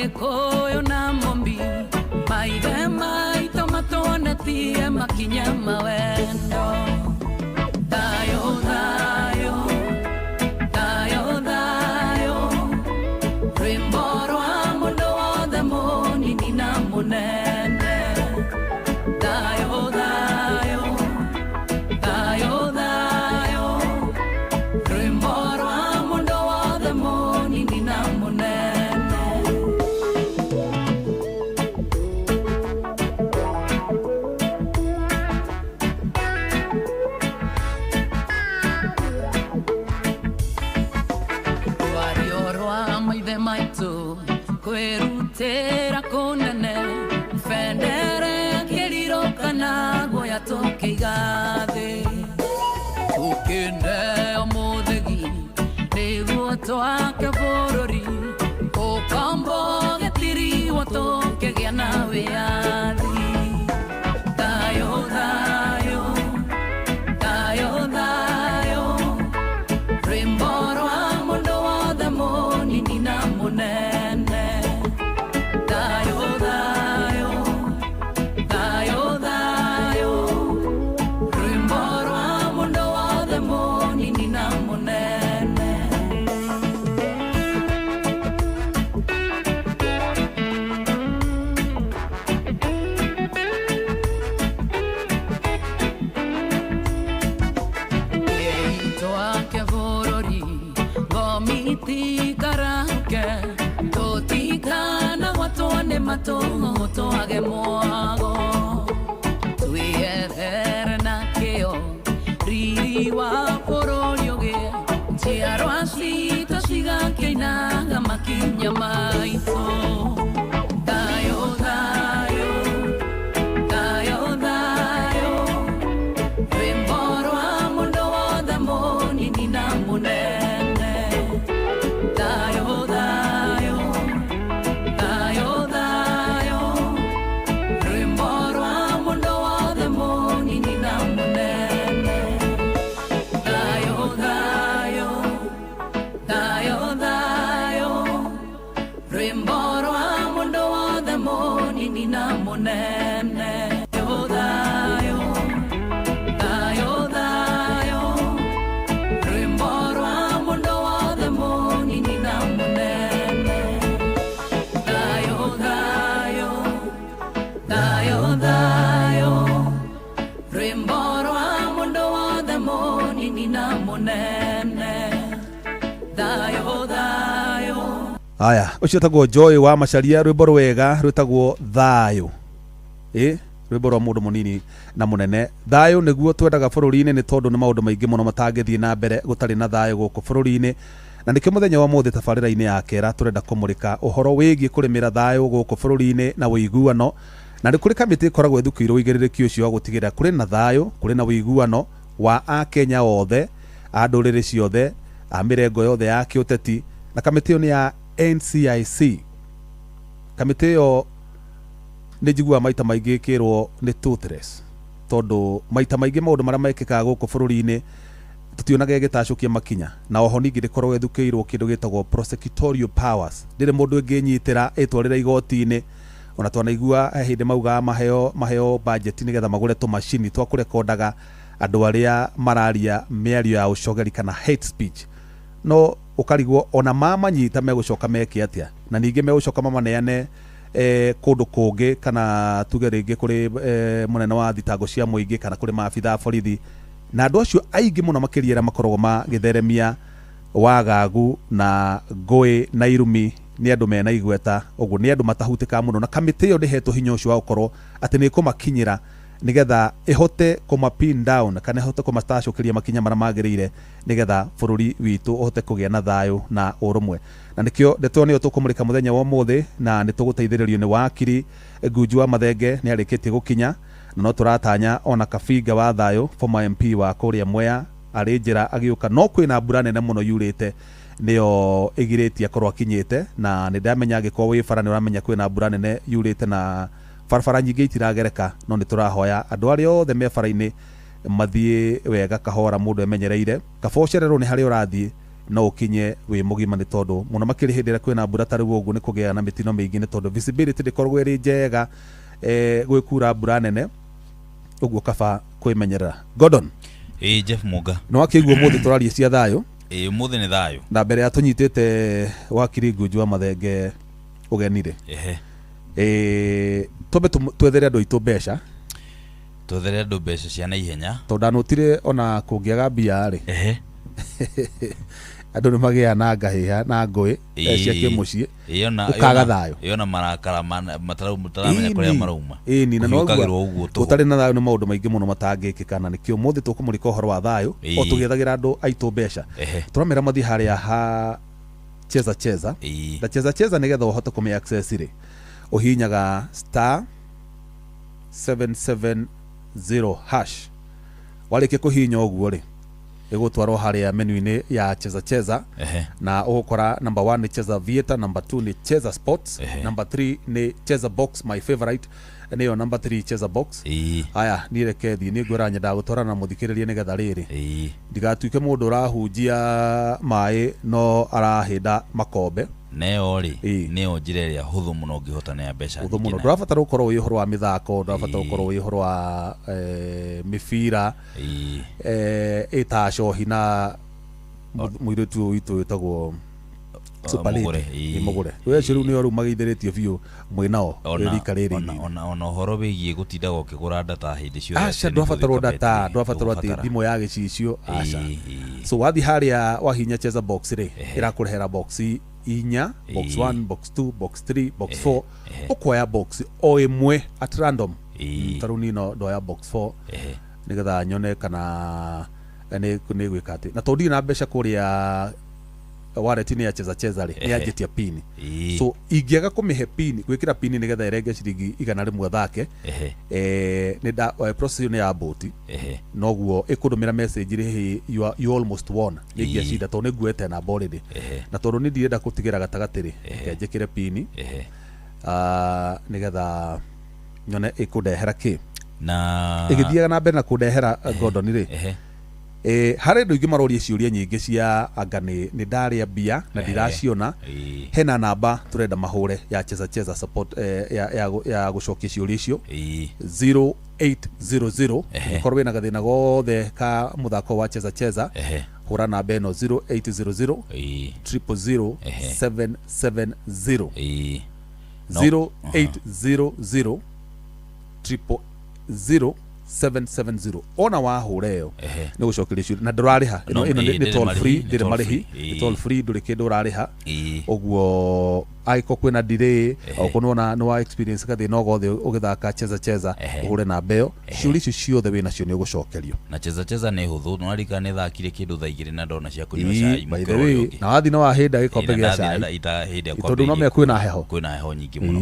Mũgĩkũyũ na Mũmbi, maithe maitũ matuonetie makinya mawendo. Thayũ, thayũ, thayũ, thayũ, rwĩmbo rwa mũndũ wothe mũnini na mũnene. Thayũ, thayũ, thayũ, thayũ, rwĩmbo rwa mũndũ wothe mũnini na mũnene. Rwario rwa maithe maitũ kwĩrutĩra kũnene, bendera ya kĩrirũ kana guoya tũkĩiga thĩ, tũkĩneo mũthĩgi nĩguo twake bũrũri, ũkombo gĩtiriwo tũkĩgĩa na wĩyathi. Thayũ, thayũ, thayũ, thayũ, rwĩmbo rwa mũndũ wothe mũnini na mũnene. Thayũ, thayũ, thayũ, thayũ, rwĩmbo rwa mũndũ wothe mũnini na mũnene. Twake bũrũri ngomitikarahuke, tũtikanagwatwo nĩ matũng'ũ twage mwago, twĩethere na kĩo riri wa bũrũri ũgĩe, njiarwa citũ cigakĩinaga makinya maitũ. Thayũ, thayũ, thayũ, thayũ, rwĩmbo rwa mũndũ wothe mũnini na mũnene. Thayũ, thayũ, thayũ, thayũ, rwĩmbo rwa mũndũ wothe mũnini na mũnene. Thayũ, thayũ, thayũ, thayũ, rwĩmbo rwa mũndũ wothe mũnini na mũnene. Thayũ, thayũ, thayũ, rwĩmbo rwa mũndũ wothe mũnini na mũnene. Thayũ, thayũ, thayũ, thayũ, rwĩmbo rwa mũndũ wothe mũnini na mũnene. Thayũ, thayũ. Aya, ũcio wĩtagwo Joy wa Macharia, rwĩmbo rwega rwĩtagwo Thayũ, ĩ rwĩmbo rwa mũndũ mũnini na mũnene. Thayũ nĩguo twendaga bũrũri-inĩ, nĩ tondũ nĩ maũndũ maingĩ mũno matangĩthiĩ na mbere gũtarĩ na thayũ gũkũ bũrũri-inĩ. Na nĩkĩo mũthenya wa mũthĩ tabarĩra-inĩ ya kera tũrenda kũmũrĩka ũhoro wĩgiĩ kũrĩmĩra thayũ gũkũ bũrũri-inĩ na ũiguano. Na nĩ kũrĩ kamĩtĩ ĩkoragwo ĩthukĩirwo ũigĩrĩrĩki ũcio wa gũtigĩrĩra kũrĩ na thayũ, kũrĩ na ũiguano wa Akenya othe, a ndũrĩrĩ ciothe, a mĩrengo yothe ya kĩũteti, na kamĩtĩ ĩyo nĩ ya NCIC. Kamĩtĩ ĩyo nĩ njiguaga maita maingĩ ĩkĩrwo nĩ toothless, tondũ maita maingĩ maũndũ marĩa mekĩkaga gũkũ bũrũri-inĩ tũtionaga ĩgĩtacũkia makinya. Na oho ningĩ ndĩkoragwo ĩthukĩirwo kĩndũ gĩtagwo prosecutorial powers, ndĩrĩ mũndũ ĩngĩnyitĩra ĩtwarĩre igoti-inĩ. Ona twanaigua he hĩndĩ maugaga maheo budget nĩgetha magũre tũmacini twa kũrekondaga andũ arĩa mararia mĩario ya ũcogeri kana hate speech, no ũkarigwo ona mamanyita megũcoka meke atĩa, na ningĩ megũcoka mamaneane kũndũ kũngĩ, kana tuge rĩngĩ kũrĩ mũnene wa thitango cia mũingĩ kana kũrĩ maabitha a borithi. Na andũ acio aingĩ mũno makĩria arĩa makoragwo magĩtheremia wagagu na ngũĩ na irumi nĩ andũ mena igweta, ũguo nĩ andũ matahutĩkaga mũno. Na kamĩtĩ ĩyo ndĩhetwo hinya ũcio wa gũkorwo atĩ nĩ ĩkũmakinyĩra nĩgetha ĩhote kũma pin down kana ĩhote kũmatacũkĩria makinya marĩa magĩrĩire nĩgetha bũrũri witũ ũhote kũgĩa na thayũ na ũrũmwe. Na nĩkĩo ndeto nĩyo tũkũmũrĩka mũthenya wa ũmũthĩ, na nĩ tũgũteithĩrĩrio nĩ wakiri Ngunju wa Mathenge, nĩ arĩkĩtie gũkinya, na no tũratanya ona Kabinga wa Thayũ, former MP wa kũrĩa Mwea, arĩ njĩra agĩũka, no kwĩna mbura nene mũno yurĩte nĩyo ĩgirĩtie akorwo akinyĩte. Na nĩ ndamenya angĩkorwo wĩ bara nĩ ũramenya kwĩna mbura nene yurĩte na barabara nyingĩ itiragereka, no nĩ tũrahoya andũ arĩa othe me bara-inĩ mathiĩ wega kahora, mũndũ emenyereire, kaba ũcererwo nĩ harĩa ũrathiĩ. No ũkinye wĩ mũgima, nĩ tondũ mũno makĩria hĩndĩ ĩrĩa kwĩna mbura ta rĩu ũguo, nĩ kũgĩa na mĩtino mĩingĩ, nĩ tondũ visibility ndĩkoragwo ĩrĩ njega gwĩkura mbura nene ũguo, kaba kwĩmenyerera. Gordon. Ĩĩ, Jeff Muga. Nĩ wakĩigua ũmũthĩ tũraria cia thayũ. Ĩĩ, ũmũthĩ nĩ thayũ. Na mbere ya tũnyitĩte wakiri Ngunju wa Mathenge ũgeni-rĩ, twambe twethere andũ aitũ mbeca. Twethere andũ mbeca cia naihenya. Tondũ ndanotire ona kũngĩaga mbia rĩ, andũ nĩ magĩaga na ngahĩha na ngũĩ cia kĩmũciĩ. Ĩĩ, ona Ũkaga thayũ. Ĩĩ, ona marakara mataramenya kũrĩa marauma. Ĩni, na noguo Kũhiũkagĩrwo ũguo tũhũ. Gũtarĩ na thayũ nĩ maũndũ maingĩ mũno matangĩkĩka, na nĩkĩo ũmũthĩ tũkũmũrĩka ũhoro wa thayũ o tũgĩethagĩra andũ aitũ mbeca. Tũramera mathiĩ harĩa ha Cheza Cheza. Na Cheza Cheza, nĩgetha ũhote kũmĩ access rĩ, ũhihinyaga *770#. Warĩkia kũhihinya ũguo rĩ, ĩgũtwarwo harĩa menu-inĩ ya Cheza Cheza, na ũgũkora number 1 nĩ Cheza Aviator, number 2 nĩ Cheza Sports, number 3 nĩ Cheza Box. My favorite nĩyo number 3, Cheza Box. Aya, niĩ reke thiĩ, niĩ ngwĩra nyendaga gũtwarana na mũthikĩrĩria nĩgetha rĩrĩ ndigatuĩke mũndũ ũrahunjia maĩ no arahĩnda makombe. Neyo rĩ, nĩyo njĩra ĩrĩa hũthũ mũno ũngĩhotana ya mbeca ũthũ nyingĩ mũno. Nayo. Ndũrabatara gũkorwo wĩ ũhoro wa mĩthako, ndũrabatara gũkorwo wĩ ũhoro wa mĩbira, ĩta cohi na mũirĩtu ũyũ witũ wĩtagwo Super Lady. Mũgũre, Ĩ, Mũgũre rĩu acio rĩu nĩo rĩu mageithĩrĩtio biũ mwĩnao rika rĩrĩ inini. Ona ũhoro wĩgiĩ gũtindaga ũkĩgũra data hĩndĩ ciothe Aca, atĩ nĩ ndũrabatarwo gũthiĩ data, ũkabeti, ndũrabatarwo atĩ ndũgũbatara. thimũ ya gĩcicio, aca. So wathiĩ harĩa wahinya Cheza Box rĩ, ĩrakũrehera box inya, box 1, box 2, box 3, box 4. Ũkoya box o ĩmwe at random. Ta rĩu niĩ no ndoya box 4 nĩgetha nyone kana nĩ gwĩka atĩ, na tondũ ndirĩ na mbeca kũrĩa wallet-inĩ ya Cheza Cheza rĩ, nĩ yanjĩtia pin. So ingĩaga kũmĩhe pin, gwĩkĩra pin nĩgetha ĩrenge ciringi 100 thake, nĩ nda process ĩyo nĩ ya boti, noguo ĩkũndũmĩra message rĩ, "Hey, you almost won." Nĩ ingĩacinda tondũ nĩ nguete namba already, na tondũ nĩ ndirenda gũtigĩra gatagatĩ rĩ, reke njĩkĩre pin nĩgetha nyone ĩkũndehera kĩ. Na Ĩgĩthiaga na mbere na kũndehera, Gordon rĩ, harĩ andũ aingĩ maroria ciũria nyingĩ cia anga nĩ ndarĩa mbia na ndiraciona. Hena namba tũrenda mahũre ya Cheza Cheza support, ya gũcokia ciũria icio, 0800. Ũngĩkorwo wĩna gathĩna gothe ka mũthako wa Cheza Cheza, hũra namba ĩno, 0800 000 770. No. 0800 000 770. Ona wahũra ĩyo nĩ gũcokeria ciũria na ndũrarĩha. Ĩno No, ĩno nĩ ndĩrĩ toll marĩhi, free, nĩ ndĩrĩ toll marĩhi, free, nĩ toll free, ndũrĩ kĩndũ ũrarĩha. Ũguo angĩkorwo kwĩna delay, okorwo nĩwona nĩ wa experience gathĩna o gothe ũgĩthaka Cheza Cheza, ũhũre namba ĩyo, ciũria icio ciothe wĩnacio nĩ ũgũcokerio. Na Cheza Cheza nĩ hũthũ, nĩwarikana nĩ thakire kĩndũ thaa 2 na ndona cia kũnyua cai By the mũkĩra ũrĩa way, ũngĩ. na wathiĩ na wahĩnda gĩkombe Ĩĩ, na gĩa ndathiĩ cai. na hĩndĩ ĩrĩa Tondũ no kwambĩrĩirie menya kwĩna heho. Kwĩna heho nyingĩ mũno.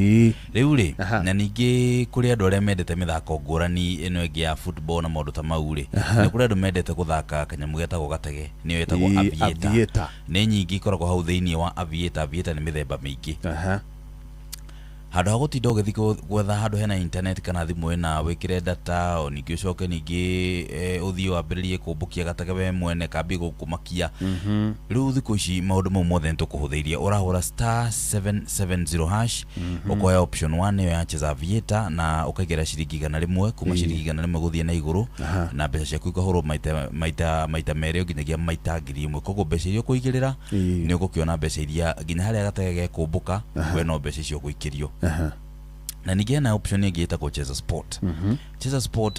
Rĩu rĩ, na ningĩ kũrĩ andũ arĩa mendete mĩthako ngũrani ĩno ĩngĩ ya football na maũndũ ta mau rĩ, nĩ kũrĩ andũ mendete gũthaka kanyamũ getagwo gatege, nĩyo ĩtagwo aviator. Aviator. Nĩ nyingĩ ikoragwo hau thĩinĩ wa aviator. Aviator nĩ mĩthemba mĩingĩ. Handũ ha gũtinda ũgĩthiĩ gwetha handũ hena internet kana thimũ ĩna wĩkĩre data, o ningĩ ũcoke ningĩ ũthiĩ wambĩrĩrie kũmbũkia gatege we mwene kambie gũkũmakia, rĩu thikũ ici maũndũ mau mothe nĩ tũkũhũthĩirie. Ũrahũra *770# ũkoya option 1, nĩyo ya Cheza Aviator, na ũkaigĩra ciringi 100, kuma ciringi 100 gũthiĩ na igũrũ, na mbeca ciaku ikahũrwo maita merĩ nginyagia maita 1000. Koguo mbeca iria ũkũigĩrĩra, nĩ ũgũkĩona mbeca iria nginya harĩa gatege gekũmbũka, we no mbeca icio ũgũikĩrio. Na ningĩ hena option ĩngĩ ĩtagwo Cheza Sport. Cheza Sport,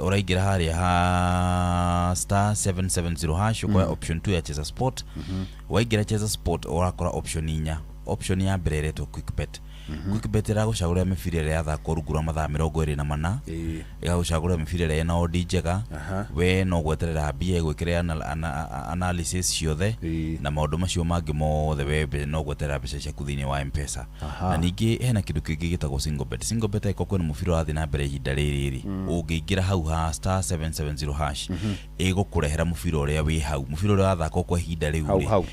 ũraingĩra harĩa ha *770# ũkoya option 2 ya Cheza Sport. Waingĩra Cheza Sport ũrakora option inya. Option ya mbere ĩretwo Quick Bet. Quick Bet ĩragũcagũrĩra mĩbira ĩrĩa yathakwo rungu rwa mathaa 24. Ĩgagũcagũrĩra mĩbira ĩrĩa ĩna ondi njega. We no gweterera mbia ĩgwĩkĩre analysis ciothe na maũndũ macio mangĩ mothe, we no gweterera mbeca ciaku thĩinĩ wa M-Pesa. Na ningĩ hena kĩndũ kĩngĩ gĩtagwo single bet. Single bet, angĩkorwo kwĩna mũbira ũrathiĩ na mbere ihinda rĩrĩ rĩ, ũngĩingĩra hau ha *770# ĩgũkũrehera mũbira ũrĩa wĩ hau, mũbira ũrĩa wathakwo kwa ihinda rĩu Hau rĩ, hau.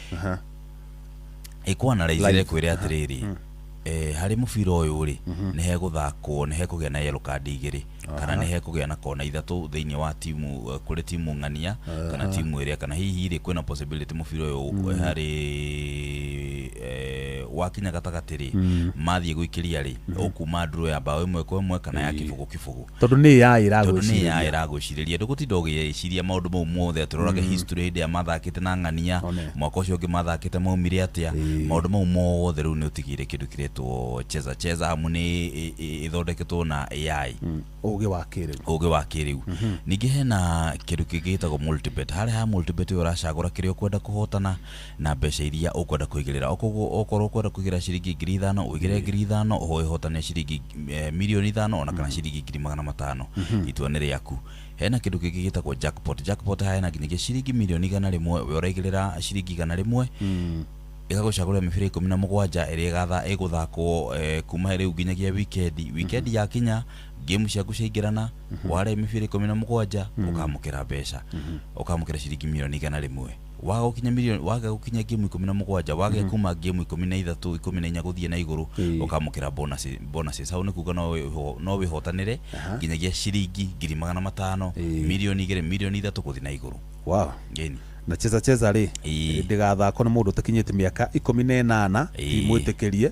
Ĩkũ-analyze Live. ĩkwĩre atĩrĩrĩ, Harĩ mũbira ũyũ rĩ, nĩ hegũthakwo, nĩ hekũgĩa na yellow card 2 kana nĩ hekũgĩa na kona 3 thĩinĩ wa timu, kũrĩ timu ng'ania kana timu ĩrĩa, kana hihi rĩ kwĩna possibility mũbira ũyũ harĩ wakinya gatagatĩ rĩ, mathiĩ gũikĩria rĩ, ũkuma draw ya bao 1-1 kana ya 0-0. Tondũ nĩ AI Tondũ nĩ AI ĩragwĩcirĩria, ndũgũtinda ũgĩciria maũndũ mau mothe, tũrorage history hĩndĩ ĩrĩa mathakĩte na ng'ania, mwaka ũcio ũngĩ mathakĩte maumire atĩa, maũndũ mau mothe rĩu nĩ ũtigĩire kĩndũ kĩretwo cheza cheza, amu nĩ ĩthondeketwo na AI. Ũgĩ wa kĩrĩu. Ũgĩ wa kĩrĩu. Ningĩ hena kĩndũ kĩngĩ gĩtagwo multibet. Harĩa ha multibet ũracagũra kĩrĩa ũkwenda kũhotana na mbeca iria ũkwenda kũigĩrĩra. Okorwo ũkwenda kũigĩrĩra ciringi 5,000, ũigĩrĩre 5,000, ũhotane ciringi 5,000,000 ona kana ciringi 500,000. Itua nĩ rĩaku. Hena kĩndũ kĩngĩ gĩtagwo jackpot. Jackpot haha hena nginyagia ciringi 100,000,000, we ũraigĩrĩra ciringi 100 ĩgagũcagũrĩra mĩbira 17 ĩrĩa ĩgũthakwo kuma rĩu nginyagia weekend. Weekend yakinya, game ciaku ciaingĩrana, warĩa mĩbira 17, ũkamũkĩra mbeca, ũkamũkĩra ciringi 100,000,000. Waga gũkinya milioni, waga gũkinya game 17, waga kuma game 13, 14 gũthiĩ na igũrũ, ũkamũkĩra bonuses. Hau nĩ kuga no wĩhotanĩre nginyagia ciringi 500,000, 2,000,000, 3,000,000 gũthiĩ na igũrũ. Wow. Na cheza cheza rĩ, ndĩgathakwo nĩ mũndũ ũtakinyĩte mĩaka 18, timwĩtĩkĩrie,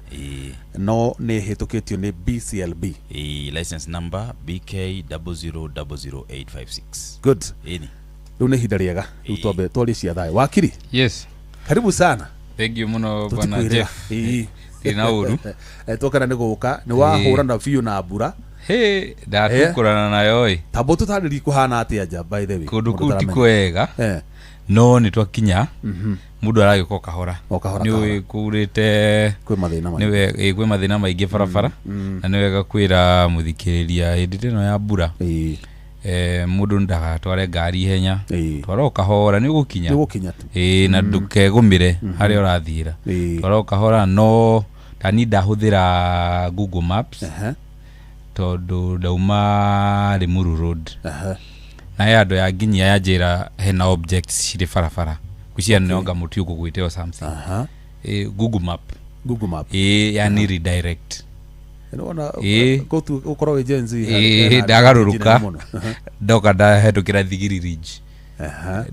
no nĩ ĩhĩtũkĩtio nĩ BCLB. License number BK 0000856. Good. Rĩu nĩ ihinda rĩega, rĩu twambe twarie cia thayũ. Wakiri? Yes. Karibu sana. Thank you mũno bwana Jeff. Ndina ũru. Twakena nĩ gũka, nĩ wahũrana biũ na mbura. He, ndatukũrana nayo ĩ. Tambo tũtarĩrie kũhana atĩa nja, by the way. Kũndũ kũu ti kwega. No nĩ twakinya, mũndũ aragĩũka o kahora. Nĩ ũĩ kũurĩte, kwĩ mathĩna maingĩ. Kwĩ mathĩna maingĩ barabara, na nĩ wega kwĩra mũthikĩrĩria hĩndĩ ĩno ya mbura, mũndũ ndagatware ngari ihenya, twara o kahora nĩ ũgũkinya. Nĩ ũgũkinya tu. Na ndũkegũmĩre harĩa ũrathiĩra. Twara o kahora, no ta niĩ ndahũthĩra Google Maps, tondũ ndauma Limuru Road. Na he andũ ya nginyia ya njĩra hena objects cirĩ barabara, gwĩciria nĩ onga mũtĩ ũkũgwĩte or something. Google Map. Google Map. Yani redirect. Ũkorwo wĩ Gen Z. Ndagarũrũka, ndoka ndahĩtũkĩra Thigiri Ridge,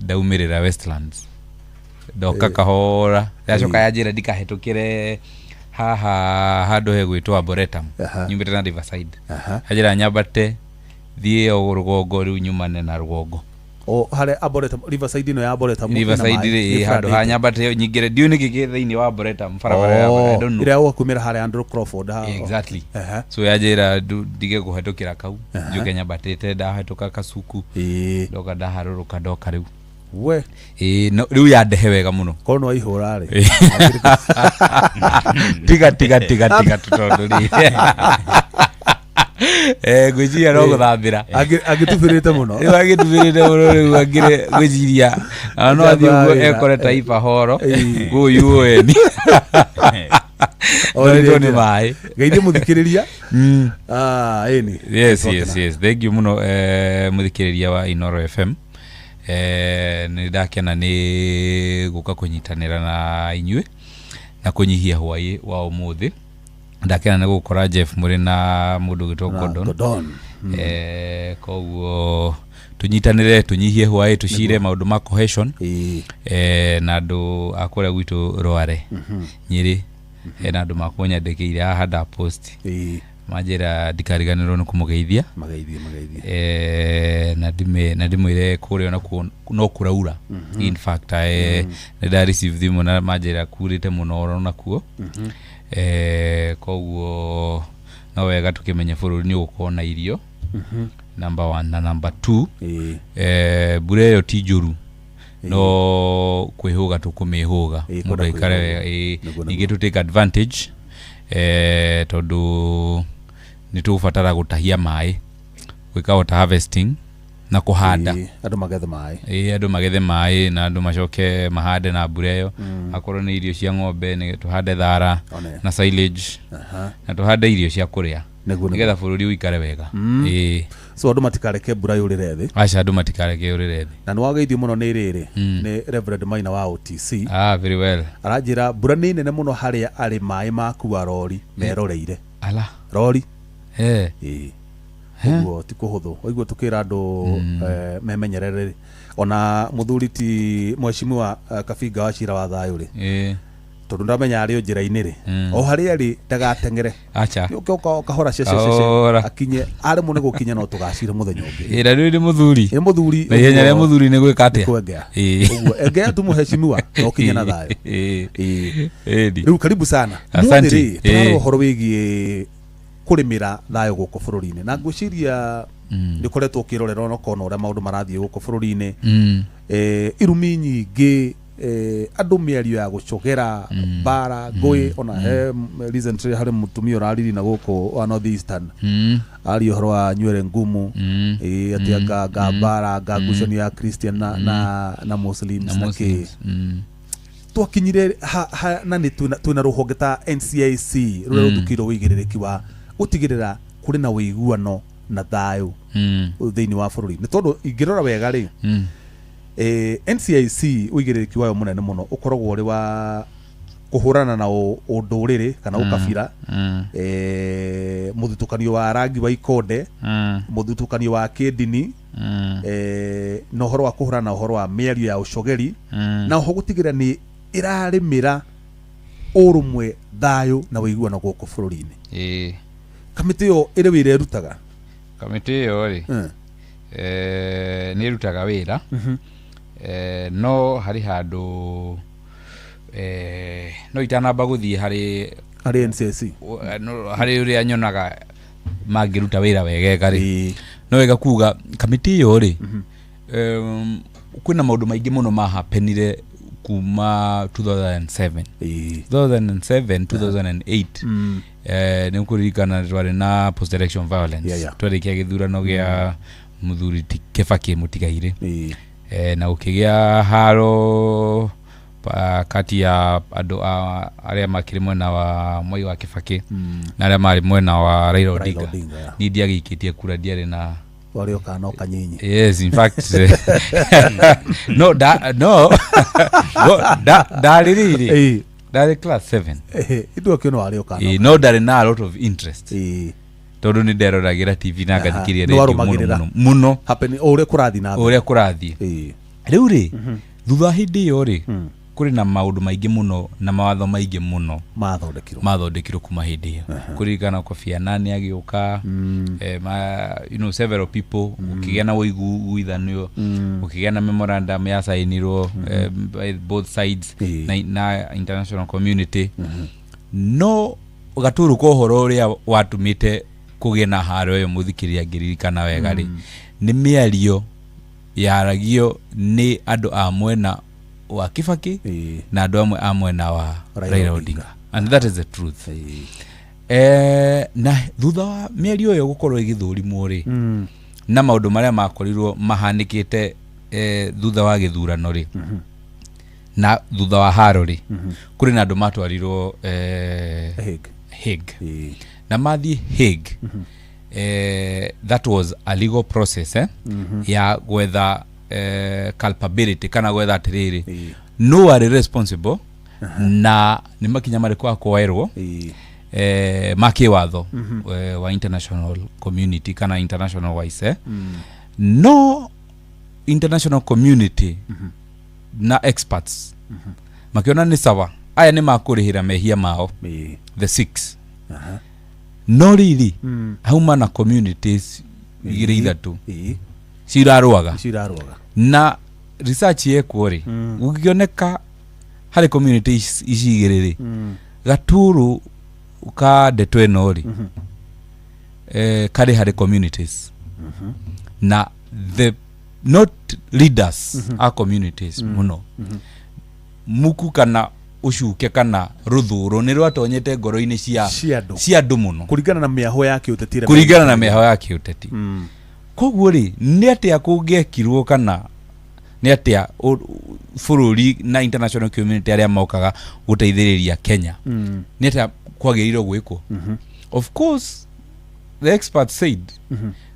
ndaumĩrĩra Westlands, ndoka kahora, yacoka ya njĩra ndikahĩtũkĩre haha handũ hegwĩtwo Arboretum, nyumĩte na Riverside. Yanjĩra nyambate thiĩ o rũgongo rĩu nyumane na rũgongo. O harĩa Arboretum, Riverside ĩno ya Arboretum, Riverside rĩ, handũ ha nyambate nyingĩre, ndiũĩ nĩkĩ kĩ thĩinĩ wa Arboretum, barabara ya I don't know. Ĩrĩa ũgakumĩra harĩa Andrew Crawford. Exactly. So yanjĩra ndige kũhetũkĩra kau, njũke nyambatĩte ndahĩtũka Kasuku, ndoka ndaharũrũka ndoka rĩu. We. No, rĩu yandehe wega mũno. Korwo no waihũra rĩ. Tiga tiga tiga tiga tondũ rĩ. Ngwĩciria no gũthambĩra. Angĩtubĩrĩte mũno. Rĩu angĩtubĩrĩte mũno rĩu angĩrĩ ngwĩciria no athiĩ ũguo ekore Taifa Hall kũu UN. Orĩtwo nĩ maĩ. Geithie mũthikĩrĩria. Ĩni. Yes, yes, yes. Thank you mũno mũthikĩrĩria wa Inoro FM. Nĩ ndakena nĩ gũka kũnyitanĩra na inyuĩ na kũnyihia hwaĩ wa ũmũthĩ. Ndakena nĩ gũkora Jeff mũrĩ na mũndũ ũgwĩtwo Gordon. Koguo tũnyitanĩre tũnyihie hwaĩ, tũcire maũndũ ma cohesion, na andũ a kũrĩa gwitũ Rware Nyĩrĩ, hena andũ makũnyandĩkĩire haha nda post manjĩra ndikariganĩrwo nĩ kũmũgeithia. Mageithie. Na ndimwĩre kũrĩa onakuo no kũraura. In fact, nĩ nda receive thimũ na manjĩra kurĩte mũno onakuo. Koguo no wega tũkĩmenye bũrũri nĩ ũgũkorwo na irio, number 1 na number 2, mbura ĩyo ti njũru, no kwĩhũga tũkũmĩhũga mũndũ aikare wega. Ningĩ tũ take advantage, tondũ nĩ tũgũbatara gũtahia maĩ, gwĩka water harvesting na kũhanda. Andũ magethe maĩ. Andũ magethe maĩ na andũ macoke mahande na mbura ĩyo. Akorwo nĩ irio cia ng'ombe nĩ tũhande thara na silage, na tũhande irio cia kũrĩa nĩgetha bũrũri ũikare wega. So andũ matikareke mbura yũrĩre thĩ. Aca, andũ matikareke yũrĩre thĩ. Na nĩ wageithio mũno nĩ rĩrĩ, nĩ Reverend Maina wa OTC. Ah, very well. Aranjĩra mbura nĩ nene mũno harĩa arĩ, maĩ makua rori meroreire. Ala. Rori. Eh. Ĩĩ, ũguo ti kũhũthũ. Waigua tũkĩra andũ memenyerere rĩ, ona mũthuri ti mheshimiwa Kabinga wa Cira wa Thayũ rĩ, tondũ ndamenya arĩ o njĩra-inĩ rĩ, o harĩa arĩ ndagateng'ere. Acha. Ũke ũkahora cece Kahora. akinye aremwo nĩ gũkinya, no tũgacira mũthenya ũngĩ. Ĩra rĩu nĩ mũthuri. Ĩ, mũthuri. Na ihenya rĩa Ũguo mũthuri nĩ gwĩka atĩa? Kwengea. Ĩĩ. Ũguo engea tu mũheshimiwa na ũkinye na thayũ. Ĩĩ. Ĩĩ. Ĩni. Rĩu karibu sana. Asante. Mũthĩ rĩ, tũrarora Ĩĩ. ũhoro wĩgiĩ kũrĩmĩra thayũ gũkũ bũrũri-inĩ, na ngwĩciria nĩ ũkoretwo ũkĩrorera ona ũkona ũrĩa maũndũ marathiĩ gũkũ bũrũri-inĩ. Irumi nyingĩ, andũ mĩario ya gũcogera mbara, ngũĩ, ona he recently harĩ mũtumia ũrariri na gũkũ wa North Eastern, aria ũhoro wa nywere ngumu. Ĩ, atĩ anga mbara, anga ngucanio ya Christian na Muslims Na na kĩ. Muslims. Twakinyire ha, ha, na nĩ twĩna rũhonge ta NCIC rũrĩa rũthukĩirwo wĩigĩrĩrĩki wa gũtigĩrĩra kũrĩ na ũiguano na thayũ thĩinĩ wa bũrũri, nĩ tondũ ingĩrora wega rĩ, NCIC ũigĩrĩrĩki wayo mũnene mũno ũkoragwo ũrĩ wa kũhũrana na ũndũrĩrĩ kana ũkabira, mũthutũkanio wa rangi wa ikonde, mũthutũkanio wa kĩndini, na ũhoro wa kũhũrana na ũhoro wa mĩario ya ũcogeri, na oho gũtigĩrĩra nĩ ĩrarĩmĩra ũrũmwe, thayũ na ũiguano gũkũ bũrũri-inĩ. Kamĩtĩ ĩyo ĩrĩ wĩra ĩrutaga? Kamĩtĩ ĩyo rĩ, nĩ ĩrutaga wĩra, no harĩ handũ, no itanamba gũthiĩ harĩ harĩ NCIC, no, harĩ ũrĩa nyonaga mangĩruta wĩra wegega rĩ, no wega kuga kamĩtĩ ĩyo rĩ, kwĩna maũndũ maingĩ mũno mahapenire kuma 2007, 2007 2008. Nĩ ũkũririkana twarĩ na post election violence. Twarĩkia gĩthurano gĩa mũthuri ti Kĩbakĩ mũtigairĩ, na gũkĩgĩa haro kati ya andũ a arĩa makĩrĩ mwena wa Mwai wa Kĩbakĩ na arĩa marĩ mwena wa Raila Raila Odinga. Odinga, yeah. Niĩ ndiagĩikĩtie kura, ndiarĩ na Warĩ o kana o kanyinyi. Yes, in fact, no, da, no, no, da, ndarĩ rĩrĩ, ndarĩ class 7. Ithuĩ akĩona warĩ o kana. No ndarĩ na a lot of interest, tondũ nĩ nderoragĩra TV na ngathikĩrĩria Nĩ radio mũno. warũmagĩrĩra. Mũno mũno. O ũrĩa kũrathiĩ na mbere. Ũrĩa kũrathiĩ. Rĩu rĩ, thutha wa hĩndĩ ĩyo rĩ, kũrĩ na maũndũ maingĩ mũno na mawatho maingĩ mũno mathondekirwo. Mathondekirwo kuma hĩndĩ ĩyo. Kũririkana Kofi Annan agĩũka, several people, gũkĩgĩa na ũiguithanio, gũkĩgĩa na memorandum yacainirwo by both sides na international community. No gatũrũ ka ũhoro ũrĩa watũmĩte kũgĩe na haro ĩyo, mũthikĩrĩria ngĩririkana wega rĩ, nĩ mĩario yaragio nĩ andũ a mwena wa Kĩbakĩ na andũ amwe a mwena wa Raila Raila Odinga. Odinga, and that is the truth. Na thutha wa mĩario ĩyo gũkorwo ĩgĩthũrimwo rĩ, na maũndũ marĩa makorirwo mahanĩkĩte thutha wa gĩthurano rĩ, na thutha wa haro rĩ, kũrĩ na andũ matwarirwo Hague. Hague. Na mathiĩ Hague, that was a legal process, ya gwetha culpability kana gwetha atĩrĩrĩ, no arĩ responsible na nĩ makinya marĩkũ akoerwo ma kĩwatho wa international community kana international wise. No international community na experts makiona nĩ sawa, aya nĩ makũrĩhĩra mehia mao, the six. No rĩrĩ, hauma na communities igĩrĩ ithatũ cirarũaga. Icio irarũaga. Na research yekwo rĩ, gũkĩoneka harĩ community ici igĩrĩ rĩ, gatũrũ ka ndeto ĩno rĩ, karĩ harĩ communities na the not leaders a communities mũno, muku kana ũcuke kana rũthũro nĩ rwatonyete ngoro-inĩ cia cia andũ. Cia andũ mũno. Kũringana na mĩahũ ya kĩũteti ĩrĩa Kũringana na mĩhao ya kĩũteti. Koguo rĩ, nĩ atĩa kũngĩekirwo kana nĩ atĩa bũrũri na international community arĩa mokaga gũteithĩrĩria Kenya, nĩ atĩa kwagĩrĩirwo gwĩkwo? Of course the expert said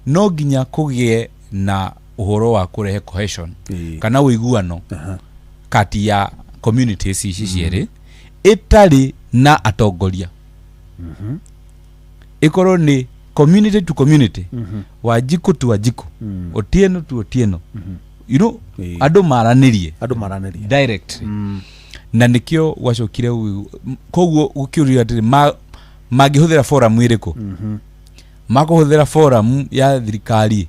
No nginya kũgĩe na ũhoro wa kũrehe cohesion kana ũiguano kati ya communities ici cierĩ ĩtarĩ na atongoria, ĩkorwo nĩ community to community, Wanjikũ to Wanjikũ, Otieno to Otieno, you know, andũ maranĩrie. Andũ maranĩrie. Direct. Na nĩkĩo gwacokire koguo gũkĩũrio atĩrĩ, mangĩhũthĩra forum ĩrĩkũ? Makũhũthĩra forum ya thirikari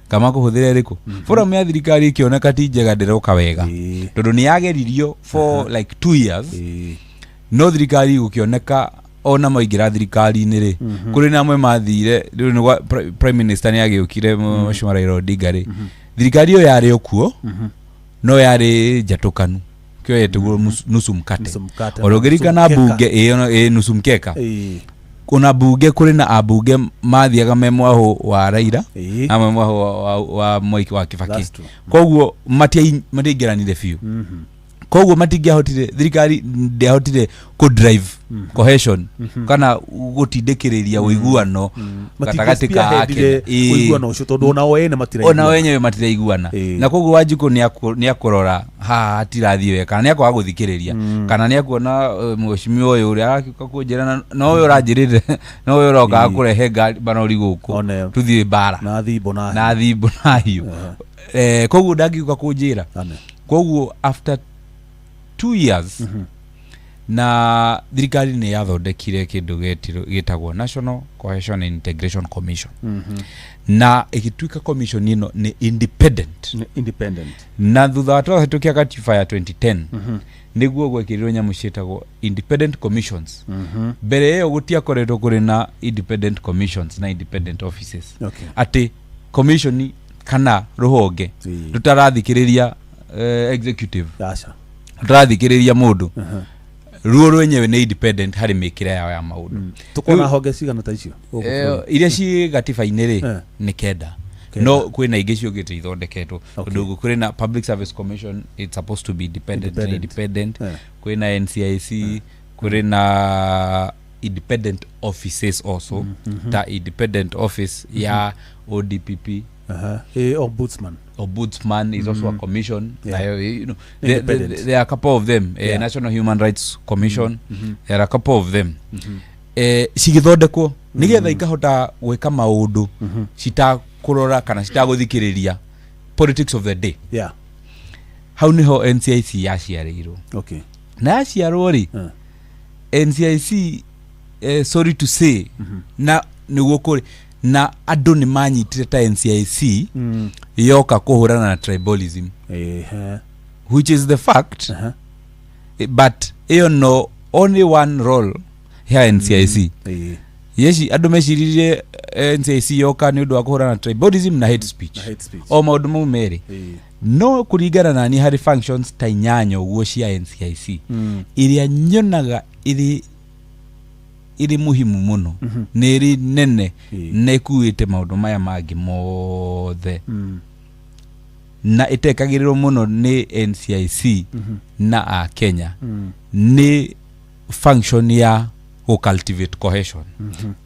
kana makũhũthĩra ĩrĩkũ? Forum ya thirikari ĩkĩoneka ti njega, ndĩroka wega, tondũ nĩ yageririo for like 2 years, no thirikari gũkĩoneka ona maingĩra thirikari-inĩ rĩ, kũrĩ na amwe mathire rĩu nĩ prime minister nĩ agĩũkire, Mheshimiwa Raila Odinga rĩ, thirikari ĩyo yarĩ o kuo no yarĩ njatũkanu, kĩo yetagwo nusu mkate. Nusu mkate. Ona ũngĩririkana Nusu mkeka. bunge ĩyo ĩ nusu mkeka. Ona bunge kũrĩ na ambunge mathiaga me mwahũ wa Raila na me mwahũ wa Mwai wa Kibaki. That's true. Koguo matiaingĩranire biũ. Koguo matingĩahotire, thirikari ndĩahotire kũ drive cohesion kana gũtindĩkĩrĩria ũiguano gatagatĩ ka Matingĩ-spearheadire Akenya. Ĩĩ. ũiguano ũcio tondũ onao ene matiraiguana. Ona wenyewe matiraiguana. Na koguo Wanjikũ nĩ akũrora haha hatirathiĩ wega, kana nĩ akwaga gũthikĩrĩria, kana nĩ akuona mheshimiwa ũyũ ũrĩa arakĩũka kũnjĩra no ũyũ ũranjĩrĩte, no ũyũ ũrokaga kũrehe ngari marori gũkũ One. tũthiĩ mbara na thimbo na na thimbo na hiũ. Koguo ndangĩũka kũnjĩra. One. Koguo after 2 years na thirikari nĩ yathondekire kĩndũ gĩtagwo National Cohesion and Integration Commission, na ĩgĩtuĩka commission ĩno nĩ independent. Nĩ independent. Na thutha wa twahĩtũkia katiba ya 2010 nĩguo gwekĩrirwo nyamũ ciĩtagwo independent commissions. Mbere ĩyo gũtiakoretwo kũrĩ na independent commissions na independent offices, atĩ commission kana rũhonge rũtarathikĩrĩria executive, Aca. rũtarathikĩrĩria mũndũ, ruo rwenyewe nĩ independent harĩ mĩkĩre yao ya maũndũ. Tũkona honge cigana ta icio gũkũ bũrũri? Iria ciĩ gatiba-inĩ rĩ, nĩ kenda. Kenda. No kwĩna ingĩ ciũkĩte ithondeketwo, tondũ kũrĩ na Public Service Commission, it's supposed to be independent, Independent. independent. Kwĩna NCIC, kũrĩ na independent offices also, ta independent office ya ODPP. Ombudsman. Ombudsman is also a commission. Nayo, Independent. there are a couple of them. National Human Rights Commission, there are a couple of them. Cigĩthondekwo nĩgetha ikahota gwĩka maũndũ citakũrora kana citagũthikĩrĩria politics of the day. Hau nĩho NCIC yaciarĩirwo. Na yaciarwo rĩ, NCIC, sorry to say, na nĩguo kũrĩ na andũ nĩ manyitire ta NCIC yoka kũhũrana na tribalism, which is the fact. But ĩyo no only one role ya NCIC. Yeci andũ meciririe NCIC yoka nĩ ũndũ wa kũhũrana na tribalism na hate speech. Na hate speech. O maũndũ mau merĩ. No kũringana na niĩ, harĩ functions ta inyanya ũguo cia NCIC ĩrĩa nyonaga ĩrĩ muhimu mũno, nĩ ĩrĩ nene na ĩkuĩte maũndũ maya mangĩ mothe na ĩtekagĩrĩrwo mũno nĩ NCIC na a Kenya, nĩ function ya gũ cultivate cohesion,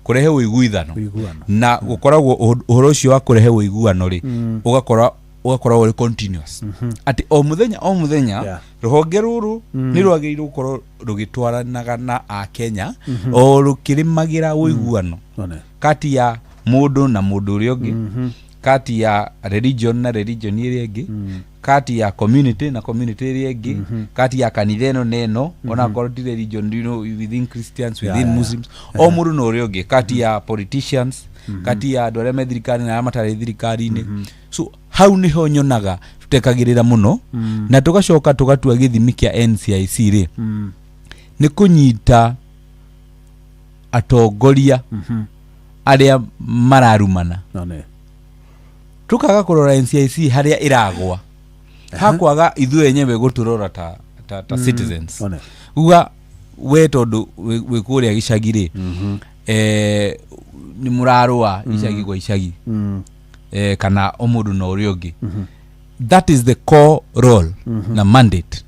kũrehe ũiguithano. Ũiguano. Na gũkoragwo ũhoro ũcio wa kũrehe ũiguano rĩ, ũgakorwo ũrĩ continuous, atĩ o mũthenya o mũthenya rũhonge rũrũ nĩ rwagĩrĩirwo gũkorwo rũgĩtwaranaga na akenya o rũkĩrĩmagĩra ũiguano One. kati ya mũndũ na mũndũ ũrĩa ũngĩ, kati ya religion na religion ĩrĩa ĩngĩ, kati ya community na community ĩrĩa ĩngĩ, kati ya kanitha ĩno na ĩno, onakorwo ti religion, within Christians, within Muslims, o mũndũ na ũrĩa ũngĩ, kati ya politicians, kati ya andũ arĩa me thirikari na arĩa matarĩ thirikari-inĩ. So hau nĩho nyonaga tũtekagĩrĩra mũno. Na tũgacoka tũgatua gĩthimi kĩa NCIC rĩ, nĩ kũnyita atongoria arĩa mararumana. One. Tukaga kũrora NCIC harĩa ĩragwa, hakwaga ithuĩ enyewe gũtũrora ta citizens. One. Uga we tondũ wĩ kũrĩa gĩcagi rĩ, nĩ mũrarũa icagi kwa icagi, kana o mũndũ na ũrĩa ũngĩ. That is the core role na mandate,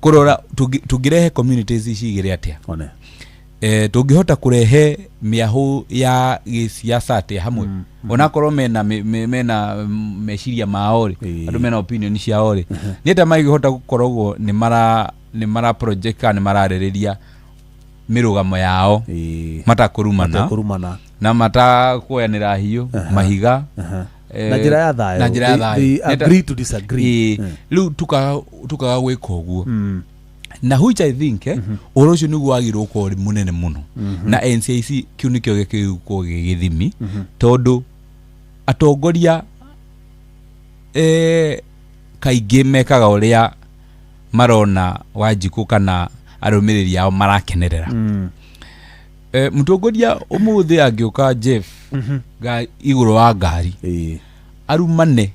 kũrora tũngĩrehe communities ici igĩrĩ atĩa. One. Tũngĩhota kũrehe mĩahũ ya gĩsiasa atĩa hamwe, onakorwo mena mena meciria mao rĩ, andũ mena opinion ciao rĩ, nĩ atĩa mangĩhota gũkoragwo nĩ mara project kana nĩ mararĩrĩria mĩrũgamo yao matakũrumana na matakuoyanĩra hiũ mahiga, na njĩra ya thayũ, na njĩra ya thayũ. They agree to disagree. Rĩu tukaga gwĩka ũguo, na which I think ũhoro ũcio nĩguo wagĩrĩirwo gũkorwo ũrĩ mũnene mũno, na NCIC kĩu nĩkĩo gĩgũkorwo gĩ gĩthimi, tondũ atongoria kaingĩ mekaga ũrĩa marona Wanjikũ kana arũmĩrĩri ao marakenerera. Mũtongoria ũmũthĩ angĩũka Jeff igũrũ wa ngari arumane,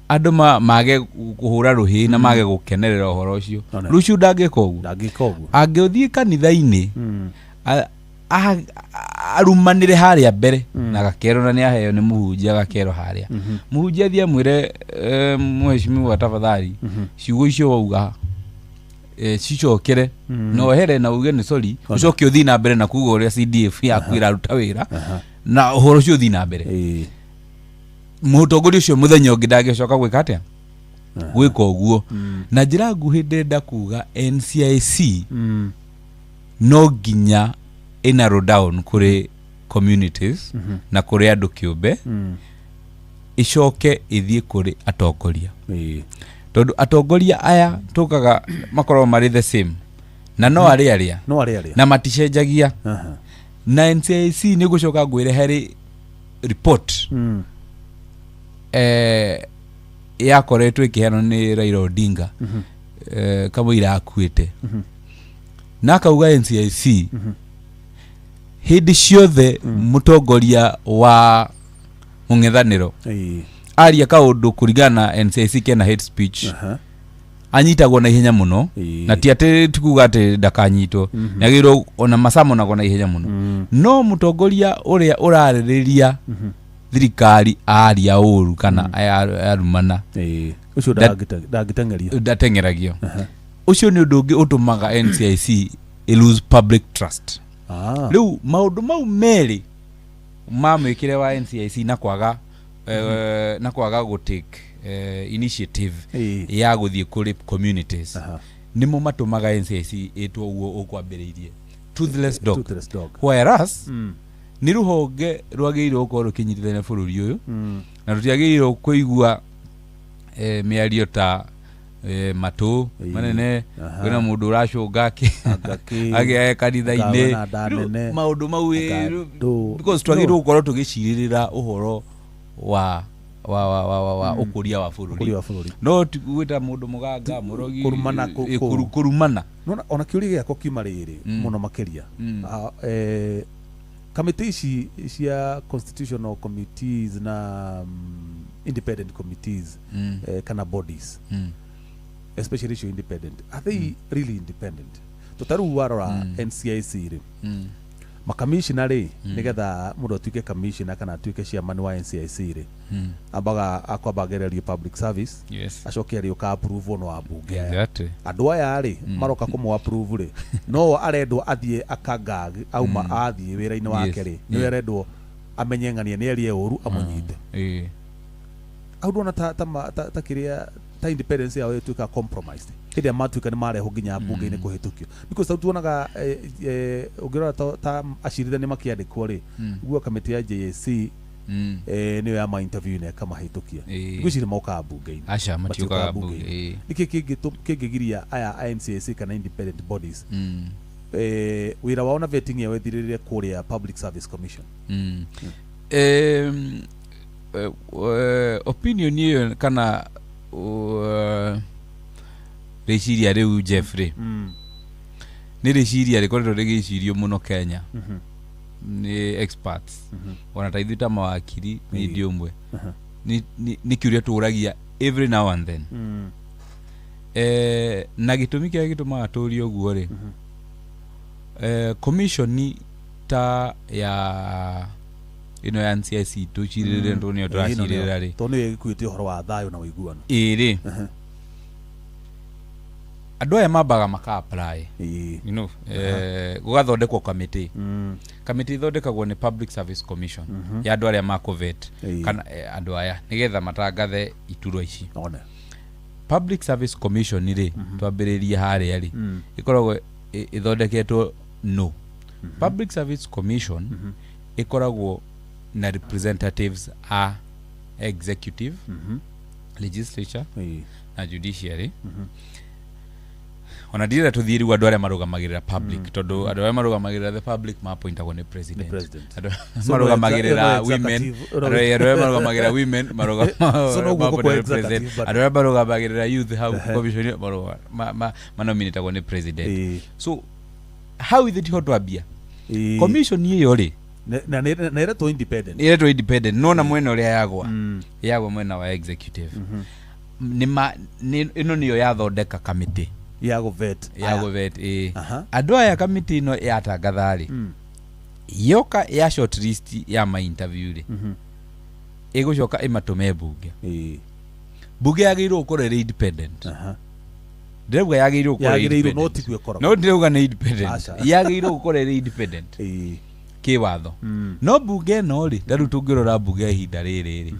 andũ mage kũhũra rũhĩ na mage gũkenerera ũhoro ũcio, rũciũ ndangĩka ũguo. Angĩthiĩ kanitha-inĩ arumanĩre harĩa mbere na gakerwo, na nĩ aheo nĩ mũhunjia agakerwo harĩa, mũhunjia athiĩ amwĩre, mheshimiwa tafadhali, ciugo icio wauga cicokere na ohere na uge nĩ sorry, ũcoke ũthiĩ na mbere na kuga ũrĩa CDF yaku ĩraruta wĩra na ũhoro ũcio ũthiĩ na mbere. Mũtongoria ũcio mũthenya ũngĩ ndangĩcoka gwĩka atĩa, gwĩka ũguo. Na njĩra nguhĩ ndĩrenda kuga NCIC no nginya ĩ narrow down kũrĩ communities na kũrĩ andũ kĩũmbe, ĩcoke ĩthiĩ kũrĩ atongoria, tondũ atongoria aya tũkaga makoragwo marĩ the same na no arĩa arĩa no arĩa arĩa na maticenjagia. Na NCIC nĩ gũcoka ngwĩre harĩ report yakoretwo ĩkĩheanwo nĩ Raila Odinga kamũira akuĩte, na akauga NCIC hĩndĩ ciothe mũtongoria wa mũng'ethanĩro aria kaũndũ kũringana na NCIC kena hate speech, anyitagwo na ihenya mũno, na ti atĩ tikuga atĩ ndakanyitwo, nĩagĩrĩirwo ona macamonagwo na ihenya mũno, no mũtongoria ũrĩa ũrarĩrĩria thirikari aria ũru kana arumana, ũcio ndangĩteng'erio, ndateng'eragio. Ũcio nĩ ũndũ ũngĩ ũtũmaga NCIC lose public trust. Rĩu maũndũ mau merĩ ma mwĩkĩre wa NCIC na kwaga na kwaga gũ take initiative ya gũthiĩ kũrĩ communities, nĩmo matũmaga NCIC ĩtwo ũguo ũkwambĩrĩirie, toothless dog. Toothless dog. Whereas nĩ rũhonge rwagĩrĩirwo gũkorwo rũkĩnyitithania bũrũri ũyũ, na rũtiagĩrĩirwo kũigua mĩario ta matũ manene, kwĩna mũndũ ũracũnga agĩae kanitha-inĩ, maũndũ mau, because twagĩrĩirwo gũkorwo tũgĩcirĩrĩra ũhoro wa wa ũkũria wa bũrũri, no gwĩta mũndũ mũganga mũrogi kũrumana. Ona kĩũria gĩakwa kiuma rĩrĩ mũno makĩria, kamĩtĩ ici cia constitutional committees na independent committees kana bodies, especially icio independent, are they really independent? Tũtarĩu warora NCIC rĩ, makamishina rĩ, nĩgetha mũndũ atuĩke kamishina kana atuĩke chairman wa NCIC rĩ, ambaga akwamba agererio public service, acoke arĩũka approve no ambunge. Andũ aya rĩ maroka kũmũ approve rĩ, no arendwo athiĩ akangag auma athiĩ wĩra-inĩ wake rĩ, nĩwe arendwo amenye ng'ania nĩ arie ũru amũnyite. Hau ndona ta kĩrĩa ta independence yao ĩtuĩka compromised hĩndĩ ĩrĩa matuĩka nĩ marehwo nginya mbunge-inĩ kũhĩtũkio, because tau tuonaga ũngĩrora ta acirithania makĩandĩkwo rĩ, guo kamĩtĩ ya JSC nĩyo ya ma interview na ĩkamahĩtũkia, ngwĩciria mokaga mbunge-inĩ. Aca matiũkaga mbunge. Nĩkĩ kĩngĩgiria aya a NCIC kana independent bodies wĩra wao na vetting yao ĩthirĩrĩre kũrĩa Public Service Commission? Opinion ĩyo kana rĩciria rĩu Jeffrey, nĩ rĩciria rĩkoretwo rĩgĩcirio mũno Kenya nĩ experts, ona ta ithuĩ ta mawakiri nĩ ndĩ ũmwe, nĩ kĩũria tũragia every now and then. Na gĩtũmi kĩrĩa gĩtũmaga tũrie ũguo rĩ, commission ta ya ĩno ya NCIC tũcirĩrĩre tondũ nĩyo tũracirĩrĩra rĩ, tondũ nĩyo ĩgĩkuĩte ũhoro wa thayũ na ũiguano ĩrĩ, Andũ aya mambaga maka apply. Ĩĩ. You know, gũgathondekwo kamĩtĩ. Kamĩtĩ ĩthondekagwo nĩ Public Service Commission ya andũ arĩa makũvet kana andũ aya nĩgetha matangathe iturwa ici. One. Public Service Commission rĩ, twambĩrĩrie harĩa rĩ, ĩkoragwo ĩthondeketwo no Public Service Commission ĩkoragwo na representatives a executive, legislature na judiciary. Ona ndirenda tũthiĩ rĩu andũ arĩa marũgamagĩrĩra public, tondũ andũ arĩa marũgamagĩrĩra the public mapointagwo nĩ president. Nĩ president. Andũ arĩa So no marũgamagĩrĩra no women, executive, no- andũ arĩa marũgamagĩrĩra women So no guoko mapointagwo kwa nĩ president. executive, but- Andũ arĩa marũgamagĩrĩra youth hau commission manominatagwo nĩ president. So hau ithe tiho twambia. Commission ĩyo rĩ, Na ĩretwo independent. ĩretwo independent, nona mwena ũrĩa yagwa, yagwa mwena wa executive. Nĩ ĩno nĩyo yathondeka kamĩtĩ Ya gũvet. Ya gũvet, ĩĩ. Aha. Andũ aya kamĩtĩ ĩno yatangatha rĩ, yoka ya short list ya ma interview rĩ, ĩgũcoka ĩmatũme mbunge. Mbunge yagĩrĩirwo gũkorwo ĩrĩ independent. Ndĩrauga yagĩrĩirwo gũkorwo ĩrĩ Yagĩrĩirwo, no independent. tiguo ĩkoragwo. No ndĩrauga nĩ independent. Aca. Yagĩrĩirwo gũkorwo ĩrĩ independent kĩwatho. No mbunge ĩno rĩ, ta rĩu tũngĩrora mbunge ya ihinda rĩrĩ rĩ,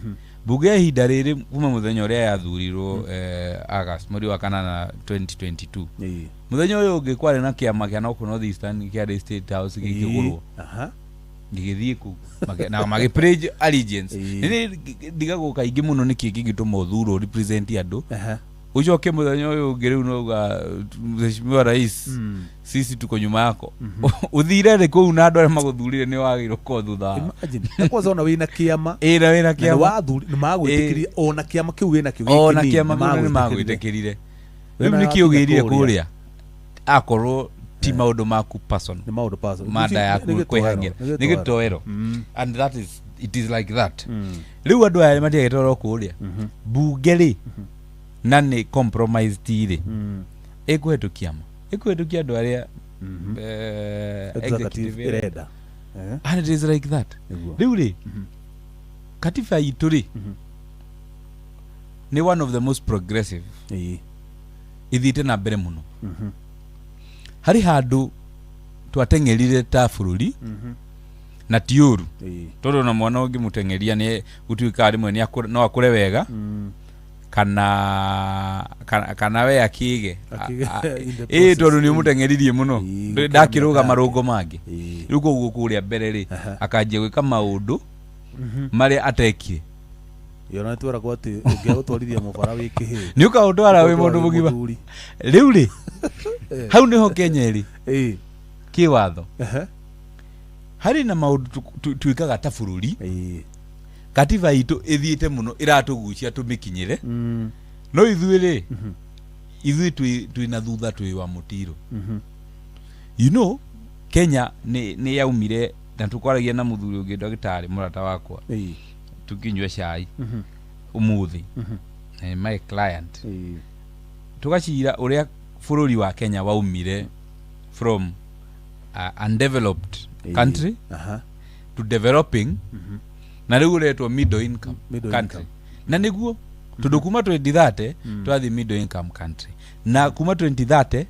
mbunge ya ihinda rĩrĩ kuma mũthenya ũrĩa yathurirwo, August mweri wa kanana 2022, mũthenya ũyũ ũngĩ kwarĩ na kĩama kĩa North North Eastern kĩarĩ State House gĩkĩgũrwo, gĩgĩthiĩ kũu na magĩ pledge allegiance. Nĩ ndigagwo kaingĩ mũno nĩkĩ kĩngĩtũma ũthurwo represent andũ, ũcoke mũthenya ũyũ ũngĩ rĩu nauga, "Mheshimiwa Rais, sisi tuko nyuma yako." Ũthire rĩ kũu na andũ arĩa magũthurire nĩ wagĩrĩirwo gũkorwo thutha wao? Imagine. Na kwanza ona wĩna kĩama, Ĩ, na wĩna na nĩ kĩama. wathuri nĩ magwĩtĩkĩrire, ona kĩama kĩu wĩna kĩo Ona gĩkĩ kĩama nĩ kĩu nĩ magwĩtĩkĩrire. magwĩtĩkĩrire. Wĩna Rĩu nĩkĩ wakinya ũgĩrire kũrĩa. kũrĩa akorwo ti maũndũ maku personal, Nĩ maũndũ personal. manda yaku Nĩ gĩtoero, kwĩhangĩra nĩ nĩ gĩtoero. gĩtoero. And that is, it is like that. Rĩu andũ aya matiagĩtwarwo kũrĩa mbunge rĩ, na nĩ compromised rĩ, ĩkũhetũkia ma ĩkũhetũkia andũ arĩa Executive executive ĩrenda. ĩrenda. And it is like that. Nĩguo. Rĩu rĩ, katiba itũ rĩ, nĩ one of the most progressive, ithiĩte na mbere mũno. Harĩ handũ twateng'erire ta bũrũri, na ti ũru, tondũ ona mwana ũngĩmũteng'eria nĩ gũtuĩkaga rĩmwe nĩ no akũre wega kana we akĩge. Akĩge in the Ĩ, process. tondũ nĩ ũmũteng'eririe mũno. Gũkĩra Ndakĩrũga mĩaka marũngo mangĩ. Rĩu koguo kũrĩa mbere rĩ, akanjia gwĩka maũndũ marĩa atekire. Ĩ, ona nĩtweragwo atĩ ũngĩaga gũtwarithia mũbara wĩ kĩhĩ, Nĩ ũkaũtwara wĩ mũndũ mũgima. Mũthuri. Rĩu rĩ, hau nĩho Kenya ĩrĩ kĩwatho. Harĩ na maũndũ twĩkaga ta bũrũri, katiba itũ ĩthiĩte mũno ĩratũgucia tũmĩkinyĩre, no ithuĩ rĩ, ithuĩ twĩna thutha, twĩ wa mũtiro. You know, Kenya nĩ yaumire na tũkwaragia na mũthuri ũngĩ, ndagĩtarĩ mũrata wakwa, tũkĩnyua cai ũmũthĩ, na nĩ my client, tũgacira ũrĩa bũrũri wa Kenya waumire from a undeveloped country to developing, na rĩu ũretwo middle income Middle country. income. Na nĩguo tondũ kuma 2030 twathiĩ middle income country, na kuma 2030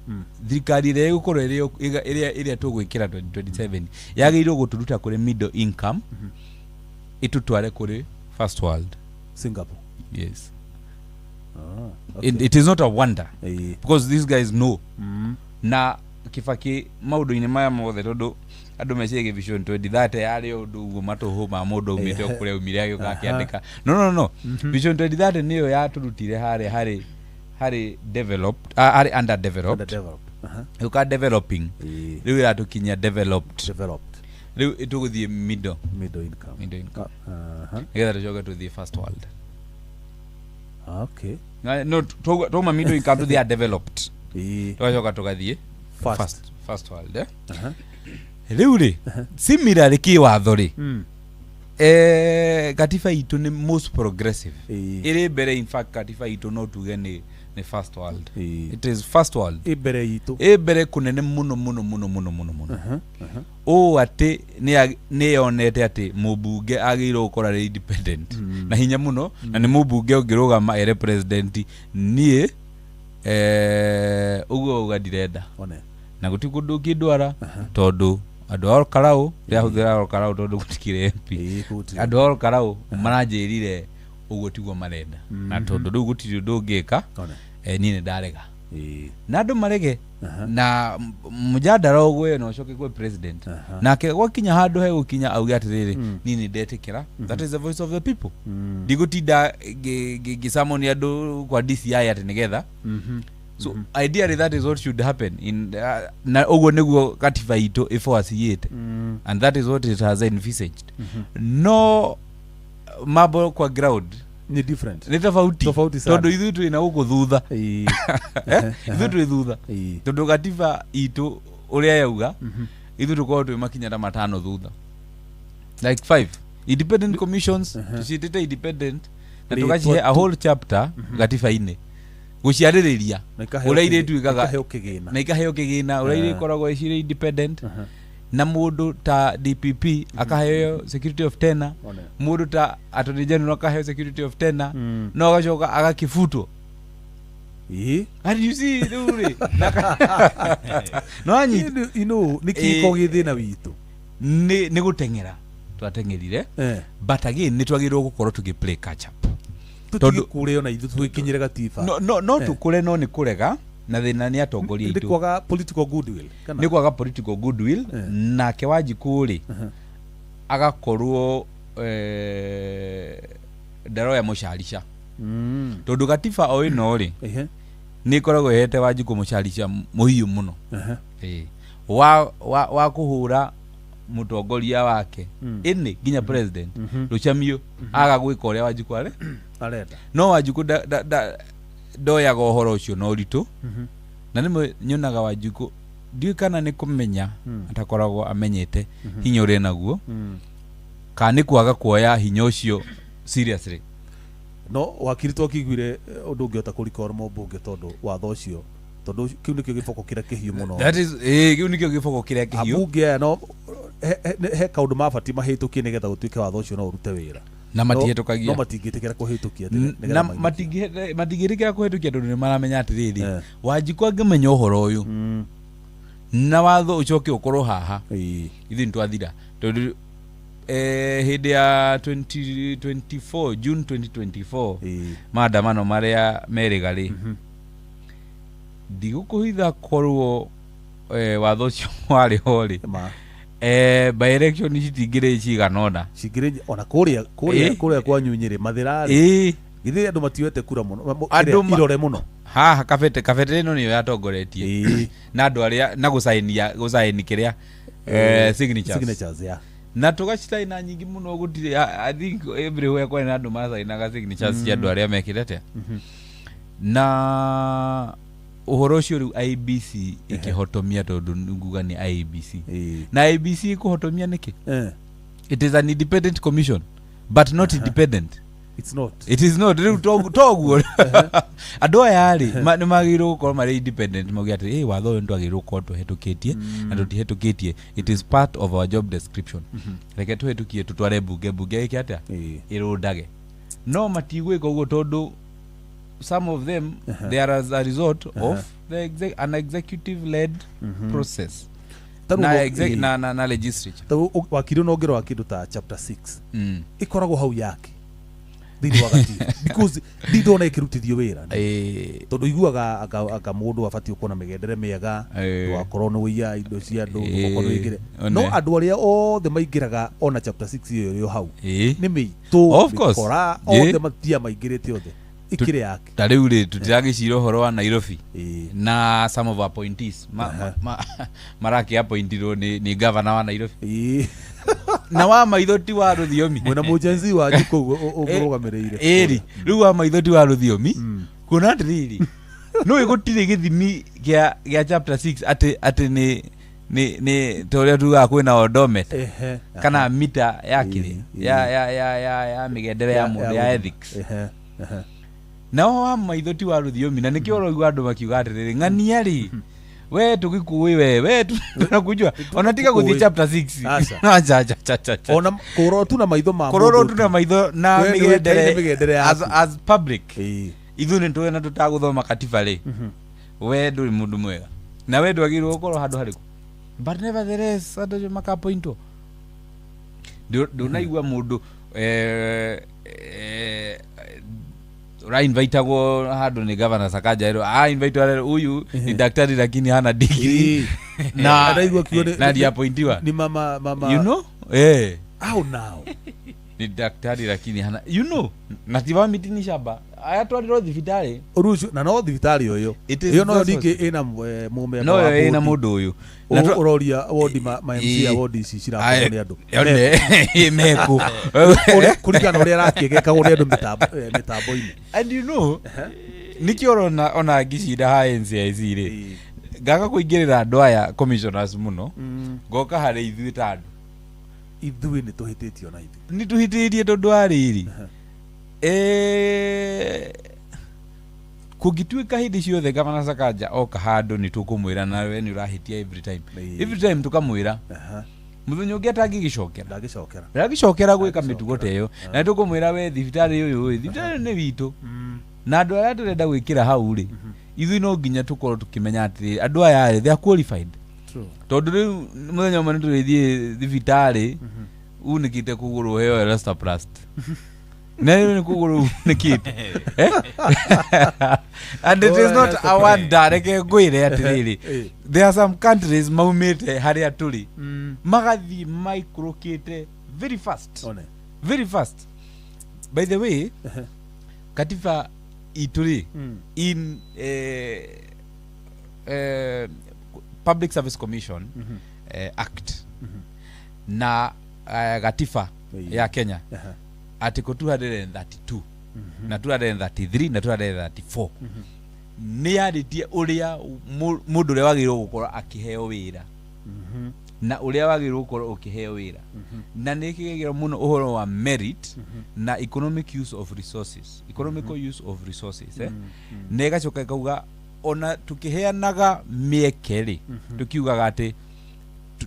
thirikari ĩrĩa ĩgũkorwo ĩrĩ ĩrĩa tũgwĩkĩra 2027 yagĩrĩirwo gũtũruta kũrĩ middle income ĩtũtware kũrĩ first world. Singapore. Yes. Ah, okay. It is not a wonder because these guys know. Na Kibaki maũndũ-inĩ maya mothe, tondũ andũ meciria Vision 2030 yarĩ ũndũ ũguo matũhũ ma mũndũ aumĩte o kũrĩa aumire agĩũka akĩandĩka. No, no, no, Vision 2030 nĩyo yatũrutire harĩa harĩ developed, harĩ underdeveloped, Underdeveloped. Ĩũka developing, rĩu ĩratũkinyia developed. Developed. Rĩu tũgũthiĩ middle Middle income. Middle income, nĩgetha tũcoke tũthiĩ first world. Okay. No, twauma middle income tũthiĩ developed, tũgacoka tũgathiĩ First. first world, eh? Rĩu rĩ, similarly kĩwatho rĩ, katiba itũ nĩ most progressive, ĩrĩ mbere. In fact, katiba itũ no tuge nĩ first world. It is first world. Ĩ mbere itũ. Ĩ mbere kũnene mũno mũno mũno mũno mũno mũno, ũũ atĩ nĩ yonete atĩ mũmbunge agĩrĩirwo gũkorwo arĩ independent na hinya mũno, na nĩ mũmbunge ũngĩrũgama ere president, "Niĩ Ũguo wauga ndirenda One. Na gũtirĩ kũndũ ũngĩndwara, tondũ andũ a Olkarau, ndĩrahũthĩra Olkarau tondũ gũtikĩrĩ MP. Kũu ti- Andũ a Olkarau maranjĩrire ũguo tiguo marenda, na tondũ rĩu gũtirĩ ũndũ ũngĩka, One. niĩ nĩ ndarega na andũ marege na mũjadara ũgwe na ũcoke kwĩ president, nake gwakinya handũ hegũkinya auge atĩrĩrĩ, niĩ nĩ ndetĩkĩra, that is the voice of the people. Ndigũtinda ngĩcamoni andũ kwa DCI atĩ nĩgetha. So ideally that is what should happen in na ũguo nĩguo katiba itũ ĩforesiyĩte, and that is what it has envisaged. No mambo kwa ground Ni different. Nĩ tofauti. Tofauti sana. Tondũ ithuĩ twĩ na gũkũ thutha. Ithuĩ twĩ thutha, tondũ gatiba itũ ũrĩa yauga, ithuĩ tũkorwo twĩ makinya ta 5 thutha, like five independent commissions tũciĩtĩte independent na Rĩtwa tũgacihe a whole chapter gatiba-inĩ gũciarĩrĩria Na ikaheo ũrĩa irĩtuĩkaga ikaheo kĩgĩna. Na ikaheo kĩgĩna, ũrĩa irĩkoragwo cirĩ independent, na mũndũ ta DPP akaheo security of tenure, One. mũndũ ta attorney general akaheo security of tenure, no agacoka agakĩbutwo. And you see, rĩu rĩ no anyita. You know, nĩ kĩko gĩ thĩna witũ. Nĩ gũteng'era twateng'erire, but again nĩ twagĩrĩirwo gũkorwo tũgĩ play catch up. Tũtigĩkũre ona ithuĩ tũgĩkinyĩre gatiba. No tũkũre, no nĩ kũrega na thĩna nĩ atongoria Nĩ aitũ. kwaga political goodwill kana? Nĩ kwaga political goodwill. Nake Wanjikũ rĩ, agakorwo ndaroya mũcarica, tondũ gatiba o ĩno rĩ, nĩ ĩkoragwo ĩhete Wanjikũ mũcarica mũhiũ mũno. Wa kũhũra mũtongoria wake, ĩnĩ nginya president rũcamio aga gwĩka ũrĩa Wanjikũ arĩ Arenda. No Wanjikũ ndoyaga ũhoro ũcio na ũritũ, na rĩmwe nyonaga Wanjikũ, ndiũĩ kana nĩ kũmenya atakoragwo amenyete hinya ũrĩa naguo, kana nĩ kwaga kuoya hinya ũcio seriously. No wakiri, twakiguire ũndũ ũngĩhota kũrecall mũmbunge, tondũ watho ũcio, tondũ kĩu nĩkĩo gĩboko kĩrĩa kĩhiũ mũno. That is, kĩu nĩkĩo gĩboko kĩrĩa kĩhiũ. Ambunge aya no he kaũndũ mabatiĩ mahĩtũkie nĩgetha gũtuĩke watho ũcio no ũrute wĩra. Na No matihĩtũkagia. No matingĩtĩkĩra kũhĩtũkia nĩgetha Na mainũkie. Matingĩtĩkĩra kũhĩtũkia tondũ nĩ maramenya atĩrĩrĩ, Wanjikũ angĩmenya ũhoro ũyũ na watho ũcoke ũkorwo haha, ithuĩ nĩ twathira, tondũ hĩndĩ ya 2024, June 2024, maandamano marĩa merĩga rĩ, ndigũkũhitha korwo watho ũcio warĩ ho rĩ, Ma by election citingĩrĩ cigana ũna. Cingĩrĩ ona kũrĩa kũrĩa kwanyu Nyĩrĩ mathĩra rĩ, githĩ andũ matioete kura mũno Andũ kĩrĩa, irore mũno. Haha kabete ĩno nĩyo yatongoretie na andũ arĩa na gũcainia gũcaini kĩrĩa signatures. Signatures ya Na tũgacicaina nyingĩ mũno, gũtirĩ, I think everywhere kwarĩ na andũ macainaga signatures cia andũ arĩa mekĩte atĩa. Na ũhoro ũcio rĩu IEBC ĩkĩhotomia, tondũ nguga nĩ IEBC. Na IEBC ĩkũhotomia nĩkĩ? It is an independent commission, but not independent. It's not. It is not. Rĩu toguo andũ aya rĩ nĩ magĩrĩirwo gũkorwo marĩ independent, mauge atĩ, "Hey, watho ũyũ nĩ twagĩrĩirwo gũkorwo tũhetũkĩtie na tũtihetũkĩtie. It is part of our job description. Reke tũhetũkie, tũtware bunge, bunge ĩke atĩa? Ĩrũndage." No matigwĩka ũguo tondũ some of them, they are as a result of the an executive led process Ta rĩu na, na legislature. Ta rĩu wakiri, ona ũngĩrora kĩndũ ta chapter 6, ĩkoragwo hau yake thĩinĩ wa gatiba, because ndindona ĩkĩrutithio wĩra, tondũ iguaga anga mũndũ abatiĩ gũkorwo na mĩgendere mĩega, ndũgakorwo nĩ wĩia indo cia andũ, ndũgakorwo nĩ wĩingĩre. No andũ arĩa othe maingĩraga ona chapter 6 ĩyo ĩrĩ o hau nĩ mĩitũ, Of course. mĩkora, othe matia maingĩrĩte othe ikĩrĩ yake. Ta rĩu rĩ, tũtiragĩcira ũhoro wa Nairobi na some of appointees marakĩ appointirwo nĩ gavana wa Nairobi na wa maitho ti wa rũthiomi. Mwĩna mũjenzi wanyu kũu ũmũrũgamĩrĩire. Ĩri rĩu wa maitho ti wa rũthiomi, kuona atĩrĩrĩ, nĩũĩ gũtirĩ gĩthimi gĩa chapter 6 atĩ nĩ ta ũrĩa tugaga kwĩna odometer kana mita ya kĩrĩ ya mĩgendere ya mũndũ, ya ethics. Ehe, ehe. Nao wa maitho ti wa rũthiomi, na nĩkĩo ũraigua andũ makiuga atĩrĩrĩ, ng'ania rĩ, we tũgĩkũĩ, we tunakujua ona tiga gũthiĩ Tũkũĩ. chapter 6. Aca. Aca, aca, aca, aca. Ona kũrorwo tu na maitho ma kũrorwo mũndũ tu na maitho na We nĩ ũĩkaine mĩgendere mĩgendere as, yaku. as public. Ithuĩ nĩ tũĩ na tũtagũthoma katiba rĩ, we ndũrĩ mũndũ mwega na we ndwagĩrĩirwo gũkorwo handũ harĩkũ, but nevertheless andũ acio makapointwo. Ndũnaigua mũndũ ũrainvitagwo handũ nĩ Governor Sakaja, erwo invite huyu ni daktari lakini hana degree na Adaigua kiugo na ndiapointiwa. Ni mama mama. You know, How now? Ni daktari lakini hana, you know, na ti wa miti ni shamba ayatwarirwo thibitarĩ. Ũrucio na no thibitarĩ ũyũ It is ĩyo no that ningĩ ĩna mũmemba no wa ĩyo ĩna bodi. mũndũ ũyũ. Na Ũroria wodi ma MC a wodi ici cirakorwo nĩ andũ One meku kũringana na ũrĩa arakĩgekagwo nĩ andũ mĩtambo-inĩ. And you know, nikĩo ũrona ona ngĩcinda ha NCIC rĩ, ngaga kũingĩrĩra andũ aya commissioners mũno, ngoka harĩ ithuĩ ta andũ. Ithuĩ nĩ tũhĩtĩtio na ithuĩ nĩ tũhĩtĩtie tondũ wa rĩrĩ, kũngĩtuĩka hĩndĩ ciothe Gavana Sakaja oka handũ nĩ tũkũmwĩra nawe nĩ ũrahĩtia every time, every time tũkamwĩra, mũthenya ũngĩ atangĩgĩcokera, ndangĩcokera, ndangĩcokera gwĩka mĩtugo ta ĩyo, na nĩ tũkũmwĩra we thibitarĩ ũyũ ĩ, thibitarĩ ũyũ nĩ witũ na andũ arĩa tũrenda gwĩkĩra hau rĩ, ithuĩ no nginya tũkorwo tũkĩmenya atĩrĩrĩ, andũ aya rĩ, they are qualified. Tondũ rĩu mũthenya ũmwe nĩ tũrĩthiĩ thibitarĩ unĩkĩte kũgũrũ ũheo Elastoplast na rĩu nĩ kũgũrũ unĩkĩte. And it is not a wonder, reke ngwĩre atĩrĩrĩ, there are some countries maumĩte harĩa tũrĩ magathiĩ maikũrũkĩte very fast. One. Very fast. By the way, katiba itũ rĩ, in Public Service Commission Act na gatiba ya Kenya, article 232 na 233 na 234 nĩ yarĩtie ũrĩa mũndũ ũrĩa wagĩrĩirwo gũkorwo akĩheo wĩra na ũrĩa wagĩrĩirwo gũkorwo ũkĩheo wĩra, na nĩ ĩkĩgegera mũno ũhoro wa merit na economic use of resources, economical use of resources, na ĩgacoka ĩkauga ona tũkĩheanaga mĩeke rĩ, tũkiugaga atĩ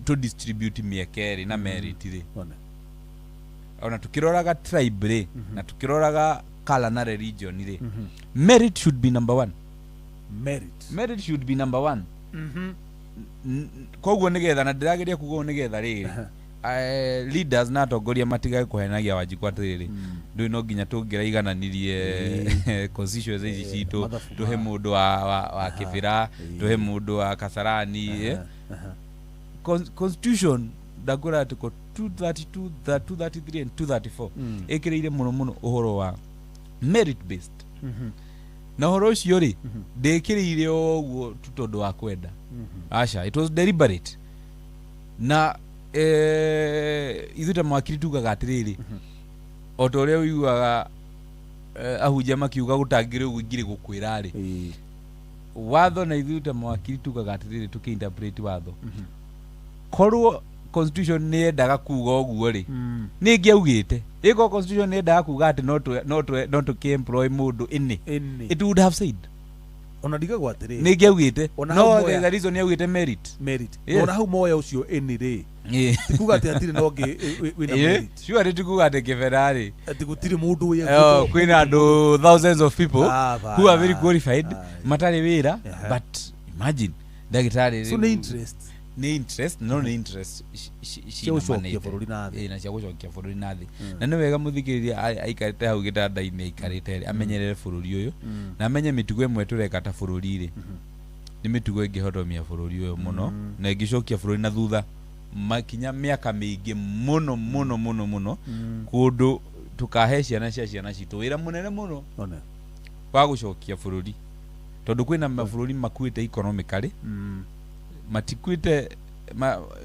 tũ distribute mĩeke rĩ na merit rĩ, One. ona tukiroraga tribe rĩ, na tukiroraga color na religion rĩ, merit should be number one. Merit. Merit should be number one. Koguo nĩgetha na ndĩrageria kuga ũũ nĩgetha rĩrĩ, leaders na atongoria matigage kũhenagia Wanjikũ atĩrĩrĩ, ndũĩ no nginya tũngĩraigananirie constituency ici citũ, mathabu tũhe mũndũ wa Kĩbĩra, tũhe mũndũ wa Kasarani. Constitution ndakwĩra article 232, 233 and 234 ĩkĩrĩire mũno mũno ũhoro wa merit based, na ũhoro ũcio rĩ, ndĩkĩrĩire o ũguo tu tondũ wa kwenda, aca, it was deliberate. Na ithuĩ ta mawakiri tugaga atĩrĩrĩ, o ta ũrĩa ũiguaga ahunjia makiuga gũtangĩrĩ ũguo ingĩrĩ gũkwĩra rĩ, watho, na ithuĩ ta mawakiri tugaga atĩrĩrĩ, tũkĩ-interpret watho, korwo constitution nĩ yendaga kuga ũguo rĩ, nĩ ĩngĩaugĩte. Ĩkorwo constitution nĩ yendaga kuga atĩ no tũkĩ-employ mũndũ ĩnĩ, Ĩnĩ. it would have said. Ona ndigagwo atĩrĩrĩ, Nĩ ĩngĩaugĩte. Ona no hau moya- there's a reason yaugĩte merit. Merit. Yes. Ona hau moya ũcio ĩnĩ rĩ, ti kuga atĩ hatirĩ na ũngĩ wĩna merit. Sure, nĩ tikuga atĩ Kĩbera rĩ, Atĩ gũtirĩ mũndũ wĩ oh, kwĩna andũ thousands of people who are very qualified matarĩ wĩra. But imagine ndagĩtarĩ So nĩ interest. Nĩ interest, no nĩ interest Cia gũcokia cinambanĩte. bũrũri na thĩ. Ĩ, na cia gũcokia bũrũri na thĩ. Na nĩ wega mũthikĩrĩria aikarĩte hau gĩtanda-inĩ aikarĩte rĩ, amenyerere bũrũri ũyũ na amenye mĩtugo ĩmwe tũreka ta bũrũri rĩ, nĩ mĩtugo ĩngĩhotomia bũrũri ũyũ mũno na ĩngĩcokia bũrũri na thutha makinya mĩaka mĩingĩ mũno mũno mũno mũno, kũndũ tũkahe ciana cia ciana citũ wĩra mũnene mũno One. wa gũcokia bũrũri, tondũ kwĩna mabũrũri makuĩte economically, matikuĩte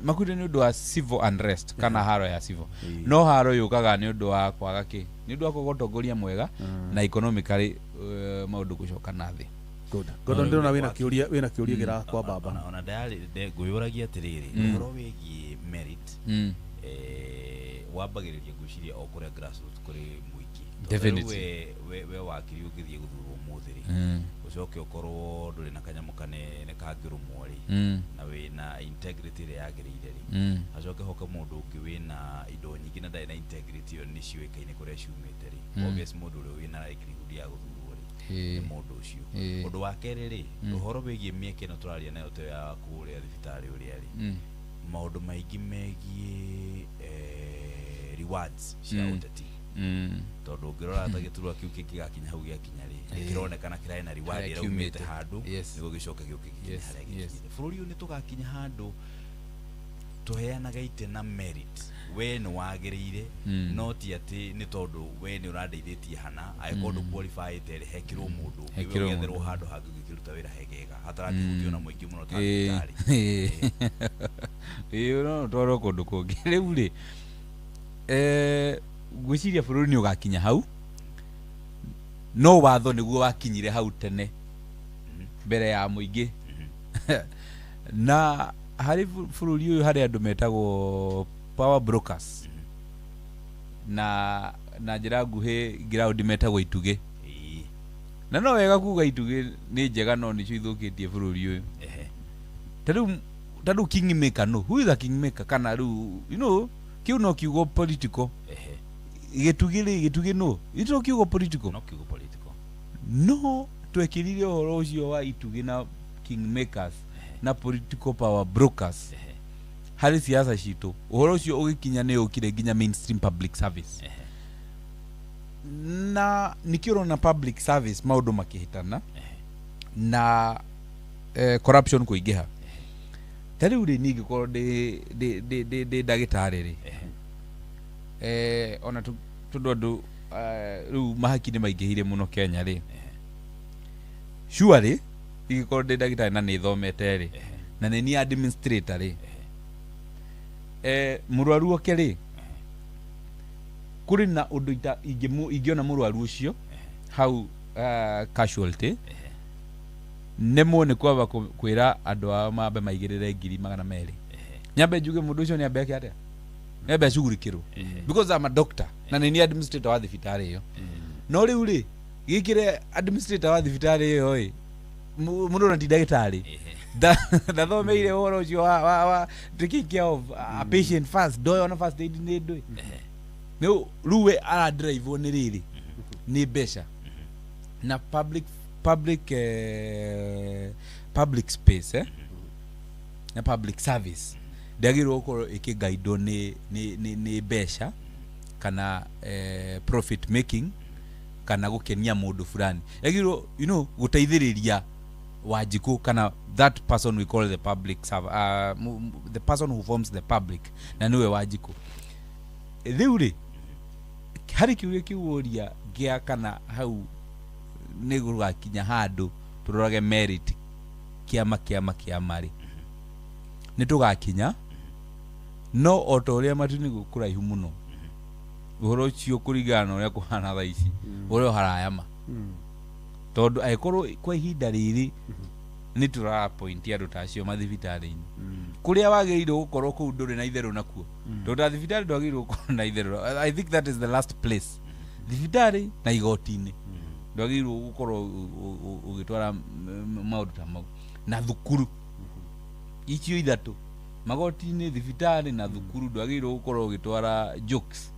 makuĩte nĩ ũndũ wa civil unrest kana haro ya civil, no haro yũkaga nĩ ũndũ wa kwaga kĩ, nĩ ũndũ wa kwaga ũtongoria mwega na economically maũndũ gũcoka na thĩ. Good. Gordon, ndĩrona wĩna kĩũria gĩra kwa baba. Ona ndayarĩ ngwĩyũragia atĩrĩrĩ, ũhoro wĩgiĩ merit, wambagĩrĩria ngwĩciria o kũrĩa grassroots, kũrĩ mũingĩ. Tondũ Definitely. rĩu we wakiri ũngĩthiĩ gũthurwo ũmũthĩ rĩ, ũcoke ũkorwo ndũrĩ na kanyamũ kanene kangĩrũmwo rĩ, na wĩna integrity ĩrĩa yagĩrĩire rĩ, acoke hoke mũndũ ũngĩ wĩna indo nyingĩ na ndarĩ na integrity ĩyo, nĩ ciũĩkaine kũrĩa ciumĩte rĩ, obvious mũndũ ũrĩa wĩna likelihood ya gũthurwo rĩ, Nĩ mũndũ ũcio. Ũndũ wa kerĩ rĩ, ũhoro wĩgiĩ mĩeke ĩno tũraria nayo ta ya kũrĩa thibitarĩ ũrĩa rĩ, maũndũ maingĩ megiĩ rewards cia ũteti, tondũ ũngĩrora ta gĩturwa kĩu kĩngĩgakinya hau gĩakinya rĩ, nĩkĩronekana kĩrarĩ na reward Harĩa ĩraumĩte kiumĩte. handũ nĩguo gĩcoke gĩũke gĩkinye harĩa gĩkinyĩte. Bũrũri ũyũ nĩ tũgakinya handũ tũheanaga itĩ na merit, we nĩ wagĩrĩire, no ti atĩ nĩ tondũ we nĩ ũrandeithĩtie hana, angĩkorwo ndũ qualifyĩte rĩ, hekĩrwo mũndũ ũngĩ, we Hekĩrwo ũgetherwo mũndũ. handũ hangĩ ũngĩkĩruta wĩra hegega hatarakĩhutio na mũingĩ mũno ta thibitarĩ. Ĩĩ, no ũtwarwo kũndũ kũngĩ. Rĩu rĩ, ngwĩciria bũrũri nĩ ũgakinya hau, no watho nĩguo wakinyire hau tene mbere ya mũingĩ. Na harĩ bũrũri ũyũ harĩ andũ metagwo power brokers, na njĩra nguhĩ ground metagwo itugĩ. Na no wega kuga itugĩ nĩ njega, no nĩcio ithũkĩtie bũrũri ũyũ. Ta rĩu kingmaker, no who is a kingmaker? Kana rĩu kĩu no kiugo political. Gĩtugĩ rĩ, gĩtugĩ no ito kiugo political. No kiugo political. No twekĩrire ũhoro ũcio wa itugĩ na kingmakers na political power brokers harĩ siasa citũ, ũhoro ũcio ũgĩkinya nĩ ũkire nginya mainstream public service. Na nĩkĩo ũrona public service maũndũ makĩhĩtana na corruption kũingĩha. Ta rĩu rĩ, niĩ ingĩkorwo ndĩ ndagĩtarĩ rĩ, ona tondũ andũ rĩu mahaki nĩ maingĩhire mũno Kenya rĩ, surely ingĩkorwo ndĩ ndagĩtarĩ na nĩ thomete rĩ, na nĩ niĩ administrator rĩ, mũrwaru oke rĩ, kũrĩ na ũndũ ingĩona mũrwaru ũcio hau casualty, nemwo nĩ kwamba kwĩra andũ ao mambe maigĩrĩre 200,000, nyambe njuge mũndũ ũcio nĩ ambe eke atĩa, nĩ ambe acugurikĩrwo, because I'm a doctor na nĩ niĩ administrator wa thibitarĩ ĩyo. No rĩu rĩ, gĩkĩre administrator wa thibitarĩ ĩyo ĩ, mũndũ ona ti ndagĩtarĩ, ndathomeire ũhoro ũcio wa taking care of a patient first, ndoĩ ona first aid nĩ ndũĩ. Rĩu we aradrivewo nĩ rĩrĩ, nĩ mbeca. Na public space, na public service ndĩagĩrĩirwo gũkorwo ĩkĩgaidwo nĩ mbeca kana profit making kana gũkenia mũndũ fulani. Yagĩrĩirwo gũteithĩrĩria Wanjikũ kana that person we call the public the person who forms the public, na nĩwe Wanjikũ. Rĩu rĩ, harĩ kĩũria kĩu ũria gĩa kana hau nĩ gũgakinya handũ tũrorage merit kĩama kĩama kĩama rĩ, nĩ tũgakinya, no o ta ũrĩa matu nĩ kũraihu mũno, ũhoro ũcio kũringana na ũrĩa kũhana thaa ici, ũrĩa haraya ma, tondũ angĩkorwo kwa ihinda rĩrĩ nĩ tũrapointi andũ ta acio mathibitarĩ-inĩ kũrĩa wagĩrĩirwo gũkorwo kũu ndũrĩ na itherũ nakuo, tondũ ta thibitarĩ ndwagĩrĩirwo gũkorwo na itherũ. I think that is the last place, thibitarĩ na igoti-inĩ ndwagĩrĩirwo gũkorwo ũgĩtwara maũndũ ta mau, na thukuru. Icio ithatũ, magoti-inĩ, thibitarĩ na thukuru, ndwagĩrĩirwo gũkorwo ũgĩtwara jokes.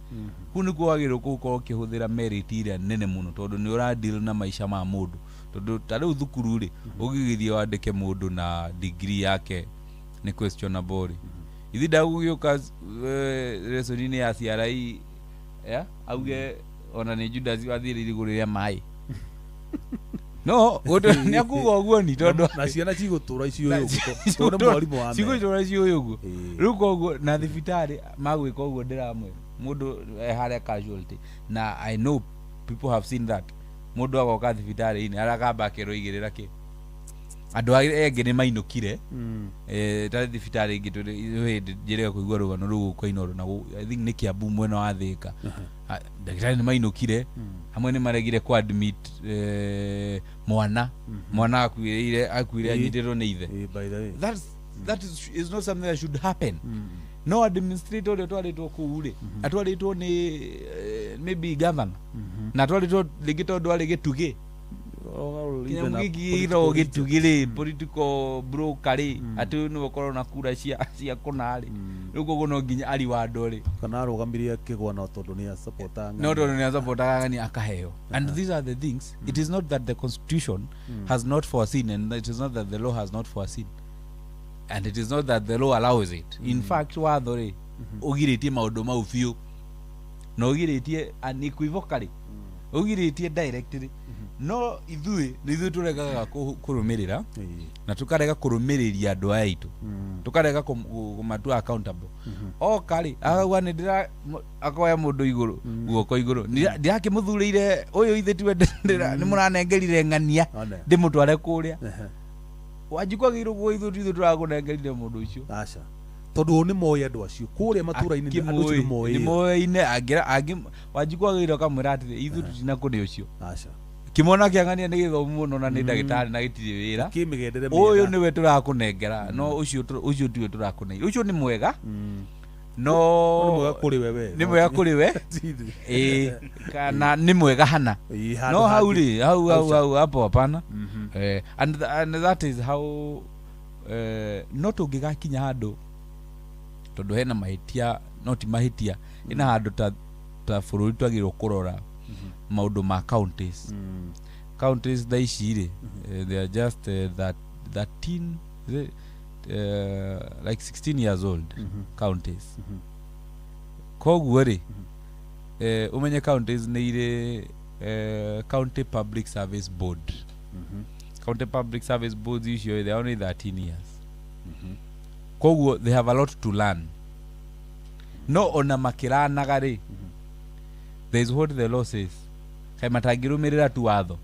Kũu nĩkuo wagĩrĩirwo gũkorwo ũkĩhũthĩra merit ĩrĩa nene mũno, tondũ nĩ ũra deal na maica ma mũndũ. Tondũ ta rĩu thukuru rĩ, ũngĩgĩthiĩ wandĩke mũndũ na degree yake nĩ questionable rĩ, ithi ndagũgĩũka lesson-inĩ ya CRE ya auge ona nĩ Judas wathire irigũ rĩrĩa maĩ, no nĩ akuga ũguo ni tondũ na ciana cigũtũra iciũĩ ũguo tondũ nĩ mwarimũ wa cigũtũra ciũĩ ũguo. Rĩu koguo na thibitarĩ magwĩka ũguo, ndĩramwĩra mũndũ harĩa casualty, na I know people have seen that, mũndũ agoka thibitarĩ-inĩ arakamba akerwo igĩrĩra kĩ, andũ engĩ nĩ mainũkire. Tarĩ thibitarĩ ĩngĩ hĩndĩ njĩrĩga kũigua rũgano rũu gũkũ Inooro, na I think nĩ Kiambu mwena wa Thĩka. Ndagĩtarĩ nĩ mainũkire, hamwe nĩ maregire ku admit mwana akuĩrĩire, akuire anyitĩtwo nĩ ithe. By the way. That is not something that should happen. No administrator ũrĩa ũtwarĩtwo kũu rĩ, atwarĩtwo nĩ maybe governor, na atwarĩtwo rĩngĩ tondũ arĩ gĩtugĩ. Kĩnyamũ gĩkĩ gĩtagwo gĩtugĩ rĩ, political broker rĩ, atĩ ũyũ nĩwe ũkorwo na kura cia kũna rĩ, rĩu koguo no nginya ariwandwo rĩ, kana arũgamirie kĩgwa no tondũ nĩ asupportaga. No tondũ nĩ asupportaga ng'ani akaheo. And these are the things. It is not that the constitution has not foreseen, and it is not that the law has not foreseen, and it is not that the law allows it. In fact, watho rĩ ũgirĩtie maũndũ mau biũ, na ũgirĩtie unequivocally, ũgirĩtie directly, no ithuĩ nĩ ithuĩ tũregaga kũrũmĩrĩra na tũkarega kũrũmĩrĩria andũ aya aitũ, tũkarega kũmatua accountable. Oka rĩ, akauga nĩ ndĩra akoya mũndũ igũrũ, guoko igũrũ, ndirakĩmũthurĩire ũyũ, ithe tiwe nĩ mũranengerire ng'ania ndĩmũtware kũrĩa. Wanjikũ agĩrĩirwo kuga ithuĩ ithuĩ tũrakũnengerire mũndũ ũcio. Aca, tondũ o nĩ moĩ andũ acio kũrĩa matũra-inĩ, andũ acio nĩ moĩ. Nĩ moĩine. Angĩ Wanjikũ agĩrĩirwo akamwĩra atĩrĩ, ithuĩ tũtinakũnĩ ũcio. Aca. Kĩmwana kĩa ng'ania nĩ gĩthomu mũno na nĩ ndagĩtarĩ na gĩtirĩ wĩra. Kĩ mĩgendere ũyũ mĩega. Nĩwe tũrakũnengera, no ũcio ũcio tiwe tũrakũnengera, ũcio nĩ mwega, no nĩ mwega kũrĩ we. Nĩ mwega kũrĩ we. Ĩĩ, kana nĩ mwega hana. Ĩĩ, handũ no hau hangĩ. rĩ, hau hau Hau hau hapo hapana. And that is how no tũngĩgakinya handũ, tondũ hena mahĩtia, no ti mahĩtia, hena handũ ta bũrũri twagĩrĩirwo kũrora maũndũ ma counties. Counties thaa ici rĩ, they are just that 13, is it, like 16 years old counties. Koguo rĩ, ũmenye counties nĩ irĩ county public service board. County public service boards icio, they are only 13 years, koguo they have a lot to learn. No ona makĩranaga rĩ, there is what the law says. Kaĩ matangĩrũmĩrĩra tu watho?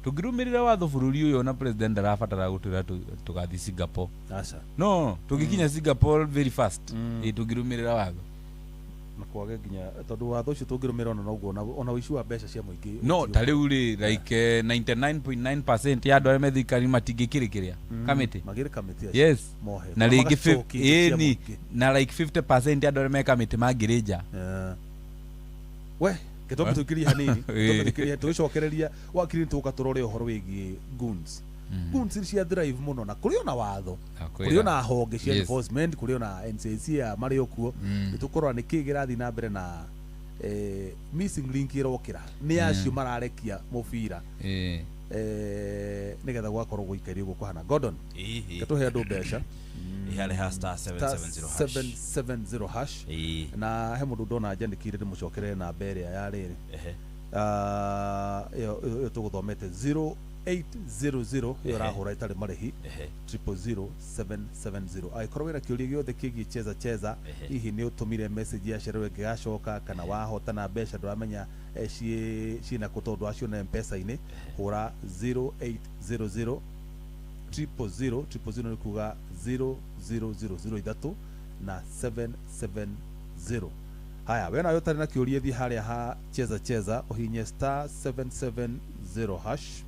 Tũngĩrũmĩrĩra watho bũrũri ũyũ, ona president ndarabatara gũtwĩra tũgathiĩ Singapore. Aca. No tũngĩkinya Singapore very fast, ĩ tũngĩrũmĩrĩra watho. Na kwage nginya tondũ watho ũcio tũngĩrũmĩrĩra, ona noguo ona ũici wa mbeca cia mũingĩ no ũtio. Ta rĩu rĩ, like 99.9% ya andũ arĩa me thirikari matingĩkĩrĩkĩrĩa kamĩtĩ. Magĩrĩ kamĩtĩ acio. Yes. Mohe. Na rĩngĩ magacokia indo cia ĩni mũingĩ. Na like 50% ya andũ arĩa me kamĩtĩ mangĩrĩ nja. Yeah. We gĩtombe tũkirie hanini. Gĩtombe tũkirie, tũgĩcokereria wakiri tũka tũrore ũhoro wĩgiĩ goons. Goons cia drive mũno, na kũrĩ ona watho, kũrĩ ona honge cia enforcement, kũrĩ ona NCIC ya marĩ o kuo. Nĩ tũkũrora nĩ kĩĩ kĩrathiĩ na mbere na missing link ĩrokĩra nĩ acio mararekia mũbira, nĩgetha gwakorwo gũikaire ũguo kũhana. Gordon, ketũhe andũ mbeca. Harĩ ha star star 770 hash. 770 hash. Na he mũndũ ndona njandĩkire ndĩmũcokerere namba ĩrĩa ya rĩrĩ. Ĩyo tũgũthomete 0800, ĩyo ĩrahũra ĩtarĩ marĩhi, 000770. Angĩkorwo wĩna kĩũria gĩothe kĩgiĩ Cheza Cheza, hihi nĩ ũtũmire message yacererwo ĩngĩgacoka, kana wahotana mbeca ndũramenya ciĩ ciĩna kũ tondũ waciona M-Pesa-inĩ, hũra 0800 000 000, nĩ kuga 0000 ithatũ na 770. Haya, we nawe ũtarĩ na kĩũria, thiĩ harĩa ha Cheza Cheza, ũhinye star 770 hash.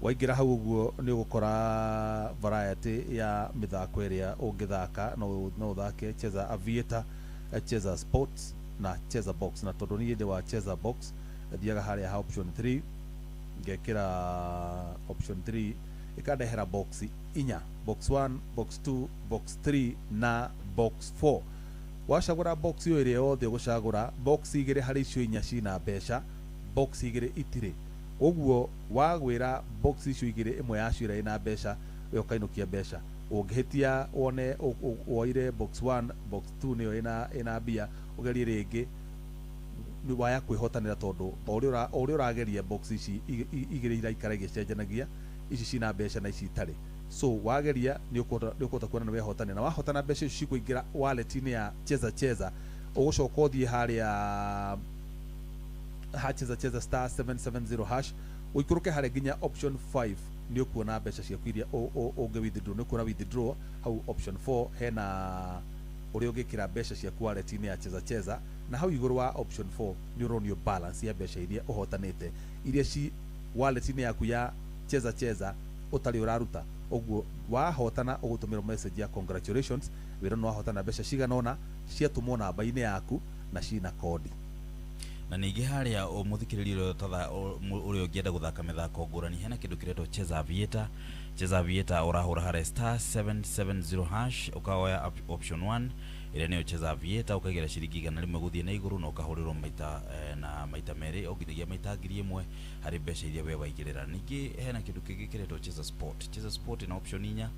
Waingĩra hau ũguo nĩ ũgũkora variety ya mĩthako ĩrĩa ũngĩthaka. No ũthake Cheza Aviator, Cheza Sports na Cheza Box. Na tondũ niĩ ndĩ wa Cheza Box, thiaga harĩa ha option 3, ngekĩra option 3, ĩkandehera box inya: box 1, box 2, box 3 na box 4. Wacagũra box ĩyo ĩrĩa yothe ũgũcagũra, box igĩrĩ harĩ icio inya cina mbeca, box igĩrĩ itirĩ. Ũguo wagwĩra box icio igĩrĩ, ĩmwe yacio ĩrĩa ĩna mbeca, we ũkainũkia mbeca. Ũngĩhĩtia wone woire box 1, box 2 nĩyo ĩna mbia, ũgerie rĩngĩ, nĩ waya kwĩhotanĩra, tondũ o ũrĩa ũrageria, box ici igĩrĩ iraikara igĩcenjanagia, ici cina mbeca na ici itarĩ. So wageria nĩ ũkũhota kuona nĩ wehotanĩra, na wahotana mbeca icio cikũingĩra wallet-inĩ ya Cheza Cheza. Ũgũcoka ũthiĩ harĩa ha Cheza Cheza star 770 hash, ũikũrũke harĩa nginya option 5, nĩ ũkuona mbeca ciaku iria ũngĩ withdraw. Nĩ ũkuona withdraw hau option 4, hena ũrĩa ũngĩkĩra mbeca ciaku wallet-inĩ ya Cheza Cheza, na hau igũrũ wa option 4 nĩ ũronio balance ya mbeca iria ũhotanĩte, iria ci wallet-inĩ yaku ya Cheza Cheza ũtarĩ ũraruta. Ũguo wahotana ũgũtũmĩrwo message ya congratulations, wĩra nĩ wahotana mbeca cigana ũna, ciatũmwo namba-inĩ yaku na cina kodi. Na ningĩ harĩa mũthikĩrĩria ũrĩa ũrĩa ũngĩenda gũthaka mĩthako ngũrani, hena kĩndũ kĩretwo Cheza Aviator. Cheza Aviator ũrahũra harĩa star 770 hash, ũkaoya option 1 ĩrĩa nĩyo Cheza Aviator, ũkaigĩra ciringi 100 gũthiĩ na igũrũ na ũkahũrĩrwo maita na maita merĩ o nginyagia maita 1000 harĩ mbeca iria we waigĩrĩra. Ningĩ hena kĩndũ kĩngĩ kĩretwo Cheza Sport. Cheza Sport ina option inya,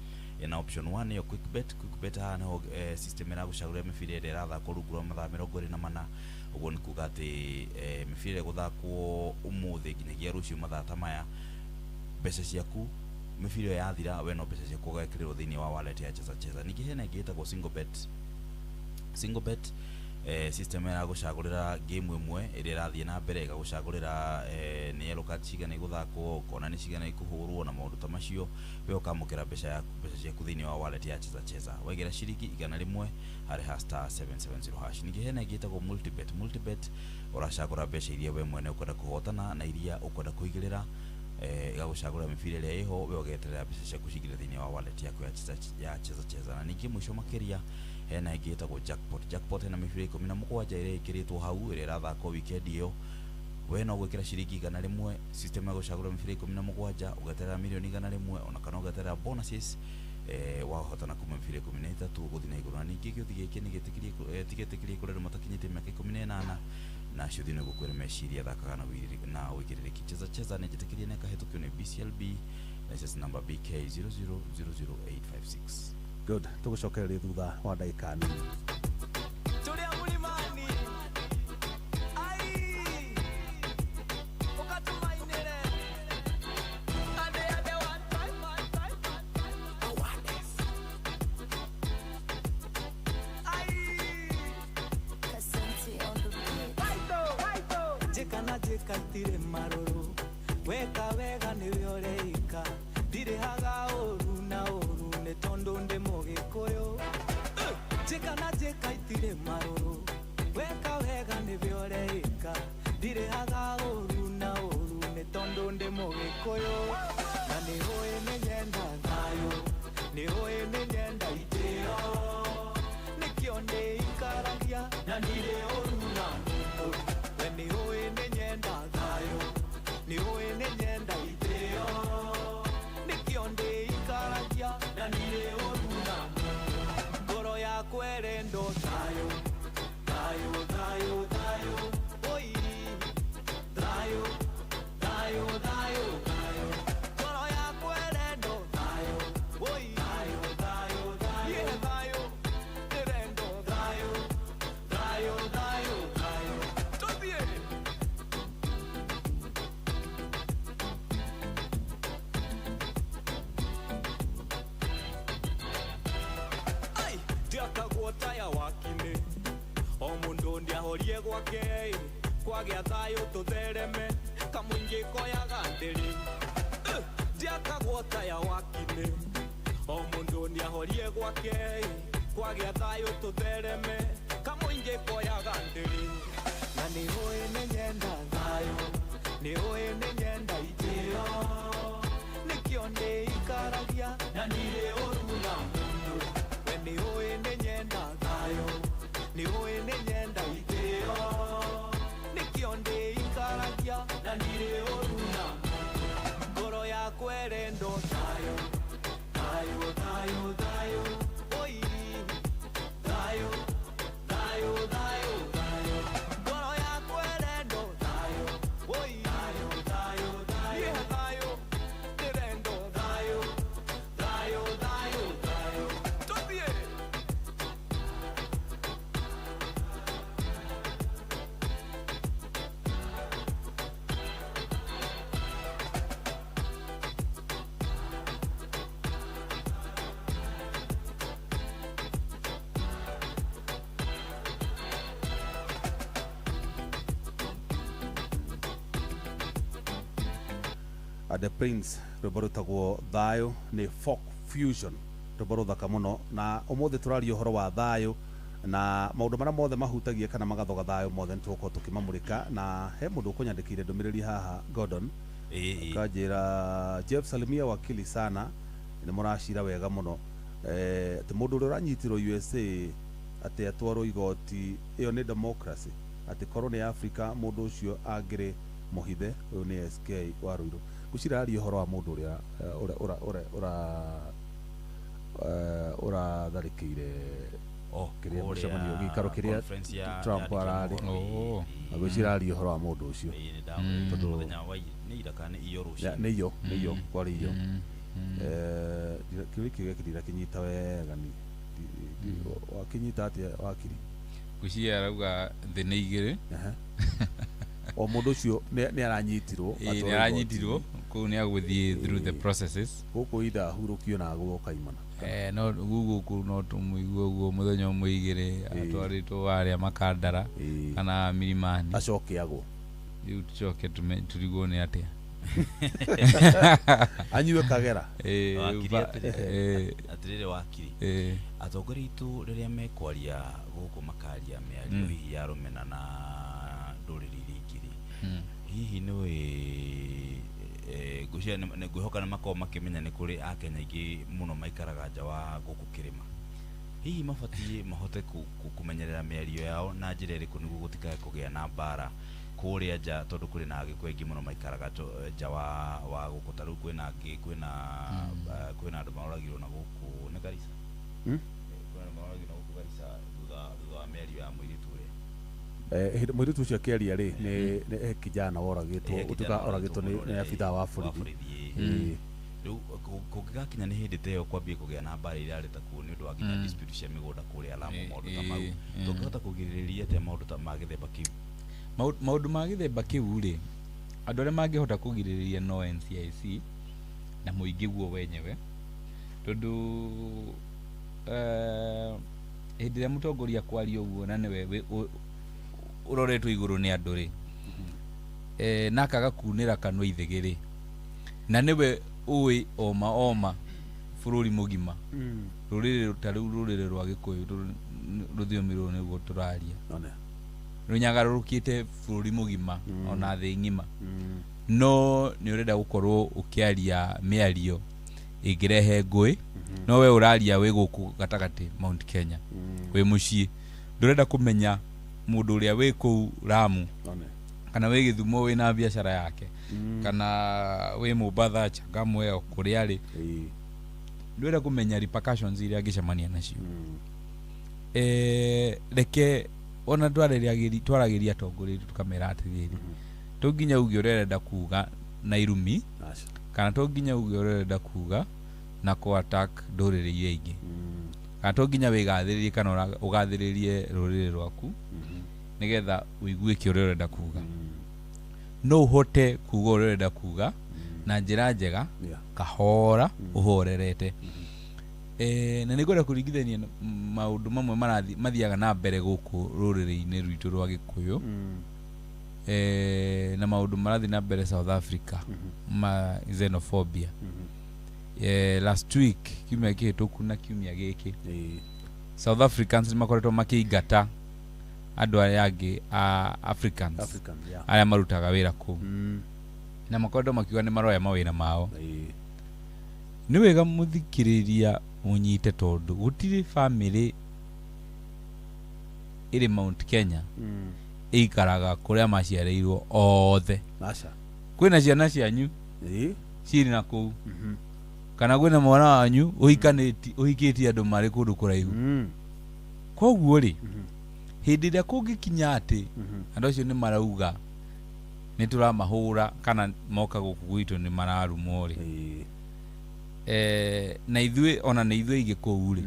ina option 1 nĩyo quick bet. Quick bet haha nĩho system ĩragũcagũrĩra mĩbira ĩrĩa ĩrathakwo rungu rwa mathaa 24. Ũguo nĩ kuga atĩ mĩbira ĩgũthakwo ũmũthĩ nginyagia rũciũ mathaa ta maya, mbeca ciaku mĩbira ĩyo yathira we no mbeca ciaku ũgekĩrĩrwo thĩinĩ wa wallet ya Cheza Cheza. Ningĩ hena ĩngĩ ĩtagwo single bet. Single bet system ĩragũcagũrĩra game ĩmwe ĩrĩa ĩrathiĩ na mbere, ĩgagũcagũrĩra nĩ yellow card cigana igũthakwo, ũkona nĩ cigana ikũhũrwo na maũndũ ta macio, we ũkamũkĩra mbeca ciaku thĩinĩ wa wallet ya Cheza Cheza. Waigĩra ciringi 100 harĩ ha star 770 hash. Ningĩ hena ĩngĩ ĩtagwo multibet. Multibet ũracagũra mbeca iria we mwene ũkwenda kũhotana na iria ũkwenda kũigĩrĩra, ĩgagũcagũra mĩbira ĩrĩa ĩho, we ũgeterera mbeca ciaku cingĩre thĩinĩ wa wallet yaku ya Cheza Cheza. Na ningĩ mũico makĩria hena ĩngĩ ĩtagwo jackpot. Jackpot hena mĩbira 17 ĩrĩa ĩkĩrĩtwo hau ĩrĩa ĩrathakwo weekend ĩyo, we no gwĩkĩra ciringi 100, system ĩgũcagũra mĩbira 17, ũgeterera mirioni 100 ona kana ũgeterera bonuses wahotana kuma mĩbira 13 gũthiĩ na igũrũ. Na ningĩ gĩũthi gĩkĩ nĩ gĩtĩkĩrie kũrĩ andũ matakinyĩtie mĩaka 18, na ciũthi nĩ gũkwĩra meciria thakaga na ũigĩrĩrĩki. Cheza Cheza nĩ njĩtĩkĩrie na ĩkahĩtũkio nĩ BCLB license number BK 0000856. Good, tũgũcokereria thutha wa ndagĩka nini. Jeka itire maruru, weka wega niwe ũreika, ndirĩhaga ũru na ũru nĩ tondũ ndĩ Mũgĩkũyũ. Jeka na jeka itire maruru, weka wega niwe ũreika, ndirĩhaga ũru na ũru nĩ tondũ ndĩ Mũgĩkũyũ. Na nĩũĩ nĩnyenda thayũ, nĩũĩ nĩnyenda itĩo, nĩkĩo ndĩikaragia na ndirĩ ũru na mũndũ. We nĩũĩ nĩnyenda thayũ, nĩũĩ nĩnyenda itĩo, nĩkĩo ndĩikaragia na ndirĩ ũru na mũndũ. Ngoro yakwa ĩrendwo thayũ, thayũ, thayũ, thayũ, oi, thayũ, thayũ, thayũ, thayũ. Ngoro yakwa ĩrendwo thayũ, oi, thayũ, thayũ, thayũ, yeah, thayũ, ĩrendwo thayũ, thayũ, thayũ, thayũ. Tũthiĩ. Ai, ndiakagwo taya wakinĩ, o mũndũ ndiahorie gwake, kwagĩa thayũ tũthereme, kamũingĩ koyaga ndĩrĩ. Ndiakagwo taya wakinĩ, o mũndũ ndiahorie gwake, kwagĩa thayũ tũthereme, kamũingĩ koyaga ndĩrĩ. Na nĩũĩ nĩnyenda thayũ, nĩũĩ nĩnyenda itĩo, nĩkĩo ndĩikaragia na ndirĩ ũru na mũndũ. We nĩũĩ nĩnyenda thayũ, nĩũĩ nĩnyenda itĩo, nĩkĩo ndĩikaragia na ndirĩ ũru na mũndũ. Ngoro yakwa ĩrendwo thayũ, thayũ, thayũ, thayũ, oi, thayũ, thayũ, thayũ, thayũ. Ngoro yakwa ĩrendwo thayũ, oi, thayũ, thayũ, thayũ, yeah, thayũ, ĩrendwo thayũ, thayũ, thayũ, thayũ. Tũthiĩ. The Prince, rwĩmbo rwĩtagwo thayũ nĩ folk fusion, rwĩmbo rũthaka mũno. Na ũmũthĩ tũraria ũhoro wa thayũ na maũndũ marĩa mothe mahutagia kana magathoga thayũ mothe nĩtũgũkorwo tũkĩmamũrĩka. Na he mũndũ ũkũnyandĩkĩire ndũmĩrĩri haha Gordon, akanjĩra Jeff salimia wakili sana, nĩ mũracira wega mũno. Atĩ mũndũ ũrĩa ũranyitirwo USA atĩ atwarwo igoti, ĩyo nĩ democracy. Atĩ korwo nĩ Afrika mũndũ ũcio angĩrĩ mũhithe. Ũyũ nĩ SK wa Ruiru. Ngwĩciria araria ũhoro wa mũndũ ũrĩa ũratharĩkĩire kĩrĩa mũcemanio gĩikaro kĩrĩa Trump ararĩ. Ngwĩciria araria ũhoro wa mũndũ ũcio. Tondũ nĩ iyo nĩ iyo kwarĩ iyo. Kĩũria kĩu gĩkĩ ndirakinyita wega ni wakinyita atĩa wakiri? Ngwĩciria arauga thĩ nĩ igĩrĩ. O mũndũ ũcio nĩ aranyitirwo. Nĩ aranyitirwo kũu nĩ agũthiĩ through the processes. Gũkũ itha ahurũkio na agwo kaimana. No gũkũ no tũmũigue ũguo mũthenya ũmwe igĩrĩ atwarĩtwo harĩa Makandara kana Milimani. Acoke agwo. Rĩu tũcoke tũrigwo nĩ atĩa. Anyue kagera. Atĩrĩrĩ wakiri. Atongoria aitũ rĩrĩa mekwaria gũkũ makaria mĩario hihi ya rũmena na ndũrĩrĩ iria ingĩ rĩ, hihi nĩũĩ ngwĩciria ngwĩhoka nĩ makoragwo makĩmenya nĩ kũrĩ Akenya aingĩ mũno maikaraga nja wa gũkũ kĩrĩma. Hihi mabatiĩ mahote kũmenyerera mĩario yao na njĩra ĩrĩkũ nĩguo gũtikae kũgĩa na mbara kũrĩa nja, tondũ kũrĩ na Agĩkũyũ aingĩ mũno maikaraga nja wa gũkũ. Ta rĩu kwĩna angĩ, kwĩna andũ maroragirwo na gũkũ nĩ Garissa. Kwĩna andũ maroragirwo na gũkũ Garissa thutha wa mĩario ya mũirĩtu ũrĩa. Mũirĩtu ũcio akĩaria rĩ, nĩ kijana woragĩtwo, ũtuĩka oragĩtwo nĩ abithaa wa borithi. Rĩu kũngĩgakinya nĩ hĩndĩ ta ĩyo kwambie kũgĩa na mbara irarĩ ta kuo nĩ ũndũ wa nginya dispute cia mĩgũnda kũrĩa Lamu, maũndũ ta mau, tũngĩhota kũgirĩrĩria atĩa maũndũ ta ma gĩthemba kĩu? Maũndũ ma gĩthemba kĩu rĩ, andũ arĩa mangĩhota kũgirĩrĩria no NCIC na mũingĩ guo wenyewe, tondũ hĩndĩ ĩrĩa mũtongoria kwaria ũguo na nĩwe ũroretwo igũrũ nĩ andũ rĩ, na akaga kunĩra kanua ithĩgĩ rĩ, na nĩwe ũĩ oma oma bũrũri mũgima, rũrĩrĩ ta rĩu rũrĩrĩ rwa Gĩkũyũ rũthiomi rũrũ nĩguo tũraria, rũnyagarũrũkĩte bũrũri mũgima ona thĩ ng'ima, no nĩ ũrenda gũkorwo ũkĩaria mĩario ĩngĩrehe ngũĩ, no we ũraria wĩ gũkũ gatagatĩ Mount Kenya, wĩ mũciĩ, ndũrenda kũmenya mũndũ ũrĩa wĩ kũu Lamu kana wĩ Gĩthumo wĩna biacara yake, kana wĩ Mombatha Changamwe o kũrĩa arĩ, ndũrenda kũmenya repercussions iria angĩcemania nacio. Reke ona twaragĩria atongoria tũkamera atĩrĩrĩ, to nginya uge ũrĩa ũrenda kuga na irumi, kana to nginya uge ũrĩa ũrenda kuga na kũ attack ndũrĩrĩ iria ingĩ, kana to nginya wĩgathĩrĩrie kana ũgathĩrĩrie rũrĩrĩ rwaku nĩgetha ũiguĩke ũrĩa ũrenda kuga. No ũhote kuga ũrĩa ũrenda kuga na njĩra njega, kahora, ũhorerete. Na nĩngwenda kũringithania maũndũ mamwe mathiaga na mbere gũkũ rũrĩrĩ-inĩ rwitũ rwa Gĩkũyũ, na maũndũ marathiĩ na mbere South Africa ma xenophobia. Last week kiumia kĩhĩtũku na kiumia gĩkĩ, South Africans nĩmakoretwo makĩingata andũ arĩa angĩ a Africans arĩa marutaga wĩra kũu, na makoretwo makiuga nĩ maroya mawĩra mao. Nĩ wega mũthikĩrĩria mũnyite, tondũ gũtirĩ famĩlĩ ĩrĩ Mount Kenya ĩikaraga kũrĩa maciarĩirwo othe. Kwĩna ciana cianyu cirĩ na kũu, kana kwĩna mwana wanyu ũhikĩtie andũ marĩ kũndũ kũraihu. Koguo rĩ, hĩndĩ ĩrĩa kũngĩkinya atĩ andũ acio nĩ marauga nĩ tũramahũra kana moka gũkũ gwitũ nĩ mararumwo rĩ, na ithuĩ ona nĩ ithuĩ aingĩ kũu rĩ,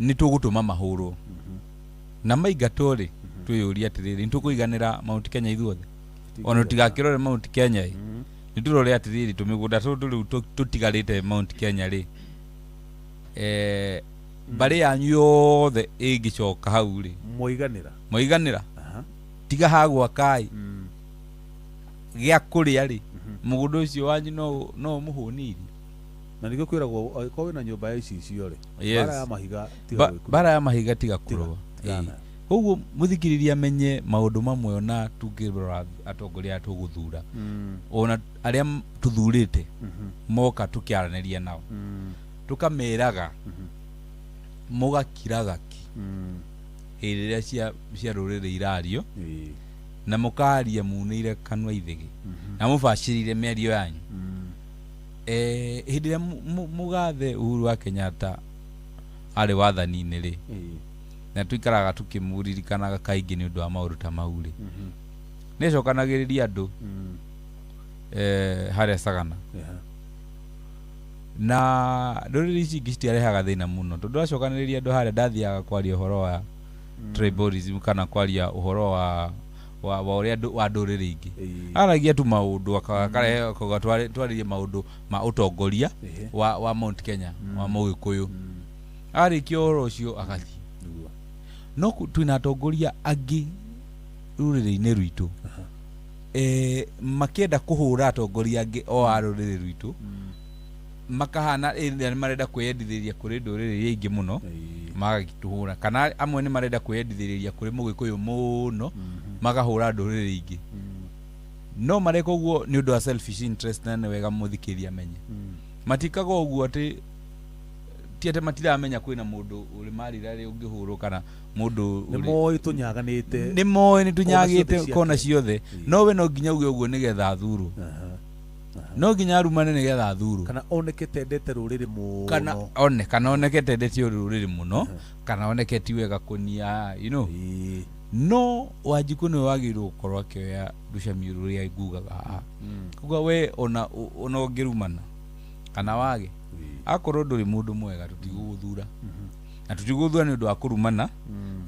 nĩ tũgũtũma mahũrwo na maingatwo rĩ, twĩyũrie atĩrĩrĩ, nĩ tũkũiganĩra Mount Kenya ithuothe? Ona tũtigakĩrore Mount Kenya ĩ, nĩ tũrore atĩrĩrĩ, tũmĩgũnda tũtũ rĩu tũtigarĩte Mount Kenya rĩ, mbarĩ yanyu yothe ĩngĩcoka hau rĩ, moiganĩra tiga ha gwaka ĩ, gĩa kũrĩa rĩ, mũgũnda ũcio wanyu no mũhũnie irio. Na nĩkĩo kwĩragwo angĩkorwo wĩna nyũmba ya icicio rĩ, mbara ya mahiga tiga gwĩkũrũa. Mbara ya mahiga tiga kũrũa. Koguo mũthikĩrĩria amenye maũndũ mamwe ona tũngĩrora atongoria arĩa tũgũthura, ona arĩa tũthurĩte moka tũkĩaranĩria nao, tũkameraga mũgakiraga ki. Hĩndĩ ĩrĩa cia cia rũrĩrĩ irario na mũkaria munĩire kanua ithĩgĩ na mũbacĩrĩire mĩario yanyu. Hĩndĩ ĩrĩa mũgathe Uhuru wa Kenyatta arĩ wathani-inĩ rĩ, na tũikaraga tũkĩmũririkanaga kaingĩ nĩ ũndũ wa maũndũ ta mau rĩ, nĩ acokanagĩrĩria andũ harĩa Sagana, na ndũrĩrĩ ici ingĩ citiarehaga thĩna mũno tondũ acokanĩrĩria andũ harĩa ndathiaga kwaria ũhoro wa tribalism kana kwaria ũhoro wa ũrĩa wa ndũrĩrĩ ingĩ. Aragia tu maũndũ akarehe akauga twarĩrie maũndũ ma ũtongoria wa Mount Kenya wa Mũgĩkũyũ. Arĩkia ũhoro ũcio agathiĩ. No twĩna atongoria angĩ rũrĩrĩ-inĩ rwitũ makĩenda kũhũra atongoria angĩ o a rũrĩrĩ rwitũ, makahana ĩrĩa nĩ marenda kwĩyendithĩrĩria kũrĩ ndũrĩrĩ iria ingĩ mũno, magagĩtũhũra, kana amwe nĩ marenda kwĩyendithĩrĩria kũrĩ Mũgĩkũyũ mũno, makahũra ndũrĩrĩ ingĩ. No mareka ũguo nĩ ũndũ wa selfish interest, na nĩ wega mũthikĩria amenye matikaga ũguo atĩ ti atĩ matiramenya kwĩna mũndũ ũrĩ marira rĩ ũngĩhũrwo kana mũndũ nĩ moĩ tũnyaganĩte. Nĩ moĩ nĩ tũnyagĩte kona ciothe, no we no nginya uge ũguo nĩgetha athurwo, no nginya arumane nĩgetha athurwo, kana oneke tendete rũrĩrĩ mũno, kana one kana oneke tendete rũrĩrĩ mũno, kana oneke ti wega kũnia. No Wanjikũ nĩwe wagĩrĩirwo gũkorwo akĩoya rũcamio rũrĩa ngugaga haha, kuga we ona ona ũngĩrumana kana wage, akorwo ndũrĩ mũndũ mwega, tũtigũgũthura, na tũtigũgũthura nĩ ũndũ wa kũrumana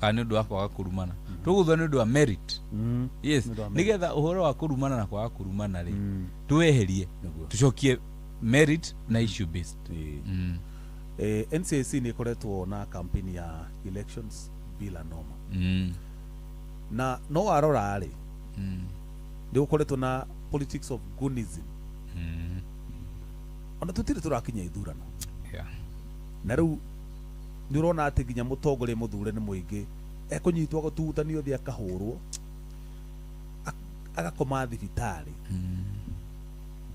kana nĩ ũndũ wa kwaga kũrumana, tũgũthura nĩ ũndũ wa merit. Yes, nĩgetha ũhoro wa kũrumana na kwaga kũrumana rĩ, tũweherie, tũcokie merit na issue based. NCIC nĩ ĩkoretwo na campaign ya elections bila noma, na no warora rĩ, nĩ gũkoretwo na politics of goonism. Ona tũtirĩ tũrakinya ithurano, na rĩu nĩ ũrona atĩ nginya mũtongoria mũthure nĩ mũingĩ ekũnyitwo gũtugutanio thĩ, akahũrwo, agakoma thibitarĩ.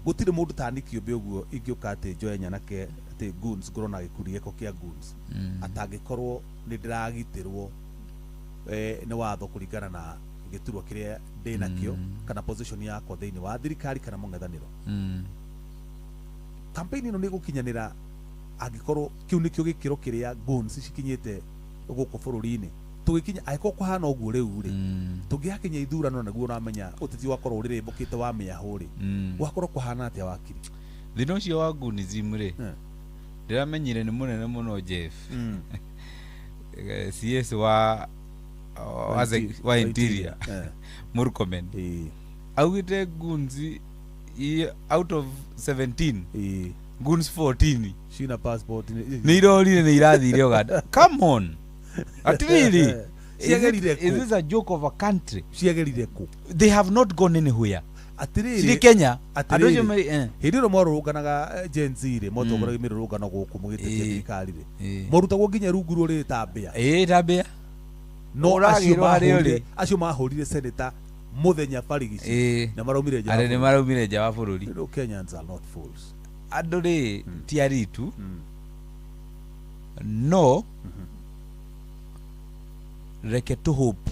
Gũtirĩ mũndũ tani kĩũmbe ũguo ingĩũka atĩ njoe nyanake atĩ goons, ngorwo na gĩkundi gĩko kĩa goons, atangĩkorwo nĩ ndĩragitĩrwo nĩ watho kũringana na gĩturwa kĩrĩa ndĩ nakĩo kana position yakwa thĩinĩ wa thirikari kana mũng'ethanĩro. Campaign ĩno nĩ ĩgũkinyanĩra angĩkorwo kĩu nĩkĩo gĩkĩro kĩrĩa goons cikinyĩte gũkũ bũrũri-inĩ. Tũgĩkinya angĩkorwo kũhana ũguo rĩu rĩ, tũngĩgakinya ithurano naguo ũramenya ũteti wakorwo ũrĩrĩmbũkĩte wa mĩahũ rĩ, gwakorwo kũhana atĩa, wakiri? Thĩna ũcio wa goonism rĩ, ndĩramenyire nĩ mũnene mũno, Jeff. CS wa interior Murkomen augĩte goons out of 17, goons 14 cina passport. Nĩ irorire, nĩ irathire Uganda. Come on, atiriri. Ciagerire Is this a joke of a country? Ciagerire kũ? They have not gone anywhere. Atiriri, cirĩ Kenya andũ acio atiriri, marĩ. Hĩndĩ ĩno mwarũrũnganaga, Gen Z rĩ, mwatongoragia mĩrũrũngano gũkũ mũgĩtetia thirikari rĩ, morutagwo nginya rungu rũrĩrĩ ta mbĩa. Ĩĩ, ta mbĩa. No acio Ũragĩrwo harĩa mahũrire ũrĩ. acio mahũrire senator mũthenya barigici na maraumire nja wa Arĩ nĩ bũrũri. maraumire nja wa bũrũri. You know, Kenyans are not fools. Andũ rĩ ti aritu, no reke to hope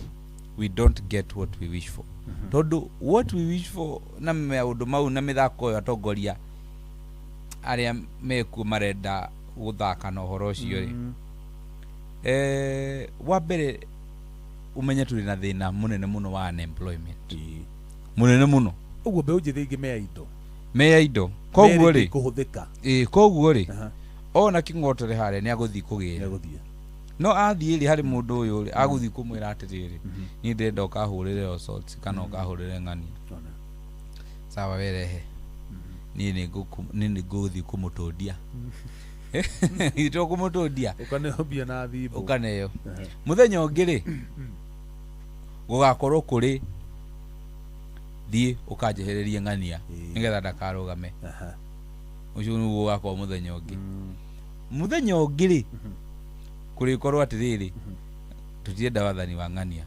we don't get what we wish for, tondũ what we wish for na maũndũ mau na mĩthako ĩyo atongoria arĩa mekuo marenda gũthaka na ũhoro ũcio rĩ, wa mbere ũmenye tũrĩ na thĩna mũnene mũno wa unemployment, mũnene mũno. Ũguo mbeũ njĩthĩ ingĩ mea indo. Meya indo, koguo rĩ kũhũthĩka. Ĩ, koguo rĩ, ona kĩng'otore harĩa nĩ agũthiĩ kũgĩra. Nĩegũthiĩ. No athiĩ rĩ, harĩ mũndũ ũyũ rĩ agũthiĩ kũmwĩra atĩrĩrĩ, niĩ ndĩrenda ũkahũrĩre Osotsi kana ũkahũrĩre ng'ania. Ona. Sawa, werehe niĩ nĩ ngũthiĩ kũmũtũndia to kũmũtũndia. Ũkaneo mbia na thimũ. Ũkaneo mũthenya ũngĩ rĩ, gũgakorwo kũrĩ thiĩ ũkanjehererie ng'ania nĩgetha ndakarũgame. Ũcio nĩguo ũgakorwo mũthenya ũngĩ. Mũthenya ũngĩ rĩ, kũrĩkorwo atĩrĩrĩ, tũtirenda wathani wa ng'ania,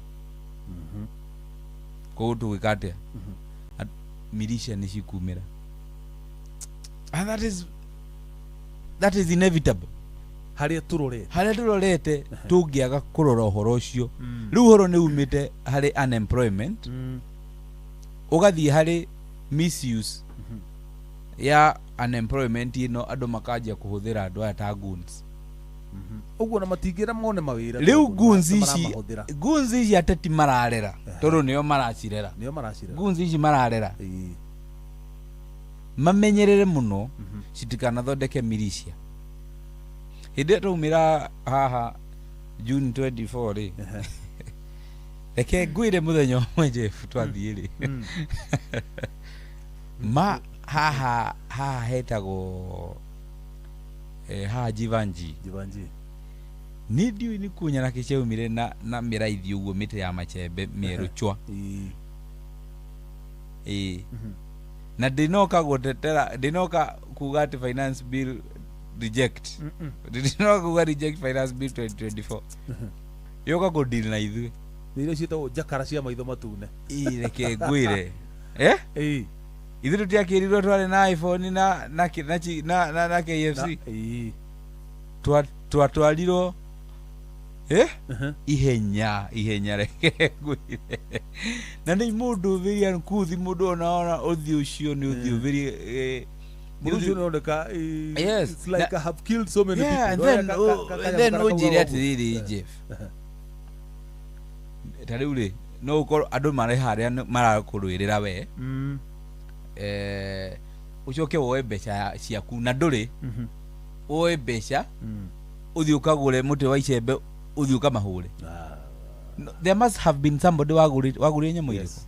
koguo tũgwĩka atĩa? Militia nĩ cikumĩra, and that is inevitable. Harĩa tũrorete. Harĩa tũrorete tũngĩaga kũrora ũhoro ũcio. Rĩu ũhoro nĩ umĩte harĩ unemployment ũgathiĩ harĩ misuse ya unemployment ĩno andũ makanjia kũhũthĩra andũ aya ta goons. Ũguo na matingĩra mone mawĩra. Rĩu goons ici goons ici ateti mararera tondũ nĩo maracirera. Nĩo maracirera. Goons ici mararera. Mamenyerere mũno citikanathondeke militia. Hĩndĩ ĩrĩa twaumĩra haha June 24 rĩ reke ngwĩre mũthenya ũmwe Jeff twathiĩ rĩ ma haha haha hetagwo haha Jivanji. Jivanji. Nĩ ndiũĩ nĩ kunya na kĩciaumire na mĩraithi ũguo mĩtĩ ya machembe mĩerũ chwa. Ĩĩ. Na ndinoka gũtetera ndinoka kuga atĩ finance bill reject. Ndinoka kuga reject finance bill 2024. Yoka kũ deal na ithuĩ. Nĩ iria ciĩtagwo njakara cia maitho matune. Ĩĩ reke ngwĩre. Eh? Ĩĩ. Ithuĩ tũtiakĩrirwo twarĩ na iPhone na na na na KFC. Ĩĩ. Twatwarirwo ihenya ihenya reke ngwĩre. Na nĩ mũndũ ũthĩria nkuthi mũndũ ona ũthiũ ũcio nĩ ũthiũ ũthĩrie mũndũ ũcio nĩoneka. Yes. It's like I have killed so many people. And then ũnjĩre atĩrĩrĩ Jeff. Ta rĩu rĩ no ũkorwo andũ marĩ harĩa marakũrũĩrĩra we ũcoke woe mbeca ciaku na ndũrĩ woe mbeca ũthiĩ ũkagũre mũtĩ wa icembe ũthiĩ ũkamahũre. There must have been somebody wagũrire nyamũ irĩkũ.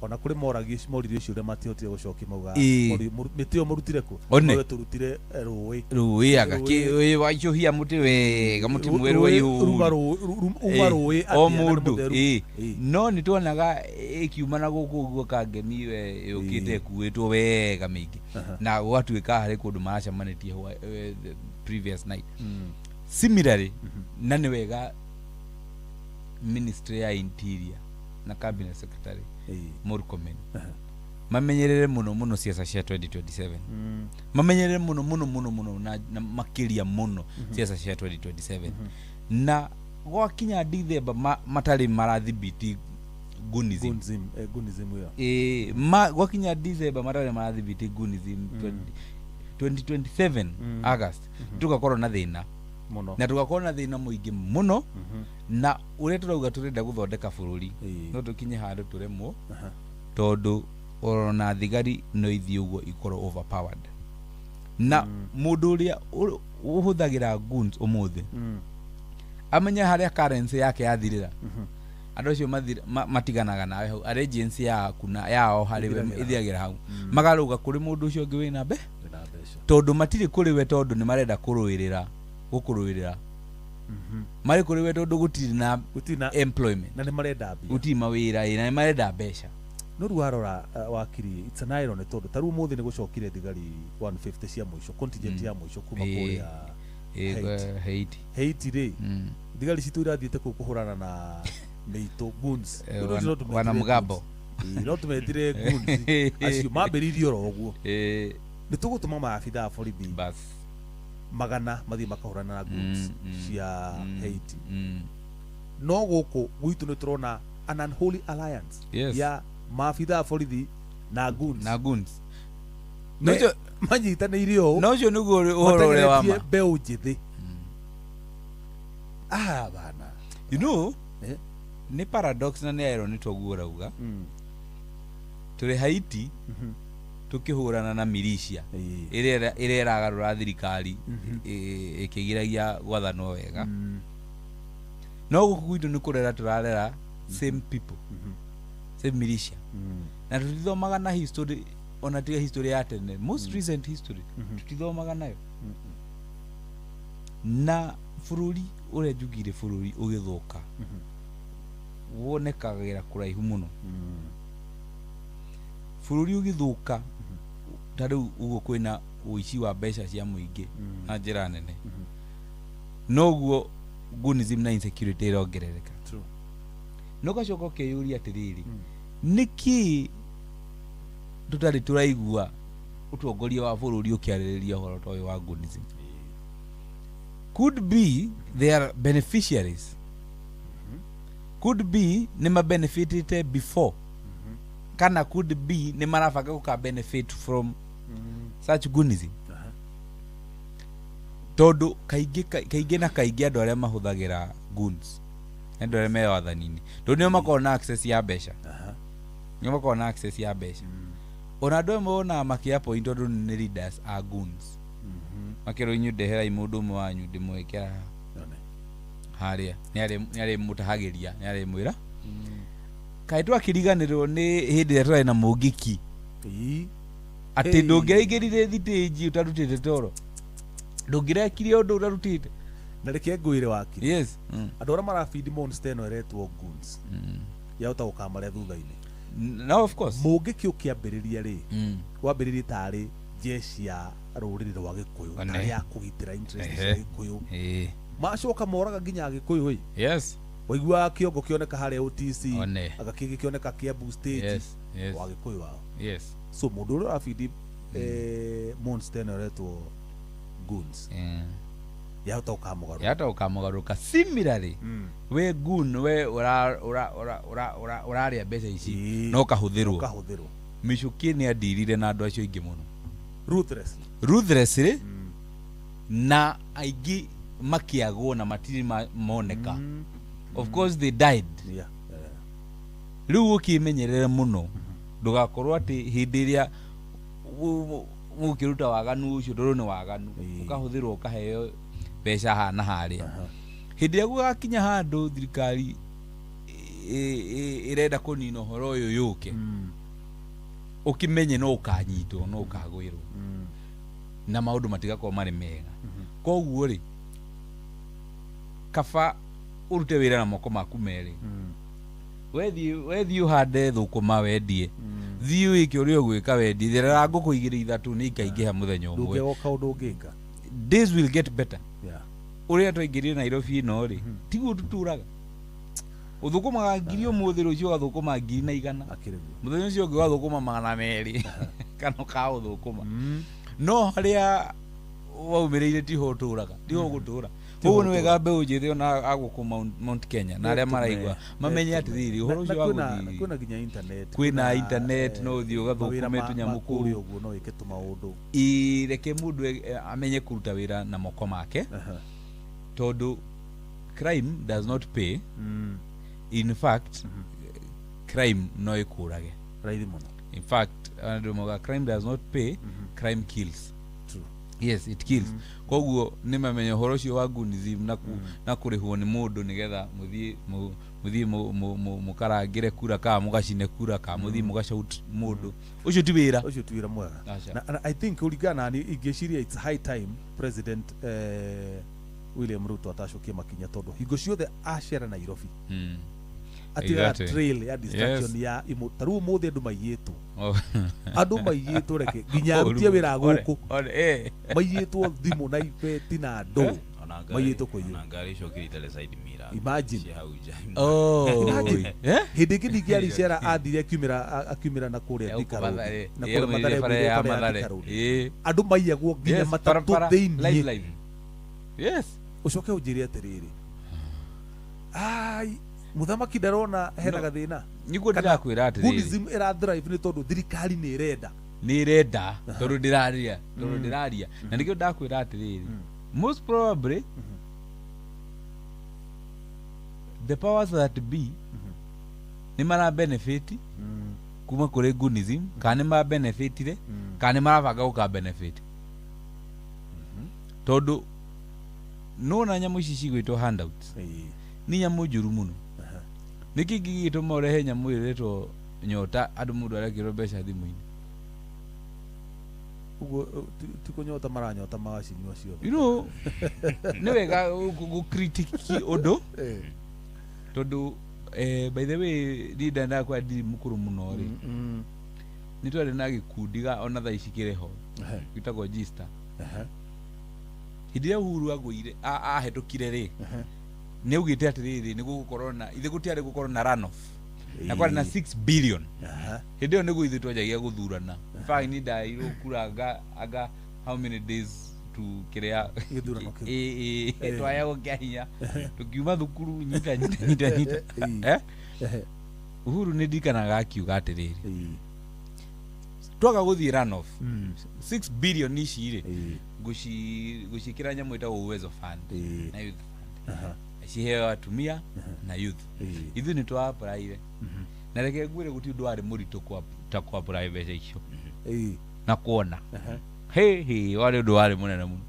Ona kũrĩ moririo ciũria matihotire gũcokia mauga mĩtĩ ĩyo mũrutire kũ? One. Tũrutire rũĩ. Rũĩ anga kĩ waicũhia mũtĩ wega mũtĩ mwerũ uma rũĩ o mũndũ. No nĩ tuonaga ĩkiuma na gũkũ ũguo kangemi yũkĩte ĩkuĩtwo wega mĩingĩ na gũgatuĩka harĩ kũndũ maracemanĩtie the previous night. Similarly na nĩ wega Ministry ya Interior na Cabinet Secretary Murkomen mamenyerere mũno mũno siasa cia 2027. Mamenyerere mũno mũno mũno mũno na makĩria mũno siasa cia 2027. Na gwakinya Dithemba matarĩ marathibiti Gunism. Gunism ĩyo. Gwakinya Dithemba matarĩ marathibiti Gunism 2027 August tugakorwo na thĩna mũno. Na tugakorwo na thĩna mũingĩ mũno na ũrĩa tũrauga tũrenda gũthondeka bũrũri no tũkinye handũ tũremwo tondũ ona thigari no ithiĩ ũguo ikorwo overpowered. Na mũndũ ũrĩa ũhũthagĩra guns ũmũthĩ amenye harĩa currency yake yathirĩra andũ acio matiganaga nawe hau allegiance yaku na yao harĩ we ĩthiagĩra hau magarũga kũrĩ mũndũ ũcio ũngĩ wĩna mbeca tondũ matirĩ kũrĩ we tondũ nĩ marenda kũrũĩrĩra gũkũrũĩrĩra marĩ kũrĩ we tondũ gũtirĩ na employment na nĩ marenda mbia gũtirĩ mawĩra na nĩ marenda mbeca. No rĩu warora wakiri it's an irony tondũ ta rĩu ũmũthĩ nĩ gũcokire thigari 150 cia mũico contingent ya mũico kuma kũrĩa Haiti. Haiti rĩ thigari citũ irathiĩte kũu kũhũrana na mĩitũ goons wanamgambo no tũmetire goons acio mambĩrĩirie oro ũguo nĩ tũgũtũma maabitha a borithi magana mathiĩ makahũrana na goons cia Haiti. No gũkũ gwitũ nĩ tũrona an unholy alliance ya maabitha a borithi na goons. Na goons. Manyitanĩire ũũ. No ũcio nĩguo ũhoro ũrĩa wa ma. Mbeũ njĩthĩ. Ah bana. You know, nĩ paradox na nĩ irony toguo ũrauga. Tũrĩ Haiti tukihurana na militia ĩrĩa ĩragarũra thirikari ĩkĩgiragia gwathanwo wega. No gũkũ gwitũ nĩ kũrera tũrarera same people, same militia. Na tũtithomaga na history ona tiga history ya tene, most recent history tũtithomaga nayo. Na bũrũri ũrĩa njugire bũrũri ũgĩthũka wonekagĩra kũraihu mũno. Bũrũri ũgĩthũka ta rĩu ũguo kwĩna ũici wa mbeca cia mũingĩ na njĩra nene noguo gunism na insecurity ĩrongerereka. No gacoka ũkeyũria atĩrĩrĩ nĩkĩ tũtarĩ tũraigua ũtongoria wa bũrũri ũkĩarĩrĩria ũhoro ta ũyũ wa gunism? Could be they are beneficiaries. Could be nĩ mabenefitĩte before. Kana could be nĩ marabanga gũka benefit from such goonism. Tondũ kaingĩ kaingĩ na kaingĩ andũ arĩa mahũthagĩra goons nĩ andũ arĩa me wathani-inĩ, tondũ nĩo makoragwo na access ya mbeca. Nĩo makoragwo na access ya mbeca. Ona andũ amwe wonaga makĩ-appoint tondũ nĩ leaders a goons, makerwo inyuĩ ndeherai mũndũ ũmwe wanyu ndĩmwĩkĩra haha harĩa nĩ arĩmũtahagĩria, nĩ arĩmwĩra. Kaĩ twakĩriganĩrwo nĩ hĩndĩ ĩrĩa tũrarĩ na mũngĩki, atĩ ndũngĩraingĩrire thitĩnji ũtarutĩte toro, ndũngĩrekire ũndũ ũtarutĩte. Na reke ngwĩre wakiri, Yes. Andũ arĩa marabindi monster ĩno ĩretwo goons, yahota gũkamarĩa thutha-inĩ. No, of course. Mũngĩki ũkĩambĩrĩria rĩ, wambĩrĩrie tarĩ jeshi ya rũrĩrĩ rwa Gĩkũyũ, tarĩ ya kũgitĩra interest cia Gĩkũyũ. Macoka moraga nginya Agĩkũyũ ĩ. Waiguaga kĩongo kĩoneka harĩa OTC, anga kĩngĩ kĩoneka Kiambu stage, wa Gĩkũyũ wao. So mũndũ ũrĩa ũrabindi monster ĩno ĩretwo goons, yahota gũkamũgarũra. Yahota gũkamũgarũrũka. Similarly, we goon, we ũrarĩa mbeca ici, no ũkahũthĩrwo. Ũkahũthĩrwo. Mĩcũkĩ nĩ andirire na andũ acio aingĩ mũno. Ruthlessly. Ruthlessly, na aingĩ makĩagwo na matirĩ moneka. Of course they died. Rĩu ũkĩmenyerere mũno ndũgakorwo atĩ hĩndĩ ĩrĩa mũkĩruta waganu ũcio, tondũ nĩ waganu, ũkahũthĩrwo ũkaheo mbeca haha na harĩa. Hĩndĩ ĩrĩa gũgakinya handũ thirikari ĩrenda kũnina ũhoro ũyũ yũke, ũkĩmenye no ũkanyitwo, no ũkagwĩrwo, na maũndũ matigakorwo marĩ mega. Koguo rĩ, kaba ũrute wĩra na moko maku merĩ. Wethiĩ ũhande thũkũma wendie, thiĩ wĩke ũrĩa ũgwĩka wendie, therera ngũkũ igĩrĩ ithatũ nĩ ikaingĩha mũthenya ũmwe. Ndũngĩaga kaũndũ ũngĩka. Days will get better. Ũrĩa twaingĩrire Nairobi ĩno rĩ, tiguo tũtũraga. Ũthũkũmaga 1,000 ũmũthĩ, rũciũ ũgathũkũma 1,100. Akĩrĩ guo. Mũthenya ũcio ũngĩ ũgathũkũma 200 kana ũkaũthũkũma. No harĩa waumĩrĩire tiho ũtũraga, tiho ũgũtũra. Koguo nĩ wega mbeũ njĩthĩ ona agũkũ Mount Kenya na arĩa maraigua mamenye atĩrĩrĩ, ũhoro ũcio wa gũthiĩ kwĩna nginya internet, kwĩna internet, no ũthiĩ ũgathũkũme mawĩra tũnyamũ ma kũrĩa kũu. Ũguo no wĩke tũmaũndũ. Ĩ, reke mũndũ amenye kũruta wĩra na moko make, tondũ crime does not pay. In fact, crime no ĩkũrage. Raithi mũno. In fact, andũ mauga crime does not pay, crime kills. True. Yes, it kills. Koguo nĩ mamenya ũhoro ũcio wa goonism na kũrĩhwo nĩ mũndũ nĩgetha mũthiĩ mũthiĩ mũkarangĩre kura kana mũgacine kura kana mũthiĩ mũgacaut mũndũ ũcio, ti wĩra. Ũcio ti wĩra mwega. Aca. Na I think kũringana na niĩ ingĩciria it's high time President William Ruto atacũkie makinya, tondũ hingo ciothe acera Nairobi atigaga trail ya distraction ya imo. Ta rĩu ũmũthĩ andũ maiyĩtwo, andũ maiyĩtwo, reke nginya arutie wĩra gũkũ, maiyĩtwo thimũ na ibeti na ndũ, maiyĩtwo kũiywo. Ona ngari icokire itarĩ side mirror. Imagine. Cia hau nja. Imagine. Eh? Hĩndĩ ĩngĩ ningĩ aricera athire akiumĩra na kũrĩa Thika Road. Na kũrĩa Mathare, Mathare, bara ya bara ya Mathare. Thika Road. Andũ maiyagwo nginya Yes, matatũ barabara, live, thĩiniĩ. live. Yes. Ũcoke ũnjĩre atĩrĩrĩ, ai mũthamaki ndarona hena No. gathĩna. Niguo Kana ndĩrakwĩra atĩrĩrĩ, Goonism ĩra thrive nĩ tondũ thirikari nĩ ĩrenda. Nĩ ĩrenda, tondũ ndĩraria, tondũ ndĩraria na nĩkĩo ndakwĩra atĩrĩrĩ, most probably the powers that be nĩ mara benefit kuma kũrĩ goonism, kana nĩ ma benefitire, kana nĩ marabanga gũka benefit, tondũ nona nyamũ ici cigwĩtwo handouts nĩ nyamũ njũru mũno. Nĩkĩ kĩngĩgĩtũma ũrehe nyamũ ĩretwo nyota, andũ mũndũ arekĩrwo mbeca thimũ-inĩ? Ũguo ti kũnyota maranyota magacinyua ciothe. Nĩ wega gũ-critique ũndũ, tondũ by the way, niĩ ndendaga kwa ndiri mũkũrũ mũno rĩ, nĩ twarĩ na gĩkundi ga ona thaa ici kĩrĩ ho, gĩtagwo Gista. Hĩndĩ ĩrĩa Uhuru agũire, ahetũkire rĩ, nĩ augĩte atĩrĩrĩ, nĩ gũgũkorwo na ithe gũtiarĩ gũkorwo na runoff na kwarĩ na 6 billion. Hĩndĩ ĩyo nĩguo ithuĩ twanjagia gũthurana. In fact, niĩ ndaheirwo kura anga how many days tu kiria Gĩthurano kĩu. Ĩ twaheagwo kĩa hinya tukiuma thukuru nyita nyita nyita nyita. Ĩĩ. Uhuru nĩ ndirikanaga akiuga atĩrĩrĩ, Ĩĩ. twaga gũthiĩ runoff 6 billion ici rĩ, Ĩĩ. ngũciĩkĩra nyamũ ĩtagwo Uwezo Fund Ĩĩ. na Youth Fund, ciheo atumia na youth. Ĩĩ. Ithuĩ nĩ twa-applyire, na reke ngwĩre gũtirĩ ũndũ warĩ mũritũ ta kwa-apply mbeca icio Ĩĩ. na kuona he he warĩ ũndũ warĩ mũnene mũno,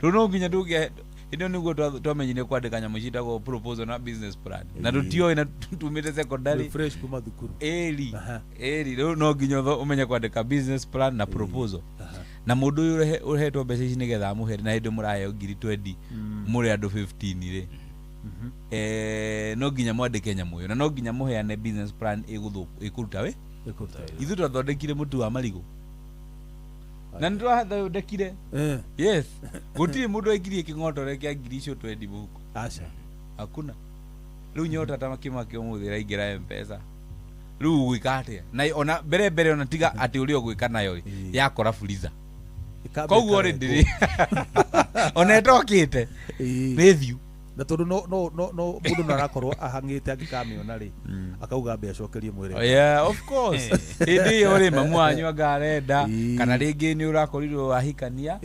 tondũ no nginya tũngĩa hĩndĩ ĩyo nĩguo twamenyire kwandĩka nyamũ ciĩtagwo proposal na business plan, na tũtioĩ na tumĩte secondary Fresh kuma thukuru. Ĩri. Aha. Ĩri rĩu no nginya ũmenye kwandĩka business plan na proposal, na mũndũ ũyũ ũhetwo mbeca ici nĩgetha amũhe, na hĩndĩ mũraheo ngiri 20 mũrĩ andũ 15 rĩ, no nginya mwandĩke nyamũ ĩyo, na no nginya mũheane business plan ĩkũruta wĩ. Ĩkũruta wĩra. Ithuĩ twathondekire mũtu wa marigũ na nĩ twathondekire. Yes, gũtirĩ mũndũ aikirie kĩng'otore kĩa ngiri icio 20 mũhuko. Aca. Hakuna. Rĩu nyota ta Kĩmaki ũmũthĩ ĩraingĩra M-Pesa, rĩu ũgwĩka atĩa? Na ona mbere mbere ona tiga atĩ ũrĩa ũgwĩka nayo rĩ, yakora Fuliza. Ĩkamba Koguo rĩ, ĩkarengwo. ndĩrĩ ona ĩtokĩte nĩ thiu. Na tondũ no mũndũ no arakorwo ahang'ĩte angĩkamĩona rĩ, akauga ambe acokerie mwĩrĩ. Yeah, of course, hĩndĩ ĩyo rĩ, mamu wanyu anga arenda, kana rĩngĩ nĩ ũrakorirwo wahikania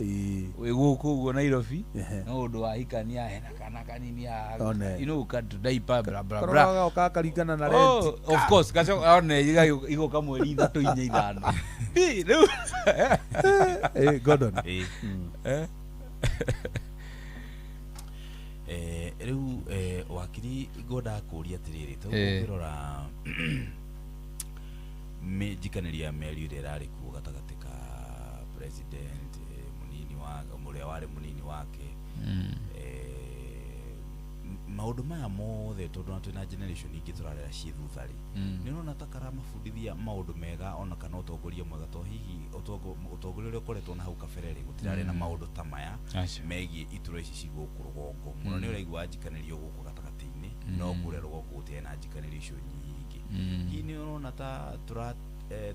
wĩ gũkũ ũguo Nairobi, no ũndũ wahikania hena kana kanini haha, One. you know, katudaipa, bla bla bla. Karora gagoka karingana na rent. Oh, of course, gacoka one igoka mweri 3, 4, 5. Hi, rĩu. Gordon. Ĩĩ. Rĩu wakiri, ngwendaga kũũria atĩrĩrĩ, tondũ ũngĩrora njikanĩrio ya mĩario ĩrĩa ĩrarĩ kuo gatagatĩ ka president, mũnini wa mũrĩa warĩ mũnini wake, maũndũ maya mothe, tondũ na twĩna generation ingĩ tũrarera ciĩ thutha rĩ, nĩ ũrona ta karamabundithia maũndũ mega ona kana ũtongoria mwega? To hihi ũtongoria ũrĩa ũkoretwo na hau kabere rĩ, gũtirarĩ na maũndũ ta maya Aca. megiĩ itura ici ci gũkũ rũgongo mũno? Nĩ ũraigua njikanĩrio gũkũ gatagatĩ-inĩ, no kũrĩa rũgongo gũtirĩ na njikanĩrio icio nyingĩ. Hihi nĩ ũrona ta tũra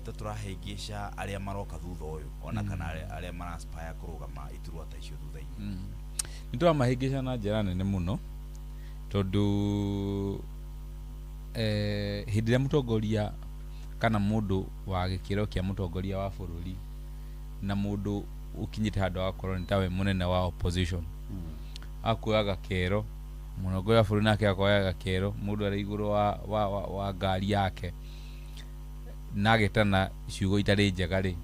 ta tũrahĩngĩca arĩa maroka thutha ũyũ, ona kana arĩa maraspire kũrũgama iturwa ta icio thutha-inĩ? Nĩ tũramahĩngĩca na njĩra nene mũno, tondũ hĩndĩ ĩrĩa mũtongoria kana mũndũ wa gĩkĩro kĩa mũtongoria wa bũrũri na mũndũ ũkinyĩte handũ agakorwo nĩ tawe mũnene wa opposition akuoya gakero, mũtongoria wa bũrũri nake akoya gakero, mũndũ arĩ igũrũ wa ngari yake na agetana ciugo itarĩ njega rĩ,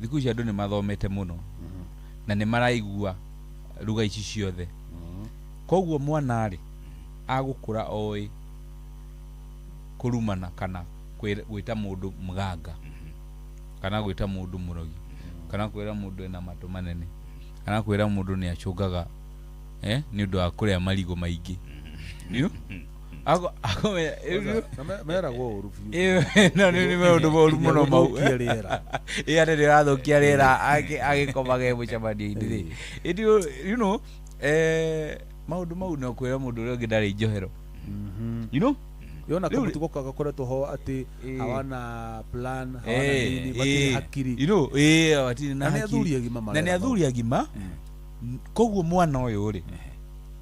thikũ ici andũ nĩ mathomete mũno na nĩ maraigua ruga ici ciothe. Koguo mwana rĩ, agũkũra oĩ kũrumana kana gwĩta mũndũ mũganga, kana gwĩta mũndũ mũrogi, kana kwĩra mũndũ ena matũ manene, kana kwĩra mũndũ nĩ acũngaga nĩ ũndũ wa kũrĩa marigũ maingĩ. You akomenya. Na meragwo ũru biũ. No nĩ maũndũ moru mũno mau. Gũthũkia rĩera. Ĩ, atĩ nĩ ũrathũkia rĩera agĩkomaga e mũcemanio-inĩ rĩ. Ĩndĩ maũndũ mau no kwĩra mũndũ ũrĩa ũngĩ ndarĩ njohero. Yona Rĩu kamũtugo gakoretwo ho atĩ hawana plan, hawana nini, matirĩ hakiri. Hatirĩ na Na nĩ hakiri. athuri agima Na nĩ marera athuri agima. Koguo mwana ũyũ rĩ,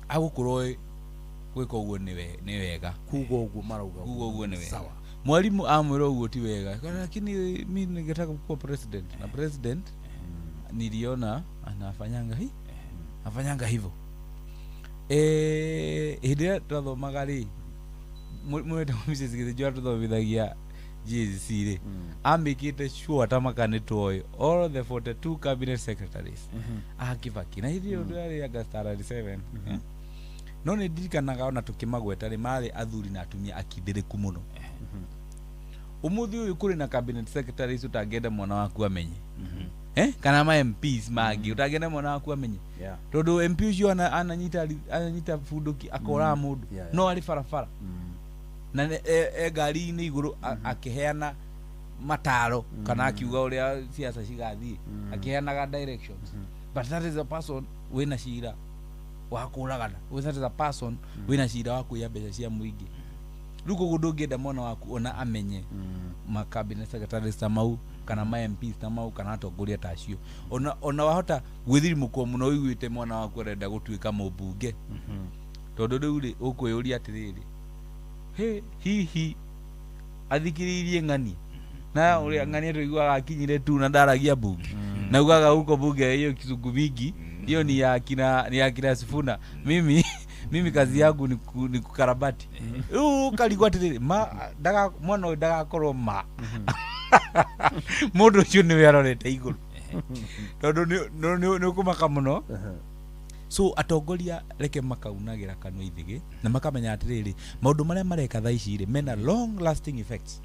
agũkũra oĩ gwĩka ũguo nĩ wega. Kuga ũguo marauga. Kuga ũguo nĩ wega. Sawa. Mwalimu amwĩra ũguo ti wega. Lakini mi ningetaka kuwa president, na president niliona anafanyanga hi afanyanga hivyo. Hĩndĩ ĩrĩa twathomaga rĩ, mwĩtagwo Mrs. Gĩthĩnjo atũthomithagia GACC rĩ, amĩkĩte sure ta makanĩtwo all the 42 cabinet secretaries a Kibaki, na hĩndĩ ĩyo ndĩrarĩ anga standard 7. No nĩ ndirikanaga ona tũkĩmagweta rĩ, marĩ athuri na atumia akindĩrĩku mũno. Ũmũthĩ ũyũ kũrĩ na cabinet secretaries ũtangĩenda mwana waku amenye, kana ma MPs mangĩ ũtangĩenda mwana waku amenye, tondũ MP ũcio ananyita bunduki akoraga mũndũ, no arĩ barabara na e ngari-inĩ igũrũ akĩheana mataro kana akiuga ũrĩa siasa cigathiĩ, akĩheanaga directions. But that is a person wĩna cira wa kũragana, that is a person wĩna cira wa kũiya mbeca cia mũingĩ. Rĩu koguo ndũngĩenda mwana waku ona amenye ma cabinet secretaries ta mau kana ma MPs ta mau kana atongoria ta acio. Ona wahota gwĩthirimũkwo mũno ũiguĩte mwana waku arenda gũtuĩka mũmbunge. Tondũ rĩu rĩ ũkwĩyũria atĩrĩrĩ, he hihi athikĩrĩirie ng'ani na ũrĩa ng'ani tũiguaga akinyire tu na ndaragia bunge na ugaga huko bunge hiyo kizungu mingi hiyo ni ya kina Sifuna. Mimi kazi yangu ni kukarabati. Rĩu ũkarigwo atĩrĩrĩ, ma mwana ũyũ ndagakorwo ma mũndũ ũcio nĩwe arorete igũrũ tondũ nĩ ũkũmaka mũno. So atongoria reke makaunagĩra kanua ithĩgĩ na makamenya atĩrĩrĩ, maũndũ marĩa mareka thaa ici rĩ mena long lasting effects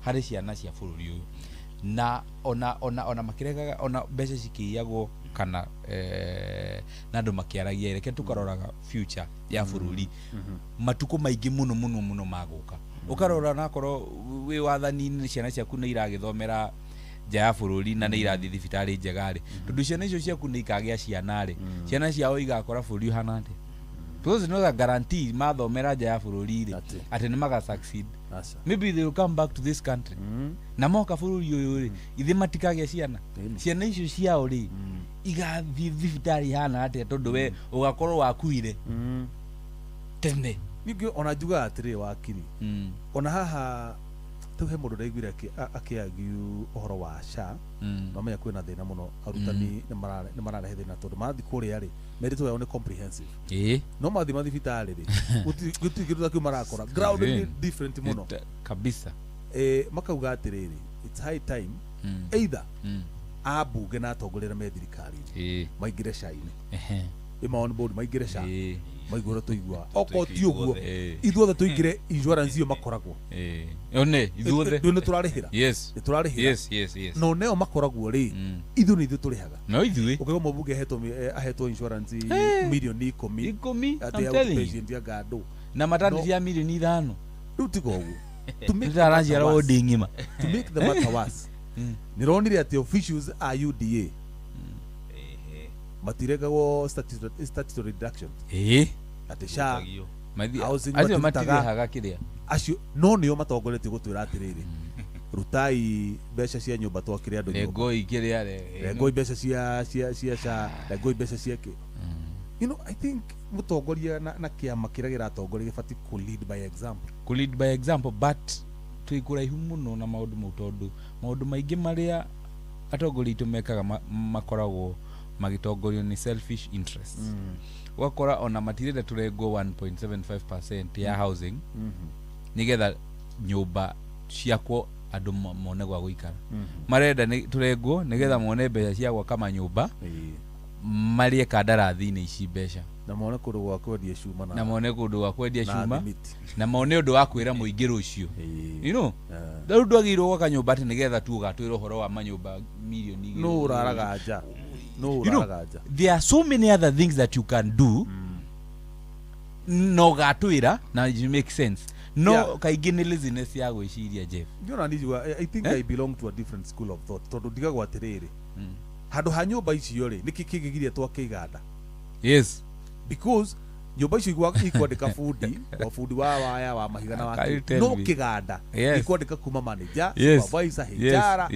harĩ ciana cia bũrũri ũyũ, na ona makiregaga ona mbeca cikĩiyagwo kana na andũ makĩaragia, reke tũkaroraga future ya bũrũri matukũ maingĩ mũno mũno mũno magũka. Ũkarora nakorwo wĩ wathani-inĩ ciana ciaku nĩ iragĩthomera nja ya bũrũri na nĩ irathiĩ thibitarĩ njega rĩ, tondũ ciana icio ciaku nĩ ikagĩa ciana rĩ, ciana ciao igakora bũrũri ũhana atĩa? Because it's not a guarantee mathomera nja ya bũrũri rĩ atĩ nĩ maga succeed. Maybe they will come back to this country. Na moka bũrũri ũyũ rĩ, ithe matikagĩa ciana. Ciana icio ciao rĩ igathiĩ thibitarĩ ihana atĩa tondũ we ũgakorwo wakuire tene. Ningĩ ona njugaga atĩrĩ wakiri, ona haha rĩu he mũndũ ndaiguire akĩagiu ũhoro wa SHA, mamenya kwĩna thĩna mũno, arutani nĩ mararehe thĩna tondũ mathiĩ kũrĩa rĩ merĩtwo yao nĩ comprehensive, no mathiĩ mathibitarĩ rĩ gũtirĩ kĩndũ ta kĩu marakora, ground nĩ different mũno kabisa. Makauga atĩrĩrĩ, it's high time either ambunge na atongoria arĩa me thirikari-inĩ maingĩre SHA-inĩ, ĩma on board maingĩre SHA, maigũra tũigua okorwo ti ũguo ithuothe tũingĩre insurance iyo makoragwo one ithuothe nĩ tũrarĩhĩra. Yes, nĩ tũrarĩhĩra. Yes. No neo makoragwo rĩ ithuĩ nĩ ithuĩ tũrĩhaga. No ithuĩ ũkĩgwo mũmbunge ahetwo insurance milioni 10 atĩ outpatient ya ngandũ na maternity ya milioni 5. Rĩu tiga ũguo, to make the matter worse, nĩronire atĩ officials a UDA matiregagwo statutory deduction atĩ SHA housing matirĩhaga kĩrĩa acio, no nĩo matongoretie gũtwĩra atĩrĩrĩ, rutai mbeca cia nyũmba twakĩre andũ nyũmba, rengoi kĩrĩa, rengoi mbeca cia SHA, rengoi mbeca cia kĩ. You know, I think mũtongoria na kĩama kĩrĩa kĩratongoria gĩbatiĩ kũ lead by example. Kũ lead by example, but twĩ kũraihu mũno na maũndũ mau tondũ maũndũ maingĩ marĩa atongoria aitũ mekaga makoragwo magĩtongorio nĩ selfish interests. Ũgakora ona matirenda tũrengwo 1.75% ya housing nĩgetha nyũmba ciakwo andũ mone gwa gũikara. Marenda tũrengwo nĩgetha mone mbeca cia gwaka manyũmba marĩe kandarathi-inĩ ici mbeca, na mone kũndũ gwa kwendia cuma, na mone kũndũ gwa kwendia cuma, na mone ũndũ wa kwĩra mũingĩ rũciũ. You know, rĩu ndwagĩrĩirwo gwaka nyũmba atĩ nĩgetha tu ũgatwĩra ũhoro wa manyũmba milioni igĩrĩ. No ũraraga nja. No ũraraga nja. There are so many other things that you can do no gatwĩra na you make sense. No kaingĩ nĩ laziness ya gwĩciria Jeff. Ndiona nijua, I think I belong to a different school of thought tondũ ndigagwo atĩrĩrĩ, handũ ha nyũmba icio rĩ nĩkĩ kĩngĩgiria twake iganda? Yes, because nyũmba icio ikwandĩka bundi wa bundi wa waya wa mahiga na wa no kĩganda ikwandĩka kuma manager, supervisor, HR,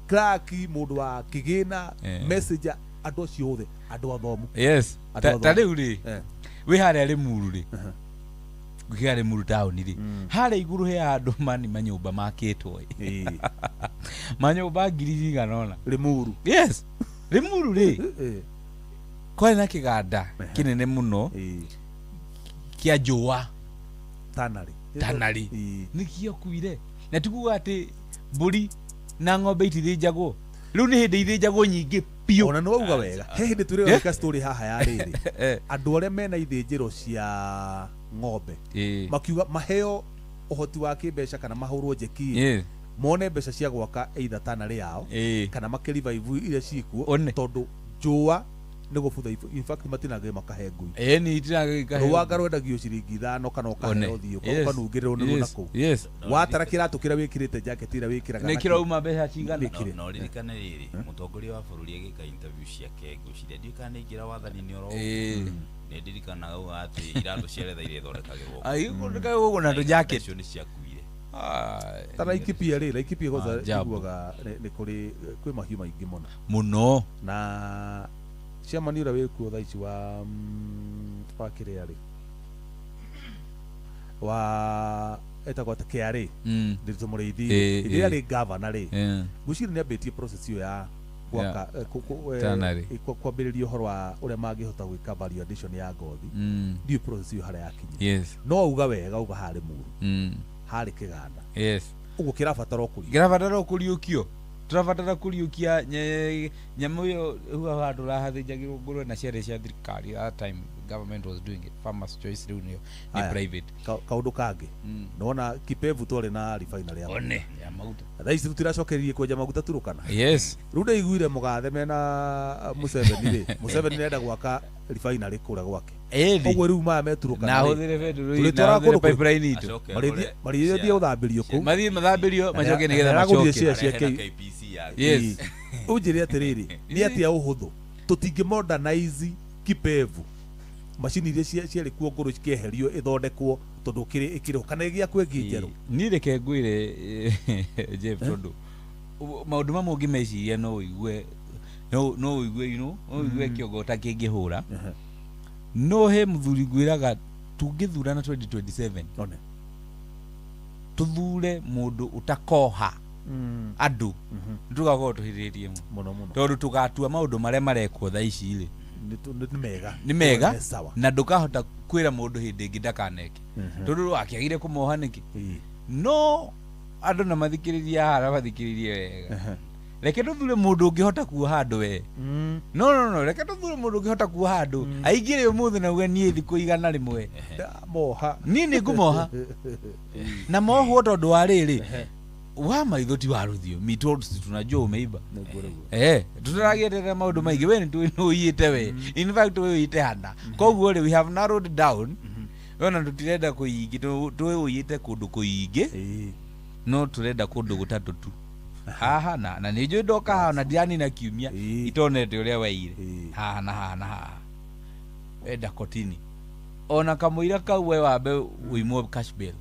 clerk, mũndũ wa kĩgĩna, messenger, andũ acio othe andũ athomu. Yes, ta rĩu rĩ wĩ harĩa Rĩmuru rĩ, ngwĩkĩra Rĩmuru taũni rĩ, harĩa igũrũ he handũ mani manyũmba makĩtwo manyũmba ngiri cigana ũna Rĩmuru. Yes, Rĩmuru rĩ kwarĩ na kĩganda kĩnene mũno kĩa njũa tanarĩ nĩkĩokuire, na tikuga atĩ mbũri na ng'ombe itithĩnjagwo rĩu nĩ hĩndĩ ithĩnjagwo nyingĩ biũ. Ona nĩ wauga wega, he hĩndĩ tũrĩ story haha ya rĩrĩ andũ arĩa mena ithĩnjĩro cia ng'ombe makiuga maheo ũhoti wa kĩmbeca kana mahũrwo njeki mone mbeca cia gwaka either tanarĩ yao kana makĩrevive iria cikuo tondũ njũa Nĩ gũbutha, in fact matinangagia makahe ngui. Ĩni itinangagia ikahe. Rũanga rwendagio ciringi 5 kana ũkaheo thiĩ ũkanungĩrĩrwo nĩ rũna kũu. Yes. Watara kĩratũ kĩrĩa wĩkĩrĩte jacket ĩrĩa wĩkĩraga. Nĩ kĩrauma mbeca cigana. No ririkane rĩrĩ, mũtongoria wa bũrũri agĩka interview ciake ngwĩciria ndiũĩ kana nĩaingĩra wathani-inĩ oro ũguo. Nĩ ndirikanaga auga atĩ iratũ cia retha iria ithondekagĩrwo. Ithondekagĩrwo na tũ jacket. Icio nĩ ciakuire. Ta Laikipia rĩ, Laikipia kwanza njiguaga nĩ kũrĩ kwĩ mahiũ maingĩ mũno. Mũno. Na chairman ũrĩa wĩkuo thaa ici wa kĩrĩa rĩ, wa etagwo atĩ KRA, Ndiritu Mũrĩithi, hĩndĩ ĩrĩa arĩ governor rĩ, ngwĩciria nĩ ambĩtie process ĩyo ya gwaka kwambĩrĩria ũhoro wa ũrĩa mangĩhota gwĩka value addition ya ngothi. Ndiũĩ process ĩyo harĩa yakinyire. No auga wega, auga harĩ mũru, harĩ kĩganda. Ũguo kĩrabatara ũkũrio. Kĩrabatara ũkũriũkio. Tũrabatara kũriũkia nyamũ ĩyo hau handũ ũrahathĩnjagĩrwo ngũrwe na ciarĩ cia thirikari. That time government was doing it. Farmers Choice rĩu nĩ private. Kaũndũ kangĩ, nĩwona Kipevu twarĩ na refinery ya one ya maguta. Thaa ici tũtiracokererie kwenja maguta Turukana. Yes. Rĩu ndaiguire mũgathe mena Museveni rĩ, Museveni nĩarenda gwaka refinery kũrĩa gwake. Ũguo rĩu maya me Turukana. Na hũthĩre betũrũ na hũthĩre pipeline itũ. Marĩthiĩ gũthambĩrio kũu. Mathiĩ mathambĩrio macoke nĩgetha macoke. Yes. Ũnjĩre atĩrĩrĩ, nĩ atĩa ũhũthũ tũtingĩ modernize Kipevu, macini iria ciarĩ kuo ngũrũ cikĩeherio ĩthondekwo tondũ ĩkĩrĩ kana ĩgĩakwo ĩngĩ njerũ. Niĩ reke ngwĩre Jeff, tondũ maũndũ mamwe ũngĩmeciria no ũigue no ũigue you know, no ũigue kĩongo ũtakĩngĩhũra. No he mũthuri ngwĩraga tũngĩthurana 2027 tũthure mũndũ ũtakoha andũ, nĩtũgakorwo tũhĩtĩtie mũno mũno, tondũ tũgatua maũndũ marĩa marekwo thaa ici rĩ nĩ mega, nĩ mega, na ndũkahota kwĩra mũndũ hĩndĩ ĩngĩ ndakaneke, tondũ wakĩagire kũmoha nĩkĩ. No andũ na mathikĩrĩria haha na mathikĩrĩrie wega, reke tũthure mũndũ ũngĩhota kuoha andũ we. No reke tũthure mũndũ ũngĩhota kuoha andũ aingĩre ũmũthĩ na uge niĩ thikũ 100 moha, niĩ nĩ ngũmoha na mohwo tondũ wa rĩrĩ wa maitho ti wa rũthiomi, tondũ tunajua umeiba. Tũtarageterera maũndũ maingĩ, we nĩ ũiyĩte we, in fact we ũiyĩte hana. Koguo rĩ, we have narrowed down, ona tũtirenda kũingĩ, tũĩ ũiyĩte kũndũ kũingĩ, no tũrenda kũndũ gũtatũ tu haha na nĩ njũĩ ndoka haha na ndiranina kiumia itonete ũrĩa weire haha na haha na haha. Enda kotini ona kamũira kau we wambe ũimwo cash bail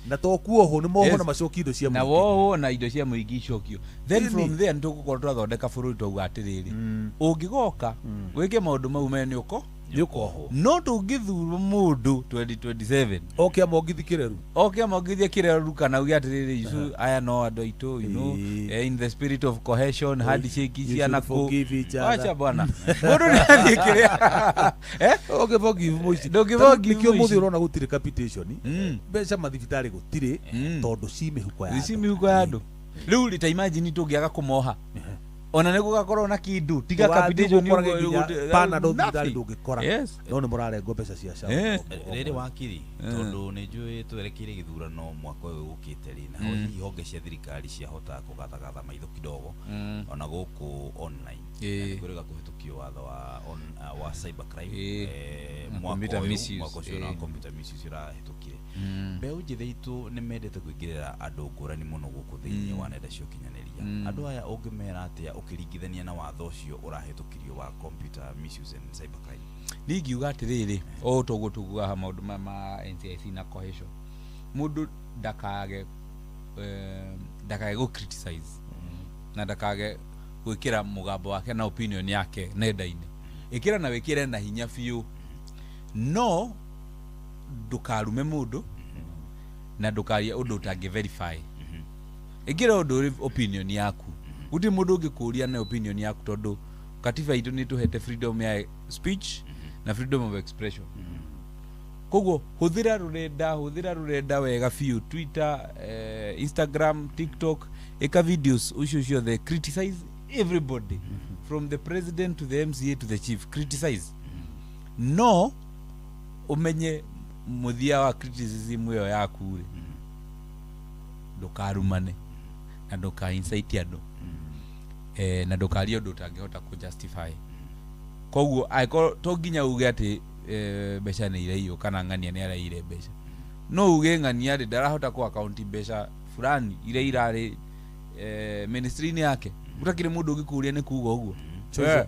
na to kuohwo nĩ moho na macoki indo cia na wohwo na indo cia mũingĩ icokio. Then from there nĩtũgũkorwo twathondeka bũrũri twauga atĩrĩrĩ, ũngĩgoka wĩke maũndũ mau me nĩ ũko nĩ ũkohwo. No tũngĩthurwo mũndũ 2027 oke amongithie kĩreru, oke amongithie kĩreru kana uge atĩrĩrĩ, icu aya no andũ aitũ, you know, in the spirit of cohesion, handshake ici na kũ. Acha bwana, mũndũ nĩ athiĩ kĩrĩa ũngĩforgive mũici. Ndũngĩforgive nĩkĩo mũici. Mũthĩ ũrona gũtirĩ capitation, mbeca mathibitarĩ gũtirĩ, tondũ ci mĩhuko ya andũ. Ci mĩhuko ya andũ. Rĩu rĩ, ta imagine tũngĩaga kũmoha, ona nĩ gũgakorwo na kĩndũ tiga capitation Panadol thibitarĩ ndũngĩkora. No nĩ mũrarengwo mbeca cia SHA. Rĩrĩ wakiri, tondũ nĩ njũĩ twerekeire gĩthurano mwaka ũyũ ũkĩte rĩ, na hihi honge cia thirikari ciahota kũgathagatha maitho kidogo ona gũkũ online, na nĩ kwĩrĩga kũhĩtũkio watho wa cyber crime mwaka ũyũ, mwaka ũcio na computer misuse ũrahĩtũkire. Mbeũ njĩthĩ itũ nĩ mendete kũingĩrĩra andũ ngũrani mũno gũkũ thĩinĩ wa nenda cia ũkinyanĩria. Andũ aya ũngĩmera atĩa ũkĩringithania na watho ũcio ũrahĩtũkirio wa computer misuse and cyber crime? Niĩ ingiuga atĩrĩrĩ, o toguo tuguaga maũndũ maya ma NCIC na cohesion, mũndũ ndakage gũ criticize na ndakage gwĩkĩra mũgambo wake na opinion yake nenda-inĩ. Ĩkĩra na wĩkĩre na hinya biũ, no ndũkarume mũndũ na ndũkarie ũndũ ũtangĩ verify. Ĩkĩra ũndũ ũrĩ opinion yaku, gũtirĩ mũndũ ũngĩkũria na opinion yaku, tondũ katiba itũ nĩ tũhete freedom ya speech na freedom of expression. Koguo hũthĩra rũrenda wega biũ, Twitter, Instagram, TikTok, ĩka videos ũcio ciothe, criticize everybody from the president to the MCA to the chief, criticize. No ũmenye mũthia wa criticism ĩyo yaku rĩ, ndũkarumane na ndũka incite andũ, na ndũkarie ũndũ ũtangĩhota kũ justify. Koguo angĩkorwo to nginya uge atĩ mbeca nĩ iraiywo kana ng'ania nĩ araiyire mbeca, no uge ng'ania rĩ ndarahota kũ account mbeca fulani iria irarĩ ministry-inĩ yake. Gũtakĩrĩ mũndũ ũngĩkũria nĩ kuga ũguo.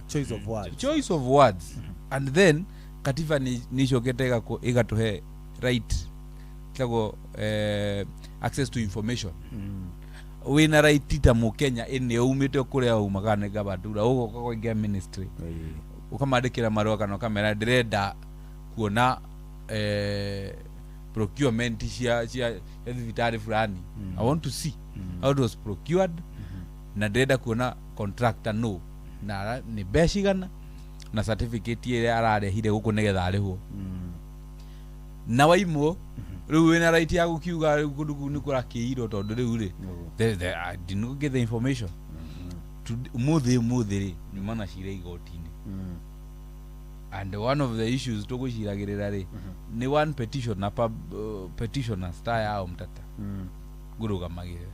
Choice of words. Choice of words. And then katiba nĩ icokete ĩgatũhe right ĩtagwo access to information. Wĩna right ta mũkenya ĩnĩ umĩte kũrĩa umaga nĩ Gabadura ũgoka kũingĩra ministry ũkamandĩkĩra marũa kana ũkamera ndĩrenda kuona procurement cia thibitarĩ fulani. I want to see how it was procured na ndĩrenda kuona contractor no na nĩ mbeca igana na certificate ĩrĩa ararehire gũkũ nĩgetha arĩhwo. Na waimwo rĩu wĩna right ya gũkiuga rĩu kũndũ kũu nĩ kũrakĩirwo tondũ rĩu rĩ I did not get the information. Ũmũthĩ rĩ nyuma na cira igoti-inĩ. And one of the issues tũgũciragĩrĩra rĩ nĩ one petitioner petitioner star yao mtata ngũrũgamagĩrĩra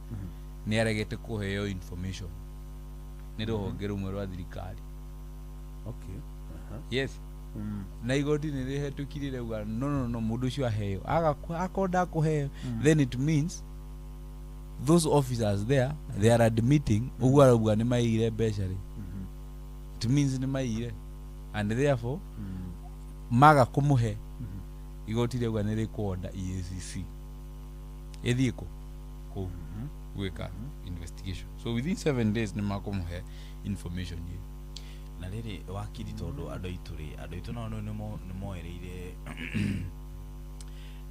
nĩ aregete kũheo information nĩ rũhonge rũmwe rwa thirikari. Okay. Yes. Na igoti nĩ rĩhetũkire rĩauga no mũndũ ũcio aheo akorwo ndakũheo then it means those officers there they are admitting ũguo arauga nĩ maiyire mbeca rĩ. It means nĩ maiyire and therefore maga kũmũhe igoti rĩauga nĩ rĩkwonda EACC ĩthiĩ kũ gwĩka investigation. So within 7 days nĩ makũmũhe information ĩyo. Na rĩrĩ wakiri tondũ andũ aitũ nao nĩ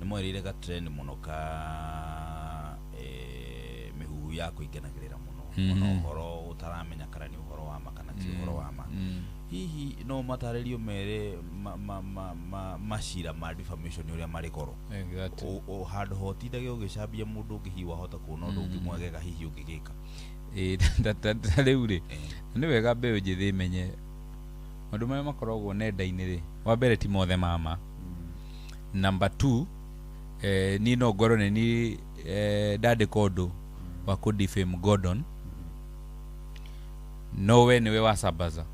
moereire ga trend mũno ka mĩhuhu ya kũinganagĩrĩra mũno ona ũhoro ũtaramenya kana nĩ ũhoro wa ma kana ti ũhoro wa ma. Hihi no matarĩrio mere macira ma defamation ũrĩa marĩ goro. Exactly. Handũ hotindage ũgĩcambia mũndũ ũngĩ hihi wahota kuona ũndũ ũngĩ mwegega hihi ũngĩgĩka. Ta rĩu rĩ nĩ wega mbeũ njĩthĩ ĩmenye maũndũ marĩa makoragwo nenda-inĩ rĩ, wa mbere ti mothe mama. Number 2 niĩ no ngorwo nĩ niĩ ndandĩka ũndũ wa kũ defame Gordon no we nĩwe wasambaza.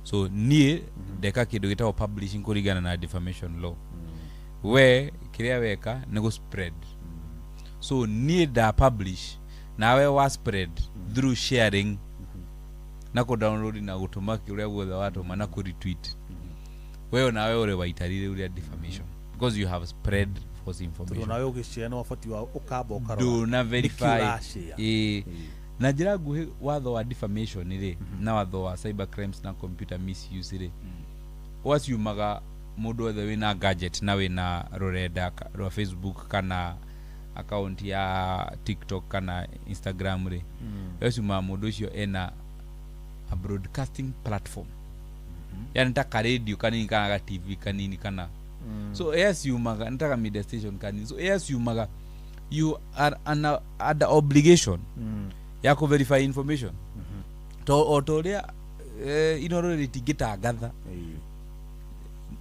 So niĩ ndeka kĩndũ gĩtagwo publishing kũringana na defamation law. We kĩrĩa weka nĩ gũ spread. So niĩ nda publish nawe wa spread through sharing na kũ download na gũtũma kĩrĩa guothe watũma na kũ retweet. Wewe nawe ũrĩ waitarire ũrĩa defamation because you have spread false information. Tondũ nawe ũgĩshare nĩ wabatiĩ wa ũkamba ũkarora ndũna verify. Na njĩra nguhĩ watho wa defamation rĩ na watho wa cyber crimes na computer misuse rĩ waciumaga mũndũ wothe wĩna gadget na wĩna rũrenda rwa Facebook kana account ya TikTok kana Instagram rĩ waciumaga mũndũ ũcio ena a broadcasting platform. Yani ta ka radio kanini kana ka TV kanini kana so aciumaga nĩ ta ka media station kanini. So aciumaga you are under obligation ya kũ verify information. To o ta ũrĩa Inoro rĩtingĩtangatha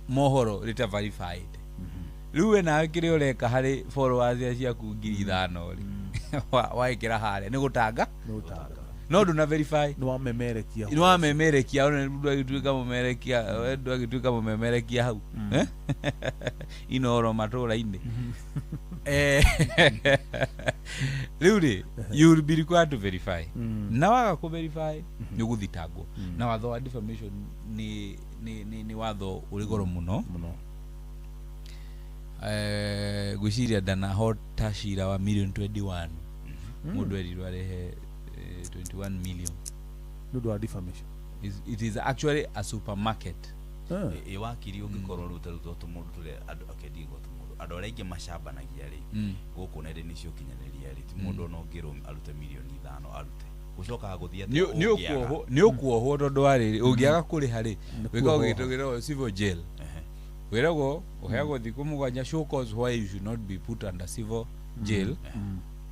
mohoro rĩta verified. Rĩu we nawe kĩrĩa ũreka harĩ followers ciaku 5,000 rĩ waĩkĩra harĩa nĩ gũtanga no ndũna verify. Nĩ wamemerekia nĩ wamemerekia ona mũndũ agĩtuĩka mũmerekia mũndũ agĩtuĩka mũmemerekia hau Inoro matũra-inĩ. Rĩu rĩ you will be required to verify. Na waga kũ verify nĩ ũgũthitangwo. Na watho wa defamation nĩ watho ũrĩ goro mũno. Ngwĩciria ndanahota cira wa million 21. Mũndũ erirwo arehe 21 million nĩ ũndũ wa defamation. It is actually a supermarket. Ĩ wakiri ũngĩkorwo rĩu ta rĩu to tũmũndũ tũrĩa andũ akendia tũmũndũ andũ arĩa aingĩ macambanagia rĩ gũkũ nenda-inĩ cia ũkinyanĩria rĩ ti mũndũ ona ũngĩrwo arute mirioni 5 arute gũcokaga gũthiĩ atĩa ũngĩaga. Nĩ ũkuohwo tondũ wa rĩrĩ ũngĩaga kũrĩha rĩ wĩkagwo kĩndũ gĩtagwo civil jail. Wĩragwo ũheagwo thikũ 7 show cause why you should not be put under civil jail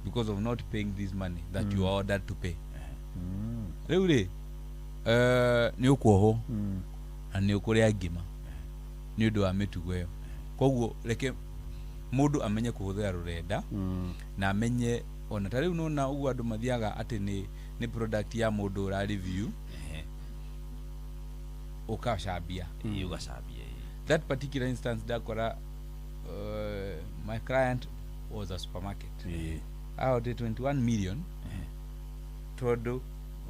because of not paying this money that you are ordered to pay. Rĩu rĩ nĩ ũkuohwo na nĩ ũkũrĩa ngima nĩ ũndũ wa mĩtugo ĩyo. Koguo reke mũndũ amenye kũhũthĩra rũrenda na amenye ona ta rĩu nona ũguo andũ mathiaga atĩ nĩ product ya mũndũ ũra review. Ũkacambia. Ũgacambia. That particular instance ndakora my client was a supermarket. Ahotire 21 million tondũ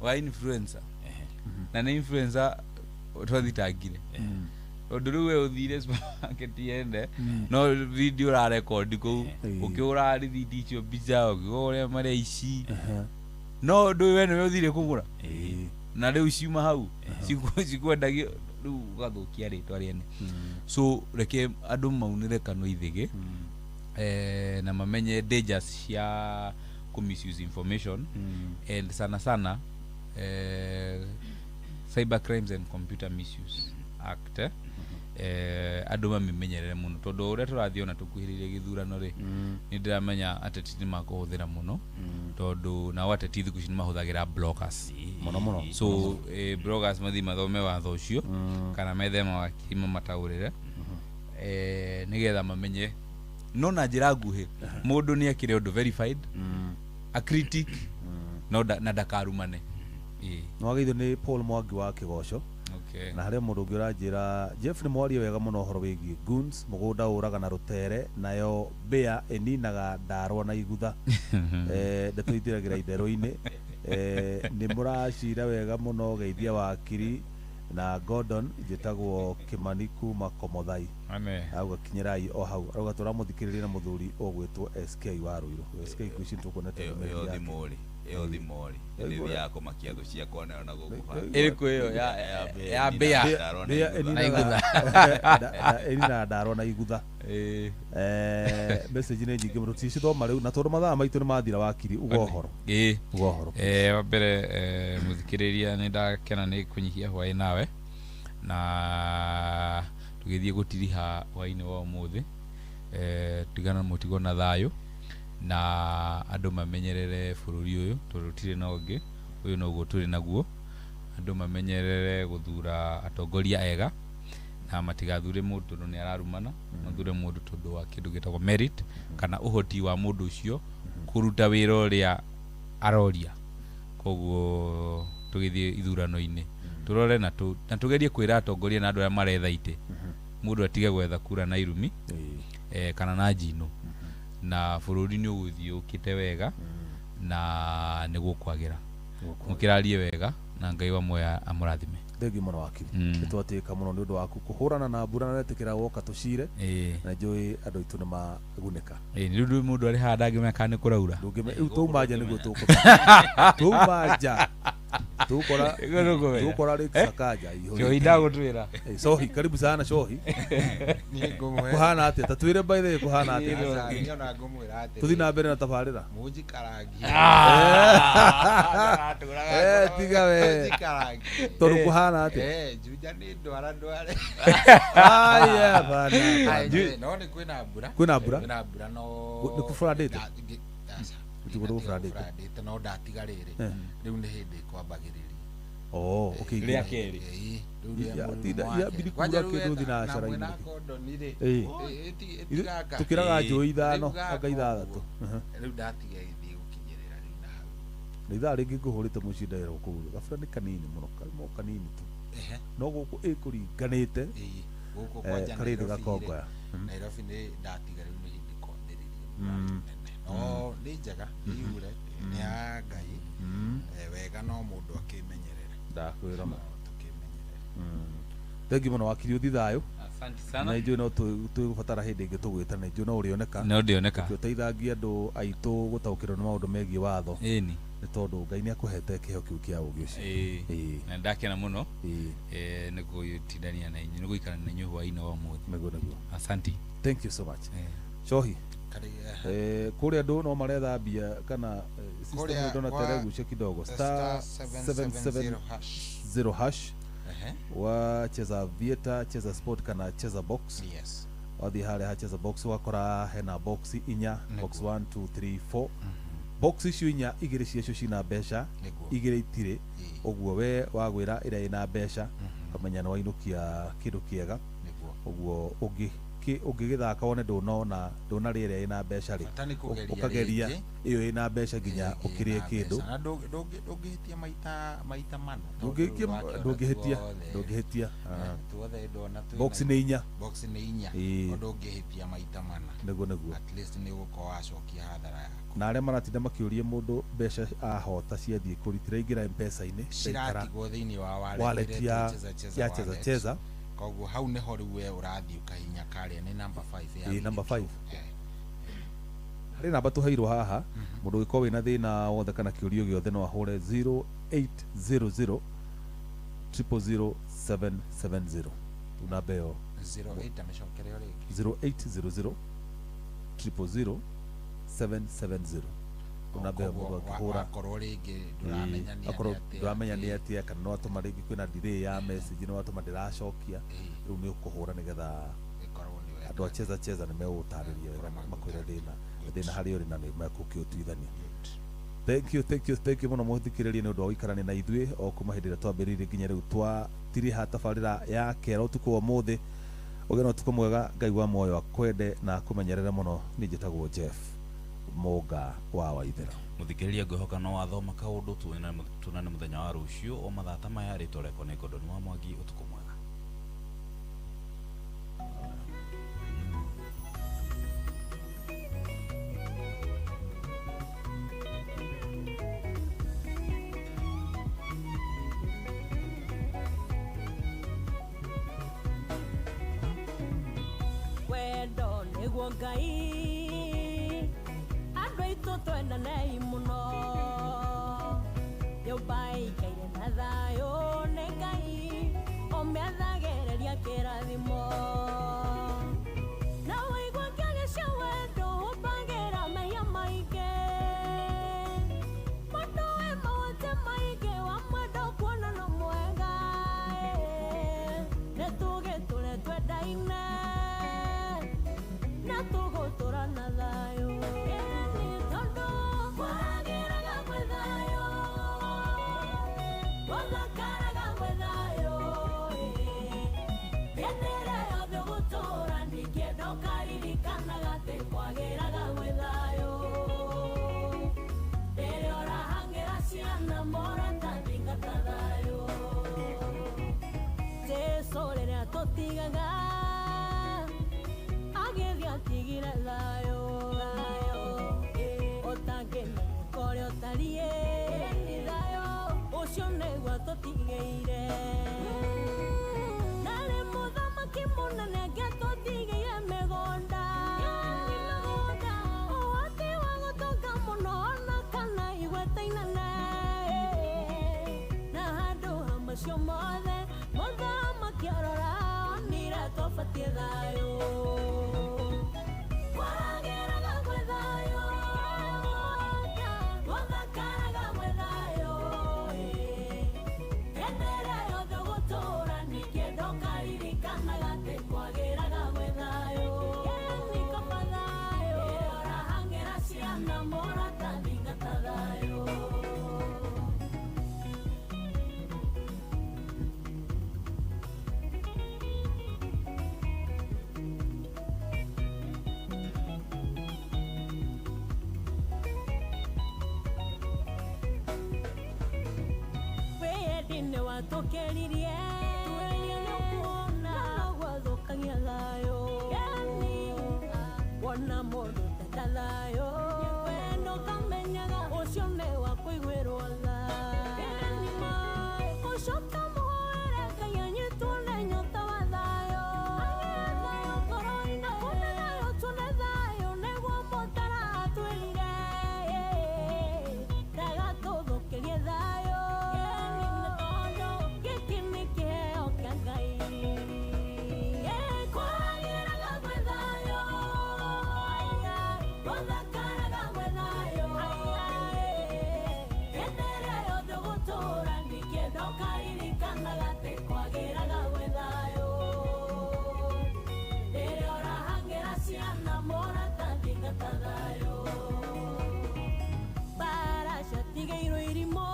wa influencer. Na nĩ influencer twathitangire. Tondũ rĩu we ũthire supermarket yene no video ũrarekondi kũu, ũkĩhũra rithiti icio mbica, ũkĩhũra ũrĩa marĩa ici, no ndũĩ we nĩwe ũthire kũgũra. Na rĩu ciuma hau cikwendagio rĩu ũgathũkia rĩtwa rĩene. So reke andũ maunĩre kanua ithĩgĩ, na mamenye dangers cia kũ misuse information, and sana sana Cyber Crimes and Computer Misuse Act, andũ mamimenyerere mũno tondũ ũrĩa tũrathiĩ ona tũkuhĩrĩirie gĩthurano rĩ, nĩ ndĩramenya ateti nĩ makũhũthĩra mũno, tondũ nao ateti thikũ ici nĩ mahũthagĩra bloggers Mũno mũno. So bloggers mathiĩ mathome watho ũcio kana methe mawakiri mamataũrĩre, nĩgetha mamenye. No na njĩra nguhĩ, mũndũ nĩ ekĩre ũndũ verified, a critic, no na ndakarumane. Nĩwageithio nĩ Paul Mwangi wa Kĩgoco. Okay. Na harĩa mũndũ ũngĩ ũranjĩra Jeff nĩ mwarie wega mũno ũhoro wĩgiĩ goons, mũgũnda ũraga na rũtere, nayo mbĩa ĩninaga ndarwa na igutha. Ndeto ithiragĩra itherũ-inĩ. Nĩ mũracira wega mũno, geithia wakiri na Gordon. Njĩtagwo Kĩmani kuma Komothai. Ame. Auga kinyĩrai o hau, arauga tũramũthikĩrĩria na mũthuri ũgwĩtwo SK wa Ruiru. SK ngwĩciria tũkuonete Ĩyo ndũmĩrĩri yake. Thimũ rĩ, ĩyo thimũ rĩ, nĩthiaga kũmakia thũ ciakwa nayo na gũkũ. Ĩrĩkũ ĩyo ya mbĩa? Ndarwa na Mbĩa igutha. Na igutha. Ĩninaga ndarwa na igutha. Message nĩ nyingĩ mũno, ticithoma rĩu na tondũ mathaa maitũ nĩ mathira. Wakiri, uga ũhoro. Uga ũhoro. Wa mbere, mũthikĩrĩria, nĩ ndakena nĩ kũnyihia hwaĩ nawe na tũgĩthiĩ gũtiriha hwaĩ-inĩ wa ũmũthĩ. Tigana mũtigo na thayũ, na andũ mamenyerere bũrũri ũyũ tondũ tũtirĩ na ũngĩ, ũyũ noguo tũrĩ naguo. Andũ mamenyerere gũthura atongoria ega na matigathure mũndũ tondũ nĩ ararumana, mathure mũndũ tondũ wa kĩndũ gĩtagwo merit kana ũhoti wa mũndũ ũcio kũruta wĩra ũrĩa aroria. Koguo tũgĩthiĩ ithurano-inĩ tũrore na tũgerie kwĩra atongoria na andũ arĩa maretha itĩ, mũndũ atige gwetha kura na irumi kana na njino, na bũrũri nĩ ũgũthiĩ ũkĩte wega na nĩ gũkwagĩra. Mũkĩrarie wega na Ngai wa muoya amũrathime. Thengiũ mũno wakiri. Nĩ twatĩka mũno nĩ ũndũ waku kũhũrana na mbura na wetĩkĩra woka tũcire, na njũĩ andũ aitũ nĩ magunĩka. Ĩĩ, nĩ rĩu mũndũ arĩ haha ndangĩmenya kana nĩ kũraura. Rĩu twauma nja nĩguo tũkũmenya, twauma nja tũkora Nĩguo tũkũmenya. tũkora Lake Sakaja Cohi ihũrĩte. ndagũtwĩra. Sohi, karibu sana Sohi. Niĩ ngũmwĩra. Kũhana atĩa? Ta twĩre, by the way, kũhana atĩa? Aca, niĩ ona ngũmwĩra atĩrĩ. Tũthiĩ na mbere na tabarĩra. Mũnjikarangie. Tiga we. Mũnjikarangie. Tondũ kũhana atĩa? Juja nĩ ndwara ndware. Aya bana. Ai, no nĩ kwĩna mbura. Kwĩna mbura? Kwĩna mbura no. Nĩ kũbũrandĩte? Aca. Gũtirĩ kũndũ gũbũrandĩte? Gũbũrandĩte, no ndatiga rĩrĩ. Rĩu nĩ hĩndĩ kwambagĩrĩria. Oh, ũkĩingĩra. Rĩa kerĩ. Ĩĩ, rĩu rĩa Ya, mũrimũ tinda- wa ya, kerĩ. bidi Kwanja kura rĩu kĩndũ wetha- thinacara na mwĩna inĩ. kondoni rĩ, ĩtigaka. Tũkĩraga njũĩ 5 Rĩu gaka anga 6. ũguo. Rĩu ndatiga ĩthiĩ gũkinyĩrĩra rĩu na hau. Na ithaa rĩngĩ ngũhũrĩte mũciĩ nderwo kũu gabura nĩ kanini mũno, karĩmo kanini tu. No gũkũ ĩkũringanĩte. Ĩĩ, gũkũ kwanja Karĩthĩ Nairobi rĩ, gakongoya. Nairobi nĩ ndatiga rĩu nĩ hĩndĩ kwambĩrĩria mbura nene, no nĩ njega yure, nĩ ya Ngai. Wega no mũndũ akĩmenyerere. Ndakwĩra ma. No tũkĩmenyerere. Thengiũ mũno wakiri, ũthi thayũ. Asante Na sana. ithuĩ no twĩgũbatara hĩndĩ ĩngĩ tũgwĩta, na ithuĩ no ũrĩoneka No ndĩoneka. ũteithangia andũ aitũ gũtaũkĩrwo nĩ maũndũ megiĩ watho, Ĩni. nĩ tondũ Ngai nĩ akũhete kĩheo kĩu kĩa ũgĩ ũcio. Na ndakena mũno nĩ gũtindania na inyuĩ, nĩ gũikarania na inyuĩ hwaĩ-inĩ wa ũmũthĩ. Nĩguo. Asanti. Thank you so much. Cohi. Karĩ Kũrĩa andũ no maretha mbia kana system Kũrĩa ndona teregucia kidogo, star star 770 hash. 770 hash. Wa cheza Aviator, cheza sport kana cheza box. Wathiĩ harĩa ha cheza box wakora hena box inya, box 1 2 3 4. Box icio inya, igĩrĩ ciacio cina mbeca, igĩrĩ itirĩ. Ũguo we wagwĩra ĩrĩa ĩna mbeca, ũkamenya nĩ wainũkia kĩndũ kĩega. Ũguo ũngĩkinya. Ũngĩgĩthaka wone ndũnona ndũnarĩ ĩrĩa ĩna mbeca rĩ, Bata nĩ kũgeria ũkageria rĩngĩ. ĩyo ĩna mbeca nginya ũkĩrĩe Ĩna kĩndũ. mbeca. Na ndũngĩhĩtia maita mana tondũ Ndũngĩhĩtia. wakĩona Ndũngĩhĩtia. tuothe. Ndũngĩhĩtia. Tuothe ndona twĩna Box nĩ inya. Box nĩ inya. Ĩĩ. Ndũngĩhĩtia maita mana. Nĩguo. At least nĩ ũgũkorwo wacokia hathara yaku. Na arĩa maratinda makĩũria mũndũ mbeca ahota ciathiĩ kũri tiraingĩra mpesa-inĩ, ciraikara ciratigwo thĩinĩ wa wallet wallet ya ĩretwo Cheza Cheza ya Cheza wallet. Cheza. Koguo hau nĩho rĩu we ũrathiĩ ũkahinya karĩa nĩ number 5 ya Ĩĩ, number withdraw. 5. Harĩ namba tũheirwo haha, mũndũ ũngĩkorwo wĩna thĩna wothe kana kĩũrio gĩothe no ahũre 0800 000 770. Namba ĩyo 08 amĩcokere o rĩngĩ. 0800 000 770. Namba ĩyo mũndũ angĩhũra wakorwo rĩngĩ ndũramenya nĩ akorwo atĩa, ndũramenya nĩ atĩa, kana nĩ watũma rĩngĩ kwĩna delay ya message, nĩ watũma ndĩracokia, rĩu nĩ ũkũhũra nĩgetha ĩkorwo nĩ wega. Andũ a Cheza Cheza nĩ megũgũtarĩria wega, makwĩre thĩna harĩa ũrĩ na nĩ mekũkĩũtuithania. Thank you, thank you, thank you mũno mũthikĩrĩria nĩ ũndũ wa gũikarania na ithuĩ o kuma hĩndĩ ĩrĩa twambĩrĩirie nginya rĩu twatiriha tabarĩra ya kera ũtukũ wa ũmũthĩ. Ũgĩe na ũtukũ mwega, Ngai wa muoyo akwende na akũmenyerere mũno. Niĩ njĩtagwo Jeff Mũnga wa Waithera. Mũthikĩrĩria, ngwĩhoka no wathoma kaũndũ. Tuonane mũthenya wa rũciũ o mathaa ta maya. Rĩtwa rĩakwa nĩ Gordon wa Mwangi. Ũtukũ mwega. Wendo nĩguo Ngai andũ aitũ twendanei mũno, nyũmba ĩikaire na thayũ nĩ Ngai ũmĩathagĩrĩria kĩrathimo, na ũigua kĩagĩ cia wendo ũmbagĩra mehia maingĩ, mũndũ wĩ mawathe maingĩ wa mwendo kuona no mwega, nĩ tũgĩtũre twendaine na tũgũtũra na thayũ. Ĩni tondũ kwagĩraga gwĩ thayũ, gũthakaraga gwĩ thayũ, hĩndĩ ĩrĩa yothe ũgũtũra ningĩ ndũkaririkanaga atĩ kwagĩraga gwĩ thayũ. Rĩrĩa ũrahang'ĩra ciana maratathi ngata thayũ, Jesũ rĩrĩa tũtigaga agĩthiĩ atigire thayũ, ũtangĩmenyeka ũrĩa ũtariĩ nĩ thayũ ũcio nĩguo tũtigĩire, narĩ mũthamaki mũnene angĩatũtigĩire mĩgũnda, ũhoti wa gũtonga mũno ona kana igweta inene, na handũ ha macio mothe mũthamaki arora onire tũbatiĩ thayũ. Kwagĩraga gwĩ thayũ, gũthakaraga gwĩ thayũ, hĩndĩ ĩrĩa yothe ũgũtũra ningĩ ndũkaririkanaga atĩ kwagĩraga gwĩ thayũ. Nĩ kaba thayũ, rĩrĩa ũrahang'ĩra ciana maratathi ngata thayũ. Wĩyendi nĩ watũkĩririe tweria nĩ ũkuona noguo thũkagia thayũ, wona mũndũ tenda thayũ wendo kamenyaga ũcio nĩ wa kũiguĩrwo tha, ũcio ũkamũhoere Ngai anyitwo nĩ nyota wa thayũ, ngoro-inĩ akune thayũ tune thayũ nĩguo mũtara atwĩrire ndagatũthũkĩrie thayũ, nĩ tondũ gĩkĩ nĩ kĩheo kĩa Ngai. Kwagĩraga gwĩ thayũ, gũthakaraga gwĩ thayũ, hĩndĩ ĩrĩa yothe ũgũtũra ningĩ ndũkaririkanaga atĩ kwagĩraga gwĩ thayũ. Rĩrĩa ũrahang'ĩra ciana maratathi ngata thayũ, mbara ciatigĩirwo irimũ,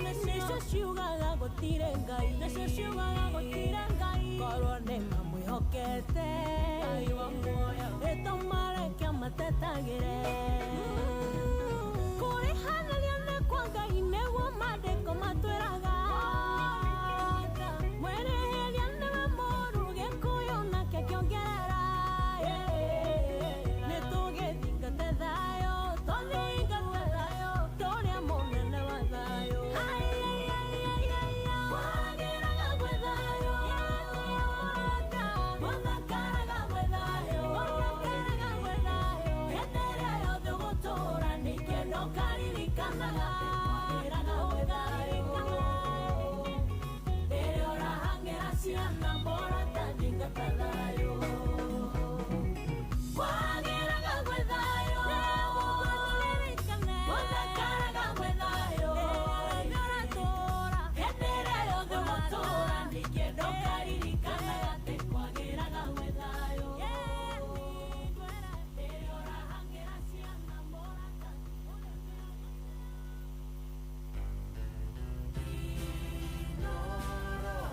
nĩcio ciugaga gũtirĩ Ngai, nĩcio ciugaga gũtirĩ Ngai, korwo nĩ mamwĩhokete. Twĩhokete Ngai wa muoyo ĩtũmareke matetagĩre kũrĩhanĩria nĩ kwa Ngai nĩguo maandĩko matwĩraga mwĩrĩhĩria nĩwe mũũru Gĩkũyũ nake kĩongerera nĩ tũgĩthingate thayũ tũthingate thayũ tũrĩa mũnene wa thayũ kwagĩraga gwĩ thayũ gũthakaraga gwĩ thayũ gũthakaraga gwĩ thayũ hĩndĩ ĩrĩa yothe ũgũtũũra nĩkĩenda ũkaririkanaga kwagĩraga gwĩ thayũ rĩrĩa ũrahang'ĩra ciana mũrata thingata thayũ kwagĩraga gwĩ thayũ gũthakaraga gwĩ thayũ hĩndĩ ĩrĩa yothe ũgũtũũra nĩkĩenda ũkaririkanaga atĩ kwagĩraga gwĩ thayũ rĩrĩa ũrahang'ĩra ciana mũrata.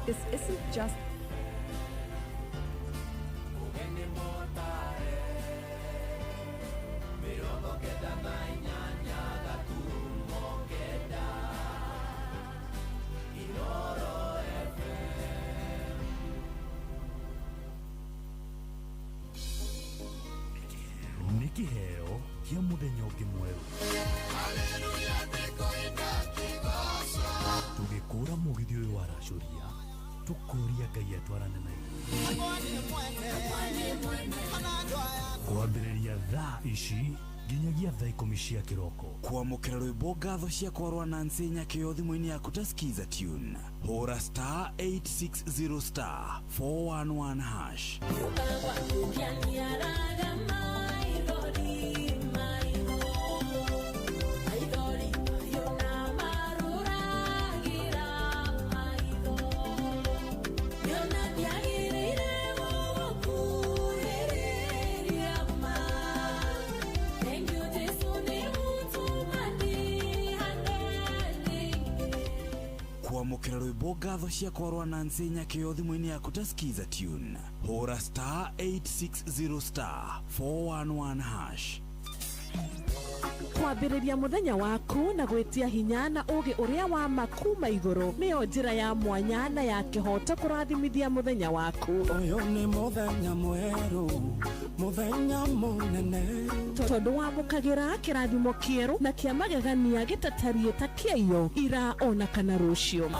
This isn't just Nĩ kĩheo kĩa mũthenya ũngĩ mwerũ tũgĩkũra mũgithi ũyũ waracũria tũkũria Ngai atwarane na ithuĩ kwambĩrĩria thaa ici nginyagia thaa 10 cia kĩroko. Kwamũkĩra rwĩmbo ngatho ciakwa rwa Nancy Nyakĩo thimũ-inĩ yaku ta Skiza tune hũra star 860 star 411 hash. Kwamũkĩra rwĩmbo ngatho ciakwa rwa Nancy Nyakĩo thimũ-inĩ yaku ta Skiza tune hũra star 860 star 411 hash. Kwambĩrĩria mũthenya waku na gwĩtia hinya na ũgĩ ũrĩa wa ma kuma igũrũ nĩyo njĩra ya mwanya na ya kĩhoto kũrathimithia mũthenya waku. Ũyũ nĩ mũthenya mwerũ, mũthenya mũnene, tondũ wamũkagĩra kĩrathimo kĩerũ na kĩa magegania gĩtatariĩ ta kĩaiyo ira ona kana rũciũ.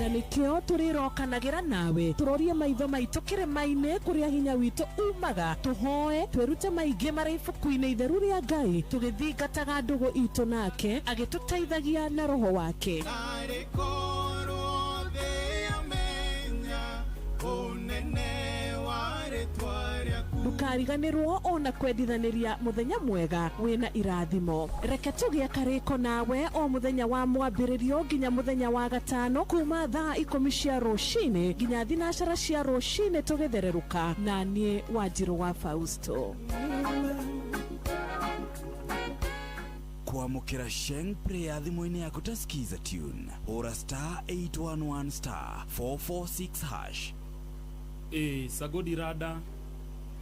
Na nĩkĩo tũrĩrokanagĩra nawe tũrorie maitho maitũ kĩrĩma-inĩ kũrĩa hinya witũ umaga tũhoe twĩrute maingĩ marĩ ibuku-inĩ itheru rĩa Ngai tũgĩthingataga ndũgũ itũ nake agĩtũteithagia na roho wake. Narĩ korwo thĩ yamenya ũnene wa rĩtwa rĩaku. Ndũkariganĩrwo ona kwendithanĩria mũthenya mwega wĩna irathimo. Reke tũgĩe karĩko nawe o mũthenya wa mwambĩrĩrio nginya mũthenya wa gatano kuma thaa 10 cia rũcinĩ nginya 12 cia rũcinĩ tũgĩthererũka na niĩ Wanjirũ wa Fausto. Kwamũkĩra Sheng Prayer thimũ-inĩ yaku ta Skiza tune hũra star 811 star 446 hash. Sagodi rada.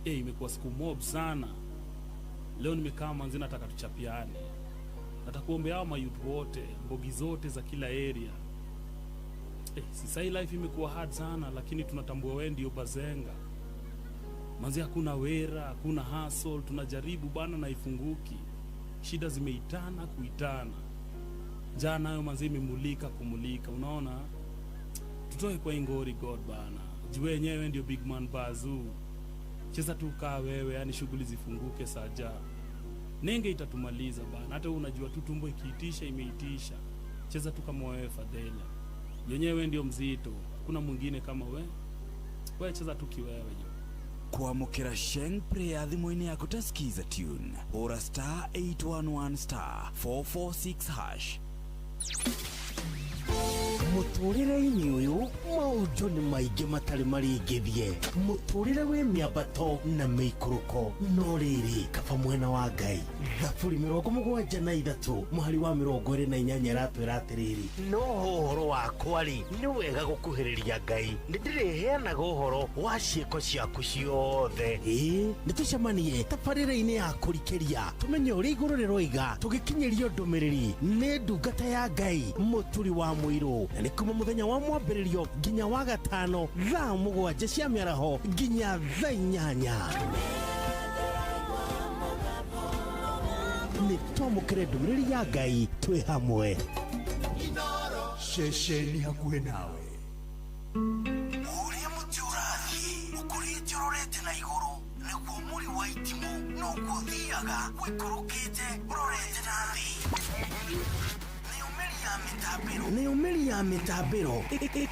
Imekuwa siku mob sana. Leo nimekaa manzi nataka tuchapiane. Nataka kuombea hao mayouth wote, mbogi zote za kila area. Sasa life imekuwa hard sana lakini tunatambua wewe ndio bazenga. Manzi hakuna wera, hakuna hustle, tunajaribu bana na ifunguki. Shida zimeitana kuitana. Njaa nayo manzi imemulika kumulika, unaona? Tutoe kwa ingori God bana. Jiwe yenyewe ndio big man bazoo. Cheza tu kaa wewe, yani shughuli zifunguke saja. Nenge itatumaliza bana. Hata unajua tu tumbo ikiitisha imeitisha. Cheza tu kama wewe Fadhela. Yenyewe ndio mzito. Kuna mwingine kama wewe. Wewe cheza tu kiwewe jo. Kwamũkĩra Sheng Prayer thimũ-inĩ yaku ta Skiza tune hũra star 811 star 446 hash. Mũtũrĩre-inĩ ũyũ maũndũ nĩ maingĩ matarĩ maringithie. Mũtũrĩre wĩ mĩambato na mĩikũrũko, no rĩrĩ kaba mwena wa Ngai. Thaburi 73 mũhari wa 28 ĩratwĩra atĩrĩrĩ, no ũhoro wakwa rĩ, nĩ wega gũkuhĩrĩria Ngai, nĩndĩrĩheanaga ũhoro wa ciĩko ciaku ciothe. Ĩĩ, nĩtũcemanie tabarĩra-inĩ ya kũrikĩria, tũmenye ũrĩa igũrũ rĩroiga, tũgĩkinyĩrio ndũmĩrĩri nĩ ndungata ya Ngai Mũturi wa Mũirũ, na nĩ kuma mũthenya wa mwambĩrĩrio nginya wa gatano thaa 7 cia mĩaraho nginya thaa 8. Nĩ twamũkĩre ndũmĩrĩri ya Ngai twĩ hamwe. Ceceni hakuhĩ nawe. Ũrĩa mũtĩ ũrathiĩ ũkũrĩte ũrorete na igũrũ, nĩguo mũri wa itimũ noguo ũthiaga ũikũrũkĩte ũrorete na thĩ. Nayo mĩri ya mĩtambĩro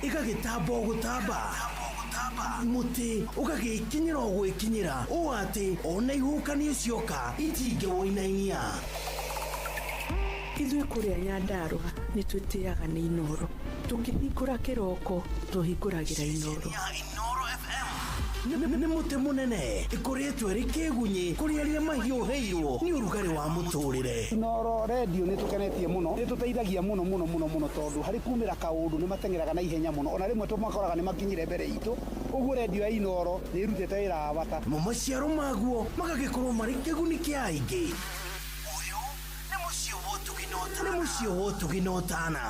ĩgagĩtamba o gũtamba, mũtĩ ũgagĩkinyĩra o gwĩkinyĩra, ũũ atĩ ona ihuhũkanio cioka itingĩwũinainia. Ithuĩ kũrĩa Nyandarũa nĩ twĩtĩaga nĩ Inooro. Tũkĩhingũra kĩroko tũhingũragĩra Inooro. Nĩ mũtĩ mũnene ĩkũrĩtwo ĩrĩ kĩgunyĩ kũrĩ arĩa mahiũhĩirwo nĩ ũrugarĩ wa mũtũrĩre. Inooro redio nĩ tũkenetie mũno, nĩ tũteithagia mũno mũno mũno mũno, tondũ harĩ kumĩra kaũndũ nĩ mateng'eraga na ihenya mũno, ona rĩmwe tũmakoraga nĩ makinyire mbere itũ. Ũguo redio ya Inooro nĩ ĩrutĩte wĩra wa bata. Namo maciaro maguo magagĩkorwo marĩ kĩguni kĩa aingĩ. Ũyũ nĩ mũciĩ wa ũtugi na ũtana. Nĩ mũciĩ wa ũtugi na ũtana.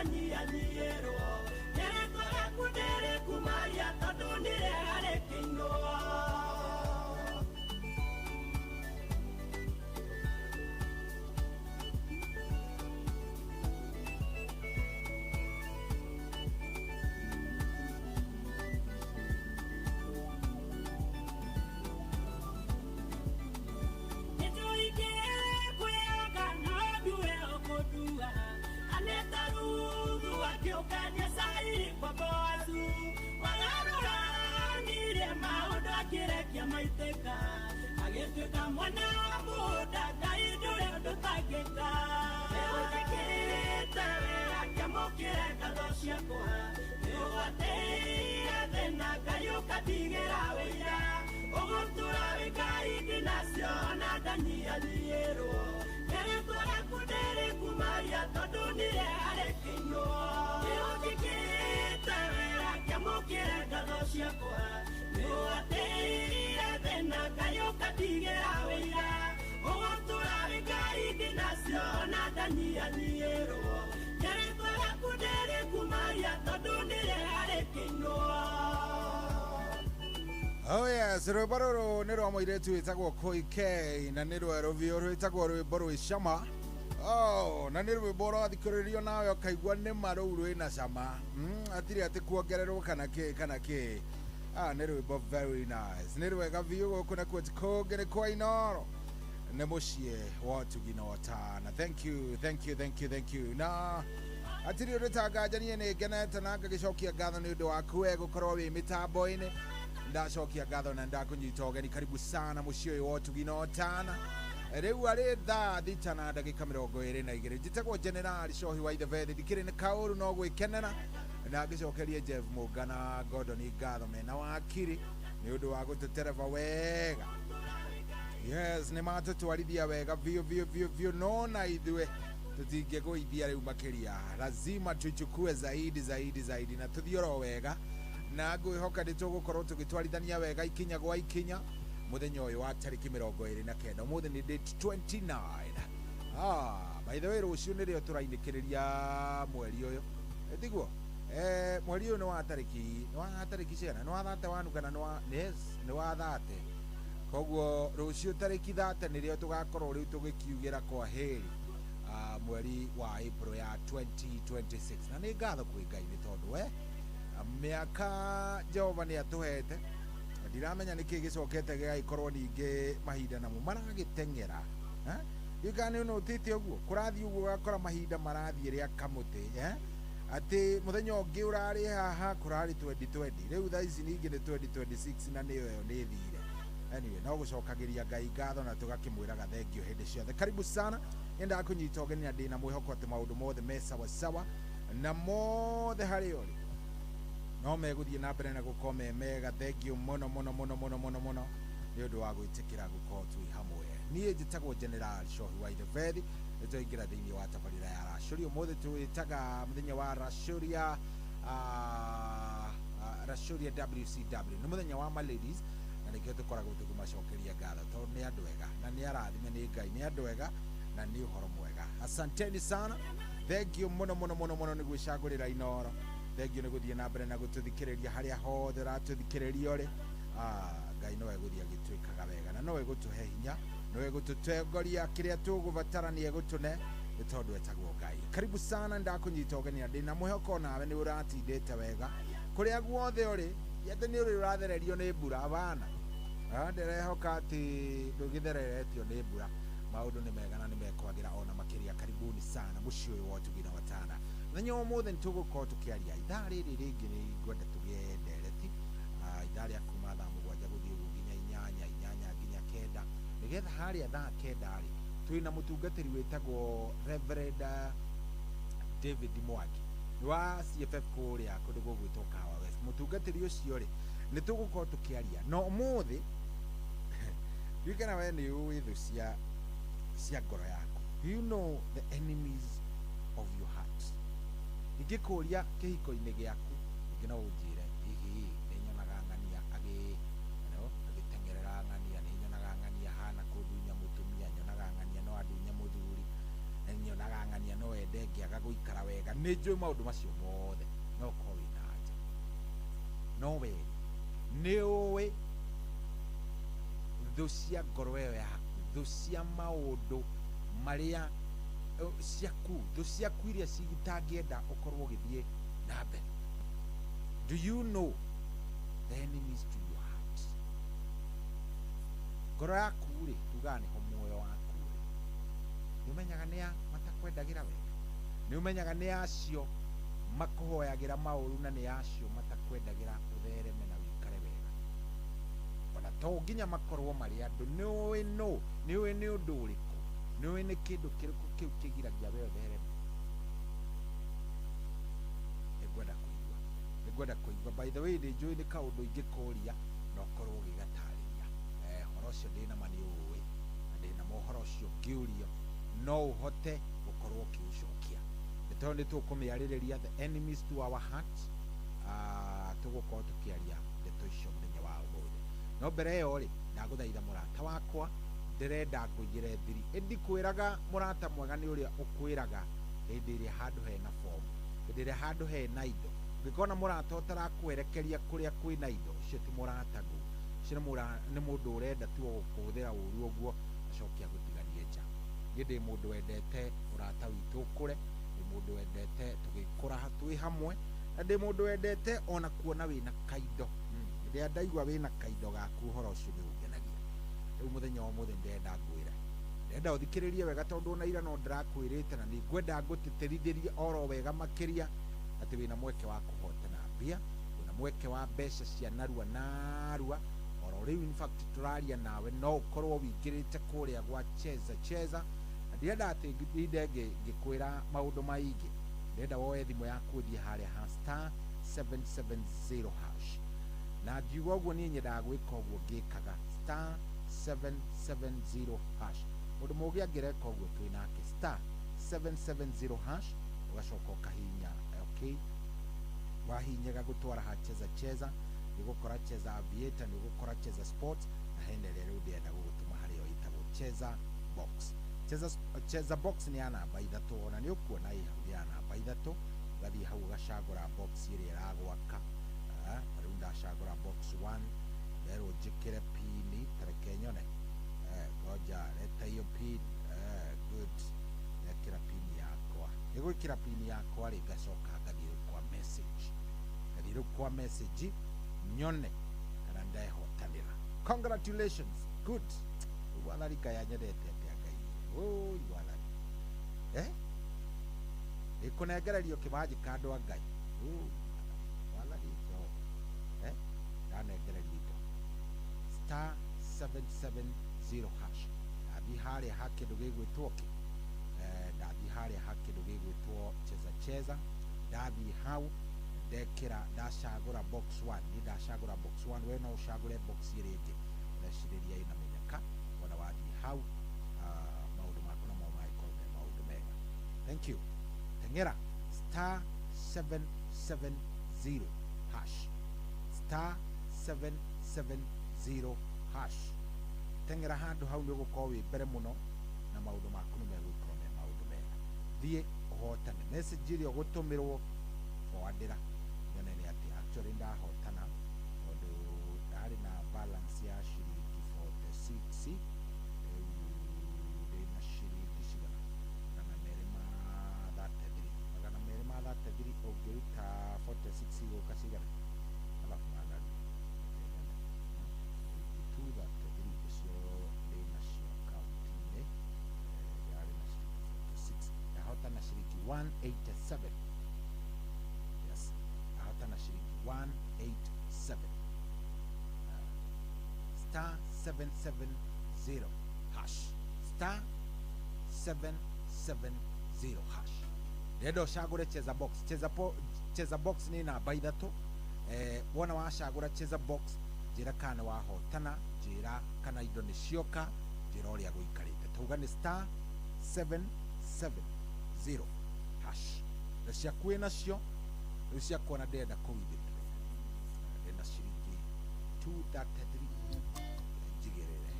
ndanyianyierwo nĩrĩtwa rĩaku ndĩrĩkumaria tondũ nĩ rĩega rĩkĩinwo. Agĩtuĩka mwana wa mũndũ Ngai ndũrĩ ũndũ ũtangĩka. Nĩũnjĩkĩte wega ngĩamũkĩre ngatho ciakwa, nĩũgwatĩire thĩna Ngai ũkandigĩra wĩira, ũgũtũra wĩ Ngai ndĩnacio ona ndanyianyierwo, nĩrĩtwa rĩaku ndĩrĩkumaria tondũ nĩ rĩega rĩkĩinwo. Nĩũnjĩkĩte wega ngĩamũkĩre ngatho ciakwa, nĩũgwatĩire thĩna Ngai ũkandigĩra wĩira, ũgũtũra wĩ Ngai ndĩnacio ona ndanyianyierwo, nĩrĩtwa rĩaku ndĩrĩkumaria tondũ nĩ rĩega rĩkĩinwo. Oh yes, rwĩmbo rũrũ nĩ rwa mũirĩtu wĩtagwo Koi K na nĩ rwerũ biũ rwĩtagwo rwĩmbo rwĩ cama. Oh, na nĩ rwĩmbo ũrathikĩrĩrio nawe ũkaigua nĩ ma rũu rwĩna cama. Hatirĩ atĩ kuongererwo kana kĩ kana kĩ. Ah, nĩ rwĩmbo very nice. Nĩ rwega biũ gũkũ nakuo ti kũngĩ nĩ kwa Inooro. Nĩ mũciĩ wa ũtugi na ũtana. Thank you, thank you, thank you, thank you. Na hatirĩ ũndũ tanganja niĩ nĩ ngenete na ngagĩcokia ngatho nĩ ũndũ waku we gũkorwo wĩ mĩtambo-inĩ. Ndacokia ngatho na ndakũnyita ũgeni karibu sana mũciĩ ũyũ wa ũtugi na ũtana. Rĩu arĩ thaa 6 na ndagĩka 22. Njĩtagwo General Cohi wa Ithebethi, ndikĩrĩ nĩ kaũru no gwĩkenera na ngĩcokerie Jeff Mũnga na Gordon ngatho mena wakiri nĩ ũndũ wa gũtũtereba wega. Yes, nĩ matũtwarithia wega biũ biũ biũ biũ, no na ithuĩ tũtingĩgũithia rĩu makĩria, lazima tuchukue zaidi zaidi zaidi na tũthiĩ oro wega na ngwĩhoka nĩ tũgũkorwo tũgĩtwarithania wega ikinya gwa ikinya mũthenya ũyũ wa tarĩki 29. Ũmũthĩ nĩ date 29. By the way, rũciũ nĩrĩo tũrainĩkĩrĩria mweri ũyũ, tiguo? Mweri ũyũ nĩ wa tarĩki, nĩ wa tarĩki cigana? Nĩ wa 31 kana nĩ wa, yes, nĩ wa 30. Koguo rũciũ tarĩki 30 nĩrĩo tũgakorwo rĩu tũgĩkiugĩra kwa heri mweri wa April ya 2026. Na nĩ ngatho kwĩ Ngai nĩ tondũ we mĩaka Jehova nĩ atũhete, ndiramenya nĩkĩ gĩcokete gĩgagĩkorwo ningĩ mahinda namo maragĩteng'era. Ndiũĩ kana nĩ ũnũtĩte ũguo kũrathiĩ ũguo ũgakora mahinda marathiĩ rĩa kamũtĩ, atĩ mũthenya ũngĩ ũrarĩ haha kũrarĩ 2020, rĩu thaa ici ningĩ nĩ 2026 na nĩyo ĩyo nĩ ĩthire. Anyway, no gũcokagĩria Ngai ngatho na tũgakĩmwĩraga thengio hĩndĩ ciothe. Karibu sana, nyendaga kũnyita ũgeni na ndĩna mwĩhoko atĩ maũndũ mothe me sawasawa na mothe harĩa ũrĩ no megũthiĩ na mbere na gũkorwo me mega. Thengio mũno mũno mũno mũno mũno mũno nĩ ũndũ wa gwĩtĩkĩra gũkorwo twĩ hamwe. Niĩ njĩtagwo General Cohi wa Ithebethi, nĩ twaingĩra thĩinĩ wa tabarĩra ya Racũria. Ũmũthĩ twĩtaga mũthenya wa Racũria, Racũria WCW, nĩ mũthenya wa ma ladies na nĩkĩo tũkoragwo tũkĩmacokeria ngatho tondũ nĩ andũ ega na nĩ arathime nĩ Ngai, nĩ andũ ega na nĩ ũhoro mwega. Asanteni sana, thengio mũno mũno mũno mũno nĩ gwĩcagũrĩra Inooro. Thengio nĩ gũthiĩ na mbere na gũtũthikĩrĩria harĩa hothe ũratũthikĩrĩria ũrĩ. Ngai no egũthiĩ agĩtwĩkaga wega na no egũtũhe hinya, no egũtũtongoria kĩrĩa tũgũbatara nĩ egũtũne nĩ tondũ etagwo Ngai. Karibu sana, ndakũnyita ũgeni na ndĩna mwĩhoko nawe nĩ ũratindĩte wega kũrĩa guothe ũrĩ. Atĩ nĩ ũrĩ ũrathererio nĩ mbura bana, ndĩrehoka atĩ ndũgĩthereretio nĩ mbura. Maũndũ nĩ mega na nĩ mekwagĩra ona makĩria. Karibuni sana mũciĩ ũyũ wa ũtugi na ũtana. Mũthenya wa ũmũthĩ nĩ tũgũkorwo tũkĩaria ithaa rĩrĩ rĩngĩ nĩ ngwenda tũgĩe ndereti, ithaa rĩa kuma thaa 7 gũthiĩ ũguo nginya 8, 8 nginya 9, nĩgetha harĩa thaa 9 rĩ twĩna mũtungatĩri wĩtagwo Reverend David Mwangi nĩ wa CFF kũrĩa kũndũ gũgwĩtwo Kahawa West. Mũtungatĩri ũcio rĩ nĩ tũgũkorwo tũkĩaria no ũmũthĩ ndiũĩ kana we nĩ ũĩ thũ cia ngoro yaku. Do you know the enemies of your heart? Ingĩkũria kĩhiko-inĩ gĩaku ningĩ no ũnjĩre hihi nĩ nyonaga ng'ania agĩteng'erera ng'ania, nĩ nyonaga ng'ania hana kũndunya mũtumia, nyonaga ng'ania no andunya mũthuri, nyonaga ng'ania no ende ngĩaga gũikara wega wega, nĩ njũĩ maũndũ macio mothe, no ũkorwo wĩna anja. No we nĩ ũĩ thũ cia ngoro ĩyo yaku, thũ cia maũndũ marĩa ciaku, thũ ciaku iria citangĩenda ũkorwo ũgĩthiĩ na mbere. Do you know the enemies to your heart? Ngoro yaku rĩ, tugaga nĩho muoyo waku rĩ, nĩ ũmenyaga nĩ a matakwendagĩra wega, nĩ ũmenyaga nĩ acio makũhoyagĩra maũru, na nĩ acio matakwendagĩra ũthereme na wĩikare wega. Ona to nginya makorwo marĩ andũ, nĩ ũĩ nũ, nĩ ũĩ nĩ ũndũ ũrĩkũ, nĩ ũĩ nĩ kĩndũ kĩrĩkũ kĩu kĩgiragia we ũthereme. Nĩngwenda kũigua, nĩngwenda kũigua. By the way, nĩ njũĩ nĩ kaũndũ ingĩkũria na ũkorwo ũgĩgatarĩria. Ũhoro ũcio ndĩna ma nĩ ũĩ, na ndĩna ma ũhoro ũcio ngĩũrio no ũhote gũkorwo ũkĩũcokia. Nĩ tondũ nĩ tũkũmĩarĩrĩria the enemies to our heart, tũgũkorwo tũkĩaria ndeto icio mũthenya wa ũmũthĩ. No mbere ĩyo rĩ, ndagũthaitha mũrata wakwa, ndĩrenda ngũigĩre thiri. Ĩndi kwĩraga mũrata mwega nĩ ũrĩa ũkwĩraga hĩndĩ ĩrĩa handũ hena fomu, hĩndĩ ĩrĩa handũ hena indo. Ũngĩkona mũrata ũtarakwerekeria kũrĩa kwĩna indo, ũcio ti mũrataguo, ũcio nĩ mũndũ ũrenda tu gũkũhũthĩra ũru ũguo acoke agũtiganie nja. Niĩ ndĩ mũndũ wendete ũrata witũ ũkũre, ndĩ mũndũ wendete tũgĩkũra twĩ hamwe, na ndĩ mũndũ wendete ona kuona wĩna kaindo. Rĩrĩa ndaigua wĩna kaindo gaku, ũhoro ũcio nĩ ũngenagia. Rĩu mũthenya wa ũmũthĩ ndĩrenda ngwĩre, ndĩrenda ũthikĩrĩrie wega, tondũ ona ira no ndĩrakwĩrĩte, na nĩngwenda ngũtĩtĩrithĩrie oro wega makĩria atĩ wĩna mweke wa kũhotana mbia, wĩna mweke wa mbeca cia narua narua. Oro rĩu in fact tũraria nawe no ũkorwo wĩingĩrĩte kũrĩa gwa Cheza Cheza, na ndirenda atĩ ndinde ngĩkwĩra maũndũ maingĩ. Ndĩrenda woe thimũ yaku ũthiĩ harĩa ha star 770 hash, na ngiuga ũguo niĩ nyendaga gwĩka ũguo ngĩkaga star 770 hash. Mũndũ mũũgĩ angĩreka ũguo twĩ nake, star 770 hash, ũgacoka ũkahihinya okay. Wahihinya gagũtwara ha Cheza Cheza, nĩ ũgũkora Cheza Aviator, nĩ ũgũkora Cheza Sports, na hena ĩrĩa rĩu ndĩrenda gũgũtũma harĩa ĩtagwo Cheza Box. Cheza Box nĩ ya namba ithatũ, ona nĩ ũkuona ĩ hau ya namba ithatũ. Ũgathiĩ hau ũgacagũra box ĩrĩa ĩragwaka. Rĩu ndacagũra box 1, nderwo njĩkĩre pini, tareke nyone. Ngoja leta hiyo pin. Good, ndekĩra pini yakwa. Nĩgwĩkĩra pini yakwa rĩ, ngacoka ngathiĩ rĩu kwa message, ngathiĩ rĩu kwa message nyone kana ndehotanĩra. Congratulations, good. Wathani Ngai anyendete atĩa Ngai, oi wathani, ĩkũnengererio kĩmanjĩka andũ a Ngai. Wathani Jehova, ndanengererio indo. Star 770 hash. Ndathiĩ harĩa ha kĩndũ gĩgwĩtwo kĩ, ndathiĩ harĩa ha kĩndũ gĩgwĩtwo Cheza Cheza, ndathiĩ hau ndekĩra, ndacagũra box 1. Niĩ ndacagũra box 1, we no ũcagũre box ĩrĩa ĩngĩ ũrecirĩria ĩna mĩnyaka. Wona wathiĩ hau, maũndũ maku namo magĩkorwo me maũndũ mega. Thank you. Teng'era star 770 hash, star 770 hash. Teng'era handũ hau nĩ ũgũkorwo wĩ mbere mũno, na maũndũ maku nĩ megũkorwo me maũndũ mega. Thiĩ ũhotane. Message ĩrĩa ũgũtũmĩrwo forwardĩra, nyone nĩ atĩ actually ndahotana, tondũ ndarĩ na balance ya ciringi 46, rĩu ndĩna ciringi cigana? 233, 233. Ũngĩruta 46 igũka cigana? Alafu magana 233 icio ndĩna cio akaunti-inĩ, yarĩ na ciringi 46. Ndahotana ciringi 187. Yes, ndahotana ciringi 187. Star 770 hash, star 770 hash. Ndĩrenda ũcagũre Cheza Box. Cheza Box nĩ namba ithatũ. Wona wacagũra Cheza Box, njĩra kana nĩ wahotana, njĩra kana indo nĩ cioka, njĩra ũrĩa gũikarĩte. Tauga nĩ star 770 hash. Na ciaku wĩ nacio, rĩu ciakwa na ndĩrenda kũ withdraw, ndĩna ciringi 233, njigĩrĩre.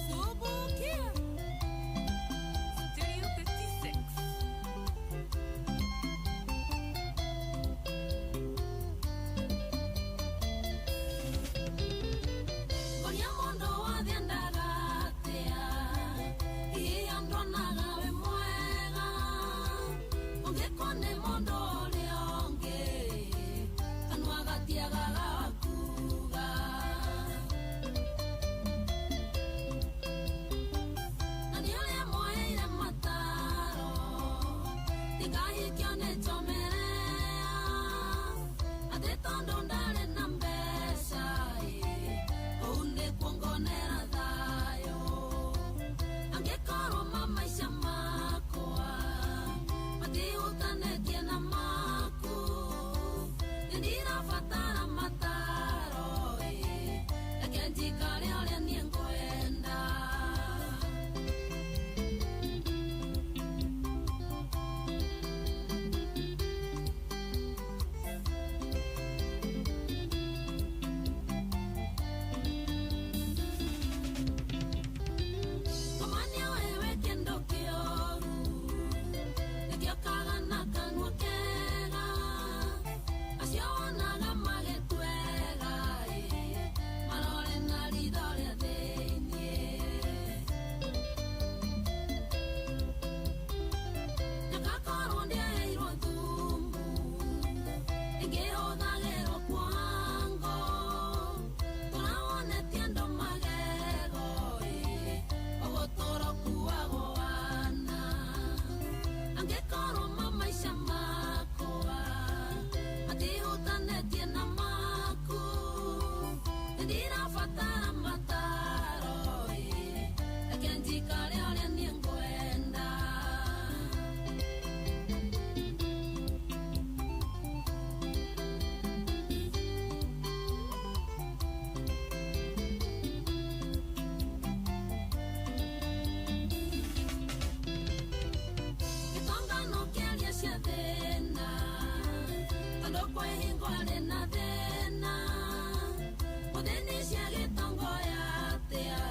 Subukia. Ndigahikio nĩ njomerea atĩ tondũ ndarĩ na mbeca kũu nĩkuo ngonera thayũ. Angĩkorwo mamaica makwa matihutanĩtie na maku, nĩndĩrabatara mataro, reke njikare ũrĩa niĩ ngwenda. Komania wewe kĩndũ kĩoru nĩkĩo kaga na kanua kega, acio wonaga magĩtwega marore na ritho rĩa thĩiniĩ. Nyokakorwo ndĩaheirwo thumu ĩngĩhũthagĩrwo kuoha ngo, tũrawonetie andũ magego ũgũtũra ũkuagwo wana. Angĩkorwo mamaica makwa matihutanĩtie na maku, nĩndĩrabatara mataro, reke njikare ũrĩa niĩ ngwenda. Gĩtongano kĩaria cia thĩna tondũ kwĩ hingo arĩ na thĩna, mũthĩni cia gĩtongo atĩa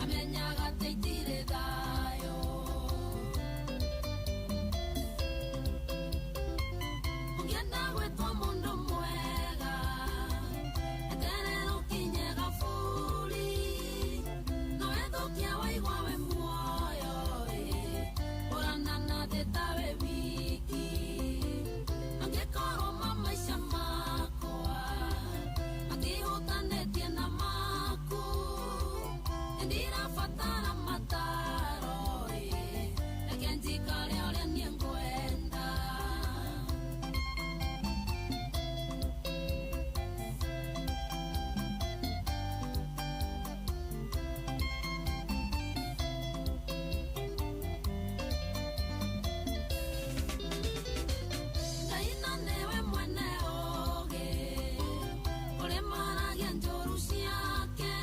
amenyaga atĩ itirĩ thayũ. Ũngĩenda gwĩtwo mũndũ mwega eterera ũkinye gaburi, no wethũkia waigua wĩ muoyo ũrana na thĩ ta wĩ wiki. Angĩkorwo mamaica makwa matihutanĩtie na maku, nĩndĩrabatara mataro, reke njikare ũrĩa niĩ ngwenda. Ngai na nĩwe mwene ũũgĩ ũrĩ maragia njũru ciake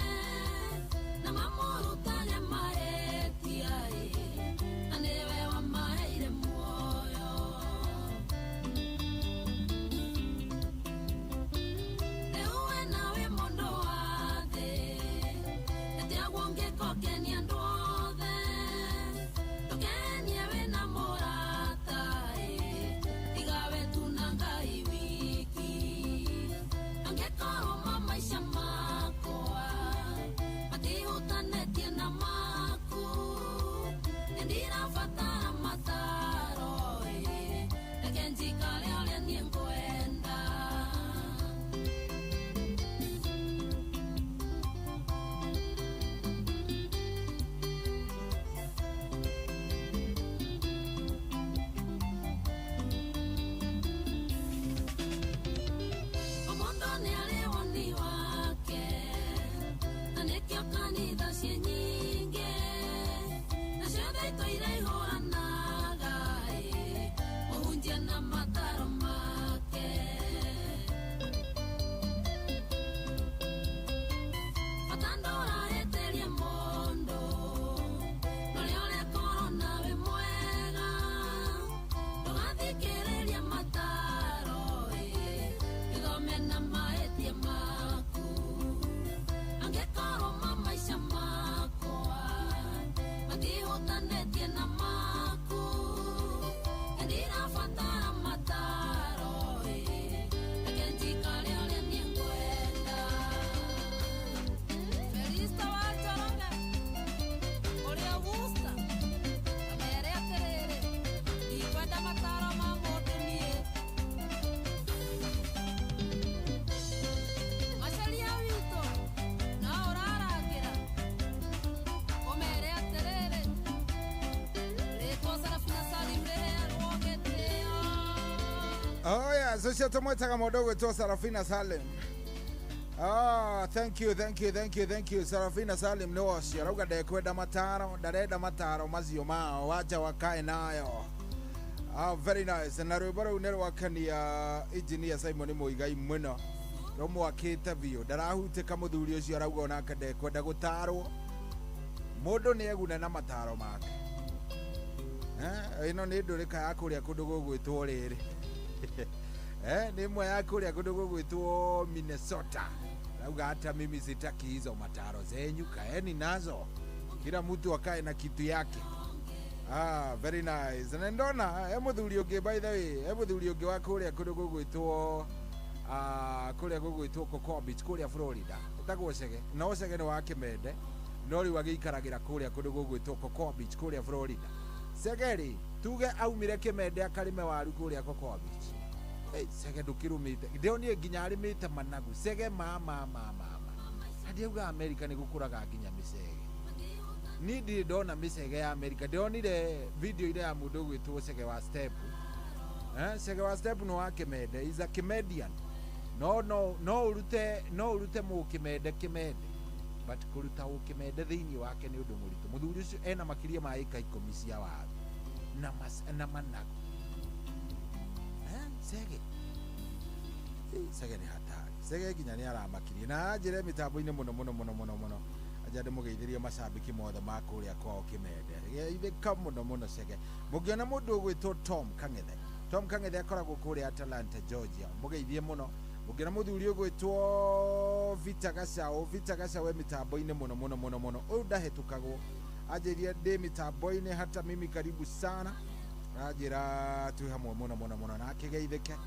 na mamũrutage mahĩtia, na nĩwe wamaheire muoyo. Rĩu we nawe mũndũ wa thĩ ĩtiagwo ũngĩkokenia andũ othe, ndũkenie wĩna mũrata tiga we tu na Ngai wiki. Angĩkorwo mamaica makwa matihutanĩtie na maku, nĩndĩrabatara mataro, reke njikare ũrĩa niĩ ngwenda. O mũndũ nĩarĩ woni wake na nĩkĩo kanitha ciĩ nyingĩ na ciothe itũire ihũranaga mũhunjia na mataro make. Bata ndũrahĩtĩrie mũndũ norĩa ũrekorwo nawe mwega, ndũgathikĩrĩrie mataro, gĩthome na mahĩtia maku. Angĩkorwo mamaica makwa matihutanĩtie na maku, nĩndĩrabatara mataro, reke njikare ũrĩa niĩ ngwenda. Felista wa Njoroge ũrĩa Wusta amere atĩrĩrĩ, ndikwenda mataro ma mũndũ niĩ. Macaria witũ no ũrarangĩra, ũmere atĩrĩrĩ, rĩtwa Sarafina Salim rĩheanwo. Oh yeah, so cio tũmwĩtaga mũndũ ũgwĩtwo Sarafina Salim. Ah, thank you, thank you, thank you, thank you. Sarafina Salim nĩ wacio arauga ndekwenda mataro, ndarenda mataro macio mao, wacha wakae nayo. Ah, very nice. Na rwĩmbo rũu nĩ rwakenia engineer Simon Muigai mũno. Rũmwakĩte biũ, ndarahutĩka mũthuri ũcio arauga onake ndekwenda gũtarwo. Mũndũ nĩ eguna na mataro make. Ĩno nĩ ndũrĩka ya kũrĩa kũndũ gũgwĩtwo rĩrĩ. Nĩ ĩmwe ya kũrĩa kũndũ gũgwĩtwo Minnesota. Rauga hata mimi sitaki hizo mataro zenyu, kaeni nazo. Kila mtu akae na kitu yake. Ah, very nice. Na ndona he muthuri ũngĩ, by the way, he muthuri ũngĩ wa kũrĩa kũndũ gũgwĩtwo kũrĩa gũgwĩtwo Cocoa Beach kũrĩa Florida. Etagwo Chege. No Chege nĩ wa Kĩmende. No rĩu agĩikaragĩra kũrĩa kũndũ gũgwĩtwo Cocoa Beach kũrĩa Florida. Chege rĩ, tuge aumire Kĩmende akarĩme waru kũrĩa Cocoa Beach. Hey, Chege ndũkĩrũmĩte. Ndĩronire nginya arĩmĩte managu. Chege ma ma ma ma ma. Ndiauga America nĩ gũkũraga nginya mĩcege. Niĩ ndirĩ ndona mĩcege ya America. Ndĩronire video ira ya mũndũ ũgwĩtwo Chege wa Step. Chege wa Step nĩ wa Kĩmende. Is a Kĩmendian. No no no ũrute no ũrute mũkĩmende Kĩmende. But kũruta ũkĩmende thĩinĩ wake nĩ ũndũ mũritũ. Mũthuri ũcio ena makĩria ma ĩka 10 cia waru na na managu. Chege. Chege nĩ hatari. Chege nginya nĩ aramakirie na anjĩre mĩtambo-inĩ mũno mũno mũno mũno mũno. Anja ndĩmũgeithĩrie macambĩki mothe ma kũrĩa kwao Kĩmende. Geithĩka mũno mũno Chege. Mũngĩona mũndũ ũgwĩtwo Tom Kang'ethe. Tom Kang'ethe akoragwo kũrĩa Atlanta, Georgia. Mũgeithie mũno. Mũngĩona mũthuri ũgwĩtwo Vita Gacao, Vita Gacao e mĩtambo-inĩ mũno mũno mũno mũno. Ũyũ ndahĩtũkagwo. Anjĩrie ndĩ mĩtambo-inĩ hata mimi karibu sana. Anjĩra twĩ hamwe mũno mũno mũno na akĩgeithĩke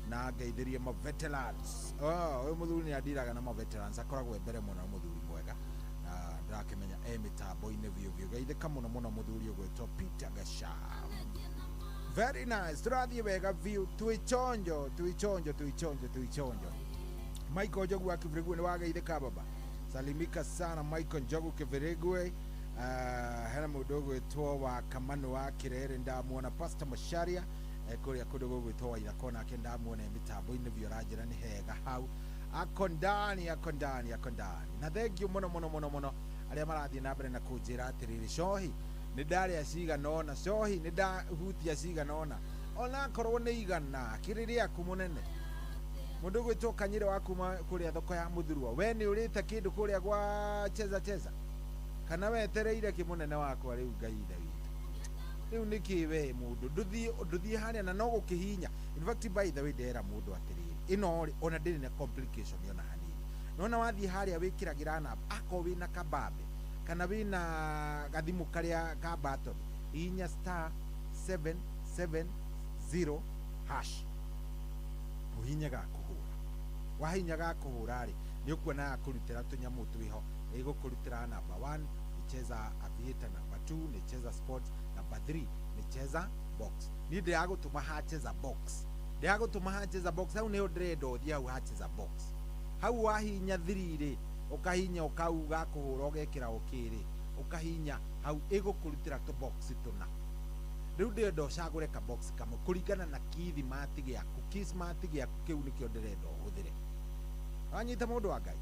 na ngeithĩrie ma veterans. Oh, ũyũ mũthuri nĩ andiraga na ma veterans, akoragwo e mbere mũno, mũthuri mwega. Na ndĩrakĩmenya e mĩtambo-inĩ biũ biũ. Geithĩka mũno mũno mũthuri ũgwĩtwo Peter Gacao. Very nice. Tũrathiĩ wega biũ. Twĩchonjo, twĩchonjo, twĩchonjo, twĩchonjo. Michael Njogu wa Kĩbirigwe nĩ wageithĩka baba. Salimika sana Michael Njogu Kĩbirigwe. Hena mũndũ ũgwĩtwo wa Kamanu wa Kĩrere ndamuona. Pastor Macharia kũrĩa kũndũ gũgwĩtwo Waithaka nake ndamuona mĩtambo-inĩ biũ, aranjĩra nĩ hega hau. Ako ndani, ako ndani, ako ndani. Na thank you mũno mũno mũno mũno arĩa marathiĩ na mbere na kũnjĩra atĩrĩrĩ, cohi nĩ ndarĩa cigana ũna, cohi nĩ ndahutia cigana ũna, onakorwo nĩ igana kĩrĩ rĩaku mũnene. Mũndũ ũgwĩtwo Kanyĩre wa kuma kũrĩa thoko ya Mũthurwa, we nĩ ũrĩte kĩndũ kũrĩa gwa cheza cheza kana wetereire kĩ mũnene wakwa rĩu Ngai ithe witũ. Rĩu nĩkĩ we mũndũ ndũthiĩ harĩa na no gũkĩhinya. In fact, by the way, ndera mũndũ atĩrĩrĩ, ĩno rĩ ona ndĩrĩ na complication ona hanini. Nona wathiĩ harĩa wĩkĩragĩra namba, akorwo wĩna kabambe kana wĩna gathimũ karĩa ka button, hihinya star 770 hash, ũhihinye ga kũhũra. Wahihinya ga kũhũra rĩ, nĩ ũkuona ya kũrutĩra tũnyamũ twĩho. Ĩgũkũrutĩra namba 1 nĩ cheza aviator, namba 2 nĩ cheza sports, namba 3 nĩ cheza box. Niĩ ndĩragũtũma ha cheza box, ndĩragũtũma ha cheza box. Hau nĩho ndĩrenda ũthiĩ, hau ha cheza box. Hau wahihinya 3 rĩ, ũkahihinya ũkauga kũhũra ũgekĩra okay rĩ, ũkahihinya hau ĩgũkũrutĩra tũ box tũna. Rĩu ndĩrenda ũcagũre ka box kamwe kũringana na kithimati gĩaku. Kismati gĩaku kĩu nĩkĩo ndĩrenda ũhũthĩre. Wanyita mũndũ wa Ngai,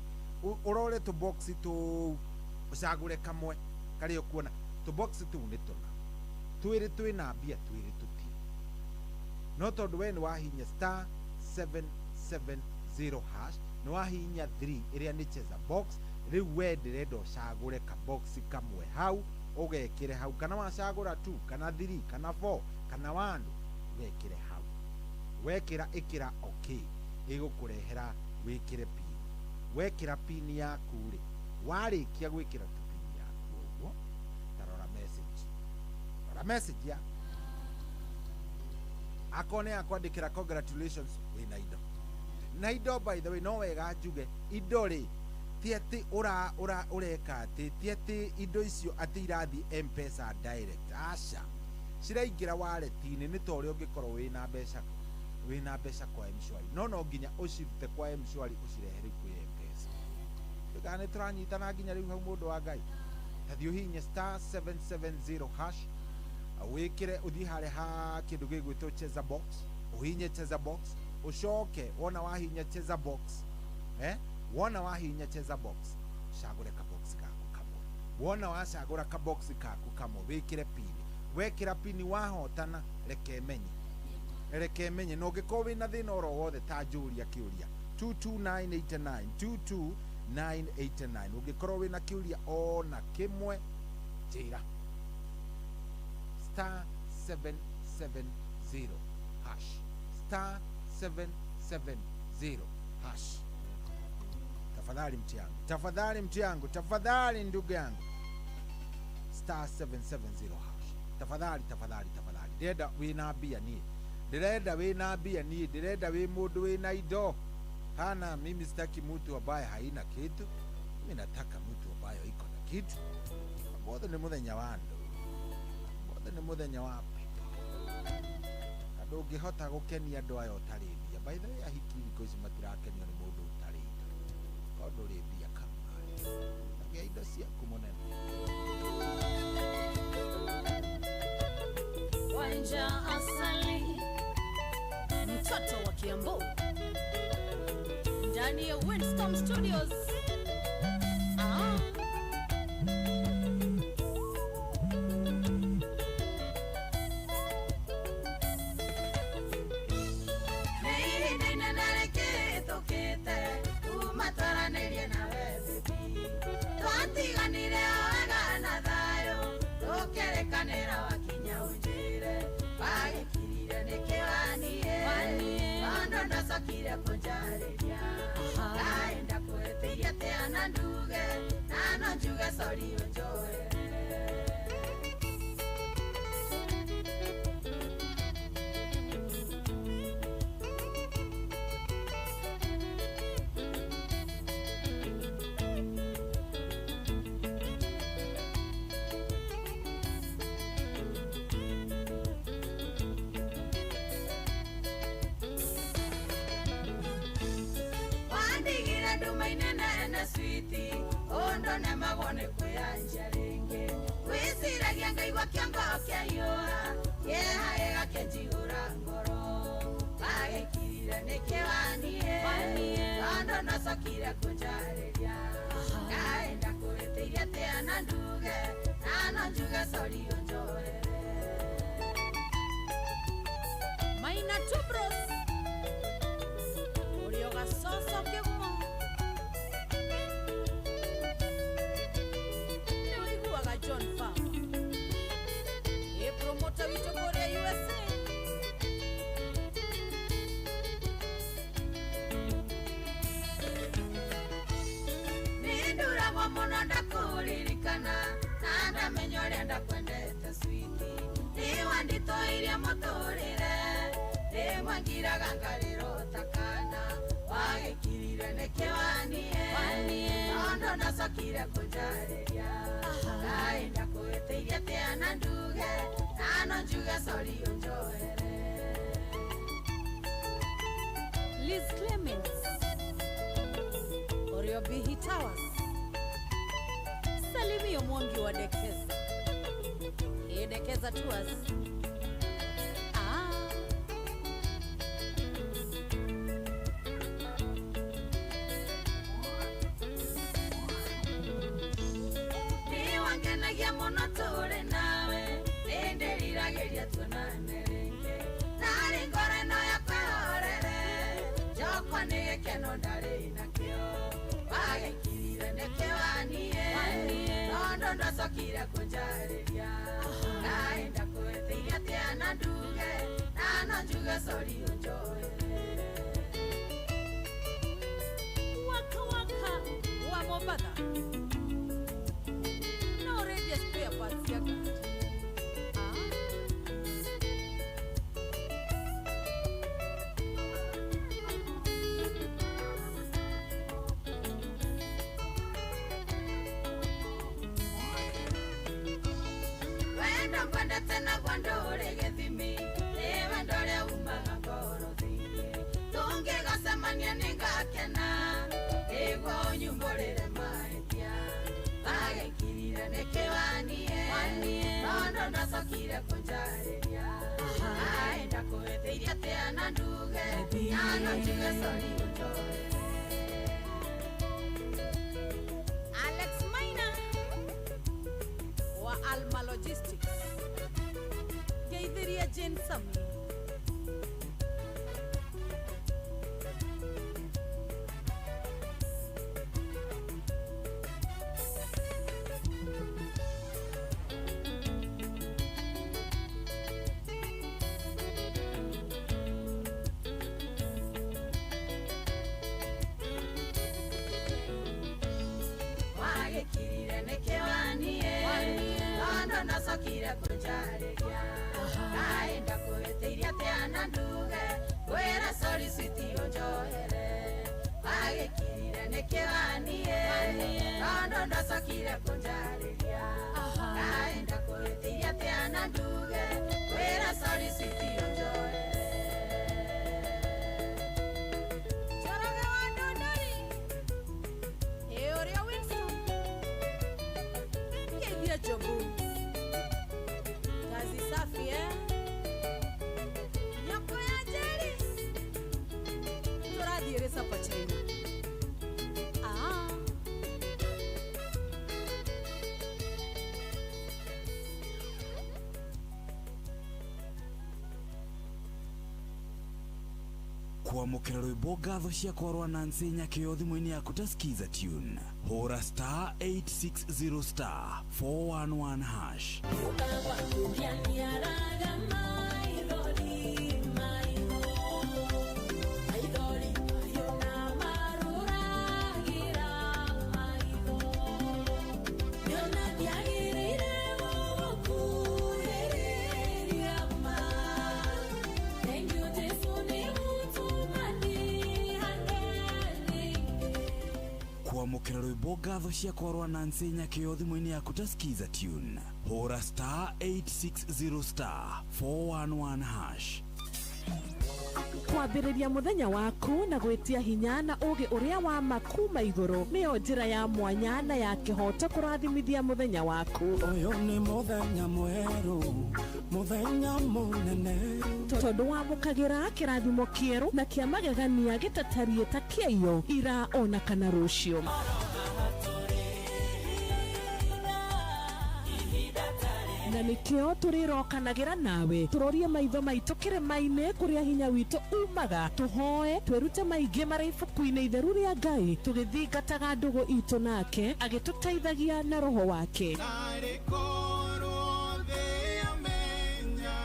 ũrore tũ box tũu ũcagũre kamwe karĩa ũkuona. Tũ box tũu nĩ tũna, twĩrĩ twĩna mbia, twĩrĩ tũtirĩ. No tondũ we nĩ wahihinya star 770 hash, nĩ wahihinya 3 ĩrĩa nĩ cheza box, rĩu we ndĩrenda ũcagũre ka box kamwe hau ũgekĩre hau, kana wacagũra 2 kana 3 kana 4 kana 1 ũgekĩre hau. Wekĩra ĩkĩra okay, ĩgũkũrehera wĩkĩre pin. Wekĩra pin yaku rĩ, warĩkia gwĩkĩra tu pin yaku ũguo, ta rora message, rora message yaku. Akorwo nĩ yakwandĩkĩra congratulations, wĩna indo. Na indo, by the way, no wega njuge indo rĩ, ti atĩ ũreka atĩ ti atĩ indo icio atĩ irathiĩ M-Pesa direct, aca, ciraingĩra wallet-inĩ. Nĩ ta ũrĩa ũngĩkorwo wĩna mbeca, wĩna mbeca kwa M-Shwari, no no nginya ũcirute kwa M-Shwari ũcirehe rĩu kwĩ M-Pesa. Kana nĩ tũranyitana nginya rĩu hau, mũndũ wa Ngai? Ta thiĩ ũhihinye star 770 hash. Wikire uthi hare ha kindu gigwitwo cheza box, uhinye cheza box, ucoke wona wahinya cheza box, wona wahinya cheza box, cagure ka box gaku kamwe. Wona wacagura ka box kaku kamwe, wikire pini. Wekira pini wahotana, reke menye. Reke menye no ngikorwo wina thina oro wothe ta njuria kiuria 22989 22989 ungikorwo wina kiuria ona kimwe njira star 770 hash star 770 hash. Tafadhali mti yangu, tafadhali mti yangu, tafadhali ndugu yangu, star 770 hash. Tafadhali, tafadhali, tafadhali. Ndĩrenda wĩna mbia niĩ, ndĩrenda wĩna mbia niĩ, ndĩrenda wĩ mũndũ wĩna indo. Hana, mimi sitaki mtu ambaye haina kitu. Mimi nataka mtu ambaye iko na kitu. Mothe nĩ mũthenya wa andũ, mothe nĩ mũthenya wa people. Andũ ũngĩhota gũkenia andũ aya ũtarĩ mbia. By the way, ahiki thikũ ici matirakenio nĩ mũndũ ũtarĩ indo. Tondũ ndũrĩ mbia kamare, gĩa indo ciaku mũnene. Wanja Asali, mtoto wa Kiambu, ndani ya Windstorm Studios. Maina Tubros, Orioga Soso Kigumo, Nĩũiguaga John Farmer, ĩ promoter witũ kũrĩa USA. Nĩnduragwo mũno ndakũririkana, na ndamenya ũrĩa ndakwendete switi. Nĩwanditoirie mũtũrĩre, rĩmwe ngiraga ngarĩrwo ta kana, wagĩkirire nĩkĩ wanie, tondũ ndacokire kũnjarĩria. Ngai ndakwĩtĩirie atĩa na nduge, na no njuge sorry ũnjohere. Liz Clements, Oriobihi Towers, Salimio Mwangi wa Dekeza, Dekeza Tours. Nĩwangenagia mũno tũrĩ nawe, nĩndĩriragĩria tuonane rĩngĩ. Narĩ ngoro ĩno yakwa ĩhorere, njokwo nĩ gĩkeno ndarĩ nakĩo. Wagĩkirire nĩkĩ wanie, tondũ ndacokire kũnjarĩria. Ngai ndakwĩtĩirie atĩa na nduge, na no njuge sorry ũnjohere. Waka waka wa Mombatha, no radio spare parts ya gari. Wendo ngwendete naguo ndũrĩ gĩthimi, nĩ wendo ũrĩa umaga ngoro thĩinĩ. Tũngĩgacemania nĩngakena, nĩguo ũnyumbũrĩre mahĩtia. Wagĩkirire nĩkĩ wanie, tondũ Tondu ndacokire kũnjarĩria Aenda kũhĩtĩirie atĩa na nduge Na no njuge sorry ũnjohere Alex Maina wa Alma Logistics Geithiria Jane Sami Wagĩkirire nĩkĩ wanie Tondu ndacokire kũnjarĩria Aenda kũhĩtĩirie atĩa na nduge Ngwĩre sorry sweetie ũnjohere Wagĩkirire nĩkĩ wanie Tondu ndacokire kũnjarĩria Aenda kũhĩtĩirie atĩa na nduge Ngwĩre sorry sweetie ũnjohere Njoroge wa Ndondori Ĩ ũrĩa Winston Geithia Jobu Kazi safi Nyoko ya Jerry Tũrathiĩ gĩcapa China Kwamũkĩra rwĩmbo ngatho ciakwa rwa Nancy Nyakĩo thimũ-inĩ yaku ta Skiza Tune hũra star 860 star 411 hash. Kwamũkĩra rwĩmbo ngatho ciakwa rwa Nancy Nyakĩo thimũ-inĩ yaku ta Skiza Tune hũra star 860 star 411 hash. Kwambĩrĩria mũthenya waku na gwĩtia hinya na ũgĩ ũrĩa wa makuma igũrũ nĩyo njĩra ya mwanya na ya kĩhoto kũrathimithia mũthenya waku. Ũyũ nĩ mũthenya mwerũ, mũthenya mũnene Tondũ wamũkagĩra kĩrathimo kĩerũ na kĩa magegania gĩtatariĩ ta kĩaiyo ira ona kana rũciũ. Na nĩkĩo tũrĩrokanagĩra nawe tũrorie maitho maitũ kĩrĩma-inĩ kũrĩa hinya witũ umaga tũhoe twĩrute maingĩ marĩ ibuku-inĩ itheru rĩa Ngai tũgĩthingataga ndũgũ itũ nake agĩtũteithagia na roho wake. Narĩ korwo thĩ yamenya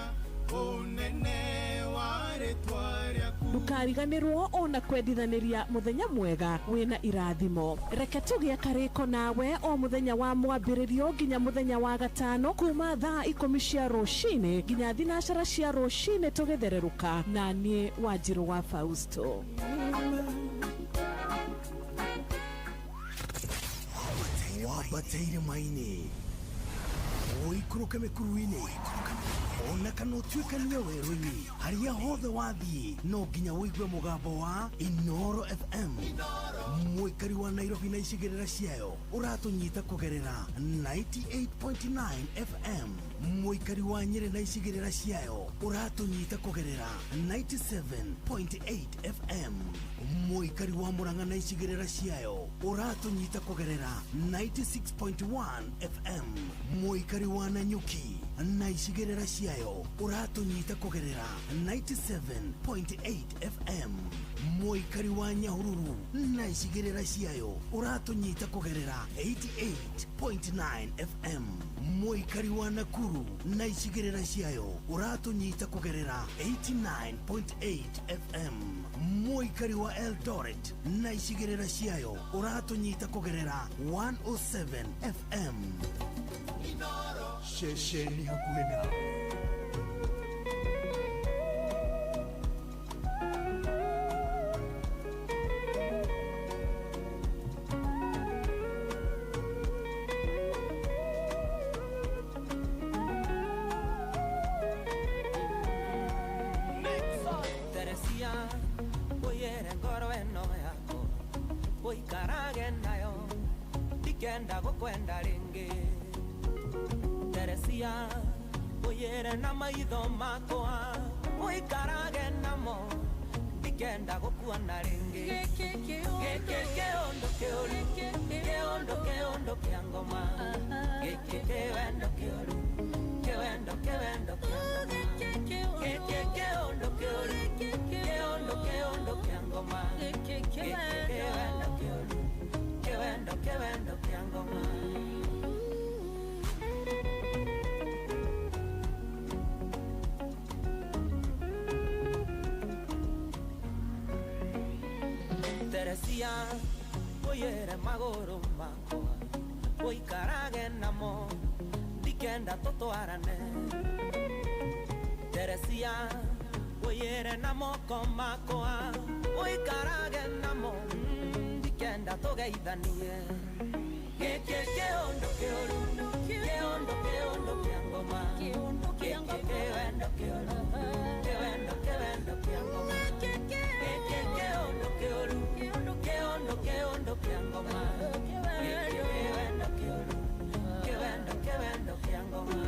ũnene wa rĩtwa rĩaku Ndũkariganĩrwo ona kwendithanĩria mũthenya mwega wĩna irathimo. Reke tũgĩe karĩko nawe o mũthenya wa mwambĩrĩrio nginya mũthenya wa gatano kuma thaa 10 cia rũcinĩ nginya 12 cia rũcinĩ tũgĩthererũka na niĩ Wanjirũ wa Fausto. Wambate irĩma-inĩ ũikũrũke mĩkuru-inĩ ona kana ũtuĩkanie werũ-inĩ harĩa hothe wathiĩ no nginya ũigue mũgambo wa Inoro FM. Mũikari wa Nairobi na icigĩrĩra ciayo ũratũnyita kũgerera 98.9 FM. Mũikari wa Nyĩrĩ na icigĩrĩra ciayo ũratũnyita kũgerera 97.8 FM. Mũikari wa Murang'a na icigĩrĩra ciayo ũratũnyita kũgerera 96.1 FM. Mũikari wa Nanyuki na icigĩrĩra ciayo ũratũnyita kũgerera 97.8 FM. Mũikari wa Nyahururu na icigĩrĩra ciayo ũratũnyita kũgerera 88.9 FM. Mũikari wa Nakuru na icigĩrĩra ciayo ũratũnyita kũgerera 89.8 FM. Mũikari wa Eldoret na icigĩrĩra ciayo ũratũnyita kũgerera 107 FM. Ceceni hakuhĩ nawe. Teresia, oyere ngoro eno yako oikarage nayo ndikenda gũkwenda rĩngĩ. Teresia, Uyere na maitho makwa Uikarage namo Ndikenda gukuona ringi Giki kiondo kiuru Kiondo kiondo kia ngoma Giki kiwendo kiuru Kiwendo kiwendo kia ngoma Giki kiondo kiuru Kiondo kiondo kia ngoma Giki kiwendo kiuru Kiwendo kiwendo kia ngoma. Teresia, uyere maguru makwa Uikarage namo Ndikenda tũtwarane Teresia, uyere na moko makwa Uikarage namo Ndikenda tũgeithanie Gĩkĩ kĩũndũ kĩũru Kĩũndũ kĩũndũ kĩa ngoma Gĩkĩ kĩwendo kĩũru Kĩwendo kĩwendo kĩa ngoma Gĩkĩ kĩũndũ kĩũru Kĩũndũ kĩũndũ kĩa ngoma Gĩkĩ kĩwendo kĩũru Kĩwendo kĩwendo kĩa ngoma.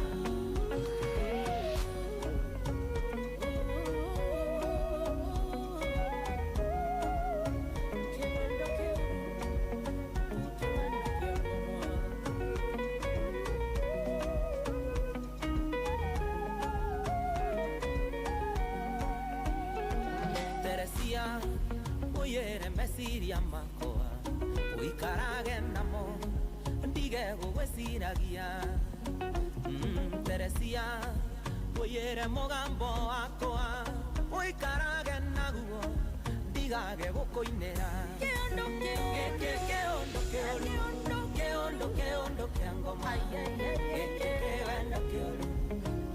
Teresia, uyere meciria makwa Uikarage namo Ndige gũgwĩciragia Teresia, uyere mũgambo wakwa Uikarage naguo Ndigage gũkũinĩra Gĩkĩ kĩũndũ kĩũru Kĩũndũ kĩũndũ kĩa ngoma Gĩkĩ kĩwendo kĩũru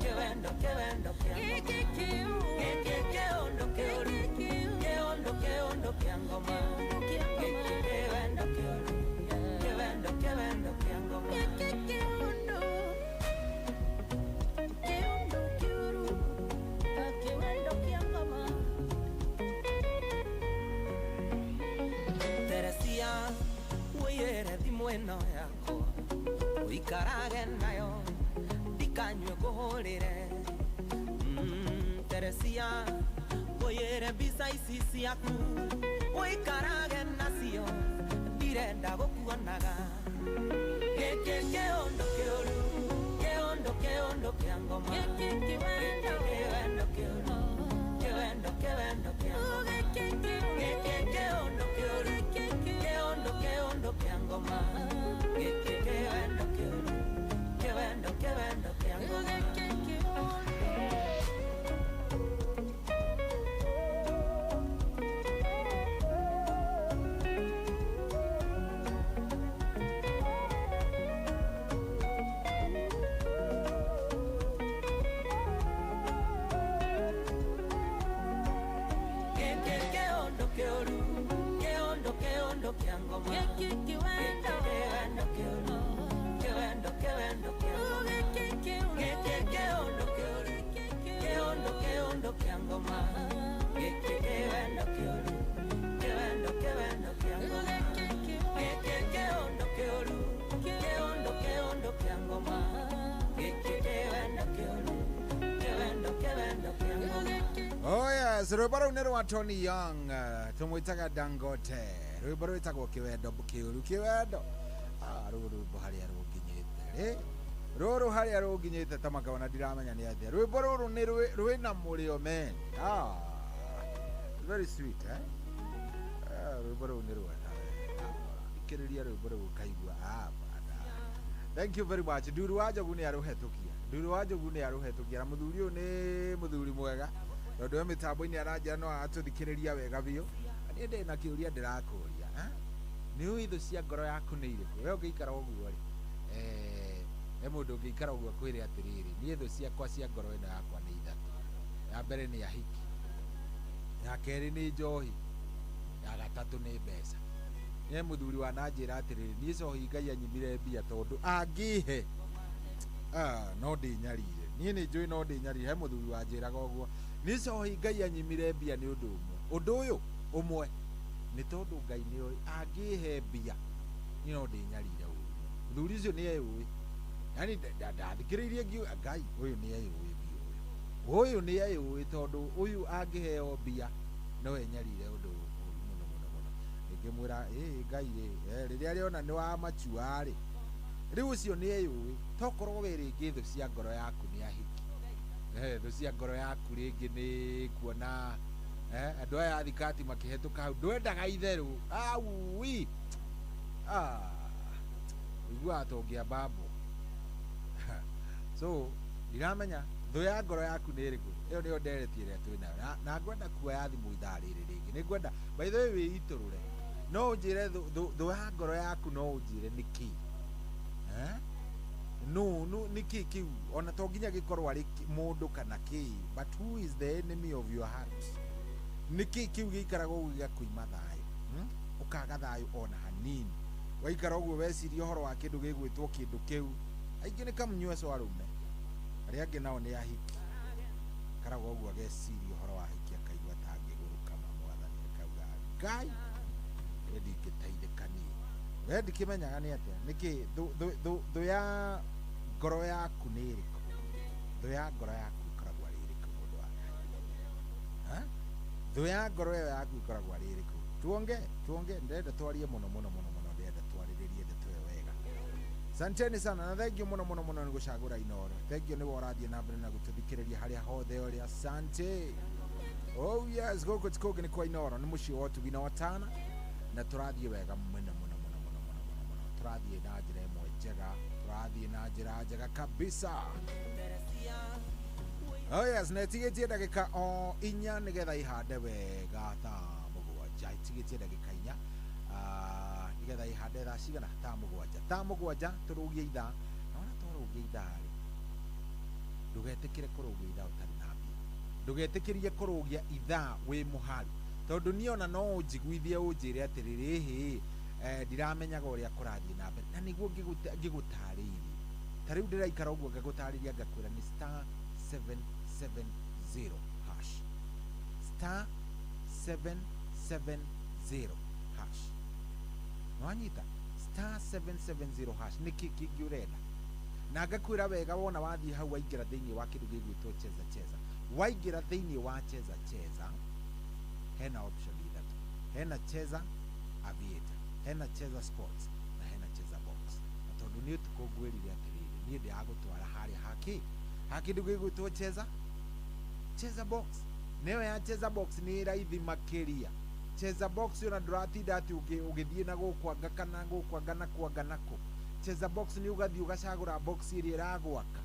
Kĩwendo kĩwendo kĩa ngoma Gĩkĩ kĩũndũ kĩũru Kĩũndũ kĩũndũ kĩa ngoma Gĩkĩ kĩwendo kĩũru Kĩwendo kĩwendo kĩa ngoma Gĩkĩ kĩũndũ kĩũndũ kĩũru Kĩwendo kĩa ngoma. Teresia, uyere thimũ ĩno yakwa Uikarage nayo Ndikanyue ngũhũrĩre Teresia, uyere mbica ici ciaku Uikarage nacio Ndirenda gũkuonaga Gĩkĩ kĩũndũ kĩũru Kĩũndũ kĩũndũ kĩa ngoma Gĩkĩ kĩwendo kĩwendo kĩũru Kĩwendo kĩwendo kĩa ngoma Gĩkĩ Gĩkĩ kĩũndũ kĩũru Kĩũndũ kĩũndũ kĩa ngoma Gĩkĩ kĩwendo kĩũru Kĩwendo kĩwendo kĩa ngoma. Gĩkĩ kĩũndũ. Gĩkĩ kĩũndũ kĩũru Kĩũndũ kĩũndũ kĩa ngoma Gĩkĩ kĩwendo Kĩwendo kĩũru Kĩwendo kĩwendo kĩa ngoma Gĩkĩ kĩũndũ Gĩkĩ kĩũndũ kĩũru Kĩũndũ kĩũndũ kĩa ngoma Gĩkĩ kĩwendo kĩũru Kĩwendo kĩwendo kĩa ngoma Gĩkĩ kĩũndũ Gĩkĩ kĩũndũ kĩũru Kĩũndũ kĩũndũ kĩa ngoma Gĩkĩ kĩwendo kĩũru Kĩwendo kĩwendo kĩa ngoma. Oh yes, rwĩmbo rũu nĩ rwa Tony Young, tũmwĩtaga Dangote. Rwĩmbo rwĩtagwo kĩwendo kĩũru kĩwendo. Rũrũ rwĩmbo harĩa rũnginyĩte rĩ. Rũrũ harĩa rũnginyĩte ta makona ndiramenya nĩ atĩa. Rwĩmbo rũrũ nĩ rwĩna mũrĩo men. Very sweet eh. Rwĩmbo rũu nĩ rwega. Ikĩrĩria rwĩmbo rũu ũkaigua bana. Thank you very much. Nduru wa Njogu nĩ arũhetũkia. Nduru wa Njogu nĩ arũhetũkia na mũthuri ũyũ nĩ mũthuri mwega. Tondũ we mĩtambo-inĩ aranjĩra no aratũthikĩrĩria wega biũ. Niĩ ndĩ na kĩũria ndĩrakũria. Nĩ ũĩ thũ cia ngoro yaku nĩ irĩkũ? We ũngĩikara ũguo rĩ, he mũndũ ũngĩikara ũguo akwĩre atĩrĩrĩ, niĩ thũ ciakwa cia ngoro ĩno yakwa nĩ ithatũ. Ya mbere nĩ ahiki, ya kerĩ nĩ njohi, ya gatatũ nĩ mbeca. Nĩ mũthuri wananjĩra atĩrĩrĩ, niĩ cohi Ngai anyimire mbia tondũ angĩhe no ndĩnyarire. Niĩ nĩ njũĩ no ndĩnyarire. He mũthuri wanjĩraga ũguo, niĩ cohi Ngai anyimire mbia nĩ ũndũ ũmwe. Ũndũ ũyũ ũmwe nĩ tondũ Ngai nĩ oĩ angĩhe mbia niĩ no ndĩnyarire ũru. Mũthuri ũcio nĩ eũĩ. Yani ndathikĩrĩirie ngiuga Ngai ũyũ nĩ eyũĩ biũ, ũyũ nĩ eyũĩ tondũ ũyũ angĩheo mbia no enyarire ũndũ ũru mũno mũno mũno. Ngĩmwĩra ĩ Ngai rĩ, rĩrĩa arĩona nĩ wa machua rĩ, rĩu ũcio nĩ eyũĩ. Tokorwo we rĩngĩ thũ cia ngoro yaku nĩ ahiki, thũ cia ngoro yaku rĩngĩ nĩ kuona andũ aya a thikati makĩhetũka hau, ndwendaga itherũ aui ũiguaga ta ũngĩambambwo. So ndiramenya thũ ya ngoro yaku nĩ ĩrĩkũ. Ĩyo nĩyo ndereti ĩrĩa twĩ nayo, na ngwenda kuoya thimũ ithaa rĩrĩ rĩngĩ. Nĩ ngwenda by the way wĩitũrũre, no ũnjĩre thũ ya ngoro yaku, no ũnjĩre nĩkĩ no no nĩkĩ kĩu, ona to nginya gĩkorwo arĩ mũndũ kana kĩ, but who is the enemy of your heart? Nĩkĩ kĩu gĩikaraga ũguo gĩgakũima thayũ, ũkaga thayũ ona hanini? Waikara ũguo weciria ũhoro wa kĩndũ gĩgwĩtwo kĩndũ kĩu. Aingĩ nĩ kamunyueco arũme, arĩa angĩ nao nĩ ahiki. Karagwo ũguo ageciria ũhoro wa ahiki akaigua ta angĩgũrũka mwathani, akauga Ngai we ndingĩteithĩka niĩ, we ndikĩmenyaga nĩ atĩa. Nĩkĩ thũ ya ngoro yaku nĩ ĩrĩkũ? Thũ ya ngoro yaku ĩkoragwo arĩ ĩrĩkũ mũndũ wa Ngai? Thũ ya ngoro ĩyo yaku ĩkoragwo arĩ ĩrĩkũ? Tuonge ndĩrenda twarie mũno mũno mũno mũno, ndĩrenda twarĩrĩrie ndeto ĩyo wega. Asanteni sana na thank you mũno mũno mũno nĩ gũcagũra Inooro. Thank you nĩwe ũrathiĩ na mbere na gũtũthikĩrĩria harĩa hothe ũrĩ. Asante. Oh yes, gũkũ ti kũngĩ nĩ kwa Inooro, nĩ mũciĩ wa ũtugi na watana, na tũrathiĩ wega mũno mũno mũno mũno mũno mũno mũno. Tũrathiĩ na njĩra ĩmwe njega, tũrathiĩ na njĩra njega kabisa. Oh yes, na ĩtigĩtie ndagĩka o inya nĩgetha ihande wega thaa mũgwanja. Ĩtigĩtie ndagĩka inya nĩgetha ihande thaa cigana? Thaa mũgwanja. Thaa mũgwanja tũrũgie ithaa, na wona twarũgia ithaa rĩ, ndũgetĩkĩre kũrũgia ithaa ũtarĩ na mbia, ndũgetĩkĩrie kũrũgia ithaa wĩ mũharu, tondũ niĩ ona no ũnjiguithie ũnjĩre atĩrĩrĩ, ĩhĩ ndiramenyaga ũrĩa kũrathiĩ na mbere, na nĩguo ngĩgũtarĩirie. Ta rĩu ndĩraikara ũguo ngagũtarĩria ngakwĩra nĩ star 770 hash, star 770 hash. Nwanyita star 770 hash nĩkĩ kĩngĩ ũrenda? Na ngakwĩra wega, wona wathiĩ hau waingĩra thĩinĩ wa kĩndũ gĩgwĩtwo cheza cheza, waingĩra thĩinĩ wa cheza cheza hena option ithatũ, hena cheza aviator, hena cheza sports na hena cheza box. Na tondũ nĩ ũtukũ ngwĩrire atĩrĩrĩ, niĩ ndĩragũtwara harĩa hakĩ ha kĩndũ gĩgwĩtwo cheza cheza box. Nĩyo ya cheza box nĩ raithi makĩria. Cheza box ona ndũratinda atĩ ũgĩthiĩ na gũkũ anga kana gũkũ anga na kũ anga nakũ. Cheza box nĩ ũgathiĩ ũgacagũra box ĩrĩa ĩragwaka,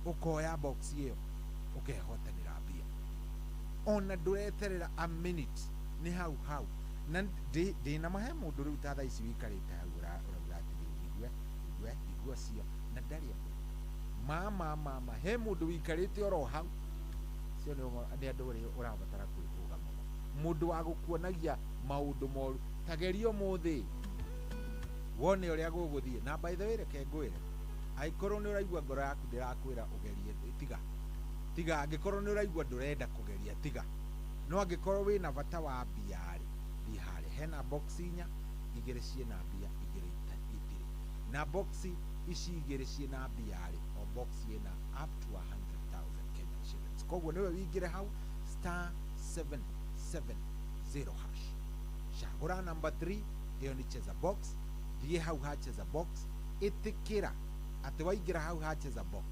ũkoya box ĩyo ũkehotanĩra mbia, ona ndũreterera a minute, nĩ hau hau. Na ndĩna mahe mũndũ rĩu ta thaa ici wĩikarĩte hau ũrauga atĩrĩrĩ, igue igue igua cio, na ndarĩ andũ mama he mũndũ wĩikarĩte oro hau. Cio nĩ andũ ũrĩa ũrabatara kwĩhũga mũno, mũndũ wa gũkuonagia maũndũ moru. Ta geria ũmũthĩ wone ũrĩa gũgũthiĩ. Na by the way, reke ngwĩre, angĩkorwo nĩ ũraigua ngoro yaku ndĩrakwĩra ũgerie, tiga tiga. Angĩkorwo nĩ ũraigua ndũrenda kũgeria, tiga. No angĩkorwo wĩna bata wa mbia rĩ, thiĩ harĩa hena box inya, igĩrĩ ciĩna mbia, igĩrĩ itirĩ. Na box ici igĩrĩ ciĩna mbia rĩ, o box ĩna up to 100,000 Kenyan shillings. Koguo nĩwe wĩingĩre hau star 770 hash, cagũra number 3, ĩyo nĩ cheza box. Thiĩ hau ha cheza box, ĩtĩkĩra atĩ waingĩra hau ha cheza box,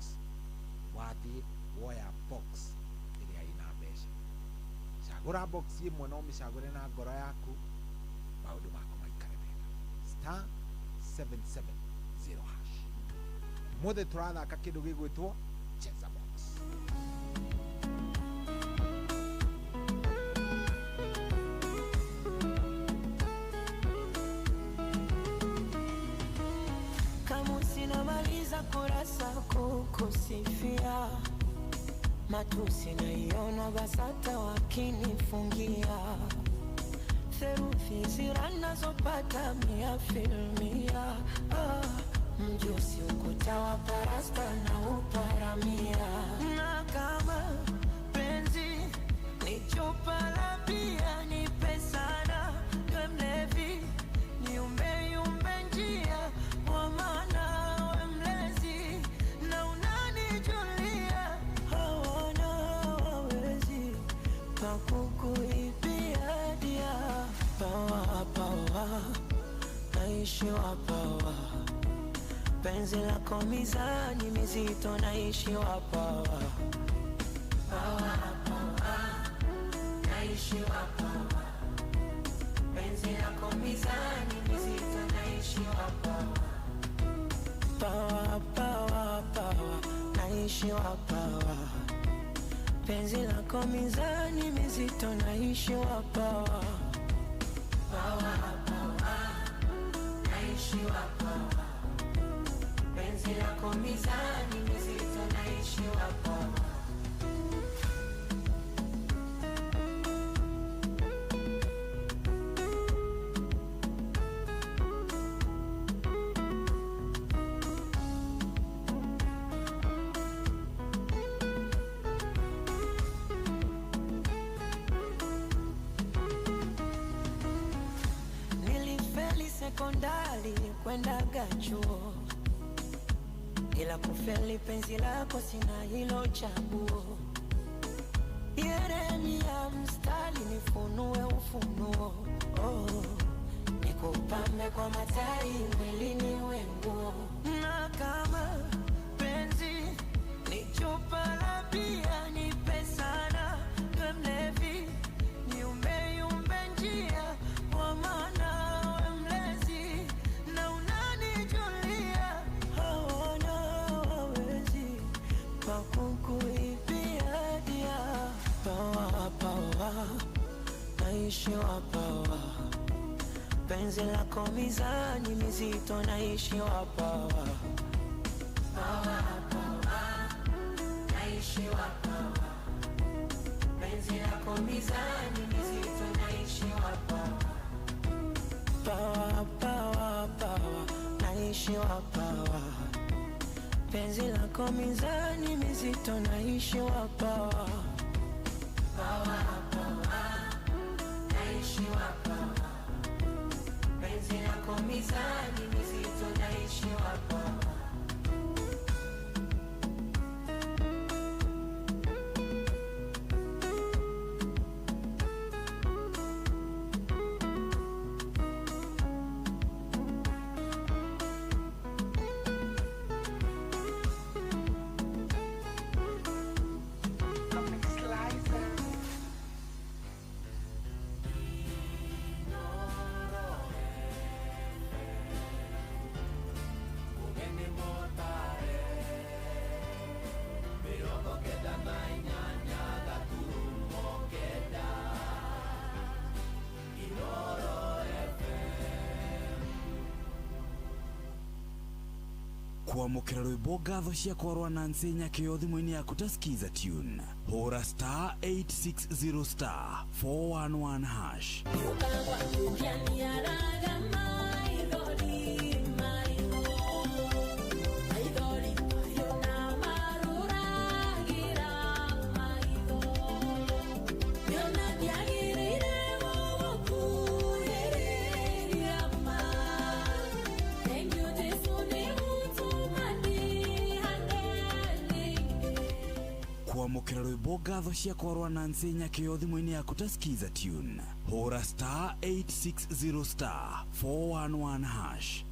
wathiĩ woya box ĩrĩa ĩna mbeca. Cagũra box ĩmwe na ũmĩcagũre na ngoro yaku, maũndũ maku maikare wega. Star 770 hash. Mũthĩ tũrathaka kĩndũ gĩgwĩtwo cheza box. Kamusi namaliza kurasa kukusifia, matusi naiona BASATA wakinifungia, theruthi ziranazopata mia filmia, mjusi ukuta wa parasta na uparamia, na kama penzi ni chupa la bia, nipe sana we mlevi, niumbe yumbe njia wa maana we mlezi, Pakukuibia dia pawa pawa naishiwa pawa penzi lako mizani mizito naishiwa pawa pawa pawa naishiwa pawa penzi lako mizani mizito naishiwa pawa pawa pawa pawa naishiwa pawa penzi lako mizani mizito naishiwa pawa pawa pawa naishiwa pawa penzi lako mizani mizito naishiwa pawa. Sekondari kwendaga chuo, ila kufeli penzi lako sina hilo chaguo. Yeremia mstari nifunue ufunuo, oh, nikupambe kwa matari mwilini wenguo. Na kama penzi ni chupa la bia nipe sana, we mlevi niumbe njia kwa maana kukuibia dia pawa pawa naishiwa pawa penzi lako mizani mizito naishiwa pawa pawa pawa naishiwa pawa penzi lako mizani mizito naishiwa pawa pawa pawa pawa naishiwa pawa penzi lako mizani mizito naishiwa pawa pawa pawa naishiwa pawa penzi lako mizani mizito naishiwa pawa. Kwamũkĩra rwĩmbo ngatho ciakwa rwa Nancy Nyakĩo thimũ-inĩ yaku ta Skiza tune hũra star 860 star 411 hash. Kwamũkĩra rwĩmbo ngatho ciakwa rwa Nancy Nyakĩo thimũ-inĩ yaku ta Skiza tune hũra star 860 star 411 hash.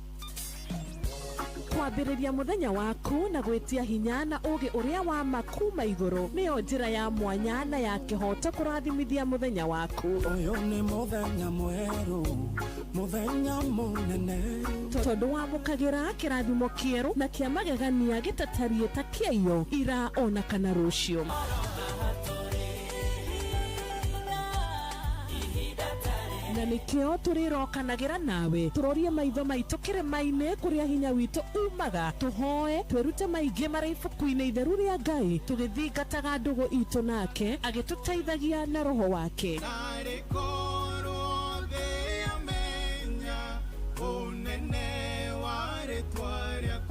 Kwambĩrĩria mũthenya waku na gwĩtia hinya na ũgĩ ũrĩa wa makuma igũrũ nĩyo njĩra ya mwanya na ya kĩhoto kũrathimithia mũthenya waku. Ũyũ nĩ mũthenya mwerũ, mũthenya mũnene, tondũ wamũkagĩra kĩrathimo kĩerũ na kĩa magegania gĩtatariĩ ta kĩaiyo ira ona kana rũciũ. Na nikio tũrĩrokanagĩra nawe tũrorie maitho maitũ kĩrĩma-inĩ kũrĩa hinya witũ umaga, tũhoe twĩrute maingĩ marĩ ibuku-inĩ itheru rĩa Ngai tũgĩthingataga ndũgũ itũ nake agĩtũteithagia na roho wake.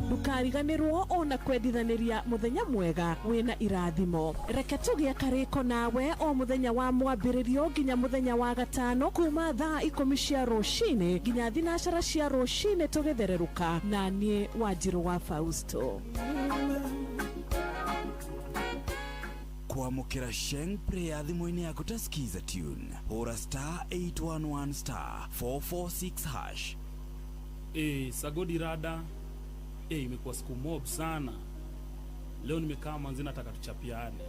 Ndũkariganĩrwo ona kwendithanĩria mũthenya mwega wĩna irathimo. Reke tũgĩe karĩko nawe o mũthenya wa mwambĩrĩrio nginya mũthenya wa gatano kuma thaa 10 cia rũcinĩ nginya 4 cia rũcinĩ tũgĩthererũka na niĩ Wanjirũ wa Fausto. Kwamũkĩra Sheng Prayer thimũ-inĩ yaku ta Skiza tune, hũra star 811 star 446 hash. Sagodi rada. Imekuwa siku mob sana. Leo nimekaa manzi, nataka tuchapiane.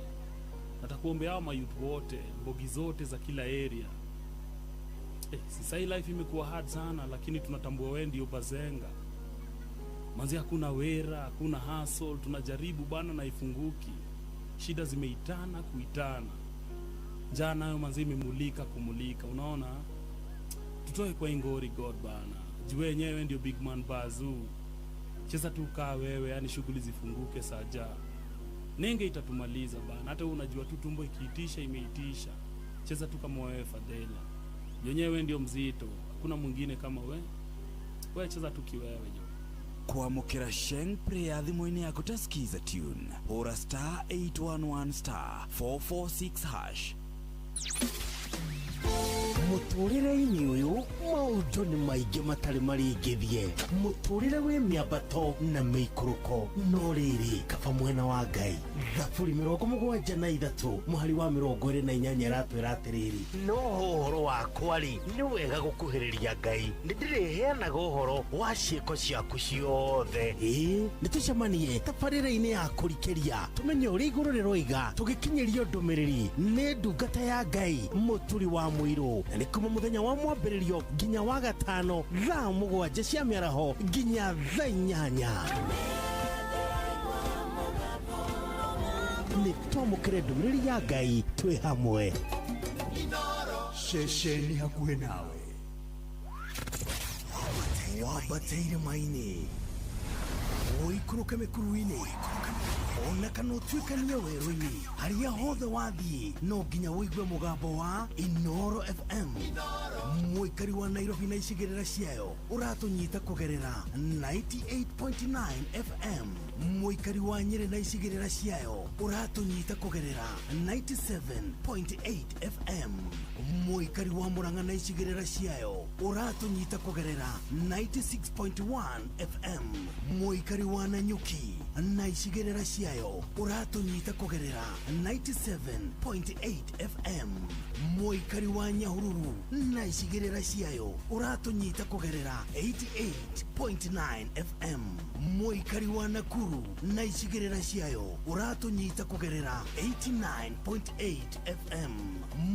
Nataka kuombea hao mayouth wote, mbogi zote za kila area. Sasa hii life imekuwa hard sana, lakini tunatambua wewe ndio bazenga. Manzi hakuna wera, hakuna hustle, tunajaribu bana na ifunguki. Shida zimeitana kuitana. Njaa nayo manzi imemulika kumulika, unaona? Tutoe kwa ingori God bana. Juu wenyewe ndio big man bazoo. Cheza tu kaa wewe, yani shughuli zifunguke saja. Nenge itatumaliza bana. Hata wewe unajua tu tumbo ikiitisha imeitisha. Cheza tu kama wewe Fadhela. Yenyewe ndio mzito, hakuna mwingine kama wewe. Wewe cheza tu kiwewe jo. Kwamũkĩra Sheng Prayer thimũ-inĩ yaku ta Skiza tune, hũra star 811 star 446 hash. Mũtũrĩre-inĩ ũyũ maũndũ nĩ maingĩ matarĩ maringithie. Mũtũrĩre wĩ mĩambato na mĩikũrũko, no rĩrĩ kaba mwena wa Ngai. Thaburi 73 mũhari wa 28 ĩratwĩra atĩrĩrĩ, no ũhoro wakwa rĩ, nĩ wega gũkuhĩrĩria Ngai, nĩndĩrĩheanaga ũhoro wa ciĩko ciaku ciothe. Ĩĩ, nĩtũcemanie tabarĩra-inĩ ya kũrikĩria, tũmenye ũrĩa igũrũ rĩroiga, tũgĩkinyĩrio ndũmĩrĩri nĩ ndungata ya Ngai Mũturi wa Mũirũ. Na nĩ kuma mũthenya wa mwambĩrĩrio nginya wa gatano thaa 7 cia mĩaraho nginya thaa 8. Nĩ twamũkĩre ndũmĩrĩri ya Ngai twĩ hamwe. Ceceni hakuhĩ nawe, wambate irĩma-inĩ, ũikũrũke mĩkuru-inĩ, ona kana ũtuĩkanie werũ-inĩ, harĩa hothe wathiĩ no nginya ũigue mũgambo wa Inooro FM. Mũikari wa Nairobi na icigĩrĩra ciayo ũratũnyita kũgerera 98.9 FM. Mũikari wa Nyĩrĩ na icigĩrĩra ciayo ũratũnyita kũgerera 97.8 FM. Mũikari wa Murang'a na icigĩrĩra ciayo ũratũnyita kũgerera 96.1 FM. Mũikari wa Nanyuki na icigĩrĩra ciayo ũratũnyita kũgerera 97.8 FM. Mũikari wa Nyahururu na icigĩrĩra ciayo ũratũnyita kũgerera 88.9 FM. Mũikari wa Nakuru na icigĩrĩra ciayo ũratũnyita kũgerera 89.8 FM.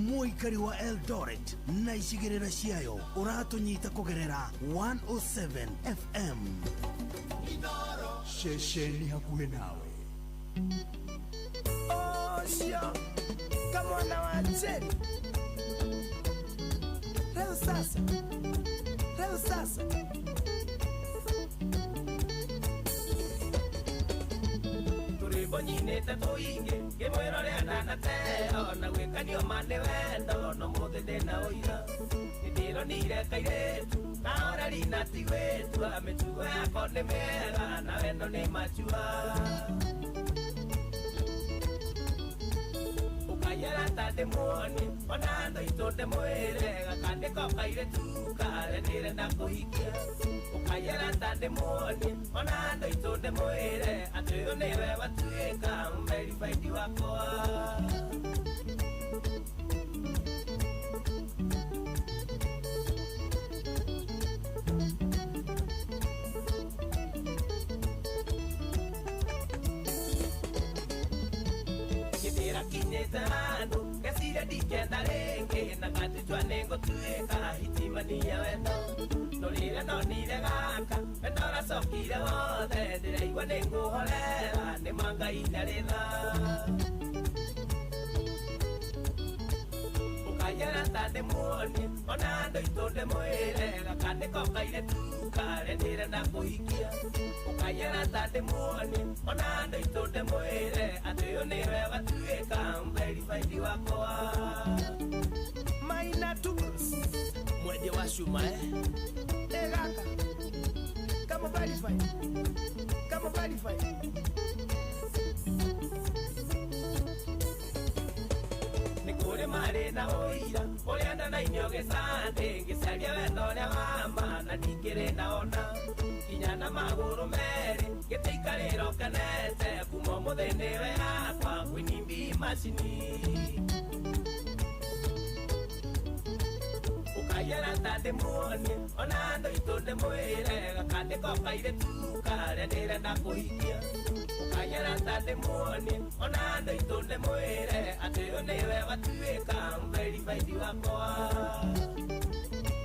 Mũikari wa Eldoret na icigĩrĩra ciayo ũratũnyita kũgerera 107 FM. Ceceni hakuhĩ nawe. Ocio kamwana wa Njeri, rĩu sasa, rĩu sasa Rwĩmbo nyinĩte tũingĩ ngĩmwĩrorera ndanateo na gwĩkanio ma nĩ wendo no mũthĩ ndĩna ũira. Nĩndĩronire kairĩtu kahoreri na ti gwĩtua, mĩtugo yako nĩ mĩega na wendo nĩ machua. Ũkaiara ta ndĩmuonie ona andũ aitũ ndĩmwĩre, gakandĩko kairĩtu karĩa ndĩrenda kũhikia. Ũkaiara ta ndĩmuonie ona andũ aitũ ndĩmwĩre, atĩ ũyũ nĩwe watuĩka verified wakwa. Gĩthĩra kinyĩte handũ ngeciria ndikenda rĩngĩ, na ngatutua nĩngũtuĩka hitimania wendo. No rĩrĩa ndonire gaka wendo ũracokire wothe, ndĩraigua nĩngũhorera nĩ ma Ngai ndarĩ tha. Ũkaiara ta ndĩmuonie ona andũ aitũ ndĩmwĩre, gakandĩko kairĩtu karĩa ndĩrenda kũhikia. Ũkaiara ta ndĩmuonie ona andũ aitũ ndĩmwĩre, atĩ ũyũ nĩwe watuĩka verified wakwa. Maina Tools mwendia wa cuma gaka kama verified, kama verified. Nĩ kũrĩ marĩ na ũira ũrĩa ndanainio gĩcandĩ, ngĩcaria wendo ũrĩa wa ma na ndingĩrĩ ndaona. Kinya na magũrũ merĩ Gĩtĩikarĩra ũkenete kuma ũmũthĩ nĩwe yakwa Queen Bee macini. Ũkaiara ta ndĩmuonie ona andũ aitũ ndĩmwĩre gakandĩko kairĩtu karĩa ndĩrenda kũhikia. Ũkaiara ta ndĩmuonie ona andũ aitũ ndĩmwĩre atĩ ũyũ nĩwe watuĩka verified wakwa.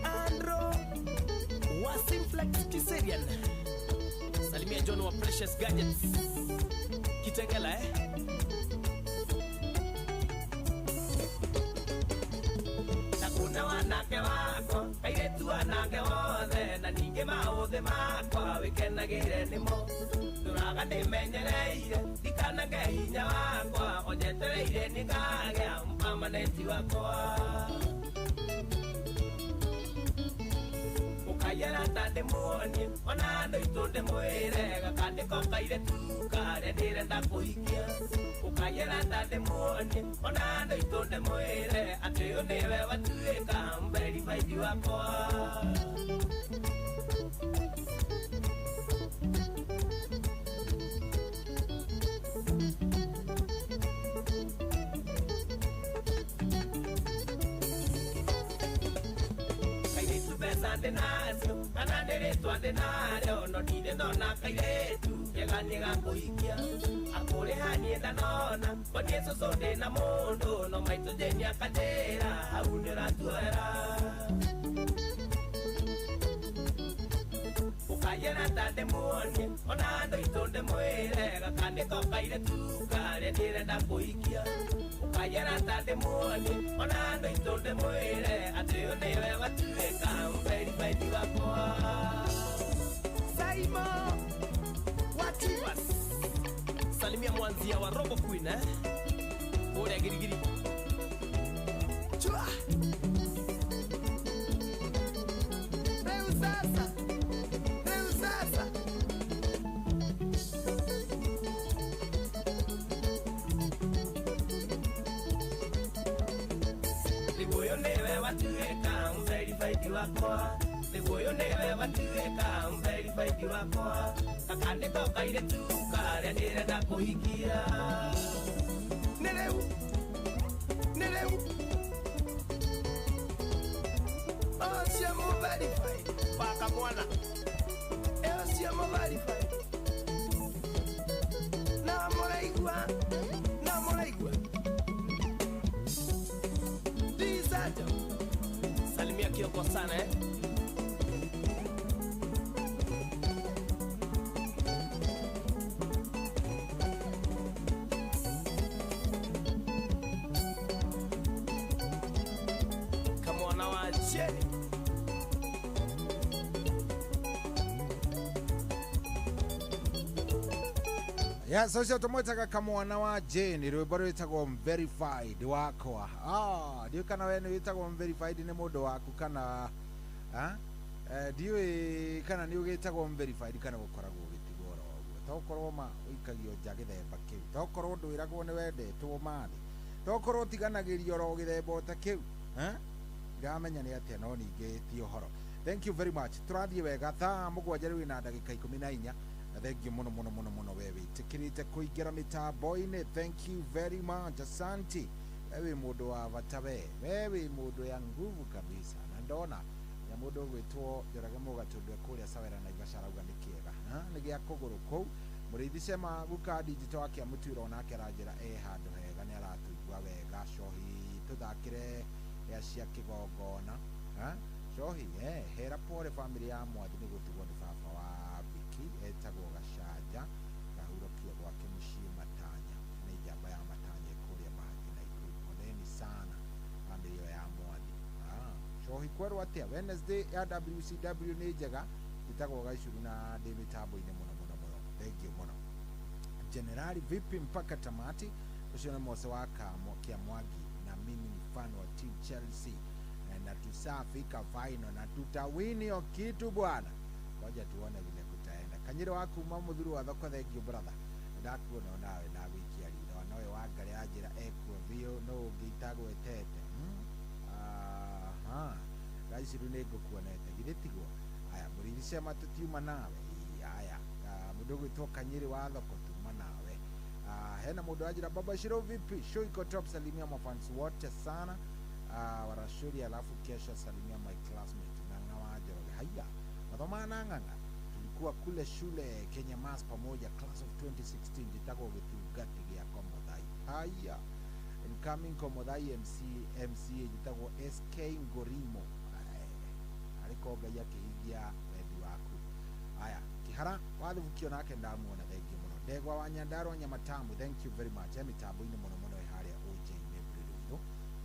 Andrew wa Simplex Kiserian. Salimia John wa Precious Gadgets Kitengela eh. Nakuna wanake wakwa kairĩtu anake wothe na ningĩ maũthĩ makwa wĩkenagĩre nĩmo. Ndũraga ndĩmenyereire ndikanage hinya wakwa onjetereire nĩngagĩa mpamanenti wakwa. Ũkaiara ta ndĩmuonie ona andũ aitũ ndĩmwĩre gakandĩko kairĩtu karĩa ndĩrenda kũhikia. Ũkaiara ta ndĩmuonie ona andũ aitũ ndĩmwĩre atĩ ũyũ nĩwe watuĩka verified wakwa. Kairĩtu mbeca ndĩnacio kana nĩ rĩtwa ndĩnarĩo no ndirĩ ndona kairĩtu kega nĩ gakũhikia. Akũrĩha niĩ ndanona ko niĩ cũcũ ndĩna mũndũ no maitũ Jane akanjĩra hau nĩũratuoera. Ũkaiara ta ndĩmuonie ona andũ aitũ ndĩmwĩre gakandĩko kairĩtu karĩa ndĩrenda kũhikia. Ũkaiara ta ndĩmuonie ona andũ aitũ ndĩmwĩre atĩ ũyũ nĩwe watuĩka verified wakwa. Simon wa Chivas. Salimia mwanzia wa Robo Queen eh. Kũrĩa Girigiri. Chua. Rĩu sasa. Rĩu sasa. Rĩu ũyũ nĩwe watuĩka verified wakwa. Rĩu ũyũ nĩwe watuĩka verified wakwa. Gakandĩko kairĩtu karĩa ndĩrenda kũhikia. Nĩ rĩu. Nĩ rĩu. Ũcio mũ verified wa kamwana. Ũcio mũ verified. No mũraigua. No mũraigua. Disajo. Salimia Kioko sana eh. Kamwana wa Jenny. Yes, ũcio tũmwĩtaga kamwana wa Jane rwĩmbo rwĩtagwo verified wakwa. Ndiũĩ kana we nĩ wĩtagwo verified nĩ mũndũ waku kana ndiũĩ kana nĩ ũgĩtagwo verified kana gũkoragwo ũgĩtigwo oro ũguo. Tokorwo ma ũikagio nja gĩthemba kĩu, tokorwo ndwĩragwo nĩ wendetwo marĩ, tokorwo ũtiganagĩrio oro gĩthemba o ta kĩu. Ndiramenya nĩ atĩa no ningĩ ti ũhoro. Thank you very much. Tũrathiĩ wega thaa 7 rĩu ina ndagĩka 14. Na thank you mũno mũno mũno mũno we wĩtĩkĩrĩte kũingĩra mĩtambo-inĩ. Thank you very much. Asante. We wĩ mũndũ wa bata we. We wĩ mũndũ ya nguvu kabisa. Na ndona ya mũndũ ũgwĩtwo Njoroge Mũgatũndũ kũrĩa Sawera Naivasha arauga nĩ kĩega. Nĩ gĩa kũgũrũ kũu. Mũrĩithi Cema guka digital wake amũtuĩra onake aranjĩra e handũ hega nĩ aratũigua wega. Cohi tũthakĩre ya cia kĩgongona. Cohi hera pore family ya Mwathi nĩ gũtigwo nĩ baba wa Vicky etagwo Gacanja kahurũkio gwake mũciĩ Matanya nĩ njamba ya Matanya kũrĩa Bahati Naikuru. Poleni sana family ĩyo ya Mwathi. Cohi kwerwo atĩa Wednesday ya WCW nĩ njega ĩtagwo Gaicuru na ndĩ mĩtambo-inĩ mũno mũno mũno. Thank you mũno. Generali vipi mpaka tamati. Ũcio nĩ Mose wa Kĩamwangi na mimi ni fan wa team Chelsea na tusafika final na tutawini hiyo kitu bwana. Ngoja tuone vile kutaenda. Kanyiro waku mamuthuru wa thoko, thank you brother. Ndakuona nawe ndagwikia ritho nowe wangari anjĩra ekuo biũ no ũngĩitagwetete. Aha Gaicuru nĩ ngũkuonete githĩ tiguo? Aya mũrĩithi Cema tũtiuma nawe. Aya Mundu gwitwo Kanyiri wa thoko tuma nawe. Hena mundu ajira baba Shiro vipi, show iko top, salimia mafans wote sana warashuri, alafu kesho salimia my classmate Ng'ang'a wa Njoroge. Haya mathoma na Ng'ang'a tulikuwa kule shule Kenya Mass pamoja, class of 2016, njitagwo gĩtungati gĩa Komothai. Haya incoming Komothai MCA njitagwo SK Ngorimo. Ariko Ngai akĩhingia wendi waku. Haya Kihara wathubukio nake ndamuona, thank you mũno. Ndegwa wa Nyandarua Nyamatamu, thank you very much. Mĩtambo-inĩ mũno mũno harĩa OJ Mebri Ruiru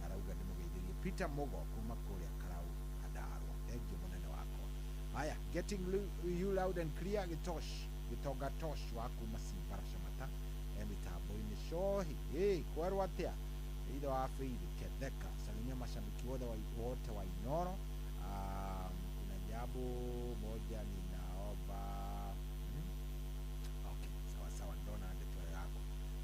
arauga ndĩmũgeithĩrie. Peter Mugo kuma kũrĩa Karau Handarua, thank you mũnene wakwa. Haya getting you loud and clear, Gitosh Gitonga Tosh wa kuma Simbara Shamata mĩtambo-inĩ. Shohi hey, kwerwo atĩa ithe wa Faith Ketheka, salimia mashabiki wote wa Inoro. Kuna jambo moja ninaomba. Okay, sawa sawa, ndona ndeto yaku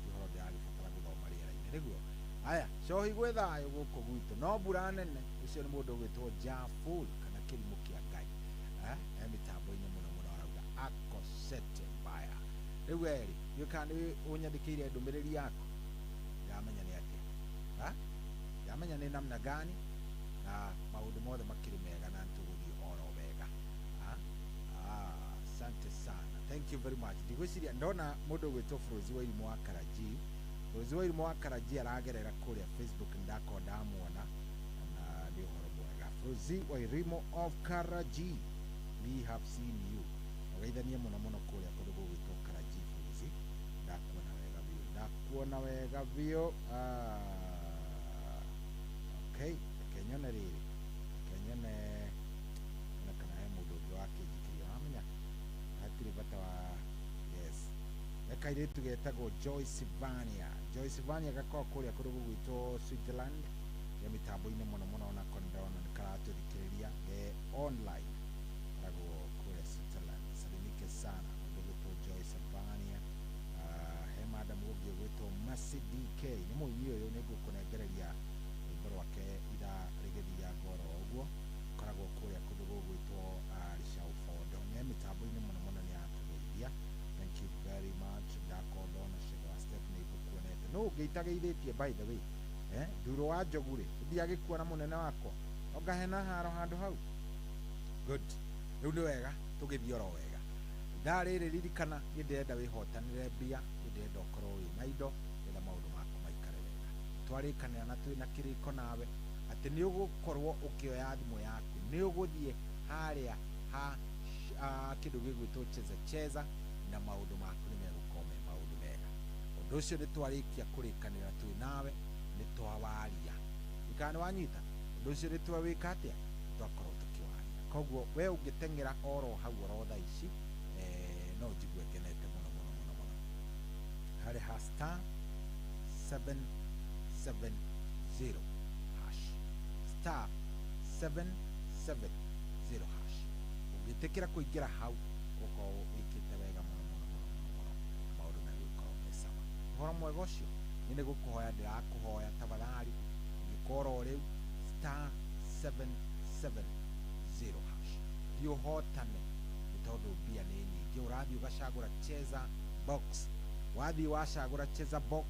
ihoro ndĩragĩbatara gũthoma rĩera-inĩ nĩguo. Aya cohi gwĩ thayũ gũkũ gwitũ no mbura nene. Ũcio nĩ mũndũ ũgwĩtwo Jaful kana kĩrimũ kĩa Ngai mĩtambo-inĩ mũno mũno arauga akosete mbaya. Rĩu erĩ ndiũĩ kana nĩ ũnyandĩkĩire ndũmĩrĩri yaku, ndamenya nĩ atĩa, ndamenya nĩ namna gani, na maũndũ mothe makĩrĩ mega na nĩtũgũthiĩ oro wega. Asante sana, thank you very much. Ndigwĩciria ndona mũndũ ũgwĩtwo Frozi wa Irimũ wa Karaji. Frozi wa Irimũ wa Karaji aragerera kũrĩa Facebook, ndakorwo ndamuona na nĩ ũhoro mwega. Frozi wa Irimũ of Karaji, we have seen you. Ũgeithanie mũno mũno kũrĩa kũndũ gũgwĩtwo Karaji. Frozi, ndakuona wega biũ, ndakuona wega biũ. Okay, reke nyone rĩrĩ, reke nyone ona kana he mũndũ ũngĩ wakĩnjikĩria, wamenya hatirĩ bata wa yes. Kairĩtu getagwo Joyce Vania. Joyce Vania gakoragwo kũrĩa kũndũ gũgwĩtwo Switzerland ya mĩtambo-inĩ mũno mũno, onako nĩndĩrona nĩ karatũthikĩrĩria ge online, koragwo kũrĩa Switzerland. Salimike sana mũndũ ũgwĩtwo Joyce Vania. He madam ũngĩ ũgwĩtwo Mercy DK, nĩ mũini ũyũ, nĩ ngũkũnengereria rwĩmbo rwake ithaa rĩgĩthianga oro ũguo. Koragwo kũrĩa kũndũ gũgwĩtwo Ricaubondo, nĩ mĩtambo-inĩ mũno mũno nĩ aratũgeithia, thank you very much. Ndakorwo ndona Sugar wa Step nĩ ngũkuonete, no ũngĩitageithĩtie by the way nduro wa njogu rĩ ndiagĩkua na mũnene wakwa onga hena haro handũ hau. Good, rĩu nĩ wega tũgĩthiĩ oro wega. Ithaa rĩrĩ ririkana, niĩ ndĩrenda wĩhotanĩre mbia, niĩ ndĩrenda ũkorwo wĩna indo, ndĩrenda maũndũ maku maikare wega. Twarĩkanĩra na twĩna kĩrĩko nawe atĩ nĩ ũgũkorwo ũkĩoya thimũ yaku, nĩ ũgũthiĩ harĩa ha kĩndũ gĩgwĩtwo cheza cheza, na maũndũ maku nĩ megũkorwo me maũndũ mega. Ũndũ ũcio nĩ twarĩkia kũrĩkanĩra twĩ nawe, nĩ twawaria. Kana nĩ wanyita ũndũ ũcio nĩ twawĩka atĩa, nĩ twakorwo tũkĩwaria. Koguo we ũngĩteng'era oro hau oro thaa ici no njigue ngenete mũno mũno mũno mũno. Harĩ ha star 770 hash, star 770 hash. Ũngĩtĩkĩra kũingĩra hau ũkorwo wĩkĩte wega mũno mũno mũno mũno mũno, maũndũ megũkorwo me sawa. Ũhoro mwega ũcio nĩ nĩ gũkũhoya ndĩrakũhoya tafadhali, ũngĩkorwo rĩu star 770 hash thiĩ ũhotane, nĩ tondũ mbia nĩ nyingĩ. Ũrathiĩ ũgacagũra cheza box, wathiĩ wacagũra cheza box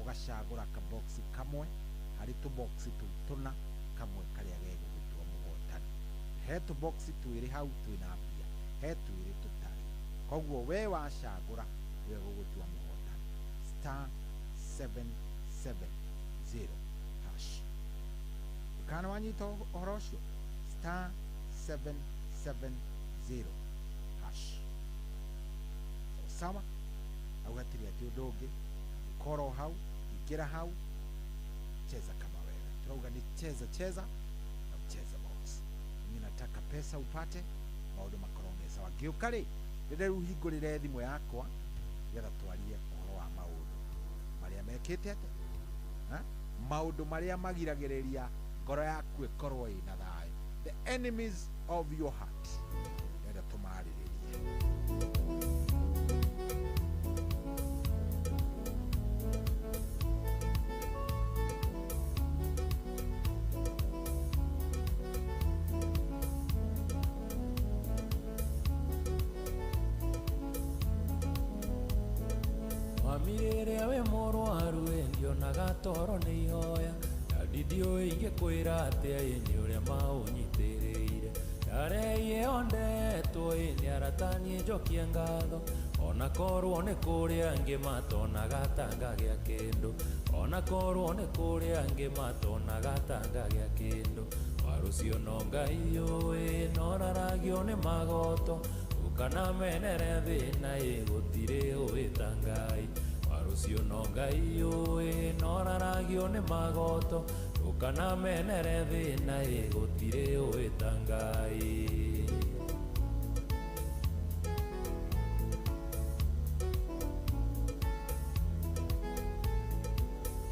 ũgacagũra kaboxi kamwe harĩ tũboxi tũu tũna, kamwe karĩa gegũgĩtua mũhotani. He tũboxi twĩrĩ hau twĩna mbia, he twĩrĩ tũtarĩ, koguo we wacagũra nĩwe gũgũtua mũhotani. Star 770 hash. Kana wanyita ũhoro ũcio, star 770 hash. Sawa, hau hatirĩ atĩ ũndũ ũngĩ, angĩkorwo hau ingĩra hau, cheza kama wewe. Turauga ni cheza cheza na ucheze box. Mimi nataka pesa upate, maũndũ makorwo me sawa. Ngĩũka rĩ, ndĩrenda rĩu hingũrĩre thimũ yakwa nĩgetha twarie ũhoro wa maũndũ marĩa mekĩte atĩa, maũndũ marĩa magiragĩrĩria ngoro yaku ĩkorwo ĩna thayũ, the enemies of your heart, ndĩrenda tũmarĩrĩrie. Mami rĩrĩa wĩ mũrwaru ĩ ndionaga toro nĩ ihoya. Dadi ndiũĩ ingĩkwĩra atĩa ĩ nĩ ũrĩa maũnyitĩrĩire. Ndareie ondetwo ĩ nĩ arata niĩ njokie ngatho. Ona korwo nĩ kũrĩ angĩ matonaga ta ngagĩa kĩndũ. Ona korwo nĩ kũrĩ angĩ matonaga ta ngagĩa kĩndũ. Warũcio no Ngai ũĩ noraragio nĩ magoto. Ũkanamenere thĩna ĩ gũtirĩ ũĩ ta Ngai. Warũcio no Ngai ũĩ noraragio nĩ magoto. Ũkanamenere thĩna ĩ gũtirĩ ũĩ ta Ngai.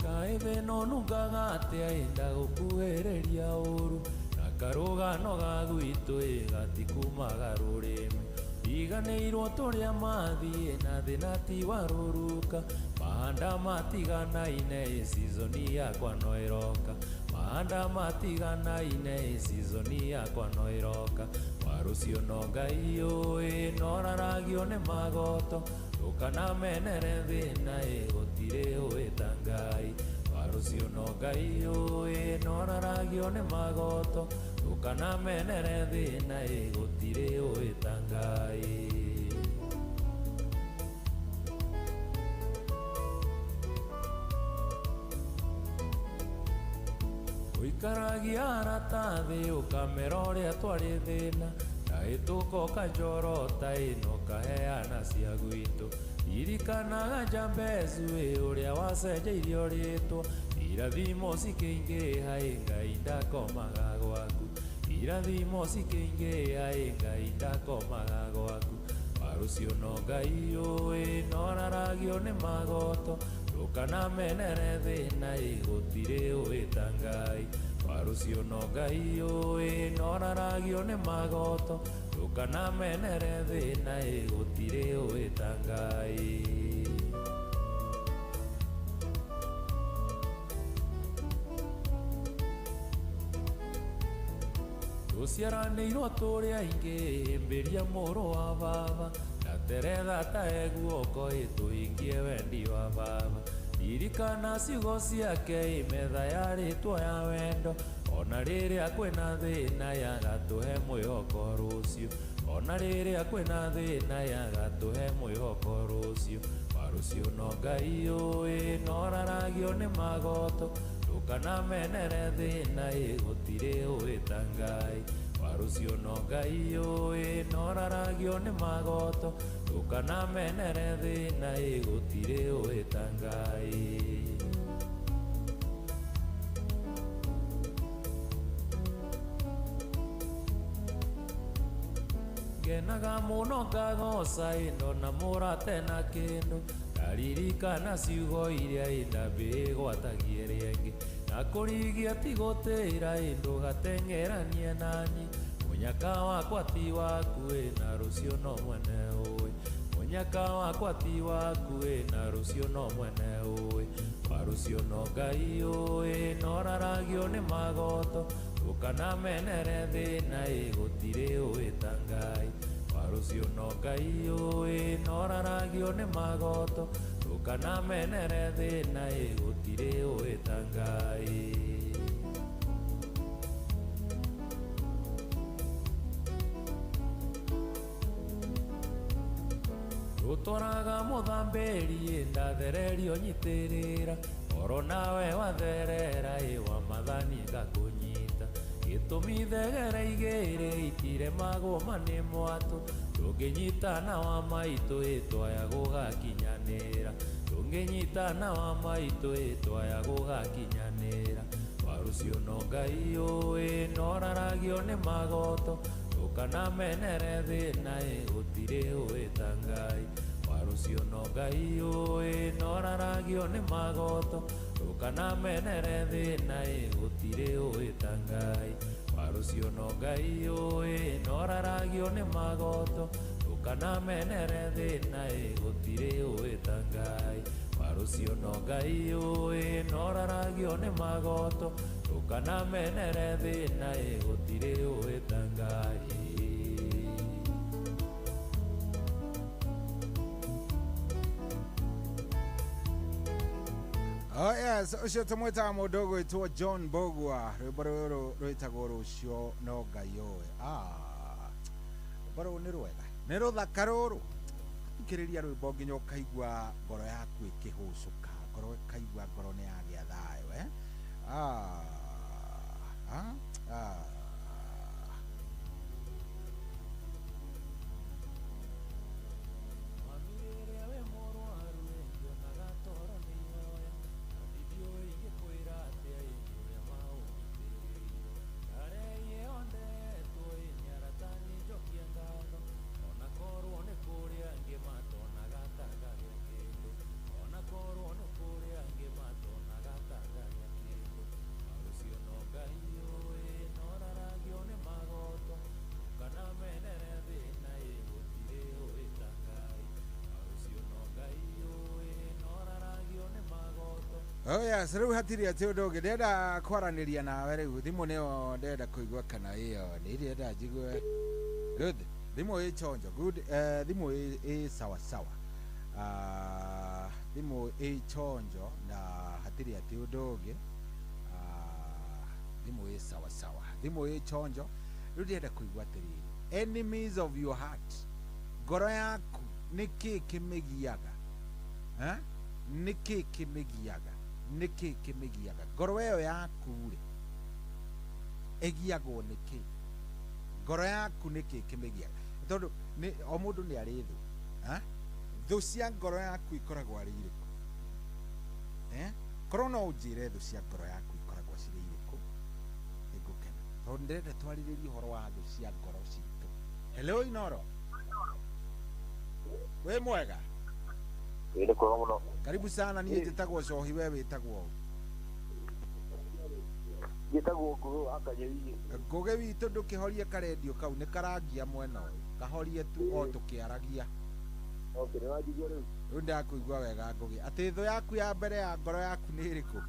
Kaĩ thĩna ũnungaga atĩa ĩ ndagũkuhĩrĩria ũru. Na karũgano ga gwitũ ĩ gatikumaga rũrĩmĩ. Riganĩirwo tũrĩa mathiĩ na thĩna ti wa rũruka. Mahanda matiganaine ĩ season yakwa no ĩroka. Mahanda matiganaine ĩ season yakwa no ĩroka. Warũcio no Ngai ũĩ noraragio nĩ magoto. Ndũkanamenere thĩna ĩ gũtirĩ ũĩ ta Ngai. Warũcio no Ngai ũĩ noraragio nĩ magoto. Ndũkanamenere thĩna ĩ gũtirĩ ũĩ ta Ngai. Ũikaragia arata thĩ ũkamera ũrĩa twarĩ thĩna. Ndahĩtũka ũkanjorota ĩ na ũkaheana cia gwitũ. Ririkanaga Jambezu ĩ ũrĩa wacenjeirio rĩtwa. Irathimo cikĩingĩha ĩ Ngai ndakomaga gwaku. Irathimo cikĩingĩha ĩ Ngai ndakomaga gwaku. Warũcio no Ngai ũĩ noraragio nĩ magoto. Ndũkanamenere thĩna ĩ gũtirĩ ũĩ ta Ngai. Warũcio no Ngai ũĩ noraragio nĩ magoto. Ndũkanamenere thĩna ĩ gũtirĩ ũĩ ta Ngai. Tũciaranĩirwo tũrĩ aingĩ hĩmbĩria mũrũ wa baba. Ndateretha ta e guoko ĩ tũhingie wendi wa baba. Ririkana ciugo ciake ĩ metha yarĩtwo ya wendo. Ona rĩrĩa kwĩna thĩna yagatũhe mwĩhoko rũciũ. Ona rĩrĩa kwĩna thĩna yagatũhe mwĩhoko rũciũ. Warũcio no Ngai ũĩ noraragio nĩ magoto. Ndũkanamenere thĩna ĩ gũtirĩ ũĩ ta Ngai. Warũcio no Ngai ũĩ noraragio nĩ magoto. Ndũkanamenere thĩna ĩ gũtirĩ ũĩ ta Ngai. Ngenaga mũno ngagoca ĩ ndona mũrate na kĩndũ. Ndaririkana ciugo iria ĩ ndambĩgwatagie rĩngĩ. Na kũrigia ti gũtĩra ĩ ndũgateng'eranie naniĩ. Mũnyaka wakwa ti waku ĩ na rũciũ no mwene ũĩ. Mũnyaka wakwa ti waku ĩ na rũciũ no mwene ũĩ. Warũcio no Ngai ũĩ noraragio nĩ magoto. Ndũkanamenere thĩna ĩ gũtirĩ ũĩ ta Ngai. Warũcio no Ngai ũĩ noraragio nĩ magoto. Ndũkanamenere thĩna ĩ gũtirĩ ũĩ ta Ngai. Rũtwaraga mũthambĩri ĩ ndathererio nyitĩrĩra. Oro nawe watherera ĩ wa mathani ngakũnyita. Gĩtũmi thegere igĩrĩ itiremagwo ma nĩ mwatũ. Ndũngĩnyitana wa maitũ ĩ twaya gũgakinyanĩra. Ndũngĩnyitana wa maitũ ĩ twaya gũgakinyanĩra. Warũcio no Ngai ũĩ noraragio nĩ magoto. Ndũkanamenere thĩna ĩ gũtirĩ ũĩ ta Ngai. Warũcio no Ngai ũĩ noraragio nĩ magoto. Ndũkanamenere thĩna ĩ gũtirĩ ũĩ ta Ngai. Warũcio no Ngai ũĩ noraragio nĩ magoto. Ndũkanamenere thĩna ĩ gũtirĩ ũĩ ta Ngai. Warũcio no Ngai ũĩ noraragio nĩ magoto. Ndũkanamenere thĩna ĩ gũtirĩ ũĩ ta Ngai. Oh yes, ũcio tũmwĩtaga mũndũ ũgwĩtwo John Mbũgua, rwĩmbo rũrũ rwĩtagwo rũcio no Ngai ũĩ. Ah, rwĩmbo rũrũ nĩ rwega, nĩ rũthaka rũrũ. Thikĩrĩria rwĩmbo nginya ũkaigua ngoro yaku ĩkĩhũcũka, ngoro ĩkaigua ngoro nĩ yagĩa thayũ, eh? Ah, ah, ah. Oh yes, rĩu hatirĩ atĩ ũndũ ũngĩ ndĩrenda kwaranĩria nawe rĩu thimũ nĩyo ndĩrenda kũigua kana ĩyo nĩ ndĩrenda njigue. Good, thimũ ĩ chonjo. Good, thimũ ĩ sawa sawa. Thimũ ĩ chonjo na hatirĩ atĩ ũndũ ũngĩ. Thimũ ĩ sawa sawa, thimũ ĩ chonjo. Rĩu ndĩrenda kũigua atĩrĩrĩ, enemies of your heart, ngoro yaku nĩkĩ kĩmĩgiaga? Eh? Nĩkĩ kĩmĩgiaga? Nĩkĩ kĩmĩgiaga? Ngoro ĩyo yaku rĩ, ĩgiagwo nĩkĩ? Ngoro yaku nĩkĩ kĩmĩgiaga? Tondũ nĩ o mũndũ nĩ arĩ thũ. Eh? Thũ cia ngoro yaku ikoragwo arĩ irĩkũ? Eh? Korwo no ũnjĩre thũ cia ngoro yaku ikoragwo cirĩ irĩkũ, nĩngũkena. Tondũ ndĩrenda twarĩrĩrie ũhoro wa thũ cia ngoro citũ. Hello Inoro. Wĩ mwega? Nĩ kwega mũno. Karibu sana, niĩ njĩtagwo Cohi, we wĩtagwo ũ? Njĩtagwo Ngũgĩ wa Kanyũi. Ngũgĩ witũ ndũkĩhorie karendio kau, nĩ karangia mwena ũyũ. Kahorie tu o tũkĩaragia. Okay, nĩ wanjigua rĩu? Rĩu ndakũigua wega Ngũgĩ. Atĩ thũ yaku ya mbere ya ngoro yaku nĩ ĩrĩkũ?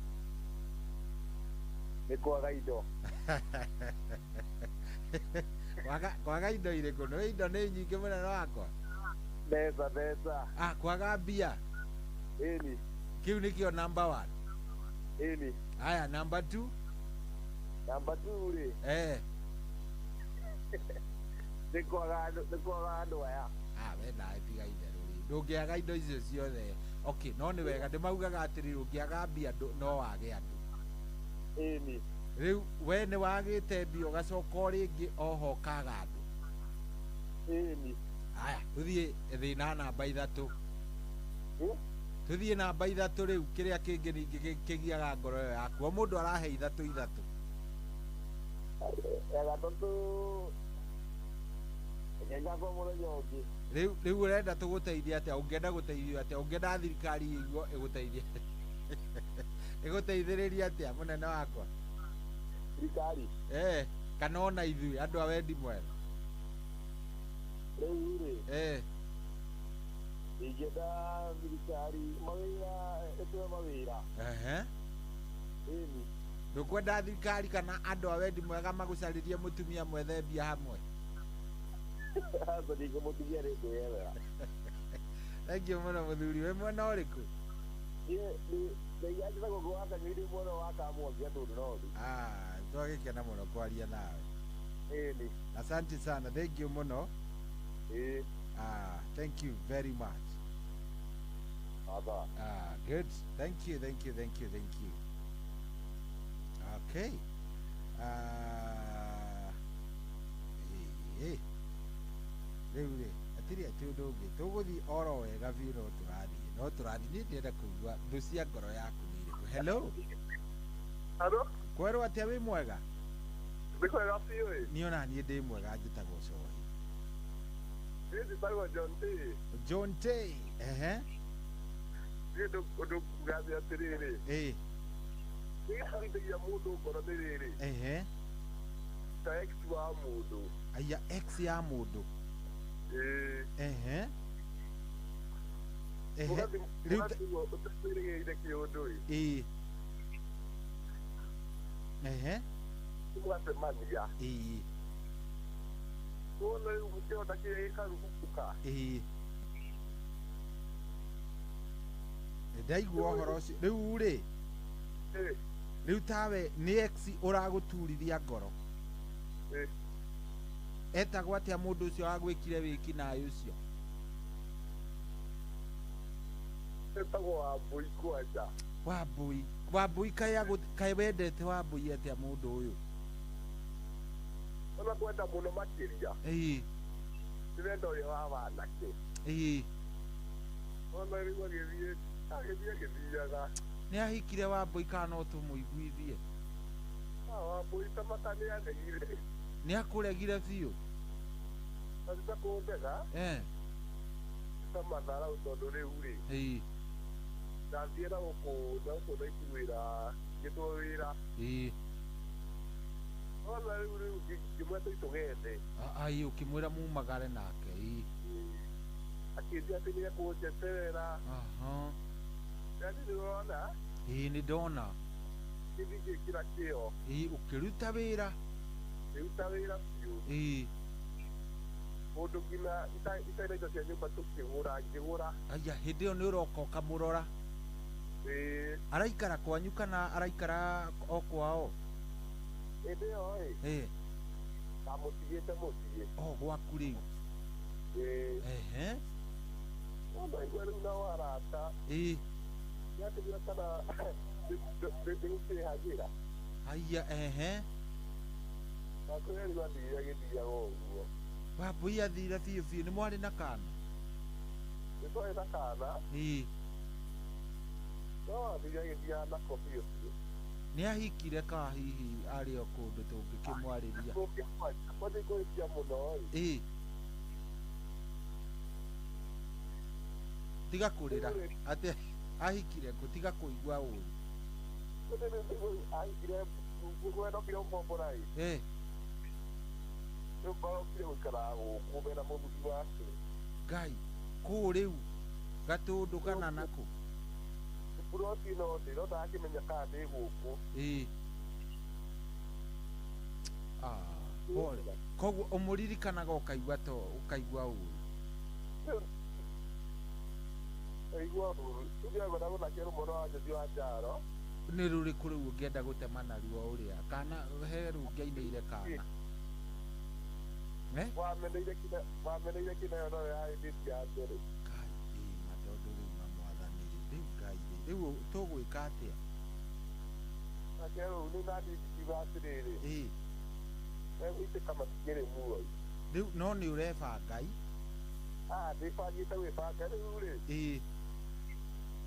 Nĩ kwaga indo. Kwaga indo irĩkũ? Nĩ indo nĩ nyingĩ mũnene wakwa. Mbeca, mbeca. Ah, kwaga mbia. Ĩni. Kĩu nĩkĩo number 1. Ĩni. Aya, number 2. Number 2 rĩ. Eh. Nĩ kwaga andũ aya. Ah, we nawe tiga itherũ rĩ. Ndũngĩaga indo icio ciothe. Okay, no nĩ wega ndĩmaugaga atĩrĩrĩ, ũngĩaga mbia no wage andũ. Ĩni. Rĩu we nĩ wagĩte mbia ũgacoka o rĩngĩ oho ũkaga andũ. Ĩni. Aya, tũthiĩ thĩna namba 3. Tũthiĩ namba 3 rĩu, kĩrĩa kĩngĩ ningĩ kĩgiaga ngoro ĩyo yaku. O mũndũ arahe 3 3. Ya gatatũ ngakwa mũthenya ũngĩ. Rĩu ũrenda tũgũteithie atĩa? Ũngĩenda gũteithio atĩa? Ũngĩenda thirikari ĩiguo ĩgũteithie ĩgũteithĩrĩrie atĩa mũnene wakwa? Thirikari? Eh, kana ona ithuĩ andũ a wendi mwega. Rĩu rĩ. Eh. Ingĩenda thirikari mawĩra, ĩtũhe mawĩra. Ehe. Ĩni. Ndũkwenda thirikari kana andũ a wendi mwega magũcarĩrie mũtumia mwethe mbia hamwe? Aca, ndingĩmũtigia rĩ ngwĩyethera. Thank you mũno mũthuri. Wĩ mwena ũrĩkũ? Niĩ njĩtagwo Ngũgĩ wa Kanyũi, ndĩ mwena wa Kamwangi Gatũndũ North. Ah, twagĩkena mũno kwaria nawe. Ĩni. Asante sana, thank you mũno. Ĩĩ. Ah, thank you very much. Ata. Ah, good. Thank you, thank you, thank you, thank you. Okay. Rĩu rĩ, hatirĩ atĩ ũndũ ũngĩ. Tũgũthiĩ oro wega biũ, no tũrathiĩ. No tũrathiĩ. Niĩ ndĩrenda kũigua thũ cia ngoro yaku nĩ irĩkũ. Hello. Hello. Kwerwo atĩa, wĩ mwega? Nĩ kwega biũ ĩ. Niĩ ona niĩ ndĩ mwega, njĩtagwo Cohi. Niĩ njĩtagwo John T. John T. Ehe. Niĩ ũndũ nguga atĩrĩrĩ. Ĩ. Nĩ mũndũ ngoro nĩ rĩrĩ. Ehe. Ta ex wa mũndũ. Aya, ex ya mũndũ. Ĩ. Ehe. Ehe. Rĩu ũtwĩrĩgĩrĩire kĩũndũ ĩ. Ĩ. Ehe. Mũgacemania. Ĩ. Wona rĩu kĩronda kĩrĩa gĩkarugũka. Ĩ. Ndaigua ũhoro ũcio. Rĩu rĩ, Rĩu tawe nĩ ex ũragũturithia ngoro. Etagwo atĩa mũndũ ũcio wagwĩkire wĩki naĩ ũcio? Etagwo Wambui kwanja. Wambui. Wambui kaĩ wendete Wambui atĩa mũndũ ũyũ? Ona kwenda mũno makĩria. Ĩĩ. Ndĩrenda ũrĩa wa wanake. Ĩĩ. Ona rĩu agĩthiĩ agĩthiaga. Nĩ ahikire Wambui kana no tũmũiguithie? Wambui ta mata nĩ aregire. Nĩ akũregire biũ? Atita kũndega. Ta matharau tondũ rĩu rĩ. Ĩĩ. Ndathiĩ na gũkũ Naikuru wĩra ngĩtwo wĩra. Ĩĩ. Ona rĩu ngĩmwĩra tũgende. Ai ũkĩmwĩra mumagare nake. Ĩĩ. Akĩnjĩra atĩ nĩ ekũnjeterera. Aha. Yaani nĩũrona? Ĩĩ nĩ ndona. Gĩthiĩ ngĩkĩra kĩo. Ĩĩ ũkĩruta wĩra. Ngĩruta wĩra biũ. Ĩĩ. Mũndũ nginya itarĩ na indo cia nyũmba tũkĩgũra ngĩgũra. Aya hĩndĩ ĩyo nĩ ũroka ũkamũrora. Ĩĩ. Araikara kwanyu kana araikara o kwao? Hĩndĩ ĩyo ĩ. Ĩĩ. Ndamũtigĩte mũciĩ. O gwaku rĩu. Ĩĩ. Ehe. Ona igua rĩu nao arata. Ĩĩ. Nĩatĩmwĩra kana ndĩgũkĩhagĩra. Aya ehe. Nakwĩra rĩu athire agĩthiaga ũguo. Wambui athire biũ biũ. Nĩ mwarĩ na kana? Nĩ twarĩ na kana. Ĩĩ. No athire agĩthiaga nako biũ biũ. Nĩ ahikire ka hihi arĩ o kũndũ tũngĩkĩmwarĩria? Kwani kũhĩtia mũno ĩ. Ĩĩ. Tiga kũrĩra. Atĩ ahikire kũ? Tiga kũigua ũru. Ahikire gwendokire ũkombora ĩ. Ĩĩ. Rĩu marokire gũikara gũkũ mena mũthuri wake. Ngai, kũũ rĩu Gatũndũ kana nakũ? Buroti no ndĩ no ndakĩmenya kana ndĩ gũkũ. Ĩĩ. Ah, pole. Koguo ũmũririkanaga ũkaigua to ũkaigua ũru. Aigua ũru. Tũthiaga gũthakĩra rũmwe rwa Njũthi wa Njaro. Nĩ rũrĩkũ rĩu ũngĩenda gũtema naruo ũrĩa? Kana he rũngĩainĩire kana? Wameneire kĩneo no yarĩ ndĩti ya mbere. Ngai ĩ ma tondũ rĩu ma mwathani rĩ, rĩu Ngai rĩ, rĩu tũgwĩka atĩa? Nake rĩu nĩ nani ingiuga atĩrĩrĩ. Ĩĩ. Megũitĩka matikĩrĩ muoyo. Rĩu no nĩ ũrebanga i? Ah, ndĩbangĩte gwĩbanga rĩu rĩ. Ĩĩ.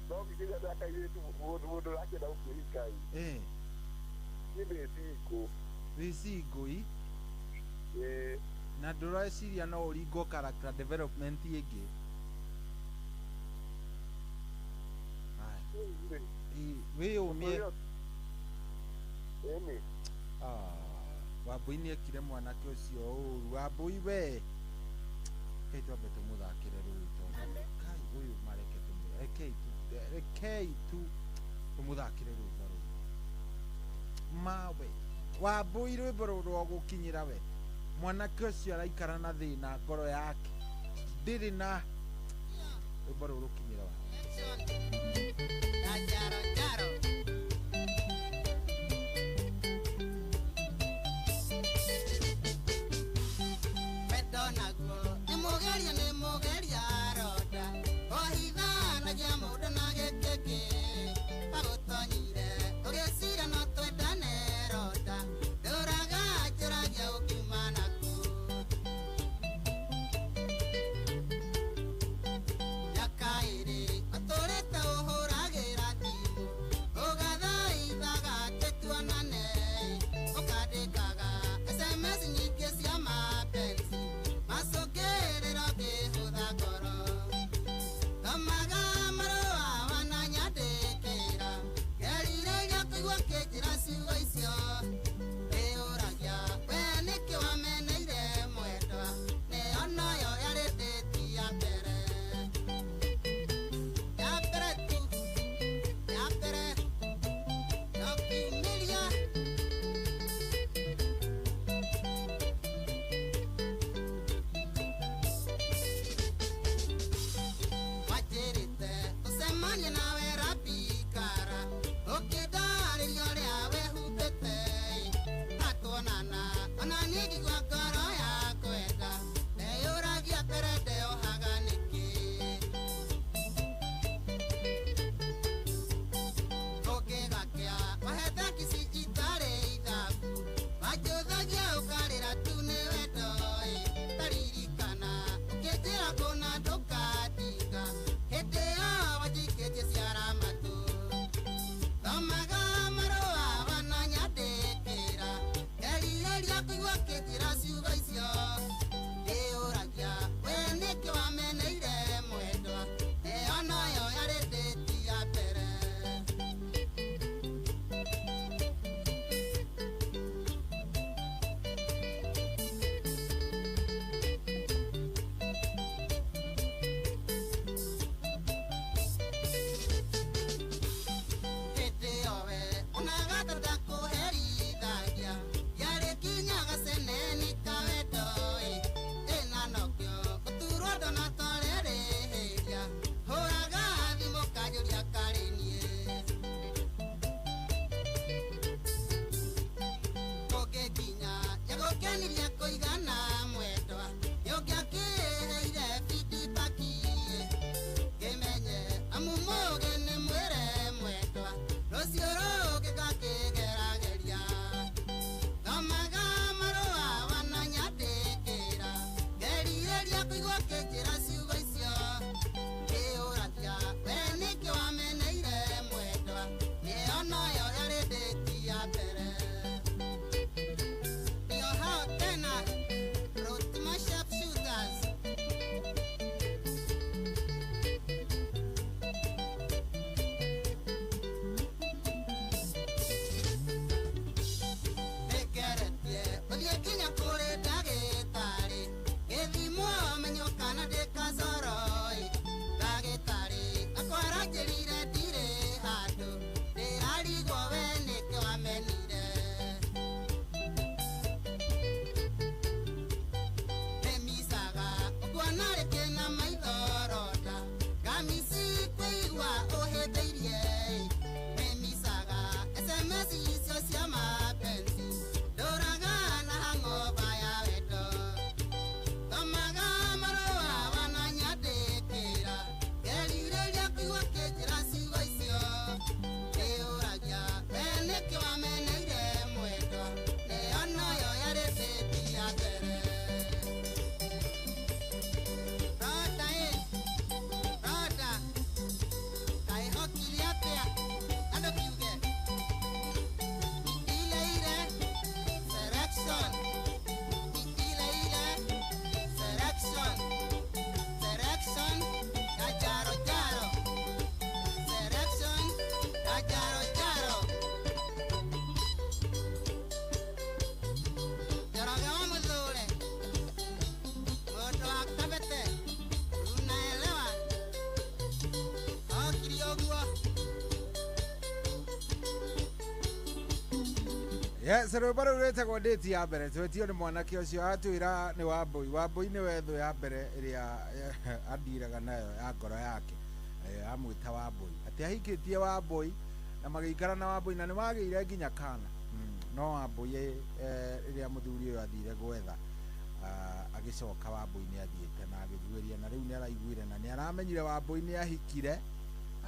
No ngĩkĩria ndakairĩtu mũndũ ũrakĩenda gũkĩhika ĩ. Ĩĩ. Niĩ ndĩ single. Wĩ single i? Ĩĩ. Na ndũreciria no ũringwo character development ĩngĩ? Wĩyũmie. Ĩni. Wambui nĩ ekire mwanake ũcio ũru. Wambui we. Rekei twambe tũmũthakĩre rũĩ tondũ Kai ũyũ mareke rekei tu tũmũthakĩre rwĩmbo rũu. Mawe. Wambui rwĩmbo rũu rwagũkinyĩra we. Mwanake ũcio araikara na thĩna ngoro yake. Ndĩrĩ na rwĩmbo rũu rũkinyĩra wa. Yakaire, otoreta ohoragera timu. Ona niĩ ngĩigua ngoro yakwenda ndeyũragia mbere ndeyohaga nĩkĩ. Ũngĩgakĩa wahete kici itarĩ ithabu wanjũthagia ũkarĩra tu nĩ wendo ĩ. Taririkana ũkĩnjĩra kũna ndũkandiga hĩndĩ ĩyo wanjikĩtie ciara matũ. Thomaga marũa wananyandĩkĩra ngerirĩria kũigua ũkĩnjĩra ciugo icio. Ndĩũragia we nĩkĩ wameneire mwendwa ĩyo noyo yarĩ ndĩti ya mbere. Hĩndĩ ĩyo we onaga ta ndakũherithagia yarĩ nginya gaceneni ka wendo ĩ. Ĩna nokĩo gũturwo ndonatware rĩhĩria hũraga thimũ kanjũria karĩ niĩ. Kũngĩkinya yagũkenirie kũigana mwendwa nĩũngĩakĩheire feedback ĩ. Kĩmenye amu mũũgĩ nĩ mwĩre mwendwa rũciũ rũngĩ ngakĩgerageria. Thomaga marũa wananyandĩkĩra ngerirĩria kũigua ũkĩnjĩra ciugo icio. Ndĩũragia we nĩkĩ wameneire mwendwa ĩyo noyo yarĩ ndĩti ya mbere. Ndio hao tena Rotima Sharpshooters. Nĩngeretie gũthiĩ nginya kũrĩ ndagĩtarĩ gĩthimwo menywo kana ndĩ kacoro ĩ. Ndagĩtarĩ akwa aranjĩrire ndirĩ handũ ndĩrarigwo we nĩkĩ wamenire. Nĩmicaga ũkuona rĩngĩ na maitho ronda ngamici kũigua ũhĩtĩirie ĩ. Nĩmicaga SMS icio cia mapenzi ndũraga na hangoba ya wendo. Thomaga marũa wananyandĩkĩra ngerirĩria kũigua ũkĩnjĩra ciugo icio. Ndĩũragia we nĩkĩ wameneire mwendwa ĩyo noyo yarĩ ndĩti ya mbere. Ronda ĩ, ronda kaĩ hokire atĩa andũ kiuge ile ile selection ile ile selection selection ya jaro jaro selection ya jaro jaro. Njoroge wa Mũthure mũndũ wa Kabete unaelewa okire ũguo. Yes, rwĩmbo rũu rwĩtagwo ndĩti ya mbere twetio nĩ mwanake ũcio atwĩra nĩ Wambũi. Wambũi nĩwe thũ ya mbere ĩrĩa andiraga nayo ya ngoro yake. Amwĩta Wambũi atĩ ahikĩtie Wambũi na magĩikara na Wambũi na nĩ magĩire nginya kana. No Wambũi rĩrĩa mũthuri ũyũ athire gwetha agĩcoka Wambũi nĩ athiĩte na agĩthuĩria na rĩu nĩ araiguire na nĩ aramenyire Wambũi nĩ ahikire.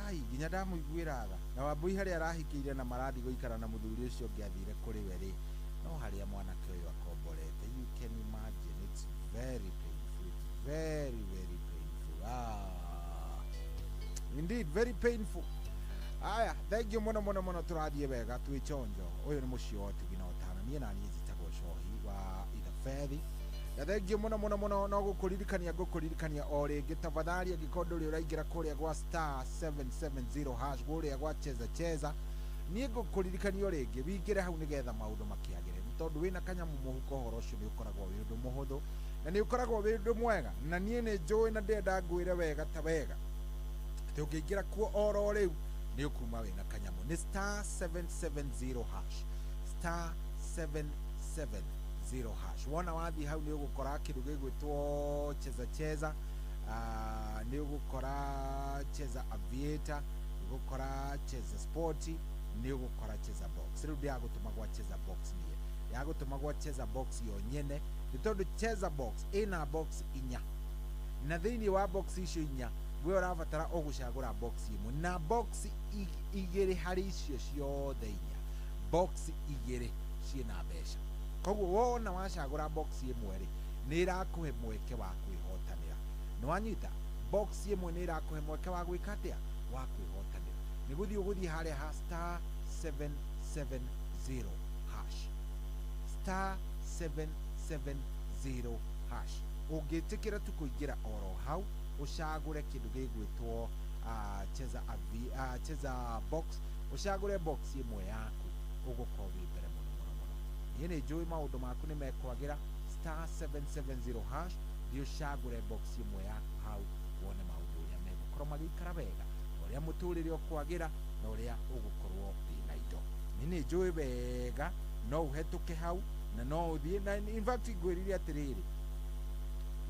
Ai nginya ndamũiguĩra tha na Wambũi harĩa arahikĩire na marathiĩ gũikara na mũthuri ũcio ũngĩ athire kũrĩ we rĩ no harĩa mwanake ũyũ akomborete. You can imagine it's very painful, it's very very painful. Indeed very painful. Aya, thank you mũno mũno mũno tũrathiĩ wega twĩ chonjo. Ũyũ nĩ mũciĩ wa ũtugi na ũtana niĩ na niĩ njĩtagwo Cohi wa Ithabethi. Na thank you mũno mũno mũno no gũkũririkania ngũkũririkania o rĩngĩ tafadhali angĩkorwo ndũrĩ ũraingĩra kũrĩa gwa star 770 hash kũrĩa gwa cheza cheza niĩ ngũkũririkania o rĩngĩ wingĩre hau nĩgetha maũndũ makĩagĩre nĩ tondũ wĩna kanyamũ mũhuko ũhoro ũcio nĩ ũkoragwo wĩ ũndũ mũhũthũ na nĩ ũkoragwo wĩ ũndũ mwega na niĩ nĩ njũĩ na ndĩrenda ngwĩre wega ta wega atĩ ũngĩingĩra kuo oro rĩu nĩ ũkuma wĩna kanyamũ. Nĩ star 770 hash star 770 hash. Wona wathiĩ hau nĩ ũgũkora kĩndũ gĩgwĩtwo cheza cheza, nĩ ũgũkora cheza aviator, nĩ ũgũkora cheza sporti, nĩ ũgũkora cheza box. Rĩu ndĩragũtũma gwa cheza box niĩ. Ya gũtũmagwo Cheza Box yo nyene, nĩ tondũ Cheza Box ĩna box inya, na thĩinĩ wa box icio inya we ũrabatara o gũcagũra box ĩmwe, na box igĩrĩ harĩ icio ciothe inya, box igĩrĩ ciĩna mbeca. Koguo wona wacagũra box ĩmwe rĩ, nĩ ĩrakũhe mweke wa kwĩhotanĩra. Nĩ wanyita? Box ĩmwe nĩ ĩrakũhe mweke wa gwĩka atĩa? Wa kwĩhotanĩra. Nĩ gũthiĩ ũgũthiĩ harĩa ha star 770 hash, star 770 hash. Ũngĩtĩkĩra tu kũingĩra oro hau, ũcagũre kĩndũ gĩgwĩtwo cheza cheza box, ũcagũre box ĩmwe yaku, ũgũkorwo wĩ mbere mũno mũno mũno. Niĩ nĩ njũĩ maũndũ maku nĩ mekwagĩra. Star 770 hash, thiĩ ũcagũre box ĩmwe yaku hau, wone maũndũ ũrĩa megũkorwo magĩikara wega, ũrĩa mũtũrĩre ũkwagĩra, na ũrĩa ũgũkorwo wĩna indo. Niĩ nĩ njũĩ wega no ũhetũke hau na no ũthiĩ na in fact ngwĩrire atĩrĩrĩ,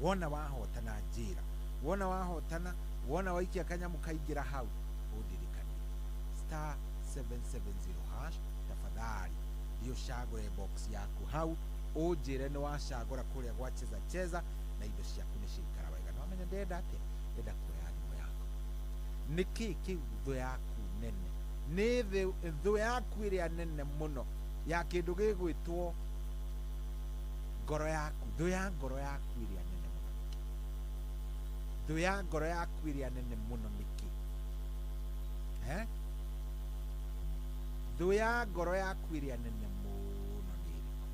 wona wahotana njĩra, wona wahotana, wona waikia kanyamu kaingĩra hau, ũndirikanie. Star 770 hash, tafadhali thiĩ ũcagũre box yaku hau, ũnjĩre nĩ wacagũra kũrĩa gwa Cheza Cheza na indo ciaku nĩ ciaikara wega. Na wamenya ndĩrenda atĩa? Ndĩrenda kuoya thimũ yaku. Nĩkĩ kĩu thũ yaku nene? Nĩ thũ yaku ĩrĩa nene mũno ya kĩndũ gĩgwĩtwo ngoro yaku, thũ ya ngoro yaku ĩrĩa nene mũno nĩkĩ? Thũ ya ngoro yaku ĩrĩa nene mũno nĩkĩ? Thũ ya ngoro yaku ĩrĩa nene mũno nĩ ĩrĩkũ?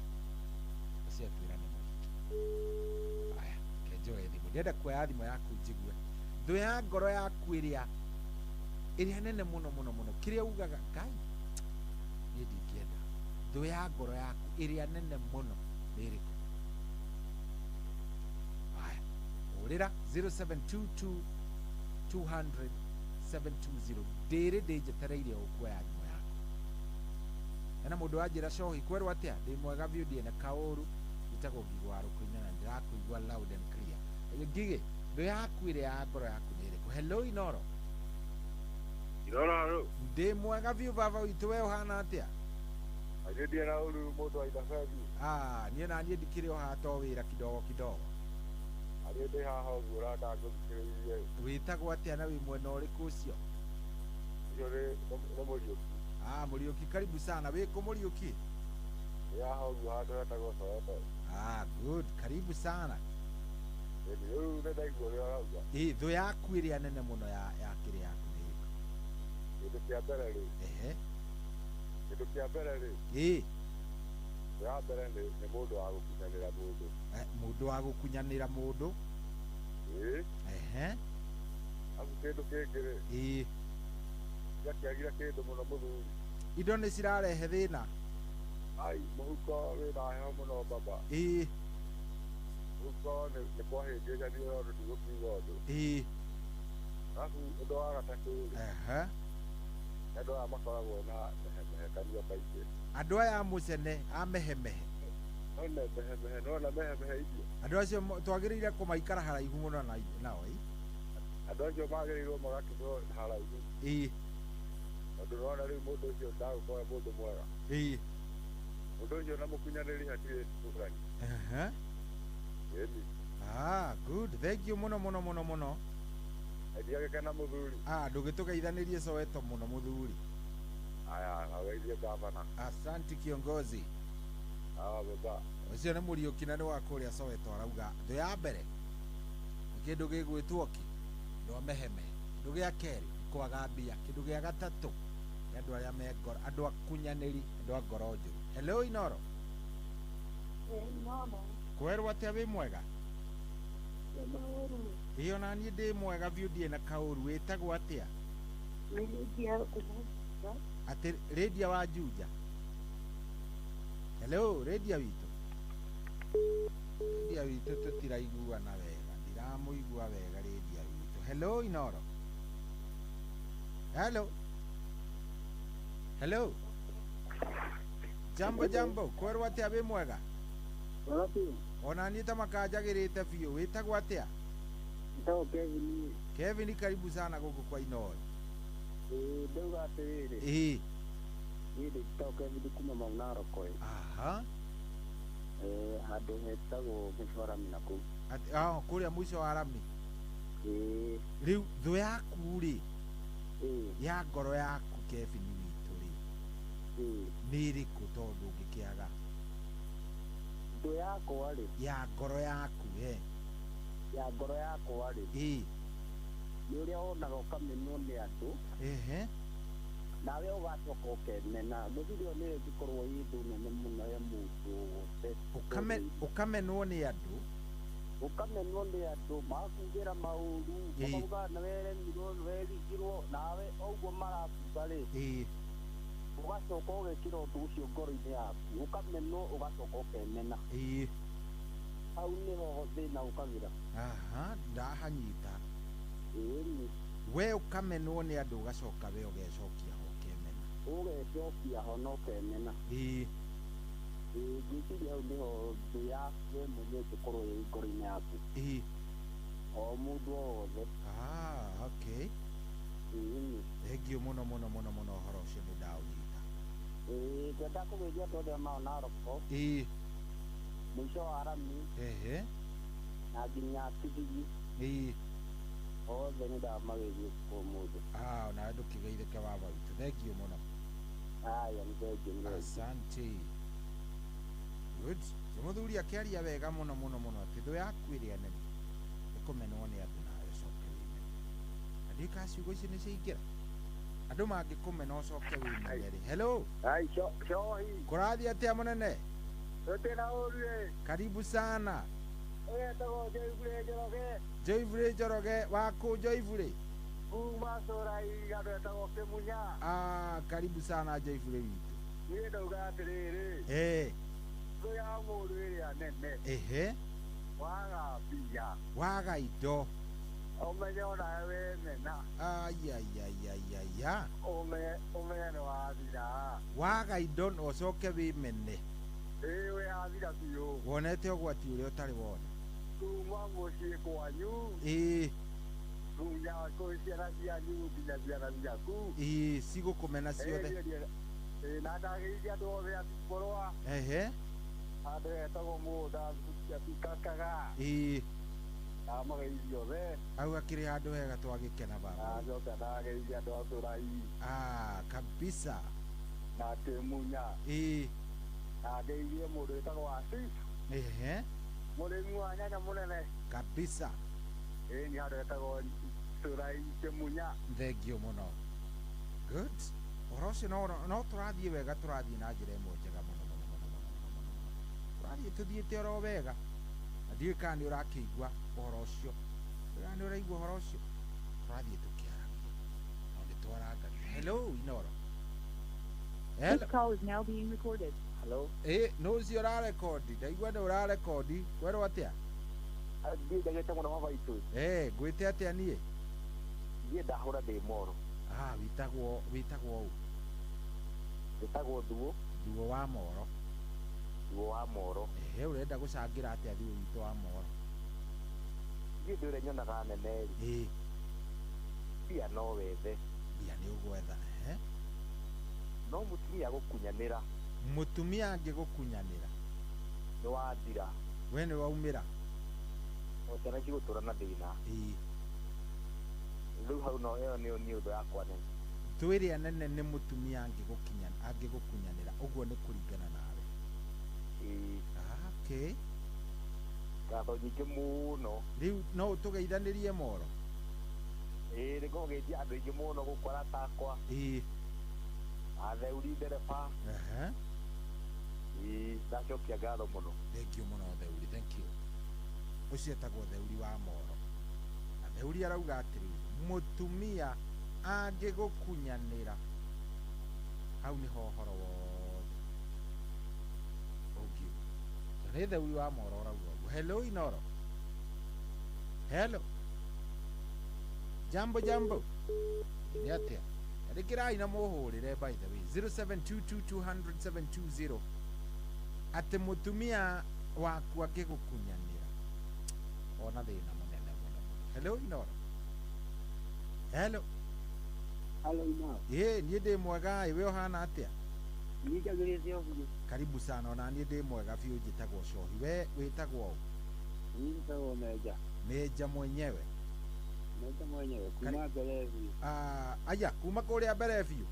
Ũcio atwĩra nĩ mũhiki. Aya, reke njoe thimũ. Ndĩrenda kuoya thimũ yaku njigue. Thũ ya ngoro yaku ĩrĩa nene mũno mũno mũno, kĩrĩa ugaga Ngai niĩ ndingĩenda. Thũ ya ngoro yaku ĩrĩa nene mũno nĩ ĩrĩkũ? Aya, hũrĩra 0722 200 720. Ndĩrĩ ndĩnjetereire ũkuoya thimũ yaku. Hena mũndũ wanjĩra cohi kwerwo atĩa? Ndĩ mwega biũ, ndirĩ na kaũru, njĩtagwo Ngigĩ wa Rũkũina na ndĩrakũigua loud and clear. Ngigĩ, thũ yaku ĩrĩa ya ngoro yaku nĩ ĩrĩkũ? Hello Inoro. Inoro. Ndĩ mwega biũ baba witũ, we ũhana atĩa? Niĩ ndirĩ na ũru mũndũ wa Ithabethi. Niĩ na niĩ ndikĩrĩ o haha to wĩra kidogo kidogo. Niĩ ndĩ haha ũguo ũranda ngũthikĩrĩirie. Wĩtagwo atĩa na wĩ mwena ũrĩkũ ũcio? Ũcio nĩ Mũriũki. Mũriũki, karibu sana. Wĩ kũ Mũriũki? Ndĩ haha ũguo handũ hetagwo Soweto. Good, karibu sana. Rĩu nĩ ndaigua ũrĩa ũrauga. Thũ yaku ĩrĩa nene mũno ya kĩrĩa yaku nĩ ĩrĩkũ? Kĩndũ kĩa mbere rĩ. Kĩndũ kĩa mbere rĩ. Ya mbere nĩ mũndũ wa gũkunyanĩra mũndũ. Mũndũ wa gũkunyanĩra mũndũ. Agu kĩndũ kĩngĩ rĩ. Gĩakĩagira kĩndũ mũno mũthuri. Indo nĩ cirarehe thĩna. Ai, mũhuko wĩna heho mũno baba. Mũhuko nĩ kwahĩngĩcanio tondũ ndigũkiuga ũndũ. Arabu ũndũ wa gatatũ rĩ. Andũ aya makoragwo na mehemehekanio kaingĩ. Andũ aya a mũcene a mehemehe. Nona mehemehe, nona mehemehe icio. Andũ acio twagĩrĩire kũmaikara haraihu mũno nao. Andũ acio magĩrĩirwo magakinywo haraihu. Tondũ nona rĩu mũndũ ũcio ndagũkorwo mũndũ mwega. Mũndũ ũcio na mũkunyanĩri hatirĩ ngũrani. Good. Thank you mũno mũno mũno mũno. Ndiagĩkena mũthuri. Ndũgĩtũgeithanĩrie Soweto mũno mũthuri. Aya, ageithie gavana. Asante kiongozi. Baba. Ũcio nĩ Mũriũki na nĩ wa kũrĩa Soweto arauga thũ ya mbere nĩ kĩndũ gĩgwĩtwo kĩ? Andũ a mehemehe. Kĩndũ gĩa kerĩ nĩ kwaga mbia. Kĩndũ gĩa gatatũ nĩ andũ arĩa me ngoro, andũ akunyanĩri, andũ a ngoro njũru. Hello Inoro. Inoro. Kwerwo atĩa wĩ mwega? Ĩyo na niĩ ndĩ mwega biũ, ndirĩ na kaũru. Wĩtagwo atĩa? Atĩ Rĩndia wa Juja. Hello Rĩndia witũ. Rĩndia witũ tũtiraiguana wega, ndiramũigua wega Rĩndia witũ. Hello Inoro. Hello. Hello. Jambo jambo, kwerwo atĩa wĩ mwega? Ona niĩ ta makanjagĩrĩte biũ. Wĩtagwo atĩa? Njĩtagwo Kevin. Kevin, karibu sana gũkũ kwa Inoro. Ndauga atĩrĩrĩ. Niĩ ndĩtagwo Kevin kuma Mau Narok. Aha. Handũ hetagwo mũico wa rami na kũu. Atĩ kũrĩa mũico wa rami. Rĩu thũ yaku rĩ, ya ngoro yaku Kevin witũ rĩ, nĩ ĩrĩkũ tondũ ũngĩkĩaga? Thũ yakwa rĩ, ya ngoro yaku ya ngoro yakwa rĩ, nĩ ũrĩa wonaga ũkamenwo nĩ andũ, nawe ũgacoka ũkemena. Ngwĩciria nĩyo ĩngĩkorwo ĩ thũ nene mũno ya mũndũ wothe. Ũkamenwo nĩ andũ, ũkamenwo nĩ andũ, magakugĩra maũru, makauga nĩ weremirwo, nĩ werigirwo, nawe ũguo marakuga rĩ, ũgacoka ũgekĩra ũndũ ũcio ngoro-inĩ yaku, ũkamenwo ũgacoka ũkemena. Hau nĩho thĩna ũkagĩra. Aha, ndahanyita. We ũkamenwo nĩ andũ ũgacoka we ũgecokia ho ũkemena. Ũgecokia ho na ũkemena. Ngwĩciria hau nĩho thũ yaku we mwenyewe ĩngĩkorwo ĩ ngoro-inĩ yaku. O mũndũ o wothe. Okay. Thengiũ mũno mũno mũno mũno, ũhoro ũcio nĩ ndaũnyita. Ngwenda kũgeithia andũ othe mao Naroko. Mũico wa rami. Na nginya Kithigi. Othe nĩ ndamageithia ũmũthĩ. Onawe ndũkĩgeithĩke baba witũ, thengiũ mũno. Haya, nĩ thengiũ, nĩ thengiũ. Asante. Good. Mũthuri akĩaria wega mũno mũno mũno atĩ thũ yaku ĩrĩa nene nĩ kũmenwo nĩ andũ nawe ũcoke wĩmene. Na ndiũĩ kana ciugo icio nĩ ciaingĩra. Andũ mangĩkũmena ũcoke wĩmene rĩ. Hello. Shohi. Kũrathiĩ atĩa mũnene? Tũtirĩ ũru ĩ. Karibu sana. Etagwo Joyfrey Njoroge. Joyfrey Njoroge waku Joyfrey? Kuma Cũrai handũ etagwo Kĩmunya. Karibu sana Joyfrey witũ. Niĩ ndauga atĩrĩrĩ. Thũ ya mũndũ ĩrĩa nene. Waga mbia. Waga indo. Ũmenye onawe wemena. Ayayayayaya. Ũmenye nĩ wathira. Waga indo na ũcoke wĩmene. Wĩ wathira biũ. Wonete ũgwati ũrĩa ũtarĩ wona. Kuma mũciĩ kwanyu. Nginya kwĩ ciana cianyu nginya ciana ciaku. Cigũkũmena ciothe. Na ndageithia andũ othe a Borwa. Handũ hetagwo mũgũnda Cikakaga. Ndamageithia othe. Hau hakĩrĩ handũ hega twagĩkena baba. Ndacoka ndageithia andũ a Cũrai. Kabisa. Na Kĩmunya. Na ngeithie mũndũ wĩtagwo Asif. Mũrĩmi wa nyanya mũnene. Kabisa. Nĩ handũ hetagwo Cũrai Kĩmunya. Thengiũ mũno. Good. Ũhoro ũcio no tũrathiĩ wega, tũrathiĩ na njĩra ĩmwe njega mũno mũno mũno mũno mũno mũno. Tũrathiĩ tũthiĩte oro wega. Na ndiũĩ kana nĩ ũrakĩigua ũhoro ũcio. Kana nĩ ũraigua ũhoro ũcio. Tũrathiĩ tũkĩaragia. No nĩ twarangagia. Hello, Inoro. Hello. This call is now being recorded. Hello. Nũ ũcio ũrarekondi? Ndaigua nĩ ũrarekondi. Kwerwo atĩa? Ndiĩ ndagĩte mũno baba witũ. Ngwĩte atĩa niĩ? Niĩ ndahũra ndĩ Moro. Wĩtagwo ũ? Wĩtagwo Thuo. Thuo wa Moro. Thuo wa Moro. Ũrenda gũcangĩra atĩa Thuo witũ wa Moro? Niĩ ndũrĩa nyonaga nene rĩ. Mbia no wethe. Mbia nĩ ũgwetha. No mũtumia gũkunyanĩra. Mũtumia angĩgũkunyanĩra. Nĩ wathira. We nĩ waumĩra. O ciana cigũtũra na thĩna. Rĩu hau no ĩyo nĩyo niĩ ũndũ yakwa nene. Thũ ĩrĩa nene nĩ mũtumia angĩgũkunyanĩra, ũguo nĩ kũringana nawe. Okay. Ngatho nyingĩ mũno. Rĩu no ũtũgeithanĩrie Moro? Nĩ ngũgeithia andũ aingĩ mũno gũkũ arata akwa. Atheuri ndereba. Ndacokia ngatho mũno. Thengiũ mũno Theuri, thank you. Ũcio etagwo Theuri wa Moro. Na Theuri arauga atĩrĩrĩ, mũtumia angĩgũkunyanĩra, hau nĩho ũhoro wothe ũngiuma. Nĩ Theuri wa Moro ũrauga ũguo. Hello Inoro. Hello. Jambo jambo. Nĩ atĩa? Andĩkĩrai na mũhũrĩre by the way 0722200720 atĩ mũtumia waku angĩgũkunyanĩra ona thĩna mũnene mũno. Hello Inoro. Hello. Hello Inoro. Niĩ ndĩ mwega ĩ, we ũhana atĩa? Njagĩrĩte o biũ. Karibu sana ona niĩ ndĩ mwega biũ njĩtagwo Cohi. We wĩtagwo ũ? Niĩ njĩtagwo Meja. Meja mwenyewe. Meja mwenyewe kuma mbere biũ. Ah, aya kuma kũrĩa mbere biũ.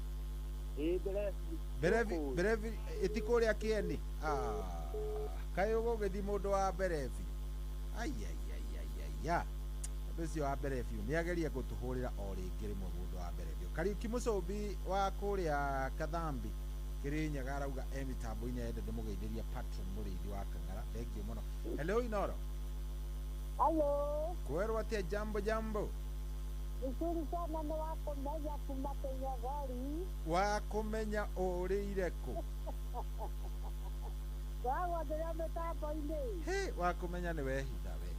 Ĩĩ mbere biũ. Mbere biũ, mbere biũ ĩti kũrĩa kĩeni. Ah, kaĩ ũgũgĩthiĩ mũndũ wa mbere biũ. Ai ai ai ai ai ya. Ũndũ ũcio wa mbere biũ nĩ agerie gũtũhũrĩra o rĩngĩ rĩmwe mũndũ wa mbere biũ. Kariuki Mũcũmbi wa kũrĩa Kathambi Kirinyaga arauga e mĩtambo-inĩ ende ndĩmũgeithĩria patron mũrĩithi wa Kang'ara. Thengiũ mũno. Hello Inoro. Hello. Kwerwo atĩa? Jambo jambo. Vizuri sana nĩ wakũmenya kuma Kĩnyogori. Wakũmenya ũrĩire kũ? Wagwo ndĩrĩ mĩtambo-inĩ. Hĩ, wakũmenya nĩ wehitha we.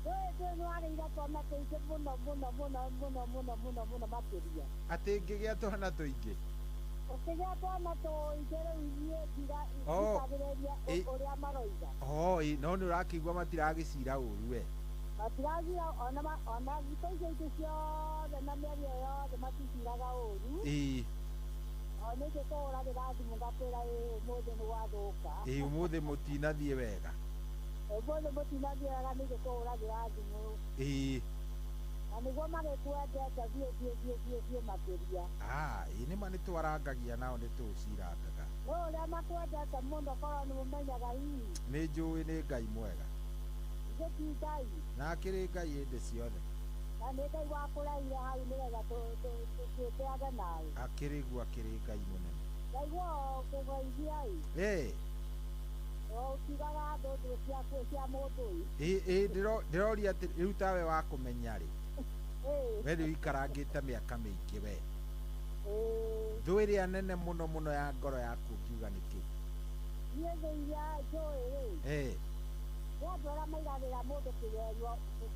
Wĩ nĩwagĩire twana tũingĩ mũno mũno mũno mũno mũno mũno mũno makĩria. Atĩ ngĩgĩa twana tũingĩ? Ũkĩgĩa twana tũingĩ rĩu ithuĩ ndigagĩrĩria ũrĩa maroiga. Oh, no nĩ ũrakĩigua matiragĩcira ũru we. Matiracira ona thikũ icio ingĩ ciothe na mĩario yothe maticiraga ũru. Ĩĩ. O nĩkĩ kũhũragĩra thimũ ngakwĩra ĩ ũmũthĩ nĩ gwathũka. Ĩĩ ũmũthĩ mũtinathiĩ wega. Ũmũthĩ mũtinathiĩ wega nĩkĩ kũhũragĩra thimũ. Ĩĩ. Na nĩguo magĩkwendete biũ biũ biũ biũ biũ makĩria. Ah, ĩĩ nĩma nĩtwarangagia nao nĩtũcirangaga. No ũrĩa makwendete mũno korwo nĩũmenyaga hihi. Nĩ njũĩ nĩ Ngai mwega. Ithe ti Ngai. Na akĩrĩ Ngai hĩndĩ ciothe. Na nĩ Ngai wakũrehire hau nĩgetha tũtĩage nawe. Akĩrĩ guo akĩrĩ Ngai mũnene. Ndaigua kũgeithia ĩ. Ĩĩ. Ũkiugaga thũ ciaku cia mũndũ ĩ. Ĩĩ ndĩroria atĩ rĩu tawe wa kũmenya rĩ. We rĩu ikarangĩte mĩaka mĩingĩ we. Thũ ĩrĩa nene mũno mũno ya ngoro yaku ũngiuga nĩ kĩ? Niĩ thũ iria njũĩ rĩ. Ĩĩ. Nĩ andũ arĩa maigagĩra mũndũ kĩgenyo,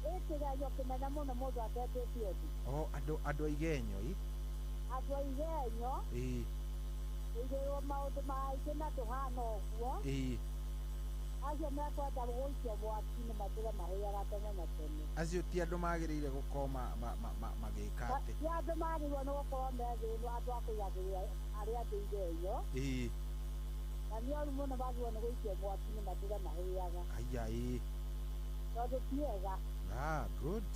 ĩ kĩgenyo kĩnene mũno mũndũ atetĩtie ũndũ. Oh, andũ a igenyo ĩ? Andũ a igenyo. Ĩĩ. Kũigĩrwo maũndũ maingĩ na ndũhana ũguo. Ĩĩ. Acio mekwenda gũikio mwaki-inĩ matũre mahĩaga tene na tene. Acio ti andũ magĩrĩire gũkorwo magĩka atĩ. Ti andũ magĩrĩirwo nĩ gũkorwo me thĩ ĩno andũ a kũigagĩrĩra arĩa angĩ igenyo. Ĩĩ. Na nĩ oru mũno magĩrĩirwo nĩ gũikio mwaki-inĩ matũre mahĩaga. Aya ĩĩ. Tondũ ti ega. Ah, good.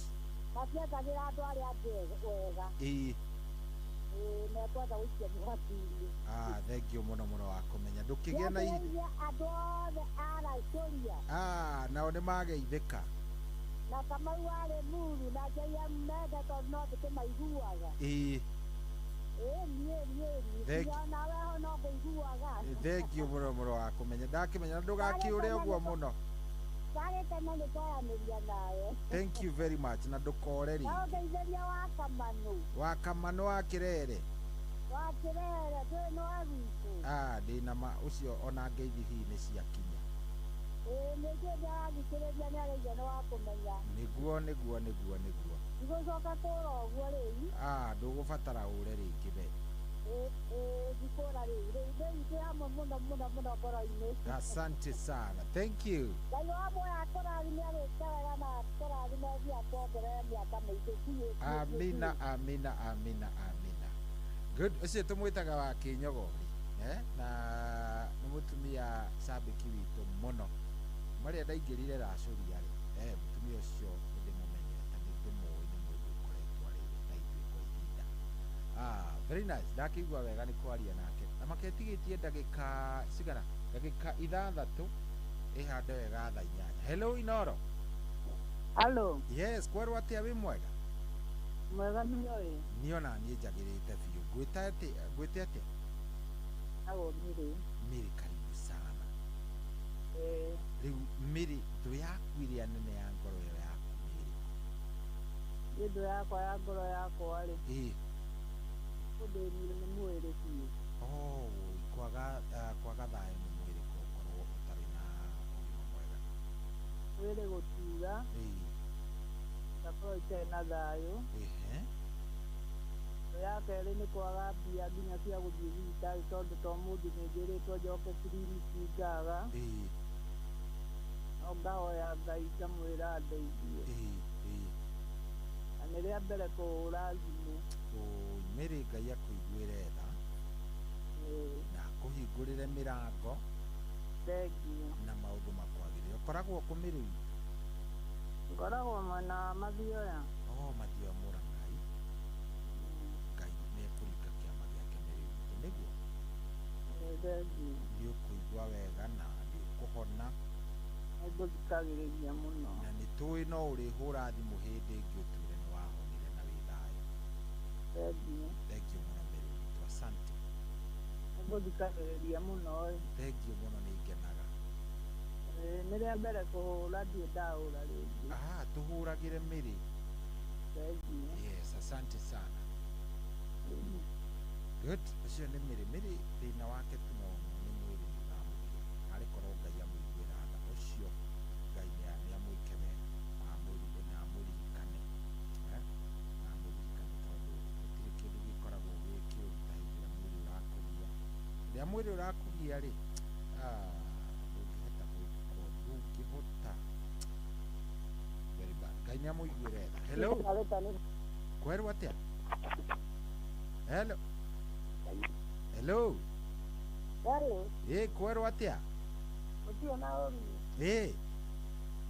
Matiendagĩra andũ arĩa angĩ wega. Ĩĩ. Ĩĩ mekwenda gũikio mwaki-inĩ. Ah, thank you mũno mũno wa kũmenya. Ndũkĩgĩe na ihinda. Andũ othe a Raicuria. Ah, nao nĩ mageithĩka. Na Kamau warĩ Muru na JM Mende tondũ no ndĩkĩmaiguaga. Ĩĩ. Ĩĩ niĩ niĩ. Nawe ho no ngũiguaga. Thank you mũno mũno wa kũmenya. Ndakĩmenya ndũgakĩũre ũguo mũno. Ndagĩkena nĩ kwaranĩria nawe. Thank you very much na ndũkore rĩngĩ. No ngeithĩria wa Kamanu. Wa Kamanu wa Kĩrere. Wa Kĩrere ndũĩ nĩ wa gwitũ. Ah, ndĩna ma ũcio ona ngeithi hihi nĩ ciakinya. Ĩĩ nĩ njũĩ nĩ arathikĩrĩria nĩ araigua nĩ wa kũmenya. Nĩguo nĩguo nĩguo nĩguo. Ndigũcoka kũũra ũguo rĩu. Ah, ndũgũbatara ũre rĩngĩ we. Ĩĩ ndikũra rĩu rĩu twĩ hamwe mũno mũno mũno ngoro-inĩ. Asante sana. Thank you. Ngai wa muoyo akũrathime agwĩke wega na akũrathime ũthiĩ akuongerere mĩaka mĩingĩ biũ. Amina amina amina amina. Good. Ũcio tũmwĩtaga wa Kĩnyogori eh? Na nĩ mũtumia cambĩki witũ mũno. Marĩa ndaingĩrire Racũria rĩ, mũtumia ũcio nĩ ndĩmũmenyete, nĩ ndĩmũĩ, nĩ mũndũ ũkoretwo arĩ na ithuĩ kwa ihinda. Ah, very nice. Ndakĩigua wega nĩ kwaria nake. Na maketigĩtie ndagĩka cigana? Ndagĩka 6 ĩhande wega thaa 8. Hello Inoro. Hello. Yes, kwerwo atĩa wĩ mwega? Mwega nĩoĩ. Niĩ ona niĩ njagĩrĩte biũ. Ngwĩte atĩa? Ago Miri. Miri, karibu sana. Rĩu Miri, thũ yaku ĩrĩa nene ya ngoro ĩyo yaku nĩ ĩrĩkũ? Niĩ thũ yakwa ya ngoro yakwa rĩ. Ĩĩ. Kũthĩnio nĩ mwĩrĩ biũ. Oh, kwaga thayũ nĩ mwĩrĩ gũkorwo ũtarĩ na ũgima mwega. Mwĩrĩ gũtura. Ĩĩ. Ngakorwo itarĩ na thayũ. Ehe. Thũ ya kerĩ nĩ kwaga mbia nginya cia gũthiĩ thibitarĩ tondũ to mũthĩ nĩ njĩrĩtwo njoke kiriniki ngaga. Ĩĩ. No ngahoya Ngai ngamwĩra andeithie. Ĩĩ ĩĩ. Na nĩ rĩa mbere kũhũra thimũ. Oi, Mary Ngai akũiguĩre tha. Ĩĩ. Na Akũhingũrĩre mĩrango. Thengiũ. Na maũndũ makwagĩrĩre. Ũkoragwo kũ Mĩrĩ witũ? Ngoragwo mwena wa Mathioya. Oh, Mathioya Mũrang'ai. Ngai nĩekũringa kĩama gĩake Mĩrĩ witũ, nĩguo? Thengiũ. Nĩ ũkũigua wega na nĩ ũkũhona. Nĩngũthikagĩrĩria mũno. Na nĩ tũĩ no ũrĩhũra thimũ hĩndĩ ĩngĩ ũtwĩre nĩ wahonire na wĩ thayũ. Thengiũ. Thengiũ mũno Mĩrĩ witũ, asante. Nĩngũthikagĩrĩria mũno ĩ. Thengiũ mũno, nĩ ngenaga. Nĩ rĩa mbere kũhũra, ndirĩ ndahũra rĩngĩ. Ah, tũhũragĩre Mĩrĩ. Thengiũ. Yes, asante sana. Good. Ũcio nĩ Mĩrĩ. Mĩrĩ thĩna wake tu no ũmwe, nĩ mwĩrĩ nĩ ũramũgia. Arĩ korwo Ngai amũiguĩra tha. Ũcio Ngai nĩ amwĩke wega, na amũririkane. Na amũririkane tondũ gũtirĩ kĩndũ gĩkoragwo gĩ kĩũru ta hĩndĩ ĩrĩa mwĩrĩ ũrakũgia. Rĩrĩa mwĩrĩ ũrakũgia rĩ, ndũngĩhota gwĩka ndũngĩhota. Very bad. Ngai nĩ amũiguĩre tha. Hello. Kwerwo atĩa? Hello. Hello. Hello. Ĩ, kwerwo atĩa? Gũtirĩ na ũru. Ĩ.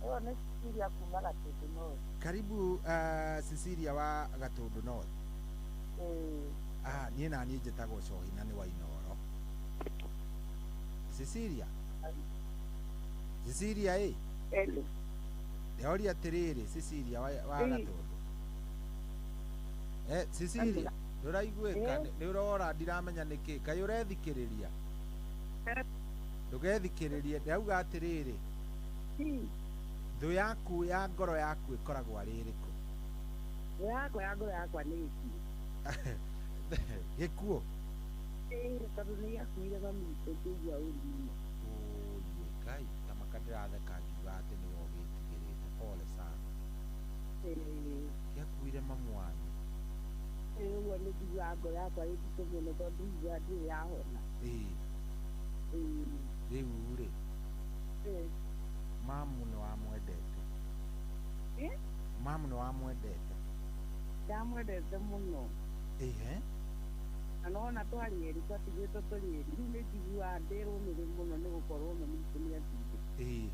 Ĩyo nĩ Cecilia kuma Gatũndũ North. Karibu Cecilia wa Gatũndũ North. Ĩĩ. Ah, niĩ na niĩ njĩtagwo Cohi na nĩ wa Inooro. Cecilia. Cecilia ĩ. Hello. Ndĩroria atĩrĩrĩ Cecilia wa Gatũndũ. Cecilia, ndũraiguĩka, nĩ ũrora ndiramenya nĩkĩ. Kaĩ ũrethikĩrĩria? Ndũgethikĩrĩrie, ndĩrauga atĩrĩrĩ. Thũ yaku ya ngoro yaku ĩkoragwo arĩ ĩrĩkũ? Thũ yakwa ya ngoro yakwa nĩ gĩkuũ. Gĩkuũ? Ĩĩ, tondũ nĩ gĩakuire mami witũ ngĩigua ũru mũno. Ũũi Ngai, ta maka ndĩratheka ngiuga atĩ nĩwe ũgĩtigĩrĩte. Pole sana. Ĩĩ. Gĩakuire mamu wanyu. Ĩĩ, ũguo nĩ njiguaga ngoro yakwa ĩ nditũ mũno tondũ njiguaga ndirĩ yahona. Ĩĩ. Ĩĩ. Rĩu rĩ, Ĩĩ. mamu nĩ wamwendete? Ĩ? Mamu nĩ wamwendete? Ndamwendete mũno. Ĩhĩ. Na nona twarĩ erĩ, twatigĩtwo tũrĩ erĩ. Rĩu nĩ njiguaga ndĩ rũmĩrĩ mũno nĩ gũkorwo mami witũ nĩ athire. Ĩĩ.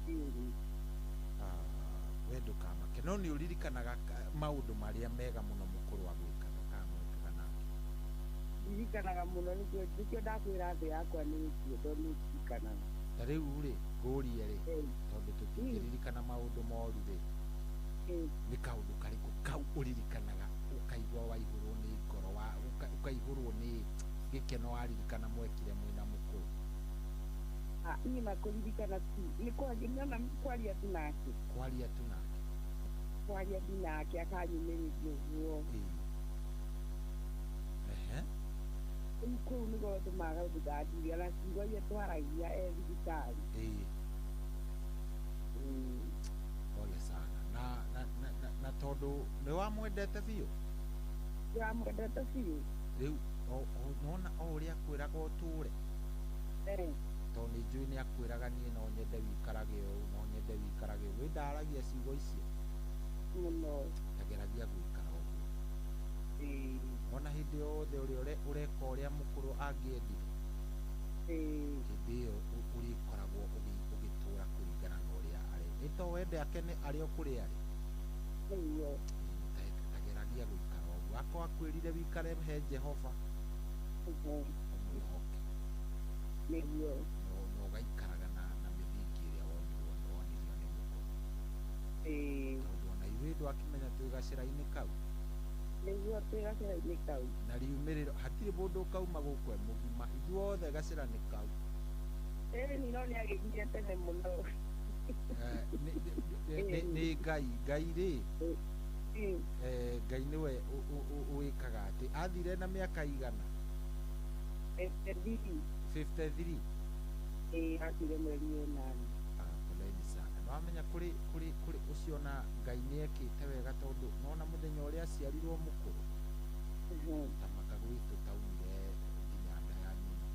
Ĩĩ. We ndũkamake. No nĩ ũririkanaga maũndũ marĩa mega mũno mũkũrũ agwĩkaga kana mwĩkaga nake? Ndirikanaga mũno, nĩkĩo ndakwĩra thĩ yakwa nĩ gĩkuũ tondũ nĩ ndirikanaga. Ta rĩu rĩ, ngũrie rĩ, tondũ tũtingĩririkana maũndũ moru rĩ, nĩ kaũndũ karĩkũ kau ũririkanaga ũkaigua waihũrwo nĩ ngoro, ũkaihũrwo nĩ gĩkeno waririkana mwekire mwĩna mũkũrũ? Niĩ ma kũririkana tu, nĩ kwaria tu nake. Kwaria tu nake? Kwaria tu nake akanyumĩrĩria ũguo. Ehe. Rĩu kũu nĩguo tũmaga ũndũ ndangiuga na ciugo iria twaragia e thibitarĩ. Ĩĩ. Pole sana. Na tondũ nĩ wamwendete biũ? Ndĩramwendete biũ. Rĩu nona o ũrĩa akwĩraga ũtũre? Tondũ nĩ njũĩ nĩ akwĩraga niĩ no nyende wĩikarage ũũ, no nyende wĩikarage ũũ. Wĩ ndaragia ciugo icio? Mũno. Tageragia gũikara ũguo. Ona hĩndĩ yothe ũrĩa ũreka ũrĩa mũkũrũ angĩendire, hĩndĩ ĩyo ũrĩkoragwo ũgĩtũra kũringana na ũrĩa arĩ. Ĩ to wende akene arĩ o kũrĩa arĩ? Nĩguo. Tageragia gũikara ũguo. Akorwo akwĩrire wĩikare he Jehova, ũmwĩhoke. Nĩguo. Na ũgaikaraga na mĩthingi ĩrĩa wonirio nĩ mũkũrũ. Tondũ ona ithuĩ ndwakĩmenya twĩ gacĩra-inĩ kau. Nĩguo twĩ gacĩra-inĩ kau. Na riumĩrĩro hatirĩ mũndũ ũkauma gũkũ e mũgima, ithuothe gacĩra-inĩ kau. Ĩĩ, no nĩ agĩthire tene mũno. Nĩ Ngai, Ngai rĩ, Ngai nĩwe wĩkaga atĩ. Athire na mĩaka igana? 53. 53? Ĩĩ, akuire mweri wa ĩnana. Poleni sana. Nĩwamenya kũrĩ ũcio na Ngai nĩ ekĩte wega tondũ nona mũthenya ũrĩa aciarirwo mũkũrũ, ta maka gwitũ taumire nginya nda ya nyina.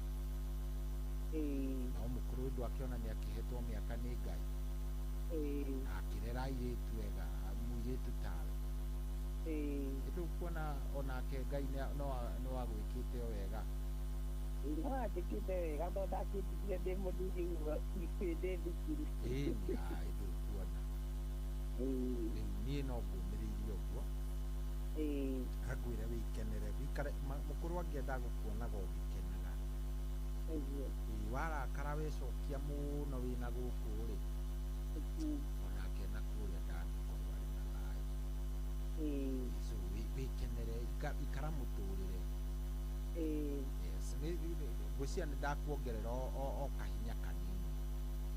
Nao mũkũrũ ũndũ akĩona nĩ akĩhetwo mĩaka nĩ Ngai. Na akĩrera airĩtu wega, mũirĩtu tawe. Ĩndũ kuona onake Ngai no agwĩkĩte o wega. No anjĩkĩte wega tondũ ndakĩndigire ndĩ mũnini ũguo ndĩ thukuru. Ĩni ai ndũkuona. Rĩu niĩ no ngũmĩrĩirie ũguo. Ngwĩre wĩkenere, wĩikare mũkũrũ angĩenda gũkuonaga ũgĩkenaga. Ĩĩ warakara wecokia mũno wĩna gũkũ rĩ, onake na kũrĩa ndangĩkorwo arĩ na thayũ. So wĩkenere, ikara mũtũrĩre. Yes, ngwĩciria nĩ ndakuongerera o kahinya kanini.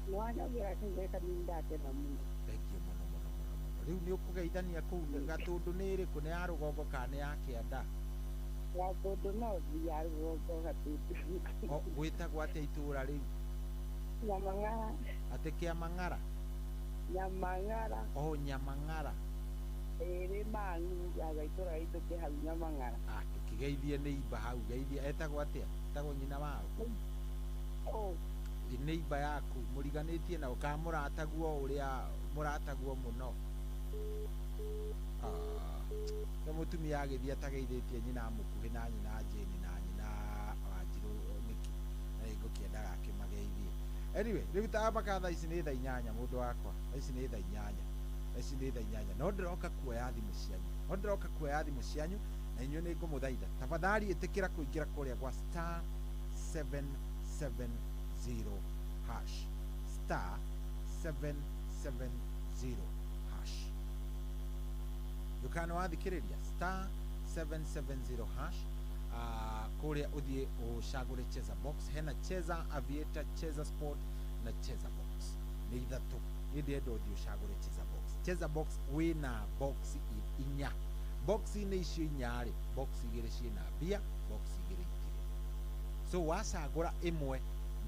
Nĩwanyongerera kahinya kanini ndakena mũno. Thengiũ mũno mũno mũno mũno. Rĩu nĩ ũkũgeithania kũu Gatũndũ nĩ ĩrĩkũ, nĩ ya rũgongo kana nĩ ya kĩanda? Gatũndũ no ya rũgongo Gatũndũ. Gwĩtagwo atĩa itũũra rĩu? Nyamang'ara. Atĩ Kĩamang'ara? Nyamang'ara. O Nyamang'ara. Ĩrĩ Mang'u, gaitũra gaitũ ke hau Nyamang'ara. Ah, tũkĩgeithie nĩ imba hau, geithie etagwo atĩa? Etagwo nyina wao? Nĩ imba yaku, mũriganĩtie nao kana mũrataguo ũrĩa mũrataguo mũno? Nĩ mũtumia agĩthiĩ atageithĩtie nyina mũkuhĩ na nyina Jane na nyina Wanjirũ nĩkĩ, na nĩ ngũkĩendaga akĩmageithie. Anyway, rĩu ta mpaka thaa ici nĩ thaa inyanya mũndũ wakwa, thaa ici nĩ thaa inyanya, thaa ici nĩ thaa inyanya, no ndĩroka kuoya thimũ cianyu, no ndĩroka kuoya thimũ cianyu na inyuĩ nĩ ngũmũthaitha tafadhali ĩtĩkĩra kũingĩra kũrĩa gwa star 770 hash, star 770 hash. Ndũkana wathikĩrĩria star 770 hash, kũrĩa ũthiĩ ũcagũre Cheza Box. Hena Cheza Aviator, Cheza Sport na Cheza Box, nĩ ithatũ. Niĩ ndĩrenda ũthiĩ ũcagũre Cheza Box. Cheza Box wĩna box inya, box-inĩ icio inya rĩ, box igĩrĩ ciĩna mbia, box igĩrĩ itirĩ. So wacagũra ĩmwe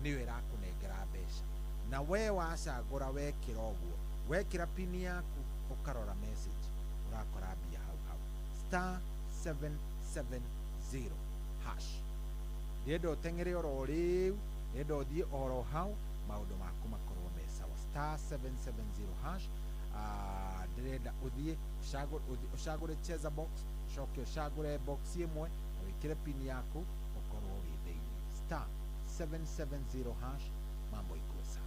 nĩyo ĩrakũnengera mbeca, na we wacagũra wekĩra ũguo, wekĩra pini yaku ũkarora message, ũrakora mbia hau hau. Star 770 hash. Ndĩrenda ũteng'ere oro rĩu, ndĩrenda ũthiĩ oro hau, maũndũ maku makorwo me sawa. Star 770 hash. Ndĩrenda ũthiĩ ũcagũre Cheza Box, ũcoke ũcagũre box ĩmwe na wĩkĩre pini yaku ũkorwo wĩ thĩinĩ. Star 770 hash, mambo ikuwe sawa.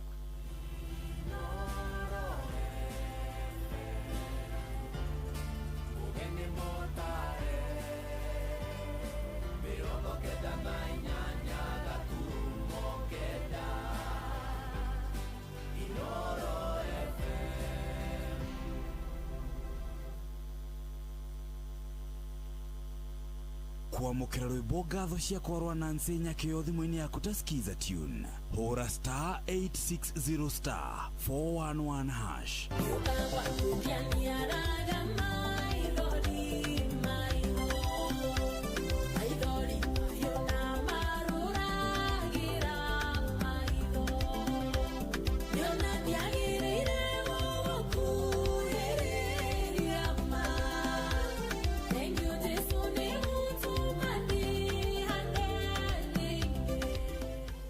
Kwamũkĩra rwĩmbo ngatho ciakwa rwa Nancy Nyakĩo thimũ-inĩ yaku ta Skiza Tune, hũra star 860 star 411 hash.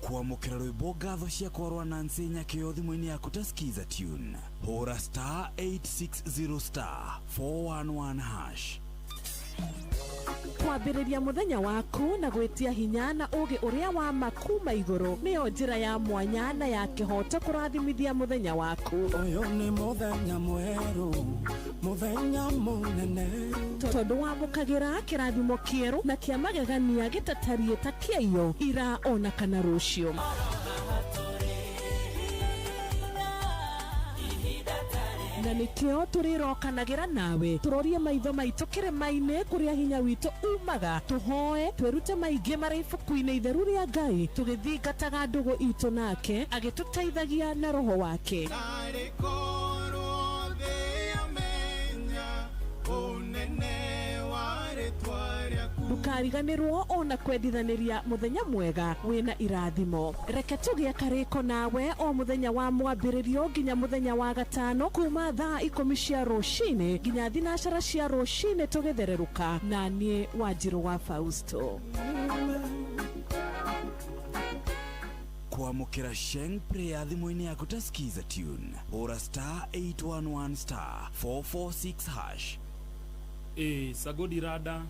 Kwamũkĩra rwĩmbo ngatho ciakwa rwa Nancy Nyakĩo thimũ-inĩ yaku ta Skiza Tune, hũra star 860 star 411 hash. Kwambĩrĩria mũthenya waku na gwĩtia hinya na ũgĩ ũrĩa wa ma kuma igũrũ nĩyo njĩra ya mwanya na ya kĩhoto kũrathimithia mũthenya waku. Ũyũ nĩ mũthenya mwerũ, mũthenya mũnene, tondũ wamũkagĩra kĩrathimo kĩerũ na kĩa magegania gĩtatariĩ ta kĩaiyo ira ona kana rũciũ. Na nĩkĩo tũrĩrokanagĩra nawe tũrorie maitho maitũ kĩrĩma-inĩ kũrĩa hinya witũ umaga, tũhoe twĩrute maingĩ marĩ ibuku-inĩ itheru rĩa Ngai, tũgĩthingataga ndũgũ itũ nake agĩtũteithagia na roho wake. Ndũkariganĩrwo ona kwendithanĩria mũthenya mwega wĩna irathimo. Reke tũgĩe karĩko nawe o mũthenya wa mwambĩrĩrio nginya mũthenya wa gatano kuma thaa 10 cia rũcinĩ nginya 12 cia rũcinĩ tũgĩthererũka na niĩ Wanjirũ wa Fausto. Kwamũkĩra Sheng Prayer thimũ-inĩ yaku ta Skiza Tune, hũra star 811 star 446 hash. Sagodi rada.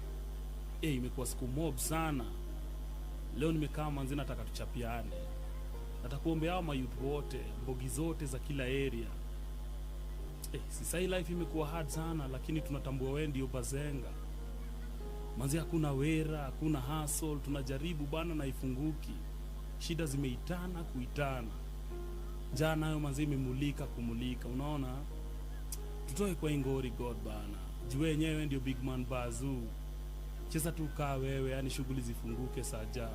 Imekuwa siku mob sana. Leo nimekaa manzi, nataka tuchapiane. Nataka kuombea hao mayouth wote, mbogi zote za kila area. Sasa hii life imekuwa hard sana, lakini tunatambua wewe ndio bazenga. Manzi hakuna wera, hakuna hustle, tunajaribu bana na ifunguki. Shida zimeitana kuitana. Njaa nayo manzi imemulika kumulika, unaona? Tutoe kwa ingori God bana. Juu wenyewe ndio big man bazoo. Cheza tu kaa wewe, yani shughuli zifunguke saja.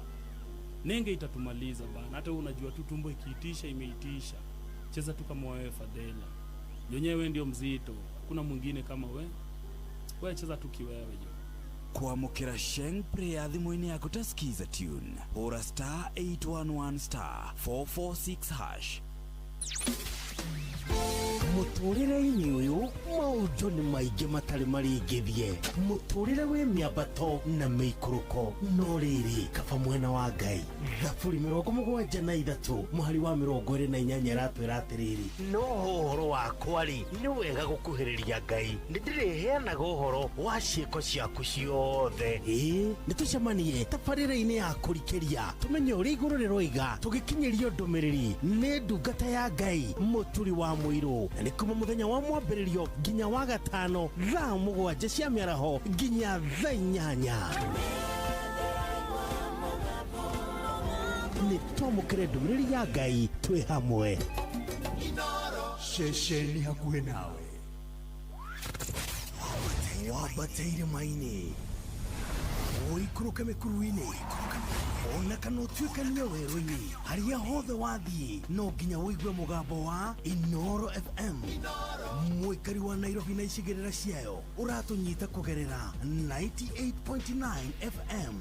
Nenge itatumaliza bana. Hata wewe unajua tu tumbo ikiitisha imeitisha. Cheza tu kama wewe Fadela. Yenyewe ndio mzito, hakuna mwingine kama wewe. Wewe cheza tu kiwewe jo. Kwamũkĩra Sheng Prayer thimũ-inĩ yaku ta Skiza tune, hũra star 811 star 446 hash. Mũtũrĩre-inĩ ũyũ maũndũ nĩ maingĩ matarĩ marĩngĩthie. Mũtũrĩre wĩ mĩambato na mĩikũrũko, no rĩrĩ kaba mwena wa Ngai. Thaburi 73 mũhari wa 28 ĩratwĩra atĩrĩrĩ, no ũhoro wakwa rĩ, nĩ wega gũkuhĩrĩria Ngai, nĩndĩrĩheanaga ũhoro wa ciĩko ciaku ciothe. Ĩĩ, nĩtũcemanie tabarĩra-inĩ ya kũrikĩria, tũmenye ũrĩa igũrũ rĩroiga, tũgĩkinyĩrio ndũmĩrĩri nĩ ndungata ya Ngai Mũturi wa Mũirũ. Na nĩ kuma mũthenya wa mwambĩrĩrio nginya wa gatano thaa 7 cia mĩaraho nginya thaa 8. Nĩ twamũkĩre ndũmĩrĩri ya Ngai twĩ hamwe. Ceceni hakuhĩ nawe. Wambate irĩma-inĩ, ũikũrũke mĩkuru-inĩ, ona kana ũtuĩkanie werũ-inĩ, harĩa hothe wathiĩ no nginya ũigue mũgambo wa Inooro FM. Mũikari wa Nairobi na icigĩrĩra ciayo ũratũnyita kũgerera 98.9 FM.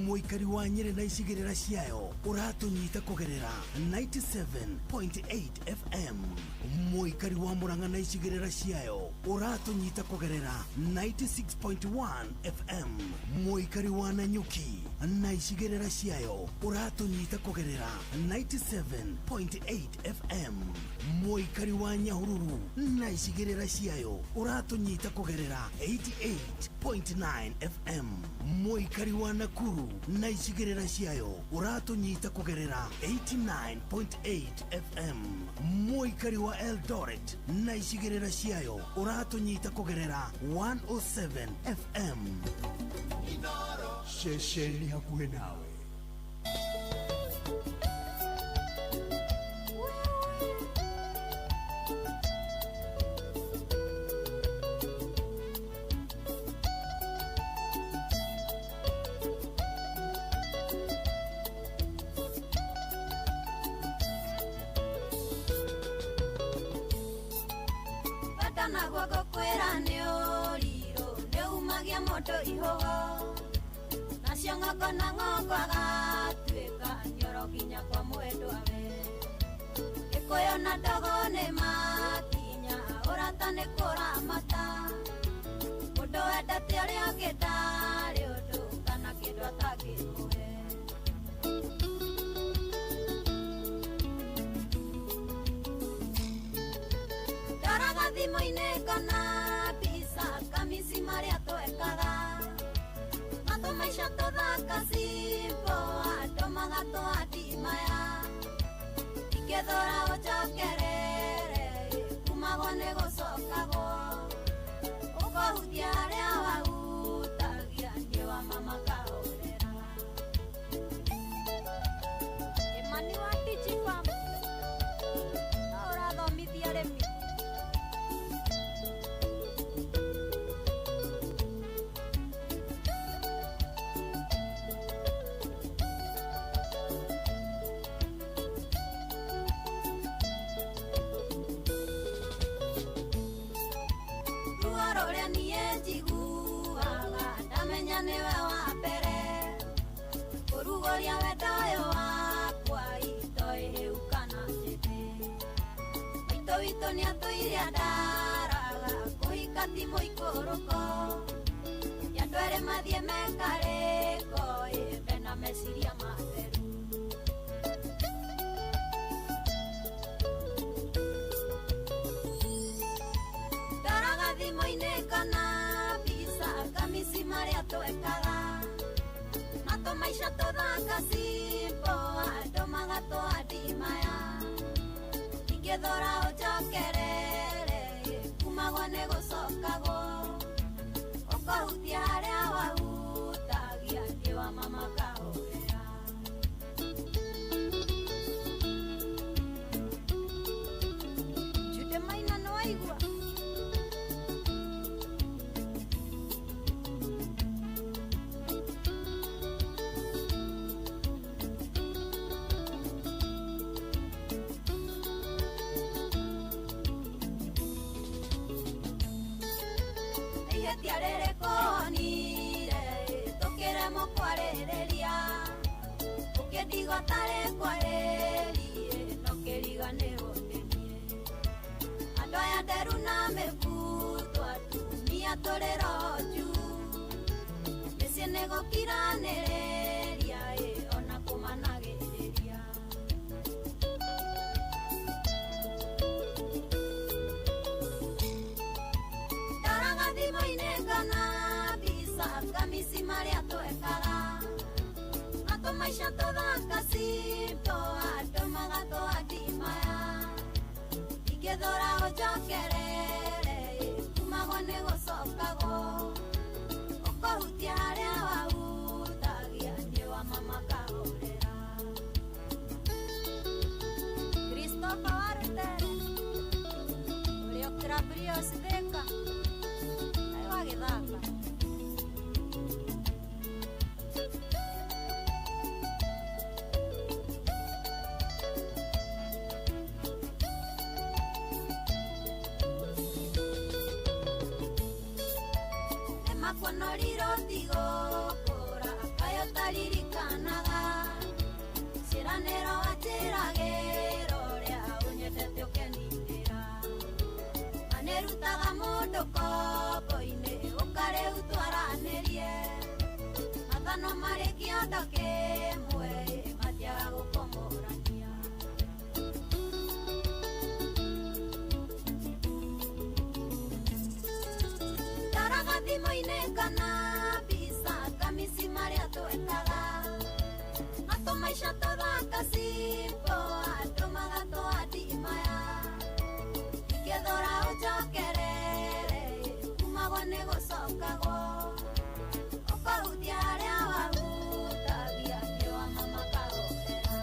Mũikari wa Nyĩrĩ na icigĩrĩra ciayo ũratũnyita kũgerera 97.8 FM. Mũikari wa Murang'a na icigĩrĩra ciayo ũratũnyita kũgerera 96.1 FM. Mũikari wa Nanyuki na icigĩrĩra ciayo ũratũnyita kũgerera 97.8 FM. Mũikari wa Nyahururu na icigĩrĩra ciayo ũratũnyita kũgerera 88.9 FM. Mũikari wa Nakuru na icigĩrĩra ciayo ũratũnyita kũgerera 89.8 FM. Mũikari wa Eldoret na icigĩrĩra ciayo ũratũnyita kũgerera 107 FM. Ceceni hakuhĩ nawe. Bata naguo ngũkwĩra nĩ ũrirũ, nĩumagia mũndũ ihũgo. Nacio ng'ongo na ng'ongo agatuĩka nyoro nginya kwa mwendwa we. Gĩkũyũ na ndogo nĩ makinya, ũrata nĩ kũramata. Mũndũ wendete ũrĩa ũngĩ ndarĩ ũndũ kana kĩndũ atangĩmũhe. Ndoraga thimũ-inĩ ngona mbica kamisi marĩa twekaga. Maisha tũthaka simple, andũ magatũhatimaya. Ingĩthũra ũnjokerere, kumagwo nĩ gũcokagwo. Ũkũhutia harĩa wahutagia, niĩ wa mama kahorera. Kĩmani wa Digifarm, no ũrathomithia arĩmi. Ndamenya nĩwe wa mbere kũrugũria wendo ũyũ wakwa, itoĩ hĩu kana njĩthĩ. Maitũ witũ nĩatũire andaraga kũhika ti mũikũrũko, ti andũ erĩ mathiĩ mekarĩko, ĩ mena meciria matheru. Ndoraga thimũ-inĩ ngona mbica kamisi marĩa twekaga, na tũmaica Maisha tũthaka simpo andũ magatũandimaya ingĩthora ũnjokerere kumagwo nĩ gũcokagwo ũkahutia harĩa wahutagia nĩ wa mama kahorera. Jude Maina nĩ waigua. Kwarĩrĩria ũkĩndigwo tarĩ kwarĩrie no kĩriganĩrwo nĩniĩ andũ aya nderu na mĩbuto atumia tũrĩ roju mĩciĩ nĩ gũkiranĩrĩria ĩ ona kũmanagĩrĩria. Ndoraga thimũ-inĩ ngona mbica kamisi marĩa twekaga maisha tũthaka simpo andũ magatũandimaya ingĩthũra ũnjokerere kumagwo nĩ gũcokagwo ũkũhutia harĩa wahutagia nĩ wa mama kahorera. Christopher Warutere ũrĩa ũkĩra Brios Thika naĩ wagĩthaka. Makuonoriro tigũkũra kayo taririkanaga ciĩranĩro wanjĩragĩra ũrĩa ũnyendete ũkeninĩra manĩrutaga mũndũ kombo-inĩ ũkarĩu twaranĩrie mathano marĩ kĩondo kĩmwe matiaga gũkomorania. Ndoraga thimũ-inĩ ngona mbica kamisi marĩa twekaga matũ maisha tũthaka simpo andũ magatũandimaya ingĩthũra ũnjokerere kumagwo nĩ gũcokagwo ũkahutia harĩa wahutagia nĩ wa mama kahorera.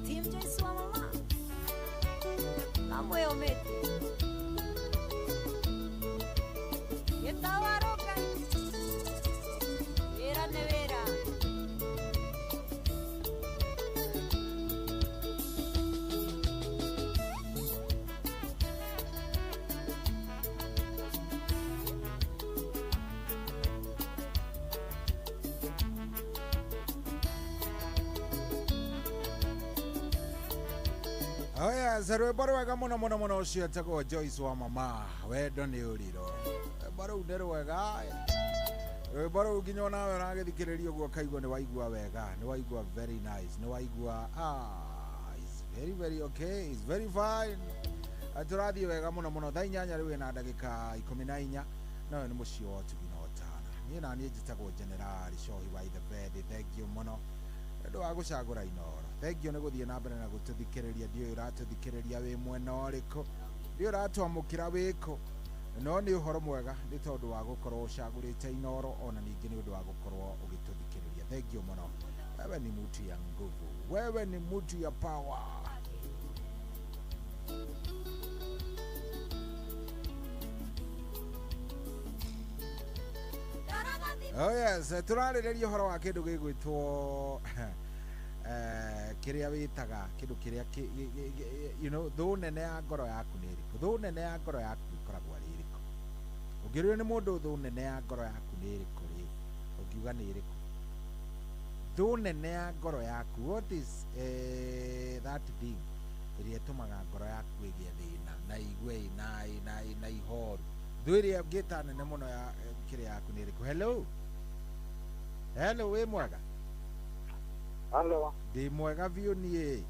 Team Joyce wa mama kamwe omete gĩtawaroka wĩra nĩ wĩra. Oh yes, rwĩmbo rwega mũno mũno mũno ũcio etagwo Joyce wa mama wendo nĩ ũriro. Rwĩmbo rũu nĩ rwega. Rwĩmbo rũu nginya onawe ũragĩthikĩrĩria ũguo ũkaigua nĩ waigua wega, nĩ waigua very nice, nĩ waigua it's very very okay, it's very fine. Tũrathiĩ wega mũno mũno thaa 8 rĩu ĩna ndagĩka 14 nayo nĩ mũciĩ wa ũtugi na ũtana. Niĩ na niĩ njĩtagwo General Cohi wa Ithebethi. Thank you mũno nĩ wa gũcagũra Inooro. Thank you nĩ gũthiĩ na mbere na gũtũthikĩrĩria. Ndiũĩ ũratũthikĩrĩria wĩ mwena ũrĩkũ, ndiũĩ ũratwamũkĩra wĩkũ, no nĩ ũhoro mwega nĩ tondũ wa gũkorwo ũcagũrĩte Inooro ona ningĩ nĩ ũndũ wa gũkorwo ũgĩtũthikĩrĩria. Thank you mũno. Wewe ni mtu ya nguvu, wewe ni mtu ya power. Oh yes, tũrarĩrĩria ũhoro wa kĩndũ gĩgwĩtwo kĩrĩa wĩtaga kĩndũ kĩrĩa you know, thũ nene ya ngoro yaku nĩ ĩrĩkũ? Thũ nene ya ngoro yaku ĩkoragwo arĩ ĩrĩkũ? Ũngĩũrio nĩ mũndũ thũ nene ya ngoro yaku nĩ ĩrĩkũ rĩ, ũngiuga nĩ ĩrĩkũ? Thũ nene ya ngoro yaku, what is that thing ĩrĩa ĩtũmaga ngoro yaku ĩgĩe thĩna na igue ĩna ihoru? Thũ ĩrĩa ũngĩta nene mũno ya kĩrĩa yaku nĩ ĩrĩkũ? Hello, hello, wĩ mwega? Hello. Ndĩ mwega biũ niĩ.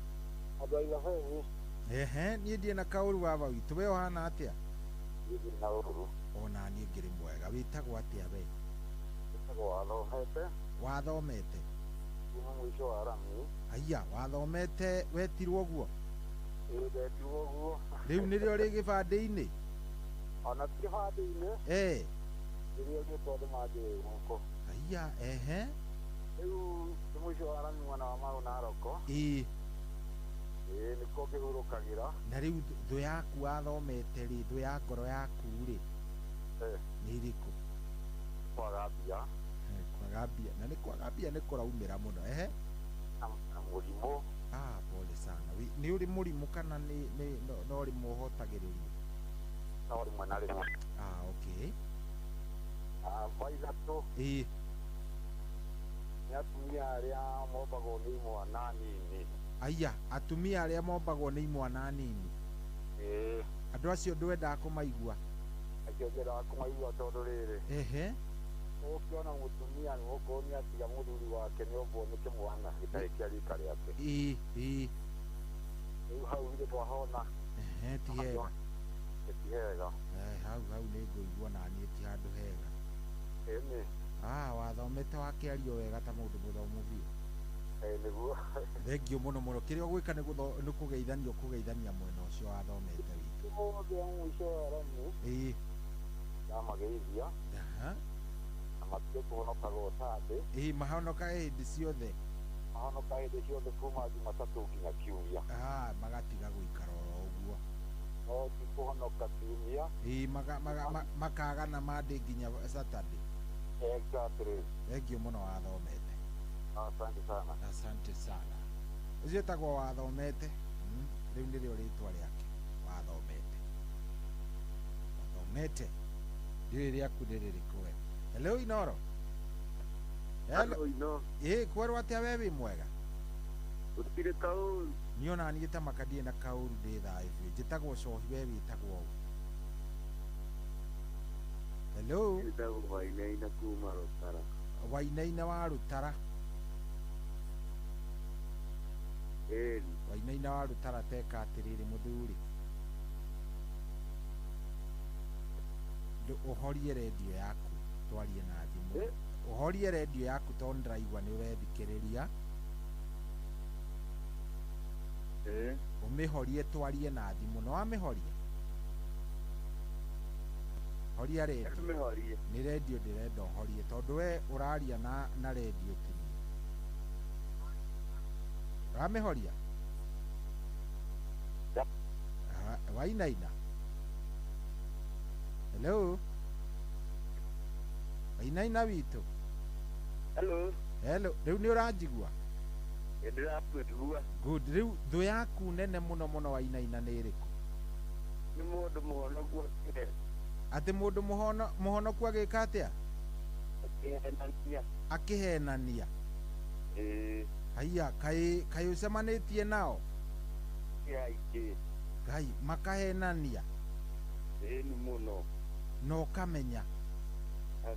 Andũ a Ithebethi. Ehe, niĩ ndirĩ na kaũru baba witũ, we ũhana atĩa? Niĩ ndirĩ na ũru. Ona niĩ ngĩrĩ mwega. Wĩtagwo atĩa we? Wĩtagwo Wathomete. Wathomete? Kuma mũico wa rami. Aya, wathomete wetirwo ũguo? Ĩĩ ndetirwo ũguo. Rĩu nĩrĩo rĩ gĩbandĩ-inĩ? Ona ti gĩbandĩ-inĩ. Eh. Nĩrĩo rĩtwa andũ manjũĩ gũkũ. Aya, ehe. Rĩu nĩ mũico wa rami mwena wa Mau Naroko. Ĩĩ. Ĩĩ nĩkuo ngĩhurũkagĩra. Na rĩu thũ yaku wathomete rĩ, thũ ya ngoro yaku rĩ, nĩ ĩrĩkũ? Kwaga mbia. Kwaga mbia. Na nĩ kwaga mbia nĩ kũraumĩra mũno. Ehe. Na mũrimũ. Ah, pole sana. Nĩ ũrĩ mũrimũ kana nĩ no rĩmwe ũhotagĩrĩrio? No rĩmwe na rĩmwe. Ah, okay. Namba ithatũ. Ĩĩ. Nĩ atumia arĩa mombagwo nĩ imwana nini. Aya, atumia arĩa mombagwo nĩ imwana nini. Ĩĩ. Andũ acio ndwendaga kũmaigua? Acio ndiendaga kũmaigua tondũ rĩrĩ. Ehe. Ũkĩona mũtumia nĩgũkorwo nĩ atiga mũthuri wake nĩombwo nĩ kĩmwana gĩtarĩ kĩa rika rĩake. Ĩĩ, ĩĩ. Rĩu hau ithe twahona. Ehe, ti hega. Ti hega. Hau hau nĩ ngũigua na niĩ ti handũ hega. Ĩni. Ah, wathomete wakĩario wega ta mũndũ mũthomu biũ. Ĩĩ nĩguo. Thengiũ mũno mũno. Kĩrĩa ũgwĩka nĩ kũgeithania ũkũgeithania mwena ũcio wathomete witũ. Othe a mũico wa rami. Ĩĩ. Ndamageithia. Aha. Na matige kũhonokaga Sunday. Ĩĩ mahonokaga hĩndĩ ciothe. Mahonokaga hĩndĩ ciothe kuma Jumatatũ nginya Kiumia. Ah, magatiga gũikara oro ũguo. No ti kũhonoka Kiumia. Ĩĩ makaga na Monday nginya Saturday. Exactly. Thengiũ mũno wathomete. Asante sana. Asante sana. Ũcio wĩtagwo wathomete. Rĩu nĩrĩo rĩtwa rĩake. Wathomete. Wathomete. Ndiũĩ rĩaku nĩ rĩrĩkũ we. Hello Inoro. Hello Inoro. Ĩĩ kwerwo atĩa we wĩ mwega? Gũtirĩ kaũru. Niĩ ona niĩ ta maka ndirĩ na kaũru ndĩ thayũ biũ. Njĩtagwo Cohi, we wĩtagwo ũ? Hello. Njĩtagwo Wainaina kuma Rũtara. Wainaina wa Rũtara. Ĩni. Wainaina wa Rũtara teka atĩrĩrĩ mũthuri. Ũhorie rendio yaku twarie na thimũ. Ũhorie rendio yaku tondũ ndĩraigua nĩ ũrethikĩrĩria. Ũmĩhorie twarie na thimũ. No wamĩhoria? Horia rendio. Nĩ rendio ndĩrenda ũhorie tondũ we ũraria na rendio ti niĩ. Ũramĩhoria? Wainaina. Hello. Wainaina witũ. Hello. Hello. Rĩu nĩ ũranjigua? Ndĩrakũigua. Good. Rĩu thũ yaku nene mũno mũno Wainaina nĩ ĩrĩkũ? Nĩ mũndũ mũhonoku. Atĩ mũndũ mũhonoku agĩka atĩa? Akĩhenania. Akĩhenania. Ĩĩ. Haiya, kaĩ ũcemanĩtie nao? Aingĩ. Ngai, makahenania. Ĩĩ nĩ mũno. Na ũkamenya.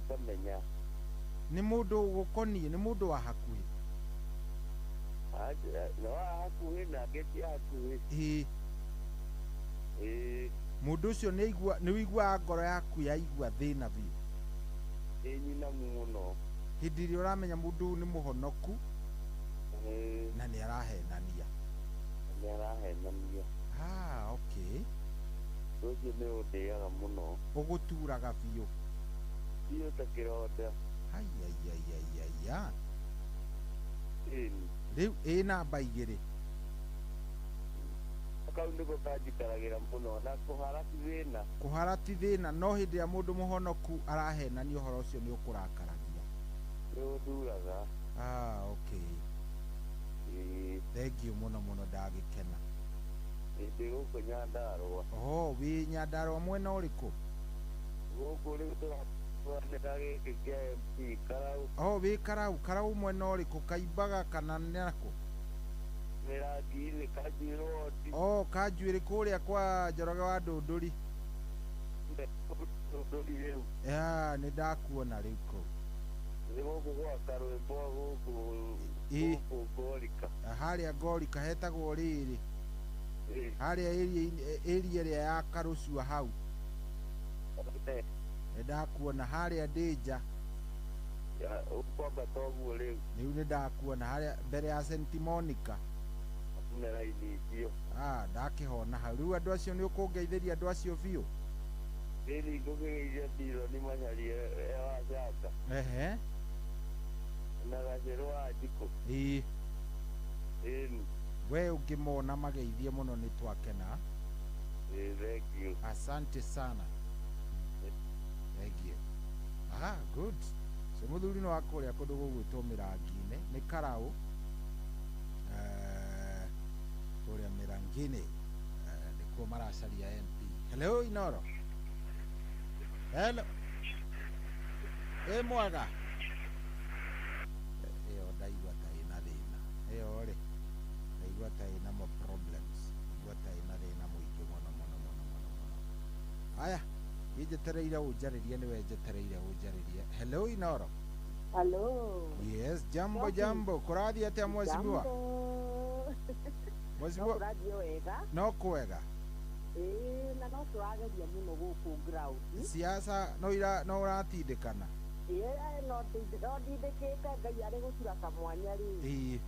Ngamenya. Nĩ mũndũ ũgũkoniĩ, nĩ mũndũ wa hakuhĩ? No wa hakuhĩ nake ti hakuhĩ. Ĩĩ. Ĩĩ. Mũndũ ũcio nĩ ũiguaga ngoro yaku yaigua thĩna biũ? Ĩĩ nyinamu mũno. Hĩndĩ ĩrĩa ũramenya mũndũ ũyũ nĩ mũhonoku na nĩ arahenania. Nĩ arahenania. Ah, okay. Ũcio nĩ ũndĩaga mũno. Ũgũturaga biũ. Biũ ta kĩronda. Aiaiaiaiaia. Ĩni. Rĩu ĩ namba igĩrĩ. Kau nĩko kanjikaragĩra mũno na kũhara ti thĩna. Kũhara ti thĩna no hĩndĩ ĩrĩa mũndũ mũhonoku arahenania ũhoro ũcio nĩ ũkũrakaragia. Nĩ ũnduraga. Ah, okay. Ĩĩ. Thengiũ mũno mũno ndagĩkena. Ndĩ gũkũ Nyandarũa. Oh, wĩ Nyandarũa mwena ũrĩkũ? Gũkũ rĩu tũratũranĩra gĩkĩ kĩa MP Karau. Oh, wĩ Karau. Karau mwena ũrĩkũ? Kaimbaga kana nakũ? Mĩrangi-inĩ, Kanjuĩrĩ wodi. Oh, Kanjuĩrĩ kũrĩa kwa Njoroge wa Ndũndũri. Ndũndũri rĩu. Ah, nĩ ndakuona rĩu kũu. Nĩ gũkũ gwa Karwĩmbo gũkũ gũkũ Ngorika. Harĩa Ngorika hetagwo rĩrĩ. Harĩa area ĩrĩa ya Karũcua hau. Nĩ ndakuona harĩa ndĩ nja. Ya ũkwambata ũguo rĩu. Rĩu nĩ ndakuona harĩa mbere ya St Monica. Nĩ raini icio. Ah, ndakĩhona hau. Rĩu andũ acio nĩ ũkũngeithĩria andũ acio biũ. Rĩrĩ ngũkĩgeithia Biloni Macharia e wa Canga. Ehe. Na Gacĩrũ wa Njikũ. Ĩĩ. Ĩni. We ũngĩmona mageithie mũno nĩ twakena. Ĩĩ, thank you. Asante sana. Thank you. Ah, good. So mũthuri nĩ wa kũrĩa kũndũ gũgwĩtwo Mĩrangi-inĩ, nĩ Karaũ. Kũrĩa Mĩrangi-inĩ nĩkuo maracaria MP. Hello Inoro. Hello. Ĩ mwega. Ĩyo ndaigua ta ĩna thĩna. Ĩyo rĩ, ndaigua ta ĩna mo problems. Ndaigua ta ĩna thĩna mũingĩ mũno mũno mũno mũno mũno. Aya, niĩ njetereire ũnjarĩrie nĩwe njetereire ũnjarĩrie. Hello Inoro. Hello. Yes, jambo Sophie. jambo. Kũrathiĩ atĩa mheshimiwa? Jambo. Mheshimiwa. No kũrathiĩ wega. No kwega. Ĩĩ, na no tũrageria mũno gũkũ ground. Siasa no ira no ũratindĩkana. Ĩĩ, no ndindĩkĩte Ngai arĩ gũtura kamwanya rĩ. Ĩĩ.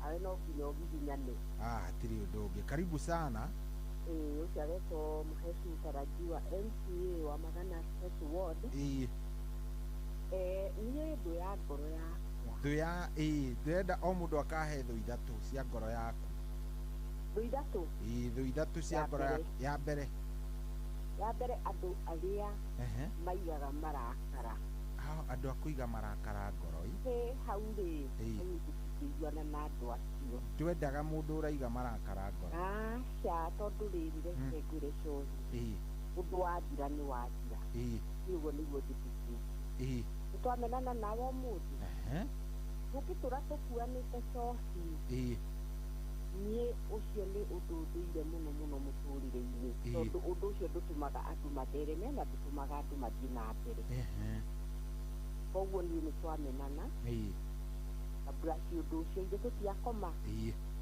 Arĩ no nginya ũgiginyane. Ah, hatirĩ ũndũ ũngĩ. Karibu sana. Ĩĩ, ũcio aretwo Mũheci Mũtarajiwa MCA wa Magana State Ward. Ĩĩ. Niĩ thũ ya ngoro yakwa. Thũ ya ĩĩ, ndĩrenda o mũndũ akahe thũ ithatũ cia ngoro yaku. Thũ ithatũ? Ĩĩ, thũ ithatũ cia ngoro yaku. Ya mbere. Ya mbere andũ arĩa maigaga marakara. Andũ a kũiga marakara ngoro. Ĩ hau rĩ, tũtingĩiguana na andũ acio. Ndwendaga mũndũ ũraiga marakara ngoro. Aca, tondũ rĩrĩ reke ngwĩre cohi. Ũndũ wathira nĩ wathira. Ĩĩ. Ũguo nĩguo njĩtĩkĩtie. Ĩĩ. Nĩtwamenana nawe ũmũthĩ. Tũngĩtũra tũkuanĩte cohi. Ĩĩ. Niĩ ũcio nĩ ũndũ ũthũire mũno mũno mũtũrĩre-inĩ. Tondũ ũndũ ũcio ndũtũmaga andũ mathereme na ndũtũmaga andũ mathiĩ na mbere. Koguo niĩ nĩ twamenana. Na brush ũndũ ũcio ithuĩ tũtiakoma.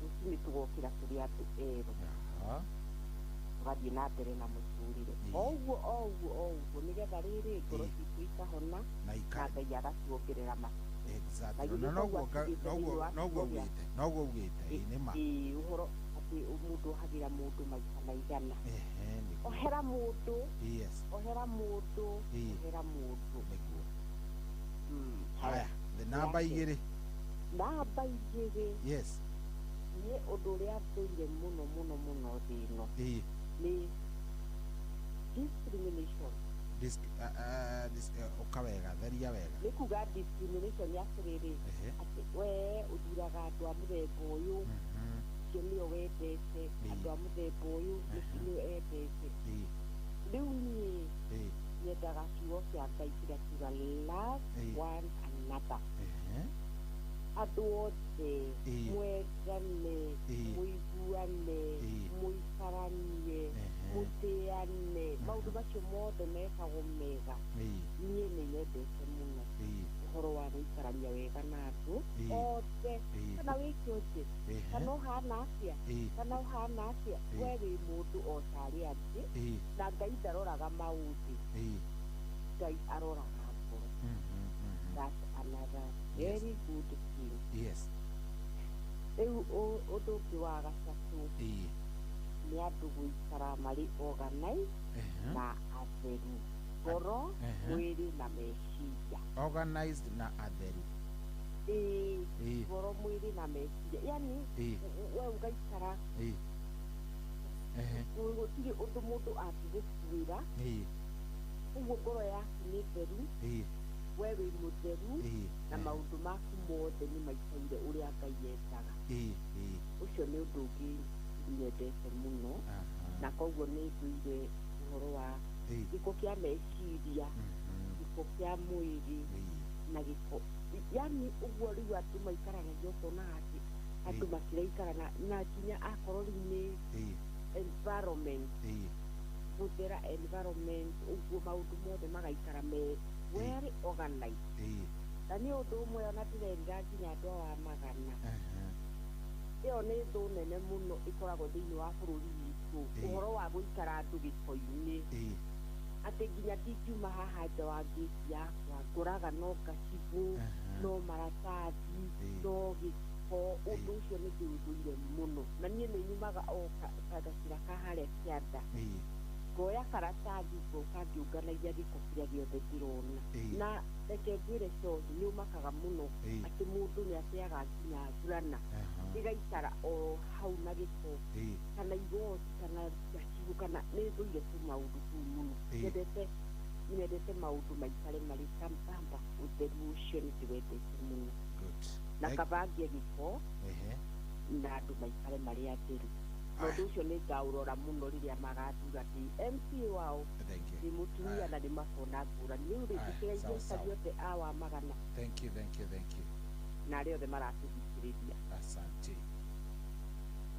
Rũcinĩ tũgokĩra tũrĩ andũ erũ. Tũgathiĩ na mbere na mũtũrĩre. O ũguo o ũguo o ũguo nĩgetha rĩrĩ ngoro citũ ikahona na Ngai agatuongerera matukũ. Exactly. Na noguo noguo ugĩte. Noguo ugĩte. Ĩĩ nĩ ma. Ĩĩ, ũhoro atĩ mũndũ ohagĩra mũndũ maita maigana. Ohera mũndũ. Yes. Ohera mũndũ. Ohera mũndũ. Nĩguo. Haya, namba igĩrĩ. Namba igĩrĩ. Yes. Niĩ ũndũ ũrĩa thũire mũno mũno mũno thĩ ĩno. Nĩ discrimination. Ũka wega, theria wega. Nĩ kuga discrimination nĩ atĩrĩrĩ, atĩ we ũthuraga andũ a mũthemba ũyũ, ũcio nĩo wendete, andũ a mũthemba ũyũ nĩo endete. Rĩu niĩ nyendaga kiugo kĩa Ngai kĩrĩa kiuga love one another. Andũ othe mwendane, mũiguane, mũikaranie, mũtĩane, maũndũ macio mothe mekagwo mega. Niĩ nĩ nyendete mũno ũhoro wa gũikarania wega na andũ othe, kana wĩ kĩonje, kana ũhana atĩa, kana ũhana atĩa, we wĩ mũndũ o ta arĩa angĩ, na Ngai ndaroraga maũthĩ, Ngai aroraga ngoro. That's another very good thing. Yes. Rĩu ũndũ ũngĩ wa gatatũ nĩ andũ gũikara marĩ organized na atheru ngoro, mwĩrĩ na meciria. Organized na atheru. Ĩĩ, ngoro, mwĩrĩ na meciria. Yani we ũgaikara gũtirĩ ũndũ mũndũ angĩgũkuĩra. Ũguo ngoro yaku nĩ theru, we wĩ mũtheru, na maũndũ maku mothe nĩ maikaire ũrĩa Ngai endaga. Ũcio nĩ ũndũ ũngĩ nyendete mũno, na koguo nĩ ngũire ũhoro wa gĩko kĩa meciria, gĩko kĩa mwĩrĩ, na gĩko yani ũguo rĩu andũ maikaranagia ũkona atĩ andũ matiraikara na nginya akorwo rĩu nĩ environment, gũthera environment, ũguo maũndũ mothe magaikara me well organized. Na nĩ ũndũ ũmwe ona ndĩrerira nginya andũ aya a Magana. Ĩyo nĩ thũ nene mũno ĩkoragwo thĩinĩ wa bũrũri witũ, ũhoro wa gũikara andũ gĩko-inĩ. Atĩ nginya ndingiuma haha nja wa ngĩti yakwa ngũraga no gacibũ no maratathi no gĩko ũndũ ũcio nĩ ndĩũthũire mũno na niĩ nĩ nyumaga o gacĩra ka harĩa kĩanda ngoya karatathi ngoka ngĩũnganagia gĩko kĩrĩa gĩothe ndĩrona na reke ngwĩre cohi nĩ ũmakaga mũno atĩ mũndũ nĩ ateaga nginya ngurana ĩgaikara o hau na gĩko kana igoti kana gacibũ kana nĩ thũire tũmaũndũ tũu mũno nyendete maũndũ maikare marĩ sambamba ũtheru ũcio nĩ ndĩwendete mũno na kabangie gĩko na andũ maikare marĩ atheru ũndũ ũcio nĩ ngaũrora mũno rĩrĩa magathura ndĩ MC wao ndĩ mũtumia na nĩ makona ngũrani rĩu rĩ ndĩkĩgeithia aikari othe a Wamagana. Thank you, thank you, thank you. Na arĩa othe maratũthikĩrĩria. Asante.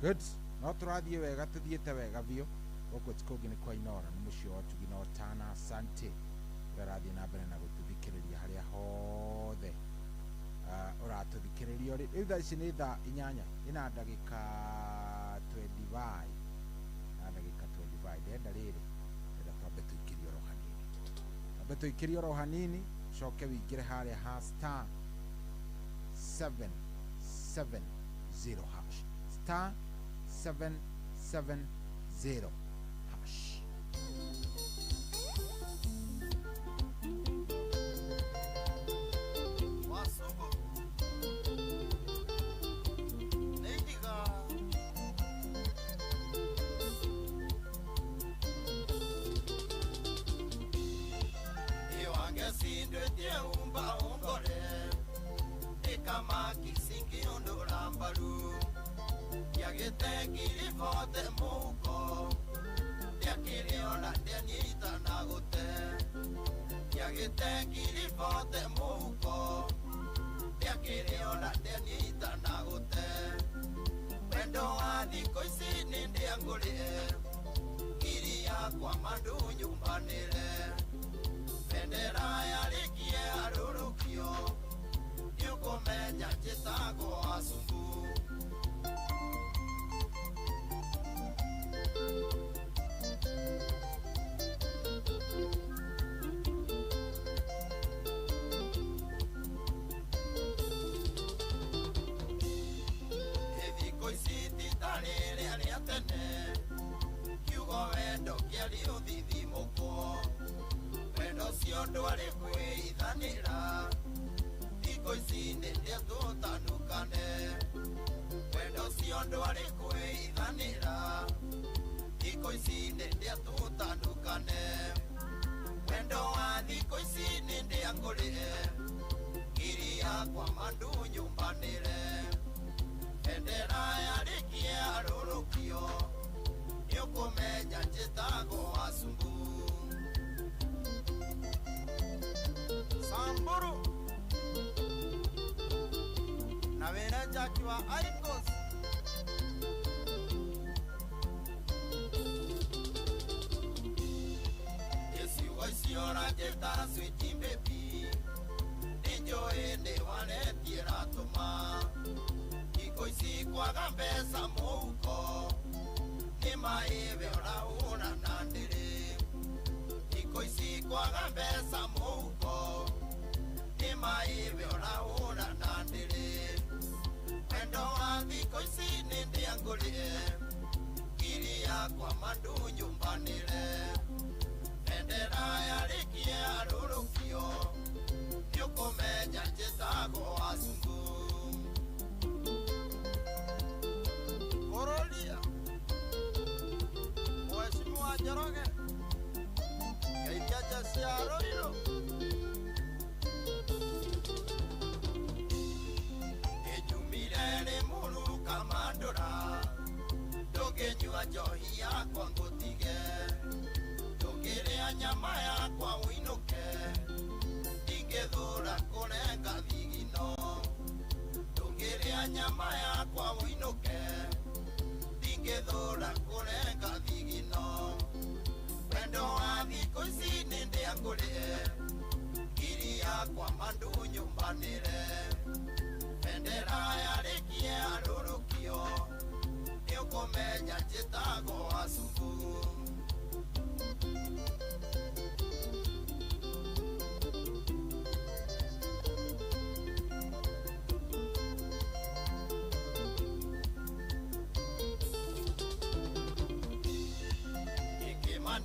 Good. No tũrathiĩ wega tũthiĩte wega biũ gũkũ ti kũngĩ nĩ kwa Inoro nĩ mũciĩ wa ũtugi na ũtana. Asante. Ũrathiĩ na mbere na gũtũthikĩrĩria harĩa hothe ũratũthikĩrĩria ũrĩ. Rĩu thaa ici nĩ thaa 8 ina ndagĩka 25 na ndagĩka 25 ndenda rĩrĩ ndenda twambe tũikĩrie oro hanini twambe tũikĩrie oro hanini coke wĩingĩre harĩa ha star 770 hash star 770 hash.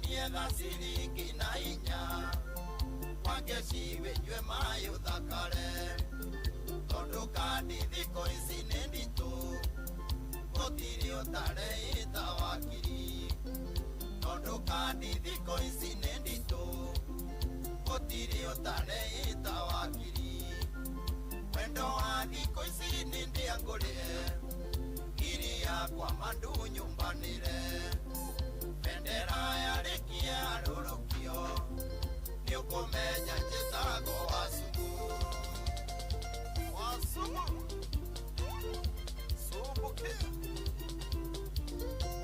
Nietha ciringi na inya Wangeci wĩnyue maĩ ũthakare Tondũ kandi thikũ ici nĩ nditũ Gũtirĩ ũtarĩte wakiri Tondũ kandi thikũ ici nĩ nditũ Gũtirĩ ũtarĩte wakiri Wendo wa thikũ ici nĩ ndĩangũrĩre Ngiri yakwa mandu nyumbanĩre Bendera yarĩkia rũrũkio Nĩũkũmenya njĩtagwo Wasumu Wasumu Sumbukia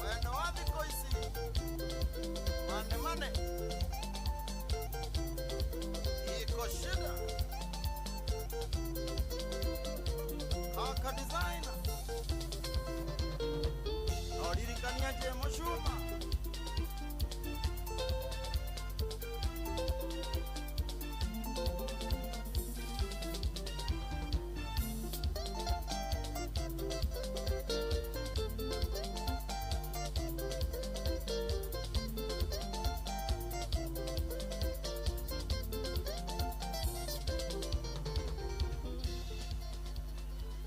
Wendo wa thikũ ici Mane mane Iko shida Kaka designer Noririkania Jemo Shuma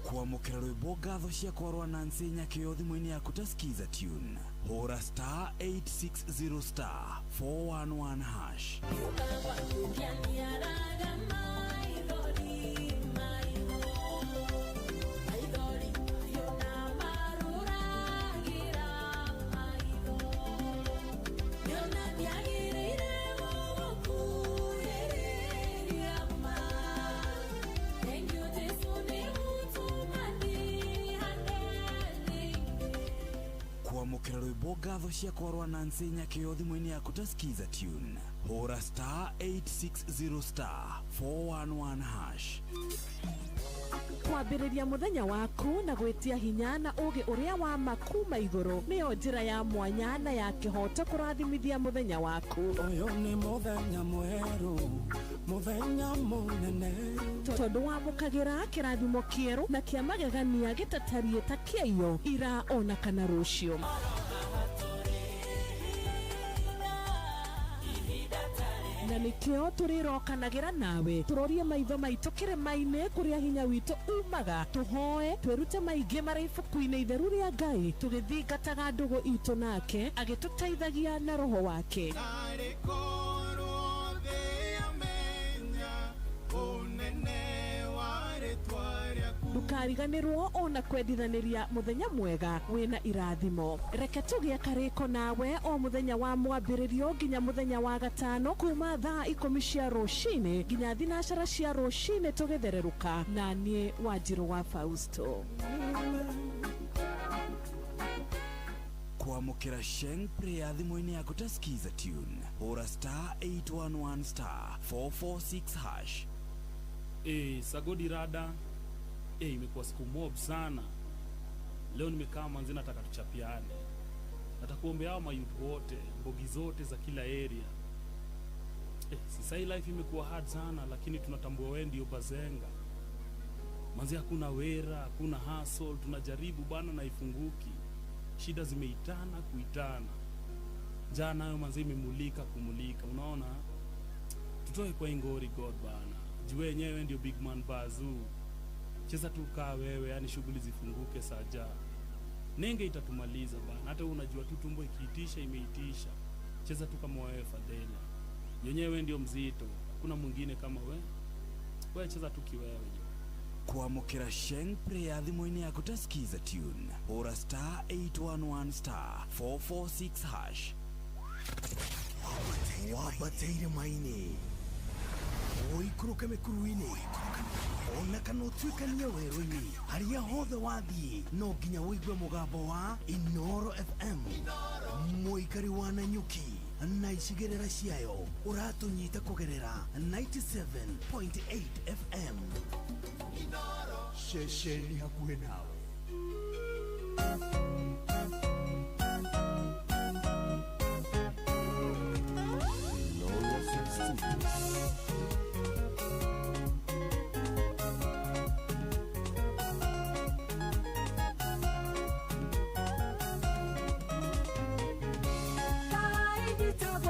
Kwamũkĩra rwĩmbo ngatho ciakwa rwa Nancy Nyakĩo thimũ-inĩ yaku ta Skiza tune hũra star 860 star 411 hash. Kwamũkĩra rwĩmbo ngatho ciakwa rwa Nancy Nyakĩo thimũ-inĩ yaku ta Skiza tune hũra star 860 star 411 hash. Kwambĩrĩria mũthenya waku na gwĩtia hinya na ũgĩ ũrĩa wa makuma igũrũ nĩyo njĩra ya mwanya na ya kĩhoto kũrathimithia mũthenya waku. Ũyũ nĩ mũthenya mwerũ, mũthenya mũnene, tondũ wamũkagĩra kĩrathimo kĩerũ na kĩa magegania gĩtatariĩ ta kĩaiyo ira ona kana rũciũ. Na nikio tũrĩrokanagĩra nawe tũrorie maitho maitũ kĩrĩma-inĩ kũrĩa hinya witũ umaga tũhoe twĩrute maingĩ marĩ ibuku-inĩ itheru rĩa Ngai tũgĩthingataga ndũgũ itũ nake agĩtũteithagia na roho wake. Ndũkariganĩrwo ona kwendithanĩria mũthenya mwega wĩna irathimo. Reke tũgĩe karĩko nawe o mũthenya wa mwambĩrĩrio nginya mũthenya wa gatano kuma thaa 10 cia rũcinĩ nginya 9 cia rũcinĩ tũgĩthererũka na niĩ Wanjirũ wa Fausto. Kwamũkĩra Sheng Prayer thimũ-inĩ yaku ta Skiza tune hũra star 811 star 446 hash. Sagodi rada. Imekuwa siku mob sana. Leo nimekaa manzi nataka tuchapiane. Nataka kuombea hao mayouth wote, mbogi zote za kila area. Sasa hii life imekuwa hard sana lakini tunatambua wewe ndio bazenga. Manzi hakuna wera, hakuna hustle, tunajaribu bana na ifunguki. Shida zimeitana kuitana. Njaa nayo manzi imemulika kumulika. Unaona? Tutoe kwa ingori God bana. Juu wenyewe ndio big man bazoo. Cheza tu kaa wewe, yani shughuli zifunguke saja. Nenge itatumaliza bana. Hata unajua tu tumbo ikiitisha imeitisha. Cheza tu kama wewe Fadhela. Yenyewe ndio mzito. Kuna mwingine kama wewe. Wewe cheza tu kiwewe. Kwamũkĩra Sheng Prayer thimũ-inĩ yaku ta Skiza tune hũra star 811 star 446 hash. Wambateire maini ũikũrũke mĩkuru-inĩ ona kana ũtuĩkanie werũ-inĩ harĩa hothe wathiĩ no nginya ũigue mũgambo wa Inoro FM mũikari wa Nanyuki na icigĩrĩra ciayo ũratũnyita kũgerera 97.8 FM. Ceceni hakuhĩ nawe. Inoro FM Studios. Kaigitagwo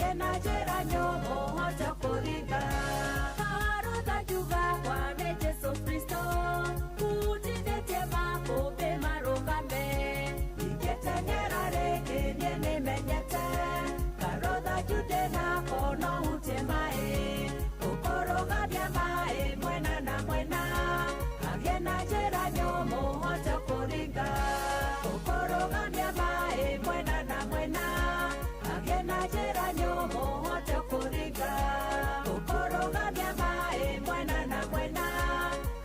Hagĩe na njĩra nyũmũ hote kũringa. Karũtha njuga kwa nĩ Jesũ Kristo, hutithĩtie makũmbĩ marũgame. Ingĩteng'era rĩngĩ niĩ nĩmenyete, karũtha njuge nako no hutie maĩ. Ũkũrũgamia maĩ mwena na mwena, hagĩe na njĩra nyũmũ hote kũringa. Ũkũrũgamia maĩ mwena na mwena, hagĩe na njĩra nyũmũ hote kũringa. Ũkũrũgamia maĩ mwena na mwena,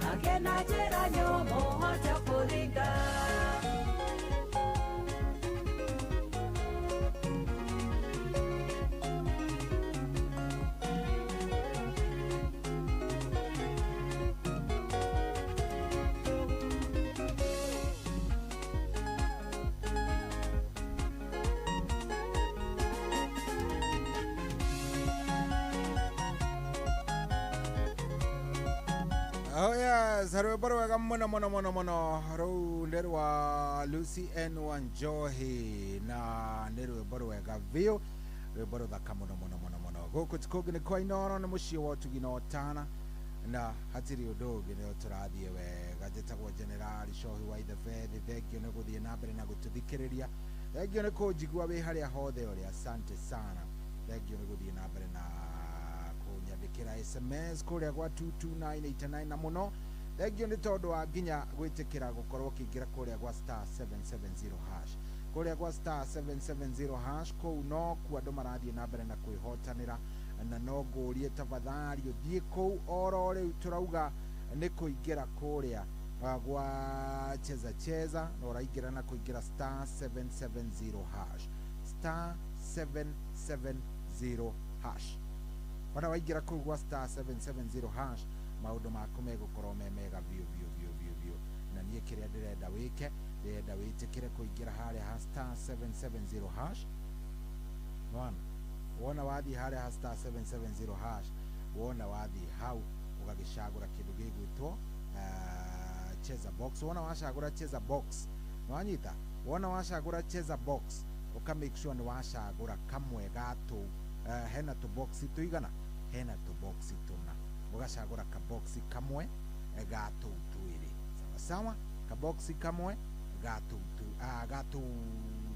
hagĩe na njĩra nyũmũ hote kũringa. Oh yes, rwĩmbo rwega mũno mũno mũno mũno rũu nĩ rwa Lucy N Wanjohi na nĩ rwĩmbo rwega biũ, rwĩmbo rũthaka mũno mũno mũno mũno. Gũkũ ti kũngĩ nĩ kwa Inooro, nĩ mũciĩ wa ũtugi na ũtana, na hatirĩ ũndũ ũngĩ nĩ tũrathiĩ wega. Njĩtagwo Generali Cohi wa Ithebethi. Thengio nĩ gũthiĩ na mbere na gũtũthikĩrĩria, thengio nĩ kũnjigua wĩ harĩa hothe ũrĩ, asante sana. Thengio nĩ gũthiĩ na mbere na kũnyandĩkĩra SMS kũrĩa gwa 22989 na mũno thengio nĩ tondũ wa nginya gwĩtĩkĩra gũkorwo ũkĩingĩra kũrĩa gwa star 770 hash, kũrĩa gwa star 770 hash kũu no kuo andũ marathiĩ na mbere na kwĩhotanĩra, na no ngũrie tafadhali ũthiĩ kũu oro rĩu tũrauga nĩ kũingĩra kũrĩa gwa cheza cheza, na ũraingĩra na kũingĩra star 770 hash, star 770 hash. Wana waingĩra kũu gwa star 770 hash, maũndũ maku megũkorwo me mega biũ biũ biũ biũ biũ. Na niĩ kĩrĩa ndĩrenda wĩke, ndĩrenda wĩtĩkĩre kũingĩra harĩa ha star 770 hash. Nĩwona? Wona wathiĩ harĩa ha star 770 hash, wona wathiĩ hau ũgagĩcagũra kĩndũ gĩgwĩtwo cheza box. Wona wacagũra cheza box, nĩwanyita? Wona wacagũra cheza box, ũka make sure nĩ wacagũra kamwe ga tũu. Hena tũboxi tũigana, hena tũboxi tũna, ũgacagũra kaboxi kamwe ga tũu twĩrĩ, sawa sawa. Kaboxi kamwe ga tũu ga tũu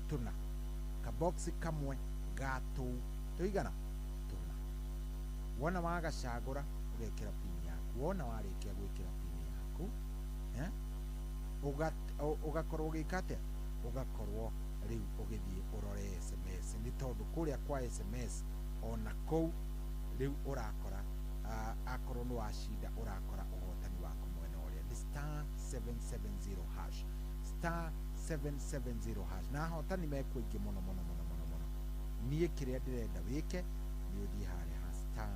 tũna, kaboxi kamwe ga tũu tũigana tũna. Wona wagacagũra ũgekĩra pin yaku. Wona warĩkia gwĩkĩra pin yaku, ũgakorwo ũgĩka atĩa? Ũgakorwo rĩu ũgĩthiĩ ũrore SMS, nĩ tondũ kũrĩa kwa SMS ona kũu rĩu ũrakora akorwo nĩ wacinda ũrakora ũhotani waku mwena ũrĩa nĩ star 770 hash, star 770 hash. Na ahotani mekuo aingĩ mũno mũno mũno mũno mũno. Niĩ kĩrĩa ndĩrenda wĩke nĩ ũthiĩ harĩa ha star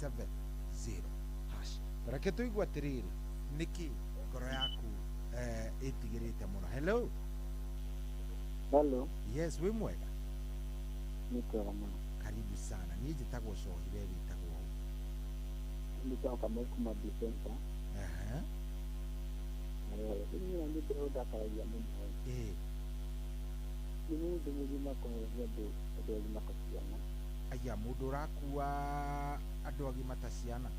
770 hash. Reke tũigue atĩrĩrĩ, nĩkĩ ngoro yaku ĩtigĩrĩte mũno. Hello. Hello. Yes, wĩ mwega? Nĩ kwega mũno. Karibu sana. Niĩ njĩtagwo Cohi, we wĩtagwo ũ? Njĩtagwo Kamau kuma Bicenta. Aha. Niĩ nĩ ndĩrondakaragia mũno. Nĩ mũndũ mũgima kũhereria andũ agima ta ciana. Aya, mũndũ ũrakua andũ agima ta ciana.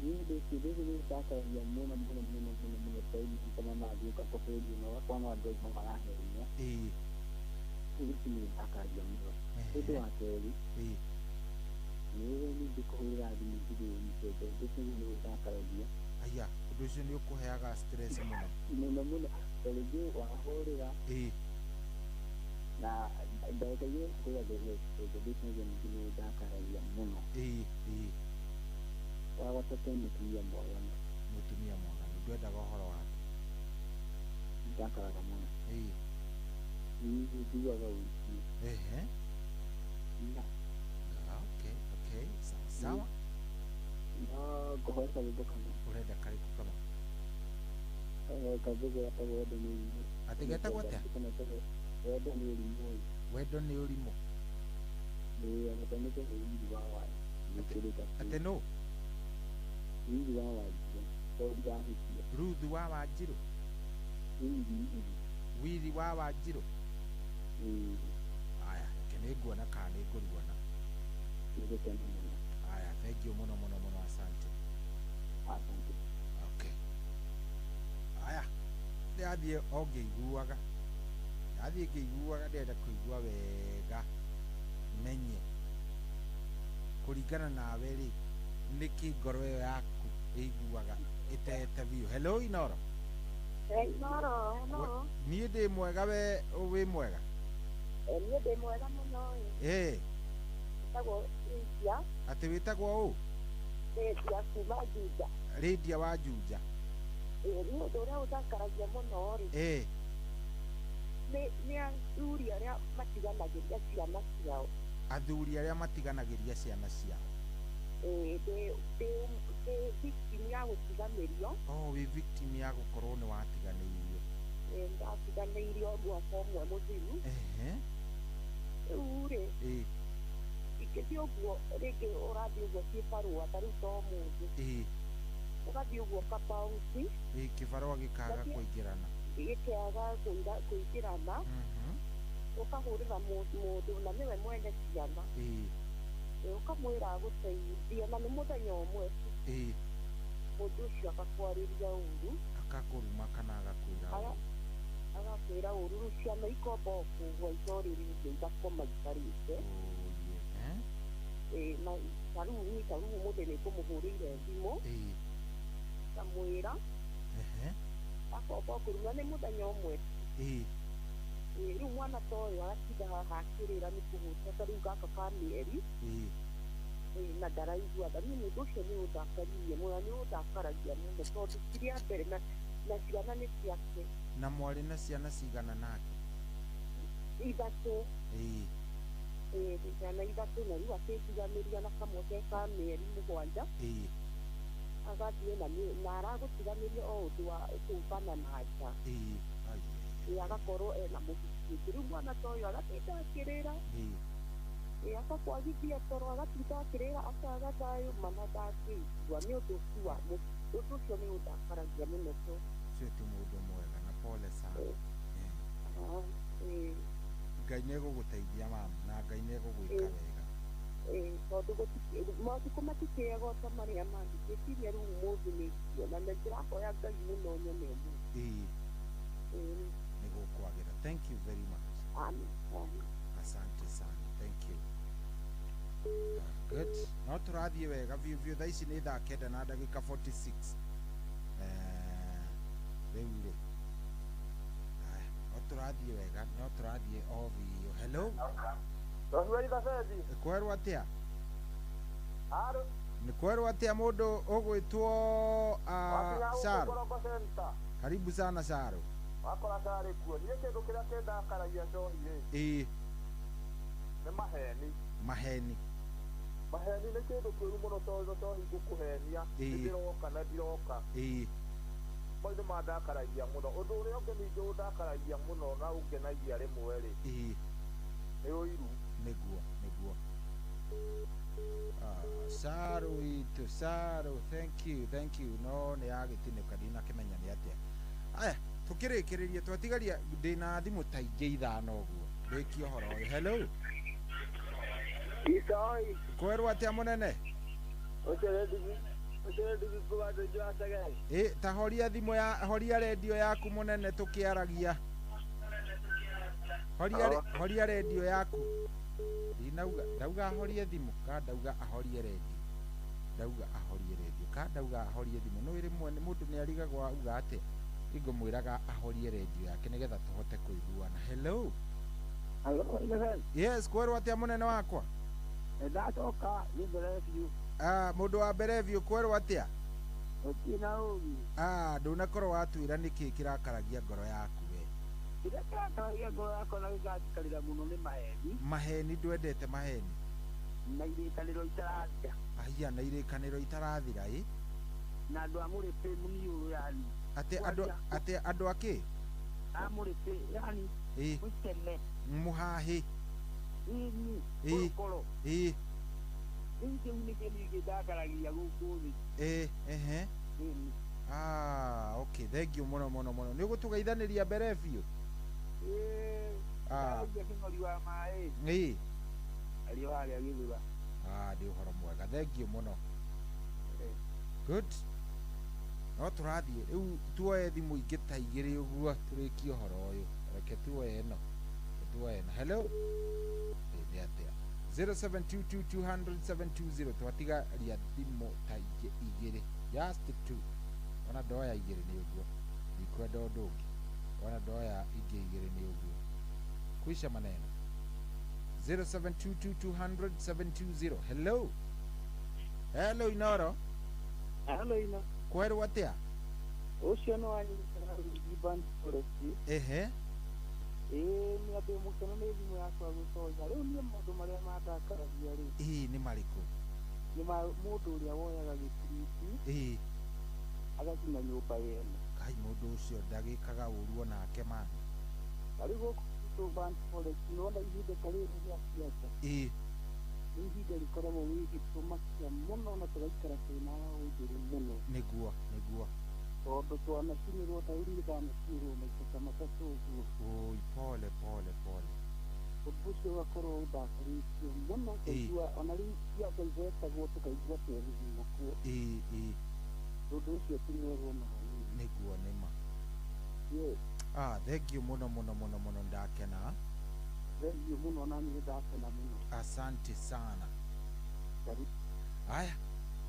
Niĩ ũndũ ũcio nĩ ũndakaragia mũno mũno mũno mũno mũno tondũ kana mathiũka kũhũrio na ũgakora andũ agima maraherio. Ũndũ ũcio nĩ ũndakaragia mũno. Ũndũ wa kerĩ, nĩ ũrĩa ningĩ kũhũrĩra thimũ ndirĩ ũnyitĩte, ũndũ ũcio nĩ ũndakaragia. Aya, ũndũ ũcio nĩ ũkũheaga stress mũno. Mũno mũno, ta rĩngĩ wahũrĩra na ndagĩka igĩrĩ kũhũra ndĩrĩ ũndũ ũcio ningĩ nĩ ũndakaragia mũno. Wa gatatũ nĩ mũtumia mwaganu. Mũtumia mwaganu, ndwendaga ũhoro wake? Ndakaraga mũno. Niĩ njiguaga ũici. Ehe. Na. Okay, okay, sawa sawa. No ngũhoe karwĩmbo kamwe. Ũrenda karĩkũ kamwe? Karwĩmbo getagwo Wendo nĩ Ũrimũ. Atĩ getagwo atĩa? Wendo nĩ Ũrimũ. Wendo nĩ Ũrimũ. Ĩĩ, agatonete nĩ Wili wa Wanjirũ. Atĩ nũ? Wili wa Wanjirũ. Tondũ ndahĩtia. Ruth wa Wanjirũ? Wili. Wili wa Wanjirũ? Ĩĩ. Aya, reke nĩ Nĩnguona kana nĩngũruona. Nĩ gĩkeno mũno. Aya, thank you mũno mũno mũno, asante. Asante. Okay. Aya, ndĩrathiĩ o ngĩiguaga, ndathiĩ ngĩiguaga, ndĩrenda kũigua wega menye kũringana nawe rĩ, nĩkĩ ngoro ĩyo yaku ĩiguaga ĩtete biũ. Hello Inoro. Inoro, hello. Niĩ ndĩ mwega, we wĩ mwega? Niĩ ndĩ mwega mũno. Ĩ. Wĩtagwo Lydia. Atĩ wĩtagwo ũ? Lydia kuma Juja. Lydia wa Juja. Ĩ, niĩ ũndũ ũrĩa ũndakaragia mũno rĩ. Ĩ. Nĩ athuri arĩa matiganagĩria ciana ciao. Athuri arĩa matiganagĩria ciana ciao. Ĩ, ndĩ victim ya gũtiganĩrio. Oh, wĩ victim ya gũkorwo nĩ watiganĩirio. Ĩ, ndatiganĩirio mwaka ũmwe mũthiru. Ehe. Rĩu rĩ. Ĩ. Ingĩthiĩ ũguo rĩngĩ ũrathiĩ ũguo kĩbarũa ta rĩu ta ũmũthĩ. Ĩ. Ũgathiĩ ũguo kabaũnti. Ĩ, kĩbarũa gĩkaga kũingĩrana. Gĩkĩaga kũingĩrana. Ũkahũrĩra mũndũ na nĩwe mwene ciana. Ĩ. Ũkamwĩra agũteithie na nĩ mũthenya ũmwe. Ĩ. Mũndũ ũcio agakwarĩria ũru. Akakũruma kana agakwĩra ũru. Agakwĩra ũru, rĩu ciana ikomba o kũgũa itorĩrĩire igakoma itarĩte. Ĩ, na ta rĩu niĩ ta rĩu ũmũthĩ nĩngũmũhũrĩire thimũ. Ĩ. Ngamwĩra. Akomba kũruma nĩ mũthenya ũmwe. Ĩ. Rĩu mwana ta ũyũ agatinda haha akĩrĩra nĩ kũhũta ta rĩu gaka ka mĩeri. Ĩ. Na ndaraigua tha. Niĩ ũndũ ũcio nĩ ũndakaririe mũno, nĩ ũndakaragia mũno tondũ ti rĩa mbere na ciana nĩ ciake. Na mwarĩ na ciana cigana nake? Ithatũ. Ĩ. Ĩ, ciana ithatũ na rĩu akĩtiganĩria na kamwe ke ka mĩeri 7. Ĩ. Agathiĩ na aragũtiganĩria o ũndũ wa kũmbana na nja. Ĩ. Ĩ, agakorwo ena mũhiki ũngĩ. Rĩu mwana ta ũyũ agatinda akĩrĩra. Ĩ. Ĩ, akakwagithia toro, agatinda akĩrĩra akaga thayũ mana ndangĩigua nĩ ũndũ tu wa ũndũ ũcio nĩ ũndakaragia mũno to. Ũcio ti mũndũ mwega na pole sana. Ĩ. Ngai nĩ egũgũteithia mama, na Ngai nĩ egũgwĩka wega. Ĩ, tondũ matukũ matikĩaga o ta marĩa mangĩ. Ngwĩciria rĩu ũmũthĩ nĩ nguona na ndĩrahoya Ngai mũno nyone ũmũthĩ. Ĩ. Nĩ gũkwagĩra. Thank you very much. Amen. Asante sana. Thank you. Good. No tũrathiĩ wega biũ biũ. Thaa ici nĩ thaa 9 na ndagĩka 46. Rĩu rĩ. Aya, no tũrathiĩ wega, no tũrathiĩ o biũ. Hello. Kwerwo atĩa? Nĩ kwerwo atĩa mũndũ ũgwĩtwo Caro? Karibu sana Caro. Wakora carĩ kuo. Niĩ kĩndũ kĩrĩa kĩndakaragia njohi rĩ. Ĩ. Nĩ maheni. Maheni. Maheni nĩ kĩndũ kĩũru mũno tondũ njohi ngũkũhenia. Nĩ ndĩroka na ndiroka. Ĩ. Mau nĩ mandakaragia mũno. Ũndũ ũrĩa ũngĩ ningĩ ũndakaragia mũno na ũngenagia rĩmwe rĩ. Ĩ. Nĩ ũiru. Nĩguo, nĩguo. Caro witũ, Caro, thank you, thank you. No nĩ yagĩtinĩka ndinakĩmenya nĩ atĩa. Aya, tũkĩrĩkĩrĩria twatigaria ndĩna thimũ ta ingĩ 5 ũguo. Ndĩkie ũhoro ũyũ. Hello. Isoi. Kwerwo atĩa mũnene? Ũcio nĩ kuma ndũnjũ wa. Ĩ, ta horia thimũ ya horia redio yaku mũnene tũkĩaragia. Horia redio yaku. Ndinauga, ndauga ahorie thimũ ka ndauga ahorie redio. Ndauga ahorie redio ka ndauga ahorie thimũ. No rĩmwe mũndũ nĩ arigagwo auga atĩa. Ingũmwĩraga ahorie redio yake nĩgetha tũhote kũiguana. Hello. Hello. Yes, kwerwo atĩa mũnene wakwa? Ndacoka nĩ mbere biũ. Mũndũ wa mbere biũ kwerwo atĩa? Gũtirĩ na ũru. Ndũnakorwo watwĩra nĩkĩ kĩrakaragia ngoro yaku we. Kĩrĩa kĩrakaragia ngoro yakwa na gĩkanjikarĩra mũno nĩ maheni. Maheni, ndwendete maheni. Na irĩkanĩro itarathira. Aya, na irĩkanĩro itarathira ĩ. Na andũ a mũrĩpĩ mũniũrũ yani. Atĩ andũ atĩ andũ akĩ? A mũrĩpĩ yani. Ĩ. Mũteme. Mũhahĩ. Ĩni. Ĩ. Korokoro. Ĩ. Rĩu kĩu nĩkĩo niĩ kĩndakaragia gũkũ thĩ. Ĩ, ehe. Ĩni. Okay, thank you mũno mũno mũno. Nĩ ũgũtũgeithanĩria mbere biũ? Ĩ. Kĩng'ori wa maĩ. Ĩ. Arĩ o harĩa Gĩthura. Ah, nĩ ũhoro mwega, thengiũ mũno. Good. No tũrathiĩ rĩu tuoe thimũ ingĩ ta igĩrĩ ũguo tũrĩkie ũhoro ũyũ. Reke tuoe ĩno. Tuoe ĩno. Hello. Nĩ atĩa? 0722200720 twatigaria thimũ ta ingĩ igĩrĩ. Just two. Ona ndoya igĩrĩ nĩ ũguo. Ndikwenda ũndũ ũngĩ. Ona ndoya ingĩ igĩrĩ nĩ ũguo. Kuisha maneno. 0722200720. Hello. Hello Inoro. Hello Ino. Kwerwo atia? Ũcio nĩ wanyitana Ivan Forest. Ehe. Ĩĩ nĩ andũ mũkeno nĩ thimũ yakwa gũtonya. Rĩu niĩ maũndũ marĩa mandakaragia rĩ. Ĩĩ nĩ marĩkũ? Nĩ mũndũ ũrĩa woyaga gĩbiriti. Ĩĩ. Agacina nyũmba yene. Kai mũndũ ũcio ndagĩkaga ũru onake mani. Tarĩu gũkũ gwitũ Van Forest nĩwona ihinda ta rĩrĩ rĩa siasa. Ĩĩ. Nĩ ihinda rĩkoragwo rĩgĩtũmakia mũno na tũgaikara twĩna ũtheri mũno. Nĩguo, nĩguo. Tondũ twanacinĩrwo ta rĩu niĩ ndanacinĩrwo maita ta matatũ ũguo. Oi, pole pole pole. Ũndũ ũcio ũgakorwo ũndakarĩtie mũno ngaigua ona rĩu siasa igwetagwo tũkaigua twerithio kuo. Ĩĩ, ĩĩ. Ũndũ ũcio ti mwega ona hanini. Nĩguo nĩma. Yes. Ah, thengiũ mũno mũno mũno mũno ndakena. Thengiũ mũno na niĩ ndakena mũno. Asante sana. Aya,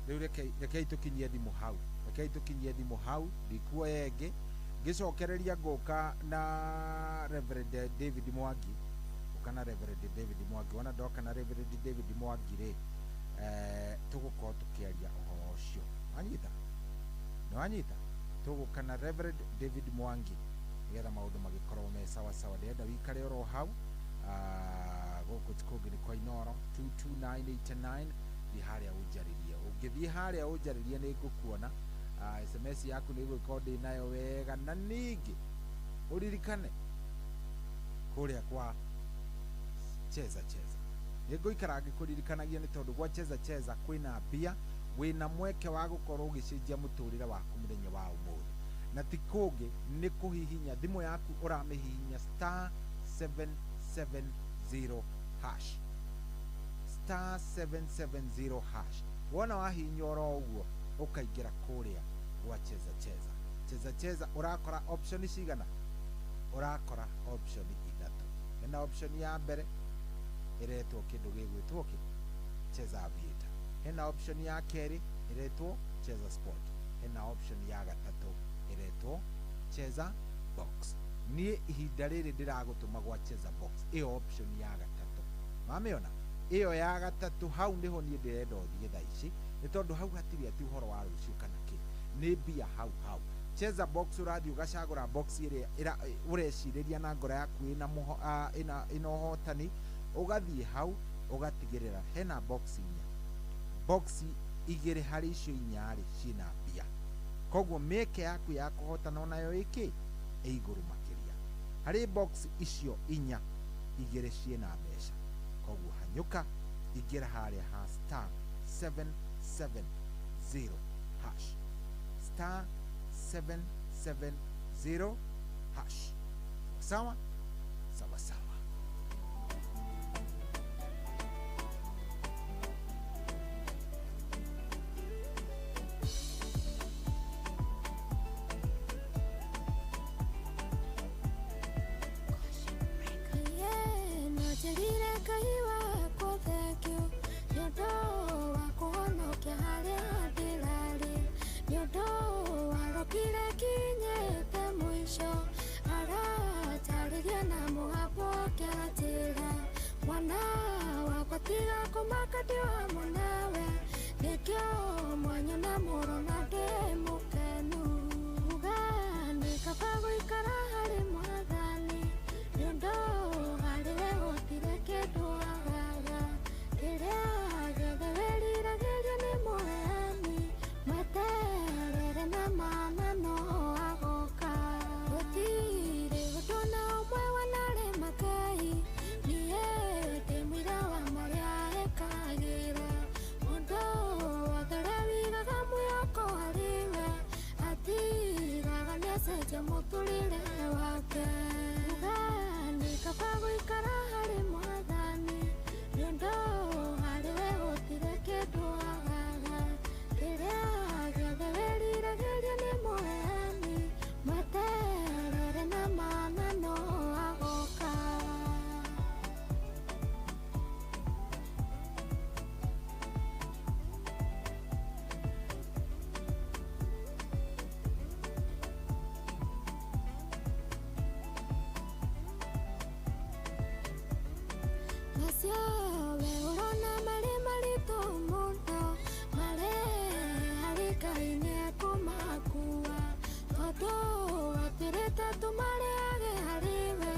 rĩu rekei tũkinyie thimũ hau. Rekei tũkinyie thimũ hau, ndikuoya ĩngĩ. Ngĩcokereria ngũka na Reverend David Mwangi. Ngũka na Reverend David Mwangi. Wona ndoka na Reverend David Mwangi rĩ, tũgũkorwo tũkĩaria ũhoro ũcio. Wanyita? Nĩwanyita? Tũgũka na Reverend David Mwangi nĩgetha maũndũ magĩkorwo me sawa sawa. Ndĩrenda wĩikare oro hau. Gũkũ kũngĩ nĩ kwa Inoro 22989. Thiĩ harĩa ũnjarĩrie. Ũngĩthiĩ harĩa ũnjarĩrie nĩ ngũkuona. SMS yaku nĩ ngũgĩkorwo ndĩ nayo wega. Na ningĩ ũririkane kũrĩa kwa Cheza Cheza nĩ ngũikara ngĩkũririkanagia, nĩ tondũ gwa Cheza Cheza kwĩna mbia, wĩna mweke wa gũkorwo ũgĩcenjia mũtũrĩre waku mũthenya wa ũmũthĩ. Na ti kũngĩ nĩ kũhihinya thimũ yaku, ũramĩhihinya star 770 hash. Star 770 hash. Wona wahihinya oro ũguo ũkaingĩra kũrĩa gwa Cheza Cheza. Cheza Cheza ũrakora option cigana? Ũrakora option ithatũ. Hena option ya mbere ĩretwo kĩndũ gĩgwĩtwo kĩ? Cheza Aviator. Hena option ya kerĩ ĩretwo Cheza Sport. Hena option ya gatatũ ĩretwo Cheza Box. Niĩ ihinda rĩrĩ ndĩragũtũma gwa Cheza Box, ĩyo option ya gatatũ. Wamĩona? Ĩyo ya gatatũ hau nĩho niĩ ndĩrenda ũthiĩ thaa ici, nĩ tondũ hau hatirĩ atĩ ũhoro wa rũciũ kana kĩ, nĩ mbia hau hau. Cheza Box ũrathiĩ ũgacagũra box ĩrĩa ũrecirĩria na ngoro yaku ĩna ũhotani, ũgathiĩ hau ũgatigĩrĩra hena box inya. Box igĩrĩ harĩ icio inya rĩ ciĩna mbia. Koguo mĩeke yaku ya kũhotana onayo ĩkĩ? Ĩ igũrũ makĩria. Harĩ box icio inya, igĩrĩ ciĩna mbeca. Koguo hanyũka, ingĩra harĩa ha star 770 hash. Star 770 hash. Sawa? Sawa sawa. Mũtũrĩre wake. Nĩ kaba gũikara harĩ Mwathani. Ngai nĩekũmakua tondũ atwĩrĩte tũmarĩage harĩ we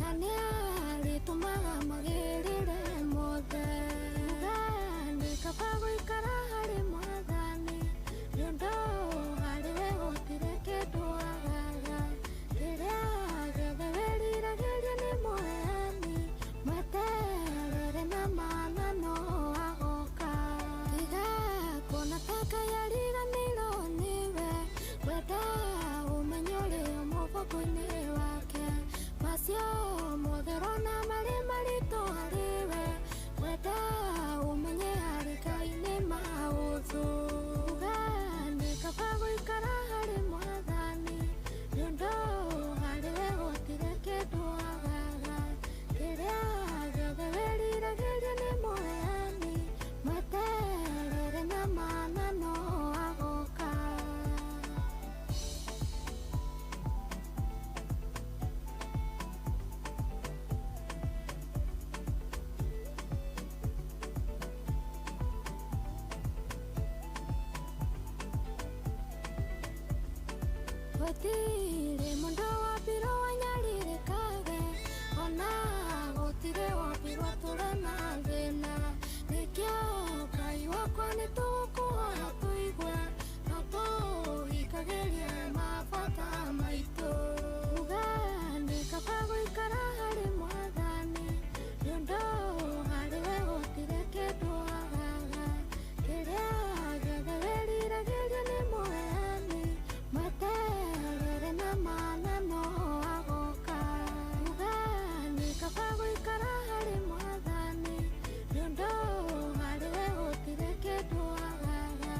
na nĩarĩtũmaga magĩrĩre mothe. Uga nĩ kaba gũikara harĩ Mwathani nĩũndũ harĩ we gũtirĩ kĩndũ agaga. Kĩrĩa gĩothe wĩriragĩria nĩ mũheani, mweterere na mana no agoka. Tiga kuona ta Ngai ariganĩirwo nĩwe, wenda ũmenye ũrĩ mũbango-inĩ wake. Macio mothe ũrona marĩ maritũ harĩ we, wenda ũmenye harĩ Ngai nĩ mahũthũ. Uga nĩ kaba gũikara harĩ Mwathani nĩũndũ harĩ we gũtirĩ kĩndũ agaga. Kĩrĩa gĩothe wĩriragĩria nĩ mũheani, mweterere na mana no agoka. Gũtirĩ mũndũ wombirwo wanyarirĩkage, ona gũtirĩ wombirwo atũre na thĩna. Nĩkĩo Ngai wakwa nĩtũgũkũhoya tũigue, na tũhingagĩrie mabata maitũ. Uga nĩ kaba gũikara harĩ Mwathani nĩũndũ harĩ we gũtirĩ kĩndũ agaga. Kĩrĩa gĩothe wĩriragĩria nĩ mũheani, mweterere na mana no agoka. Uga nĩ kaba gũikara harĩ Mwathani nĩũndũ harĩ we gũtirĩ kĩndũ agaga.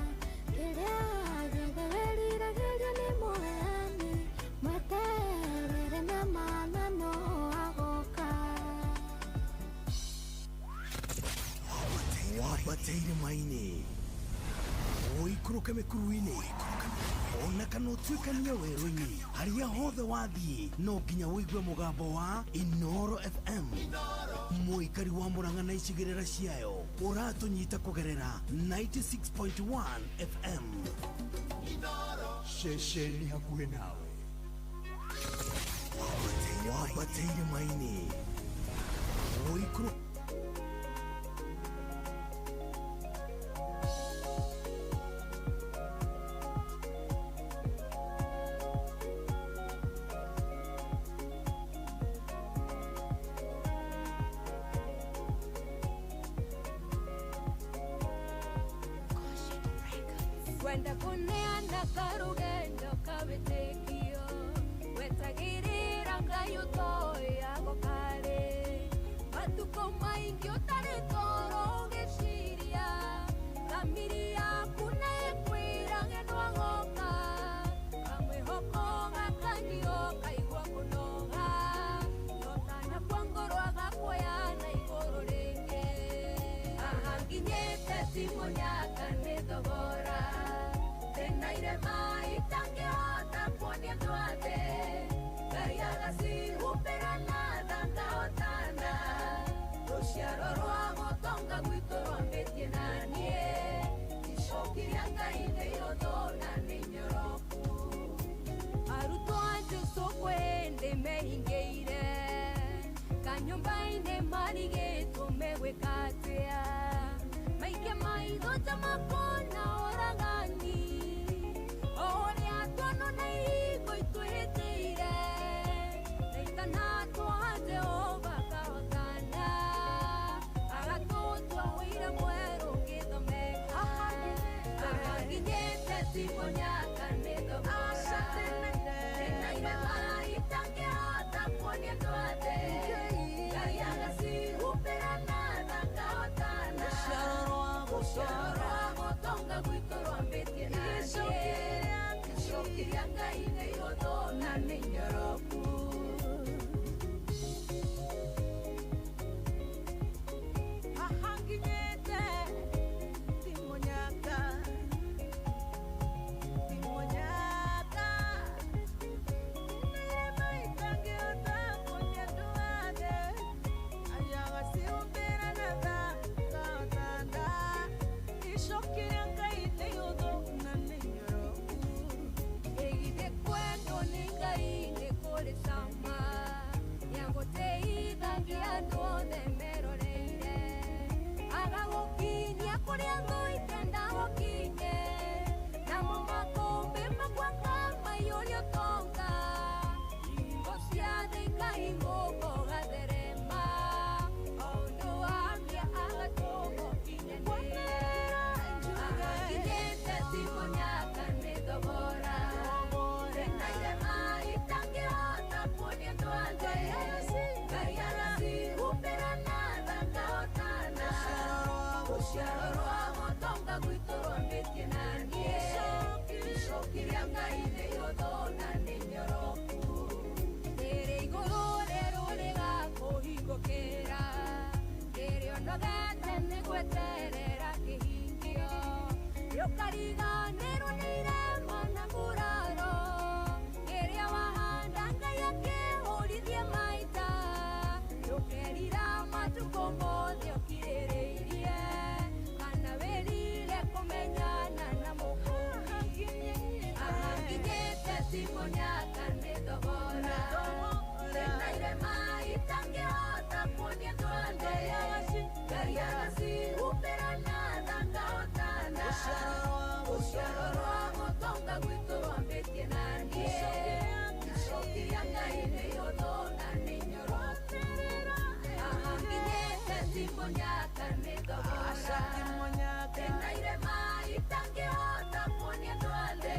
Kĩrĩa gĩothe wĩriragĩria nĩ mũheani, mweterere na mana no agoka. Wambate irĩma-inĩ, ũikũrũke mĩkuru-inĩ, ona kana ũtuĩkanie werũ-inĩ, harĩa hothe wathiĩ no nginya ũigue mũgambo wa Inooro FM. Mũikari wa Murang'a na icigĩrĩra ciayo ũratũnyita kũgerera 96.1 FM. Ceceni hakuhĩ nawe. Wambate irĩma-inĩ, ũikũrũke Kwenda kuneana karugendo kawĩtĩkio, wetagĩrĩra Ngai ũtoyagwo karĩ. Matukũ maingĩ ũtarĩ toro ũgĩciria, thamiri yaku nĩĩkwĩra ng'endo agoka. Kamwĩhoko gakanio kaigua kũnoga, notana kwa ngoro agakuoya na igũrũ rĩngĩ. Haha nginyĩte ti mũnyaka nĩ thogora, ndĩna irema itangĩhota kuonia andũ othe. Ngai agacihumbĩra na tha ngahotana, rũciaro rwa gũtonga gwitũ rwambĩtie na niĩ. Icoki rĩa Ngai nĩ ihũthũ na nĩ inyoroku. Arutwo a Jesũ kwĩ hĩndĩ mehingĩire kanyũmba-inĩ marigĩtwo megwĩka atĩa. Maikia maitho ta makona oragani, o ũrĩa tuono na ihingo itwĩhĩtĩire. Na itanatwa Jehova akahotana, agatũtua ũira mwerũ ũngĩthomeka. Haha nginyĩte ti mũnyaka nĩ thogora, ndĩna irema itangĩhota kuonia andũ othe. Ngai agacihumbĩra na tha ngahotana, rũciaro rwa gũtonga gwitũ rwambĩtie na niĩ. Icoki rĩa Ngai nĩ ihũthũ na nĩ inyoroku. Haha nginyĩte ti mũnyaka, ti mũnyaka. Ndĩna irema itangĩhota kuonia andũ othe. Ngai agacihumbĩra na tha ngahotana, icoki rĩa Ngai nĩ ihũthũ na nĩ Nginyĩte nĩ gweterera kĩhingio Nĩũkariganĩrwo nĩ irema na nguraro Kĩrĩa wahanda Ngai akĩhũrithie maita Ndũkerira matukũ mothe ũkirĩrĩirie Kana wĩrire kũmenyana na Mũkũũri Haha nginyĩte ti mũnyaka nĩ thogora Ndĩna irema itangĩhota kuonia twande Ngai agacihumbĩra na thangahotana Rũciaro rwa gũtonga gwitũ rwambĩtie na niĩ Icokia Ngai nĩ ihũthũ na nĩ nyoroku Haha nginyĩte ti mũnyaka nĩ thogora Ndĩna irema itangĩhota kuonia twande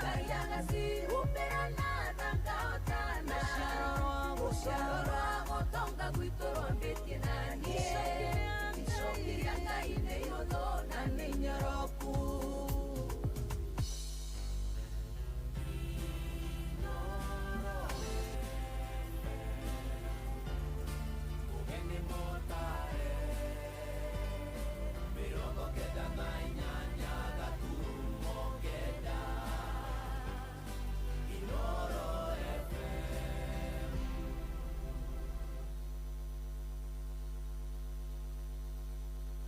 Ngai agacihumbĩra na thangahotana Rũciaro rwa gũtonga gwitũ rwambĩtie na niĩ Icokia Ngai nĩ ihũthũ na nĩ nyoroku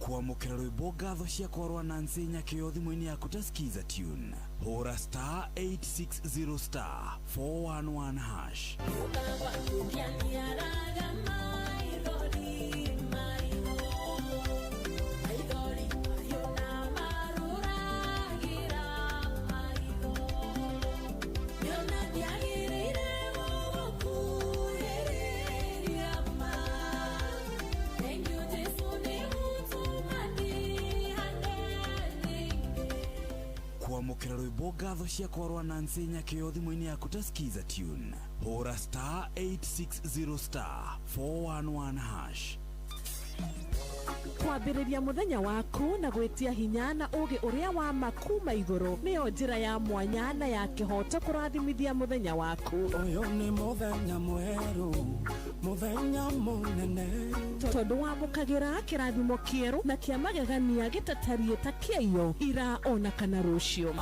Kwamũkĩra rwĩmbo ngatho ciakwa rwa Nancy Nyakĩo thimũ-inĩ yaku ta Skiza tune hũra star 860 star 411 hash. Kwamũkĩra rwĩmbo ngatho ciakwa rwa Nancy Nyakĩo thimũ-inĩ yaku ta Skiza tune hũra star 860 star 411 hash. Kwambĩrĩria mũthenya waku na gwĩtia hinya na ũũgĩ ũrĩa wa ma kuma igũrũ nĩyo njĩra ya mwanya na ya kĩhooto kũrathimithia mũthenya waku. Ũyũ nĩ mũthenya mwerũ, mũthenya mũnene. Tondũ wamũkagĩra kĩrathimo kĩerũ na kĩa magegania gĩtatariĩ ta kĩaiyo ira ona kana rũciũ.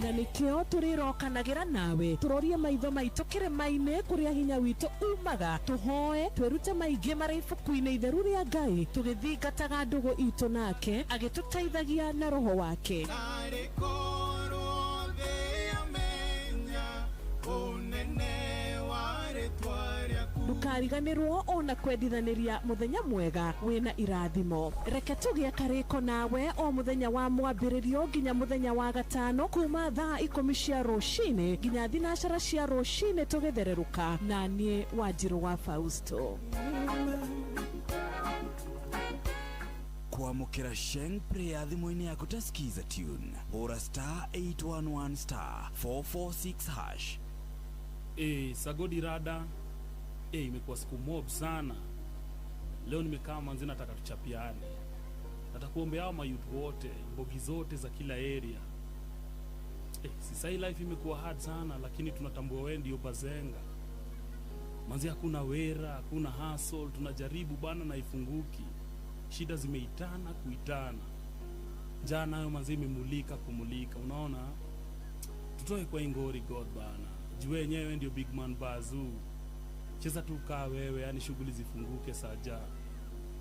Na nĩkĩo tũrĩrokanagĩra nawe tũrorie maitho maitũ kĩrĩma-inĩ kũrĩa hinya witũ umaga tũhoe twĩrute maingĩ marĩ ibuku-inĩ itheru rĩa Ngai tũgĩthingataga ndũgũ itũ nake agĩtũteithagia na roho wake. Narĩ korwo thĩ yamenya ũnene wa rĩtwa rĩaku. Ndũkariganĩrwo ona kwendithanĩria mũthenya mwega wĩna irathimo. Reke tũgĩe karĩko nawe o mũthenya wa mwambĩrĩrio nginya mũthenya wa gatano kuma thaa 10 cia rũcinĩ nginya 12 cia rũcinĩ tũgĩthererũka na niĩ Wanjirũ wa Fausto. Kwamũkĩra Sheng Prayer thimũ-inĩ yaku ta Skiza tune hũra star 811 star 446 hash. Sagodi rada. Imekuwa siku mob sana. Leo nimekaa manzi nataka tuchapiane. Nataka kuombea hao mayouth wote, mbogi zote za kila area. Sasa hii life imekuwa hard sana lakini tunatambua wewe ndio bazenga. Manzi hakuna wera, hakuna hustle, tunajaribu bana na ifunguki. Shida zimeitana kuitana. Njaa nayo manzi imemulika kumulika, unaona? Tutoe kwa ingori God bana. Juu yenyewe ndio big man bazoo. Cheza tu kaa wewe, yani shughuli zifunguke saja.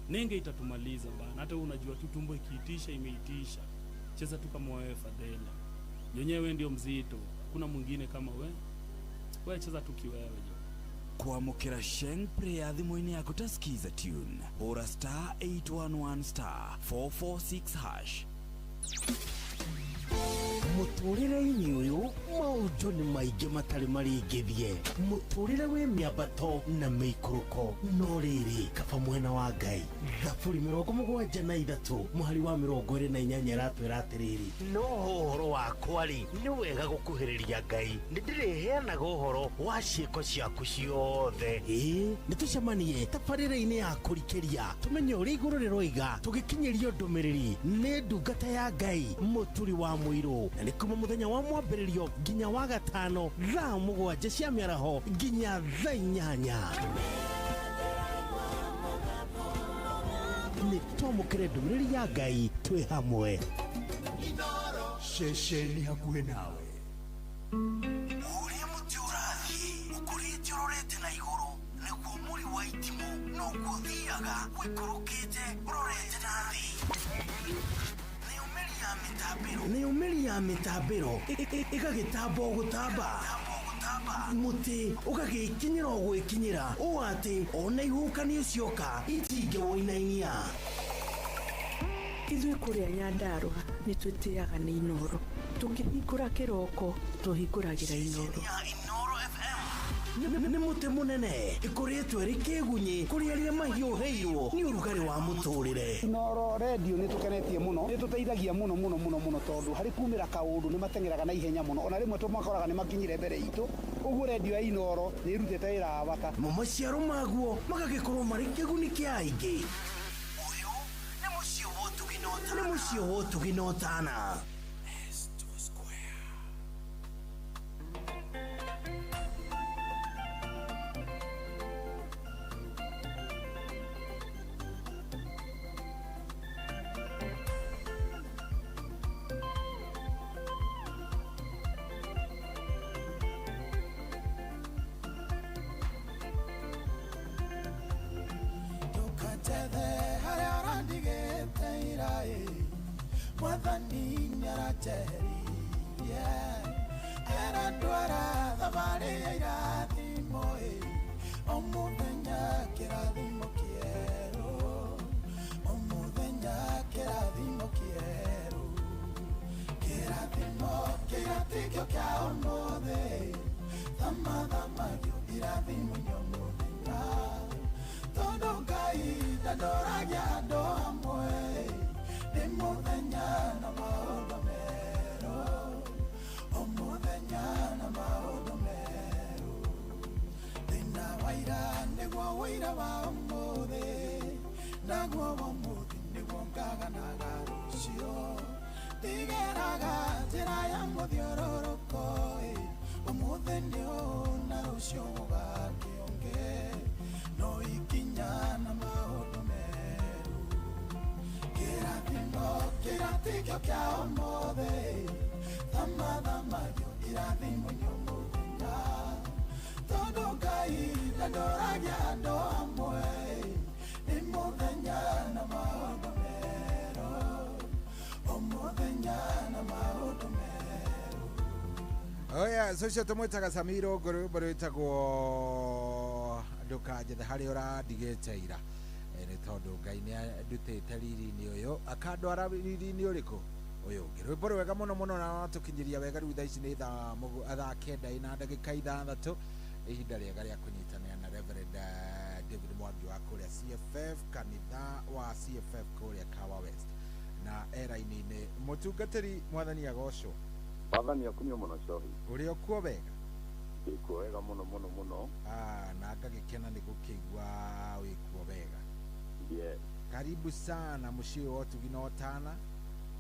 Nenge itatumaliza bana. Hata wewe unajua tu tumbo ikiitisha imeitisha. Cheza tu kama wewe Fadela. Yenyewe ndio mzito. Hakuna mwingine kama wewe. Wewe cheza tu kiwewe jo. Kwamũkĩra Sheng Prayer thimũ-inĩ yaku ta Skiza tune hũra star 811 star 446 hash. Mũtũrĩre-inĩ ũyũ maũndũ nĩ maingĩ matarĩ maringithie. Mũtũrĩre wĩ mĩambato na mĩikũrũko, no rĩrĩ kaba mwena wa Ngai. Thaburi 73 mũhari wa 28 ĩratwĩra atĩrĩrĩ, no ũhoro wakwa rĩ nĩ wega gũkuhĩrĩria Ngai, nĩndĩrĩheanaga ũhoro wa ciĩko ciaku ciothe. Ĩĩ nĩtũcemanie tabarĩra-inĩ ya kũrikĩria tũmenye ũrĩa igũrũ rĩroiga tũgĩkinyĩrio ndũmĩrĩri nĩ ndungata ya Ngai Mũturi wa Mũirũ, na nĩ Kuma muthenya wa mwambĩrĩrio nginya wa gatano thaa 7 cia mĩaraho nginya thaa 8. Nĩ twamũkĩre ndũmĩrĩri ya Ngai twĩ hamwe. Ceceni hakuhĩ nawe. Ũrĩa mũtĩ ũrathiĩ ũkũrĩte ũrorete na igũrũ nĩguo mũri wa itimũ noguo ũthiaga ũikũrũkĩte ũrorete na thĩ. Nayo mĩri ya mĩtambĩro ĩgagĩtamba o gũtamba, mũtĩ ũgagĩkinyĩra o gwĩkinyĩra ũũ atĩ ona ihuhũkanio cioka itingĩwũinainia. Ithuĩ kũrĩa Nyandarũa nĩ twĩtĩaga nĩ Inoro. Tũkĩhingũra kĩroko tũhingũragĩra Inoro. Nĩ mũtĩ mũnene ĩkũrĩtwo ĩrĩ kĩgunyĩ kũrĩ arĩa mahiũhĩirwo nĩ ũrugarĩ wa mũtũrĩre. Inoro redio nĩ tũkenetie mũno, nĩ tũteithagia mũno mũno mũno mũno tondũ harĩ kumĩra kaũndũ nĩ mateng'eraga na ihenya mũno, ona rĩmwe tũmakoraga nĩ makinyire mbere itũ. Ũguo redio ya Inoro nĩ ĩrutĩte wĩra wa bata. Mo maciaro maguo magagĩkorwo marĩ kĩguni kĩa aingĩ. Ũyũ nĩ mũciĩ wa ũtugi na ũtana. Nĩ mũciĩ wa ũtugi na ũtana. Ndukanjethe harĩa ũrandigĩte ira-ĩ, Mwathani nĩaranjeheririe. Arandwara thabarĩ ya irathimo-ĩ, o mũthenya kĩrathimo kĩerũ, o mũthenya kĩrathimo kĩerũ. Kĩrathimo kĩratikio kĩa ũmũthĩ, thamathamagio irathimo-inĩ o mũthenya. Tondũ Ngai ndandoragia andũ amwe, nĩ mũthenya na maũndũ merũ, o mũthenya na maũndũ merũ. Thĩna wa ira nĩguo ũira wa ũmũthĩ, naguo wa ũmũthĩ nĩguo ngaganaga rũciũ. Ndigeraga njĩra ya mũthiũrũrũko ĩ, ũmũthĩ nĩ ũũ na rũciũ gũgakĩũngĩ, no ikinya na maũndũ merũ. Kĩrathimo kĩratikio kĩa ũmũthĩ, thamathamagio irathimo-inĩ o mũthenya. Tondũ Ngai ndandoragia andũ amwe, nĩ mũthenya na maũndũ merũ, o mũthenya na maũndũ merũ. Oh yeah, so ũcio tũmwĩtaga Samiro rwĩmbo rwĩtagwo ndũkanjethe harĩa ũrandigĩte ira. Nĩ tondũ Ngai nĩ andutĩte riri-inĩ ũyũ akandwara riri-inĩ ũrĩkũ ũyũ ũngĩ. Rwĩmbo rwega mũno mũno na watũkinyĩria wega. Rĩu thaa ici nĩ thaa 9:06, ihinda rĩega rĩa kũnyitanĩra na Reverend David Mwangi wa kũrĩa CFF, kanitha wa CFF kũrĩa Kawa West, na eraini-inĩ mũtungatĩri. Mwathani agocwo. Mwathani akumio mũno Cohi. Ũrĩ okuo wega? Ndĩkuo wega mũno mũno mũno. Na ngagĩkena nĩ gũkĩigua wĩkuo wega. Yes. Karibu sana mũciĩ wa ũtugi na ũtana.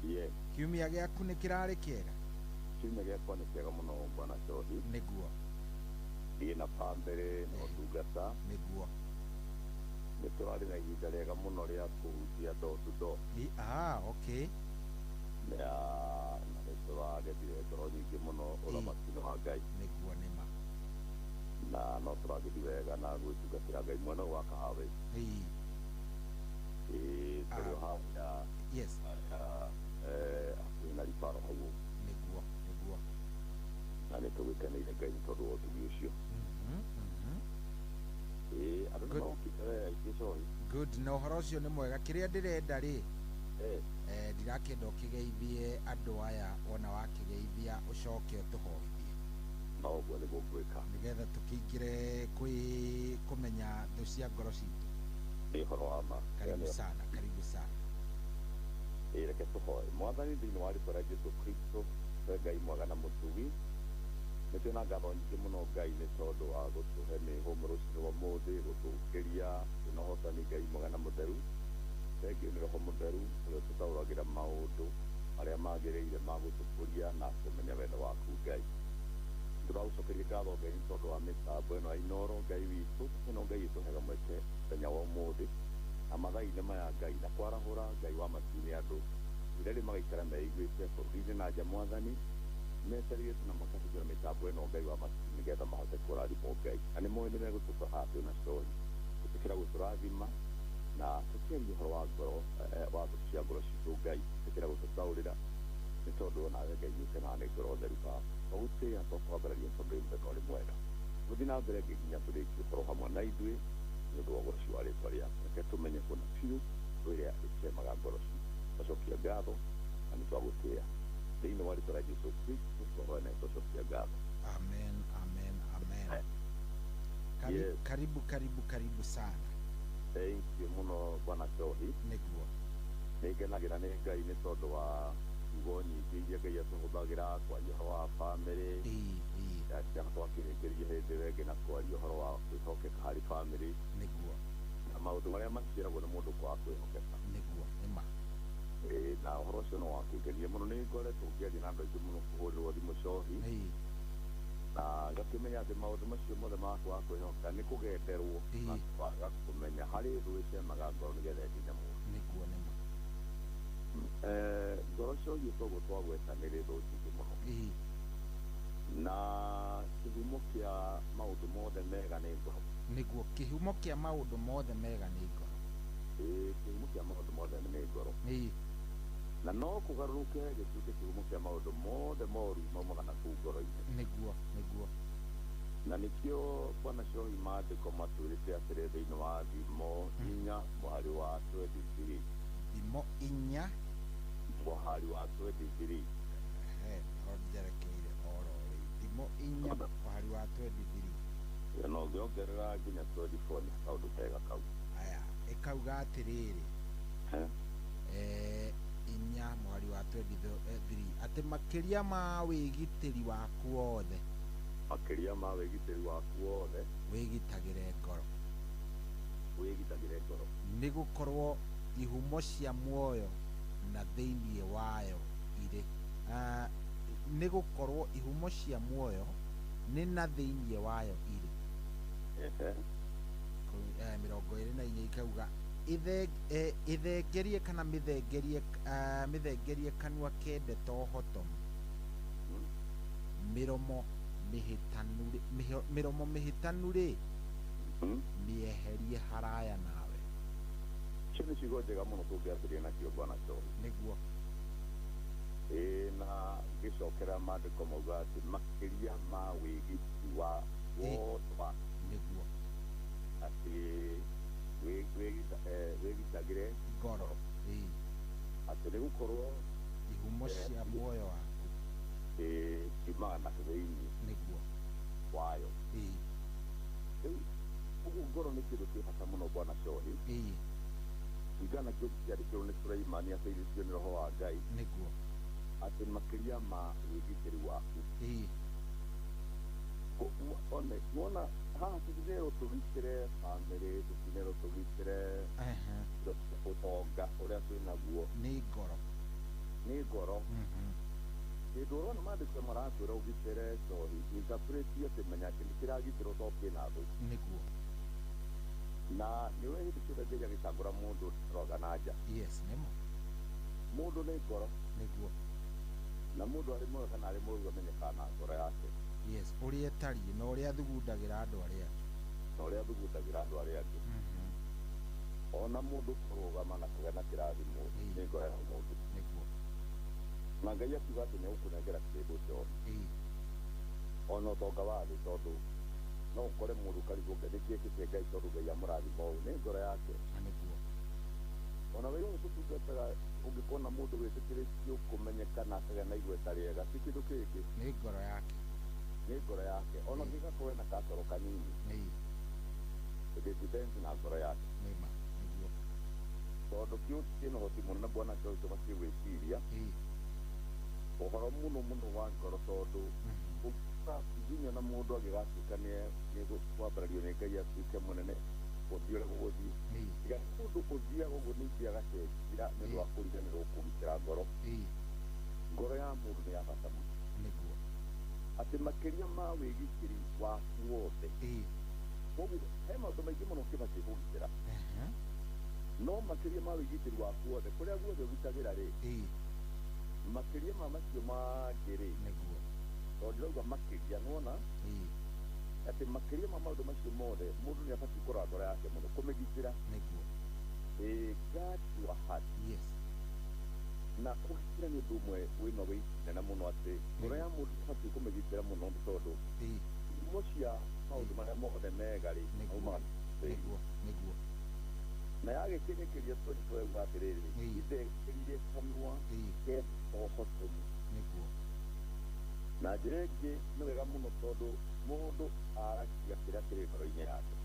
Yes. Kiumia gĩaku nĩ kĩrarĩ kĩega? Kiumia gĩakwa nĩ kĩega mũno bwana Cohi. Nĩguo. Niĩ na bamĩrĩ na ũtungata. Nĩguo. Nĩ tũrarĩ na ihinda rĩega mũno rĩa kũhunjia door to door. Okay. Na nĩ tũragethire ngoro nyingĩ mũno ũthamaki-inĩ wa Ngai. Nĩguo nĩ ma. Na no tũragĩthiĩ wega na gwĩtungatĩra Ngai mwena ũyũ wa Kahawa. Ĩĩ. Ĩĩ, tũrĩ o harĩa. Yes. Hakuhĩ na Ribaro hau. Nĩguo, nĩguo. Na nĩ tũgĩkeneire Ngai nĩ tondũ wa ũtugi ũcio. Ĩĩ, andũ nĩ mokĩte we aingĩ Cohi. Good, na ũhoro ũcio nĩ mwega. Kĩrĩa ndĩrenda rĩ, ndirakĩenda ũkĩgeithie andũ aya, wona wakĩgeithia ũcoke ũtũhoithie. No ũguo nĩguo ngwĩka. Nĩgetha tũkĩingĩre kwĩ kũmenya thũ cia ngoro citũ. Nĩ ũhoro wa ma. Karibu sana, karibu sana. Ĩĩ, reke tũhoe. Mwathani thĩinĩ wa rĩtwa rĩa Jesũ Kristo, we Ngai mwega na mũtugi, nĩ twĩna ngatho nyingĩ mũno Ngai nĩ tondũ wa gũtũhe mĩhũmũ rũcinĩ rwa ũmũthĩ, gũtũũkĩria twĩna ũhotani Ngai mwega na mũtheru. Thengiũ nĩ Roho Mũtheru ũrĩa ũtũtaũragĩra maũndũ Marĩa magĩrĩire ma gũtũkũria na kũmenya wendo waku Ngai. Tũragũcokeria ngatho Ngai nĩ tondũ wa mĩtambo ĩno ya Inooro Ngai witũ, ĩno Ngai ĩtũhega mweke mũthenya wa ũmũthĩ na mathaa-inĩ maya Ngai, na kwarahũra Ngai wa matu-inĩ andũ rĩrĩa magaikara meiguĩte bũrũri-inĩ na nja Mwathani, metereire na makahingũra mĩtambo ĩno Ngai wa matu nĩgetha mahote kũrathimwo Ngai. Na nĩ moĩ nĩ megũtũka haha twĩna cohi, ĩtĩkĩra gũtũrathima na tũkĩaria ũhoro wa ngoro, wa thũ cia ngoro citũ Ngai, ĩtĩkĩra gũtũtaũrĩra nĩ tondũ onawe Ngai nĩũkenaga nĩ ngoro theru Baba. Twagũtĩĩa twakwambararia tondũ wĩ mũthenya ũrĩ mwega. Gũthiĩ na mbere nginya tũrĩkie ũkorwo hamwe na ithuĩ nĩ ũndũ wa ũgoci wa rĩtwa rĩaku. Reke tũmenye kũna biũ ĩrĩa ĩtemaga ngoro citũ. Twacokia ngatho na nĩ twagũtĩĩa. Thĩinĩ wa rĩtwa rĩa Jesũ Kristo twahoya na twacokia ngatho. Amen, amen, amen. Yes. Karibu, karibu, karibu sana. Thank you mũno Bwana Cohi. Nĩguo. Nĩngenagĩra nĩ Ngai nĩ tondũ wa ciugo nyingĩ iria Ngai atũhũthagĩra kwaria ũhoro wa bamĩrĩ. Ciana twakĩrĩkĩria hĩndĩ ĩyo ĩngĩ na kwaria ũhoro wa kwĩhokeka harĩ bamĩrĩ. Nĩguo. Na maũndũ marĩa maciaragwo nĩ mũndũ kwaga kwĩhokeka. Nĩguo, nĩma. Na ũhoro ũcio no wakĩngenia mũno. Nĩ ngoretwo ngĩaria na andũ aingĩ mũno kũhũrĩrwo thimũ cohi. Na ngakĩmenya atĩ maũndũ macio mothe ma kwaga kwĩhoka nĩ kũgenderwo na kwaga kũmenya harĩ thũ ĩcemaga ngoro nĩgetha ĩkinye mũndũ. Nĩguo, nĩma. Ngoro cohi toguo twagweta nĩ rĩ thũ nyingĩ mũno. Na kĩhumo kĩa maũndũ mothe mega nĩ ngoro. Nĩguo, kĩhumo kĩa maũndũ mothe mega nĩ ngoro. Kĩhumo kĩa maũndũ mothe nĩ ngoro. Na no kũgarũrũke gĩtuĩke kĩhumo kĩa maũndũ mothe moru maumaga na kũu ngoro-inĩ. Nĩguo, nĩguo. Na nĩkĩo Bwana Cohi maandĩko matwĩrĩte atĩrĩ thĩinĩ wa Thimo 4 mũhari wa 23. Thimo 4 mũhari wa 23. Ehe, no njerekeire oro rĩu. Thimo 4 mũhari wa 23. Na ũngĩongerera nginya 24 nĩ kaũndũ kega kau. Aya, ĩkauga atĩrĩrĩ. 4 mũhari wa 23 atĩ makĩria ma wĩgitĩri waku wothe. Makĩria ma wĩgitĩri waku wothe. Wĩgitagĩre ngoro. Wĩgitagĩre ngoro. Nĩ gũkorwo ihumo cia muoyo na thĩinĩ wayo irĩ. Nĩ gũkorwo ihumo cia muoyo nĩ na thĩinĩ wayo irĩ. 24 ikauga ithengerie kana mĩthengerie mĩthengerie kanua kende tohotomu. Mĩromo mĩhĩtanu rĩ mĩeherie haraya nawe. Icio nĩ ciugo njega mũno tũngĩambĩrĩria nacio Bwana Cohi. Nĩguo. Na ngĩcokera maandĩko mauga atĩ makĩria ma wĩgiti wa wothe wa. Nĩguo. Atĩ wĩgitagĩre ngoro. Atĩ nĩ gũkorwo ihumo cia muoyo waku ciumaga na thĩinĩ. Nĩguo. Wayo. Rĩu ũguo ngoro nĩ kĩndũ kĩ bata mũno Bwana Cohi. Kũringana na kĩo kĩandĩkĩrwo nĩ Sulaimani ateithĩtio nĩ Roho wa Ngai. Nĩguo. Atĩ makĩria ma wĩgitĩri waku. Wona haha tũtinerwo tũgitĩre bamĩrĩ, tũtinerwo tũgitĩre ũtonga ũrĩa twĩnaguo. Nĩ ngoro. Nĩ ngoro. Kĩndũ ũrona maandĩko maratwĩra ũgitĩre cohi, interpret atĩ menya atĩ nĩ kĩragitĩrwo tondũ kĩna thũ. Nĩguo. Na nĩwe hĩndĩ ciothe Ngai agĩcagũra mũndũ roga na nja. Yes, nĩma. Mũndũ nĩ ngoro. Nĩguo. Na mũndũ arĩ mwega kana arĩ mũũru amenyekaga na ngoro yake. Yes, ũrĩa ĩtariĩ na ũrĩa athugundagĩra andũ arĩa angĩ. Na ũrĩa athugundagĩra andũ arĩa angĩ. Ona mũndũ kũrũgama na kũgĩa na kĩrathimo nĩ ngoro ya mũndũ. Nĩguo. Na Ngai akiuga atĩ nĩegũkũnengera kĩndũ cohi. Ona ũtonga wa thĩ tondũ no ũkore mũndũ ũkarigwo nĩkĩ ekĩte Ngai tondũ Ngai amũrathima ũũ, nĩ ngoro yake. Nĩguo. Ona wĩra ũyũ tũtungataga ũngĩkona mũndũ wĩtĩkĩrĩtio kũmenyeka na akagĩa na igweta rĩega ti kĩndũ kĩngĩ. Nĩ ngoro yake. Nĩ ngoro yake. Ona ũngĩgakorwo ena gacoro kanini. It depends na ngoro yake. Nĩma, nĩguo. Tondũ kĩu kĩna ũhoti mũnene Bwana Cohi tũbatiĩ gwĩciria. Ũhoro mũno mũno wa ngoro tondũ nginya na mũndũ angĩgatuĩka nĩ kwambarario nĩ Ngai atuĩke mũnene gũthiĩ ũrĩa gũgũthiĩ. Tiga mũndũ ũthiaga ũguo ningĩ agacenjia nĩ ũndũ wa kũriganĩrwo kũgitĩra ngoro. Ngoro ya mũndũ nĩ ya bata mũno. Nĩguo. Atĩ makĩria ma wĩgitĩri waku wothe. Koguo he maũndũ maingĩ mũno ũkĩbatiĩ kũgitĩra. No makĩria ma wĩgitĩri waku wothe kũrĩa guothe ũgitagĩra rĩ, makĩria ma macio mangĩ rĩ, nĩguo, tondũ ndĩrauga makĩria nĩwona atĩ makĩria ma maũndũ macio mothe mũndũ nĩ abatiĩ kũrora ngoro yake mũno kũmĩgitĩra. Nĩguo. Guard your heart. Yes. Na kũgitĩra nĩ ũndũ ũmwe wĩna wĩinene mũno atĩ ngoro ya mũndũ ĩbatiĩ kũmĩgitĩra mũno nĩ tondũ ihumo cia maũndũ marĩa mothe mega rĩ maumaga nĩguo, nĩguo. Na yagĩkĩrĩkĩria tũrauga atĩrĩrĩ, ithekĩrire kanua ke ũhotomu. Nĩguo. Na njĩra ĩngĩ nĩ wega mũno tondũ mũndũ aragia kĩrĩa kĩrĩ ngoro-inĩ yake.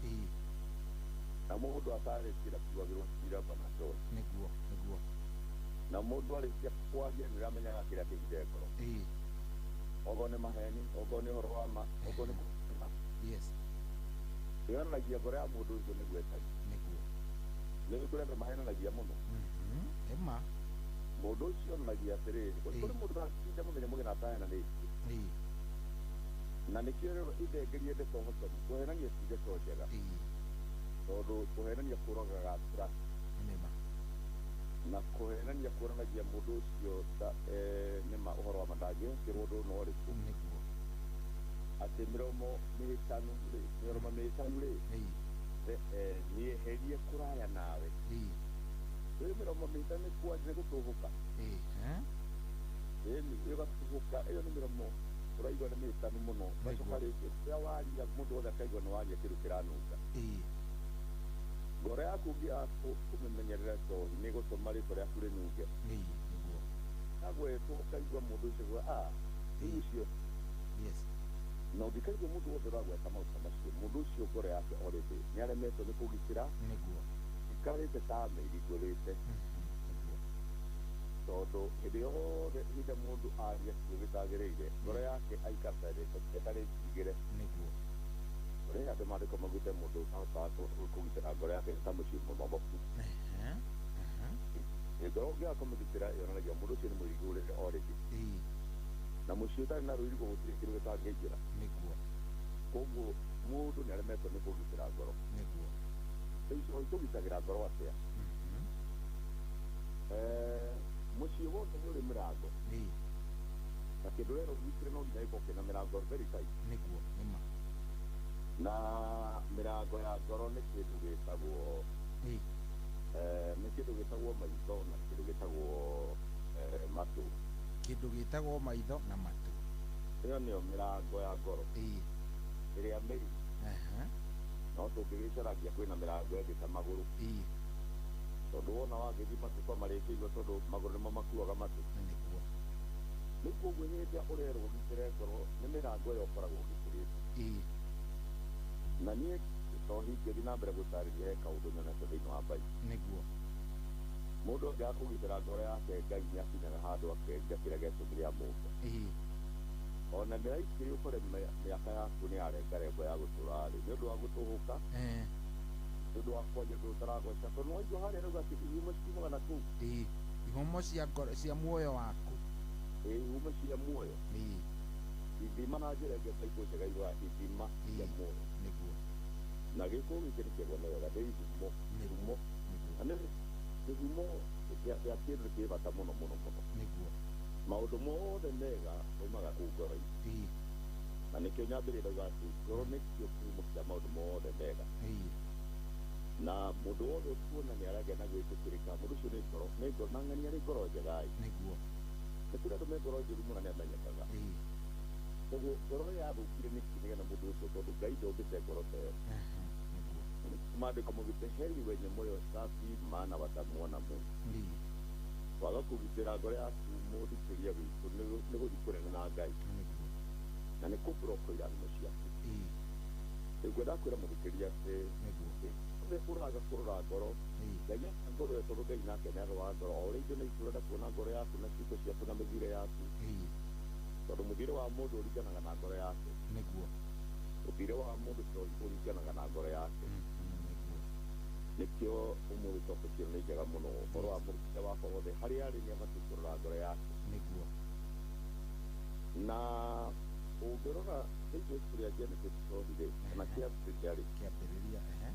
Na mũndũ atarĩtie ndakuagĩrwo cira bana John. Nĩguo, nĩguo. Na mũndũ arĩkia kwaria nĩ ũramenyaga kĩrĩa kĩhithe ngoro. Okorwo nĩ maheni, okorwo nĩ ũhoro wa ma, okorwo nĩ kũhena. Yes. Yonanagia ngoro ya mũndũ ũcio nĩguo ĩtariĩ. Nĩguo. Nĩ kũrĩ andũ mahenanagia mũno. Ĩma. Mũndũ ũcio onanagia atĩrĩrĩ, kũrĩ mũndũ ũratinda mũthenya mũgima atahenanĩtie. Na nĩkĩo rĩu ithengerie ndeto hotomu, kũhenania ti ndeto njega. Tondũ kũhenania kũragaga trust. Nĩma. Na kũhenania kuonanagia mũndũ ũcio ta nĩma ũhoro wa ma ndangĩhokerwo ũndũ ona ũrĩkũ. Nĩguo. Atĩ mĩromo mĩhĩtanu rĩ, mĩromo mĩhĩtanu rĩ, nĩeherie kũraya nawe. Rĩu mĩromo mĩhĩtanu nĩ kwaria nĩ gũtũhũka. Ĩni ĩgatũhũka, ĩyo nĩ mĩromo ũraigua nĩ mĩhĩtanu mũno. Ũgacoka rĩngĩ ũrĩa waria mũndũ wothe akaigua nĩ waria kĩndũ kĩranunga. Ngoro yaku ũngĩaga kũmĩmenyerera njohi nĩ ĩgũtũma rĩtwa rĩaku rĩnunge. Nĩguo. Agwetwo ũkaigua mũndũ ũcio auga, ah, rĩu ũcio. Yes. Na ũngĩkaigua mũndũ wothe ũragweta maũndũ ta macio, mũndũ ũcio ngoro yake already nĩ aremetwo nĩ kũgitĩra. Nĩguo. Ikarĩte ta mĩirigũrĩte. Tondũ hĩndĩ yothe ihinda mũndũ aria kiugo gĩtagĩrĩire, ngoro yake aikaraga ĩtarĩ njirigĩre. Nĩguo. Kũrĩ andũ maandĩko maugĩte mũndũ ũtahotaga kũgitĩra ngoro yake nĩ ta mũciĩ mũmomoku. Ngoro ũngĩaga kũmĩgitĩra yonanagia mũndũ ũcio nĩ mũirigũrĩre already. Na mũciĩ ũtarĩ na rũirigo gũtirĩ kĩndũ gĩtangĩingĩra. Nĩguo. Koguo mũndũ nĩ aremetwo nĩ kũgitĩra ngoro. Nĩguo. Rĩu tũgitagĩra ngoro atĩa? Mũciĩ wothe nĩ ũrĩ mĩrango. Na kĩndũ rero ũgitĩre no nginya gĩkorwo kĩna mĩrango very tight. Nĩguo, nĩma. Na mĩrango ya ngoro nĩ kĩndũ gĩtagwo nĩ kĩndũ gĩtagwo maitho na kĩndũ gĩtagwo matũ. Kĩndũ gĩtagwo maitho na matũ. Ĩyo nĩyo mĩrango ya ngoro. Ĩrĩa mĩri. No tũngĩgĩcaragia kwĩna mĩrango ĩngĩ ta magũrũ. Tondũ wona wagĩthiĩ matũ kwa marĩkĩirwo tondũ magũrũ nĩmo makuaga matũ. Nĩguo. Rĩu koguo hĩndĩ ĩrĩa ũrerwo ũgitĩre ngoro nĩ mĩrango ĩyo ũkoragwo ũgitĩrĩte. Na niĩ to hingĩthiĩ na mbere gũtarĩria he kaũndũ nyonete thĩinĩ wa Bible. Nĩguo. Mũndũ angĩaga kũgitĩra ngoro yake Ngai nĩ akinyaga handũ akenja kĩrĩa gĩatũmire amũmbe. Ona nĩraikĩrĩ ũkore mĩaka yaku nĩ yarengarengwo ya gũtũra rĩ nĩ ũndũ wa gũtũhũka, nĩ ũndũ wa kwaria ũndũ ũtaragoca tondũ nĩwaigua harĩa rauga atĩ ihumo ciumaga na kũu. Ihumo cia ngoro cia muoyo waku. Ihumo cia muoyo. Ithima na njĩra ĩngĩ Bible njega yugaga ithima cia muoyo. Nĩguo. Na gĩkũ gĩkĩ nĩ kĩega nĩ wega nĩ ihumo. Ihumo. Na nĩ kĩhumo gĩa kĩndũ kĩ bata mũno mũno mũno. Nĩguo. Maũndũ mothe mega maumaga kũu ngoro-inĩ. Na nĩkĩo nyambĩrĩria ndauga atĩ ngoro nĩkĩo kĩhumo kĩa maũndũ mothe mega. Na mũndũ wothe ũkuona nĩ aragĩa na gwĩtĩkĩrĩka, mũndũ ũcio nĩ ngoro, nĩ ngoro, na ng'ania arĩ ngoro njega ĩ. Nĩguo. Nĩ kũrĩ andũ me ngoro njũru mũno nĩ amenyekaga. Koguo ngoro yathũkire nĩkĩ nĩgetha mũndũ ũcio tondũ Ngai ndombĩte ngoro ta ĩyo. Maandĩko maugĩte heri wenye moyo safi maana watamuona Mungu. Waga kũgitĩra ngoro yaku mũthikĩria witũ nĩ gũthiĩ kũnene na Ngai. Na nĩ kũbũroko irathimo ciaku. Rĩu ngwenda kwĩra mũthikĩria atĩ othe ũraga kũrora ngoro, Ngai enda ngoro ĩyo tondũ Ngai nake nĩ aroraga ngoro. O ũrĩa ithuĩ na ithuĩ ũrenda kuona ngoro yaku na ciĩko ciaku na mĩthiĩre yaku. Tondũ mũthiĩre wa mũndũ ũringanaga na ngoro yake. Nĩguo. Mũthiĩre wa mũndũ ũringanaga na ngoro yake. Nĩkĩo ũmũthĩ topic ĩno nĩ njega mũno. Ũhoro wa mũrutĩre wakwa wothe harĩa arĩ nĩ abatiĩ kũrora ngoro yake. Nĩguo. Na ũngĩrora thĩinĩ wa ibuku rĩa Genesis rĩ, kana kĩambĩrĩria rĩ, kĩambĩrĩria ehe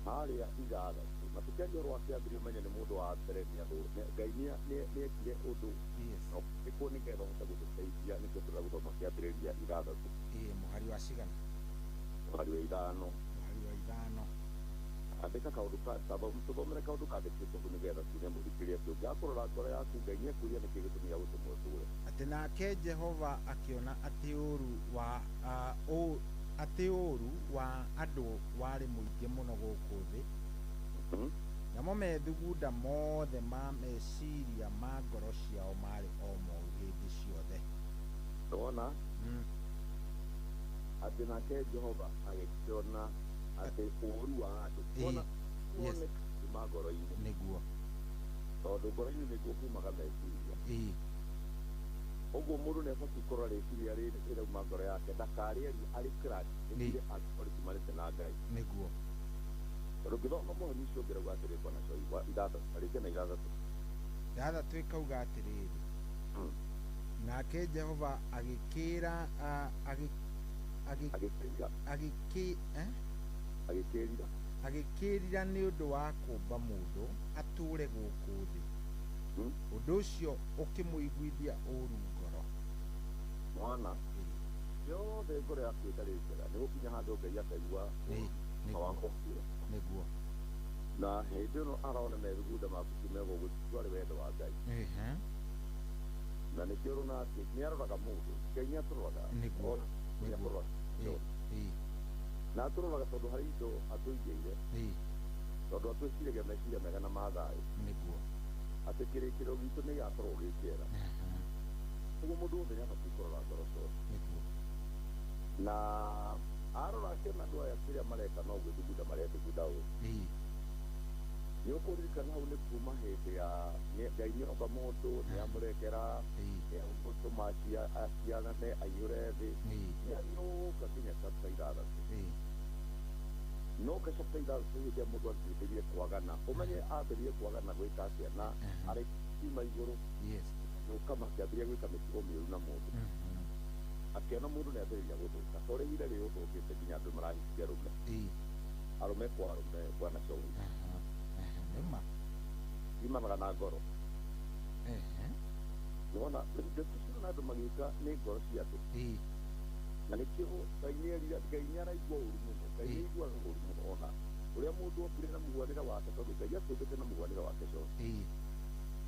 harĩa 6 na tũkĩaria ũhoro wa kĩambĩrĩria ũmenye nĩ mũndũ wa mbere nĩ andũ Ngai nĩekire ũndũ nĩkuo nĩgetha ũhote gũtũteithia nĩkĩo tũrenda gũthoma kĩambĩrĩria 6. Ĩĩ, mũhari wa cigana? Mũhari wa 5. Mũhari wa 5. Andĩka kaũndũ tũthomere kaũndũ kandĩkĩtwo hau nĩgetha tuone mũthikĩrĩria atĩ ũngĩakũrora ngoro yaku Ngai nĩekũria nĩkĩ gĩtũmi gĩa gũtũma ũtũũre. Atĩ nake Jehova akĩona atĩ ũũru wa andũ warĩ mũingĩ mũno gũkũ thĩ, namo methugunda mothe ma meciria ma ngoro ciao marĩ o moru hĩndĩ ciothe. Nĩwona atĩ nake Jehova agĩkĩona atĩ ũũru wa andũ wona wone kuma ngoro-inĩ. Nĩguo. Tondũ ngoro-inĩ nĩkuo kumaga meciria. Ũguo mũndũ nĩabatiĩ kũrora rĩciria rĩrĩ rĩrauma ngoro yake ndakarĩarie arĩ crack rĩciria angĩkorwo rĩtiumanĩte na Ngai. Nĩguo. Tondũ ũngĩthoma mũhari ũcio ũngĩ ũrauga atĩrĩ bwana Coi, wa 6 arĩkia na 6. 6 ĩkauga atĩrĩrĩ, nake Jehova agĩkĩra agĩkĩrira nĩ ũndũ wa kũmba mũndũ atũũre gũkũ thĩ. Ũndũ ũcio ũkĩmũiguithia ũũru ngoro. Mwana yothe ngoro yaku ĩtarĩ njega nĩ gũkinya handũ Ngai akaigua wakũhura. Nĩguo. Na hĩndĩ ĩno arona methugunda maku ti mega ũguo ndwarĩ wendo wa Ngai. Na nĩkĩo ũrona atĩ nĩaroraga mũndũ, Ngai nĩatũroraga. Nĩguo. Na atũroraga tondũ harĩ indo atũigĩire. Tondũ atwĩciragia meciria mega na ma thayũ. Nĩguo. Atĩ kĩrĩkĩrĩro gitũ nĩ gĩgakorwo gĩ kĩega. Ũguo mũndũ wothe nĩabatiĩ kũrora ngoro ciothe. Nĩguo. Na arora akĩona andũ aya kĩrĩa mareka no gwĩthugunda marethugunda ũũ. Nĩ ũkũririkana hau nĩ kuma hĩndĩ ya Ngai nĩomba mũndũ, nĩamũrekera, nĩamũtũma aciarane aiyũre thĩ, nĩagĩũka nginya chapter 6. No ka chapter 6 hĩndĩ ĩrĩa mũndũ ambĩrĩirie kwagana, ũmenye ambĩrĩirie kwagana gwĩka atĩa na arĩ kiuma igũrũ, gũka makĩambĩrĩria gwĩka mĩtugo mĩũru na mũndũ. Akĩona mũndũ nĩambĩrĩria gũthũka, tondũ ihinda rĩrĩ gũthũkĩte nginya andũ marahikia arũme. Arũme kwa arũme bwana Cowi. Nĩma. Imanaga na ngoro. Nĩwona ndeto icio na andũ magĩka nĩ ngoro cia andũ. Na nĩkĩo Ngai nĩerira, Ngai nĩaraigua ũũru mũno, Ngai nĩaiguaga ũũru mũno ona ũrĩa mũndũ okire na mũhuanĩre wake, tondũ Ngai atũmbĩte na mũhuanĩre wake Cowi.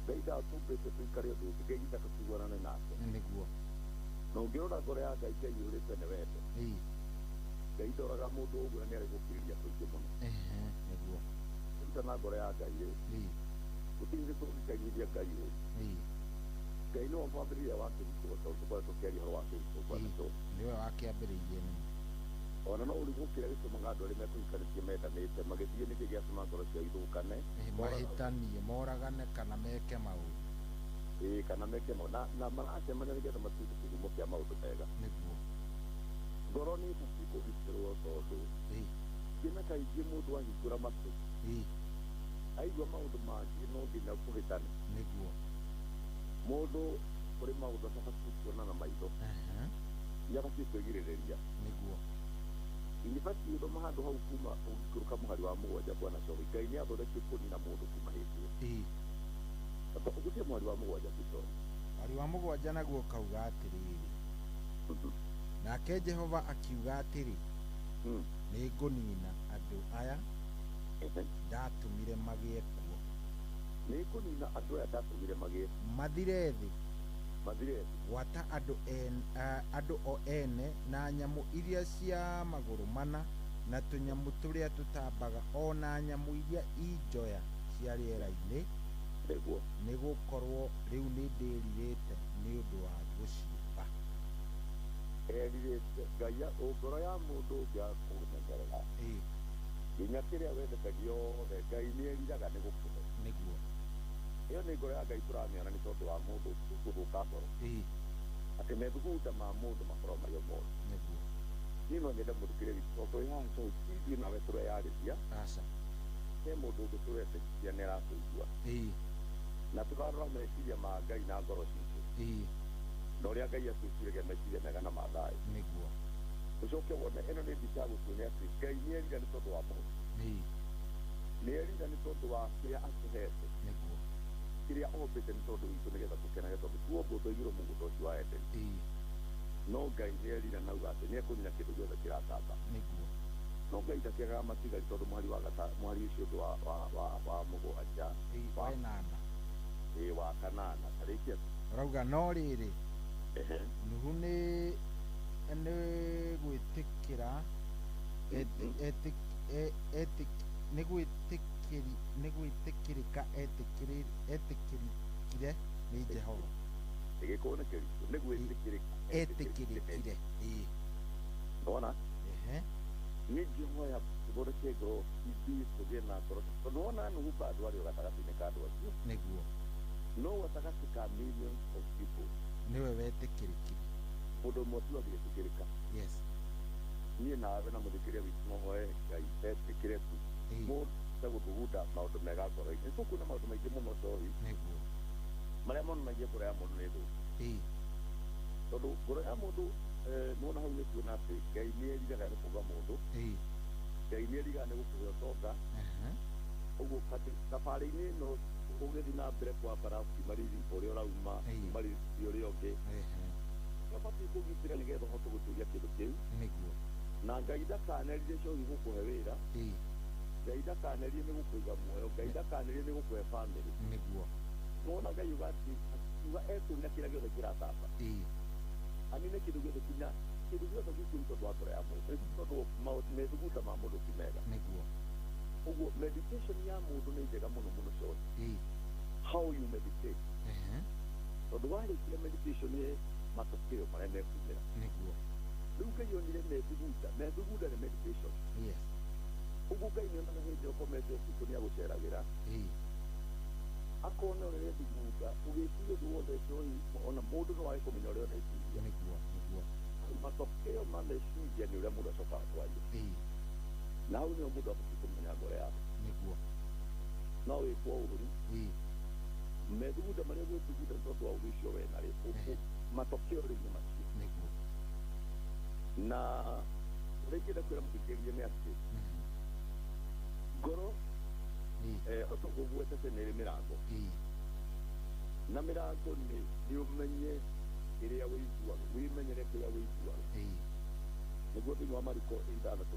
Ngai ndatũmbĩte tũikare ũndũ ũngĩ, Ngai endaga tũiguanane nake. Nĩguo. Na ũngĩrora ngoro ya Ngai, Ngai yũrĩte nĩ wendo. Ngai ndoraga mũndũ ũguo na nĩarĩ gũkirĩrĩria kũingĩ mũno. Nĩguo. Ũruta na ngoro ya Ngai rĩ, gũtirĩ hĩndĩ tũngĩkaiguithia Ngai ũũru. Ngai nĩwe mwambĩrĩria wa kĩhiko, tondũ tũkoretwo tũkĩaria ũhoro wa kĩhiko bwana Cowi. Nĩwe wakĩambĩrĩirie nĩ. Ona no ũrigwo kĩrĩa gĩtũmaga andũ arĩa mekũhikanĩtie mendanĩte magĩthiĩ nĩkĩ gĩatũma ngoro ciao ithũkane, mahĩtanie, moragane kana meke maũndũ. Ĩĩ, kana meke maũndũ na maracemania nĩgetha matuĩke kĩhumo kĩa maũndũ mega. Nĩguo. Ngoro nĩ ĩbatiĩ kũgitĩrwo tondũ kaingĩ na kaingĩ mũndũ ahingũra matũ aigua maũndũ mangĩ no nginya kũhĩtane. Nĩguo. Mũndũ kũrĩ maũndũ atabatiĩ kuona na maitho, nĩabatiĩ kwĩgirĩrĩria. Nĩguo. Nĩbatiĩ gũthoma handũ hau kuma ũngĩikũrũka mũhari wa 7 bwana Cowi, Ngai nĩathondekire kũnina mũndũ kuma hĩndĩ ĩyo. Ũgutie mũhari wa 7 tu Cowi. Mũhari wa 7 naguo ũkauga atĩrĩrĩ, nake Jehova akiuga atĩrĩ, nĩngũnina andũ aya ndatũmire magĩe kuo. Nĩngũnina andũ aya ndatũmire magĩe mathire thĩ, mathire thĩ, gwata andũ o ene na nyamũ iria cia magũrũ mana na tũnyamũ tũrĩa tũtambaga o na nyamũ iria i njoya cia rĩera-inĩ. Nĩguo. Nĩgũkorwo rĩu nĩndĩrirĩte nĩ ũndũ wa gũciũmba. Erirĩte Ngai ngoro ya mũndũ ũngĩakũmenyerera nginya kĩrĩa wendete gĩothe, Ngai nĩeriraga nĩ gũkũhe. Nĩguo. Ĩyo nĩ ngoro ya Ngai tũramĩona nĩ tondũ wa mũndũ gũthũka ngoro. Atĩ methugunda ma mũndũ makorwo marĩ o moru. Nĩguo. Niĩ no nyende mũthikĩrĩrie witũ tondũ twĩ haha Cowi, ti ithuĩ nawe tũreyarĩria. Aca. He mũndũ ũngĩ tũretĩkia nĩaratũigua. Na tũrarora meciria ma Ngai na ngoro citũ. Na ũrĩa Ngai atwĩciragia meciria mega na mathayo. Nĩguo. Ũcoke wone ĩno nĩ mbica ya gũtuonia atĩ Ngai nĩ erira nĩ tondũ wa mũndũ. Nĩ erira nĩ tondũ wa kĩrĩa atũhete. Nĩguo. Kĩrĩa ombĩte nĩ tondũ witũ nĩgetha tũkenage tondũ tuombwo twaigirwo mũgũnda ũcio wa Edeni. No Ngai nĩ erira na auga atĩ nĩ ekũnina kĩndũ gĩothe kĩratamba. Nĩguo. No Ngai ndakĩagaga matigari tondũ mũhari wa mũhari ũcio ũngĩ wa mũgwanja wa ĩnana wa kanana tarĩki ũrauga no rĩrĩ Nuhu nĩ gwĩtĩkĩra nĩ gwĩtĩkĩrĩka etĩkĩrĩkire nĩ Jehova. Gĩgĩkorwo nĩ kĩritũ nĩ gwĩtĩkĩrĩka etĩkĩrĩkire. Nĩwona? Niĩ ngĩhoya tũthondeke ngoro ithuĩ tũgĩe na ngoro tondũ wona Nuhu bado arĩ o gatagatĩ-inĩ ka andũ acio. Nĩguo. No gatagatĩ ka millions of people nĩwe wetĩkĩrĩkire. Mũndũ ũmwe tu angĩtĩkĩrĩka. Yes. Niĩ nawe na mũthikĩria witũ no hoe Ngai etĩkĩre tu mũndũ gũthugunda maũndũ mega ngoro-inĩ. Nĩtũkuona maũndũ maingĩ mũno Njohi. Nĩguo. Marĩa monanagia ngoro ya mũndũ nĩ thũku. Tondũ ngoro ya mũndũ nĩwona hau nĩ kuona atĩ Ngai nĩ eriraga nĩ kũga mũndũ. Ngai nĩ eriraga nĩ gũkũhe ũtonga. Ũguo thabarĩ-inĩ ĩno ũgĩthiĩ na mbere kwambara kuma riri ũrĩa ũrauma kuma riri ũrĩa ũngĩ ũbatiĩ kũgitĩra nĩgetha ũhote gũtũria kĩndũ kĩu. Nĩguo. Na Ngai ndakanerire Njohi gũkũhe wĩra. Ngai ndakanerie nĩ gũkũiga muoyo. Ngai ndakanerie nĩ gũkũhe bamĩrĩ. Nĩguo. Nĩwona Ngai uga atĩ akiuga ekũnina kĩrĩa gĩothe kĩratamba. Anine kĩndũ gĩothe kinya kĩndũ gĩothe gĩkuo nĩ tondũ wa ngoro ya mũndũ. Nĩ tondũ methugunda ma mũndũ ti mega. Nĩguo. Ũguo meditation ya mũndũ nĩ njega mũno mũno Njohi. How you meditate. Tondũ warĩkia meditation nĩ matokeo marĩa mekumĩra. Nĩguo. Rĩu Ngai onire methugunda nĩ meditation. Yes. Ũguo Ngai nĩonaga hĩndĩ ĩrĩa ũkomete ũtukũ nĩ agũceragĩra. Akona ũrĩa ũrethugunda ũgĩciria ũndũ wothe Njohi ona mũndũ no age kũmenya ũrĩa ũreciria. Nĩguo. Nĩguo. Matokeo ma meciria nĩ ũrĩa mũndũ acokaga kwaria. Na hau nĩho mũndũ abatiĩ kũmenya ngoro yake. Nĩguo. No wĩkwo ũru. Methugunda marĩa ũgwĩthugunda nĩ tondũ wa ũru ũcio wena rĩ matokeo rĩu nĩ macio. Nĩguo. Na ũrĩa ingĩenda kwĩra mũthikĩrĩria nĩ atĩ ngoro otoguo gwetete nĩ ĩrĩ mĩrango. Na mĩrango nĩ ũmenye kĩrĩa wĩiguaga wĩmenyere kĩrĩa wĩiguaga. Nĩguo thĩinĩ wa Mariko ithathatũ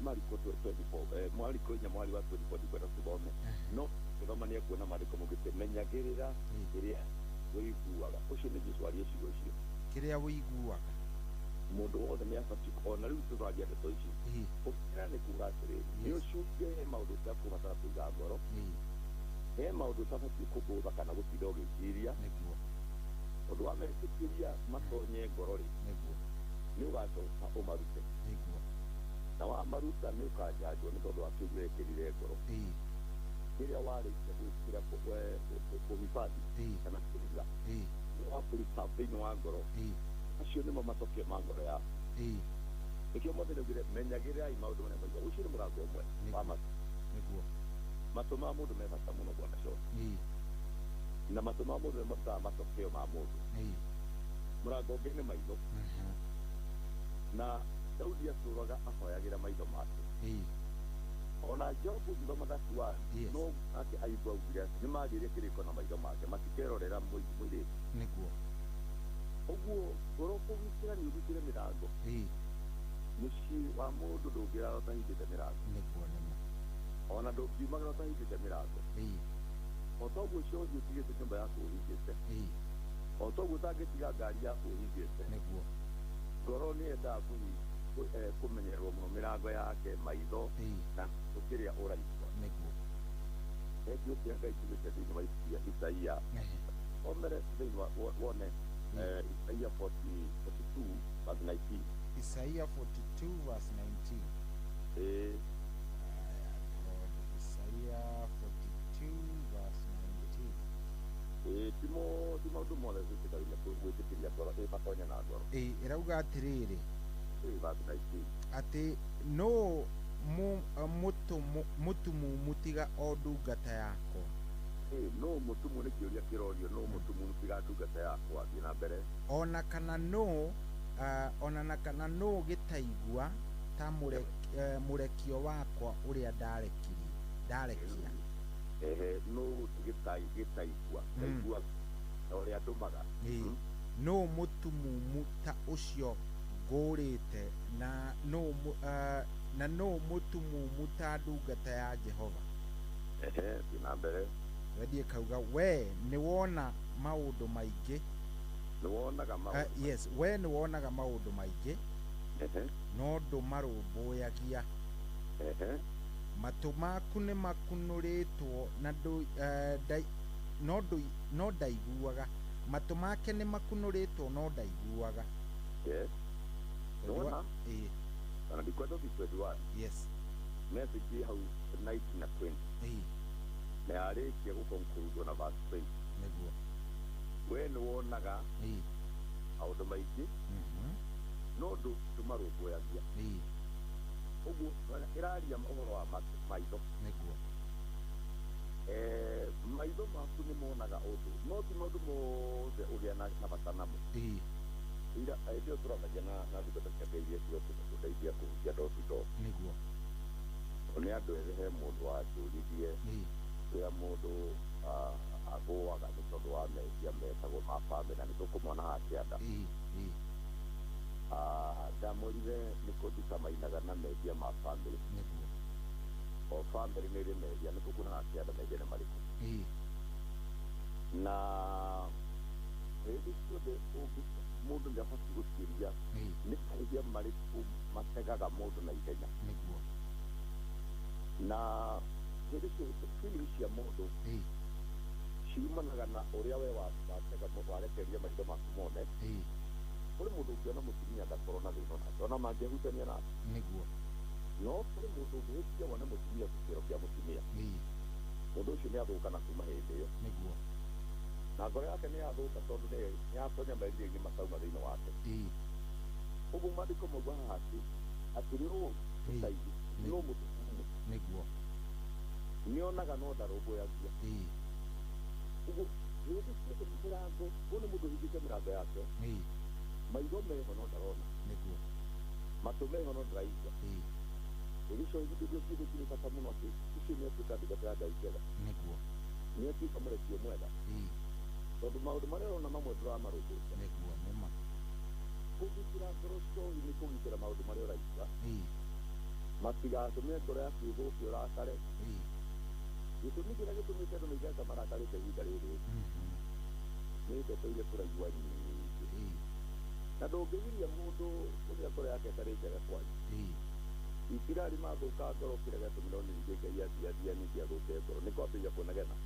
Mariko 24 Mariko inya mwari wa 24 ndikwenda tũthome no gĩthoma nĩ ekuona maandĩko maugĩte menyagĩrĩra kĩrĩa wĩiguaga. Ũcio nĩ Jesũ arie ciugo icio. Kĩrĩa wĩiguaga. Mũndũ wothe nĩ abatiĩ ona rĩu tũraria ndeto ici ũkĩra nĩ kuga atĩrĩrĩ nĩ ũcunge he maũndũ ũtakũbatara kũiga ngoro he maũndũ ũtabatiĩ kũgũtha kana gũtinda ũgĩciria. Nĩguo. Ũndũ wa metĩkĩria matonye ngoro rĩ Nĩguo. nĩ ũgacoka ũmarute. Nĩguo. Na wamaruta nĩ ũkanjanjwo nĩ tondũ wa kĩu wekĩrire ngoro. Rĩrĩa warĩkia gwĩkĩra kũhifadhi kana kũiga wa kũruta thĩinĩ wa ngoro acio nĩmo matokeo ma ngoro yaku. Nĩkĩo mwathani augire menyagĩrĩrai maũndũ marĩa maigua. Ũcio nĩ mũrango ũmwe wa matũ. Nĩguo. Matũ ma mũndũ me bata mũno bwana Njohi. Na matũ ma mũndũ nĩ marutaga matokeo ma mũndũ. Mũrango ũngĩ nĩ maitho. Na Daudi atũraga ahoyagĩra maitho make. Ona Jobu thutha thirty one no nake Ayubu augire atĩ nĩ magĩire kĩrĩko na maitho make matikerorera mũirĩtu. Nĩguo. Ũguo ngoro kũgitĩra nĩ ũgitĩre mĩrango. Mũciĩ wa mũndũ ndũngĩrara ũtahingĩte mĩrango. Nĩguo nĩma. Ona ndũngiumagĩra ũtahingĩte mĩrango. O toguo Njohi ũtigĩte nyũmba yaku ũhingĩte. O toguo ũtangĩtiga ngari yaku ũhingĩte. Nĩguo. Ngoro nĩ yendaga kũmenyererwo mũno mĩrango yake maitho na kĩrĩa ũraigua. Nĩguo. Thengiũ kĩa Ngai kiugĩte thĩinĩ wa ibuku rĩa Isaia. Thomere thĩinĩ wa wone Isaia 42 verse 19. Isaiah 42 verse 19. Isaiah 42 verse 19. Ti maũndũ mothe gwĩtĩkĩria ngoro matonye na ngoro. Ĩrauga atĩrĩrĩ verse 19 atĩ no mũtumumu tiga o ndungata yakwa. No mũtumumu nĩ kĩũria kĩrorio, no mũtumumu tiga ndungata yakwa. Thiĩ na mbere. Ona kana no ona na kana no gĩtaigua ta mũrekio wakwa ũrĩa ndarekia. Ehe, no gĩtaigua taigua na ũrĩa ndũmaga. No mũtumumu ta ũcio ngũrĩte na no na no mũtumumu ta ndungata ya Jehova. Ehe, thiĩ na mbere. Wendie kauga we nĩ wona maũndũ maingĩ. Nĩ wonaga maũndũ. Yes, we nĩ wonaga maũndũ maingĩ. Ehe. No ndũmarũmbũyagia. Ehe. Matũ maku nĩ makunũrĩtwo na no ndaiguaga. Matũ make nĩ makunũrĩtwo no ndaiguaga. Yes. Nĩwona? Ĩĩ. Na ndikwenda ũthiĩ 21. Yes. Message hau 19 na 20. Ĩĩ. Na yarĩkia gũkonclude na verse 20. Nĩguo. We nĩ wonaga Ĩĩ. maũndũ maingĩ no ndũmarũmbũyagia. Ĩĩ. Ũguo ĩraria ũhoro wa maitho. Nĩguo. Maitho maku nĩ monaga ũndũ no ti maũndũ mothe ũgĩa na bata namo. Ĩĩ. Ira hĩndĩ ĩyo tũramagia na ndungata cia Ngai iria ciokĩte kũndeithia kũhunjia door to door. Nĩguo. Nĩ andũ ethĩ, he mũndũ wanjũririe rĩrĩa mũndũ agũaga nĩ tondũ wa mehia metagwo ma bamĩrĩ, na nĩ tũkũmona haha kĩanda. Ĩĩ. Ndamwĩrire nĩ kũnditamainaga na mehia ma bamĩrĩ. Nĩguo. O bamĩrĩ nĩ ĩrĩ mehia, nĩ tũkuona haha kĩanda mehia nĩ marĩkũ. Ĩĩ. Na hĩndĩ ciothe mũndũ nĩ abatiĩ gũtuĩria nĩ mehia marĩkũ mategaga mũndũ na ihenya. Nĩguo. Na hĩndĩ ciothe feelings cia mũndũ ciumanaga na ũrĩa we watega warekereria maitho maku mone. Kũrĩ mũndũ ũngĩona mũtumia ndakorwo na thĩna onake, ona mangĩhutania nake. Nĩguo. No kũrĩ mũndũ ũngĩhĩtia wone mũtumia gĩkĩro kĩa mũtumia. Mũndũ ũcio nĩ athũka na kuma hĩndĩ ĩyo. Nĩguo. Na ngoro yake nĩ yathũka tondũ nĩ yatonya merirĩria matauma thĩinĩ wake. Ũguo maandĩko mauga haha atĩ nũ gĩtaigua, nũ mũtumumu. Nĩguo. Nĩonaga no ndarũmbũyagia. Ũguo hĩndĩ ciothe mĩrango, ũyũ nĩ mũndũ ũhingĩte mĩrango yake. Maitho meho no ndarona. Nĩguo. Matũ meho no ndaraigua. Ĩgĩcoka ihinda kĩndũ kĩrĩ bata mũno atĩ ũcio nĩ atuĩka ndungata ya Ngai njega. Nĩguo. Nĩ atuĩka mũrekio mwega. Tondũ maũndũ marĩa ũrona mamwe ndũramarũmbũiya. Nĩguo, nĩma. Kũgitĩra ngoro cohi nĩ kũgitĩra maũndũ marĩa ũraigua. Matigatũme ngoro yaku ĩthũke ũrakare. Gĩtũmi kĩrĩa gĩtũmĩte andũ maikare ta marakarĩte ihinda rĩrĩ nĩ ndeto iria tũraigua nyingĩ. Na ndũngĩgiria mũndũ ũrĩa ngoro yake ĩtarĩ njega kwaria. Itirarĩ mathũka ngoro kĩrĩa gĩatũmire ningĩ Ngai athiathia ningĩ athũke ngoro nĩ kwambĩrĩria kũnegena.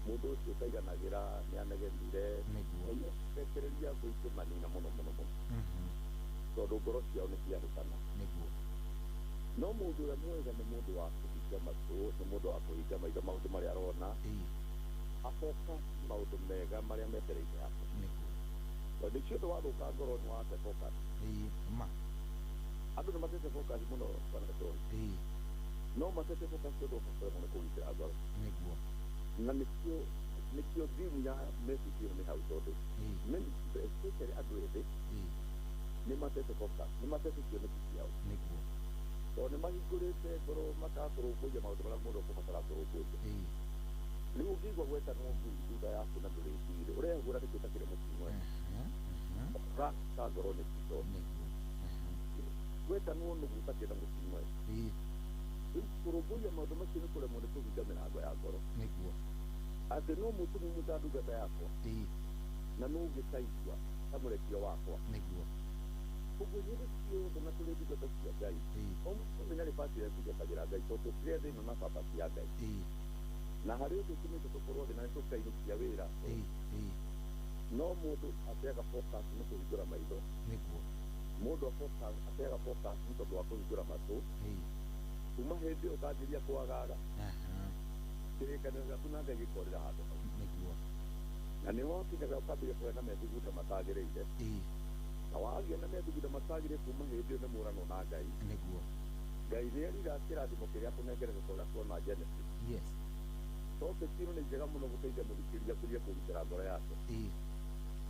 Mũndũ ũcio ũtaiganagĩra nĩ anegenire. Nĩguo. Rekereria thũ ikĩmanina mũno mũno mũno. Tondũ ngoro ciao nĩ ciahĩtana. Nĩguo. No mũndũ ũrĩa mwega nĩ mũndũ wa kũhinga matũ, nĩ mũndũ wa kũhinga maitho maũndũ marĩa arona. Afocus maũndũ mega marĩa me mbere-inĩ yake. Nĩguo. Tondũ ciothe wathũka ngoro nĩ wate focus. Ĩĩ, ma. Andũ nĩ matete focus mũno bwana John. Ĩĩ. No matete focus tondũ kũremwo nĩ kũgitĩra ngoro. Nĩguo. Na nĩkĩo theme ya message ĩyo nĩ hau tondũ many people, especially andũ ethĩ, nĩ matete focus, nĩ matete cioneki ciao. Nĩguo. Tondũ nĩ mahingũrĩte ngoro makakũrũmbũiya maũndũ marĩa mũndũ akũbatara kũrũmbũiya. Rĩu ũngĩigua gwetanwo ngui thutha yaku na ndũrĩ ngui-rĩ, ũrehũra nĩkĩ ũtakĩrĩ mũtumwe? Ũraka ngoro nĩ kĩndo. Gwetanwo nũgũ ũtakĩrĩ na mũtumwe. Rĩu kũrũmbũiya maũndũ macio nĩ kũremwo nĩ kũhinga mĩrango ya ngoro. Nĩguo. Atĩ no mũtumumu ta ndungata yakwa. Na no ũngĩtaigua ta mũrekio wakwa. Nĩguo. Ũguo hĩndĩ ciothe na tũrĩ ndungata cia Ngai. O mũthenya nĩ batiĩ gũtungatagĩra Ngai tondũ tũrĩ thĩ ĩno na purpose ya Ngai. Na harĩ ũndũ ũtũmĩte tũkorwo thĩ na nĩ tũkainũkia wĩra. No mũndũ ateaga focus nĩ kũhingũra maitho. Nĩguo. Mũndũ ateaga focus nĩ tondũ wa kũhingũra matũ. Kuma hĩndĩ ĩyo ũkanjĩria kwagaga. Kĩrĩkanĩro gĩaku na Ngai gĩkorĩra handũ hau. Nĩguo. Na nĩho hakinyaga ũkambĩrĩria kũgĩa na methugunda matagĩrĩire. Na wagĩa na methugunda matagĩrĩire kuma hĩndĩ ĩyo nĩ mũranwo na Ngai. Nĩguo. Ngai nĩ erira kĩrathimo kĩrĩa akũnengerete ta ũrĩa tuona Genesis. Yes. Topic ĩno nĩ njega mũno gũteithia mũthikĩrĩria kũria kũgitĩra ngoro yake.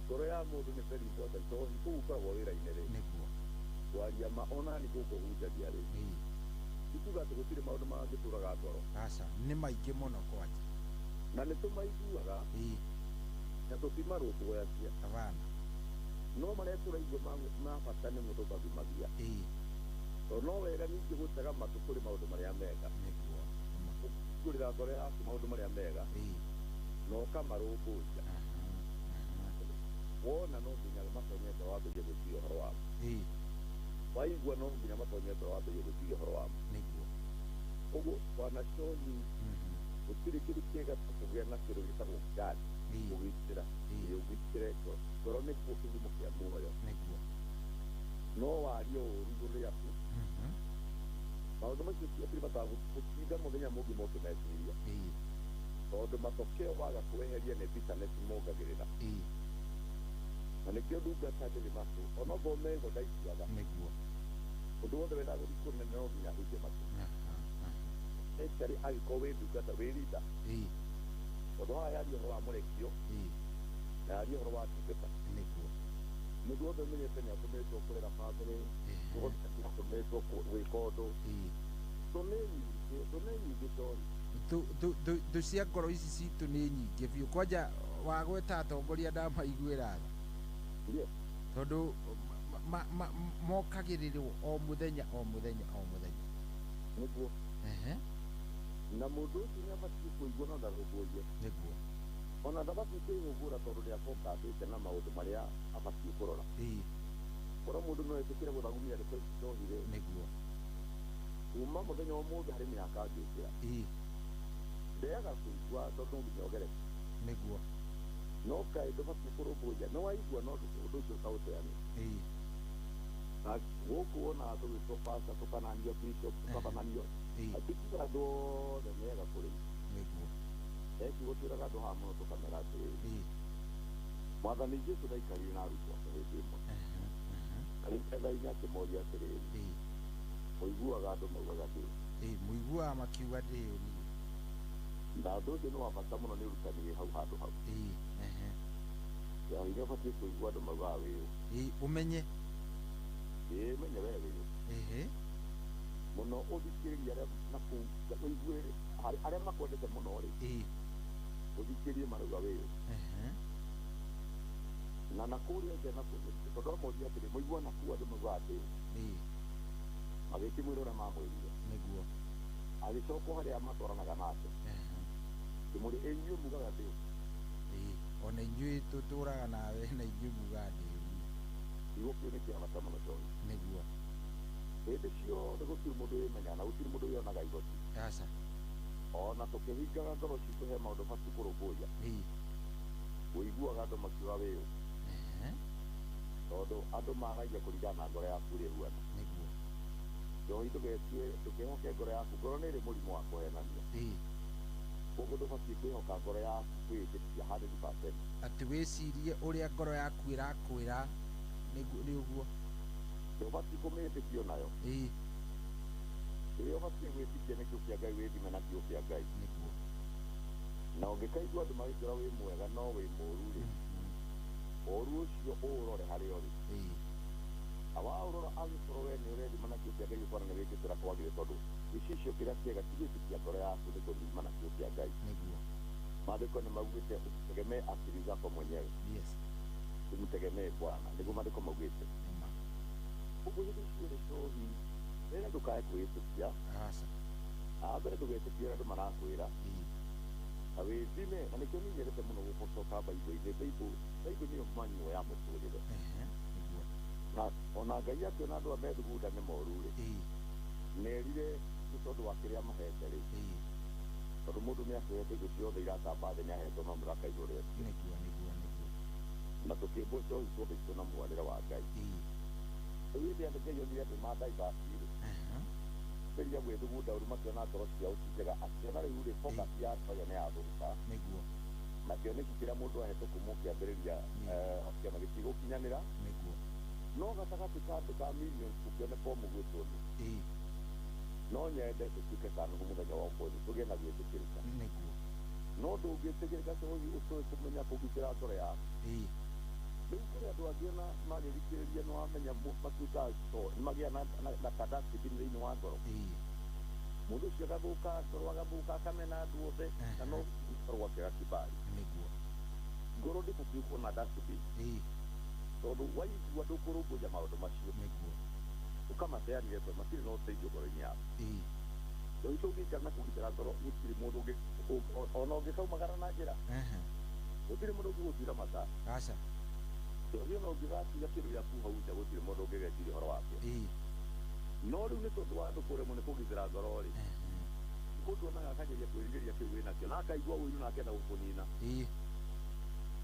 Ngoro ya mũndũ nĩ very important tondũ kũu ũkoragwo wĩra-inĩ rĩ. Nĩguo. Kwaria ma ona nĩ gũkũ hunjagia rĩ. Ti kuga atĩ gũtirĩ maũndũ mangĩtũraga ngoro. Aca, nĩ maingĩ mũno kwanja. Na nĩ tũmaiguaga. Na tũtimarũmbũyagia. Abana. No marĩa tũraigua ma bata nĩmo tũtathimagia. Tondũ no wega ningĩ gũtega matũ kũrĩ maũndũ marĩa mega. Nĩguo. Kũhingũrĩra ngoro yaku maũndũ marĩa mega. Na ũkamarũmbũiya. Wona no nginya matonye ngoro wambĩrĩrie gwĩciria ũhoro wamo. Waigua no nginya matonye ngoro wambĩrĩrie gwĩciria ũhoro wamo. Nĩguo. Ũguo bwana Shoni gũtirĩ kĩndũ kĩega ta kũgĩa na kĩndũ gĩtagwo guard kũgitĩra. Ũgitĩre ngoro. Ngoro nĩkuo kĩhumo kĩa muoyo. Nĩguo. No warie ũũru igũrũ rĩaku. Maũndũ macio hatirĩ bata wa gũtinda mũthenya mũgima ũkĩmeciria. Tondũ matokeo waga kweheria nĩ bitterness mongagĩrĩra. Na nĩkĩo ndungata ndĩrĩ matũ onokorwo meho ndaiguaga. Nĩguo. Ũndũ wothe wendaga gũthiĩ kũnene no nginya ahutie matũ. Especially angĩkorwo wĩ ndungata wĩ leader. Tondũ haha yaria ũhoro wa mũrekio. Na yaria ũhoro wa ndungata. Nĩguo. Mũndũ wothe ũmenyete nĩ atũmĩtwo kũrera bamĩrĩ, nĩ atũmĩtwo gwĩka ũndũ. Thũ nĩ nyingĩ, thũ nĩ nyingĩ John. Thũ cia ngoro ici citũ nĩ nyingĩ biũ. Kwanja wagweta atongoria ndamaiguĩra tha. Tondũ mokagĩrĩrwo o mũthenya o mũthenya o mũthenya. Nĩguo. Na mũndũ ũcio nĩ abatiĩ kũigua no ndarũmbũiye. Nĩguo. Ona ndabatiĩ kwĩhũgũra tondũ nĩabokatĩte na maũndũ marĩa abatiĩ kũrora. Korwo mũndũ no etĩkĩre gũthagumia ndeto ici njohi rĩ. Nĩguo. Kuma mũthenya wa ũmũthĩ harĩ mĩhaka ngĩkĩra. Ndeaga kũigua tondũ no nginya ũgereke. Nĩguo. No kaĩ ndũbatiĩ kũrũmbũiya. Nĩ waigua no ũndũ ũcio ũkaũteania. Na gũkũ wonaga tũgĩtwo pastor, tũkananio bishop, tũkabananio. Ti kuga andũ othe nĩ ega kũrĩ. Nĩguo. He kiugo twĩraga andũ haha mũno tũkamera atĩrĩrĩ. Mwathani Jesũ ndaikarire na arutwo ake hĩndĩ ĩmwe. Arĩ metha-inĩ akĩmoria atĩrĩrĩ. Mũiguaga andũ maugaga ndĩ ũ? Mũiguaga makiuga ndĩ ũ niĩ. Na ũndũ ũcio nĩ wa bata mũno nĩ ũrutani wĩ hau handũ hau. Ngai nĩ ũbatiĩ kũigua andũ maugaga wĩ ũ. Ũmenye. Menye we wĩ ũ. Mũno ũthikĩrĩrie arĩa na kũu ũigue arĩa makwendete mũno rĩ. Ũthikĩrĩrie marauga wĩ ũ. Na na kũrĩa nja na kũu tondũ amoria atĩrĩ mũigua na kũu andũ maugaga ndĩ ũ. Agĩkĩmwĩra ũrĩa mamwĩrire. Nĩguo. Agĩcoka harĩa matwaranaga nake. Kĩmũrĩ inyuĩ mugaga ndĩ ũ. Ona inyuĩ tũtũraga nawe na inyuĩ mugaga ndĩ ũ. Kiugo kĩu nĩ kĩa bata mũno John. Nĩguo. Hĩndĩ ciothe gũtirĩ mũndũ wĩmenyaga na gũtirĩ mũndũ wĩonaga igoti. Aca. Ona tũkĩhingaga ngoro citũ he maũndũ batiĩ kũrũmbũiya. Ũiguaga andũ makiuga wĩ ũ. Tondũ andũ maragia kũringana na ngoro yaku ũrĩa ĩhuana. Nĩguo. Njohi ndũgetue ndũkehoke ngoro yaku, ngoro nĩ ĩrĩ mũrimũ wa kũhenania. Koguo ndũbatiĩ kwĩhoka ngoro yaku kwĩĩtĩkia 100%. Atĩ wĩcirie ũrĩa ngoro yaku ĩrakwĩra nĩ ũguo. Ndũbatiĩ kũmĩĩtĩkia onayo. Kĩrĩa ũbatiĩ gwĩtĩkia nĩ kiugo kĩa Ngai, wĩthime na kiugo kĩa Ngai. Nĩguo. Na ũngĩkaigua andũ magĩkwĩra wĩ mwega no wĩ mũũru rĩ, ũũru ũcio ũũrore harĩa ũrĩ. Na waũrora angĩkorwo we nĩ ũrethima na kiugo kĩa Ngai ũkona nĩ wĩkĩte ũrĩa kwagĩrĩire tondũ gĩcicio kĩrĩa kĩega ti gwĩtĩkia ngoro yaku nĩ kũthima na kiugo kĩa Ngai. Nĩguo. Maandĩko nĩ maugĩte usitegemee akili zako mwenyewe. Yes. Umtegemee Bwana. Nĩguo maandĩko maugĩte. Ũguo hĩndĩ ciothe njohi rĩrĩa ndũkae kwĩĩtĩkia. Aca. Ambere ndũgetĩkie ũrĩa andũ marakwĩra. Na wĩthime, na nĩkĩo niĩ nyendete mũno gũcoka Bible-inĩ. Bible nĩyo manual ya mũtũrĩre. Na ona Ngai akĩona andũ a methugunda nĩ moru rĩ, nerire nĩ tondũ wa kĩrĩa mahete rĩ. Tondũ mũndũ nĩ akĩhete indo ciothe iratamba thĩ nĩ ahetwo mamlaka igũrũ rĩacio. Nĩguo, nĩguo, nĩguo. Na tũkĩmbwo njohi twambĩtwo na mũhanĩre wa Ngai. Rĩu hĩndĩ ĩrĩa Ngai onire andũ ma divert rĩ, geria gwĩthugunda ũru makĩona ngoro ciao ti njega, akĩona rĩu rĩ focus ya andũ aya nĩ yathũka. Nĩguo. Na kĩoneki kĩrĩa mũndũ ahetwo kuma kĩambĩrĩria kĩama gĩtigũkinyanĩra. Nĩguo. No gatagatĩ ka andũ ka millions gũkĩoneka o mũgwĩtwo nĩ. No nyende tũtuĩke ta Nuhu mũthenya wa ũmũthĩ, tũgĩe na gwĩtĩkĩrĩka. Nĩguo. No ndũngĩtĩkĩrĩka cohi ũtoĩ kũmenya kũgitĩra ngoro yaku. Rĩu kũrĩ andũ angĩ ona magĩthikĩrĩria nĩ wamenya matuĩkaga nĩ magĩa na kadasibini thĩinĩ wa ngoro. Mũndũ ũcio agathũka ngoro, agathũka akamena andũ othe, na no ngoro gwake gakibari. Nĩguo. Ngoro ndĩbatiĩ kuona dustbin. Tondũ waigua ndũkũrũmbũiya maũndũ macio. Nĩguo. Ũkamateanĩria tondũ matirĩ na ũteithio ngoro-inĩ yaku. Rĩu tũngĩikara na kũgitĩra ngoro gũtirĩ mũndũ ũngĩ ona ũngĩkaumagara na njĩra. Gũtirĩ mũndũ ũngĩgũtuĩra mata. Aca. Tondũ ona ũngĩgatiga kĩndũ gĩaku hau nja gũtirĩ mũndũ ũngĩgeciria ũhoro wakĩo. No rĩu nĩ tondũ wa andũ kũremwo nĩ kũgitĩra ngoro rĩ, mũndũ onaga akageria kwĩrirĩria kĩu wĩnakĩo na akaigua ũiru na akenda gũkũnina.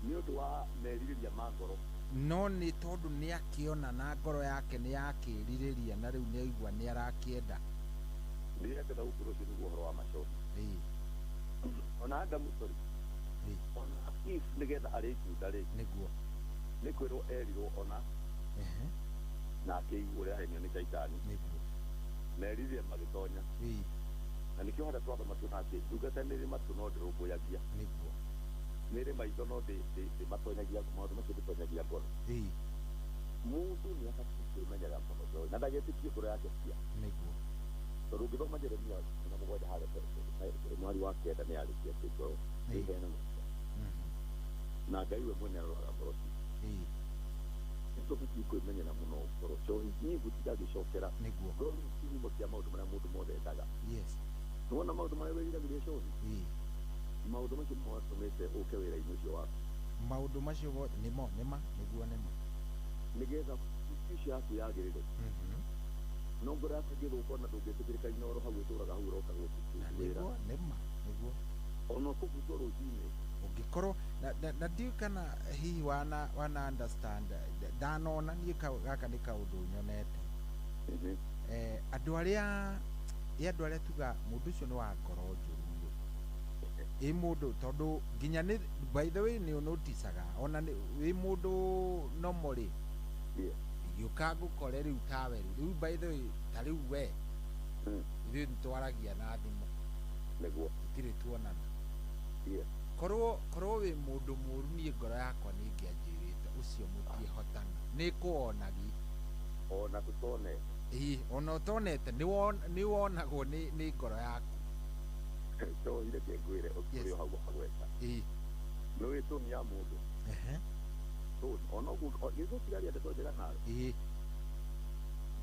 Nĩ ũndũ wa merirĩria ma ngoro. No nĩ tondũ nĩ akĩona na ngoro yake nĩ yakĩrirĩria na rĩu nĩ aigua nĩ arakĩenda. Ndĩrenda gũkũra ũcio nĩguo ũhoro wa macoki. Ona Adamu, sorry. Ona Eve nĩgetha arĩe itunda rĩ. Nĩguo. Nĩ kwĩrwo erirwo ona. Na akĩigua ũrĩa ahenio nĩ Shaitani. Nĩguo. Merirĩria magĩtonya. Na nĩkĩo harĩa twathoma tuona atĩ ndungata nĩ ĩrĩ matũ no ndĩrũmbũyagia. Nĩguo. Nĩ ĩrĩ maitho no ndĩmatonyagia, maũndũ macio ndĩtonyagia ngoro. Mũndũ nĩ abatiĩ kwĩmenyerera mũno na ndagetĩkie ngoro yake cia. Nĩguo. Tondũ ũngĩthoma Jeremia 7 harĩa mweri wa 9 nĩ arĩkia atĩ ngoro nĩĩhenanagia. Na Ngai we mwene aroraga ngoro citũ. Nĩtũbatiĩ kwĩmenyerera mũno ngoro. Njohi niĩ ngũtinda ngĩcokera. Nĩguo. Ngoro nĩ kĩhumo kĩa maũndũ marĩa mũndũ mothe endaga. Yes. Nĩwona maũndũ marĩa wĩriragĩria cohi? Maũndũ macio nĩmo matũmĩte ũke wĩra-inĩ ũcio waku. Maũndũ macio nĩmo nĩma nĩguo nĩmo. Nĩgetha future yaku yagĩrĩre. No ngoro yaku ĩngĩthũka ona ndũngĩtĩkĩrĩka Inooro hau ĩtũraga hau ũroka gũkũ wĩra. Nĩguo nĩma nĩguo. Ona ũkũbutwo rũcinĩ. Ũngĩkorwo na ndiũĩ kana hihi wana understand ndanona niĩ gaka nĩ kaũndũ nyonete. Andũ arĩa tuga mũndũ ũcio nĩ wa ngoro njũru rĩ. Ĩ mũndũ tondũ nginya nĩ by the way nĩ ũnoticaga ona wĩ mũndũ nomo rĩ. Ingĩũka ngũkore rĩu tawe rĩ, rĩu by the way ta rĩu we ithuĩ nĩtwaragia na thimũ. Nĩguo. Tũtirĩ tuonana. Korwo wĩ mũndũ mũũru niĩ ngoro yakwa nĩ ĩngĩanjĩrĩte ũcio mũtiĩhotana. Nĩ kũwonagi. Ona tũtonete. Ona ũtonete nĩ wonagwo nĩ ngoro yaku. Njohi reke ngwĩre ũrĩ o hau wagweta. Nĩ ũĩ toni ya mũndũ. Toni ona ũguo gĩgũtigaria ndeto njega nawe.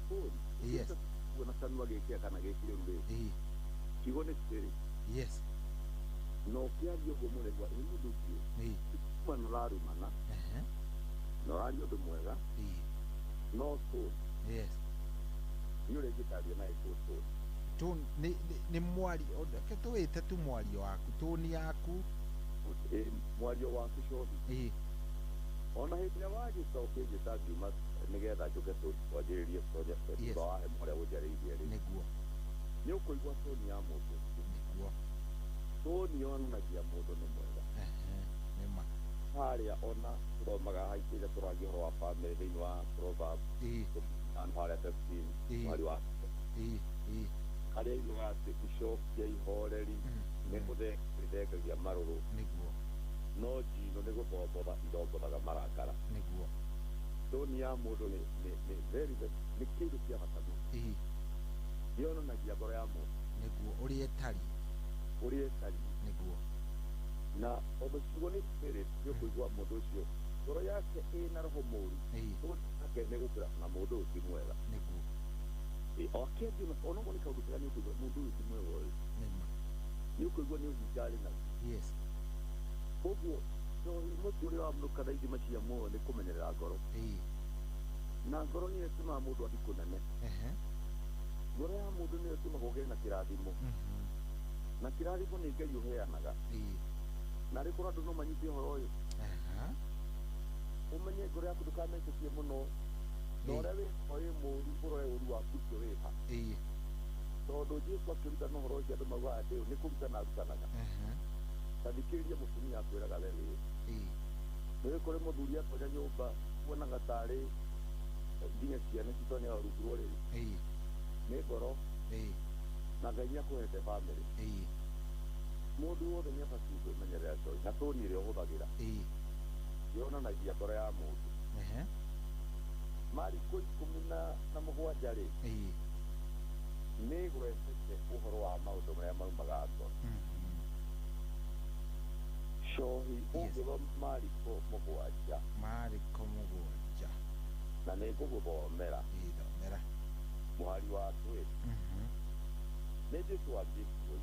Toni. Yes. Kuona kanua gĩkĩa kana gĩkĩũru rĩ. Kiugo nĩ spirit. Yes. Na ũkĩaria ũguo mũraigua ĩ mũndũ ũcio. Kuma nĩ ũrarumana. Na ũraria ũndũ mwega. No toni. Yes. Nĩ ũrĩa ingĩtaria na ĩkũ toni. Toni nĩ mwario, reke tũwĩte tu mwario waku, toni yaku. Mwario waku cohi. Ona hĩndĩ ĩrĩa wagĩũka ũkĩnjĩta ngiuma nĩgetha njũke twanjĩrĩrie thutha wa hema ũrĩa ũnjarĩirie rĩ. Nĩguo. Nĩ ũkũigua toni ya mũndũ ũcio. Nĩguo. Toni yonanagia mũndũ nĩ mwega. Nĩma. Harĩa ona tũthomaga haikĩire tũragia ũhoro wa bamĩrĩ thĩinĩ wa Proverbs. Harĩa 15 mweri wa. Harĩa iugaga atĩ icokia ihoreri nĩ gũthengagia marũrũ. Nĩguo. No njino nĩ gũthongotha ithongothaga marakara. Nĩguo. Toni ya mũndũ nĩ very nĩ kĩndũ kĩa bata mũno. Yonanagia ngoro ya mũndũ. Nĩguo ũrĩa ĩtariĩ. Ũrĩa ĩtariĩ. Nĩguo. Na tondũ kiugo nĩ spirit nĩ ũkũigua mũndũ ũcio ngoro yake ĩna roho mũũru. Toni yake nĩ gũkĩra na mũndũ ũyũ ti mwega. Nĩguo. O akĩendio ona ũguo nĩ kaũndũ kega nĩ ũkũigua mũndũ ũyũ ti mwega ũyũ. Nĩma. Nĩ ũkũigua nĩ ũhinga arĩ naguo. Yes. Koguo njohi mũtũrĩre wa mũndũ kana ithima cia muoyo nĩ kũmenyerera ngoro. Na ngoro nĩyo ĩtũmaga mũndũ athiĩ kũnene. Ngoro ya mũndũ nĩyo ĩtũmaga ũgĩe na kĩrathimo. Na kĩrathimo nĩ Ngai ũheanaga. Na rĩ korwo andũ no manyite ũhoro ũyũ. Ũmenye ngoro yaku ndũkametĩkie mũno. Na ũrĩa wĩ mũũru ũrore ũũru waku ũcio wĩha. Tondũ Jesũ akĩrutana ũhoro ũcio andũ maugaga atĩ nĩ kũrutana arutanaga. Ta thikĩrĩria mũtumia akwĩraga we wĩ. Nĩ kũrĩ mũthuri atonya nyũmba wonaga tarĩ nginya ciana citonyaga rungu rwa ũrĩrĩ. Nĩ ngoro. Na Ngai nĩ akũhete bamĩrĩ. Mũndũ wothe nĩ abatiĩ kwĩmenyerera coĩ na tũni ĩrĩa ũhũthagĩra. Yonanagia ngoro ya mũndũ. Mariko 17 rĩ, nĩ gwetete ũhoro wa maũndũ marĩa maumaga ngoro. Cohi ũngĩthoma Mariko 7. Mariko 7. Na nĩ ngũgũthomera. Thomera. Mũhari wa 20. Nĩ Jesũ anjĩtie.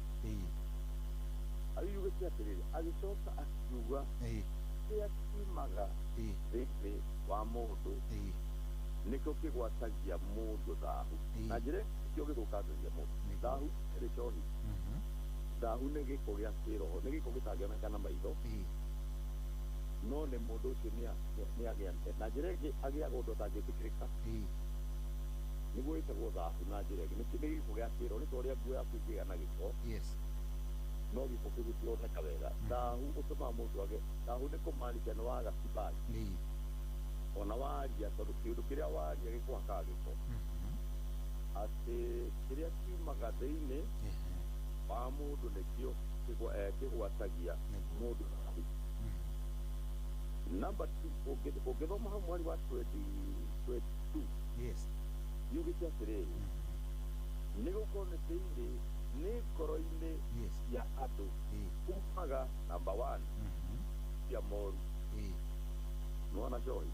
Ariugĩte atĩrĩrĩ, agĩcoka akiuga kĩrĩa kiumaga thĩinĩ wa mũndũ nĩkĩo kĩgwatagia mũndũ thahu. Na njĩra kĩo gĩthũkangagia mũndũ. Thahu ĩrĩ cohi. Thahu nĩ gĩko gĩa kĩroho, nĩ gĩko gĩtangĩoneka na maitho. No nĩ mũndũ ũcio nĩ agĩa na njĩra ĩngĩ agĩaga ũndũ ũtangĩtĩkĩrĩka. Nĩguo ĩtagwo thahu na njĩra ĩngĩ. Nĩ gĩko gĩa kĩroho, nĩ ta ũrĩa nguo yaku ĩngĩgĩa na gĩko. No gĩko kĩu gĩtironeka wega. Thahu ũtũmaga mũndũ age. Thahu nĩ kũmaanisha nĩ waga kibali. Ona waria tondũ kĩũndũ kĩrĩa waria gĩkũhakaga gĩko. Atĩ kĩrĩa kiumaga thĩinĩ wa mũndũ nĩkĩo kĩgwatagia mũndũ thahu. Number 2, ũngĩthoma hau mweri wa 22. Yugĩte atĩrĩrĩ, nĩ gũkorwo nĩ thĩinĩ nĩ ngoro-inĩ cia andũ umaga number 1 cia moru. Nĩwona cohi?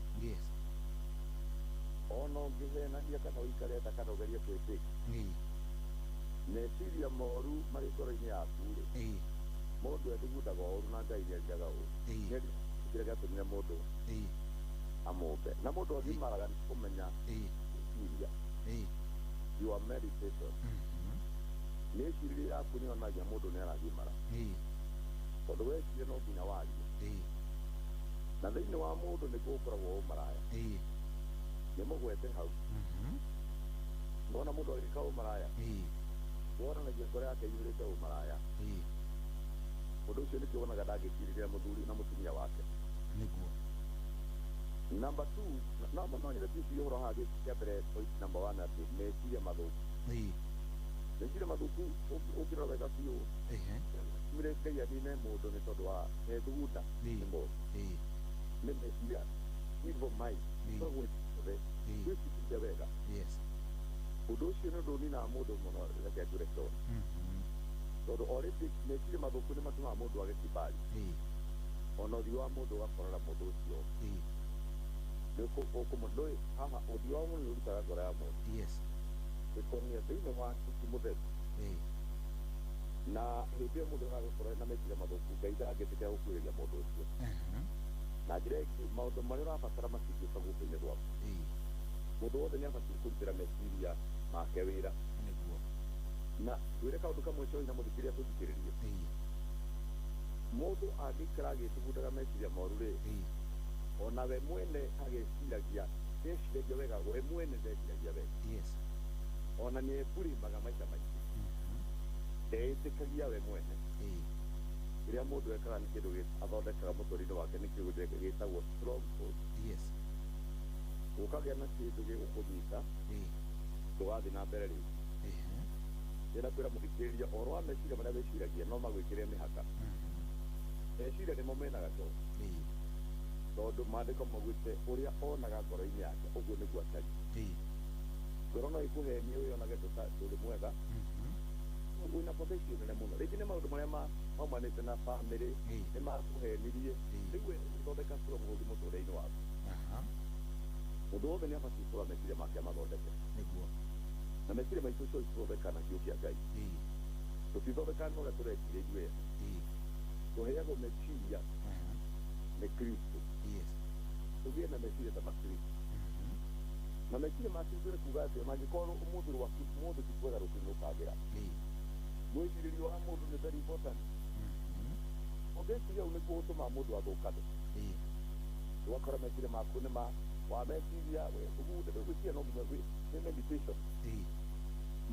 Ona ũngĩhenania kana ũikare ta kana ũgerie kwĩtĩka, meciria moru marĩ ngoro-inĩ yaku rĩ, mũndũ ethugundaga ũru na Ngai nĩendaga ũru. Kĩrĩa gĩatũmire mũndũ amũmbe. Na mũndũ agimaraga nĩ kũmenya gwĩciria. Your meditation. Meciria yaku nĩyonagia mũndũ nĩ aragimara. Tondũ weciria no nginya warie. Na thĩinĩ wa mũndũ nĩkuo gũkoragwo ũmaraya. Nĩ mũgwete hau. Wona mũndũ agĩka ũmaraya, wonanagia ngoro yake ĩiyũrĩte ũmaraya. Ũndũ ũcio nĩkĩo wonaga ndangĩkirĩrĩria mũthuri na mũtumia wake. Nĩguo. Number 2, no no nyende twĩcirie ũhoro haha kĩa mbere point number 1 atĩ meciria mathũku. Meciria mathũku ũngĩrora wega biũ, tumire Ngai anine mũndũ nĩ tondũ wa methugunda nĩ moru. Nĩ meciria evil mind. Ĩkoragwo ĩothe. Gwĩciria wega. Ũndũ ũcio nĩ ũndũ ũninaga mũndũ mũno reke ngwĩre kĩo. Tondũ already meciria mathũku nĩ matũmaga mũndũ age kibali. Ona ũthiũ wa mũndũ ũgakorora mũndũ ũcio. Nĩ ũkũmũndũ haha ũthiũ wa mũndũ nĩ ũrutaga ngoro ya mũndũ. Ĩkonia thĩinĩ wake ti mũtheru. Na hĩndĩ ĩyo mũndũ agagĩkorwo na meciria mathũku, Ngai ndangĩtĩkĩra gũkuhĩrĩria mũndũ ũcio. Na njĩra ĩngĩ maũndũ marĩa ũrabatara matingĩũka guoko-inĩ gwaku. Mũndũ wothe nĩ abatiĩ kũrutĩra meciria make wĩra. Na ngwĩre kaũndũ kamwe cohi na mũthikĩrĩria tũthikĩrĩrie. Mũndũ angĩikara agĩthugundaga meciria moru rĩ, ona we mwene ageciragia, ndeciragia wega, we mwene ndeciragia wega. Ona nĩ eburimaga maita maingĩ. Ndeĩtĩkagia we mwene. Kĩrĩa mũndũ ekaga nĩ kĩndũ athondekaga mũtũrĩre wake nĩ kĩndũ gĩtagwo stronghold. Ũkagĩa na kĩndũ gĩgũkũnyita, ndũgathiĩ na mbere rĩngĩ. Ndĩrenda kwĩra mũthikĩrĩria ũhoro wa meciria marĩa wĩciragia no magwĩkĩre mĩhaka. Meciria nĩmo menaga to. Tondũ maandĩko maugĩte ũrĩa onaga ngoro-inĩ yake ũguo nĩguo atariĩ. Ngoro no ĩkũhenie wĩyonage ndũrĩ mwega. Wĩna potential nene mũno. Rĩngĩ nĩ maũndũ marĩa maumanĩte na bamĩrĩ nĩ makũhenirie. Rĩu we ũgĩthondeka stronghold mũtũrĩre-inĩ waku. Mũndũ wothe nĩ abatiĩ kũrora meciria make amathondeke. Na meciria maitũ cio tũthondekaga na kiugo kĩa Ngai. Tũtithondekaga na ũrĩa tũreciria ithuĩ ene. Tũheagwo meciria nĩ Kristo. Tũgĩe na meciria ta ma Kristo. Na meciria ma Kristo nĩ kuga atĩ ona angĩkorwo ũmũthĩ rwaku ũmũthĩ ti kwega rũciũ nĩ ũkagĩra. Mwĩcirĩrio wa mũndũ nĩ very important. Ũngĩciria ũũ nĩkuo gũtũmaga mũndũ athũkane. Ũgakora meciria maku nĩ ma wa meciria wethugunde gwĩciria no nginya nĩ meditation.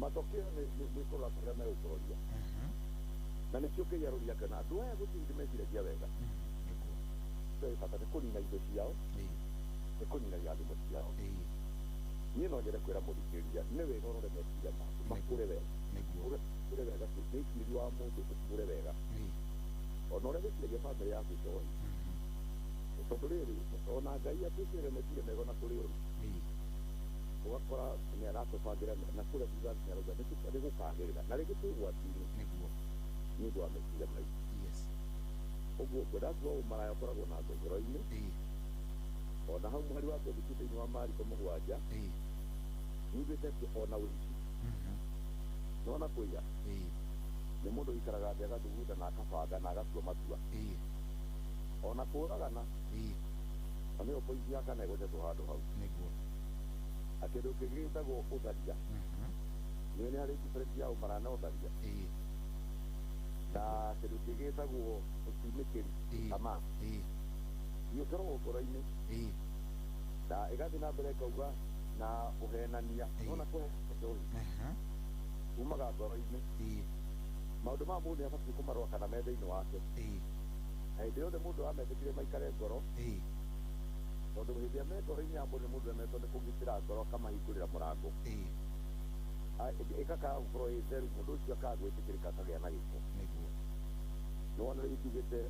Matokeo nĩ kũrora kũrĩa megũkũroria. Na nĩkĩo Ngai aroria kana andũ aya gũtirĩ hĩndĩ meciragia wega. Kĩo bata nĩ kũnina indo ciao, nĩ kũnina irathimo ciao. Niĩ no nyende kwĩra mũthikĩrĩria nĩ wega ũrore meciria maku makũre wega. ũkũre wega mwĩcirĩrie wa mũndũ ũkũre wega ona ũrĩa wĩciragia bamĩrĩ yaku njohi tondũ rĩrĩ ona Ngai atwĩkĩrĩre meciria mega na kũrĩ ũru ũgakora nĩ aratũbangĩra na kũrĩa thutha nĩ arauga nĩ gũkagĩrĩra na rĩngĩ twĩ ũgwati-inĩ nĩguo nĩ ũndũ wa meciria maitũ. Yes. Ũguo ngwenda kuga ũmaraya ũkoragwo na ngoro-inĩ ona hau mũhari wa 22 thĩinĩ wa Mariko 7 yugĩte atĩ ona ũici nĩwona kũiya nĩ mũndũ ũikaraga thĩ agathugunda na akabanga na agatua matua ona kũragana na nĩyo pointi ya kana ĩgwetetwo handũ hau nĩguo na kĩndũ kĩngĩ gĩtagwo ũtharia nĩyo nĩ harĩ difference ya ũmaraya na ũtharia na kĩndũ kĩngĩ gĩtagwo ũcumĩkĩri tamaa gĩkoragwo ngoro-inĩ na ĩgathiĩ na mbere ĩkauga na ũhenania nona kũhena njohi umaga ngoro-inĩ maũndũ ma mũndũ nĩ abatiĩ kũmarora kana me thĩinĩ wake na hĩndĩ yothe mũndũ ametĩkire maikare ngoro tondũ hĩndĩ ĩrĩa me ngoro-inĩ ya mũndũ nĩ mũndũ emetwo nĩ kũgitĩra ngoro akamahingũrĩra mũrango ĩkakaga gũkorwo ĩ theru mũndũ ũcio akaga gwĩtĩkĩrĩka akagĩa na gĩko nĩguo nĩwona rĩu kiugĩte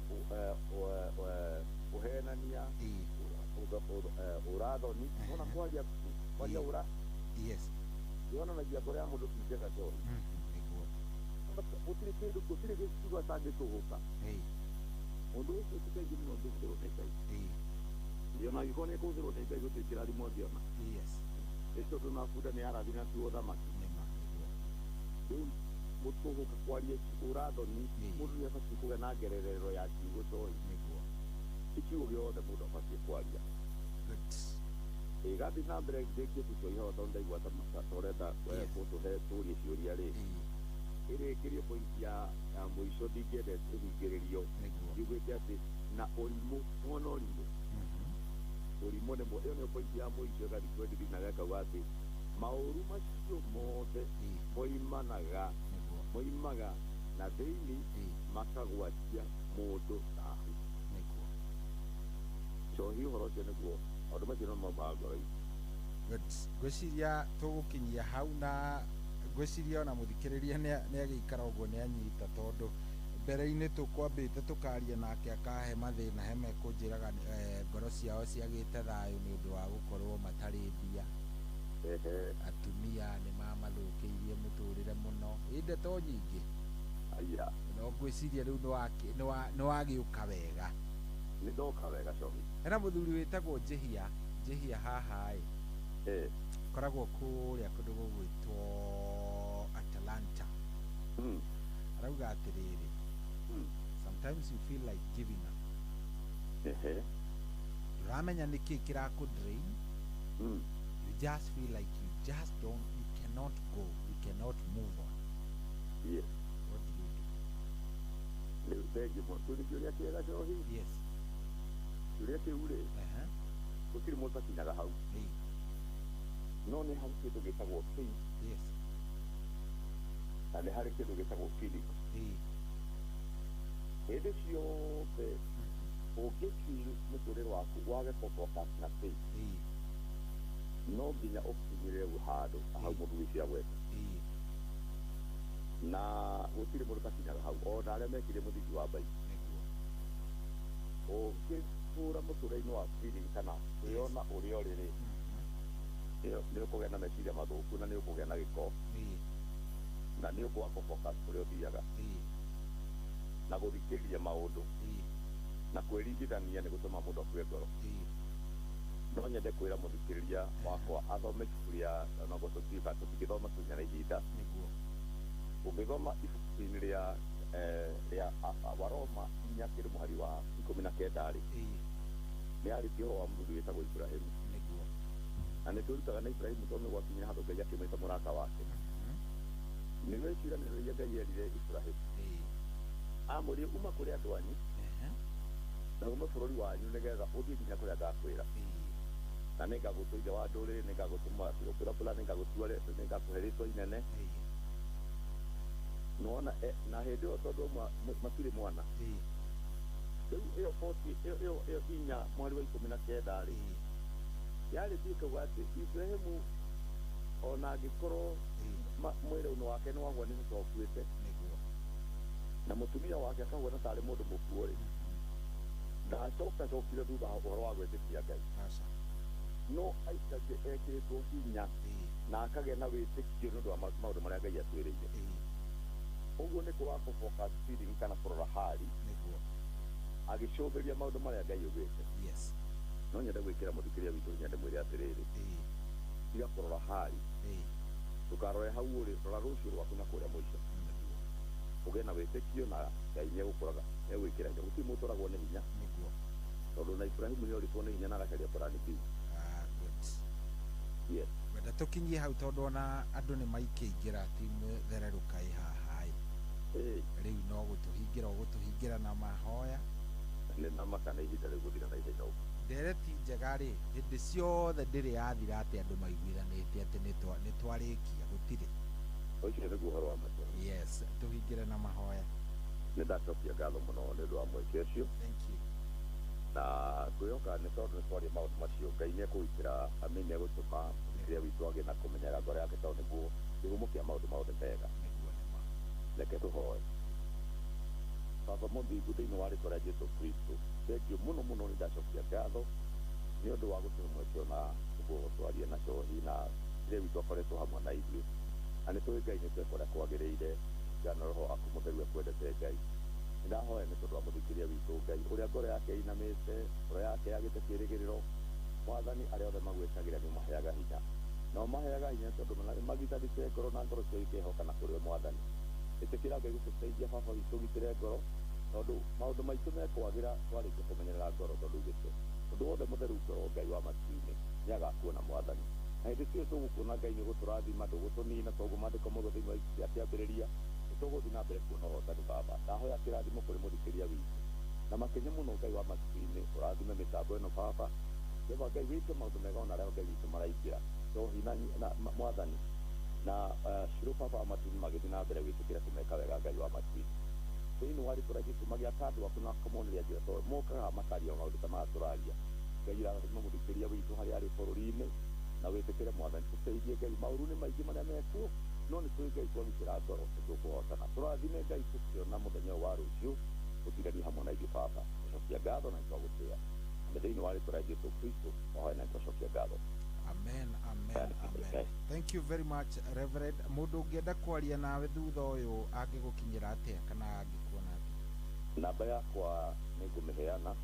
ũhenania ũrathoni nĩwona kwaria kwaria ũra yes yonanagia ngoro ya mũndũ ti njega njohi nĩguo gũtirĩ kĩndũ gũtirĩ gĩcigo atangĩtũgũka mũndũ ũcio ti kaingĩ mũno ũngĩhũthĩrwo nĩ Ngai ona angĩkorwo nĩ ekũhũthĩrwo nĩ Ngai gũtirĩ kĩrathimo angĩona yes ĩ tondũ na bunda nĩ arathi na tuo thamaki rĩu gũtũgũka kwaria ũrathoni mũndũ nĩ abatiĩ kũgĩa na ngererero ya kiugo njohi nĩguo ti kiugo gĩothe mũndũ abatiĩ kwaria ĩgathiĩ na mbere ndĩkie tu tũiho tondũ ndaigua ta ũrenda gũtũhe tũrie ciũria rĩ ĩrĩkĩrie point ya mũico ndingĩenda ĩhingĩrĩrio yugĩte atĩ na ũrimũ nĩwona ũrimũ ũrimũ nĩ ĩyo nĩyo point ya mũico ĩgathiĩ 23 na gakauga atĩ maũru macio mothe moimanaga moimaga na thĩinĩ makagwatia mũndũ thahu njohi ũhoro ũcio nĩguo maũndũ macio no maumaga ngoro-inĩ. Good. Ngwĩciria tũgũkinyia hau na ngwĩciria ona mũthikĩrĩria nĩ agĩikara ũguo nĩ anyita tondũ mbere-inĩ tũkwambĩte tũkaria nake akahe mathĩna he mekũnjĩraga ngoro ciao ciagĩte thayũ nĩ ũndũ wa gũkorwo matarĩ mbia atumia nĩ mamathũkĩirie mũtũrĩre mũno ĩ ndeto nyingĩ no ngwĩciria rĩu nĩ wagĩũka wega nĩ ndoka wega cohi hena mũthuri wĩtagwo Njĩhia Njĩhia haha ĩ koragwo kũrĩa kũndũ gũgwĩtwo Atlanta arauga atĩrĩrĩ sometimes you feel like giving up ndũramenya nĩkĩ kĩrakũ drain you just feel like you just don't you cannot go you cannot move on. Yes. What do you do? Rĩu thengiũ mũno kĩu nĩ kĩũria kĩega cohi. Yes. Kĩũria kĩu rĩ gũtirĩ mũndũ ũtakinyaga hau no nĩ harĩ kĩndũ gĩtagwo faith. Yes. Na nĩ harĩ kĩndũ gĩtagwo feeling. Hĩndĩ ciothe ũngĩfeel mũtũrĩre waku wage kũ-focus na faith no nginya ũkinyĩrĩre handũ hau mũndũ wĩcio agweta na gũtirĩ mũndũ ũtakinyaga hau ona arĩa mekire mũthingi wa mbaitũ ũngĩhũra mũtũrĩre-inĩ wa feeling kana kwĩona ũrĩa ũrĩ rĩ nĩ ũkũgĩa na meciria mathũku na nĩ ũkũgĩa na gĩko na nĩ ũkwaga kũ-focus kũrĩa ũthiaga na gũthikĩrĩria maũndũ na kwĩringithania nĩ gũtũma mũndũ akue ngoro no nyende kwĩra mũthikĩrĩria wakwa athome ibuku rĩa noguo tũtingĩthoma tũnya na ihinda ũngĩthoma ibuku-inĩ rĩa rĩa Waroma 4 kĩndũ mũhari wa 19 rĩ nĩ arĩtie ũhoro wa mũthuri wĩtagwo Ibrahimu na nĩ twĩrutaga na Ibrahimu tondũ nĩ gwakinyire handũ Ngai akĩmwĩta mũrata wake nĩ wĩciranĩro iria Ngai erire Ibrahimu amwĩrire uma kũrĩ andũ anyu na ume bũrũri wanyu nĩgetha ũthiĩ nginya kũrĩa ngakwĩra na nĩngagũtua ithe wa ndũrĩrĩ nĩngagũtũma kũrapũra nĩngagũtua nĩngakũhe rĩtwa inene nĩwona na hĩndĩ ĩyo tondũ matirĩ mwana rĩu ĩyo 40 ĩyo 4 mweri wa 19 rĩ yarĩtie ĩkauga atĩ Ibrahimu ona angĩkorwo Mwĩrĩ wake nĩ wagwa nĩ ũkuĩte nĩguo na mũtumia wake akahũana tarĩ mũndũ mũkuũ rĩ ndacoka cokire thutha ũhoro wa gwĩtĩkia Ngai aca no aikarire ekĩrĩtwo hinya na akagĩa na wĩtĩkio nĩ ũndũ wa maũndũ marĩa Ngai atwĩrĩire ũguo nĩ kũra kũ-focus feeling kana kũrora hali nĩguo agĩcũthĩria maũndũ marĩa Ngai augĩte yes no nyende gwĩkĩra mũthikĩria witũ nyende mwĩre atĩrĩrĩ tiga kũrora hali ndũkarore hau ũrĩ rora rũciũ rwaku na kũrĩa mũico ũgĩe na wĩtĩkio na Ngai nĩegũkũraga nĩegwĩkĩra hinya gũtirĩ mũndũ ũtoragwo nĩ hinya nĩguo tondũ na Ibrahimu nĩorĩtwo nĩ hinya na agacaria plan B good yes wenda tũkinyie hau tondũ ona andũ nĩ maikĩingĩra ti mũthererũka ĩ haha ĩ rĩu no gũtũhingĩra ũgũtũhingĩra na mahoya nĩ na maka na ihinda rĩu gũthira na ihenya ũguo ndereti njega rĩ hĩndĩ ciothe ndĩrĩ yathira atĩ andũ maiguithanĩtie atĩ nĩ twarĩkia gũtirĩ ũcio nĩguo ũhoro wa matua yes tũhingĩre na mahoya nĩ ndacokia ngatho mũno nĩ ũndũ wa mweke ũcio thank you na kwĩhoka nĩ tondũ nĩ twaria maũndũ macio Ngai nĩ ekũgitĩra amĩ nĩ egũtũma mũthikĩria witũ agĩe na kũmenyera ngoro yake tondũ nĩguo kĩhumo kĩa maũndũ mothe mega reke tũhoe Baba mũthingu thĩinĩ wa rĩtwa rĩa Jesũ Kristo thengiũ mũno mũno nĩ ndacokia ngatho nĩ ũndũ wa gũtũhe mweke ona ũguo twarie na cohi na ithe witũ akoretwo hamwe na ithuĩ na nĩ tũĩ Ngai nĩ tweka ũrĩa kwagĩrĩire ngana roho waku mũtheru ekwendete Ngai nĩ ndahoya nĩ tondũ wa mũthikĩria witũ Ngai ũrĩa ngoro yake ĩinamĩte ngoro yake yagĩte kĩĩrĩgĩrĩro mwathani arĩa othe magwĩtagĩra nĩ ũmaheaga hinya na ũmaheaga hinya tondũ magitanĩte ngoro na ngoro ciao ikehoka na kũrĩ we mwathani ĩtĩkĩra Ngai gũtũteithia baba witũ ũgitĩre ngoro tondũ maũndũ maitũ mekwagĩra twarĩkia kũmenyerera ngoro tondũ ugĩte ũndũ wothe mũtheru ngoro Ngai wa matu-inĩ nĩagakuona mwathani na hĩndĩ ciothe tũgũkuona Ngai nĩ ũgũtũrathima ndũgũtũnina toguo maandĩko mothe thĩinĩ wa ibuku rĩa kĩambĩrĩria nĩtũgũthiĩ na mbere kuona ũhotani baba ndahoya kĩrathimo kũrĩ mũthikĩria witũ na makĩria mũno Ngai wa matu-inĩ ũrathime mĩtambo ĩno baba Jehova Ngai wĩke maũndũ mega ona arĩa Ngai witũ maraingĩra njohi na mwathani na Shiro baba wa matu-inĩ magĩthiĩ na mbere gwĩtĩkĩra kũmeka wega Ngai wa matu-inĩ thĩinĩ wa rĩtwa rĩa Jesũ magĩaka andũ aku na kũmoneria njĩra tondũ mokaga makaria maũndũ ta maya tũraria Ngai irathima mũthikĩria witũ harĩa arĩ bũrũri-inĩ na wĩtĩkĩre mwathani tũteithie Ngai maũru nĩ maingĩ marĩa mekuo no nĩ tũĩ Ngai twagitĩra ngoro nĩ tũkũhotana tũrathime Ngai tũkĩona mũthenya ũyũ wa rũciũ ũtiranie hamwe na ithuĩ baba tũcokia ngatho na nĩtwagũtĩĩa na thĩinĩ wa rĩtwa rĩa Jesũ Kristo wahoya na nĩtwacokia ngatho amen amen amen thank you very much Reverend mũndũ ũngĩenda kwaria nawe thutha ũyũ angĩgũkinyĩra atĩa kana angĩkuona atĩa namba yakwa nĩ ngũmĩheana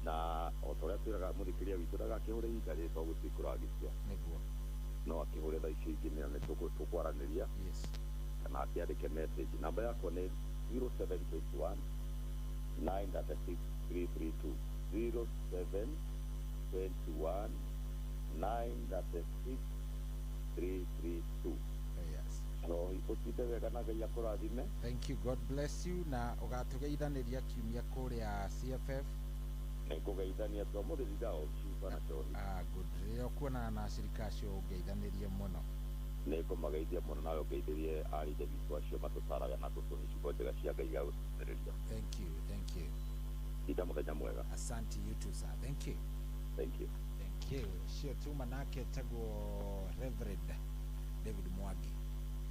na o ta ũrĩa twĩraga mũthikĩria witũ ndagakĩhũre ihinda rĩrĩ tondũ gũtirĩ kũragitia nĩguo no akĩhũre thaa icio ingĩ nĩ tũkwaranĩria yes kana akĩandĩke message namba yakwa nĩ 0721 936 332 0721 936 332 yes so ũtinde wega na Ngai akũrathime thank you God bless you na ũgatũgeithanĩria kiumia kũrĩa CFF nĩngũgeithania twa mũthĩ ndiraocuba na cohi good rĩrĩa ũkuonana na acirika acio ũngeithanĩrie mũno nĩngũmageithia mũno nawe ũngeithĩrie arĩ ithe witũ acio matũtaraga na gũtũhe ciugo njega cia Ngai ya gũtũteithĩrĩria thank you thank you tinda mũthenya mwega asante you too sir thank you thank you thank you cio tuma nake tagwo Reverend David Mwangi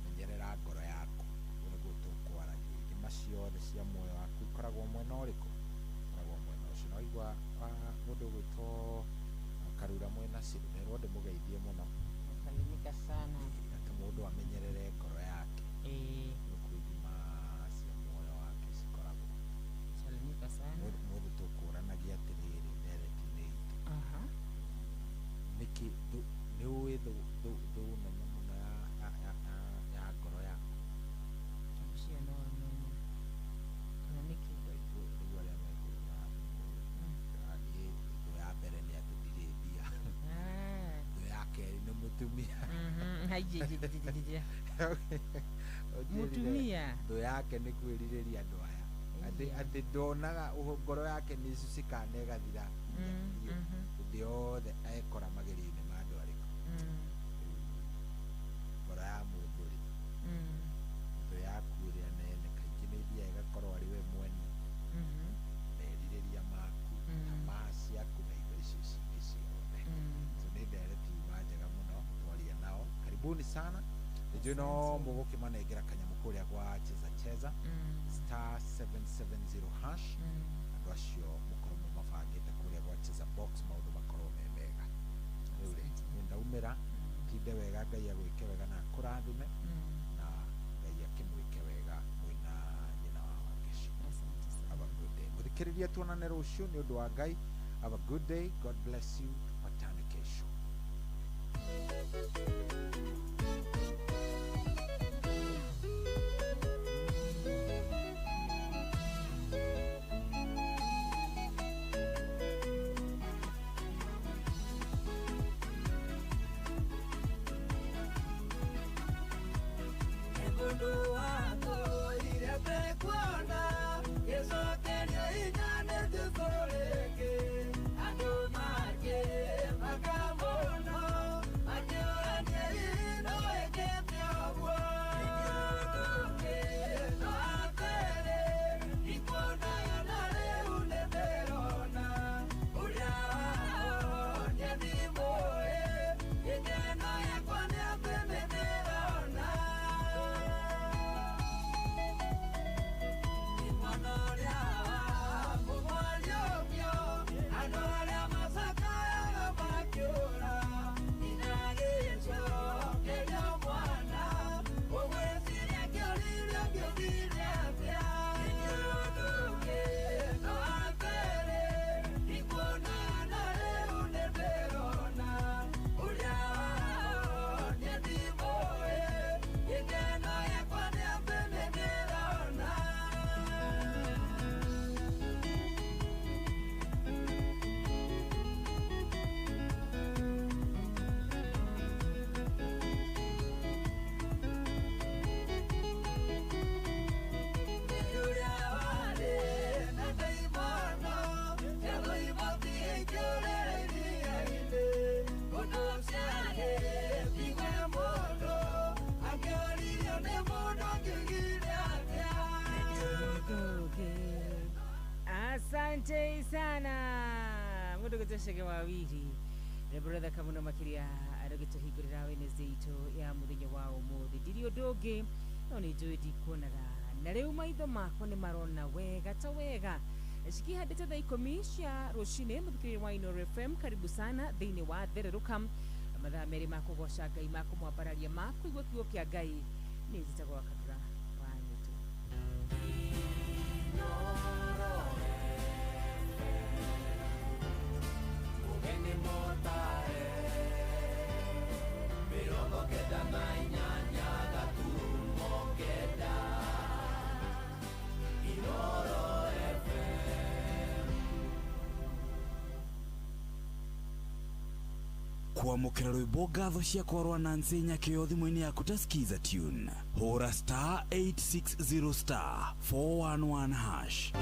menyerera ngoro yaku nĩguo tũkwaragia ithima ciothe cia muoyo waku ikoragwo mwena ũrĩkũ ikoragwo mwena ũcio na waigua mũndũ ũgwĩtwo Karura mwena Ciru nerwo ndĩmũgeithie mũno Salimika sana atĩ mũndũ amenyerere ngoro yake nĩkuo ithima cia muoyo wake cikoragwo salimika sana mũthĩ tũkũranagia atĩrĩrĩ ndereti-inĩ itũ nĩkĩ nĩ ũĩ thũ nene mũno ya ngoro yaku ũcio no menye kana nĩkĩ rĩu arĩa mekũhũra thimũ niĩ thũ ya mbere nĩ atĩ ndirĩ mbia thũ ya kerĩ nĩ mũtumia mũtumia thũ yake nĩ kwĩrirĩria andũ aya atĩ ndonaga ngoro yake nĩ ĩcucĩkaga na ĩgathira biũ hĩndĩ yothe ekora magerio-inĩ ma andũ arĩkũ ngoro ya mũndũ rĩ thũ yaku ĩrĩa nene kaingĩ nĩ ĩthiaga ĩgakorwo arĩ we mwene merirĩria maku tamaa ciaku na indo icio cingĩ ciothe so nĩ ndereti yuma njega mũno twaria nao karibuni sana Nĩ njũĩ no mũgũkĩmanengera kanyamũ kũrĩa gwa cheza cheza star 770 hash. Andũ acio mũkorwo mũmabangĩte kũrĩa gwa cheza box, maũndũ makorwo me mega. Rĩu rĩ, nĩ ndaumĩra. Tinde wega, Ngai agwĩke wega na akũrathime, na Ngai akĩmwĩke wega mwĩna nyina wa Wangeshi. Have a good day. Mũthikĩrĩria, tuonane rũciũ nĩ ũndũ wa Ngai. Have a good day. God bless you. Tupatane kesho. Mũndũ watũire tekuona gĩcokerio hinya nĩ Jesũ rĩngĩ, andũ makĩmaka mũno makĩũrania hihi no ĩkĩte ũguo. No atĩrĩ ndikuonaga na rĩu nĩndĩrona ũrĩa wahonia ndimũĩ, gĩkeno gĩakwa nĩ atĩ nĩndĩrona. Gĩkeno gĩakwa nĩ atĩ nĩndĩrona. Asante sana mundu gutecege wawiri brother kamuno makiria arugituhingurira Wednesday itu ya muthenya wa umuthi. Ndiri undu ungi no ni njui ndikuonaga na riu maitho makwa ni marona wega ta wega cikihandite thaa 10 cia rucini. Muthikiriria wa Inooro FM, karibu sana thiini wa thereruka, mathaa meri ma kugoca Ngai, ma kumwambararia, ma kuigua kiugo kia Ngai. Ni njitagwo Wakadura wa Nyutu. Ũgeni mũtare 98 9 Inooro FM. Kwamũkĩra rwĩmbo ngatho ciakwa rwa Nancy Nyakĩo thimũ-inĩ yaku ta skiza tune, hũra star 860 star 411 hash.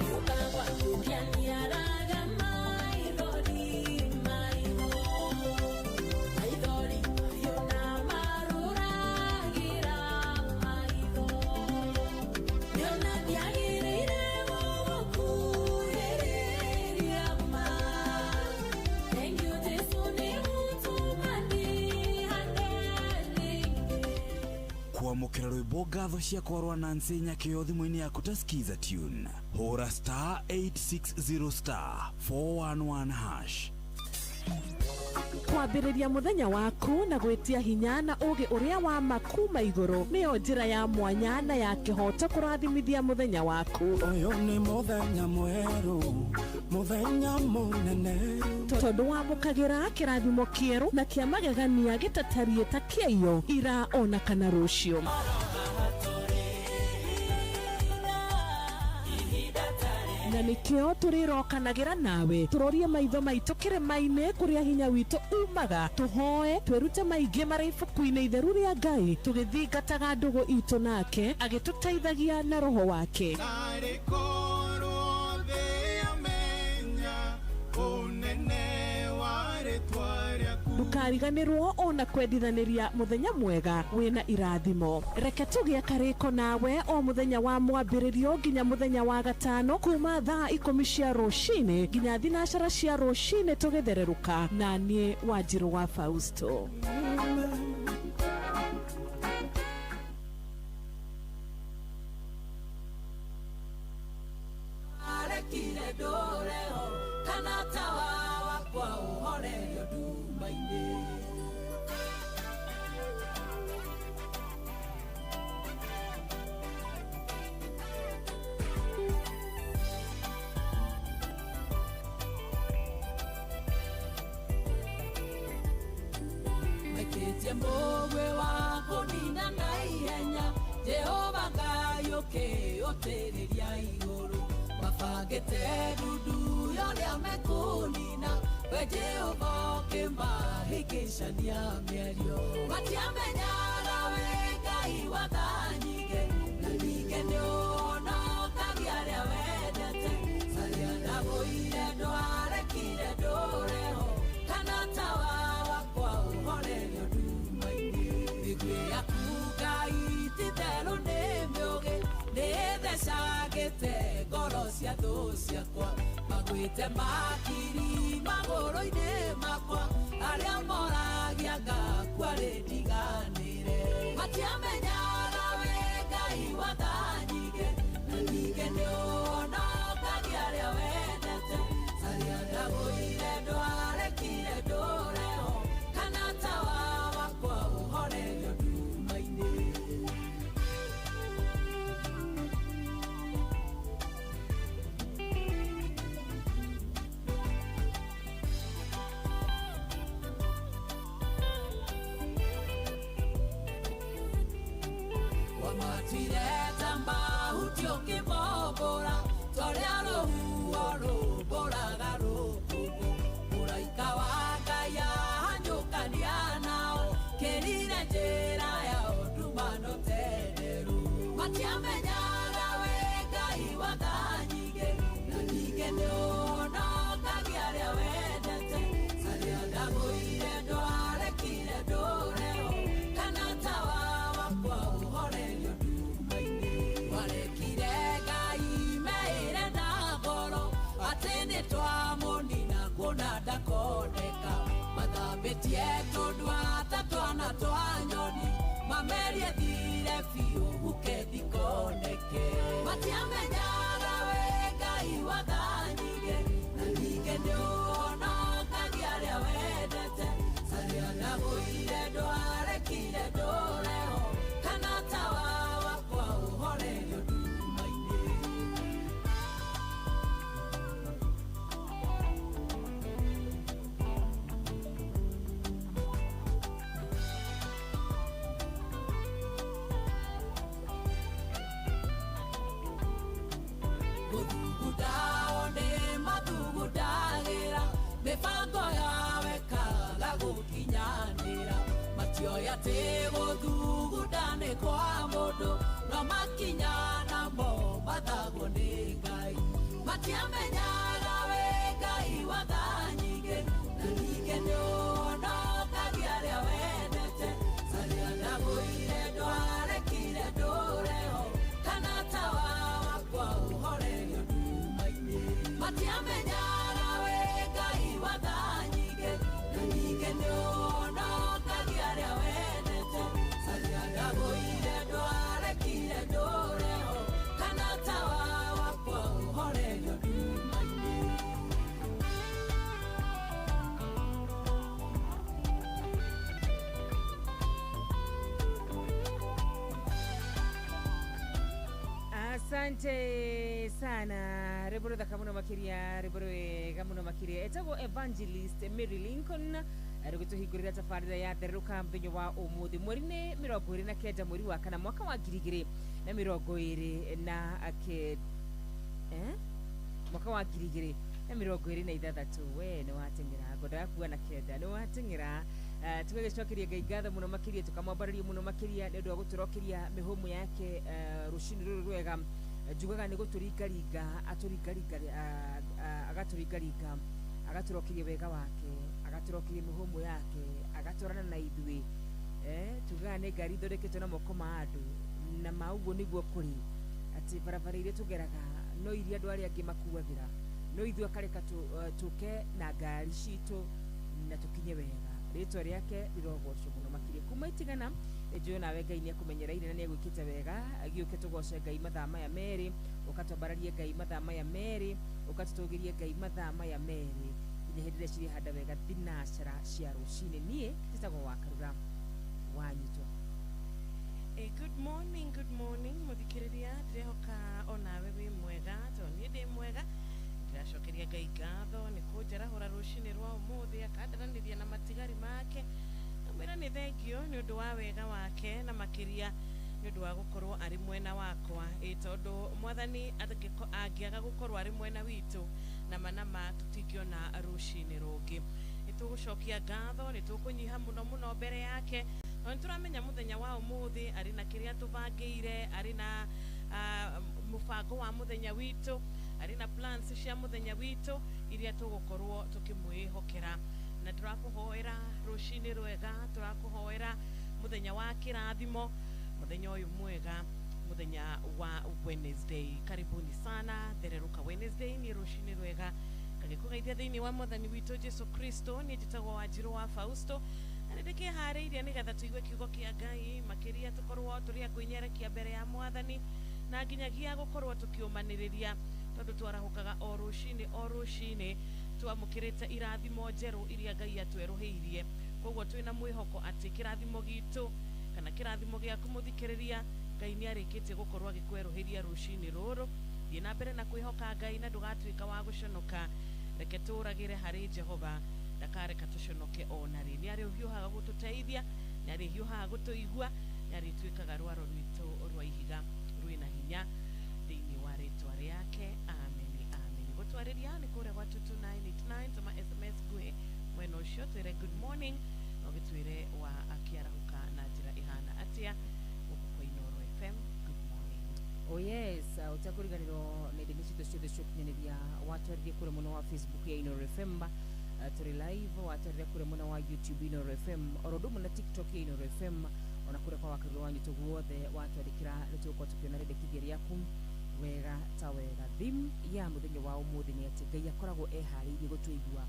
Kwamũkĩra rwĩmbo ngatho ciakwa rwa Nancy Nyakĩo thimũ-inĩ yaku ta skiza tune, hũra star 860 star 411 hash. Kwambĩrĩria mũthenya waku na gwĩtia hinya na ũgĩ ũrĩa wa ma kuma igũrũ nĩyo njĩra ya mwanya na ya kĩhoto kũrathimithia mũthenya waku. Ũyũ nĩ mũthenya mwerũ, mũthenya mũnene, tondũ wamũkagĩra kĩrathimo kĩerũ na kĩa magegania gĩtatariĩ ta kĩaiyo ira ona kana rũciũ. Na nikio tũrĩrokanagĩra nawe tũrorie maitho maitũ kĩrĩma-inĩ kũrĩa hinya witũ umaga, tũhoe twĩrute maingĩ marĩ ibuku-inĩ itheru rĩa Ngai, tũgĩthingataga ndũgũ itũ nake agĩtũteithagia na roho wake. Narĩ korwo thĩ yamenya ũnene wa rĩtwa rĩaku. Ndũkariganĩrwo ona kwendithanĩria mũthenya mwega wĩna irathimo. Reke tũgĩe karĩko nawe o mũthenya wa mwambĩrĩrio nginya mũthenya wa gatano kuma thaa 10 cia rũcinĩ nginya 12 cia rũcinĩ tũgĩthererũka na niĩ Wanjirũ wa Fausto. ndũreho kana tawa wakwa ũhorerio nduma-inĩ. Maikĩtie mũgwĩ wa kũnina na ihenya, Jehova Ngai ũkĩũtĩrĩria igũrũ, mabangĩte ndundu ya ũrĩa mekũnina, we Jehova ũkĩmahĩngĩcania mĩario. Matiamenyaga we Ngai wa tha nyingĩ, na ningĩ nĩũhonokagia arĩa wendete, arĩa ndagũire ndwarekire ndũreho, kana tawa wakwa ũhorerio nduma-inĩ. Mĩguĩ yaku Ngai ti-itherũ nĩ mĩũgĩ, nĩĩthecangĩte ngoro cia thũ ciakwa, magwĩte makiri magũrũ-inĩ makwa, arĩa moragia ngakua rĩ ndiganĩre. Matiamenyaga we Ngai wa tha nyingĩ, na ningĩ nĩũhonokagia arĩa wendete, arĩa ndagũire ndwarekire ndũreho, kana tawa wakwa ũhorerio nduma-inĩ. Wamatuire ta mahuti ũkĩmombũra, ta ũrĩa rũhuho rũmbũraga rũkũngũ. Mũraika wa Ngai ahanyũkania nao, kĩrire njĩra yao ndumano tenderu. Matiamenyaga we Ngai wa tha nyingĩ, na ningĩ nĩũhonokagia arĩa wendete, arĩa ndagũire ndwarekire ndũreho, kana tawa wakwa ũhorerio nduma-inĩ. Warekire Ngai meĩre na ngoro, atĩ nĩtwamũnina kuona ndakoneka, mathambĩtie tũndwa ta twana twa nyoni, mamerie thire biũ huke thikoneke. Matiamenyaga we Ngai wa tha nyingĩ, na ningĩ nĩũhonokagia arĩa wendete, arĩa ndagũire ndwarekire ndũreho, kana tawa wakwa ũhorerio nduma-inĩ. Gũthugundao nĩ mathugundagĩra, mĩbango yao ĩkaga gũkinyanĩra, matioĩ atĩ gũthugunda nĩ kwa mũndũ, no makinya namo mathagwo nĩ Ngai. Matiamenyaga we Ngai wa tha nyingĩ, na ningĩ nĩũhonokagia arĩa wendete, arĩa ndagũire ndwarekire ndũreho, kana tawa wakwa ũhorerio nduma-inĩ. Matiamenyaga we Ngai wa tha nyingĩ, na ningĩ nĩũhonokagia arĩa wendete, arĩa ndagũire ndwarekire ndũreho, kana tawa wakwa ũhorerio nduma-inĩ. Asante sana rwĩmbo rũthaka mũno makĩria, rwĩmbo rwega mũno makĩria. Etagwo Evangelist Mary Lincoln, rũgĩtũhingũrĩra tabarĩra ya therũka mũthenya wa ũmũthĩ, mweri-inĩ 29 mweri wa kana mwaka wa 2029, mwaka wa 2026. We nĩ wateng'era ngwendaga kuga na kenda nĩ wateng'era. Tũgagĩcokeria Ngai ngatho mũno makĩria, tũkamwambararia mũno makĩria nĩ ũndũ wa gũtũrokeria mĩhũmũ yake rũcinĩ rũrũ rwega. Njugaga nĩ gũtũringaringa atũringaringa, agatũringaringa, agatũrokeria wega wake, agatũrokeria mĩhũmũ yake, agatwarana na ithuĩ. Tugaga nĩ ngari ithondeketwo na moko ma andũ, na ma ũguo nĩguo kũrĩ, atĩ barabara iria tũgeraga no iria andũ arĩa angĩ makuagĩra, no ithuĩ akareka tũke na ngari citũ na tũkinye wega. Rĩtwa rĩake rĩrogocwo mũno makĩria. Kuma itigana njũĩ nawe Ngai nĩakũmenyereire na nĩagwĩkĩte wega, gĩũke tũgoce Ngai mathaa maya merĩ. Ũkatwambararie Ngai mathaa maya merĩ, ũkatũtũgĩrie Ngai mathaa maya merĩ nginya hĩndĩ ĩrĩa cirĩhanda wega thinacara cia rũcinĩ. Niĩ njĩtagwo Wakarura Wanyitũ. Good morning, good morning muthikiriria, ndirehoka onawe wi mwega to niĩ ndĩ mwega. Ndĩracokeria Ngai ngatho nĩ kũnjarahũra rũcinĩ rwa ũmũthĩ, akandaranĩria na matigari make. Ngamwĩra nĩ thengio nĩ ũndũ wa wega wake na makĩria nĩ ũndũ wa gũkorwo arĩ mwena wakwa. Ĩ tondũ mwathani angĩaga gũkorwo arĩ mwena witũ, nama nama tũtingĩona rũcinĩ rũngĩ. Nĩ tũgũcokia ngatho, nĩ tũkũnyiha mũno mũno mbere yake. No nĩtũramenya mũthenya wa ũmũthĩ arĩ na kĩrĩa tũbangĩire, arĩ na mũbango wa mũthenya witũ, arĩ na plans cia mũthenya witũ iria tũgũkorwo tũkĩmwĩhokera. Na tũrakũhoera rũcinĩ rwega, tũrakũhoera mũthenya wa kĩrathimo, mũthenya ũyũ mwega, mũthenya wa Wednesday. Karibuni sana Thererũka Wednesday, nĩ rũcinĩ rwega. Ngagĩkũgeithia thĩinĩ wa mwathani witũ Jesu Kristo. Niĩ njĩtagwo Wanjirũ wa Fausto, na nĩ ndĩkĩharĩirie nĩgetha tũigue kiugo kĩa Ngai, makĩria tũkorwo tũrĩ a kwĩnyerekia mbere ya mwathani na nginyagia gũkorwo tũkĩũmanĩrĩria, tondũ twarahũkaga o rũcinĩ o rũcinĩ twamũkĩrĩte irathimo njerũ iria Ngai atwerũhĩirie. Koguo twĩna mwĩhoko atĩ kĩrathimo gitũ kana kĩrathimo gĩaku mũthikĩrĩria, Ngai nĩ arĩkĩtie gũkorwo agĩkwerũhĩria rũcinĩ rũrũ. Thiĩ na mbere na kwĩhoka Ngai na ndũgatuĩka wa gũconoka. Reke tũragĩre harĩ Jehova, ndakareka tũconoke ona rĩ. Nĩ arĩhiũhaga gũtũteithia, nĩ arĩhiũhaga gũtũigua, nĩ arĩtuĩkaga rwaro rwitũ rwa ihiga rwĩna hinya thĩinĩ wa rĩtwa rĩake. Amen, amen. Gũtwarĩria nĩ kũrĩa gwa 22989, tũma SMS nguhĩ mwena ũcio twĩre good morning, na ũgĩtwĩre wa akĩarahũka na njĩra ĩhana atĩa gũkũ kwa Inooro FM. Good morning. Oh yes, ũtakũriganĩrwo nĩ ndĩmĩ citũ ciothe cia ũkinyanĩria. Watwarĩrie kũrĩa mwena wa Facebook ya Inooro FM, tũrĩ live. Watwarĩria kũrĩa mwena wa YouTube Inooro FM, oro ũndũ ũmwe na TikTok ya Inooro FM, ona kũrĩa kwa Wakarura Wanyitũ guothe watwandĩkĩra nĩ tũgũkorwo tũkĩona rĩendekithia rĩaku wega ta wega. Theme ya mũthenya wa ũmũthĩ nĩ atĩ Ngai akoragwo eharĩirie gũtũigua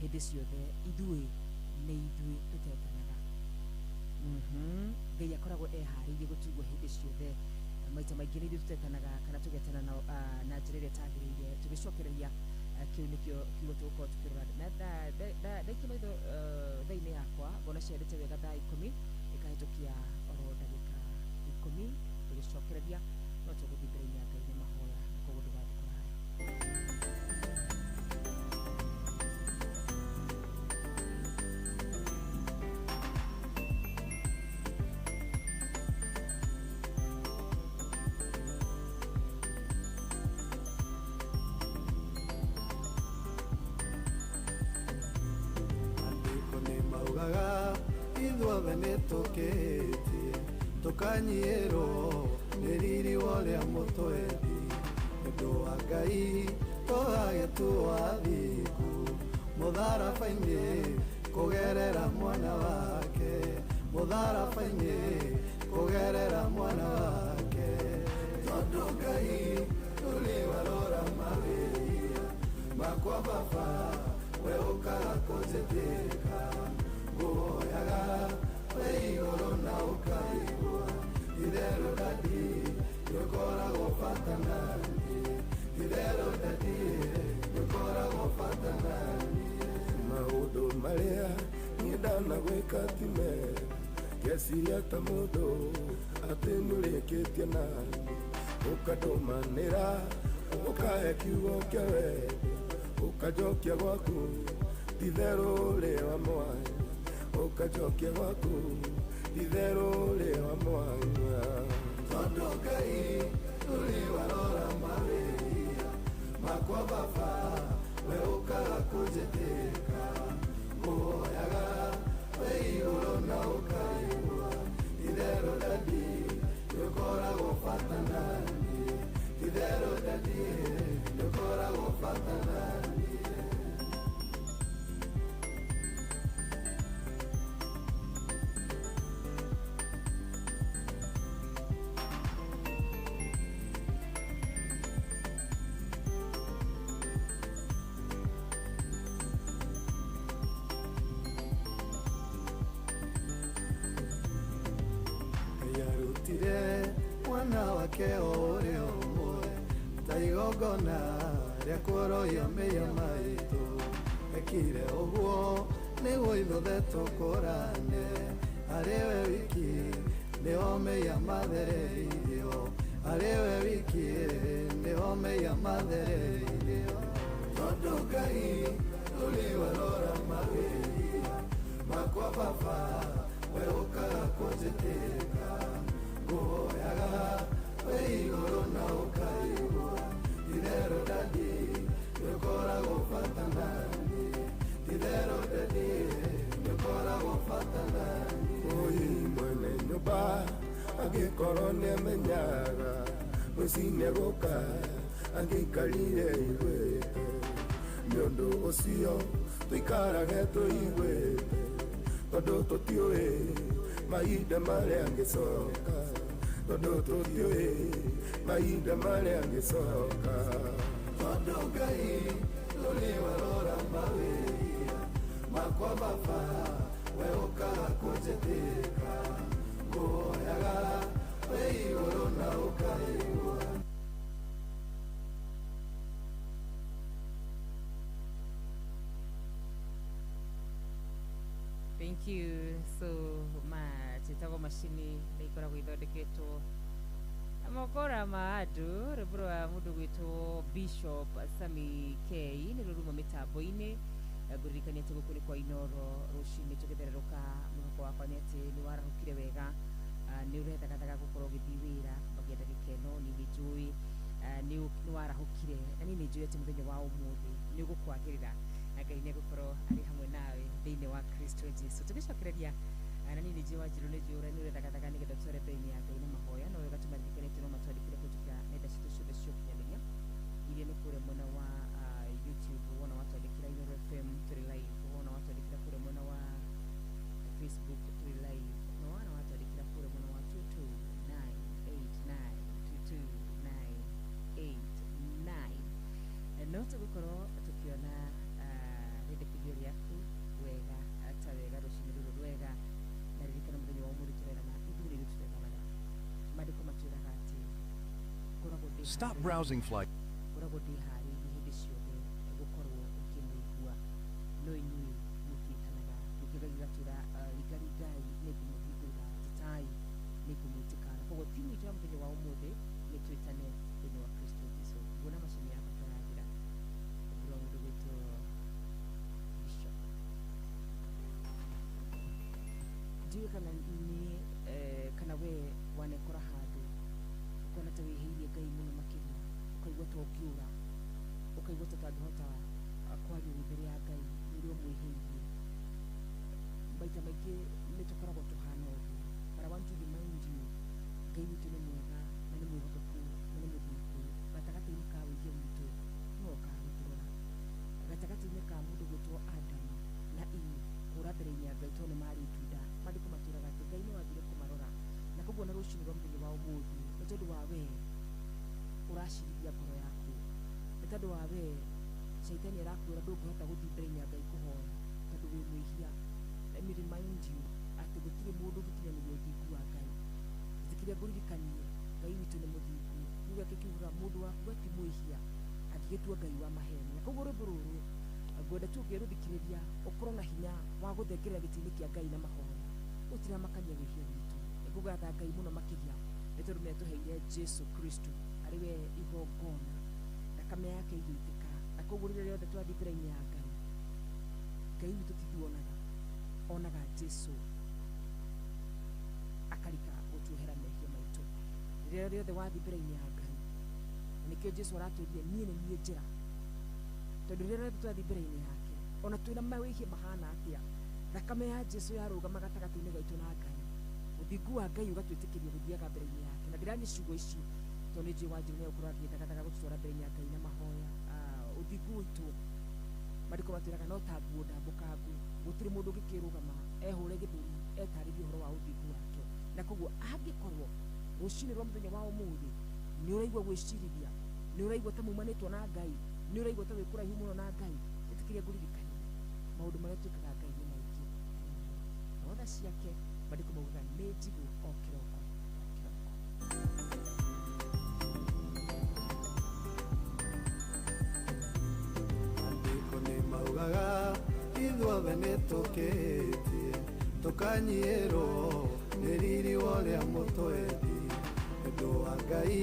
hĩndĩ ciothe, ithuĩ nĩ ithuĩ tũtetanaga. Ngai akoragwo eharĩirie gũtũigua hĩndĩ ciothe. Maita maingĩ nĩ ithuĩ tũtetanaga kana tũgetana na njĩra ĩrĩa ĩtagĩrĩire. Tũgĩcokereria kĩu nĩkĩo kiugo tũgũkorwo tũkĩrora. Na ndaikia maitho thaa-inĩ yakwa ngona ciendete wega thaa 10 ĩkahĩtũkia oro ndagĩka 10. Tũgĩcokereria no tũgũthiĩ mbere-inĩ ya Ngai na mahoya, na koguo ndũgathiĩ kũraya. Andĩko nĩ maugaga ithuothe nĩ tũkĩtie tũkanyiĩrwo nĩ riri wa ũrĩa mũtwendi. Nĩ ũndũ wa Ngai tũgagĩtuo athingu mũtharaba-inĩ kũgerera mwana wake, mũtharaba-inĩ kũgerera mwana wake. Tondũ Ngai ndũrĩ warora mawĩhia makwa baba, we ũkaga kũnjĩtĩka. Ngũhoyaga wĩ igũrũ na ũkaigua, itherũ dadi nĩũkoragwo bata naniĩ, itherũ dadi nĩũkoragwo bata naniĩ. Maũndũ marĩa niĩ ndanagwĩka ti mega, ngeciria ta mũndũ atĩ nĩũrĩkĩtie naniĩ. Ũkandũmanĩra ũkahe kiugo kĩa wendo, ũkanjokia gwaku itherũ rĩ wa mwanya, ũkanjokia gwaku itherũ rĩ wa mwanya. Tondũ Ngai ndũrĩ warora mawĩhia makwa baba, we ũkaga kũnjĩtĩka. Ngũhoyaga wĩ igũrũ na ũkaigua, itherũ dadi nĩũkoragwo bata naniĩ, itherũ dadi nĩũkoragwo bata naniĩ. Ngai arutire mwana wake o Igongona rĩa kuorohia mehia maitũ ekire ũguo nĩguo ithuothe tũkũrane harĩ we wiki nĩho mehia mathereirio harĩ we wiki nĩho mehia mathereirio tondũ Ngai ndũrĩ warora mawĩhia makwa baba we ũkaga kũnjĩtĩka ngũhoyaga wĩ igũrũ na ũkaigua titherũ dadi nĩũkoragwo bata nani titherũ dadi nĩũkoragwo bata nani Oi mwene nyũmba angĩkorwo nĩamenyaga mũici nĩegũka angĩikarire aiguĩte nĩ ũndũ ũcio tũikarage tũiguĩte tondũ tũtiũĩ mahinda marĩa angĩcoka tondũ tũtiũĩ mahinda marĩa angĩcoka tondũ Ngai ndũrĩ warora mawĩhia makwa baba we ũkaga kũnjĩtĩka ngũhoyaga wĩ igũrũ na ũkaigua. Thank you so much. Ĩtagwo macini nĩ ikoragwo ithondeketwo na mokora ma andũ rwĩmbo rwa mũndũ gwĩtwo Bishop Sami K nĩ rũruma mĩtambo-inĩ. Ngũririkania atĩ gũkũ nĩ kwa Inoro rũcinĩ tũgĩthererũka. Mwĩhoko wakwa nĩ atĩ nĩ warahũkire wega, nĩ ũrethagathaga gũkorwo ũgĩthiĩ wĩra kumbagia ndagĩka ĩno. Niĩ nĩ njũĩ nĩ warahũkire na niĩ nĩ njũĩ atĩ mũthenya wa ũmũthĩ nĩ ũgũkwagĩrĩra na Ngai nĩ egũkorwo arĩ hamwe nawe thĩinĩ wa Kristo Jesu. Tũgĩcokereria na niĩ nĩ njũĩ Wanjirũ nĩ njũĩ ũrĩa nĩ ũrethagathaga nĩgetha tũtware mbere-inĩ ya Ngai na mahoya no wega tũmaririkane atĩ no matwandĩkĩre kũhĩtũkĩra nenda citũ ciothe cia ũkinyanĩria iria nĩ kũrĩa mwena wa YouTube wona watwandĩkĩra Inoro FM tũrĩ live, wona watwandĩkĩra kũrĩa mwena wa Facebook tũrĩ live, na wona watwandĩkĩra kũrĩa mwena wa 22989 22989 no tũgũkorwo tũkĩona rĩndĩkithio rĩaku wega ta wega rũcinĩ rũrũ rwega. Na ririkana mũthenya wa ũmũthĩ tũrerana ithuĩ nĩ ithuĩ tũreganaga. Maandĩko matwĩraga atĩ ngoragwo ndĩ Stop browsing flight. ngoragwo ndĩharĩirie hĩndĩ ciothe gũkorwo ngĩmũigua no inyuĩ mũtiĩtanaga. Ningĩ Ngai agatwĩra ringaringai nĩngũmũhingũrĩra tĩtai nĩngũmwĩtĩka. Na koguo timu itũ ya mũthenya wa ũmũthĩ nĩ twĩtane thĩinĩ wa Kristo Jesu. Nguona macini yakwa tarathira rwa mũndũ gwĩtwo Bishop. Ndiũĩ kana nĩ kana we wanekora handũ ũkona ta wĩhĩirie Ngai mũno makĩria ũkaigua ta ũngĩũra ũkaigua ta ũtangĩhota kwaria wĩ mbere ya Ngai nĩ ũrĩa ũmwĩhĩirie. Maita maingĩ nĩ tũkoragwo tũhana ũguo, but I want to remind you Ngai witũ nĩ mwega na nĩ mwĩhokeku na nĩ mũthingu. Gatagatĩ-inĩ ka wĩhia witũ nĩwe ũkaga gũtũrora. Gatagatĩ-inĩ ka mũndũ gwĩtwo Adamu na Eve kũra mbere-inĩ ya Ngai tondũ nĩ marĩ itunda, maandĩko matwĩraga atĩ Ngai nĩ wathire kũmarora. Na koguo na rũcinĩ rwa mũthenya wa ũmũthĩ nĩ tondũ wa we ũracirithia ngoro yaku, nĩ tondũ wa we caitani arakwĩra ndũngĩhota gũthiĩ mbere-inĩ ya Ngai kũhoya tondũ wĩ mwĩhia. Let me remind you atĩ gũtirĩ mũndũ ũngĩkinyanĩria ũthingu wa Ngai. Ĩtĩkĩria ngũririkanie Ngai witũ nĩ mũthingu. Kiugo gĩake kiugaga mũndũ waku ti mwĩhia angĩgĩtua Ngai wa maheni. Na koguo rwĩmbo rũrũ ngwenda tu ũngĩrũthikĩrĩria ũkorwo na hinya wa gũthengerera gĩtĩ-inĩ kĩa Ngai na mahoya. Gũtiramakania wĩhia witũ. Nĩngũgatha Ngai mũno makĩria nĩ tondũ nĩatũheire Jesu Kristo arĩ we igongona, thakame yake ĩgĩitĩka. Na koguo rĩrĩa rĩothe twathiĩ mbere-inĩ ya Ngai, Ngai witũ ti ithuĩ onaga, onaga Jesu akarika gũtuohera mehia maitũ. Rĩrĩa rĩothe wathiĩ mbere-inĩ ya Ngai, na nĩkĩo Jesu aratwĩrire niĩ nĩ niĩ njĩra, tondũ rĩrĩa rĩothe twathiĩ mbere-inĩ yake ona twĩna mawĩhia mahana atĩa, thakame ya Jesu yarũgama gatagatĩ-inĩ gaitũ na Ngai, ũthingu wa Ngai ũgatwĩtĩkĩria gũthiaga mbere-inĩ yake. Na ndĩrania ciugo ici tondũ nĩ njũĩ Wanjirũ nĩegũkorwo agĩthagathaga gũtũtwara mbere-inĩ ya Ngai na mahoya. Ũthingu witũ maandĩko matwĩraga no ta nguo ndambũkangu, gũtirĩ mũndũ ũngĩkĩrũgama ehũre gĩthũri etarĩrie ũhoro wa ũthingu wake. Na koguo angĩkorwo rũcinĩ rwa mũthenya wa ũmũthĩ nĩ ũraigua gwĩcirithia, nĩ ũraigua ta mumanĩtwo na Ngai, nĩ ũraigua ta wĩ kũraihu mũno na Ngai, ĩtĩkĩria ngũririkanie maũndũ marĩa twĩkaga Ngai nĩ maingĩ na tha ciake maandĩko maugaga nĩ njigũ o kĩroko o kĩroko. Tũhĩtũkĩtie tũkanyiĩrwo nĩ riri wa ũrĩa mũtwendi ũndũ wa Ngai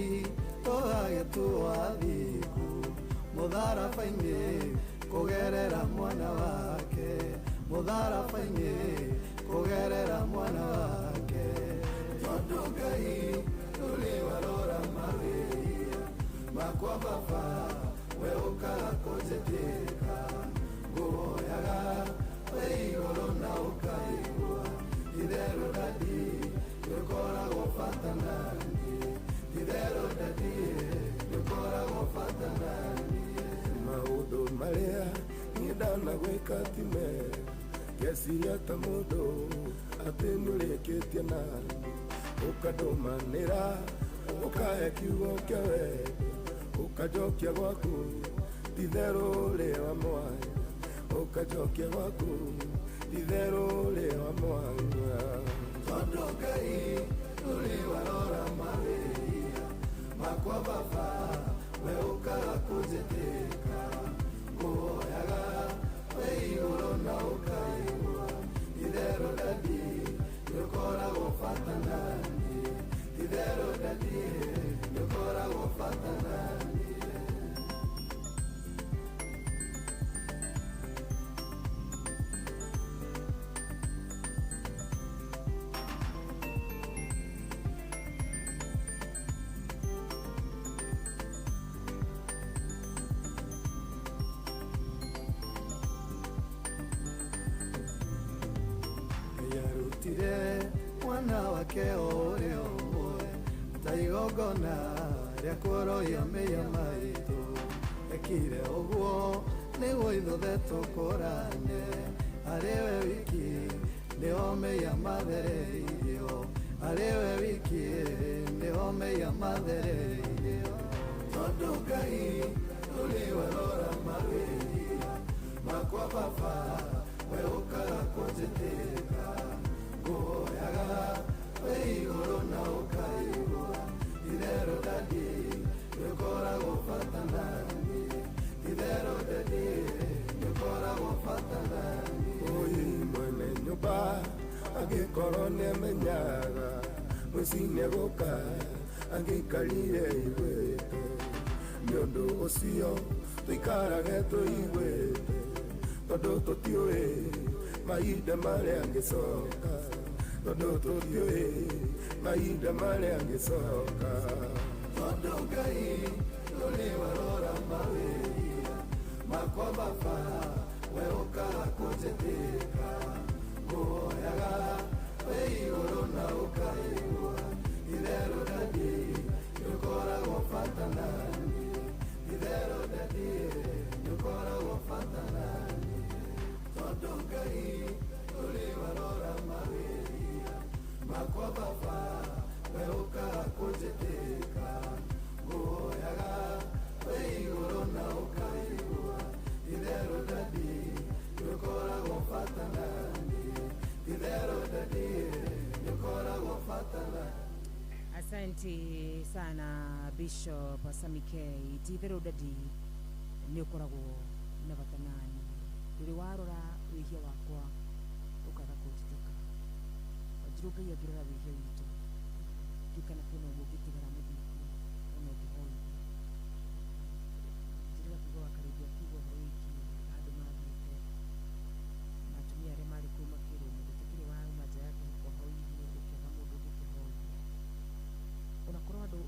tũgagĩtuo athingu mũtharaba-inĩ kũgerera mwana wake mũtharaba-inĩ kũgerera mwana wake tondũ Ngai ndũrĩ warora mawĩhia makwa baba we ũkaga kũnjĩtĩka ngũhoyaga wĩ igũrũ na ũkaigua itherũ dadi nĩũkoragwo bata naniĩ itherũ dadi nĩũkoragwo bata naniĩ maũndũ marĩa niĩ ndanagwĩka ti mega ngeciria ta mũndũ atĩ nĩũrĩkĩtie naniĩ ũkandũmanĩra ũkahe kiugo kĩa wendo ũkanjokia gwaku titherũ ũrĩ wa mwanya ũkanjokia gwaku titherũ ũrĩ wa mwanya tondũ Ngai ndũrĩ warora mawĩhia makwa baba we ũkaga kũnjĩtĩka ngũhoyaga wĩ igũrũ na ũkaigua itherũ dadi nĩũkoragwo bata naniĩ itherũ dadi nĩũkoragwo bata naniĩ. Mwana wake ũrĩa ũmwe ta igongona rĩa kuorohia mehia maitũ ekire ũguo nĩguo ithuothe tũkũrane harĩ we wiki nĩho mehia mathereirio harĩ we wiki nĩho mehia mathereirio tondũ Ngai ndũrĩ warora mawĩhia makwa baba we ũkaga kũnjĩtĩka ngũhoyaga wĩ igũrũ na ũkaigua itherũ dadi nĩũkoragwo bata naniĩ itherũ dadi nĩũkoragwo bata naniĩ ũyũ mwene nyũmba angĩkorwo nĩamenyaga mũici nĩegũka angĩikarire aiguĩte nĩ ũndũ ũcio tũikarage tũiguĩte tondũ tũtiũĩ mahinda marĩa angĩcoka tondũ tũtiũĩ mahinda marĩa angĩcoka tondũ Ngai ndũrĩ warora mawĩhia makwa baba we ũkaga kũnjĩtĩka ngũhoyaga wĩ igũrũ na ũkaigua itherũ dadi nĩũkoragwo bata naniĩ itherũ dadi nĩũkoragwo bata naniĩ tondũ Ngai ndũrĩ warora mawĩhia makwa baba we ũkaga kũnjĩtĩka ngũhoyaga wĩ igũrũ na ũkaigua itherũ dadi nĩũkoragwo bata naniĩ itherũ dadi nĩũkoragwo bata naniĩ. Asante sana Bishop Samikei ti itherũ dadi nĩũkoragwo na bata naniĩ ndũrĩ warora wĩhia wakwa ũkaga kũnjĩtĩka wanjirũ Ngai angĩrora wĩhia witũ ndikana kwĩna ũmwe ũngĩtigara mũthingu ona ũngĩhoithia njĩrĩga kuga wakarĩria kiugo ũhoro wĩgiĩ handũ mathiĩte na atumia arĩa marĩ kũu makĩrwo mũndũ tũtirĩ wauma nja ya kĩhiko ahoithie ũkĩaga mũndũ ũngĩkĩhoithia onakorwo andũ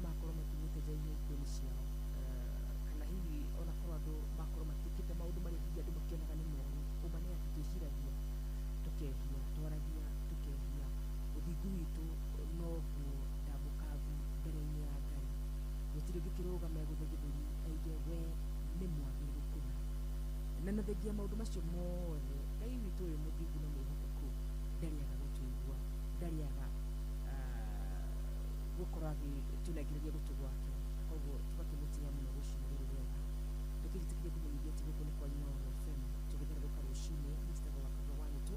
makorwo makinyĩte nja ihiko-inĩ ciao kana hihi onakorwo andũ makorwo matiĩkĩte maũndũ marĩa hihi andũ makĩonaga nĩ moru ũma nĩ atĩ twĩciragia tũkehia twaragia tũkehia ũthingu witũ noguo ndambũkangu mbere-inĩ ya Ngai gũtirĩ ũngĩkĩrũgama egũthe gĩthũri aige we nĩ mwagĩrĩru kũna na thengia maũndũ macio mothe Ngai witũ ũyũ mũthingu na mwĩhokeku ndarĩaga gũtũigua ndarĩaga gũkorwo agĩtũnengereria gũtũ gwake koguo tũgakĩmũtĩa mũno rũcinĩ rũrũ rwega ndũkĩjĩtĩkĩrie kũmenyithia atĩ gũkũ nĩ kwa Inooro FM tũgĩthererũka rũcinĩ njĩtagwo Wakabwa wa Nĩtũ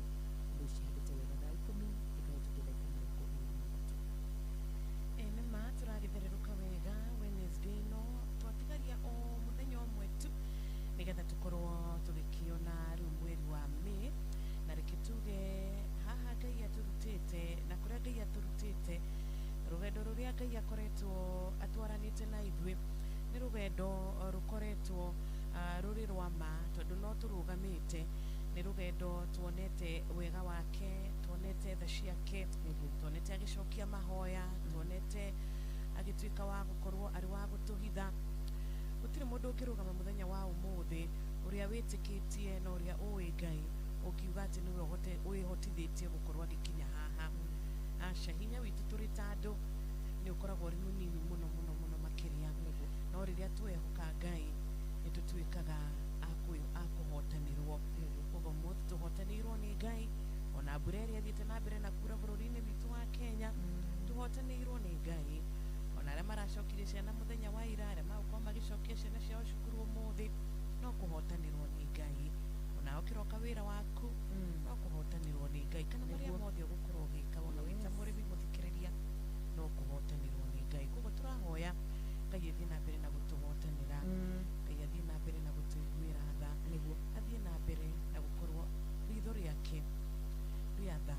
ũndũ ũcihandĩte wega thaa 10 ĩkahĩtũkia ndagĩka 23. Nĩ ma tũragĩthererũka wega Wednesday ĩno twatigaria o mũthenya ũmwe tu nĩgetha tũkorwo tũgĩkĩona rĩu mweri wa May akoretwo atwaranĩte na ithuĩ. Nĩ rũgendo rũkoretwo rũrĩ rwa ma tondũ no tũrũgamĩte. Nĩ rũgendo tuonete wega wake, tuonete tha ciake, tuonete agĩcokia mahoya, tuonete agĩtuĩka wa gũkorwo arĩ wa gũtũhitha. Gũtirĩ mũndũ ũngĩrũgama mũthenya wa ũmũthĩ ũrĩa wĩtĩkĩtie na ũrĩa ũĩ Ngai ũngiuga atĩ nĩwe wĩhotithĩtie gũkorwo agĩkinya haha. Aca, hinya witũ tũrĩ ta andũ nĩ ũkoragwo ũrĩ mũnini mũno mũno mũno makĩria, no rĩrĩa twehoka Ngai nĩ tũtuĩkaga a kũhotanĩrwo. Koguo mũthĩ tũhotanĩirwo nĩ Ngai, ona mbura ĩrĩa ĩthiĩte na mbere na kura bũrũri-inĩ witũ wa Kenya, tũhotanĩirwo nĩ Ngai. Ona arĩa maracokirie ciana mũthenya wa ira, arĩa magũkorwo magĩcokia ciana ciao cukuru ũmũthĩ, no kũhotanĩrwo nĩ Ngai. Ona ũkĩroka wĩra waku, no kũhotanĩrwo nĩ Ngai, kana marĩa mothe ũgũkorwo ũgĩka, ona wĩ ta mũrĩmi mũthikĩrĩria, no kũhotanĩrwo nĩ Ngai. Koguo tũrahoya Ngai athiĩ na mbere na gũtũhotanĩra, Ngai athiĩ na mbere na gũtũiguĩra tha, athiĩ na mbere na gũkorwo ritho rĩake rĩa tha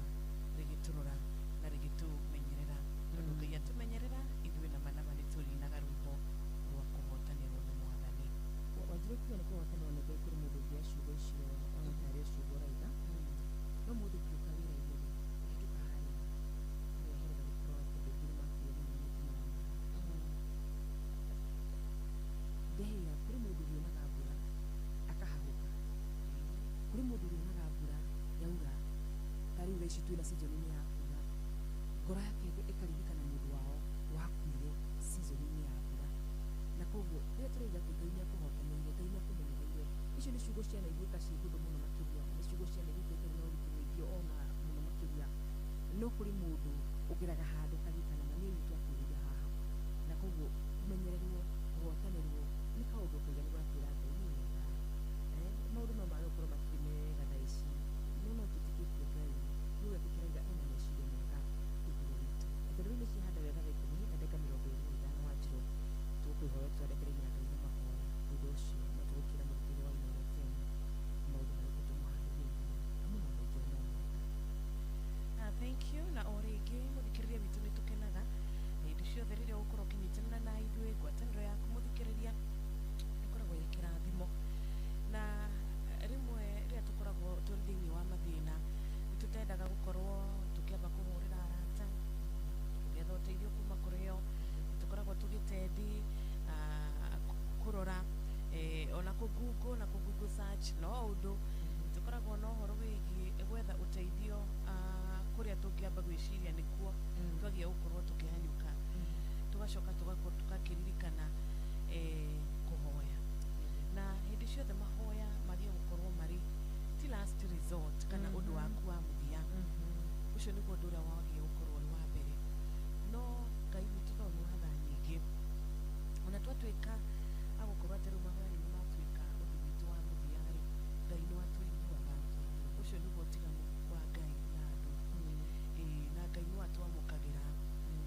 rĩgĩtũrora na rĩgĩtũmenyerera, tondũ Ngai atũmenyerera ithuĩ na manama nĩ tũrinaga rwĩmbo rwa kũhotanĩrwo nĩ Mwathani. Wanjirũ kiuga nĩ kũhotanĩrwo nĩ Ngai kũrĩ mũndũ ũngĩoya ciugo icio ona tarĩ o ciugo ũraiga. No mũndũ ũngĩũka wĩra-inĩ rĩ, ahĩtũka harĩa areherera gũkorwo atĩ andũ aingĩ nĩmakuire mũno nĩ mũtino wa maĩ. Ndehera kũrĩ mũndũ ũrĩonaga mbura akahahũka, kũrĩ mũndũ ũrĩonaga mbura yaura, ta rĩu thaa ici twĩna season-inĩ ya kura, ngoro yake ĩkaririkana mũndũ wao wakuire season-inĩ ya mbura. Na koguo rĩrĩa tũrauga atĩ Ngai nĩakũhotanĩire, Ngai nĩakũmenyereire, icio nĩ ciugo cianaiguĩka ciĩ hũthũ mũno makĩria, na nĩ ciugo cianaiguĩka itarĩ na ũritũ mũingĩ ona mũno makĩria. No kũrĩ mũndũ ũgeraga handũ akaririkana mami witũ akuĩrĩire haha. Na koguo kũmenyererwo, kũhotanĩrwo nĩ kaũndũ kaiganu ga kwĩra Ngai nĩ wega. Maũndũ no mage gũkorwo matirĩ mega thaa ici, no no twĩtĩkĩtie Ngai nĩ ũgetĩkĩra Ngai ena meciria mega igũrũ ritũ. Reke rĩu nĩcihanda wega thaa 10:25 Wanjirũ, tũgũkwĩhoya tũtware mbere-inĩ ya Ngai na mahoya. Thutha ũcio no tũgũkĩra mũthikĩrĩria wa Inooro FM maũndũ marĩkũ tũmũharĩrĩirie, amu no maingĩ no mega. Thank you. Na o rĩngĩ mũthikĩrĩria witũ nĩ tũkenaga hĩndĩ ciothe rĩrĩa ũgũkorwo ũkĩnyitanĩra na ithuĩ. Ngwatanĩro yaku mũthikĩrĩria ĩkoragwo ĩ kĩrathimo, na rĩmwe rĩrĩa tũkoragwo tũrĩ thĩinĩ wa mathĩna nĩ tũtendaga gũkorwo tũkĩamba kũhũrĩra arata tũgĩetha ũteithio kuma kũrĩ o. Nĩ tũkoragwo tũgĩtendi kũrora ona kũ Google na kũ Google search, no ũndũ tũkoragwo na ũhoro wĩgiĩ gwetha ũteithio kũrĩa tũngĩamba gwĩciria nĩkuo twagia gũkorwo tũkĩhanyũka, tũgacoka tũgakorwo tũgakĩririkana kũhoya. Na hĩndĩ ciothe mahoya magie gũkorwo marĩ ti last resort kana ũndũ waku wa mũthia, ũcio nĩguo ũndũ ũrĩa wagie gũkorwo ũrĩ wa mbere. No Ngai witũ tondũ nĩ wa tha nyingĩ, ona twatuĩka agũkorwo atĩ rĩu mahoya nĩmo matuĩka ũndũ witũ wa mũthia rĩ, Ngai no atũiguaga. Ũcio nĩguo ũtiganu wa Ngai na andũ. Na Ngai no atwamũkagĩra,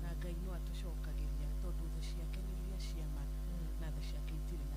na Ngai no atũcokagĩria, tondũ tha ciake nĩ iria cia ma, na tha ciake itirĩ na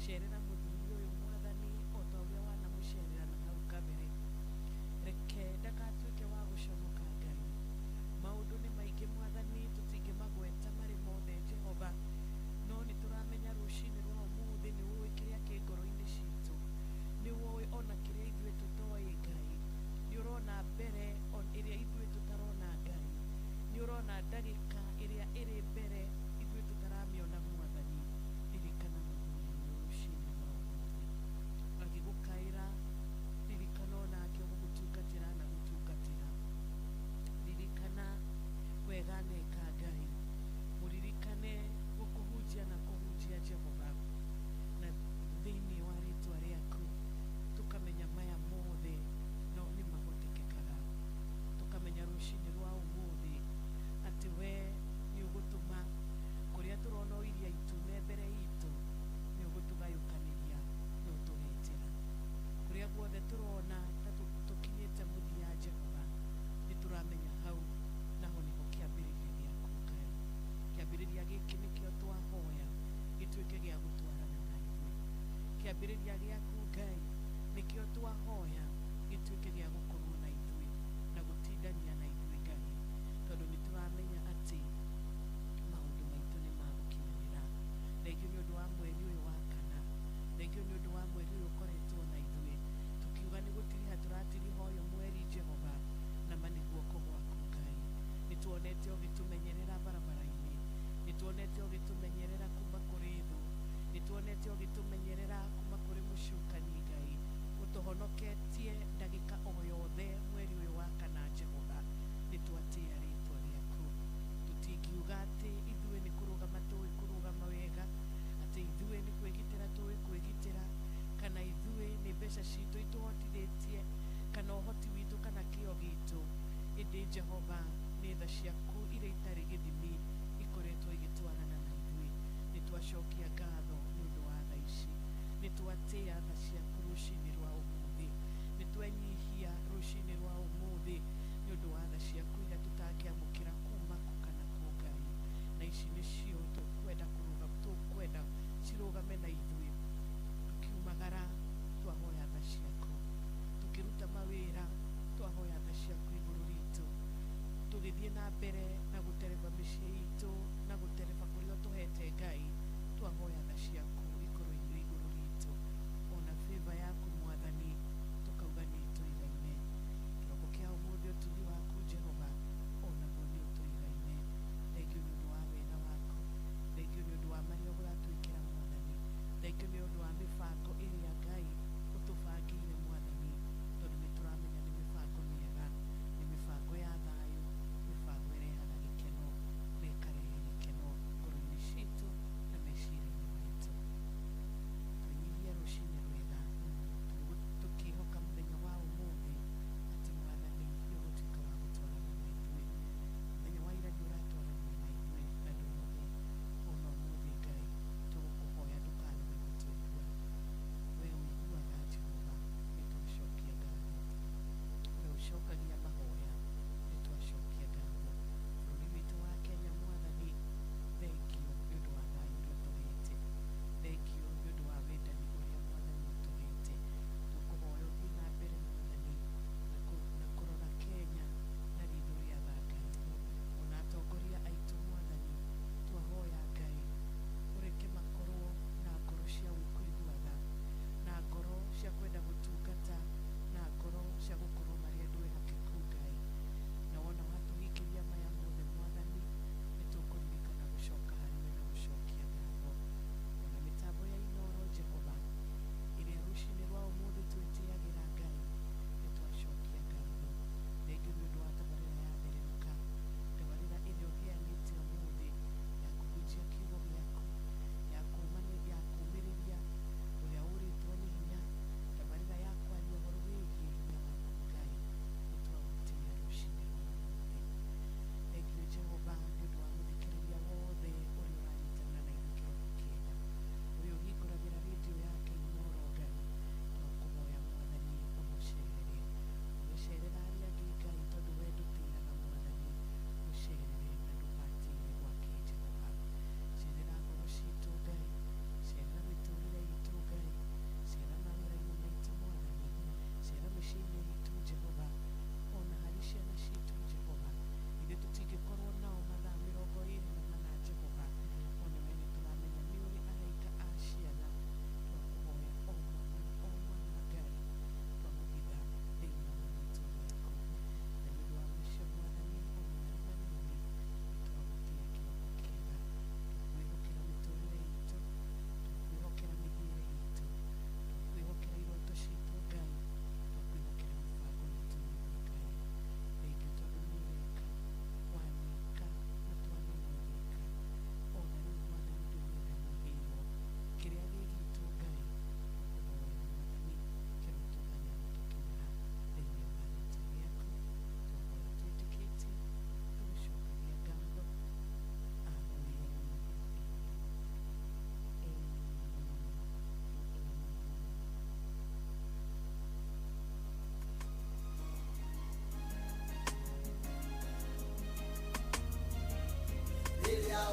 Cerera mũthuri ũyũ Mwathani o ta ũrĩa wanamũcerera na hau kabere. Reke ndakatuĩke wa gũconoka Ngai. Maũndũ nĩ maingĩ Mwathani, tũtingĩmagweta marĩ mothe Jehova, no nĩ tũramenya rũcinĩ rwa ũmũthĩ nĩ ũĩ kĩrĩa kĩ ngoro-inĩ citũ, nĩ ũĩ ona kĩrĩa ithuĩ tũtoĩ Ngai, nĩ ũrona mbere ĩrĩa ithuĩ tũtarona Ngai, nĩ ũrona ndagĩka ĩrĩa ĩrĩ mbere ithuĩ tũtaramĩona Mwathani. Ririkana mũthuri ũyũ rũcinĩ rwa ũmũthĩ agĩgũkaĩra, ririkana onake ũgũgũtungatĩra na gũtungatĩra. Ririkana wega neka Ngai, mũririkane gũkũhunjia na kũhunjia Jehova, na thĩinĩ wa rĩtwa rĩaku tũkamenya maya mothe no nĩ mahotekekaga. Tũkamenya rũcinĩ rwa ũmũthĩ atĩ we nĩ ũgũtũma kũrĩa tũrona o iria itune mbere itũ, nĩ ũgũtũgayũkanĩria na ũtũhe njĩra. Kũrĩa guothe tũrona ta tũkinyĩte mũthia Jehova, nĩ tũramenya hau naho nĩho kĩambĩrĩria gĩaku Ngai. Kĩambĩrĩria gĩkĩ nĩkĩo twahoya gĩtuĩke gĩa gũtwarana na ithuĩ. Kĩambĩrĩria gĩaku Ngai nĩkĩo twahoya gĩtuĩke gĩa gũkorwo na ithuĩ na gũtindania na ithuĩ Ngai, tondũ nĩ tũramenya atĩ maũndũ maitũ nĩ magũkinyanĩra. Thengiũ nĩ ũndũ wa mweri ũyũ wa kana, thengiũ nĩ ũndũ wa mweri ũyũ ũkoretwo na ithuĩ, tũkiuga nĩ gũtiriha tũratiriha ũyũ mweri Jehova, na ma nĩ guoko gwaku Ngai. Nĩ tuonete ũgĩtũmenyerera barabara-inĩ, nĩ tuonete ũgĩtũmenyerera kuma kũrĩ thũ, nĩ tuonete ũgĩtũmenyerera kuma kũrĩ mũcukani Ngai, ũtũhonoketie ndagĩka o yothe mweri ũyũ wa kana Jehova. Nĩ twatĩĩa rĩtwa rĩaku. Tũtingiuga atĩ ithuĩ nĩ kũrũgama tũĩ kũrũgama wega, atĩ ithuĩ nĩ kwĩgitĩra tũĩ kwĩgitĩra, kana ithuĩ nĩ mbeca citũ itũhotithĩtie, kana ũhoti witũ kana kĩo gitũ, ĩndĩ Jehova nĩ tha ciaku iria itarĩ gĩthimi ikoretwo igĩtwarana na ithuĩ. Nĩ twacokia ngatho nĩ ũndũ wa tha ici, nĩ twatĩĩa tha ciaku rũcinĩ rwa ũmũthĩ, nĩ twenyihia rũcinĩ rwa ũmũthĩ nĩ ũndũ wa tha ciaku iria tũtangĩamũkĩra kuma kũ kana kũ Ngai, na ici nĩcio tũkwenda kũrũgama, tũkwenda cirũgame na ithuĩ. Tũkiumagara twahoya tha ciaku, tũkĩruta mawĩra twahoya tha ciaku igũrũ ritũ, tũgĩthiĩ na mbere na gũtereba mĩciĩ itũ na gũtereba kũrĩa ũtũhete Ngai, twahoya tha ciaku ikorwo irĩ igũrũ ritũ, ona favor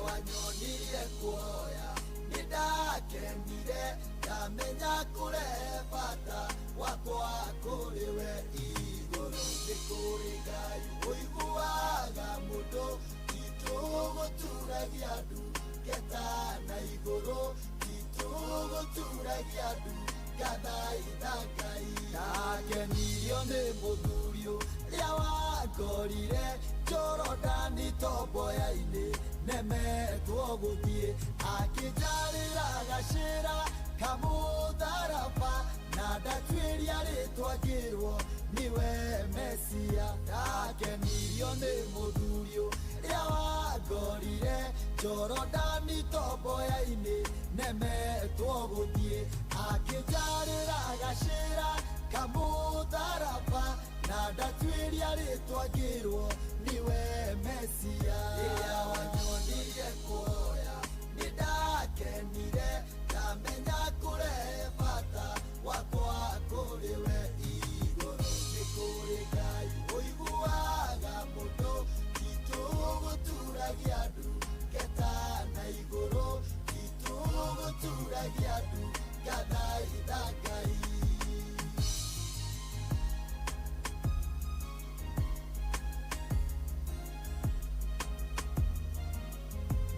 Wanyonirie kuhoya nĩndakenire ndamenya kũrehe bata wakwa kũrĩ we igũrũ nĩ kũrĩ Ngai ũiguaga mũndũ titũgũturagia ndu ngeta na igũrũ titũgũturagia ndu ngathaitha Ngai ndakenirio nĩ mũthuri ũrĩa wangorire Jorodani tomboya-inĩ nemetwo gũthiĩ akĩnjarĩra gacĩra kamũtharaba na ndatuĩria rĩtwa ngĩrwo nĩwe Mesia ndakenirio nĩ mũthuri ũrĩa wangorire Jorodani tomboya-inĩ nemetwo gũthiĩ akĩnjarĩra gacĩra kamũtharaba na ndatuĩria rĩtwa ngĩrwo niwe Mesia rĩrĩa wanyonirie kuhoya nĩndakenire ndamenya kũrehe bata wakwa kũrĩ we igũrũ nĩ kũrĩ Ngai ũiguaga mũndũ titũgũturagia ndu ngeta na igũrũ titũgũturagia ndu ngathaitha Ngai.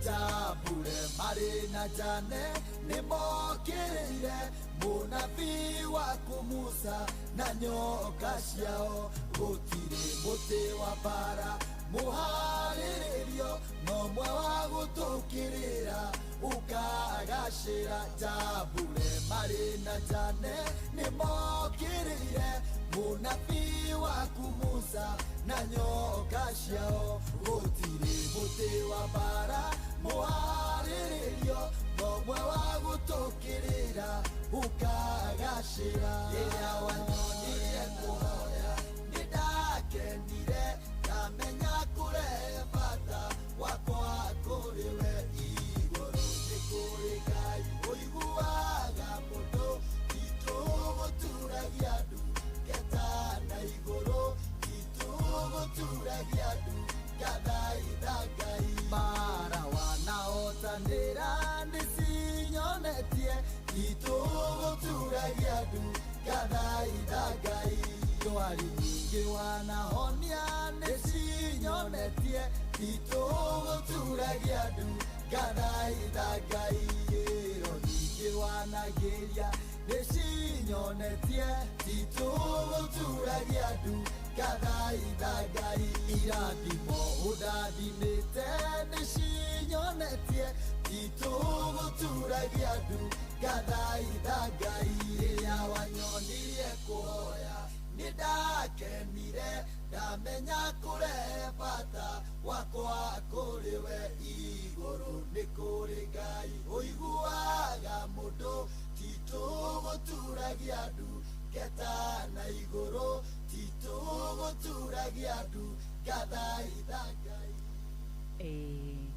Jambure marĩ na Jane nĩmokĩrĩire mũnabii waku Musa na nyoka ciao gũtirĩ mũtĩ wa mbara mũharĩrĩrio no mwe wa gũtũkĩrĩra ũkagacĩra. Jambure marĩ na Jane nĩmokĩrĩire mũnabii waku Musa na nyoka ciao gũtirĩ mũtĩ wa mbara mũharĩrĩrio no mwe wa gũtũkĩrĩra ũkagacĩra. Rĩrĩa wanyonirie kũhoya nĩndakenire ndamenya kũrehe bata wakwa kũrĩ we igũrũ nĩ kũrĩ Ngai ũiguaga mũndũ titũgũturagia ndu ngeta na igũrũ titũgũturagia ndu ngathaitha Ngai. Mara wanaotanĩra nĩcinyonetie titũgũturagia ndu ngathaitha Ngai. Ndwari nyingĩ wanahonia nĩcinyonetie titũgũturagia ndu ngathaitha Ngai. Ĩro nyingĩ wanagĩria nĩcinyonetie titũgũturagia ndu ngathaitha Ngai. Irathimo ũndathimĩte nĩcinyonetie titũgũturagia ndu ngathaitha Ngai. Rĩrĩa wanyonirie kũhoya nĩndakenire ndamenya kũrehe bata wakwa kũrĩ we igũrũ nĩ kũrĩ Ngai ũiguaga mũndũ titũgũturagia ndu ngeta na igũrũ titũgũturagia ndu ngathaitha Ngai.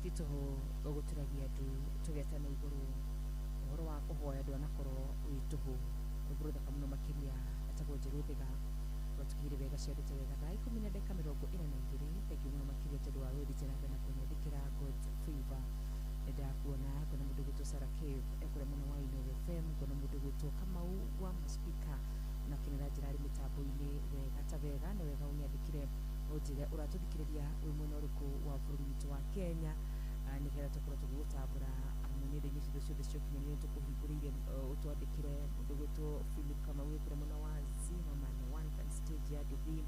Titũhũ ũgũturagia ndu tũgeta na igũrũ ũhoro wa kũhoya ndwanakorwo wĩ tũhũ rwĩmbo rũthaka mũno makĩria etagwo Njerũthĩga rwatukire wega ciarĩte wega thaa 10:42. Thengiũ mũno makĩria tondũ wa wĩthite na mbere na kũnyandĩkĩra God's favor. Nĩndakuona ngona mũndũ gwĩtwo Sarah Cave ekũrĩa mwena wa Inooro FM, ngona mũndũ gwĩtwo Kamau wa Maspika na kĩnera njĩra arĩ mĩtambo-inĩ wega ta wega nĩ wega ũnyandĩkĩre ũnjĩre ũratũthikĩrĩria wĩ mwena ũrĩkũ wa bũrũri witũ wa Kenya nĩgetha tũkorwo tũgĩgũtambũra amu nenda-inĩ citũ ciothe cia ũkinyanĩria nĩtũkũhingũrĩire ũtwandĩkĩre. Mũndũ gwĩtwo Philip Kamau wĩ kũrĩa mwena wa Zimmerman one can stage ya Nduthi,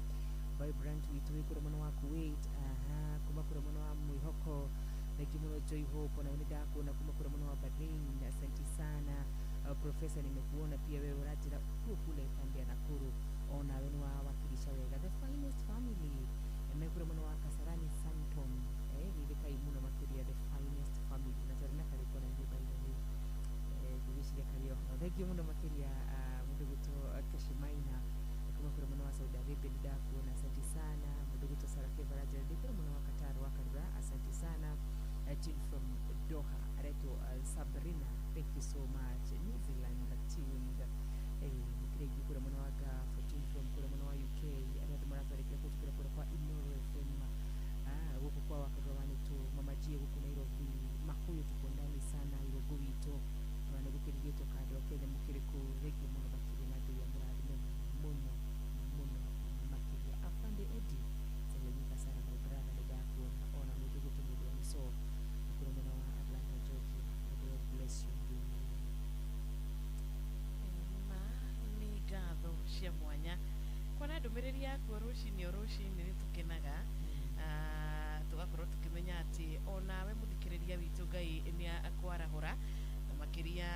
Vibrant witũ wĩ kũrĩa mwena wa Kuwait, aha, kuma kũrĩa mwena wa Mwĩhoko. Thank you mũno Joy Hope, na nĩndakuona kuma kũrĩa mwena wa Bahrain, asante sana. Profesa nimekuona pia wewe ũranjĩra kuo kule pande ya Nakuru, onawe nĩ wawakilisha wega the finest family mekũrĩa mwena wa Kasarani Santon, githĩkai mũno makĩria the finest family na twarĩ na karĩko na niĩ by the way ngwĩciria karĩ oho. Thank you mũno makĩria mũndũ gwĩtwo Keshimaina kuma kũrĩa mwena wa Saudi Arabia, nĩndakuona asante sana. Mũndũ gwĩtwo Sarah Kevaraja ndĩ kũrĩa mwena wa Qatar wa Karura, asante sana. Tune from Doha aretwo Sabrina, thank you so much. New Zealand tuned nikiregi kũrĩa mwena wa Gulf, tune from kũrĩa mwena wa UK arĩa andũ maratwarĩkĩra kũhĩtũkĩra kũrĩa kwa Inooro FM gũkũ kwa Wakarura wa Nĩtũ, Mama G gũkũ Nairobi, Kuona ndũmĩrĩri yaku o rũcinĩ nĩ tũkenaga. Tũgakorwo tũkĩmenya atĩ onawe mũthikĩrĩria witũ Ngai nĩ akwarahũra na makĩria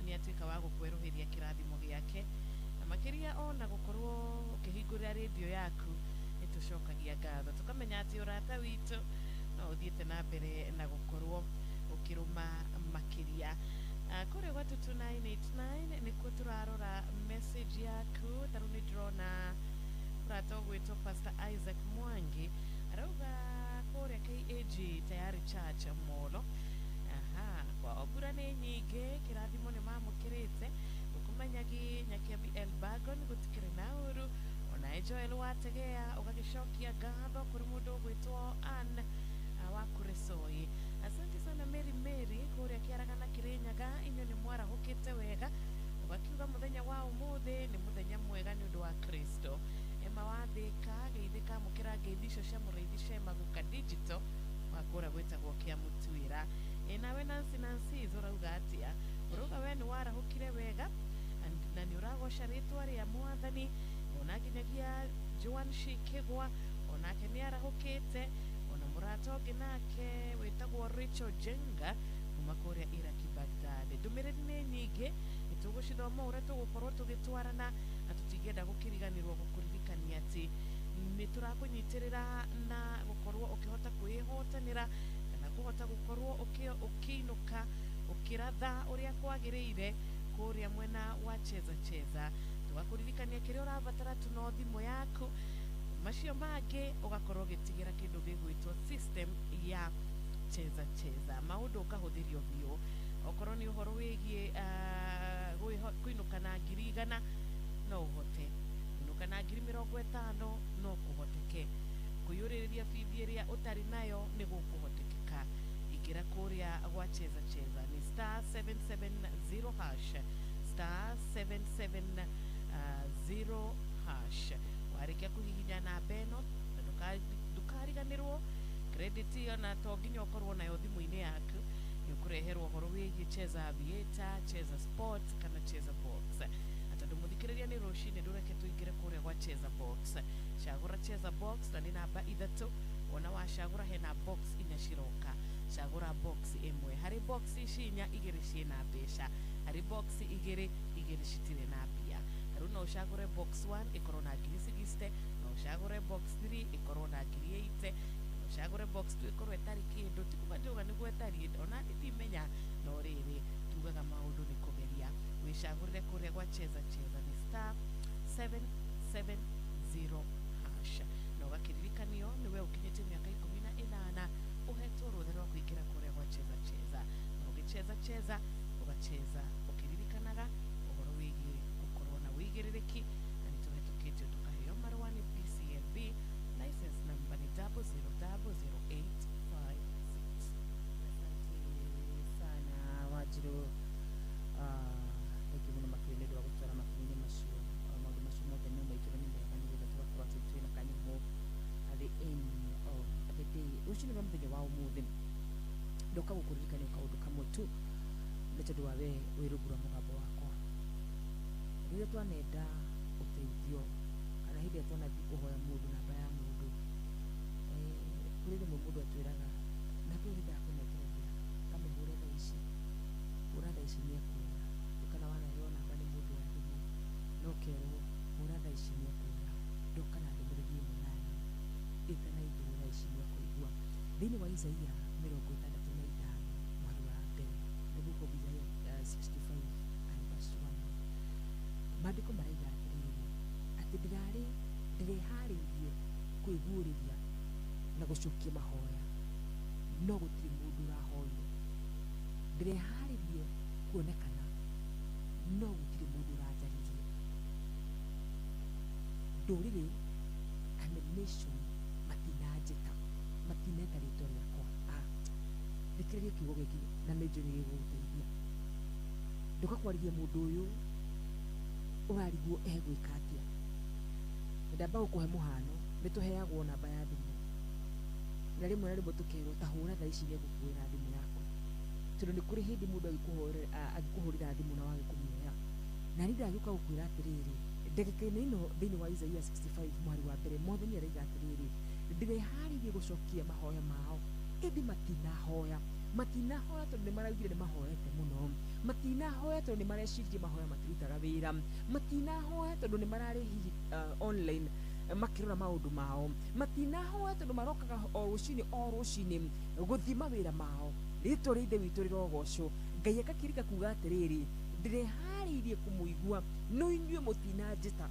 nĩ atuĩka wa gũkwerũhĩria kĩrathimo gĩake na makĩria ona gũkorwo ũkĩhingũrĩra rĩndiũ yaku nĩ tũcokagia ngatho tũkamenya atĩ ũrata witũ no ũthiĩte na mbere na gũkorwo ũkĩrũma makĩria. Kũrĩa gwa 22989 nĩkuo tũrarora message yaku. Tarĩu nĩ ndĩrona ũrata ũgwĩtwo Pastor Isaac Mwangi arauga kũrĩa KAG Tayari Church Molo. Aha, kwa mbura nĩ nyingĩ kĩrathimo nĩ mamũkĩrĩte gũkũmenyagi Nyakiambi Elbagon gũtikĩrĩ na ũru onae Joel Wategea ũgagĩcokia ngatho kũrĩ mũndũ ũgwĩtwo Ann wa Kuresoi. Asante sana Mary Mary kũrĩa Kĩaragana Kĩrĩnyaga, inyuĩ nĩ mwarahũkĩte wega ũgakiuga mũthenya wa ũmũthĩ nĩ mũthenya mwega nĩ ũndũ wa Kristo. Emma Wathĩka geithĩka amũkĩra ngeithi icio cia mũrĩithi Shema Guka Digital wa kũrĩa gwĩtagwo Kĩamũtuĩra. Nawe Nancy Nancy ũrauga atĩa? Ũrauga we nĩ warahũkire wega na nĩ ũragoca rĩtwa rĩa Mwathani ona nginyagia Joan Shikigwa onake nĩ arahũkĩte ona mũrata ũngĩ nake wĩtagwo Rachel Jenga kuma kũrĩa Iraki Baghdad. Ndũmĩrĩri nĩ nyingĩ nĩtũgũcithoma ũrĩa tũgũkorwo tũgĩtwarana na tũtingĩenda gũkĩriganĩrwo gũkũririkania atĩ nĩ tũrakũnyitĩrĩra na gũkorwo ũkĩhota kwĩhotanĩra kana kũhota gũkorwo ũkĩinũka ũkĩratha ũrĩa kwagĩrĩire kũrĩa mwena wa Cheza Cheza. Tũgakũririkania kĩrĩa ũrabatara tu no thimũ yaku, macio mangĩ ũgakorwo ũgĩtigĩra kĩndũ gĩgwĩtwo system ya Cheza Cheza. Maũndũ ũkahũthĩrio biũ okorwo nĩ ũhoro wĩgiĩ kũinũka na 100,000 no ũhote kũinũka na 50,000 no kũhoteke kũiyũrĩrĩria bithi ĩrĩa ũtarĩ nayo nĩ gũkũhotekeka. Ingĩra kũrĩa gwa Cheza Cheza ni star 770 hash star 770 hash. Warĩkia kũhihinya namba ĩno ndũkariganĩrwo credit ĩyo na to nginya ũkorwo nayo thimũ-inĩ yaku nĩ ũkũreherwo ũhoro wĩgiĩ Cheza Aviator, Cheza Sport kana Cheza Box. Na tondũ mũthikĩrĩria nĩ rũcinĩ ndũreke tũingĩre kũrĩa gwa Cheza Box. Cagũra Cheza Box na nĩ namba 3 wona wacagũra hena box 4 ciroka. Cagũra box ĩmwe harĩ box ici 4 2 ciĩna mbeca harĩ box 2 2 citirĩ na mbia. Rĩu no ũcagũre box 1 ĩkorwo na 60,000 no ũcagũre box 3 ĩkorwo na 80,000 no ũcagũre box 2 ĩkorwo ĩtarĩ kĩndũ. Ti kuga ndĩuga nĩguo ĩtariĩ ona niĩ ndimenya no rĩrĩ tugaga maũndũ nĩ kũgeria. Wĩcagũrĩre kũrĩa gwa Cheza Cheza ni star 770 hash na ũgakĩririkanio nĩwe ũkinyĩtie mĩaka 18 ũhetwo rũtha rwa kũingĩra kũrĩa gwa Cheza Cheza na ũgĩcheza cheza ũgacheza ũkĩririkanaga ũhoro wĩgiĩ gũkorwo na wĩigĩrĩrĩki na nĩ tũhetũkĩtio tũkaheo marũa nĩ PCNB license number ni 0000856. Asante sana Wanjiru. Thengiũ mũno makĩria nĩ ũndũ wa gũtwara makinya-inĩ macio maũndũ macio mothe no maitũ na nĩ mega nĩgetha tũgakorwo atĩ twĩna kanyamũ at the end of the day. Rũcinĩ rwa mũthenya wa ũmũthĩ ndoka gũkũririkania kaũndũ kamwe tu nĩ tondũ wa we wĩ rungu rwa mũgambo wakwa. Rĩrĩa twanenda ũteithio kana hĩndĩ ĩrĩa twanathiĩ kũhoya mũndũ namba ya mũndũ kũrĩ rĩmwe mũndũ atwĩraga namba ĩyo nĩndakũnengereria kamĩhũre thaa ici hũra thaa ici nĩekuoya kana wanaheo namba nĩ mũndũ ya thimũ no ũkerwo hũra thaa ici nĩekuoya ndoka na ndũmĩrĩri ĩno nani ĩtanaingĩra thaa ici nĩekũigua. Thĩinĩ wa Isaia 65 mweri wa mbere the book of Isaiah 65 and verse 1 maandĩko maraiga atĩrĩrĩ atĩ ndĩreharĩirie kwĩguũrĩria na gũcokia mahoya no gũtirĩ mũndũ ũrahoire. Ndĩreharĩrie kuonekana no gũtirĩ mũndũ ũranjarĩrie. Ndũrĩrĩ and the nation matinanjĩta matineta rĩtwa rĩakwa. Thikĩrĩria kiugo gĩkĩ na nĩ njũĩ nĩ gĩgũgũteithia. Ndũka kwarĩria mũndũ ũyũ ũrarigwo egwĩka atĩa. Ndamba gũkũhe mũhano nĩ tũheagwo namba ya thimũ na rĩmwe na rĩmwe tũkerwo ta hũra thaa ici nĩegũkuoera thimũ yaku tondũ nĩ kũrĩ hĩndĩ mũndũ agĩkũhũrĩra thimũ na wage kũmĩoya. Na niĩ ndagĩũka gũkwĩra atĩrĩrĩ Ndagĩka-inĩ ĩno thĩinĩ wa Isaia 65 mwari wa mbere mwathani araiga atĩrĩrĩ, ndĩreharĩirie gũcokia mahoya mao, ĩndĩ matinahoya. Matinahoya tondũ nĩ maraugire nĩ mahoete mũno, matinahoya tondũ nĩ mareciririe mahoya matirutaga wĩra, matinahoya tondũ nĩ mararĩ hihi online makĩrora maũndũ mao, matinahoya tondũ marokaga o rũcinĩ gũthiĩ mawĩra mao. Rĩtwa rĩa Ithe witũ rĩrogocwo. Ngai agakĩrika kuga atĩrĩrĩ, ndĩreharĩirie kũmũigua no inyuĩ mũtinanjĩta.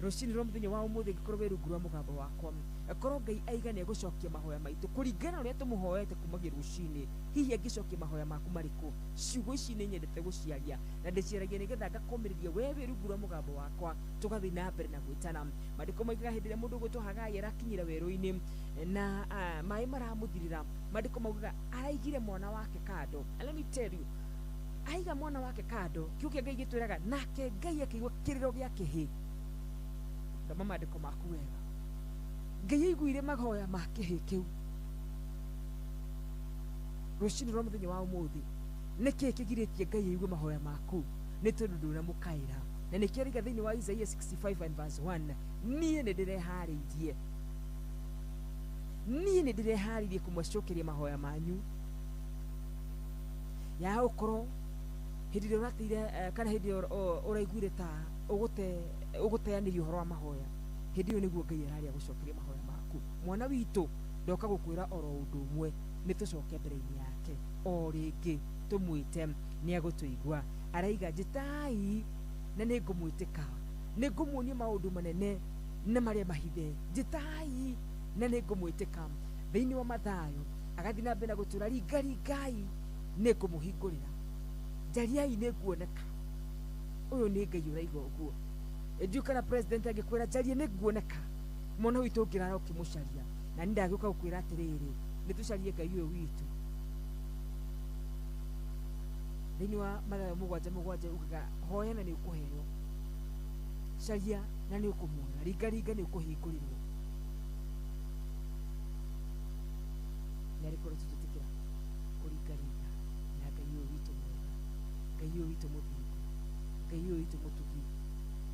Rũcinĩ rwa mũthenya wa ũmũthĩ ngĩkorwo wĩ rungu rwa mũgambo wakwa, korwo Ngai aiga nĩ egũcokia mahoya maitũ kũringana na ũrĩa tũmũhoete kumagia rũcinĩ, hihi angĩcokia mahoya maku marĩkũ? Ciugo ici nĩ nyendete gũciaria na ndĩciaragia nĩgetha ngakomĩrĩria we wĩ rungu rwa mũgambo wakwa, tũgathiĩ na mbere na gwĩtana. Maandĩko maugaga hĩndĩ ĩrĩa mũndũ ũgwĩtwo Hagai arakinyĩra werũ-inĩ na maĩ maramũthirĩra, maandĩko maugaga araigire mwana wake kando. And let me tell you, aiga mwana wake kando, kiugo kĩa Ngai gĩtwĩraga nake Ngai akĩigua kĩrĩro gĩa kĩhĩ. Thoma maandĩko maku wega. Ngai aiguire mahoya ma kĩhĩ kĩu. Rũcinĩ rwa mũthenya wa ũmũthĩ, nĩkĩĩ kĩgirĩtie Ngai aigue mahoya maku? Nĩ tondũ ndũnamũkaĩra. Na nĩkĩo araiga thĩinĩ wa Isaia 65 and verse 1, niĩ nĩ ndĩreharĩirie, niĩ nĩ ndĩreharĩirie kũmũcokeria mahoya manyu. Ya ũkorwo hĩndĩ ĩrĩa ũrateire kana hĩndĩ ĩrĩa ũraiguire ta ũgũteanĩria ũhoro wa mahoya, hĩndĩ ĩyo nĩguo Ngai araria gũcokeria mahoya maku. Mwana witũ ndoka gũkwĩra oro ũndũ ũmwe, nĩ tũcoke mbere-inĩ yake o rĩngĩ tũmwĩte, nĩ agũtũigua. Araiga njĩtai na nĩ ngũmwĩtĩka, nĩ ngũmuonia maũndũ manene na marĩa mahithe. Njĩtai na nĩ ngũmwĩtĩka. Thĩinĩ wa Mathayo agathiĩ na mbere na gũtũra, ringaringai nĩ ngũmũhingũrĩra, njariai nĩ nguoneka. Ũyũ nĩ Ngai ũraiga ũguo. Ndiũ kana president angĩkwĩra njarie nĩ nguoneka, mwana witũ ũngĩrara ũkĩmũcaria. Na nĩ ndagĩũka gũkwĩra atĩrĩrĩ, nĩ tũcarie Ngai ũyũ witũ. Thĩinĩ wa Mathayo 7:7 ugaga hoya na nĩ ũkũheo, caria na nĩ ũkũmuona, ringaringa nĩ ũkũhingũrĩrwo. Nĩ arĩkorwo tũtĩtĩkĩra kũringaringa na Ngai ũyũ witũ mwega, Ngai ũyũ witũ mũthingu, Ngai ũyũ witũ mũtugi,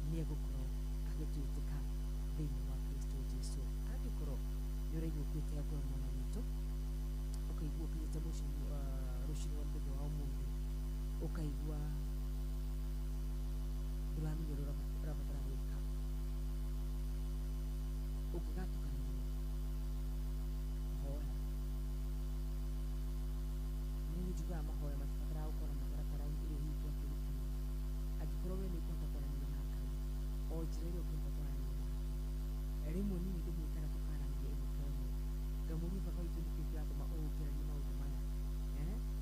nĩ egũkorwo agĩtwĩtĩka thĩinĩ wa Kristo Jesu. Angĩkorwo nĩ ũraigua ũkuĩte ngoro mwana witũ, ũkaigua ũkinyĩte rũcinĩ rwa mũthenya wa ũmũthĩ, ũkaigua ndũramenya ũrĩa ũrabatara gwĩka, ũngĩgatukanĩrwo, hoya. Niĩ njugaga mahoya matibataraga gũkorwo na mũtaratara ĩrĩa hihi twakĩrutirwo. Angĩkorwo we nĩ ũkũhota kwaranĩria na Ngai o njĩra ĩrĩa ũngĩhota kwaranĩria nake, rĩmwe niĩ ndĩmwĩtaga tũkaranĩria ĩmwe kwa ĩmwe, ngamũria baba witũ nĩkĩĩ kĩratũma ũũkĩrarie maũndũ maya.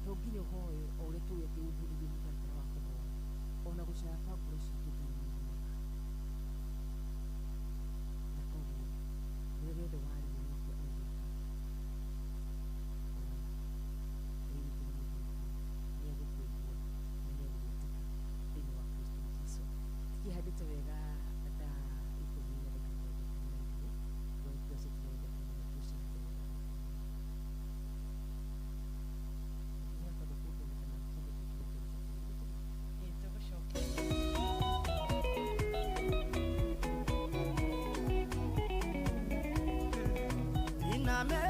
To nginya ũhoe o ũrĩa tũĩ atĩ ũbundithie mũtaratara wa kũhoya, ona gũcaya kwa ngoro citũ Ngai nĩ aiguaga. Na koguo rĩrĩa rĩothe warigwo nĩ atĩa ũgwĩka, hoya. Ngai witũ nĩ mũthingu, nĩ egũkũigua na nĩ egũgwĩtĩka thĩinĩ wa Kristo Jesu. Tikĩhandĩte wega thaa 10:52 Bless it today. Baba.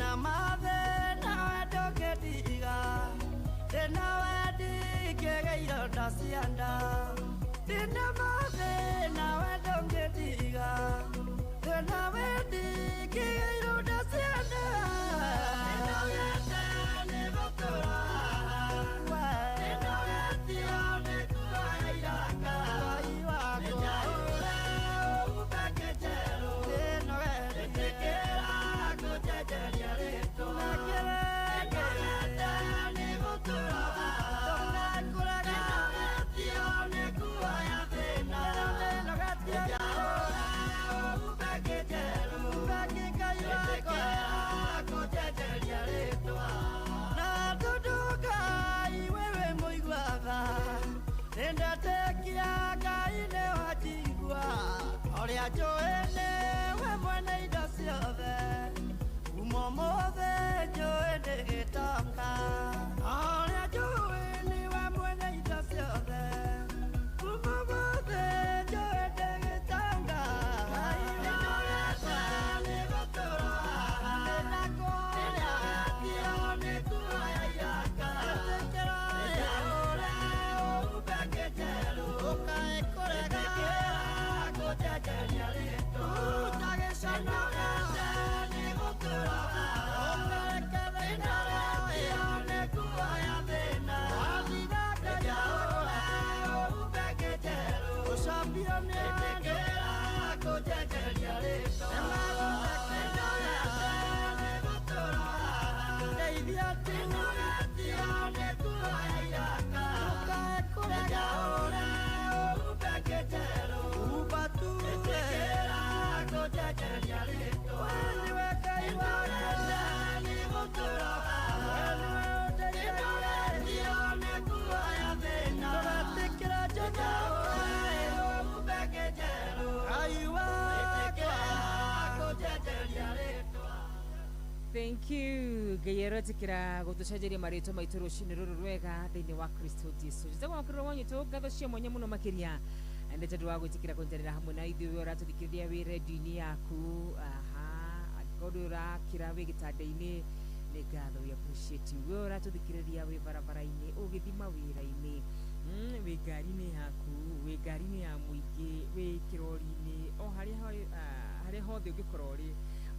Ndĩna mathĩna we ndũngĩndiga Ndĩna wendi ngĩgĩa ironda cia nda Ndĩna mathĩna we ndũngĩndiga Ndĩna wendi ngĩgĩa ironda cia nda Nĩndogete nĩ gũtũra Nĩndogetio nĩ kuoya iraka Nĩnjaũre ũhumbeke njerũ Ĩtĩkĩra kũnjenjeria rĩtwa Nĩndogete nĩ gũtũra Nĩndogetio nĩ kuoya thĩna Nĩnjaũre ũhumbeke njerũ Ĩtĩkĩra kũnjenjeria rĩtwa Na tondũ Ngai wewe mũiguaga Nĩndetekia Ngai nĩ wanjigua Ũrĩa njũĩ nĩwe mwene indo ciothe Kuma ũmũthĩ njũĩ nĩ gĩtonga Ũrĩa njũĩ nĩwe mwene indo ciothe Kuma ũmũthĩ njũĩ nĩ gĩtonga Nĩndogete nĩ gũtũra Nĩndogetio nĩ kuoya iraka Nĩnjaũre ũhumbeke njerũ Ĩtĩkĩra kũnjenjeria rĩtwa Nĩndogete nĩ gũtũra Nĩndogetio nĩ kuoya thĩna Nĩnjaũre ũhumbeke njerũ Ĩtĩkĩra kũnjenjeria rĩtwa Nĩndogete nĩ gũtũra Nĩndogetio nĩ kuoya iraka Nĩnjaũre ũhumbeke njerũ Ĩtĩkĩra kũnjenjeria rĩtwa Nĩndogete nĩ gũtũra Nĩndogetio nĩ kuoya thĩna Nĩnjaũre ũhumbeke njerũ Ĩtĩkĩra kũnjenjeria rĩtwa Thank you Ngai arotikira gutucenjeria marĩtwa maitũ rũcinĩ rũrũ rwega thĩinĩ wa Kristo Jesu. Njĩtagwo Makũrũ wa Nyũtũ, ngatho cia mwanya mũno makĩria nĩ tondũ wa gwĩtĩkĩra kũnyitanĩra hamwe na ithuĩ we ũratũthikĩrĩria wĩ redio-inĩ yaku. Aha, angĩkorwo ndũrĩ ũrakĩra wĩ gĩtanda-inĩ nĩ ngatho, we appreciate you. We ũratũthikĩrĩria wĩ barabara-inĩ, ũgĩthiĩ mawĩra-inĩ, wĩ ngari-inĩ yaku, wĩ ngari-inĩ ya mũingĩ, wĩ kĩrori-inĩ, o harĩa harĩa hothe ũngĩkorwo ũrĩ,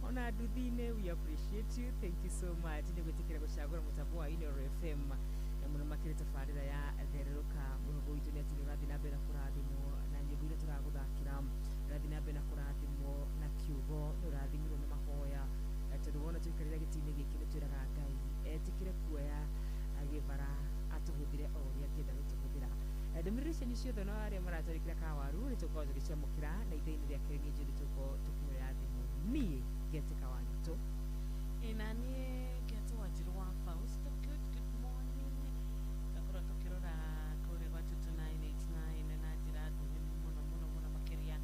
ona nduthi-inĩ, we appreciate you, thank you so much nĩ gwĩtĩkĩra gũcagũra mũtambo wa Inooro FM na mũno makĩria tabarĩra ya thererũka. Mwĩhoko witũ nĩ atĩ nĩ ũrathiĩ na mbere na kũrathimwo na nyĩmbo iria tũragũthakĩra, nĩ ũrathiĩ na mbere na kũrathimwo na kiugo, nĩ ũrathimirwo nĩ mahoya. Tondũ wona tũikarĩra gĩtĩ-inĩ gĩkĩ nĩ twĩraga Ngai etĩkĩre kuoya gĩbara atũhũthĩre o ũrĩa angĩenda gũtũhũthĩra. Ndũmĩrĩri cianyu ciothe na arĩa maratwarĩkĩra kawaru nĩ tũgũkorwo tũgĩciamũkĩra na ithaa-inĩ rĩa kerĩ niĩ njũĩ nĩ tũgũkorwo tũkĩoya thimũ. Niĩ ngetĩka wa Nyũtũ. Na niĩ ngetwo Wanjirũ wa Faust. Good morning. Twakorwo tũkĩrora kũrĩa gwa 22989 na njĩra nguhĩ mũno mũno mũno makĩria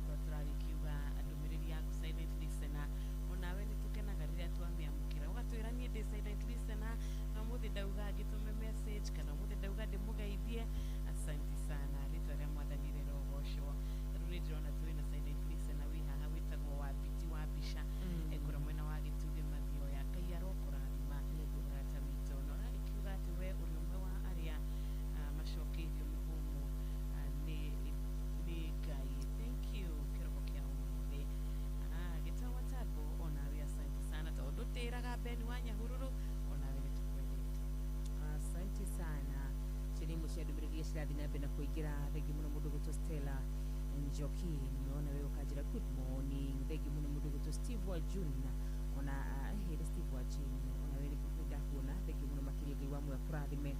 korwo tũragĩkiuga ndũmĩrĩri yaku silent listener, onawe nĩ tũkenaga rĩrĩa twamĩamũkĩra ũgatwĩra niĩ ndĩ silent listener na ũmũthĩ ndauga ngĩtũme message kana ũmũthĩ ndauga ndĩmũgeithie. Asante sana, rĩtwa rĩa mwathani rĩrogocwo. Rĩu nĩ ndĩrona twĩ na silent listener wĩ haha wĩtagwo Wambiti wa Mbica ekũrĩa mwena wa Gĩtugĩ Mathioya. Ngai arokũrathima mũrata witũ, na ũragĩkiuga atĩ we ũrĩ ũmwe wa arĩa macokeirio mĩhũmũ nĩ Ngai. Thank you kĩroko kĩa ũmũthĩ. Gĩtagwo Tambo, onawe asante sana tondũ tĩraga Ben wa Nyahururu, onawe nĩ tũkwendete. Asante sana. Cio cia ndũmĩrĩri iria cirathiĩ na mbere na kũingĩra. Thengiũ mũno mũndũ ũgwĩtwo Stella Njoki, nimeona wewe ũkanjĩra good morning. Thengiũ mũno mũndũ ũgwĩtwo Steve wa June, ona nĩ Steve wa June, ona we nĩ ndakuona. Thengiũ mũno makĩria, Ngai wa muoyo akũrathime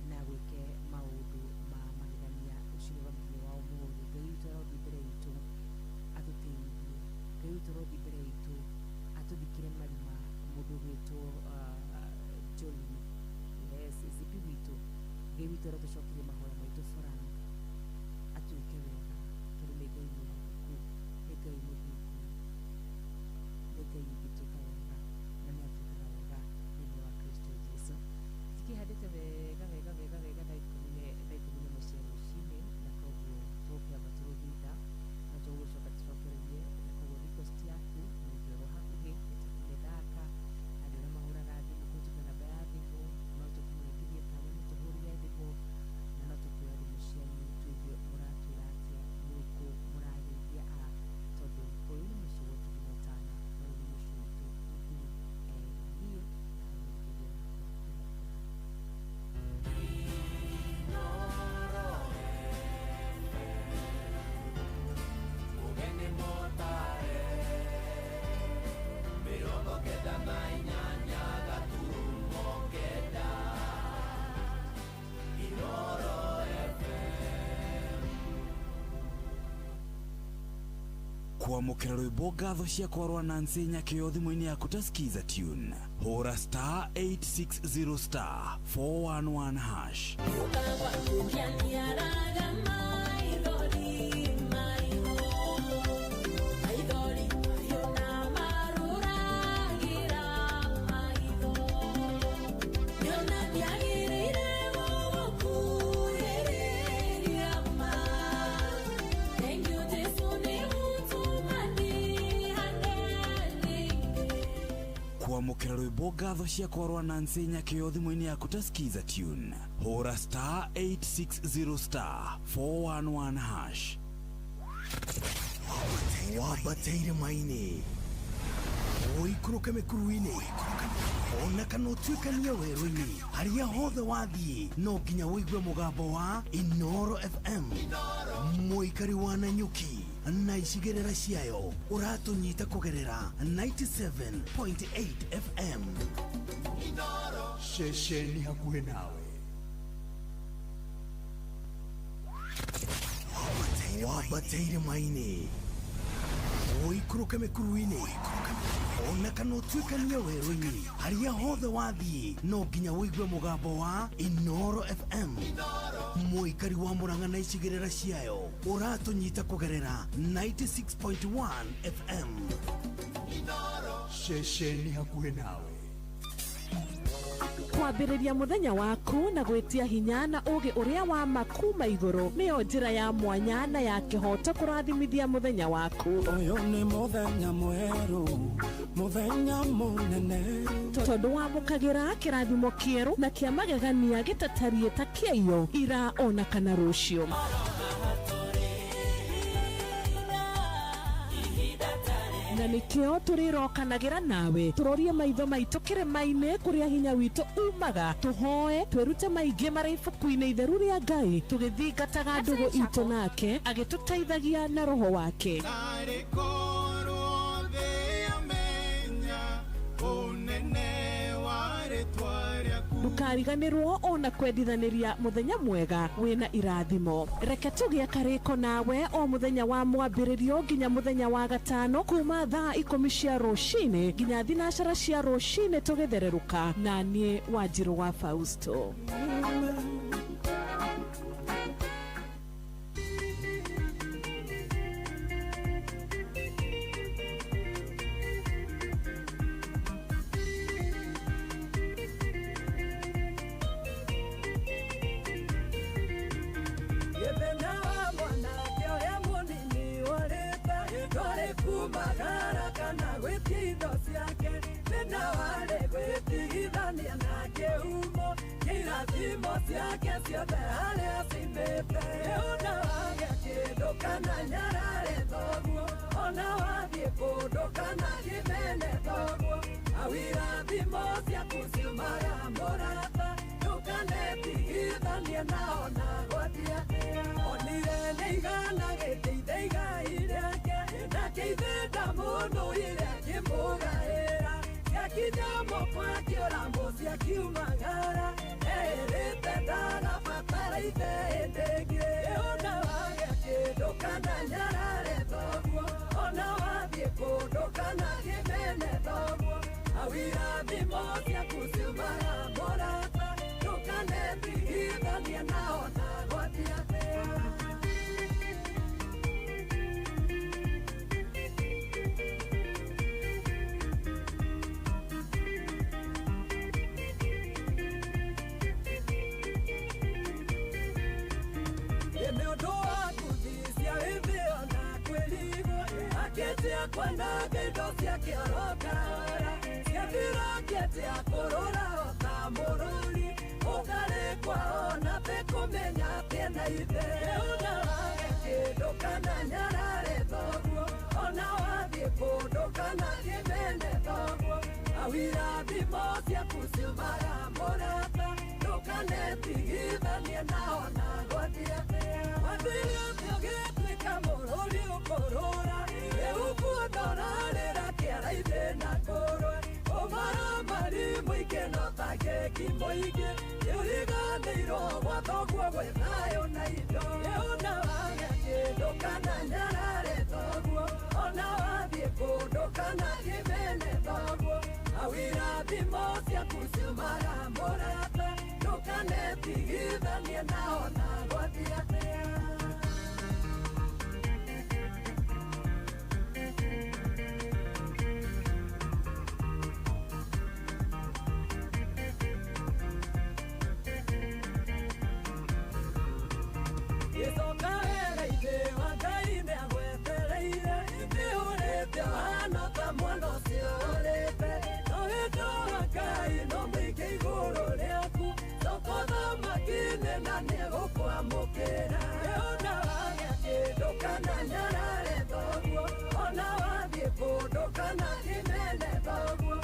na gwĩke maũndũ ma magegania rũcinĩ rwa mũthenya wa ũmũthĩ. Ngai witũ arothiĩ mbere itũ atũteithie, Ngai witũ arothiĩ mbere itũ atũthikĩre marima. Mũndũ ũgwĩtwo Jolene, yes, zipi witũ, Ngai witũ arotũcokeria mahoya maitũ Frank, atwĩke wega tondũ nĩ Ngai mwĩhokeku, nĩ Ngai mũthingu, nĩ Ngai ũngĩtwĩka wega na nĩ atwĩkaga wega thĩinĩ wa Kristo Jesu. Tikĩhandĩte wega wega wega wega thaa 11 cia rũcinĩ, na koguo tũgũkĩamba tũrũthitha na tũgũcoka tũcokererie, na koguo request yaku nĩ ngĩorwo hakuhĩ nĩ tũkũmĩthaka. Andũ Kwamũkĩra rwĩmbo ngatho ciakwa rwa Nancy Nyakĩo thimũ-inĩ yaku ta Skiza Tune, hũra star 860 star 411 hash. Kwamũkĩra rwĩmbo ngatho ciakwa rwa Nancy Nyakĩo thimũ-inĩ yaku ta Skiza Tune, hũra star 860 star 411 hash. Wambateire maini ũikũrũke mĩkuru-inĩ ona kana ũtuĩkanie werũ-inĩ harĩa hothe wathiĩ no nginya ũigue mũgambo wa Inoro FM. Mũikari wa Nanyuki na icigĩrĩra ciayo ũratũnyita kũgerera 97.8 FM. Ceceni hakuhĩ nawe. Wambateire maini ũikũrũke mĩkuru-inĩ ona kana ũtuĩkanie werũ-inĩ harĩa hothe wathiĩ no nginya ũigue mũgambo wa Inoro FM. Mũikari wa Murang'a na icigĩrĩra ciayo ũratũnyita kũgerera 96.1 FM. Ceceni hakuhĩ nawe. Kwambĩrĩria mũthenya waku na gwĩtia hinya na ũgĩ ũrĩa wa makuma igũrũ nĩyo njĩra ya mwanya na ya kĩhoto kũrathimithia mũthenya waku. Ũyũ nĩ mũthenya mwerũ, mũthenya mũnene, tondũ wamũkagĩra kĩrathimo kĩerũ na kĩa magegania gĩtatariĩ ta kĩaiyo ira ona kana rũciũ. Na nikio tũrĩrokanagĩra nawe tũrorie maitho maitũ kĩrĩma-inĩ kũrĩa hinya witũ umaga, tũhoe twĩrute maingĩ marĩ ibuku-inĩ itheru rĩa Ngai tũgĩthingataga ndũgũ itũ nake agĩtũteithagia na roho wake. Ndũkariganĩrwo ona kwendithanĩria mũthenya mwega wĩna irathimo. Reke tũgĩe karĩko nawe o mũthenya wa mwambĩrĩrio nginya mũthenya wa gatano kuma thaa 10 cia rũcinĩ nginya 9 cia rũcinĩ tũgĩthererũka na niĩ Wanjirũ wa Fausto. Ona Irathimo ciaku ciumaga mũrata ndũkanetigithanie nao na gwathiĩ atĩa. Gĩcoka wega ithe wa Ngai nĩagwetereire ithihũrĩte ũhana ta mwana ũcio ũrĩte no wendo wa Ngai no mũingĩ igũrũ rĩaku coka ũthamaki-inĩ na nĩegũkwamũkĩra. Ona wagĩa kĩndũ kana nyarare thoguo ona wathiĩ kũndũ kana kĩmene thoguo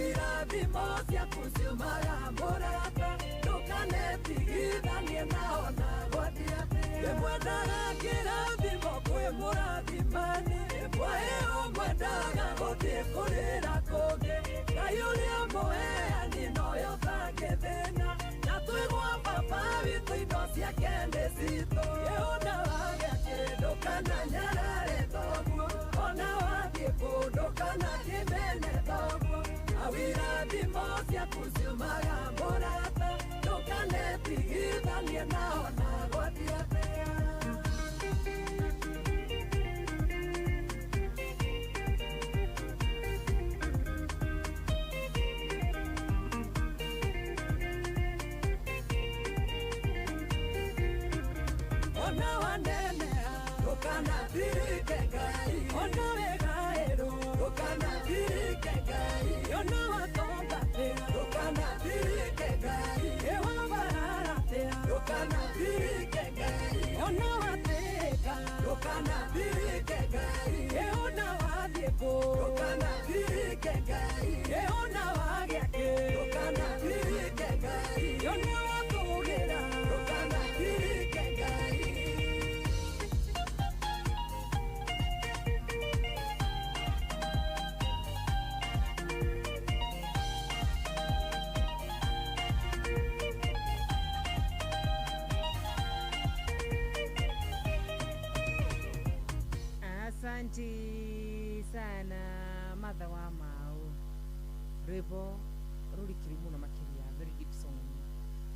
irathimo ciaku ciumaga mũrata ndũkanetigithanie nao na gwathiĩ atĩa. Ĩmwendaga kĩrathimo kwĩ mũrathimani ĩmwe ũmwendaga gũthiĩ kũrĩra kũngĩ Ngai ũrĩa mũheani noyo ũtangĩthĩna na twĩ gwa baba witũ indo ciake nĩ citũ. Ona wagĩa kĩndũ kana nyarare thoguo ona wathiĩ kũndũ kana kĩmene thoguo irathimo ciaku ciumaga mũrata ndũkanetigithanie nao na gwathiĩ atĩa. Ona waneneha ndũkanatirike Ngai ona wĩgaĩrwo ndũkanatirike Ngai ona watongatĩa ndũkanatirike Ngai ĩwabarara atĩa ndũkanatirike Ngai ona watĩĩka ndũkanatirike Ngai ĩona wathiĩ kũ ndũkanatirike Ngai ĩona wagĩa kĩ ndũkanatirike Ngai ona watũgĩra ndũkanatirike Ngai. Asanti sana Martha wa Mau rwĩmbo rũrikĩru mũno makĩria, very deep song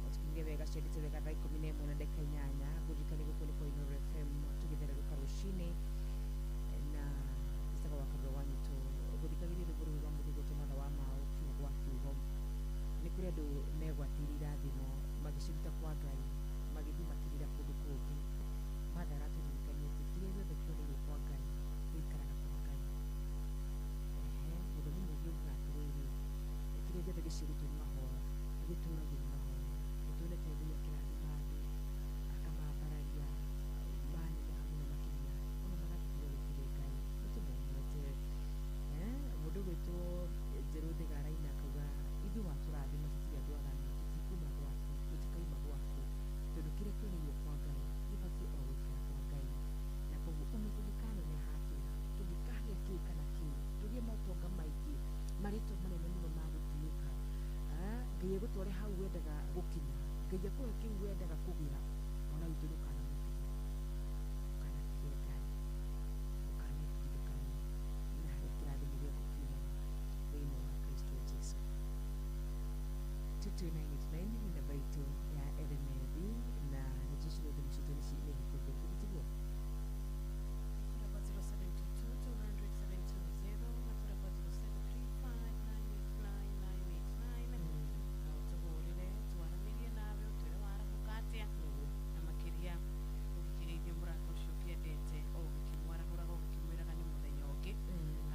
ũtukinyire wega ciendete wega thaa 11 na ndagĩka 8 ngũririkanie gũkũ nĩ kwa Inooro FM tũgĩthererũka rũcinĩ na njĩtagwo wa Karũra wa Nyitũ gũthikagĩrĩria rwĩmbo rũrũ rwa mũthigũtũ Martha wa Mau kiugo gwa kiugo. Nĩ kũrĩ andũ megwatĩire irathimo magĩciruta kwa Ngai magĩthiĩ makĩrĩra kũndũ kũngĩ. Martha aratũririkania atĩ kĩrĩa gĩothe kĩoneirwo kwa Ngai gĩikaraga kwa Ngai. Mũthoni mũũgĩ augaga atĩrĩrĩ, kĩrĩa gĩothe gĩciarĩtwo nĩ mahoya gĩtũragio nĩ mahoya. Nĩtuonete Ngai akĩrathima andũ akamambararia maneneha mũno makĩria ona magatiga gũtirĩ Ngai. Nĩtũmonete mũndũ ũgwĩtwo Njerũ Thĩga araina akauga ithuĩ watũrathima tũtirĩ andũ aganu tũtikuma gwaku tũtikauma gwaku tondũ kĩrĩa kĩoneirwo kwa Ngai gĩbatiĩ o gũikara kwa Ngai. Na koguo ona tũngĩkaneneha atĩa tũngĩkagĩa kĩĩ kana kĩĩ tũgĩe motonga maingĩ marĩtwa manene mũno ma gũtuĩka Ngai egũtware hau wendaga gũkinya Ngai akũhe kĩu wendaga kũgĩa ona witũ ndũkanamũtige ndũkanatige Ngai ndũkanetigithũkanie na harĩa kĩrathimo gĩaku kiumaga thĩinĩ wa Kristo Jesu. 22989 nĩ namba itũ ya RMB na nĩtũcire thimũ citũ nĩ hingũrĩte tiguo Ikoragwo 0722 200 720 na koragwo 0735989989 no ũtũhũrĩre twaranĩrie nawe ũtwĩre warahũka atĩa na makĩria ũthikĩrĩirie mũrata ũcio ũkĩendete o ũgĩkĩmwarahũraga ũgĩkĩmwĩraga nĩ mũthenya ũngĩ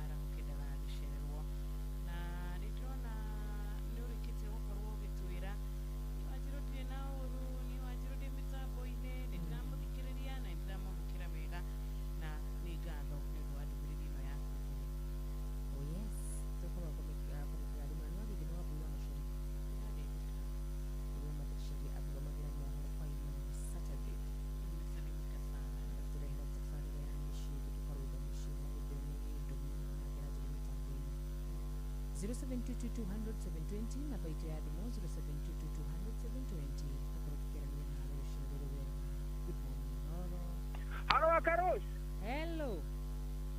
arahũke ndagagĩcererwo. Na nĩ ndĩrona nĩ ũrĩkĩtie gũkorwo ũgĩtwĩra niĩ Wanjirũ ndirĩ na ũru, niĩ Wanjirũ ndĩ mĩtambo-inĩ nĩ ndĩramũthikĩrĩria na nĩ ndĩramwamũkĩra wega na nĩ ngatho nĩ ũndũ wa ndũmĩrĩri ĩno yaku nguhĩ. Oh yes, tũkorwo kwamũkĩra thimũ na nĩwagĩthiĩ nĩ Wambui wa Macharia. Ndĩrageithĩka. Wambui wa Macharia atũthomagĩra mohoro kwa Inooro Saturday. Nimesalimika sana. Agatũrehera tabarĩra ya mĩciĩ itũ tũkarũga mũciĩ wa gĩtheme gĩtũmi onake aranjĩra mĩtambo-inĩ. 0722 200 720 namba itũ ya thimũ 0722 200 720 tũkorwo tũkĩaranĩria nawe rũcinĩ rũrũ wega. Good morning Inooro. Halo Wakarush. Hello.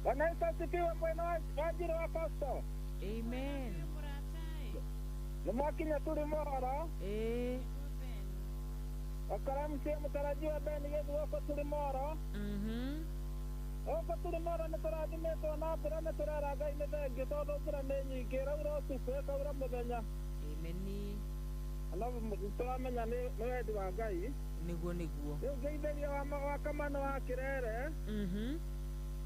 Bwana Yesu asifiwe. Mwena Wanjiru wa Pastor. Amen. Nĩ mwakinya tũrĩ moro. Ĩĩ. Wakara MCA mũtarajiwa Ben Gĩthu gũkũ tũrĩ moro. Gũkũ tũrĩ moro nĩ tũrathimĩtwo na mbura, nĩ tũrera Ngai nĩ thengiũ tondũ mbura nĩ nyingĩ, ĩraura ũtukũ ĩkaura mũthenya. Ameni. Alafu tũramenya nĩ wendi wa Ngai. Nĩguo nĩguo. Rĩu ngeithĩria wa Kamano wa Kĩrere.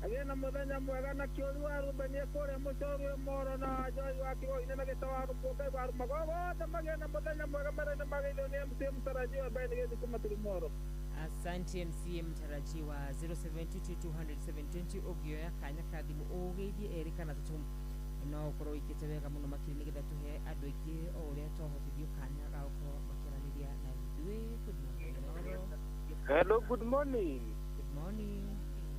Agĩe na mũthenya mwega na kĩũri wa Rubeni kũrĩa mũcoru moro na Joy wa Kĩgoinĩ na gĩta wa Rũkũngai wa Rũmago othe magĩe na mũthenya mwega marĩa mageithio nĩ MCA mũtarajiwa Ben Gĩthu kuma tũrĩ moro. Asante MCA mtarajiwa. 0722200720 ũngĩoya kanya ka thimũ ũgeithie erĩ kana tatu no ũkorwo wĩkĩte wega mũno makĩria nĩgetha tũhe andũ aingĩ o ũrĩa twahotithio kanya ga gũkorwo makĩaranĩria na ithuĩ. Good morning, Inooro. Hello, good morning. Good morning.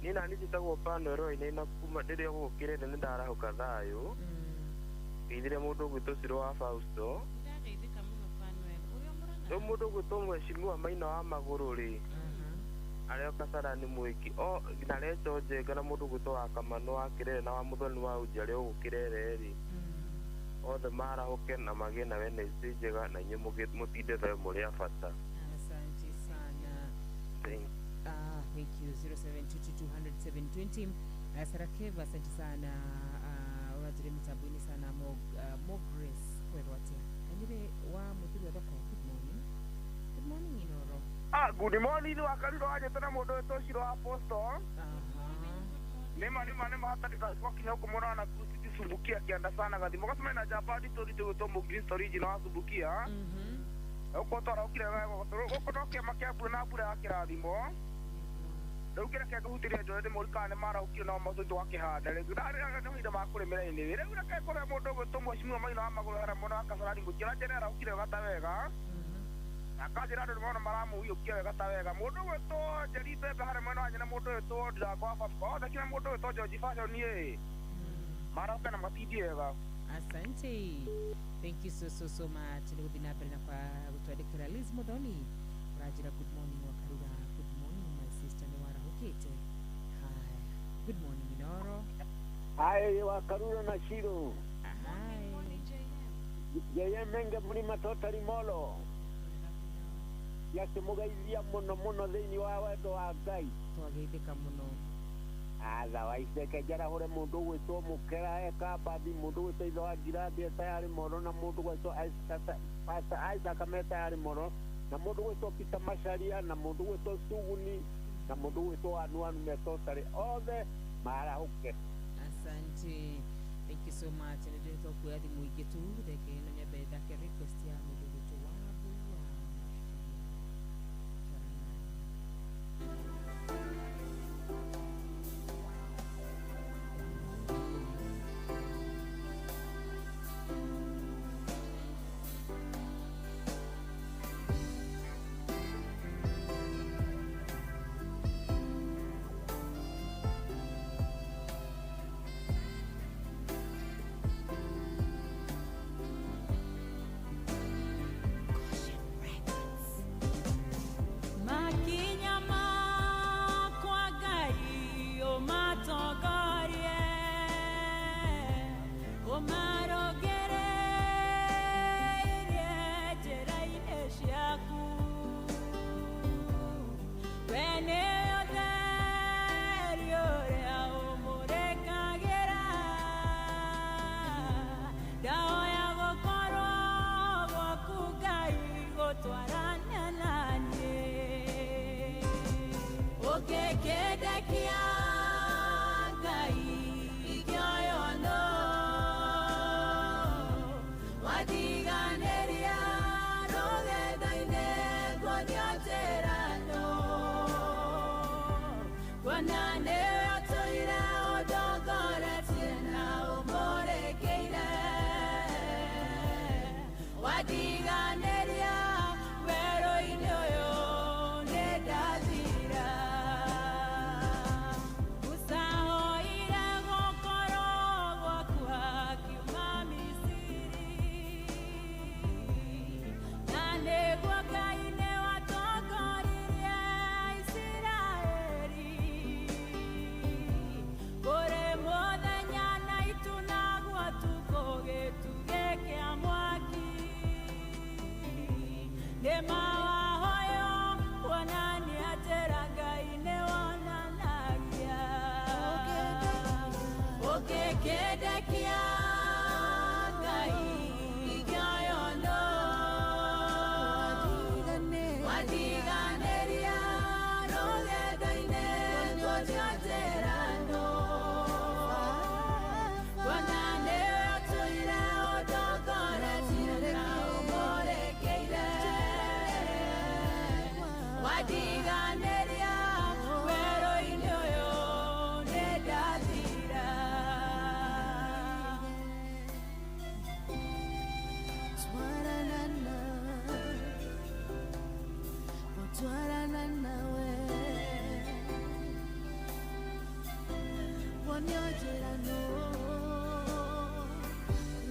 Niĩ nani njĩtagwo Panuel Wainaina kuma rĩrĩa gũgũkĩrĩte nĩ ndarahũka thayũ. Ngeithire mũndũ ũgwĩtwo Ciro wa Fausto. Ndageithĩka mũno Panuel. Ũrĩa mũrang'a. Rĩu mũndũ ũgwĩtwo Mheshimiwa Maina wa Magũrũ rĩ, arĩa o Kasarani mwĩki o na Recho Njenga na mũndũ ũgwĩtwo wa Kamano wa Kĩrere na wa Mũthoni wa Unji arĩa ũgũkĩrere rĩ, othe marahũke na magĩe na Wednesday njega na inyuĩ mũtinde thayũ mũrĩ a bata. Asante sana. Thank Ah, thank you. 0722200720. Sarakeva, asante sana. Ũranjĩre mĩtambo-inĩ sana Mo Grace kwerwo atĩa kanyire wa mũthuri wa thoko. Good morning. Good morning, Inooro. Ah, good morning wakariro wajete na mũndũ wĩtwo Ciro wa Apostle. Nĩma nĩma nĩma hatarĩ twakinya gũkũ mũno na City Sumbukia kĩanda sana gathimo gacemania na njamba nditũ nditũ gwĩtwo Mũkristo original wa Sumbukia. Gũkũ twarahũkire wega gũkũ no kĩama kĩa mbura na mbura ya kĩrathimo. Rĩu kĩrĩa kĩngĩhutĩria njũĩ ndĩmũrikaga nĩ marahũkire nao maũndũ twakĩhanda rĩu ndarĩraga nĩ mahinda ma kũrĩmĩra inĩ rĩu reke kũrĩa mũndũ ũgwĩtwo Mheshimiwa Maina wa Magũrũ harĩa mwena wa Kasarani mũingĩ njĩra arahũkire wega ta wega na akanjĩra andũ nĩmona maramũhiũkia wega ta wega mũndũ ũgwĩtwo Njeri Mbembe harĩa mwena wa nyina mũndũ ũgwĩtwo Ndirango wa Baba othe kinya mũndũ ũgwĩtwo George Fashion ĩ marahũka na matindie wega. Asante. Thank you so so so much. Nĩ gũthiĩ na mbere na kwa gũtwandĩkĩra Liz Muthoni ũranjĩra good morning Wakarura. Good morning my sister, nĩ warahũkĩte. Haya. Good morning, Inooro. Hai Wakarura na Shiro. Hi. JM Menge Mlima Totally Molo. Yakĩmũgeithia mũno mũno thĩinĩ wa wendo wa Ngai. Twageithĩka mũno. Otherwise reke njarahũre mũndũ ũgwĩtwo Mũkera Ekambathi, mũndũ ũgwĩtwo ithe wa Ngirathi etayarĩ moro na mũndũ ũgwĩtwo Pastor Isaac metayarĩ moro na mũndũ ũgwĩtwo Peter Macharia na mũndũ ũgwĩtwo Suguni na mũndũ ũgwĩtwo Anuanu metotari othe marahũke. Asante. Thank you so much. Nĩ ndĩretwo kuoya thimũ ingĩ tu reke ĩno nyambe thake request ya mũndũ ũgwĩtwo Wambui wa Macharia. Ũngĩkĩndekia Ngai ingĩoywo nũ? Wandiganĩria rũgendo-inĩ nguonio njĩra nũ? Kuona nĩwe ũtũire ũndongoretie na ũmũrĩkĩire. Wandiganĩria werũ-inĩ ũyũ nĩndathira. Twarana nawe wonio njĩra nũ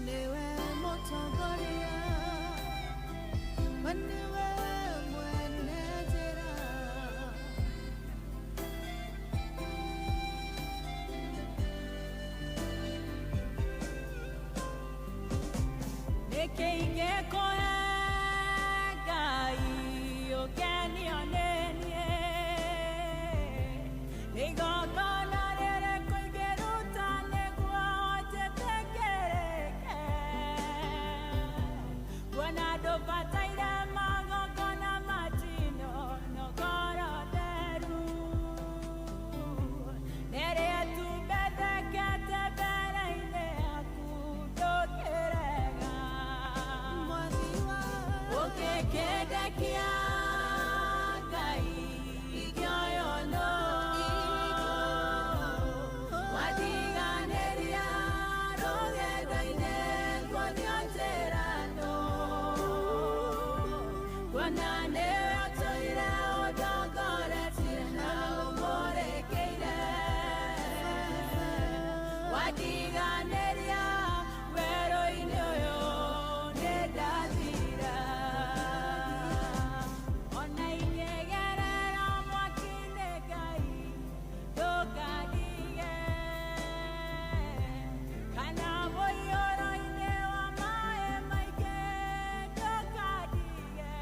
nĩwe mũtongoria we nĩwe mwene njĩra. Nĩkĩ ingĩkũhe Ngai ũkenio nĩ niĩ? Nĩ igongona rĩrĩkũ ingĩruta nĩguo njĩtĩkĩrĩke? Kuona ndũbataire magongona ma njino na ngoro theru. Nĩrĩ itumbĩ thekete mbere-inĩ yaku ndũkĩrega. Ũngĩkĩndekia Ngai ingĩoywo nũ? Wandiganĩria rũgendo-inĩ nguonio njĩra nũ? Kuona nĩwe ũtũire ũndongoretie na ũmũrĩkĩire. Wandiganĩria werũ-inĩ ũyũ nĩndathira. Ona ingĩgerera mwaki-inĩ Ngai ndũkandige, kana mũiyũro-inĩ wa maĩ maingĩ ndũkandige.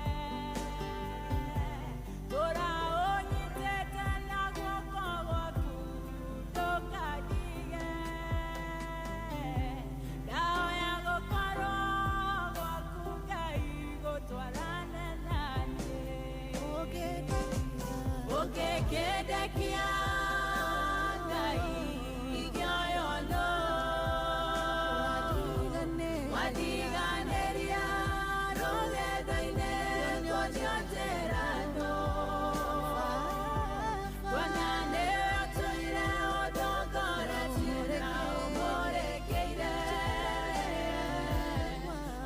Tũra ũnyitĩte na guoko gwaku ndũkandige. Ndahoya gũkorwo gwaku Ngai gũtwarane na niĩ. Ũngĩkĩndekia Ngai ingĩoywo nũ? Wandiganĩria rũgendo-inĩ nguonio njĩra nũ? Kuona nĩwe ũtũire ũndongoretie na ũmũrĩkĩire.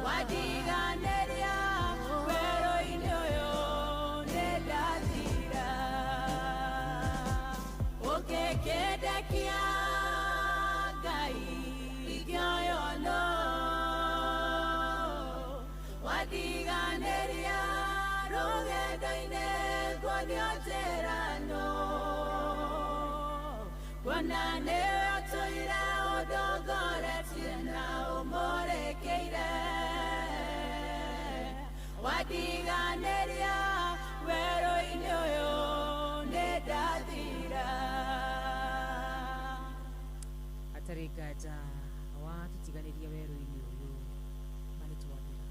Wandiganĩria werũ-inĩ ũyũ nĩndathira. Ũngĩkĩndekia Ngai ingĩoywo nũ? Wandiganĩria rũgendo-inĩ nguonio njĩra nũ? Kuona nĩwe ũtũire ũndongoretie na ũmũrĩkĩire. Wandiganĩria werũ-inĩ ũyũ nĩndathira. Hatarĩ nganja watũtiganĩria werũ-inĩ ũyũ ma nĩ twathira.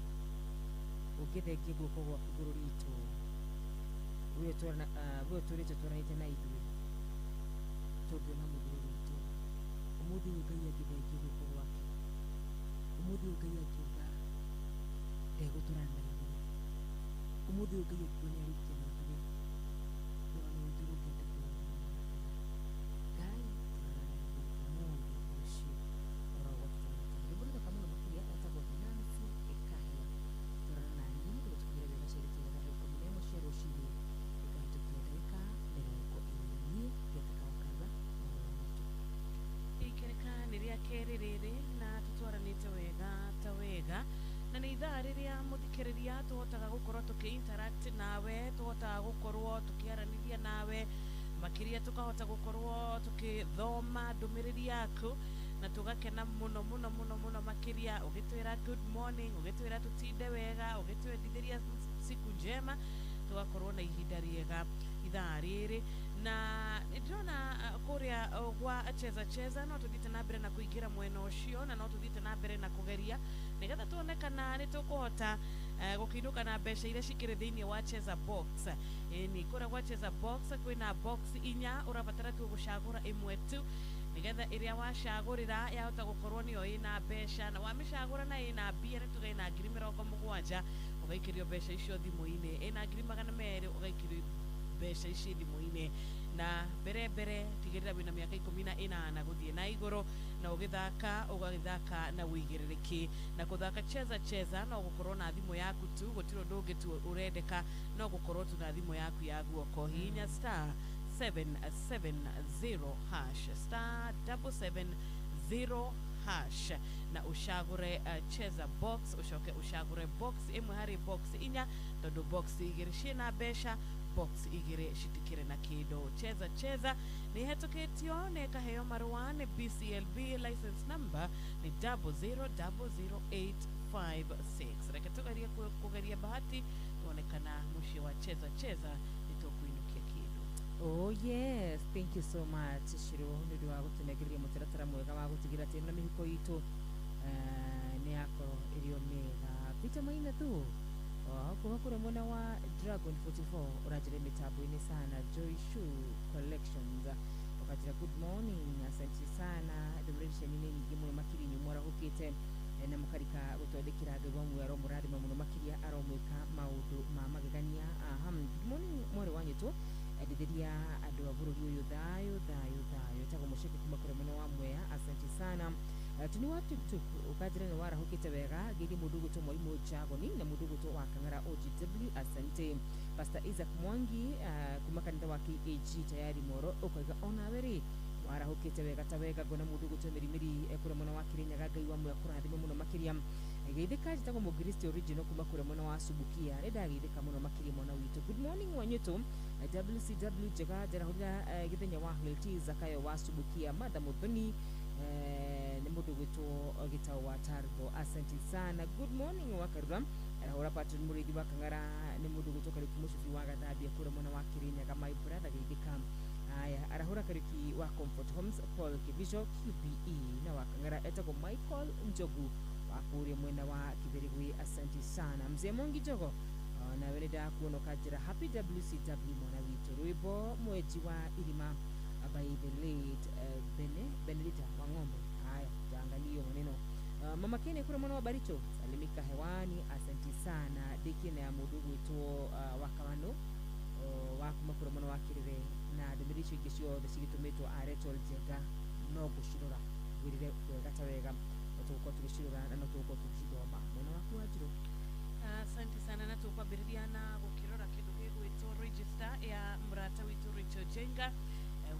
Ũngĩthengia guoko gwaku igũrũ ritũ we ũtũrĩte twaranĩte na ithuĩ tũngĩona mũthiro witũ. Ũmũthĩ ũyũ Ngai angĩthengia guoko gwake, ũmũthĩ ũyũ Ngai angiuga ndegũtũrana na ithuĩ, ũmũthĩ ũyũ Ngai angiuga nĩarĩkia na ithuĩ, rũgano rwitũ rũngĩenda kũrũgama. Ngai tũrana na ithuĩ ũmũthĩ rũciũ oro gwatũtũra na tene. Rwĩmbo rũthaka mũno makĩria etagwo Nancy Kahia. Tũrana na niĩ nĩguo tũkinyĩre wega ciarĩtie thaa 11 cia rũcinĩ ĩkahĩtũkia ndagĩka 20. Niĩ Getheka wa Karua mohoro wa maitũ. Ikereka nĩ rĩa kerĩ rĩrĩ na tũtwaranĩte wega ta wega na nĩ ithaa rĩrĩa mũthikĩrĩria tũhotaga gũkorwo tũkĩ interact nawe, tũhotaga gũkorwo tũkĩaranĩria nawe makĩria, tũkahota gũkorwo tũkĩthoma ndũmĩrĩri yaku na tũgakena mũno mũno mũno mũno makĩria ũgĩtwĩra good morning, ũgĩtwĩra tũtinde wega, ũgĩtwendithĩria siku njema, tũgakorwo na ihinda rĩega ithaa rĩrĩ. Na ndĩrona kũrĩa gwa cheza cheza no tũthiĩte na mbere na kũingĩra mwena ũcio, na no tũthiĩte na mbere na kũgeria nĩgetha tuone kana nĩ tũkũhota gũkĩinũka na mbeca iria cikĩrĩ thĩinĩ wa cheza box. Ĩni kũrĩa gwa cheza box kwĩna box inya, ũrabatara tu gũcagũra ĩmwe tu nigetha ĩrĩa wacagũrĩra yahota gũkorwo nĩyo ĩna mbeca, na wamĩcagũra na ĩna mbia nĩ tuge ĩna 70,000 ũgaikĩrio mbeca icio thimũ-inĩ, ĩna 200,000 ũgaikĩrio mbeca ici thimũ-inĩ. Na mbere mbere tigĩrĩra wĩna mĩaka 18 gũthiĩ na igũrũ, na ũgĩthaka ũgagĩthaka na ũigĩrĩrĩki. Na kũthaka cheza cheza no gũkorwo na thimũ yaku tu, gũtirĩ ũndũ ũngĩ tu ũrendeka, no gũkorwo tu na thimũ yaku ya guoko. Hihinya star 770 hash, star 770 hash, na ucagũre cheza box, ucoke ucagũre box ĩmwe harĩ box inya, tondũ box igĩrĩ ciĩna mbeca, box igĩrĩ citikĩrĩ na kĩndũ. Cheza cheza nĩ ĩhetũkĩtio nĩ ĩkaheo marũa nĩ BCLB, license number nĩ 0000856. Reke tũgerie kũgeria bahati tuone kana mũciĩ wa cheza cheza nĩ tũkũinũkia kĩndũ. Oh yes, thank you so much Shiro nĩ ũndũ wa gũtũnengereria mũtaratara mwega wa gũtigĩra atĩ na mĩhuko itũ nĩ yakorwo ĩrĩ o mĩega. Peter Maina tu kuma kũrĩa mwena wa Dragon 44 ũranjĩra mĩtambo-inĩ sana, Joy Shoe Collections ũkanjĩra good morning, asante sana. Ndũmĩrĩri cianyu nĩ nyingĩ mũno makĩria, inyuĩ mwarahũkĩte na mũkarika gũtwandĩkĩra Ngai wa muoyo aromũrathima mũno makĩria, aromwĩka maũndũ ma magegania. Good morning mwarĩ wa nyitũ, endithĩria andũ a bũrũri ũyũ thayũ thayũ thayũ. Etagwo Mũceke kuma kũrĩa mwena wa Mwea, asante sana. Tuni wa tuktuk ũkanjĩra nĩ warahũkĩte wega, ngeirie mũndũ ũgwĩtwo Mwarimũ Jagoni na mũndũ ũgwĩtwo wa Kang'ara OGW, asante. Pastor Isaac Mwangi kuma kanitha wa KAG tayari Moro, ũkoiga onawe rĩ warahũkĩte wega ta wega. Ngona mũndũ ũgwĩtwo Mĩrimĩri kũrĩa mwena wa Kĩrĩnyaga, Ngai wa muoyo akũrathime mũno makĩria. Geithĩka njĩtagwo Mũkristo original kuma kũrĩa mwena wa Subukia, nĩ ndageithĩka mũno makĩria mwana witũ. Good morning wanyitũ WCW njega, njarahũrĩra gĩthenya wa Hilti Zakayo wa Subukia, Martha Muthoni nĩ mũndũ ũgwĩtwo Gĩtaũ wa Tarbo, asante sana. Good morning wa Karura, arahũra Patrick Mũrĩithi wa Kang'ara, nĩ mũndũ ũgwĩtwo Kariũki Mũcubi wa Gathambia kũrĩa mwena wa Kĩrĩnyaga, my brother geithĩka. Aya, arahũra Kariũki wa Comfort Homes, Paul Kibicho QBE, na wa Kang'ara etagwo Michael Njogu wa kũrĩa mwena wa Kibirigwi, asante sana. Mzee Mongi Jogo nawe nĩ ndakuona ũkanjĩra happy WCW mwana witũ. Rwĩmbo mwenji wa irima by the late Benedita wa Ng'ombe. Haya, tutaangalia hiyo maneno. Mama Kene kura mwana wa Baricho salimika hewani, asante sana. Diki na mũndũ ũgwĩtwo wa Kawano wa kuma kũrĩa mwena wa Kĩrĩre, na ndũmĩrĩri icio ingĩ ciothe cigĩtũmĩtwo a Rachel Njenga no ngũcirora ngwĩrĩre wega ta wega, no tũgũkorwo tũgĩcirora na no tũgũkorwo tũgĩcithoma. Mwena waku wa Njirũ. Asante sana, na tũkwambĩrĩria na gũkĩrora kĩndũ gĩgwĩtwo register ya mũrata witũ Rachel Njenga,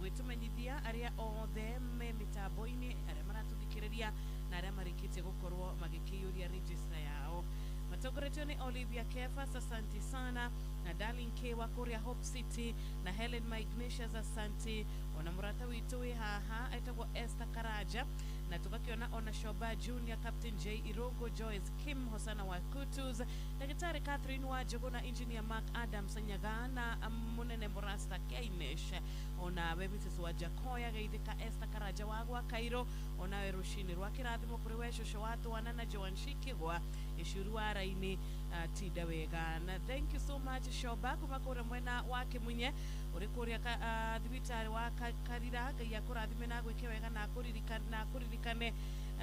gwĩtũmenyithia arĩa othe me mĩtambo-inĩ, arĩa maratũthikĩrĩria na arĩa marĩkĩtie gũkorwo magĩkĩiyũria register yao. Matongoretio nĩ Olivia Kefas, asante sana, na Darling K wa kũrĩa Hope City, na Helen Ignatius, asante. Ona mũrata witũ wĩ haha etagwo Esther Karaja, na tũgakĩona ona Shoba Junior, Captain J Irogo, Joyce Kim, Hosana wa Kutus, Daktari Catherine wa Njogu na Engineer Mark Adams Nyaga na mũnene Mũrasta Kainesh, ona we Mrs wa Jakoya geithĩka Esther Karaja wa gwa Kairo, ona we rũcinĩ rwa kĩrathimo kũrĩ we cũcũ wa twana na Joan Shikigwa icuru wa raini, tinda wega. Na thank you so much Shoba kuma kũrĩa mwena wa Kĩmunye, ũrĩ kũrĩa thibitarĩ wa Karira. Ngai akũrathime na agwĩke wega na akũririkane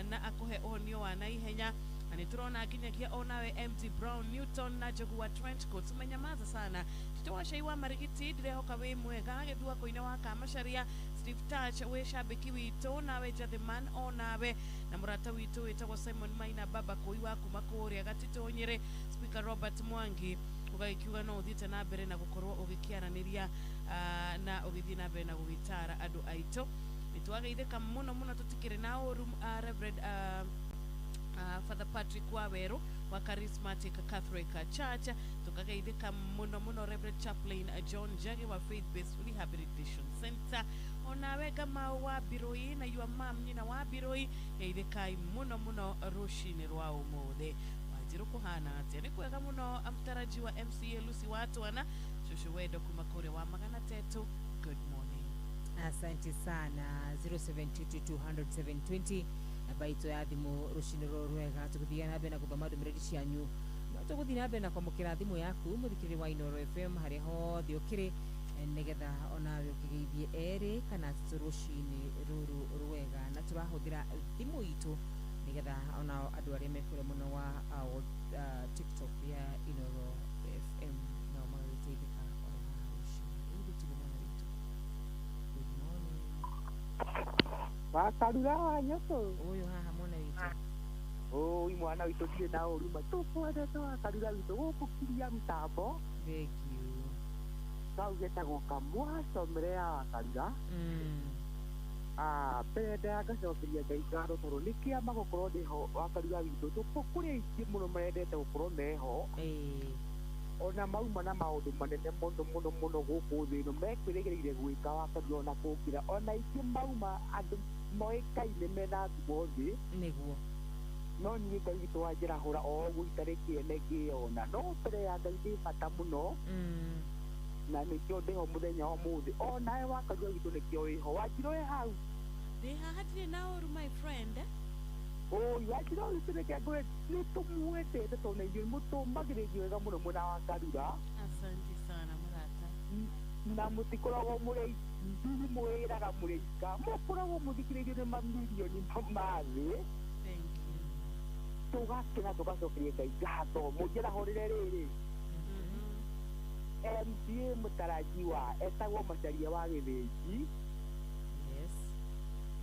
na akũhe ũhonio wa naihenya. Na nĩ tũrona nginyagia onawe MD Brown Newton na Njogu wa Trenchcoat, umenyamaza sana. Tito wa Cai wa Marigiti, ndirehoka wĩ mwega. Gĩthua koine wa Kamacharia, Steve Touch wĩ cambĩki witũ, nawe Jathiman onawe, na mũrata witũ wĩtagwo Simon Maina baba kũi wa kuma kũrĩa Gatitũ Nyĩrĩ, Speaker Robert Mwangi ũgagĩkiuga no ũthiĩte na mbere na gũkorwo ũgĩkĩaranĩria na ũgĩthiĩ na mbere na gũgĩtara andũ aitũ. Nĩ twageithĩka mũno mũno, tũtikĩrĩ na ũru. Reverend Father Patrick Waweru wa Charismatic Catholic Church, tukageithĩka mũno mũno. Reverend Chaplain John Njagi wa Faith Based Rehabilitation Center, onawe Kamau wa Biroi na your mom nyina wa Biroi, geithĩkai mũno mũno rũcinĩ rwa ũmũthĩ. Wanjirũ kũhana atĩa? Nĩ kwega mũno. Mtarajiwa MCA Lucy wa Twana, cũcũ wendo kuma kũrĩa wa Magana Tetũ, Good morning. Asante sana. 0722200720 namba itũ ya thimũ rũcinĩ rũrũ rwega. Tũgũthiĩ na mbere na gũthoma ndũmĩrĩri cianyu, no tũgũthiĩ na mbere na kwamũkĩra thimũ yaku mũthikĩrĩria wa Inooro FM harĩa hothe ũkĩrĩ, nĩgetha onawe ũkĩgeithie erĩ kana atatũ rũcinĩ rũrũ rwega. Na tũrahũthĩra thimũ itũ nĩgetha onao andũ arĩa mekũrĩa mũno wa TikTok ya Inooro FM nao magagĩteithĩka oro haha rũcinĩ. Rĩu gũtirĩ mwana witũ. Good morning. Wakarura wa nyoko. Ũyũ haha mwana witũ. Oi mwana witũ ndirĩ na ũru ma tũkwendete wakarura witũ gũkũ kiria mtambo. Thank you. Kau getagwo kamwacomere ya wakarura. Mbere ngacokeria Ngai ngatho tondũ nĩ kĩama gũkorwo ndĩho wakarura witũ. Kũrĩ aingĩ mũno marendete gũkorwo meho. Ona mauma na maũndũ manene mũno mũno mũno gũkũ thĩ ĩno mekwĩrĩgĩrĩire gwĩka wakarura ona kũngĩra. Ona aingĩ mauma andũ moĩkaine mena ngumo thĩ. Nĩguo. No niĩ Ngai witũ wanjĩrahũra o ũguo itarĩ kĩene ngĩyona. No mbere ya Ngai ndĩ bata mũno. Na nĩkĩo ndĩho mũthenya wa ũmũthĩ. Onawe wakarura witũ nĩkĩo wĩho. Wanjirũ wĩ hau? Ndĩ haha ndirĩ na ũru my friend. Oi wanjirũ witũ nĩkĩo ngwĩre nĩ tũmwendete tondũ na inyuĩ mũtũmagĩrĩria wega mũno mwena wa Karura. Asante sana mũrata. Na mũtikoragwo mũrĩ ithuĩ mwĩraga mũrĩ ika. Mũkoragwo mũthikĩrĩirio nĩ mamirioni ma thĩ. Thank you. Tũgakena tũgacokeria Ngai ngatho. Mũnjĩrahũrĩre rĩrĩ. MCA mũtarajiwa etagwo Macharia wa Gĩthĩnji. Yes.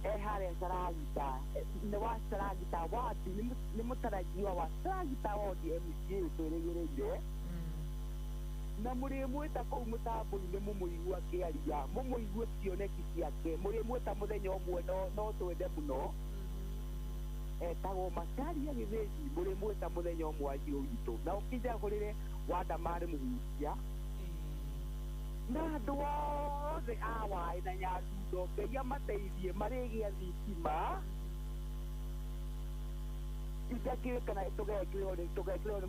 E harĩa Saragita, nĩ wa Saragita wadi, nĩ mũtarajiwa wa Saragita wadi MCA twĩrĩgĩrĩire. Na mũrĩmwĩta kũu mũtambo-inĩ mũmũigue akĩaria, mũmũigue cioneki ciake, mũrĩmwĩta mũthenya ũmwe no twende mũno. Etagwo Macharia Gĩthĩnji, mũrĩmwĩta mũthenya ũmwe wanjirũ witũ. Na ũkĩnjagũrĩre Wandamarĩ mũhunjia. Na andũ othe a Waĩ na Nyandundo Ngai amateithie marĩgĩa thitima. Itakĩũĩ kana tũgekĩrwo nĩ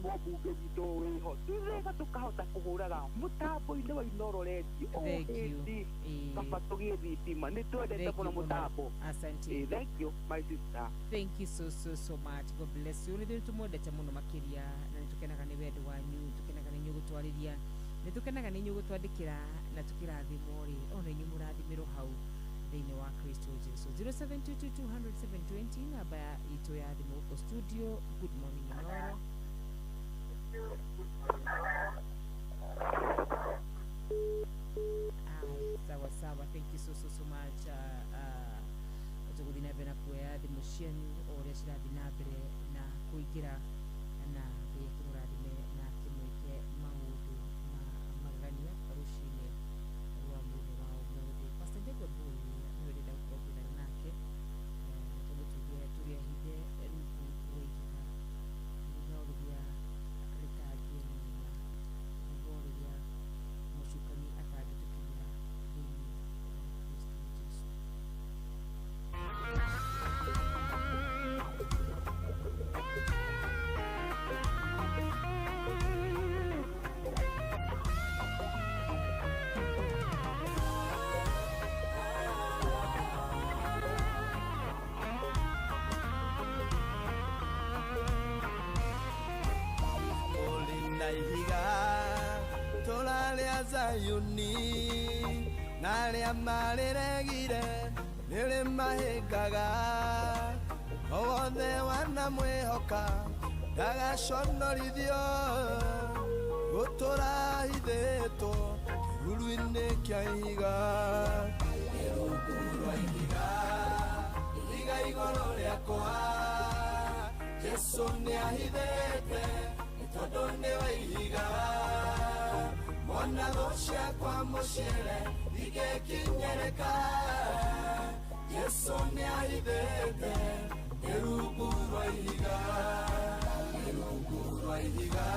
mũmbunge witũ wĩho. Twĩwega tũkahota kũhũraga mũtambo-inĩ wa Inooro Radio o hĩndĩ kaba tũgĩe thitima. Nĩ twendete mũno mũtambo. Asante. Thank you my sister. Thank you so so so much. God bless you. Nĩ tũmwendete mũno makĩria na nĩ tũkenaga nĩ wendo wanyu, tũkenaga nĩ inyuĩ gũtwarĩria, nĩ tũkenaga nĩ inyuĩ gũtwandĩkĩra na tũkĩrathimwo rĩ, ona inyuĩ mũrathimĩrwo hau thĩinĩ wa Kristo Jesu. 0722200720 namba itũ ya thimũ gũkũ studio. Good morning Inooro. Sawa sawa. Thank you so so so much. Tũgũthiĩ na mbere na kuoya thimũ cianyu o ũrĩa cirathiĩ na mbere na kũingĩra, na Ngai akĩmũrathime na akĩmwĩke maũndũ ma magegania rũcinĩ rwa mũthenya wa ũmũthĩ. Pastor Ndegwa Mbui nĩwe ndĩrenda gũkorwo ngĩthana nake, tondũ tuge tũrĩ ahithe rungu rwa ihiga, ihiga o rĩrĩa rĩtangĩenyenya, ihiga o rĩrĩa mũcukani atangĩtũkinyĩra thĩinĩ wa Kristo Jesu. Ihiga tũrarĩa Zayuni na arĩa marĩregire nĩrĩ mahĩngaga o wothe wanamwĩhoka ndagaconorithio gũtũra hithĩtwo kĩruru-inĩ kĩa ihiga. Rungu rwa ihiga, ihiga igũrũ rĩakwa, Jesu nĩahithĩte tondũ nĩwe ihiga. Mwana thũ ciakwa mũciĩre ingĩkinyĩrĩka, Jesu nĩahithĩte nĩ rungu rwa ihiga. Nĩ rungu rwa ihiga,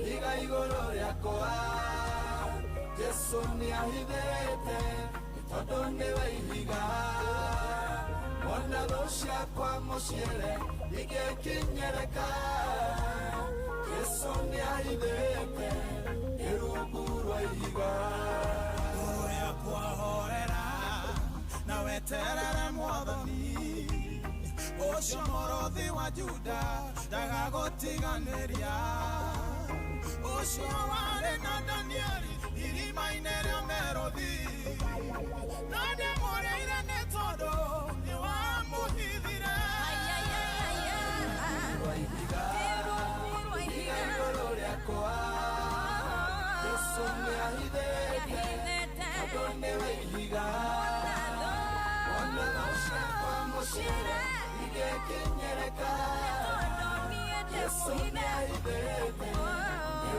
ihiga igũrũ rĩakwa, Jesu nĩahithĩte tondũ nĩwe ihiga. Mwana thũ ciakwa mũciĩre ingĩkinyĩrĩka, Jesu nĩahithĩte nĩ rungu rwa ihiga. Weterere mwathani Ũcio mũrũthi wa Juda ndagagũtiganĩria Ũcio warĩ na Danieli irima-inĩ rĩa mĩrũthi Na ndĩmũrĩire nĩ tondũ nĩwamũhithire Ihiga igũrũ rĩakwa Jesũ nĩahithĩte tondũ nĩwe ihiga Ona ciakwa mũciĩ igĩkinyĩrĩka Jesũ nĩahithĩte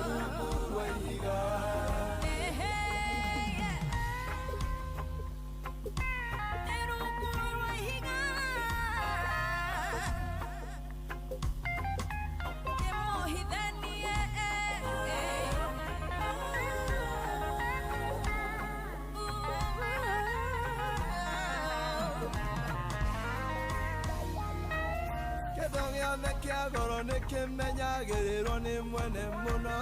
rungu rwa ihiga Kĩndũ gĩothe kĩa goro nĩkĩmenyagĩrĩrwo nĩ mwene mũno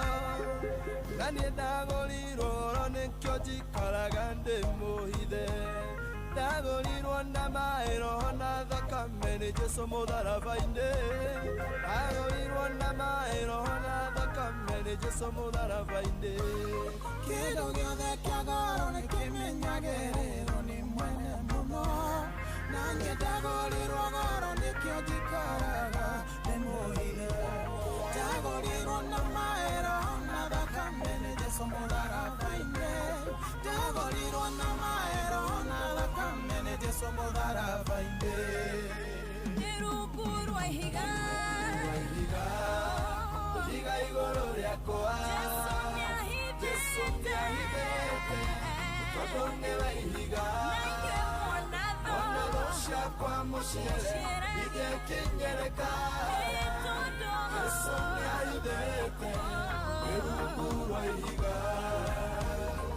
Na niĩ ndagũrirwo goro nĩkĩo njikaraga ndĩmũhithe Ndagũrirwo na maĩ roho na thakame nĩ Jesũ mũtharaba-inĩ Ndagũrirwo na maĩ roho na thakame nĩ Jesũ mũtharaba-inĩ Kĩndũ gĩothe kĩa goro nĩkĩmenyagĩrĩrwo nĩ mwene mũno Na niĩ ndagũrirwo goro nĩkĩo njikaraga ndĩmũhithe Ndagũrirwo na maĩ roho na thakame nĩ Jesũ mũtharaba-inĩ Ndagũrirwo na maĩ roho na thakame nĩ Jesũ mũtharaba-inĩ Nĩ rungu rwa ihiga Ihiga igũrũ rĩakwa Jesũ nĩahithĩte tondũ nĩwe ihiga Ona thũ ciakwa mũciĩ igĩkinyĩrĩka Jesũ nĩahithĩte rungu rwa ihiga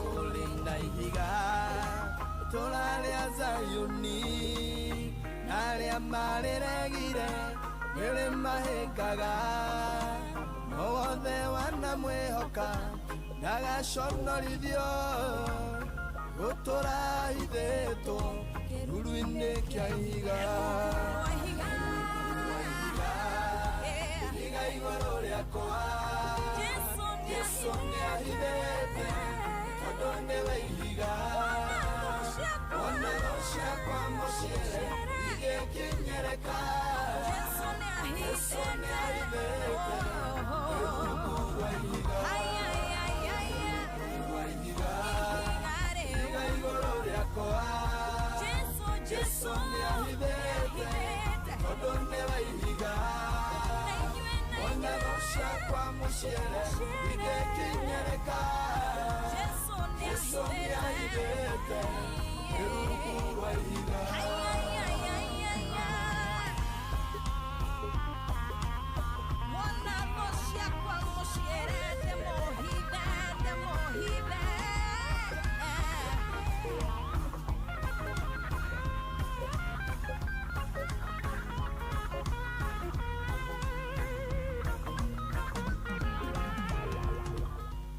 Kũrĩ na ihiga itũũra rĩa Zayuni na arĩa marĩregire nĩrĩmahĩngaga No wothe wanamwĩhoka ndagaconorithio Gũtũũra ahithĩtwo kĩruru-inĩ kĩa ihiga Ihiga igũrũ rĩakwa Jesũ nĩahithĩte tondũ nĩwe ihiga Ona thũ ciakwa mũciĩ igĩkinyĩrĩka Jesũ nĩahithĩte rungu rwa ihiga Ihiga igũrũ rĩakwa Jesũ nĩahithĩte tondũ nĩwe ihiga Ona thũ ciakwa mũciĩ igĩkinyĩrĩka Jesũ nĩahithĩte rungu rwa ihiga Ona thũ ciakwa mũciĩ ndĩmũhithe ndĩmũhithe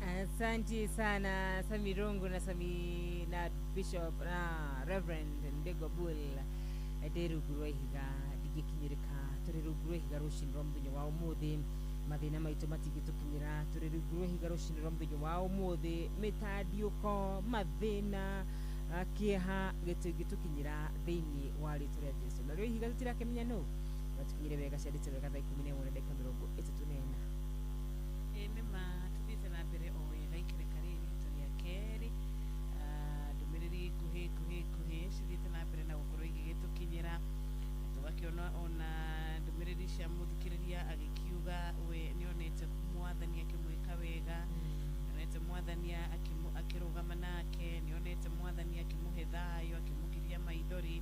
Asante sana Sami Rungu na Sami na Bishop na Reverend Ndegwa Bull ndĩ rungu rwa ihiga ndingĩkinyĩrĩka tũrĩ rungu rwa ihiga rũcinĩ rwa mũthenya wa ũmũthĩ mathĩna maitũ matingĩtũkinyĩra tũrĩ rungu rwa ihiga rũcinĩ rwa mũthenya wa ũmũthĩ mĩtandiũko mathĩna kĩeha gĩtingĩtũkinyĩra thĩinĩ wa rĩtwa rĩa Jesũ narĩo ihiga tũtirakĩmenya nũ matukinyĩre wega ciandĩte wega thaa 11 na ndagĩka 34. Ĩ nĩma tũthiĩte na mbere o wega ikereka rĩrĩ rita rĩa kerĩ ndũmĩrĩri nguhĩ nguhĩ nguhĩ cithiĩte na mbere na gũkorwo igĩgĩtũkinyĩra tũgakĩona ona ndũmĩrĩri cia mũthikĩrĩria agĩkiuga we nĩonete mwathani akĩmwĩka wega nĩonete mwathani akĩrũgama nake nĩonete mwathani akĩmũhe thayũ akĩmũgiria maithori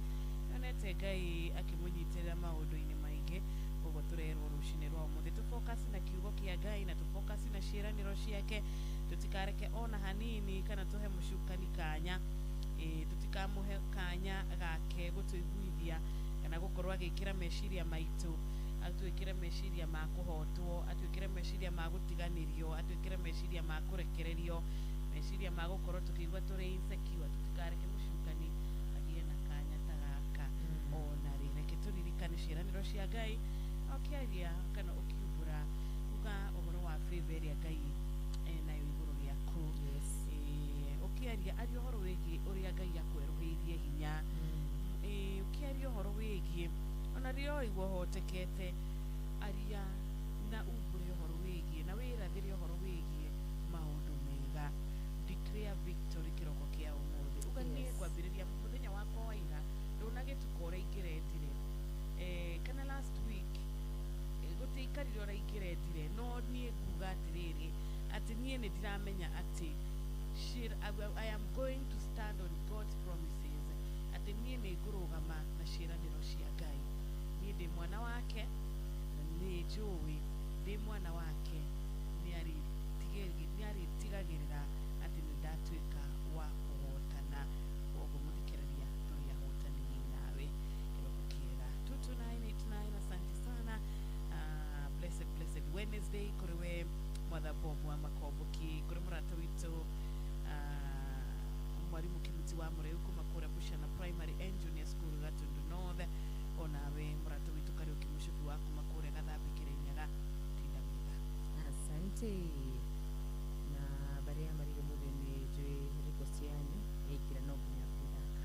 nĩonete Ngai akĩmũnyitĩrĩra maũndũ-inĩ maingĩ koguo tũrerwo rũcinĩ rwa ũmũthĩ tũfocus na kiugo kĩa Ngai na tũfocus na ciĩranĩro ciake tũtikareke ona hanini kana tũhe mũcukani kanya tũtikamũhe kanya gake gũtũiguithia kana gũkorwo agĩkĩra meciria maitũ atwĩkĩre meciria ma kũhotwo atwĩkĩre meciria ma gũtiganĩrio atwĩkĩre meciria ma kũrekererio meciria ma gũkorwo tũkĩigua tũrĩ insecure tũtikareke mũcukani agĩe na kanya Nĩ ciĩranĩro cia Ngai ũkĩaria kana ũkiumbũra uga ũhoro wa favor ĩrĩa Ngai enayo igũrũ rĩaku. Ũkĩaria aria ũhoro wĩgiĩ ũrĩa Ngai akwerũhĩirie hinya. Ũkĩaria ũhoro wĩgiĩ ona rĩrĩa ũraigua ũhotekete, aria na umbũre ũhoro wĩgiĩ na wĩrathĩre ũhoro wĩgiĩ maũndũ mega. Declare victory kĩroko kĩa ũmũthĩ. Uga niĩ ngwambĩrĩria mũthenya wakwa wa ira ndũnagĩtuka ũrĩa ingĩrendire, kana last week gũtiaikarire ũrĩa ingĩrendire, no niĩ nguga atĩrĩrĩ atĩ niĩ nĩ ndiramenya atĩ I am going to stand on God's promises, atĩ niĩ nĩ ngũrũgama na ciĩranĩro cia Ngai. Niĩ ndĩ mwana wake na nĩ njũĩ ndĩ mwana wake nĩ arĩtigagĩrĩra atĩ nĩ ndatuĩka wa kũhotana. Koguo mũthikĩrĩria tũrĩ ahotani nawe kĩroko kĩega. 22989 asante sana. Blessed blessed Wednesday kũrĩ we Mother Bob wa Makomboki, kũrĩ mũrata witũ mwarimu Kimuti wa Mũreu kuma kũrĩa Bushana Primary and Junior School Gatundu North, onawe mũrata witũ Kariũki Mũcubi wa kuma kũrĩa Gathambi Kĩrĩnyaga. Tinda wega. Asante. Na baria marire mũthĩ nĩ njũĩ request yanyu yaikira no nginya ngũthaka.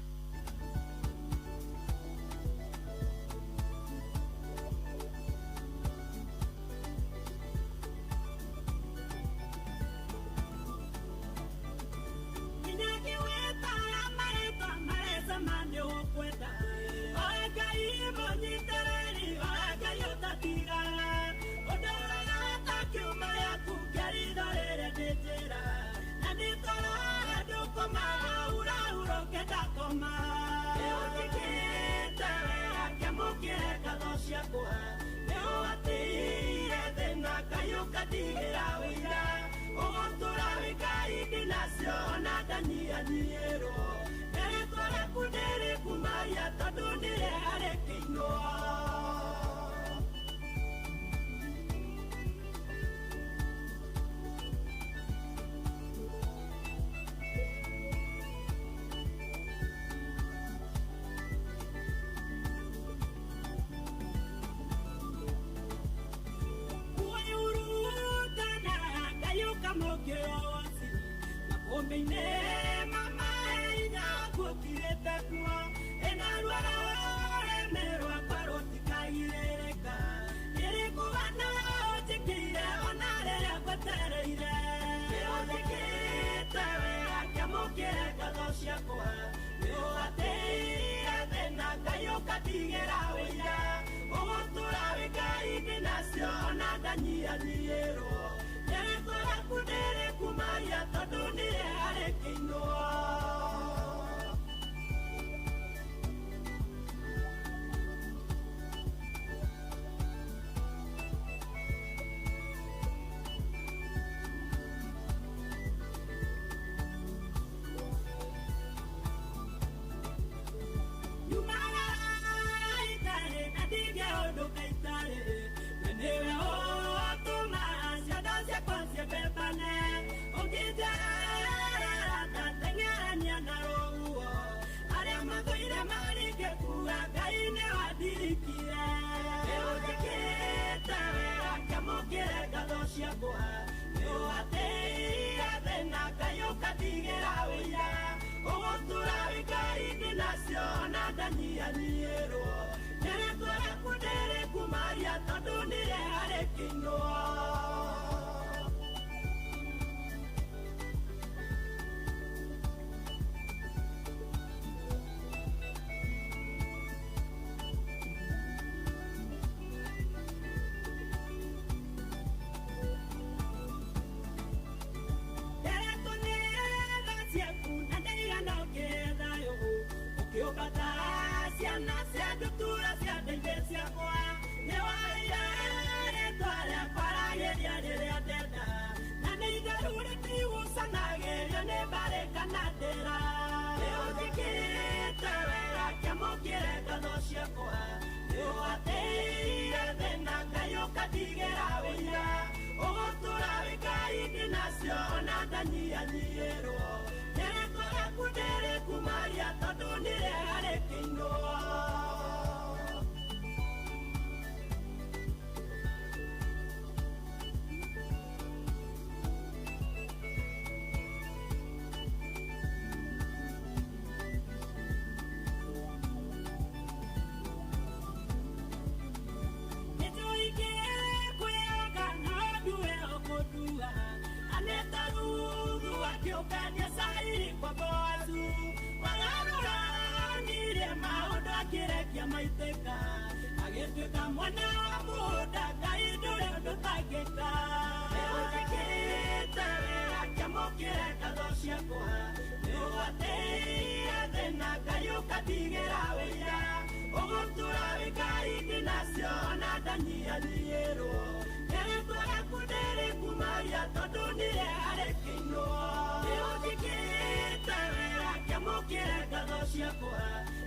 Ciakwa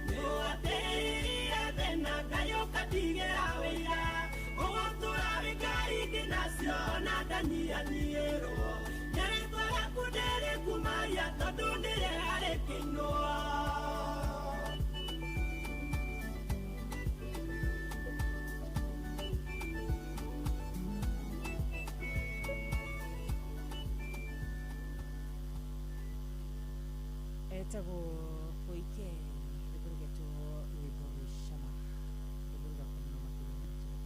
nĩwateire thĩna Ngai ũkandigĩra wĩira ũgũtũra wĩ ngari nacio na ndanyihanyiĩrwo nĩ rĩtwa rĩaku ndĩrĩkumaria tondũ nĩrĩega rĩkĩinwo. Etagwo Koike rwĩmbo rũgetwo rwĩmbo rwĩ cama rwĩmbo rũthaka mũno makĩria Wanjiru.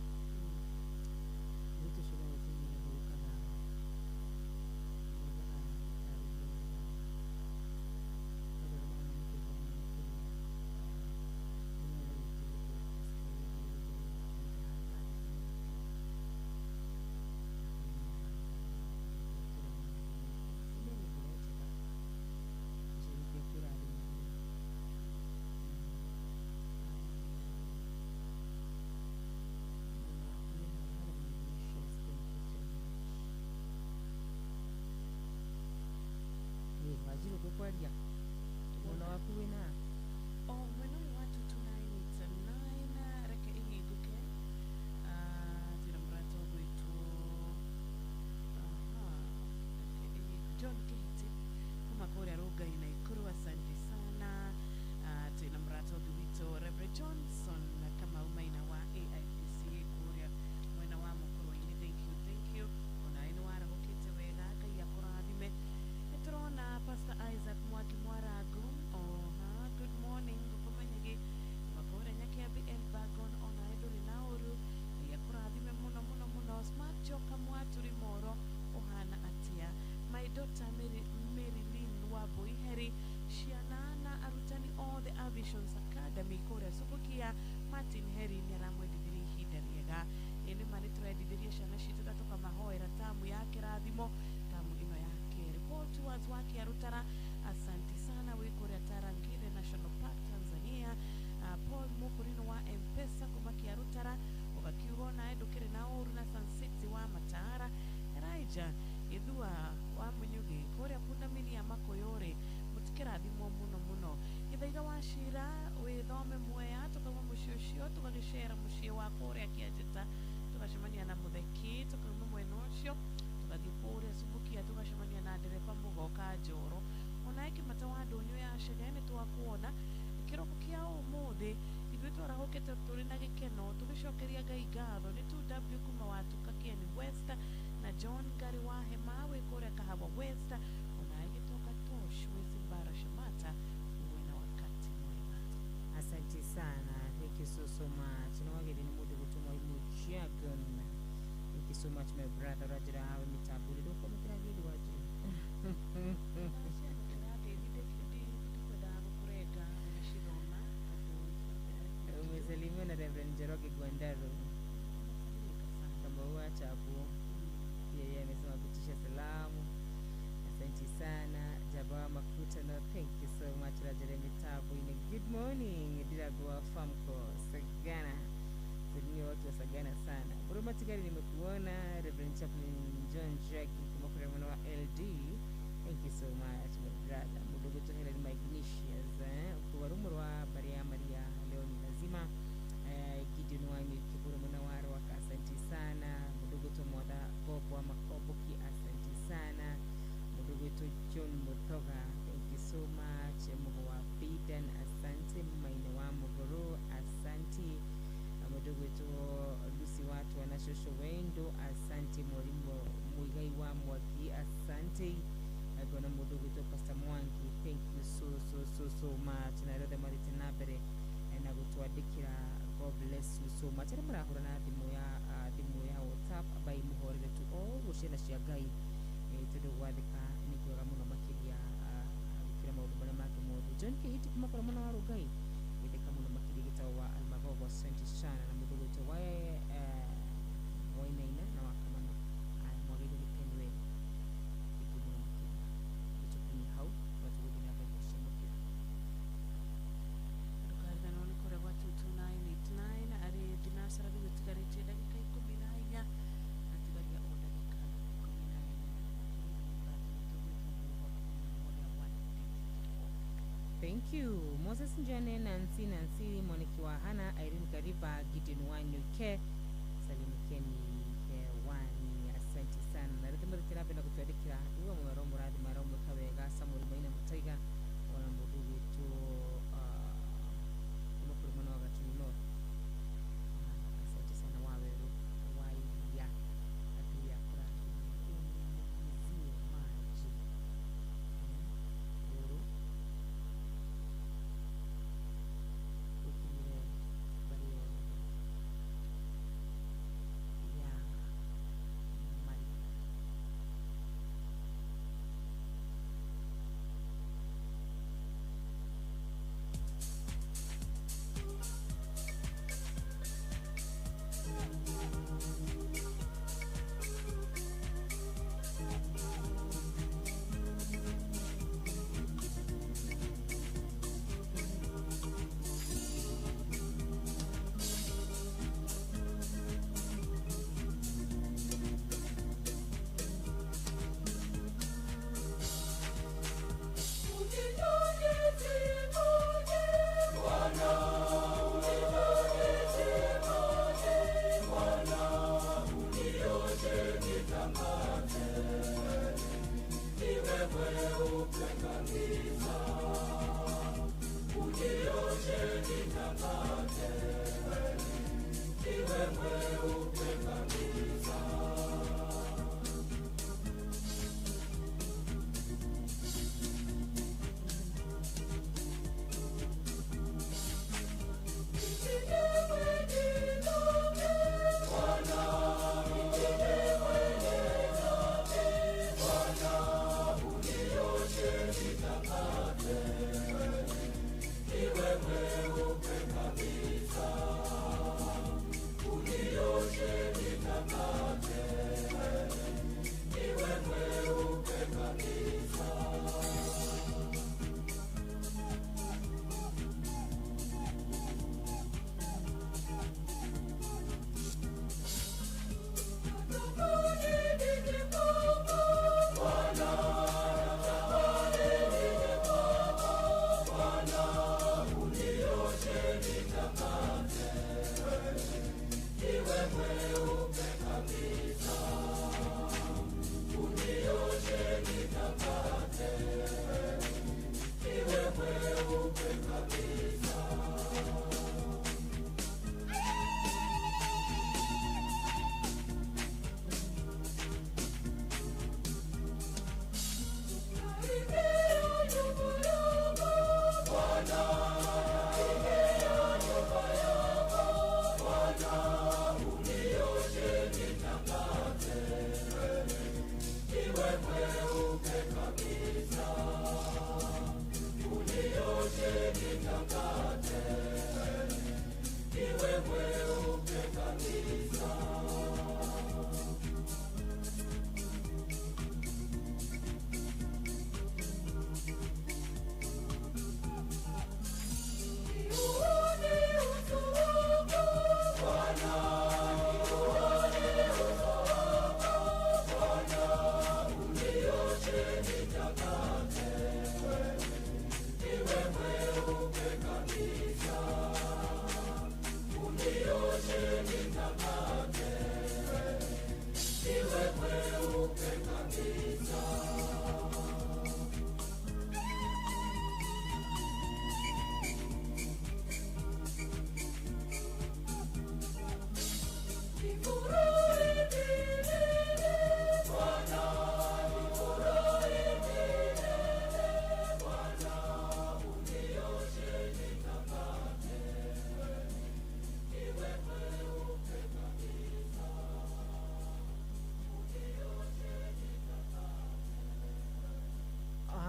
Mũirĩtu ũcio ũragĩtũmĩra hurũkaga nĩendaga gũtarĩria wega andũ arĩa maramũkĩte mũno makĩria nĩ witũ gũkũ Wanjiru kwaria mwena waku wĩna o mwena ũyũ wa 22989 reke ĩhingũke twĩna mũrata ũgwĩtwo John Kehiti kuma kũrĩa Rongai Naikuru, asante sana. Twĩna mũrata ũngĩ witũ Reverend Johnson Kamau Maina wa AIPCA kũrĩa mwena wa Mũkũrwe-inĩ, thank you, thank you. Onawe nĩ warahũkĩte wega, Ngai akũrathime. Nĩtũrona Pastor Isaac Mwangi Mwarangu, oha, good morning ngũkũmenyegi makũrĩa Nyakiambi Elbagon, onawe ndũrĩ na ũru, Ngai akũrathime mũno mũno mũno. Smart Joka Mwaturi Moro ũhana atĩa? My daughter Mary, Mary Lynn wa Boiheri, ciana na arutani othe a Visions Academy kũrĩa Subukia, Martin Heri nĩ aramwendithirie ihinda rĩega. Ĩ nĩ ma nĩtũrendithĩria ciana citũ na tũkamahoera tamu ya kĩrathimo, tamu ĩno ya kerĩ. Paul Tours wa Kĩarutara, asante sana wĩ kũrĩa Tarangire National Park Tanzania. Paul Mũkũrinũ wa M-Pesa kuma Kĩarutara, ũgakiuga onawe ndũkĩrĩ na ũru na Sun City wa Mataara. Elijah Gĩthua wa Mũnyugĩ kũrĩa Pundamilia ya Makũyũ-rĩ, mũtikĩrathimwo mũno mũno. Gĩthaiga wa Cira wĩthome Mwea, tũkauma mũciĩ ũcio tũgagĩcera mũciĩ wa kũrĩa Kĩanjĩta, tũgacemania na Mũtheki, tũkauma mwena ũcio tũgathiĩ kũrĩa Subukia tũgacemania na ndereba Mũgoka Njoro. Onawe Kĩmata wa Ndũnyũ ya Chege nĩ twakuona kĩroko kĩa ũmũthĩ ithuĩ twarahũkĩte tũrĩ na gĩkeno tũgĩcokeria Ngai ngatho. Nĩ 2W kuma Watuka Kieni West na John Ngari wa Hema wĩ kũrĩa Kahawa West, onawe Gĩtonga Tosh wĩ Simbara Shamata, uwe na wakati mwema. Asante sana, thank you so so much. Nĩwagĩrĩire nĩ mũndũ gũtũmwo Imuchiagon. Thank you so much my brother ũranjĩra hawe mĩtambo rĩ ndũkwamũkĩra ngeithi Wanjiru. Ndikwendaga gũkũrenga ũgĩcithoma tondũ Umesalimiwa na Reverend Njoroge Gwandaro Kamau Chapu, pia yeye amesema kutisha salamu. Asante sana Jabawa Makuta, no thank you so much Rajere Mitabu ine. Good morning Diragwa Famco Sagana, salimia watu wa Sagana sana. Buruma Tigari nimekuona. Reverend Chaplain John Jackie kumakura mwana wa LD, thank you so much my brother. Mudogo to Helen Magnesius kuwarumurwa Maria Maria leo ni lazima. Gideon Wanyu Kiburu mwana wa Rwaka, asante sana. Mudogo to Mwatha Bob wa Makoboki, asante sana. Mudogo to John Muthoga, thank you so much. Mugo wa Bidan, asante. Maina wa Mugoro, asante. Mudogo to Lucy watu wanashosho Wendo, asante. Mwalimu Muigai wa Mwaki, asante. Agona mudogo to Pastor Mwangi, thank you so so so so much. Na rothe mathite na mbere na gũtwandĩkĩra, God bless you so much. Arĩa marahũra na thimũ ya WhatsApp ambai mũhorere tu o ũguo ciana cia Ngai, tondũ gwathĩka nĩ kwega mũno makĩria gũkĩra maũndũ marĩa mangĩ mothe. John Kĩhiti kuma kũrĩa mwena wa Rongai, gĩtheka mũno makĩria gĩtagwo wa Almagogo, asante sana. Na mũndũ gwĩtwo wa Wainaina na wa Kamano, mwagĩrĩirwo nĩ Penuel, thank you mũno makĩria. Gĩtũkinyie hau no tũgũthiĩ na mbere gũcamũkĩra. Ndũkariganĩrwo nĩ kũrĩa gwa 22989 arĩ thinacara rĩu ĩtigarĩtie ndagĩka 14 na tigaria o ndagĩka 14. Thank Thank you. Moses Njane, Nancy, Nancy, Moniki wa Hana, Irene Kariba, Gideon Wanyuke, Salimikeni hewani. Asante sana. Na rĩu mũthikĩra mbere na gũtwandĩkĩra iwe mwero mũrathi maromwĩka wega Samuel Maina Mũtaiga ona mũndũ witũ kuma kũrĩ mwena wa Gatunu North. Asante sana Waweru wa Iria Ngai akũrathime unyunyizie maji rũrũ ũkinyire mbarĩ yothe ya Maria.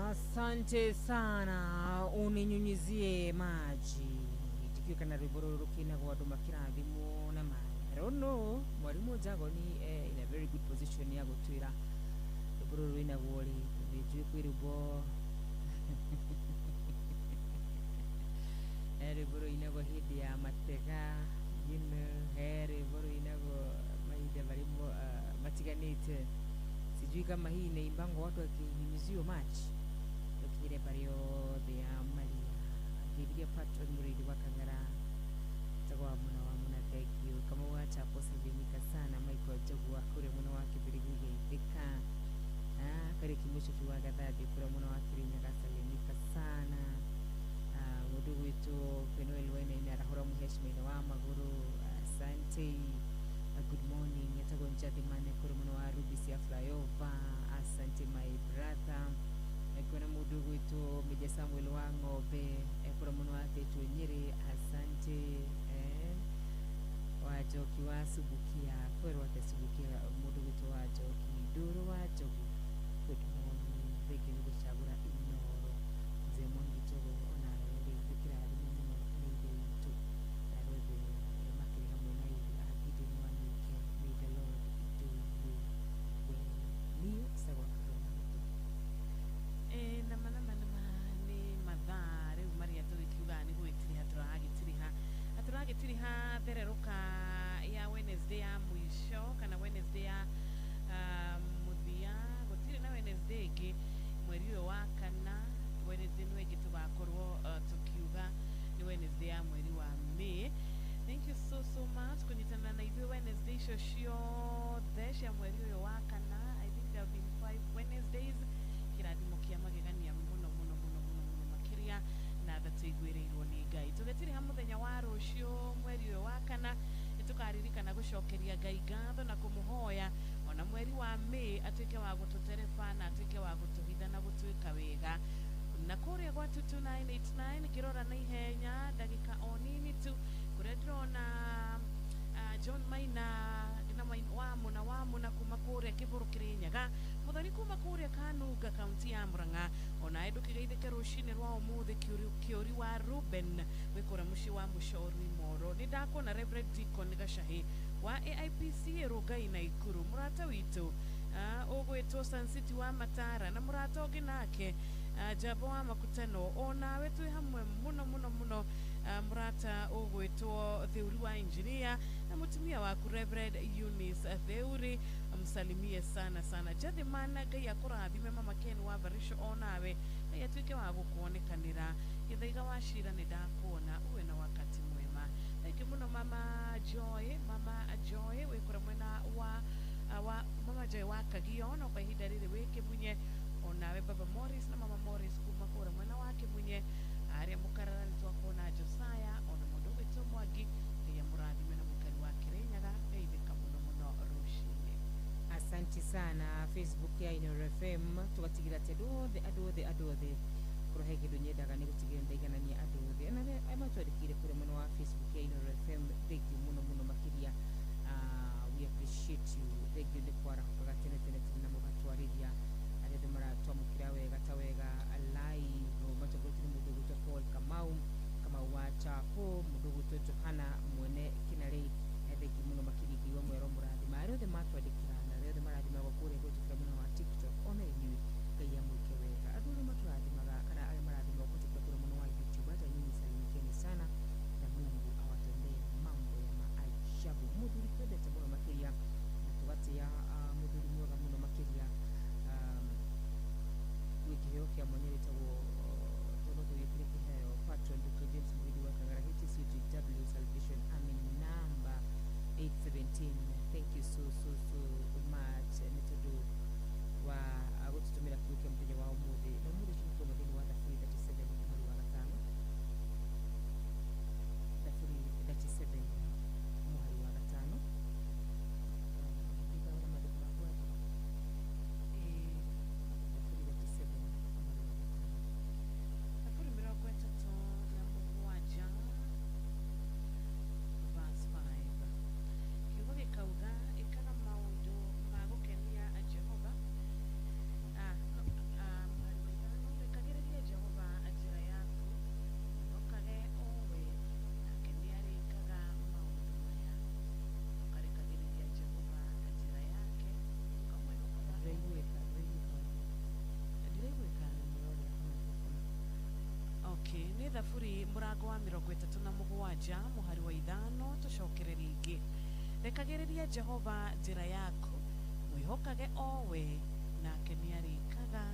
Asante sana, uninyunyizie maji ndikiuka na rwimbo rũrũ rũkĩinagwo andũ makĩrathimwo na maĩ. I don't know, mwarimu Jagoni in a very good position ya gũtwĩra rwimbo rũrũ rũinagwo rĩ, tondũ njũĩ kwĩ rwimbo he rwimbo rũinagwo hĩndĩ ya matega, you know, he rwimbo rũinagwo mahinda marĩ matiganĩte. Sijui kama hii inaimbangwa watu wakinyunyiziwa maji. Tukinyire mbarĩ yothe ya Maria. Ngeithiria Patron Murithi wa Kang'ara tagwa muna wa muna thank you. Kamau wa Chapo salimika sana. Michael Njogu wa kũrĩa mwena wa Kĩbĩrĩgu geithĩka. Kariũki Mũcubi wa Gathambi kũrĩa mwena wa Kĩrĩnyaga salimika sana. Mũndũ gwitwo Penuel Wainaina arahũra mũheshimiwa wa magũrũ, asante. Good morning etagwo Njathi Mane kũrĩa mwena wa Rubis ya flyover, asante my brother. Kwĩna mũndũ gwitwo Meja Samuel wa Ng'ombe kũrĩa mwena wa Tetũ Nyĩrĩ, asante. Wa Njoki wa Subukia kwerwo atĩ Subukia mũndũ gwitwo wa Njoki Ndũrũ wa Njogu, good morning, thengiũ nĩ gũcagũra Inoro. Mzee Mwangi Njogu onawe rĩu nĩ kĩrathimo mũno nĩ ithe witũ na arĩa othe makĩrĩ hamwe na ithuĩ a Gideon Wanyoike, may the Lord do you well. Niĩ Sagwa Kahũa witũ. Nama nama nama nĩ mathaa rĩu marĩa tũgĩkiugaga nĩ gũgĩtiriha tũragĩtiriha na tũragĩtiriha thererũka ya Wednesday ya mũico kana Wednesday ya mũthia. Gũtirĩ na Wednesday ĩngĩ mweri ũyũ wa kana. Wednesday nĩyo ĩngĩ tũgakorwo tũkiuga nĩ Wednesday ya mweri wa May. Thank you so so much kũnyitanĩra na ithuĩ Wednesday icio ciothe cia mweri ũyũ wa kana. I think there have been 5 Wednesdays. Kĩrathimo kĩa magegania mũno mũno mũno mũno mũno makĩria na tha tũiguĩrĩirwo nĩ Ngai. Tũgĩtiriha mũthenya wa rũciũ mweri ũyũ wa kana nĩ tũkaririkana gũcokeria Ngai ngatho na kũmũhoya ona mweri wa May atuĩke wa gũtũtereba na atuĩke wa gũtũhitha na gũtuĩka wega. Na kũrĩa gwa 22989 ngĩrora na ihenya ndagĩka o nini tu kũrĩa ndĩrona John Maina na wa Muna kuma kũrĩa Kĩbũrũ Kĩrĩnyaga, Mũthoni kuma kũrĩa Kanunga kaunti ya Murang'a, onawe ndũkĩgeithĩke rũcinĩ rwa ũmũthĩ. Kĩũri wa Ruben wĩ kũrĩa mũciĩ wa Mũcori Moro. Nĩ ndakuona Reverend Deacon Gacahi wa AIPC Rũngai na Ikuru, mũrata witũ ũgwĩtwo Sun City wa Matara na mũrata ũngĩ nake Njamba wa Makutano, onawe twĩ hamwe mũno mũno mũno. Mũrata ũgwĩtwo Theuri wa engineer na mũtumia waku Reverend Eunice Theuri, msalimie sana sana. Jathimana Ngai akũrathime. Mama Ken wa Varisho, onawe Ngai atuĩke wa gũkuonekanĩra. Gĩthaiga wa Cira nĩ ndakuona, uwe na wakati mwema. Thank you mũno Mama Joy, Mama Joy wĩ kũrĩa mwena wa Mama Joy wa Kagio, no kwa ihinda rĩrĩ wĩ Kĩmunye. Onawe Baba Morris na Mama Morris kuma kũrĩa mwena wa Kĩmunye arĩa mũkarara nĩ twakuona Josiah ona mũndũ ũgwĩtwo Mwangi, Ngai amũrathime na mũikari wa Kĩrĩnyaga geithĩka mũno mũno rũcinĩ. Asante sana. Facebook ya Inoro FM tũgatigĩra atĩ andũ othe andũ othe andũ othe korwo he kĩndũ nyendaga nĩ gũtigĩrĩra ndaiganania andũ othe na arĩa matwandĩkĩire kũrĩa mwena wa Facebook ya Inoro FM, thank you mũno mũno makĩria. We appreciate you, thank you nĩ kwarahũkaga tene tene tene na mũgatwarĩria arĩa othe maratwamũkĩra wega ta wega live matongoretio nĩ mũndũ ũgwĩtwo Paul Kamau, Kamau wa Chapo, mũndũ ũgwĩtwo Johana mwene Kĩnarĩ, thank you mũno makĩria. Ngiuga mwero mũrathima arĩa othe matwandĩkĩra na arĩa othe marathimagwo kũrĩa kũhĩtũkĩra mwena wa TikTok, ona inyuĩ Ngai amwĩke wega. Andũ arĩa matũrathimaga kana arĩa marathimagwo kũhĩtũkĩra kũrĩa mwena wa YouTube, hata nyinyi salimikeni sana na Mungu awatendee mambo ya maajabu. Mũthuri twendete mũno makĩria na tũgatĩa mũthuri mwega mũno makĩria gwĩ kĩheo kĩa mwanya gĩtagwo tondũ tũgĩkire kĩheo Patron Dr. James Murithi wa Kang'ara HCGW Salvation Army number 817. Thank you so so so much nĩ tondũ wa gũtũtũmĩra kiugo kĩa mũthenya wa ũmũthĩ. Na ũmũthĩ tũgũkorwo thĩinĩ wa Thaburi 37 mweri wa gatano, Thaburi 37 mũhari wa gatano. Ndikaona maandĩko maku atĩa? Thaburi 37 mũhari wa gatano. Thaburi 37 verse 5 kiugo gĩkauga ĩkaga maũndũ ma gũkenia Jehova. Mũhari wa ithano, rekagĩrĩria Jehova njĩra yaku, mwĩhokage o we, nake nĩarĩkaga maũndũ maya. Ũkarekagĩrĩria Jehova njĩra yake, ũkamwĩhokaga o we. Ndĩraiguĩka, ndĩraiguĩka. Ndĩraiguĩka. Okay, nĩ Thaburi mũrango wa 37 mũhari wa ithano. Tũcokere rĩngĩ, rekagĩrĩria Jehova njĩra yaku, mwĩhokage o we, nake nĩarĩkaga